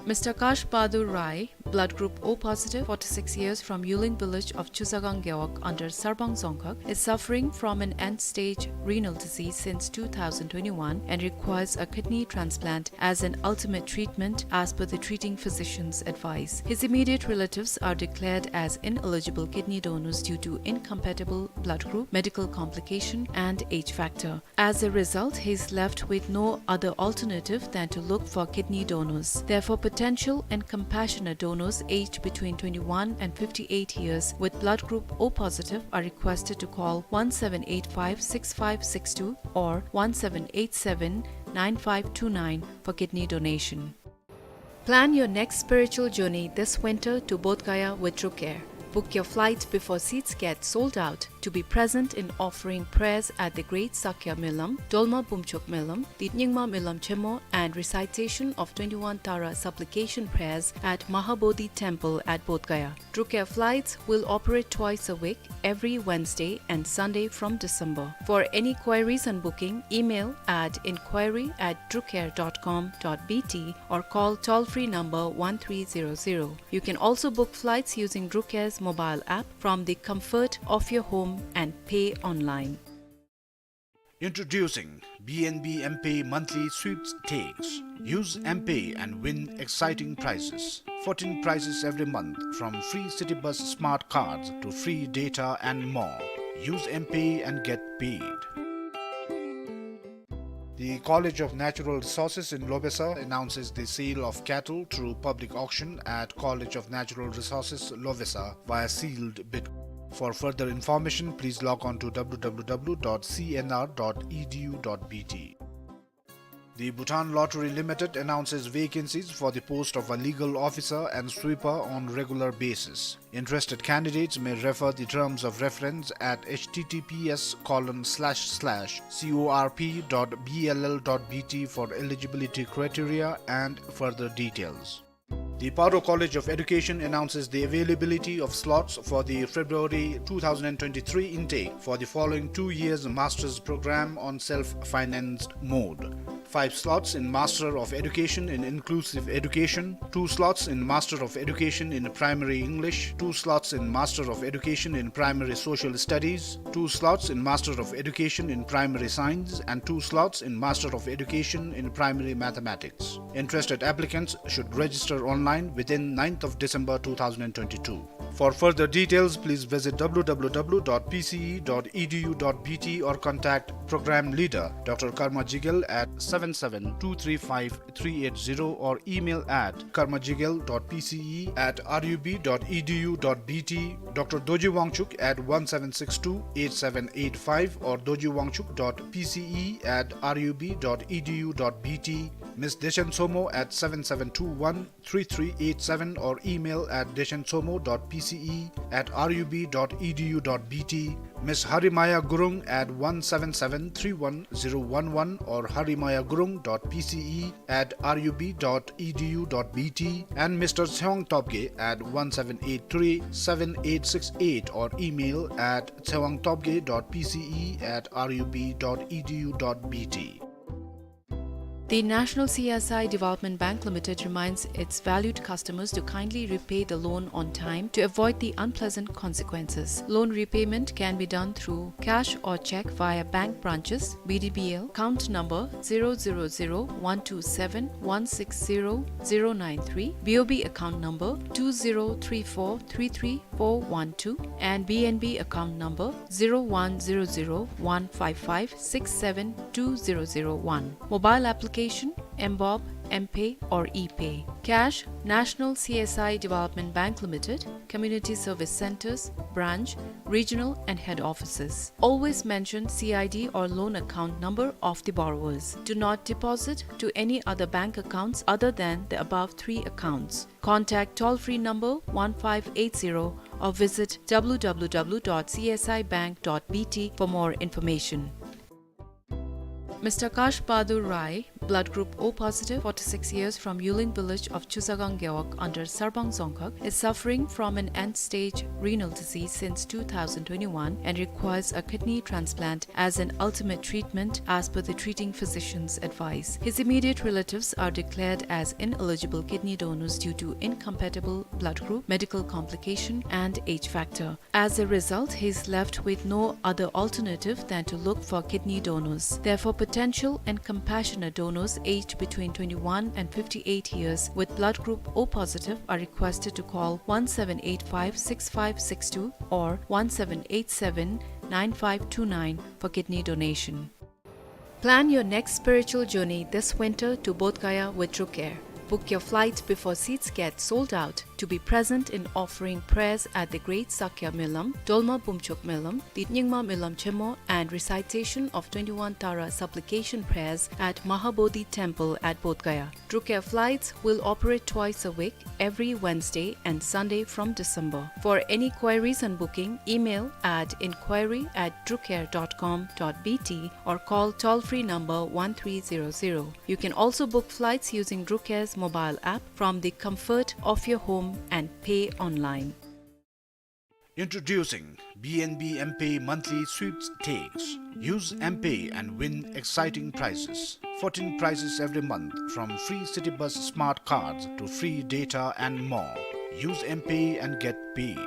Mister Kash Bahadur Rai, blood group O positive, forty-six years, from Yuling village of Chusagang Gewog under Sarbang Dzongkhag, is suffering from an end-stage renal disease since two thousand twenty-one and requires a kidney transplant as an ultimate treatment as per the treating physician's advice. His immediate relatives are declared as ineligible kidney donors due to incompatible blood group, medical complication, and age factor. As a result, he is left with no other alternative than to look for kidney donors. Therefore, potential and compassionate donors aged between twenty-one and fifty-eight years with blood group O positive are requested to call one seven eight five six five six two or one seven eight seven nine five two nine for kidney donation. Plan your next spiritual journey this winter to Bodh Gaya with Drukair. Book your flights before seats get sold out to be present in offering prayers at the Great Sakya Melam, Dolma Bumchok Melam, the Nyingma Melam Chemo, and recitation of twenty-one Tara supplication prayers at Mahabodhi Temple at Bodh Gaya. Drukair flights will operate twice a week, every Wednesday and Sunday from December. For any queries and booking, email at inquiry at drukair dot com dot B T or call toll-free number one three zero zero. You can also book flights using Drukair's mobile app from the comfort of your home and pay online. Introducing B N B M-Pay monthly sweepstakes. Use M-Pay and win exciting prizes. Fourteen prizes every month, from free city bus smart cards to free data and more. Use M-Pay and get paid. The College of Natural Resources in Lobesa announces the sale of cattle through public auction at College of Natural Resources, Lobesa, via sealed bid. For further information, please log on to W W W dot C N R dot E D U dot B T. The Bhutan Lottery Limited announces vacancies for the post of a legal officer and sweeper on regular basis. Interested candidates may refer the terms of reference at H T T P S colon slash slash C O R P dot B L L dot B T for eligibility criteria and further details. The Paro College of Education announces the availability of slots for the February two thousand twenty-three intake for the following two years master's program on self-financed mode. Five slots in Master of Education in Inclusive Education, two slots in Master of Education in Primary English, two slots in Master of Education in Primary Social Studies, two slots in Master of Education in Primary Science, and two slots in Master of Education in Primary Mathematics. Interested applicants should register online within ninth of December two thousand twenty-two. For further details, please visit W W W dot P C E dot E D U dot B T or contact Program Leader, Doctor Karma Jigel, at seven seven two three five three eight zero or email at karmajigel dot P C E at R U B dot E D U dot B T, Doctor Dorji Wangchuk at one seven six two eight seven eight five or dorji wangchuk dot P C E at R U B dot E D U dot B T, Miss Dechen Somo at seven seven two one three three eight seven or email at dechen somo dot P C E at R U B dot E D U dot B T, Miss Harimaya Gurung at one seven seven three one zero one one or harimaya gurung dot P C E at R U B dot E D U dot B T, and Mister Tsewang Topge at one seven eight three seven eight six eight or email at tsewang topge dot P C E at R U B dot E D U dot B T. The National C S I Development Bank Limited reminds its valued customers to kindly repay the loan on time to avoid the unpleasant consequences. Loan repayment can be done through cash or cheque via bank branches, B D B L, account number zero zero zero one two seven one six zero zero nine three, B O B account number two zero three four three three four one two, and B N B account number zero one zero zero one five five six seven two zero zero one. Mobile application, M bob, M-Pay or E-Pay. Cash, National C S I Development Bank Limited, Community Service Centres, Branch, Regional and Head Offices. Always mention C I D or loan account number of the borrowers. Do not deposit to any other bank accounts other than the above three accounts. Contact toll-free number one five eight zero or visit W W W dot C S I bank dot B T for more information. Mister Kash Bahadur Rai, blood group O positive, forty-six years, from Yuling village of Chusagang Gewog under Sarbang Dzongkhag, is suffering from an end-stage renal disease since two thousand twenty-one and requires a kidney transplant as an ultimate treatment as per the treating physician's advice. His immediate relatives are declared as ineligible kidney donors due to incompatible blood group, medical complication, and age factor. As a result, he is left with no other alternative than to look for kidney donors. Therefore, potential and compassionate donors aged between twenty-one and fifty-eight years with blood group O positive are requested to call one seven eight five six five six two or one seven eight seven nine five two nine for kidney donation. Plan your next spiritual journey this winter to Bodh Gaya with Drukair. Book your flight before seats get sold out to be present in offering prayers at the Great Sakya Melam, Dolma Bumchok Melam, the Nyingma Melam Chemo, and recitation of twenty-one Tara supplication prayers at Mahabodhi Temple at Bodh Gaya. Drukair flights will operate twice a week, every Wednesday and Sunday from December. For any queries and booking, email at inquiry at drukair dot com dot B T or call toll-free number one three zero zero. You can also book flights using Drukair's mobile app from the comfort of your home and pay online. Introducing B N B M-Pay monthly sweepstakes. Use M-Pay and win exciting prizes. Fourteen prizes every month, from free City Bus smart cards to free data and more. Use M-Pay and get paid.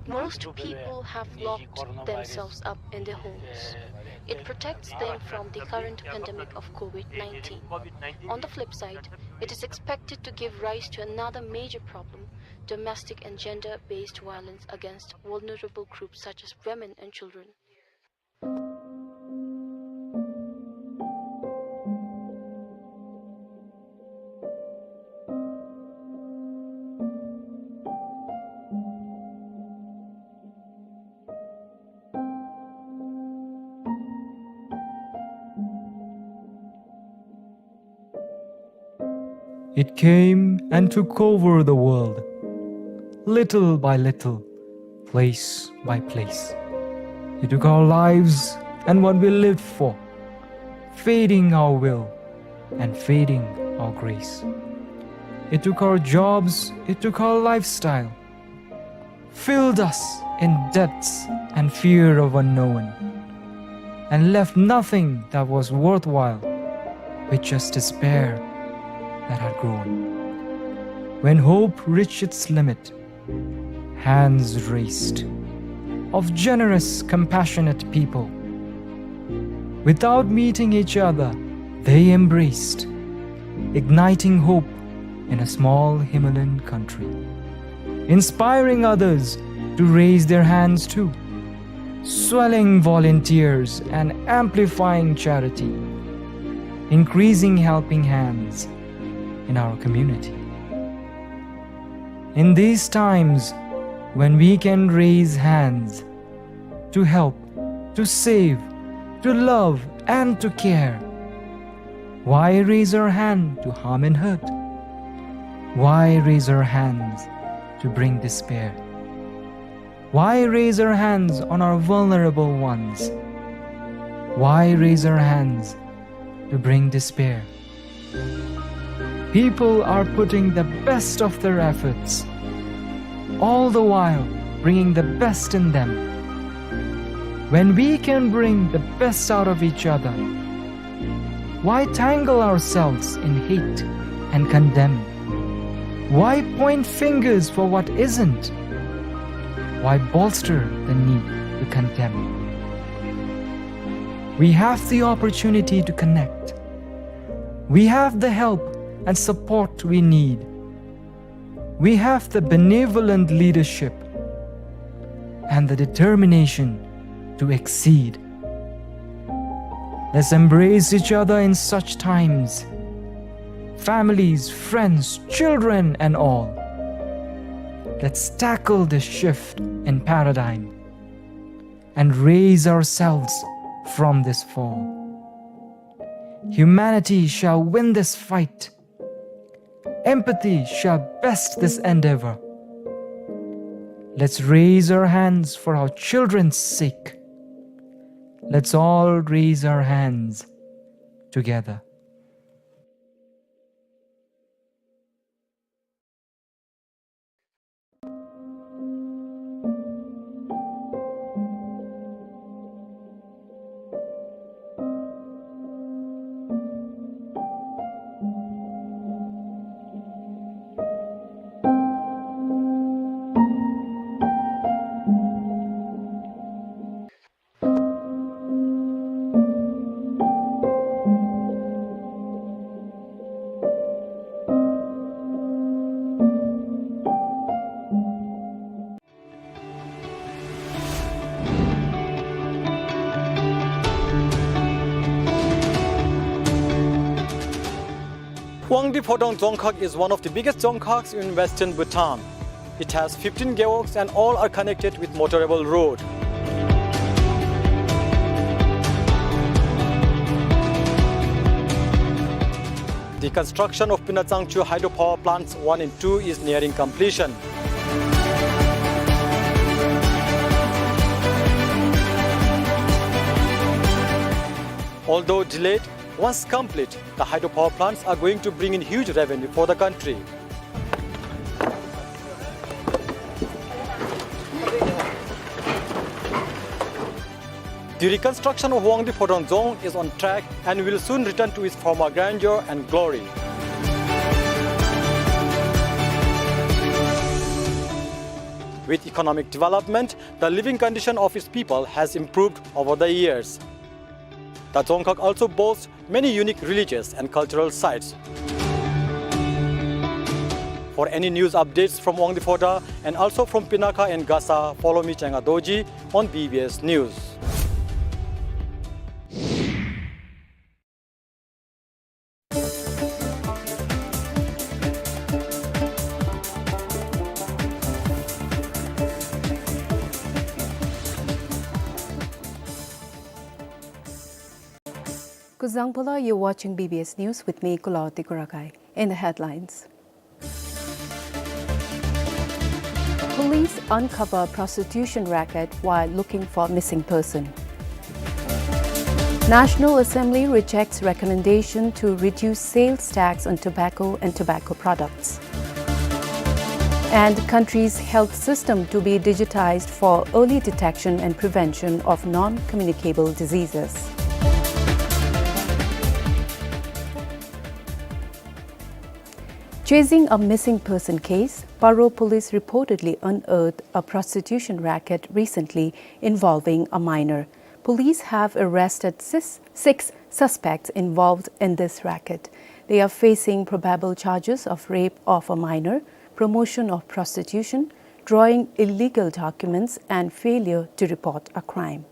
Most people have locked themselves up in their homes. It protects them from the current pandemic of COVID nineteen. On the flip side, it is expected to give rise to another major problem, domestic and gender-based violence against vulnerable groups such as women and children. It came and took over the world, little by little, place by place. It took our lives and what we lived for, fading our will and fading our grace. It took our jobs, it took our lifestyle, filled us in debts and fear of unknown, and left nothing that was worthwhile, with just despair that had grown. When hope reached its limit, hands raised of generous, compassionate people. Without meeting each other, they embraced, igniting hope in a small Himalayan country, inspiring others to raise their hands too, swelling volunteers and amplifying charity, increasing helping hands in our community. In these times, when we can raise hands to help, to save, to love, and to care, why raise our hand to harm and hurt? Why raise our hands to bring despair? Why raise our hands on our vulnerable ones? Why raise our hands to bring despair. People are putting the best of their efforts, all the while bringing the best in them. When we can bring the best out of each other, why tangle ourselves in hate and condemn? Why point fingers for what isn't? Why bolster the need to condemn? We have the opportunity to connect. We have the help and support we need. We have the benevolent leadership and the determination to exceed. Let's embrace each other in such times. Families, friends, children, and all. Let's tackle this shift in paradigm and raise ourselves from this fall. Humanity shall win this fight. Empathy shall best this endeavor. Let's raise our hands for our children's sake. Let's all raise our hands together. Wangdue Phodrang Dzongkhag is one of the biggest dzongkhags in western Bhutan. It has fifteen gewogs and all are connected with motorable road. The construction of Pinatsangchu hydropower plants one and two is nearing completion. Although delayed, once complete, the hydropower plants are going to bring in huge revenue for the country. The reconstruction of Wangdue Phodrang Dzong is on track and will soon return to its former grandeur and glory. With economic development, the living condition of its people has improved over the years. The Dzongkhag also boasts many unique religious and cultural sites. For any news updates from Wangdue Phodrang and also from Pinakha and Gasa, follow me, Chenga Dorji, on B B S News. Kuzuzangpo, you're watching B B S News with me, Kulawati Kurakai. In the headlines. Police uncover prostitution racket while looking for missing person. National Assembly rejects recommendation to reduce sales tax on tobacco and tobacco products. And country's health system to be digitized for early detection and prevention of non-communicable diseases. Chasing a missing person case, Paro police reportedly unearthed a prostitution racket recently involving a minor. Police have arrested sis-, six suspects involved in this racket. They are facing probable charges of rape of a minor, promotion of prostitution, drawing illegal documents, and failure to report a crime.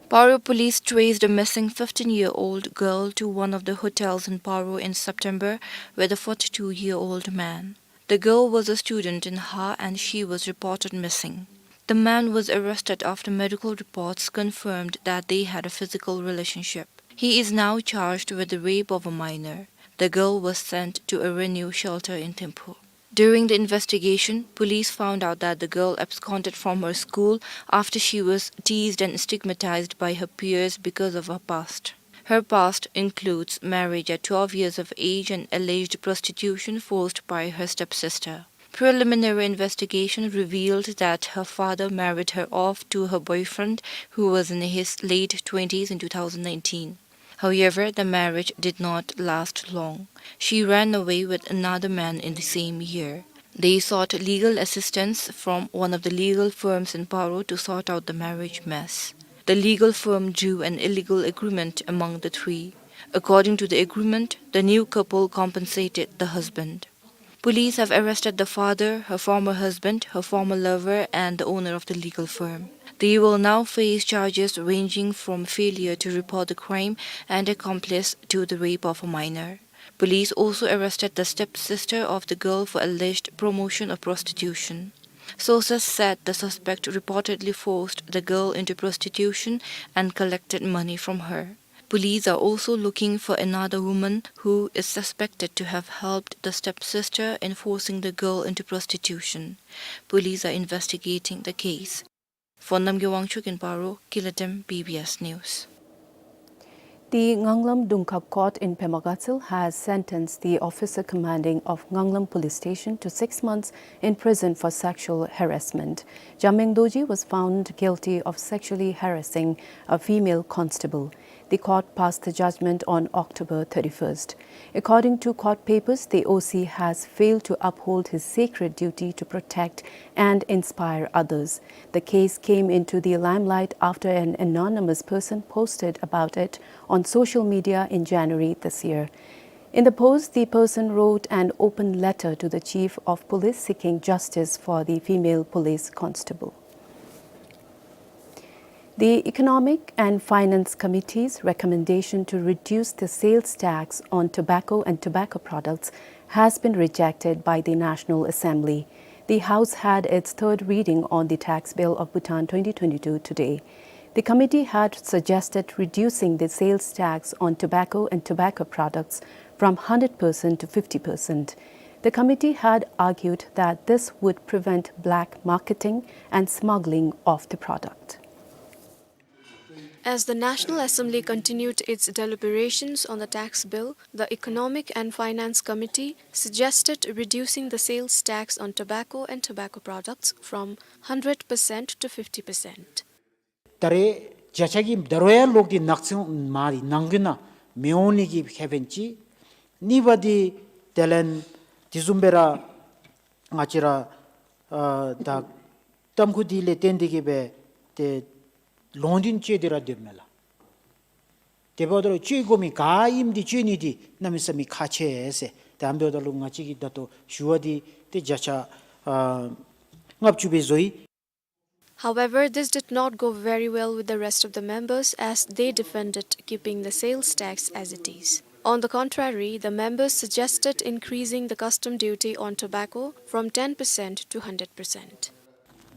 Paro police traced a missing fifteen-year-old girl to one of the hotels in Paro in September with a forty-two-year-old man. The girl was a student in Haa and she was reported missing. The man was arrested after medical reports confirmed that they had a physical relationship. He is now charged with the rape of a minor. The girl was sent to a Renew shelter in Thimphu. During the investigation, police found out that the girl absconded from her school after she was teased and stigmatized by her peers because of her past. Her past includes marriage at twelve years of age and alleged prostitution forced by her stepsister. Preliminary investigation revealed that her father married her off to her boyfriend, who was in his late twenties in two thousand nineteen. However, the marriage did not last long. She ran away with another man in the same year. They sought legal assistance from one of the legal firms in Paro to sort out the marriage mess. The legal firm drew an illegal agreement among the three. According to the agreement, the new couple compensated the husband. Police have arrested the father, her former husband, her former lover, and the owner of the legal firm. They will now face charges ranging from failure to report the crime and accomplice to the rape of a minor. Police also arrested the stepsister of the girl for alleged promotion of prostitution. Sources said the suspect reportedly forced the girl into prostitution and collected money from her. Police are also looking for another woman who is suspected to have helped the stepsister in forcing the girl into prostitution. Police are investigating the case. For Namgay Wangchuk in Paro, Kilatem, B B S News. The Nganglam Dungkhag Court in Pema Gatshel has sentenced the officer commanding of Nganglam Police Station to six months in prison for sexual harassment. Jameng Dorji was found guilty of sexually harassing a female constable. The court passed the judgment on October thirty-first. According to court papers, the O C has failed to uphold his sacred duty to protect and inspire others. The case came into the limelight after an anonymous person posted about it on social media in January this year. In the post, the person wrote an open letter to the Chief of Police seeking justice for the female police constable. The Economic and Finance Committee's recommendation to reduce the sales tax on tobacco and tobacco products has been rejected by the National Assembly. The House had its third reading on the tax bill of Bhutan twenty twenty-two today. The committee had suggested reducing the sales tax on tobacco and tobacco products from hundred percent to fifty percent. The committee had argued that this would prevent black marketing and smuggling of the product. As the National Assembly continued its deliberations on the tax bill, the Economic and Finance Committee suggested reducing the sales tax on tobacco and tobacco products from hundred percent to fifty percent. ད་རེས་བརྒྱ་ཆ་གི་ད་རུང་ཡང་ལོག་སྟེ་ནག་ཚོང་མ་འདི་ནང་ཁུལ་ན་མི་འོང་ནི་གི་ཁེ་ཕན་ཅིག། གཉིས་པ་འདི་དེ་ལས་དེ་བཟུམ་སྦེ་ར་ང་བཅས་ར་ཨ་ད་ཏམ་ཁུ་འདི་ལས་བརྟེན་ཏེ་གི་སྦེ་ཏེ་ལོང་འདྲེན་སྤྱོད་དེ་ར་སྡོདཔ་མས་ལགས། དེ་འབདཝ་ད་ལུ་སྤྱོད་དགོ་མི་ག་ཨིནམ་འདི་སྤྱོད་ནི་འདི་གནམ་མེད་ས་མེད་ཁག་ཆེ་ཟེར། དེ་འབདཝ་ད་ལུ་ང་བཅས་ཀྱིས་ད་ལྟོ་ཞུ་བ་འདི་ཏེ་བརྒྱ་ཆ་ཨ་ལྔ་བཅུ་སྦེ་བཟོ་ཡི། However, this did not go very well with the rest of the members, as they defended keeping the sales tax as it is. On the contrary, the members suggested increasing the custom duty on tobacco from ten percent to hundred percent.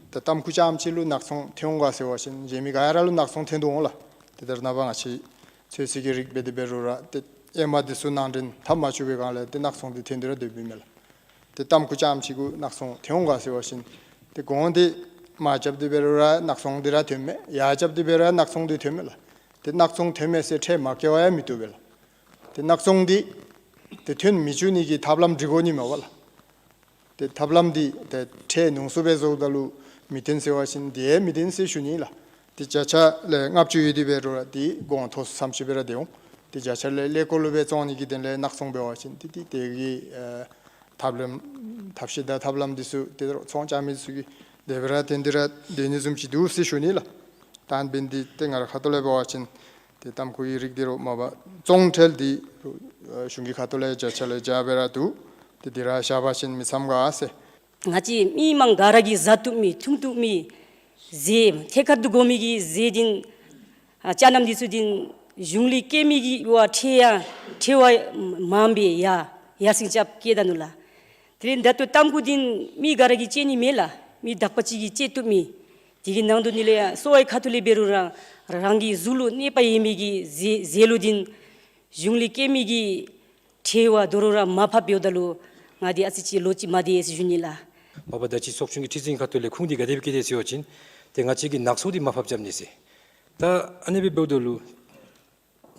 ད་ཏམ་ཁུ་རྐྱངམ་ཅིག་ལུ་ནག་ཚོང་ཐོན་འོང་ག་ཟེར་བ་ཅིན་གཞན་མི་ག་ར་ལུ་ནག་ཚོང་ཐོན་དོ་འོང་ལགས། དེ་ལྟར་ན་པ་ང་བཅས་ཚོད་བསྲེ་གི་རིགས་འབད་དེ་འབད་རུང་ར་ཏེ་ཨེ་མ་འདི་ཚུ་ནང་འདྲེན་འཐབ་མ་བཅུག་པའི་སྒང་ལས་ཏེ་ནག་ཚོང་འདི་ཐོན་ཏེ་ར་སྡོདཔ་ཨིན་མས་ལགས། ཏེ་ཏམ་ཁུ་རྐྱངམ་ཅིག་གུ་ནག་ཚོང་ཐོན་འོང་ག་ཟེར་བ་ཅིན་ཏེ་གོང་འདི་མ་རྐྱབ་སྟེ་འབད་རུང་ར་ནག་ཚོང་འདི་ར་ཐོནམ་མས། ཡར་རྐྱབ་སྟེ་འབད་རུང་ར་ནག་ཚོང་འདི་ཐོནམ་མས་ལགས། ཏེ་ནག་ཚོང་ཐོནམ་མས་ཟེར་ཁྲལ་མ་བཀལ་བར་ཡང་མི་བཏུབ་པས་ལགས། ཏེ་ནག་ཚོང་འདི་ཏེ་ཐོན་མི་བཅུག་ནི་གི་ཐབས་ལམ་སྒྲིག་དགོ་ནི་མས་པ་ལགས། ཏེ་ཐབས་ལམ་འདི་ཏེ་ཁྲལ་ཉུང་སུ་སྦེ་བཟོཝ་ད་ལུ་མི་བཏོན་ཟེར་བ་ཅིན་དེ་མི་བཏོན་ཟེར་ཞུ་ནི་ལགས། ཏེ་བརྒྱ་ཆ་ལས་ལྔ་བཅུ་ཡོད་དེ་འབད་རུང་ར་དེ་གོང་མཐོ་སུ་ཙམ་ཅིག་སྦེ་ར་སྡོད་འོང་། ཏེ་བརྒྱ་ཆ་ལས་ཀླད་ཀོར་ལུ་སྦེ་བཙོང་ནི་གི་དོན་ལས་ནག་ཚོང་འབད་བ་ཅིན་ཏེ་ཏེ་དེ་གི་ཨ་ཐབས་ལམ་ཐབས་ཤེས་དང་ཐབས་ལམ་འདི་ཚུ་ཏེ་ཚོང་རྐྱབ་མི་ཚུ་གིས་དེ་སྦེ་ར་བཏོན་ཏེ་ར་སྡོད་ནི་བཟུམ་ཅིག་འདུག་ཟེར་ཞུ་ནི་ལགས། ད་འབདན་འདི་ཏེ་ང་རའི་ཁ་ཐུག་ལས་འབད་བ་ཅིན་ཏེ་ཏམ་ཁུ་གི་རིགས་འདི་ར་མ་པ་བཙོང་ཁྲལ་འདི་ཨ་གཞུང་གི་ཁ་ཐུག་ལས་བརྒྱ་ཆ་ལས་བརྒྱ་སྦེ་ར་འདུག། ཏེ་འདི་ར་བཞག་པ་ཅིན་མི་འཚམ་ག་ཟེར། ང་བཅས་མི་མང་ག་ར་གིས་བཟའ་བཏུབ་མི་འཐུང་བཏུབ་མི་ཟས་ཐད་ཀར་དུ་དགོ་མི་གི་ཟས་འདི་ཨ་ཅ་རྣམས་འདི་ཚུ་འདི་གཞུང་ལས་བཀལ་མི་གི་ཡོད་པ་ཁྲལ་ཡང་ཁྲལ་བ་མངམ་སྦེ་ཡར་ཡར་སེང་རྐྱབ་བཀལ་ད་ནུག་ལགས། དེ་ལས་ད་ལྟོ་ཏམ་ཁུ་འདི་མི་ག་ར་གིས་སྤྱོད་ནི་མེད་ལགས། མི་དག་པ་ཅིག་གིས་སྤྱོད་བཏུབ་མི། དེ་གི་ནང་དོག་ནི་ལས་ཡང་གསོ་བའི་ཁ་ཐུག་ལས་འབད་རུང་ར་རང་གི་གཟུགས་ལུ་གནོད་པ་ཡོད་མི་གི་ཟས་ཟས་ལུ་འདི་གཞུང་ལས་བཀལ་མི་གི་ཁྲལ་བ་དོ་རུང་ར་མར་ཕབ་འབདཝ་ད་ལུ་ང་འདི་ཨ་ཙི་ཅིག་ལོ་ཅིག་མ་བདེ་ཟེར་ཞུ་ནི་ལགས། མ་པ་ད་ཅི་ཚོགས་ཆུང་གི་ཁྲི་འཛིན་ཁ་ཐུག་ལས་ཁུངས་འདི་ག་དེ་སྦེ་བཀལ་ཏེ་ཟེར་བ་ཅིན་ཏེ་ང་བཅས་ཀྱིས་ནག་ཚོང་འདི་མར་ཕབ་རྐྱབ་ནི་ཟེར། ད་ཨ་ནི་སྦེ་འབདཝ་ད་ལུ་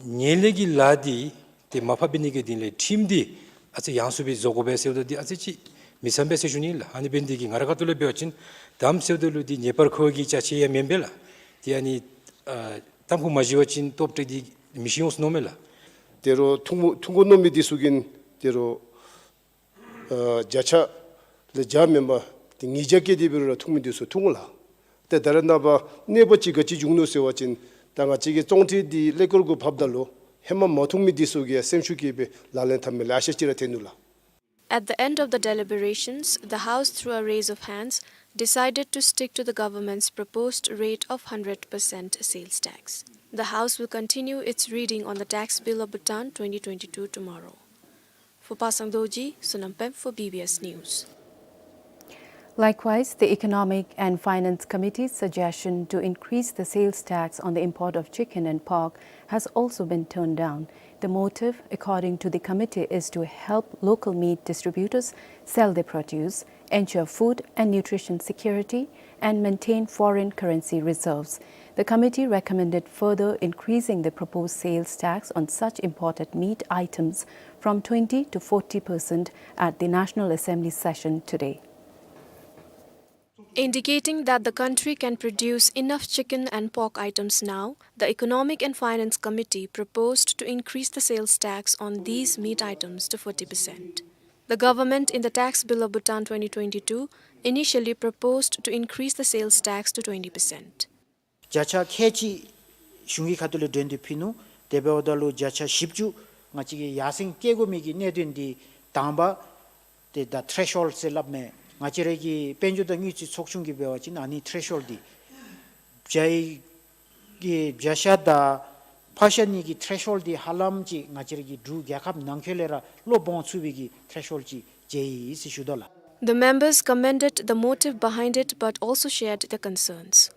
ཉེས་ལས་ཀྱི་ལཱ་འདི་ཏེ་མར་ཕབ་འབད་ནི་གི་དོན་ལས་ཁྲིམས་འདི་ཨ་ཙི་ཡངས་སུ་སྦེ་བཟོ་དགོ་པས་ཟེརཝ་ད་འདི་ཨ་ཙི་ཅིག་མི་བསམ་པས་ཟེར་ཞུ་ནི་ལགས། ཨ་ནི་འབད་ནི་འདི་གིས་ང་རའི་ཁ་ཐུག་ལས་འབད་བ་ཅིན་དམ་ཟེརཝ་ད་ལུ་འདི་ཉེས་པར་འཁོད་ཀྱི་ཅ་ཆས་ཡང་མེན་པས་ལགས། ཏེ་ཨ་ནི་ཨ་དམ་ཁུ་མ་བཞེས་པ་ཅིན་སྟོབས་དྲག་འདི་མི་ཤི་འོང་ཟེར་མནོཝ་མས་ལགས། ཏེ་རོགས་ཐུང་ཀུ་ཐུང་ཀུ་མནོ་མི་འདི་ཚུ་གིས་ཏེ་རོགས་ཨ་བརྒྱ་ཆ་ལས་བརྒྱ་མེན་པར་ཏེ་ཉིས་བརྒྱ་བཀལ་ཏེ་འབད་རུང་ར་ཐུང་མི་འདི་ཚུ་ཐུང་ལགས། ཏེ་ད་རེས་ནངས་པ་གནོད་པ་ཅིག་ག་ཅི་བྱུང་ནུག་ཟེར་བ་ཅིན་ད་ང་བཅས་ཀྱི་བཙོང་ཁྲལ་འདི་ཀླད་ཀོར་གུ་ཕབ་ད་ལུ་ཧེ་མ་མ་ཐུང་མི་འདི་ཚུ་གིས་སེམས་ཤུགས་བསྐྱེད་སྦེ་ལག་ལེན་འཐབ་མི་ལེ་ཤ་ཅིག་ར་ཐོན་ནུག་ལགས། At the end of the deliberations, the House, through a raise of hands, decided to stick to the government's proposed rate of hundred percent sales tax. The House will continue its reading on the tax bill of Bhutan twenty twenty-two tomorrow. For Pasang Dorji, Sonam Pem for B B S News. Likewise, the Economic and Finance Committee's suggestion to increase the sales tax on the import of chicken and pork has also been turned down. The motive, according to the committee, is to help local meat distributors sell their produce, ensure food and nutrition security, and maintain foreign currency reserves. The committee recommended further increasing the proposed sales tax on such imported meat items from twenty to forty percent at the National Assembly session today. Indicating that the country can produce enough chicken and pork items now, the Economic and Finance Committee proposed to increase the sales tax on these meat items to forty percent. The government, in the tax bill of Bhutan twenty twenty-two, initially proposed to increase the sales tax to twenty percent. བརྒྱ་ཆ་ཁལ་གཅིག་གཞུང་གི་ཁ་ཐུག་ལས་འདྲེན་ཏེ་ཕུལ་ནུག། དེ་འབདཝ་ད་ལུ་བརྒྱ་ཆ་བཞི་བཅུ་ང་བཅས་ཀྱིས་ཡར་སེང་བསྐྱེད་དགོ་མི་གི་གནད་དོན་འདི་དང་པ་ཏེ་ད་ཐྲེཤ་ཧོལཌ་ཟེར་སླབ་མས། ང་བཅས་ར་གི་དཔལ་འབྱོར་དང་དངུལ་རྩིས་ཚོགས་ཆུང་གིས་འབད་བ་ཅིན་ཨ་ནི་ཐྲེཤ་ཧོལཌ་འདི་བརྒྱ་ཡི་གི་བརྒྱ་ཤ་དང་ཕ་ཤ་གཉིས་ཀྱི་ཐྲེཤ་ཧོལཌ་འདི་ཧ་ལམ་ཅིག་ང་བཅས་ར་གི་འབྲུག་རྒྱལ་ཁབ་ནང་འཁོད་ལས་ར་ལོག་སྤོང་ཚུགས་པའི་གི་ཐྲེཤ་ཧོལཌ་ཅིག་མཇལ་ཡི་ཟེར་ཞུ་དོ་ལགས། The members commended the motive behind it but also shared their concerns.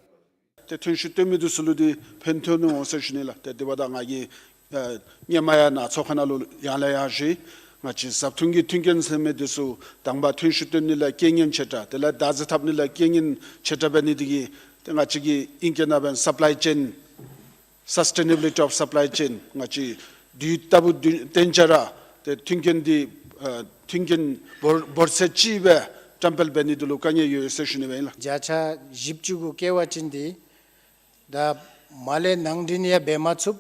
ཏེ་ཐོན་ཤུགས་བཏོན་མི་འདི་ཚུ་ལུ་འདི་ཕན་ཐོགས་ནི་འོང་ཟེར་ཞུ་ནི་ལགས། ཏེ་དེ་འབདཝ་ད་ང་གིས་ཨ་སྔོན་མ་ཡང་ནཱ་ཚོགས་ཁང་ནང་ལུ་ཡང་ལས་ཡང་ཞུ་ཡི། ང་བཅས་བཟའ་འཐུང་གི་མཐུན་རྐྱེན་ཟེར་མི་འདི་ཚུ་དང་པ་ཐོན་ཤུགས་བཏོན་ནི་ལུ་རྐྱེན་ངན་ཆེ་དྲགས་དེ་ལས་བདག་འཛིན་འཐབ་ནི་ལུ་རྐྱེན་ངན་ཆེ་དྲགས་འབད་ནི་འདི་གིས་ཏེ་ང་བཅས་ཀྱི་ཨིང་སྐད་ནང་འབད་བ་ཅིན་supply chain, sustainability of supply chain ང་བཅས་དུས་རྟག་བུ་དུས་བསྟུན་བྱས་ར་ཏེ་མཐུན་རྐྱེན་འདི་ཨ་མཐུན་རྐྱེན་འབོར་འབོར་ཚད་ཅིག་སྦེ་བཀྲམ་སྤེལ་འབད་ནི་འདི་ལུ་དཀའ་ངལ་ཡོད་ཟེར་ཞུ་ནི་སྦེ་ཨིན་ལགས། བརྒྱ་ཆ་བཞི་བཅུ་གུ་བཀལ་བ་ཅིན་འདི་ད་མར་ལས་ནང་འདྲེན་ཡང་འབད་མ་ཚུགས།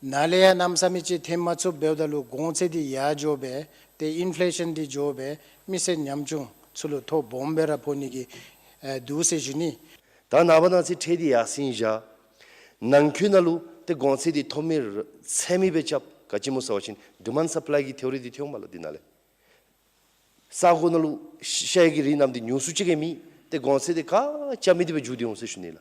ནཱ་ལས་ཡང་གནམ་མེད་ས་མེད་ཅིག་འཐེན་མ་ཚུགསཔ་འབདཝ་ད་ལུ་གོང་ཚད་འདི་ཡར་འགྱོ་སྦེ་ཏེ་ཨིན་ཕི་ལེ་ཤཱན་འདི་འགྱོ་སྦེ་མི་སེར་ཉམ་ཆུང་ཚུ་ལུ་ཐོ་སྦོམ་སྦེ་ར་ཕོག་ནི་གི་ཨེ་འདུག་ཟེར་ཞུ་ནི། ད་ནངས་པ་གནངས་ཚེ་ཁྲལ་འདི་ཡར་སེང་བཞག། ནང་འཁོད་ནང་ལུ་ཏེ་གོང་ཚད་འདི་མཐོ་དམན་ཚད་མེད་སྦེ་རྐྱབ། ག་ཅི་སྨོ་ཟེར་བ་ཅིན་ཌི་མཱནཌ་སབ་ལའི་གི་ཐེའོ་རི་འདི་ཐོནམ་མས་ལགས། འདི་ནང་ལས་ས་གོ་ནང་ལུ་ཤ་ཡི་གི་རིགས་རྣམས་འདི་ཉུང་སུ་ཅིག་གིས་མེད། ཏེ་གོང་ཚད་འདི་ག་རྐྱབ་མི་འདི་སྦེ་མཇུག་སྡོད་འོང་ཟེར་ཞུ་ནི་ལགས།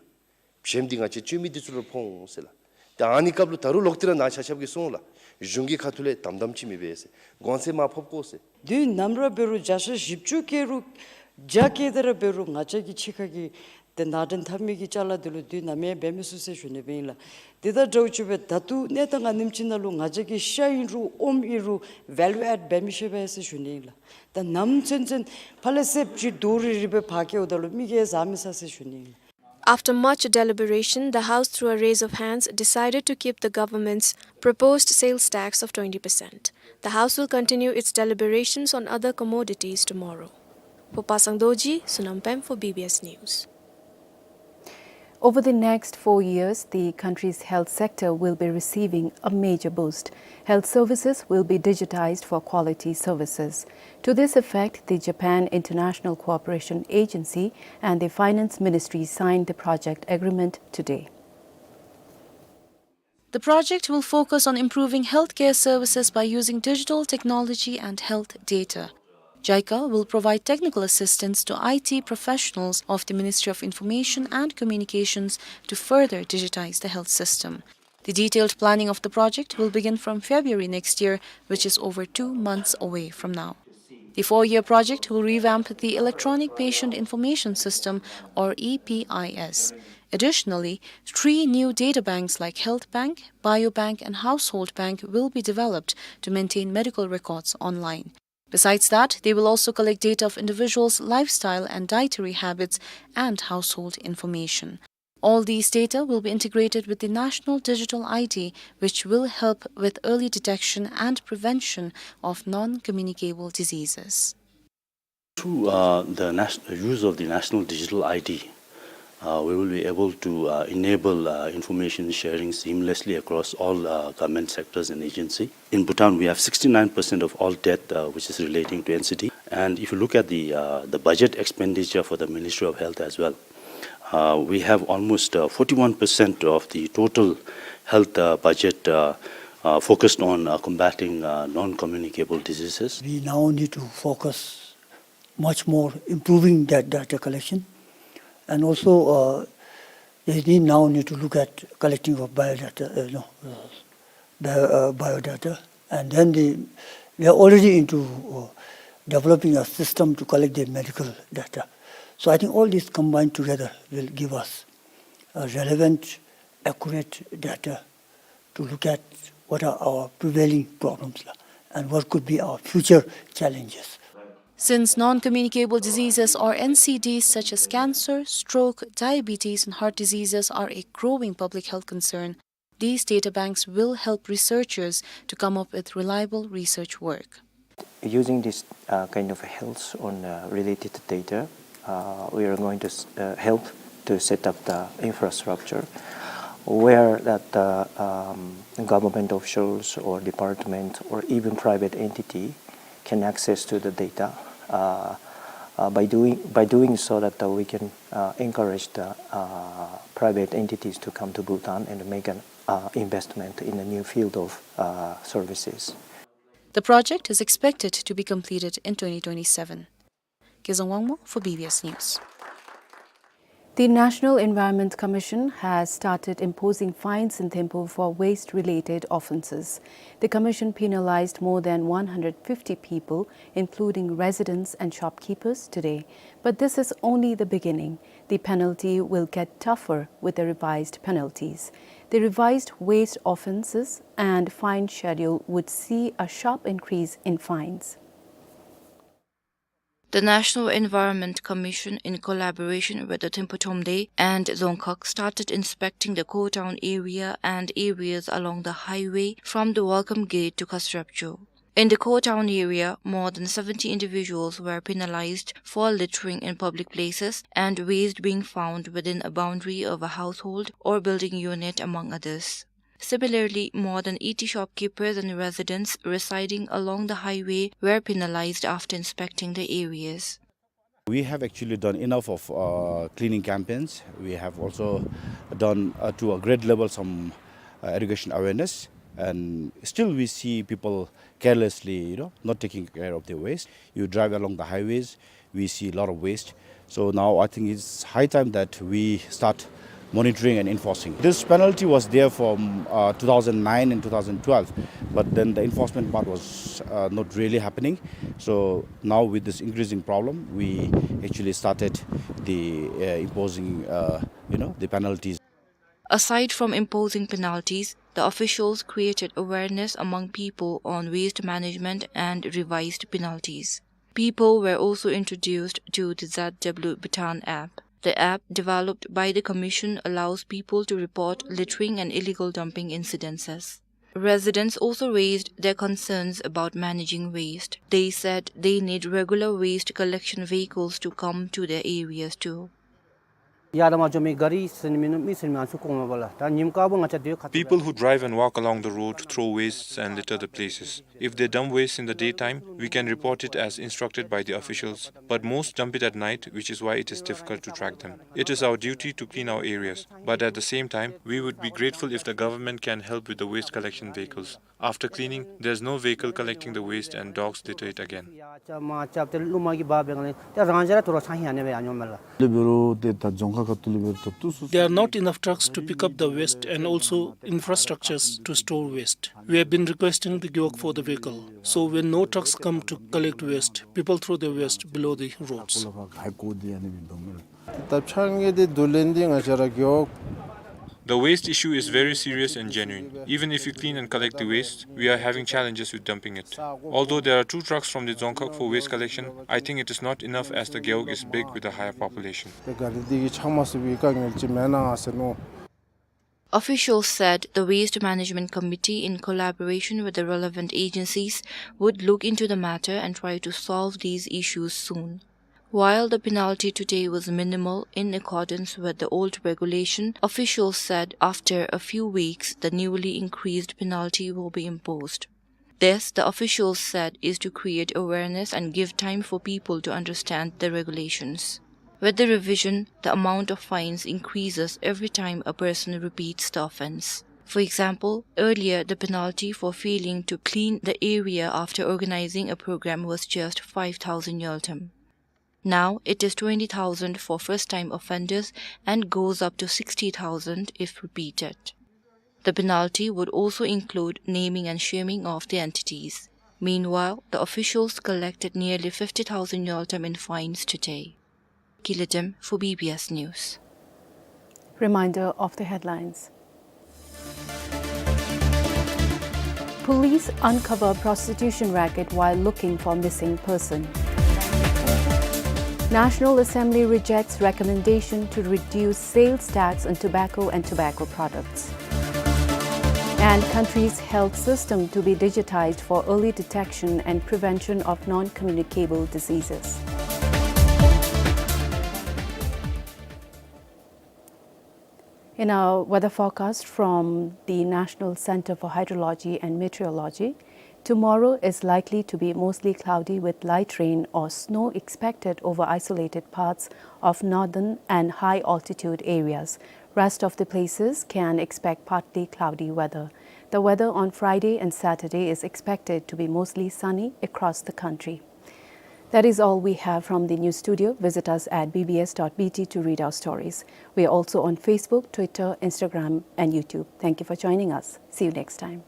གཞན་འདི་ང་བཅས་སྤྱོད་མི་འདི་ཚུ་ལུ་ཕོག་འོང་ཟེར་ལགས། ཏེ་ཨ་ནི་སྐབས་ལུ་ད་རུང་ལོག་སྟེ་ར་ནཱ་ཆ་ཁྱབ་ཀྱིས་གསུངས་ལགས། གཞུང་གི་ཁ་ཐུག་ལས་དམ་དམ་ཅིག་མེད་པས་ཟེར། གོང་ཚད་མར་ཕབ་དགོ་ཟེར། དུས་ནམ་ར་འབད་རུང་བརྒྱ་ཆ་བཞི་བཅུ་བཀལ་རུང་བརྒྱ་བཀལ་ཏེ་ར་འབད་རུང་ང་བཅས་ཀྱི་ཕྱི་ཁ་གི་ཏེ་ནང་འདྲེན་འཐབ་མི་གི་ཅ་ལ་འདི་ལུ་དུས་ནམ་ཡང་འབད་མི་ཚུགས་ཟེར་ཞུ་ནི་སྦེ་ཨིན་ལགས། དེ་དང་འདྲཝ་ཅིག་སྦེ་ད་ལྟོ་གནས་སྟངས་ཨ་ནེམ་ཅིག་ནང་ལུ་ང་བཅས་ཀྱིས་ཤ་ཨིན་རུང་ཨོམ་ཨིན་རུང་ཝེ་ལུ་ཨེཌ་འབད་མི་ཤེས་པས་ཟེར་ཞུ་ནི་ཨིན་ལགས། ད་ནམ་ཚུན་ཚོད་ཕར་ལས་སེརཔ་ཅིག་རྡོག་རིལ་རི་སྦེ་ཕར་བཀལཝ་ད་ལུ་མི་གིས་བཟའ་མི་ཚར་ཟེར་ཞུ་ནི་ཨིན་ལགས། After much deliberation, the House, through a raise of hands, decided to keep the government's proposed sales tax of twenty percent. The House will continue its deliberations on other commodities tomorrow. For Pasang Dorji, Sonam Pem for B B S News. Over the next four years, the country's health sector will be receiving a major boost. Health services will be digitized for quality services. To this effect, the Japan International Cooperation Agency and the Finance Ministry signed the project agreement today. The project will focus on improving healthcare services by using digital technology and health data. JICA will provide technical assistance to I T professionals of the Ministry of Information and Communications to further digitize the health system. The detailed planning of the project will begin from February next year, which is over two months away from now. The four-year project will revamp the Electronic Patient Information System, or E P I S. Additionally, three new data banks like Health Bank, Biobank, and Household Bank will be developed to maintain medical records online. Besides that, they will also collect data of individuals' lifestyle and dietary habits and household information. All these data will be integrated with the national digital I D, which will help with early detection and prevention of non-communicable diseases. Through, uh, the nat-, use of the national digital I D, uh, we will be able to, uh, enable, uh, information sharing seamlessly across all, uh, government sectors and agency. In Bhutan, we have sixty-nine percent of all death, uh, which is relating to N C D. And if you look at the, uh, the budget expenditure for the Ministry of Health as well, uh, we have almost, uh, forty-one percent of the total health, uh, budget, uh, uh, focused on, uh, combating, uh, non-communicable diseases. We now need to focus much more improving that data collection. And also, uh, they need, now need to look at collecting of biodata, uh, no, uh, bio-, uh, biodata. And then the, we are already into, uh, developing a system to collect the medical data. So I think all this combined together will give us, uh, relevant, accurate data to look at what are our prevailing problems, la, and what could be our future challenges. Since non-communicable diseases, or N C Ds, such as cancer, stroke, diabetes, and heart diseases are a growing public health concern, these data banks will help researchers to come up with reliable research work. Using this, uh, kind of health on, uh, related data, uh, we are going to s-, uh, help to set up the infrastructure where that, uh, um, government officials or department or even private entity can access to the data, uh, uh, by doing, by doing so that, uh, we can, uh, encourage the, uh, private entities to come to Bhutan and make an, uh, investment in the new field of, uh, services. The project is expected to be completed in twenty twenty-seven. Kezang Wangmo for B B S News. The National Environment Commission has started imposing fines in Thimphu for waste-related offences. The commission penalised more than one hundred fifty people, including residents and shopkeepers, today. But this is only the beginning. The penalty will get tougher with the revised penalties. The revised waste offences and fine schedule would see a sharp increase in fines. The National Environment Commission, in collaboration with the Thimphu Thromde and Dzongkhag, started inspecting the Kho Town area and areas along the highway from the Welcome Gate to Khasrapcho. In the Kho Town area, more than seventy individuals were penalized for littering in public places and waste being found within a boundary of a household or building unit, among others. Similarly, more than eighty shopkeepers and residents residing along the highway were penalized after inspecting the areas. We have actually done enough of, uh, cleaning campaigns. We have also done, uh, to a great level some, uh, education awareness, and still we see people carelessly, you know, not taking care of their waste. You drive along the highways, we see a lot of waste. So now I think it's high time that we start monitoring and enforcing. This penalty was there from, uh, two thousand nine and two thousand twelve, but then the enforcement part was, uh, not really happening. So now with this increasing problem, we actually started the, uh, imposing, uh, you know, the penalties. Aside from imposing penalties, the officials created awareness among people on waste management and revised penalties. People were also introduced to the Z W Bhutan app. The app, developed by the commission, allows people to report littering and illegal dumping incidences. Residents also raised their concerns about managing waste. They said they need regular waste collection vehicles to come to their areas too. ཡར་ལས་མར་འགྱོ་མི་ག་རི་ཟེར་མི་ནུག་མི་ཟེར་མི་ཨ་ཚུ་གོང་མ་པ་ལ། ད་ཉིནམ་དཀར་པོ་ང་བཅས་སྡོད་ཁ་ཐུག་ལས། People who drive and walk along the road throw wastes and litter the places. If they dump waste in the daytime, we can report it as instructed by the officials, but most dump it at night, which is why it is difficult to track them. It is our duty to clean our areas, but at the same time, we would be grateful if the government can help with the waste collection vehicles. After cleaning, there's no vehicle collecting the waste and dogs litter it again. There are not enough trucks to pick up the waste and also infrastructures to store waste. We have been requesting the Gewog for the vehicle. So when no trucks come to collect waste, people throw their waste below the roads. ད་ཕྱགས་སྙིགས་འདི་བསྡུ་ལེན་འདི་ང་བཅས་ར་གི་འོག། The waste issue is very serious and genuine. Even if we clean and collect the waste, we are having challenges with dumping it. Although there are two trucks from the Dzongkhag for waste collection, I think it is not enough as the Gewog is big with a higher population. ཏེ་ག་རི་འདི་གིས་ཆག་མ་ཚུགས་པའི་དཀའ་ངལ་ཅིག་མེན་ན་ཟེར་མནོ། Officials said the Waste Management Committee, in collaboration with the relevant agencies, would look into the matter and try to solve these issues soon. While the penalty today was minimal in accordance with the old regulation, officials said after a few weeks the newly increased penalty will be imposed. This, the officials said, is to create awareness and give time for people to understand the regulations. With the revision, the amount of fines increases every time a person repeats the offense. For example, earlier the penalty for failing to clean the area after organizing a program was just five thousand ngultrum. Now it is twenty thousand for first-time offenders and goes up to sixty thousand if repeated. The penalty would also include naming and shaming of the entities. Meanwhile, the officials collected nearly fifty thousand ngultrum in fines today. Gila Dem for B B S News. Reminder of the headlines. Police uncover prostitution racket while looking for missing person. National Assembly rejects recommendation to reduce sales tax on tobacco and tobacco products. And country's health system to be digitized for early detection and prevention of non-communicable diseases. In our weather forecast from the National Center for Hydrology and Meteorology, tomorrow is likely to be mostly cloudy with light rain or snow expected over isolated parts of northern and high altitude areas. Rest of the places can expect partly cloudy weather. The weather on Friday and Saturday is expected to be mostly sunny across the country. That is all we have from the news studio. Visit us at B B S dot B T to read our stories. We are also on Facebook, Twitter, Instagram, and YouTube. Thank you for joining us. See you next time.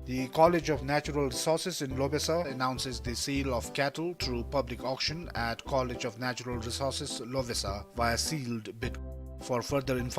The College of Natural Resources in Lobesa announces the sale of cattle through public auction at College of Natural Resources, Lobesa, via sealed bid. For further information,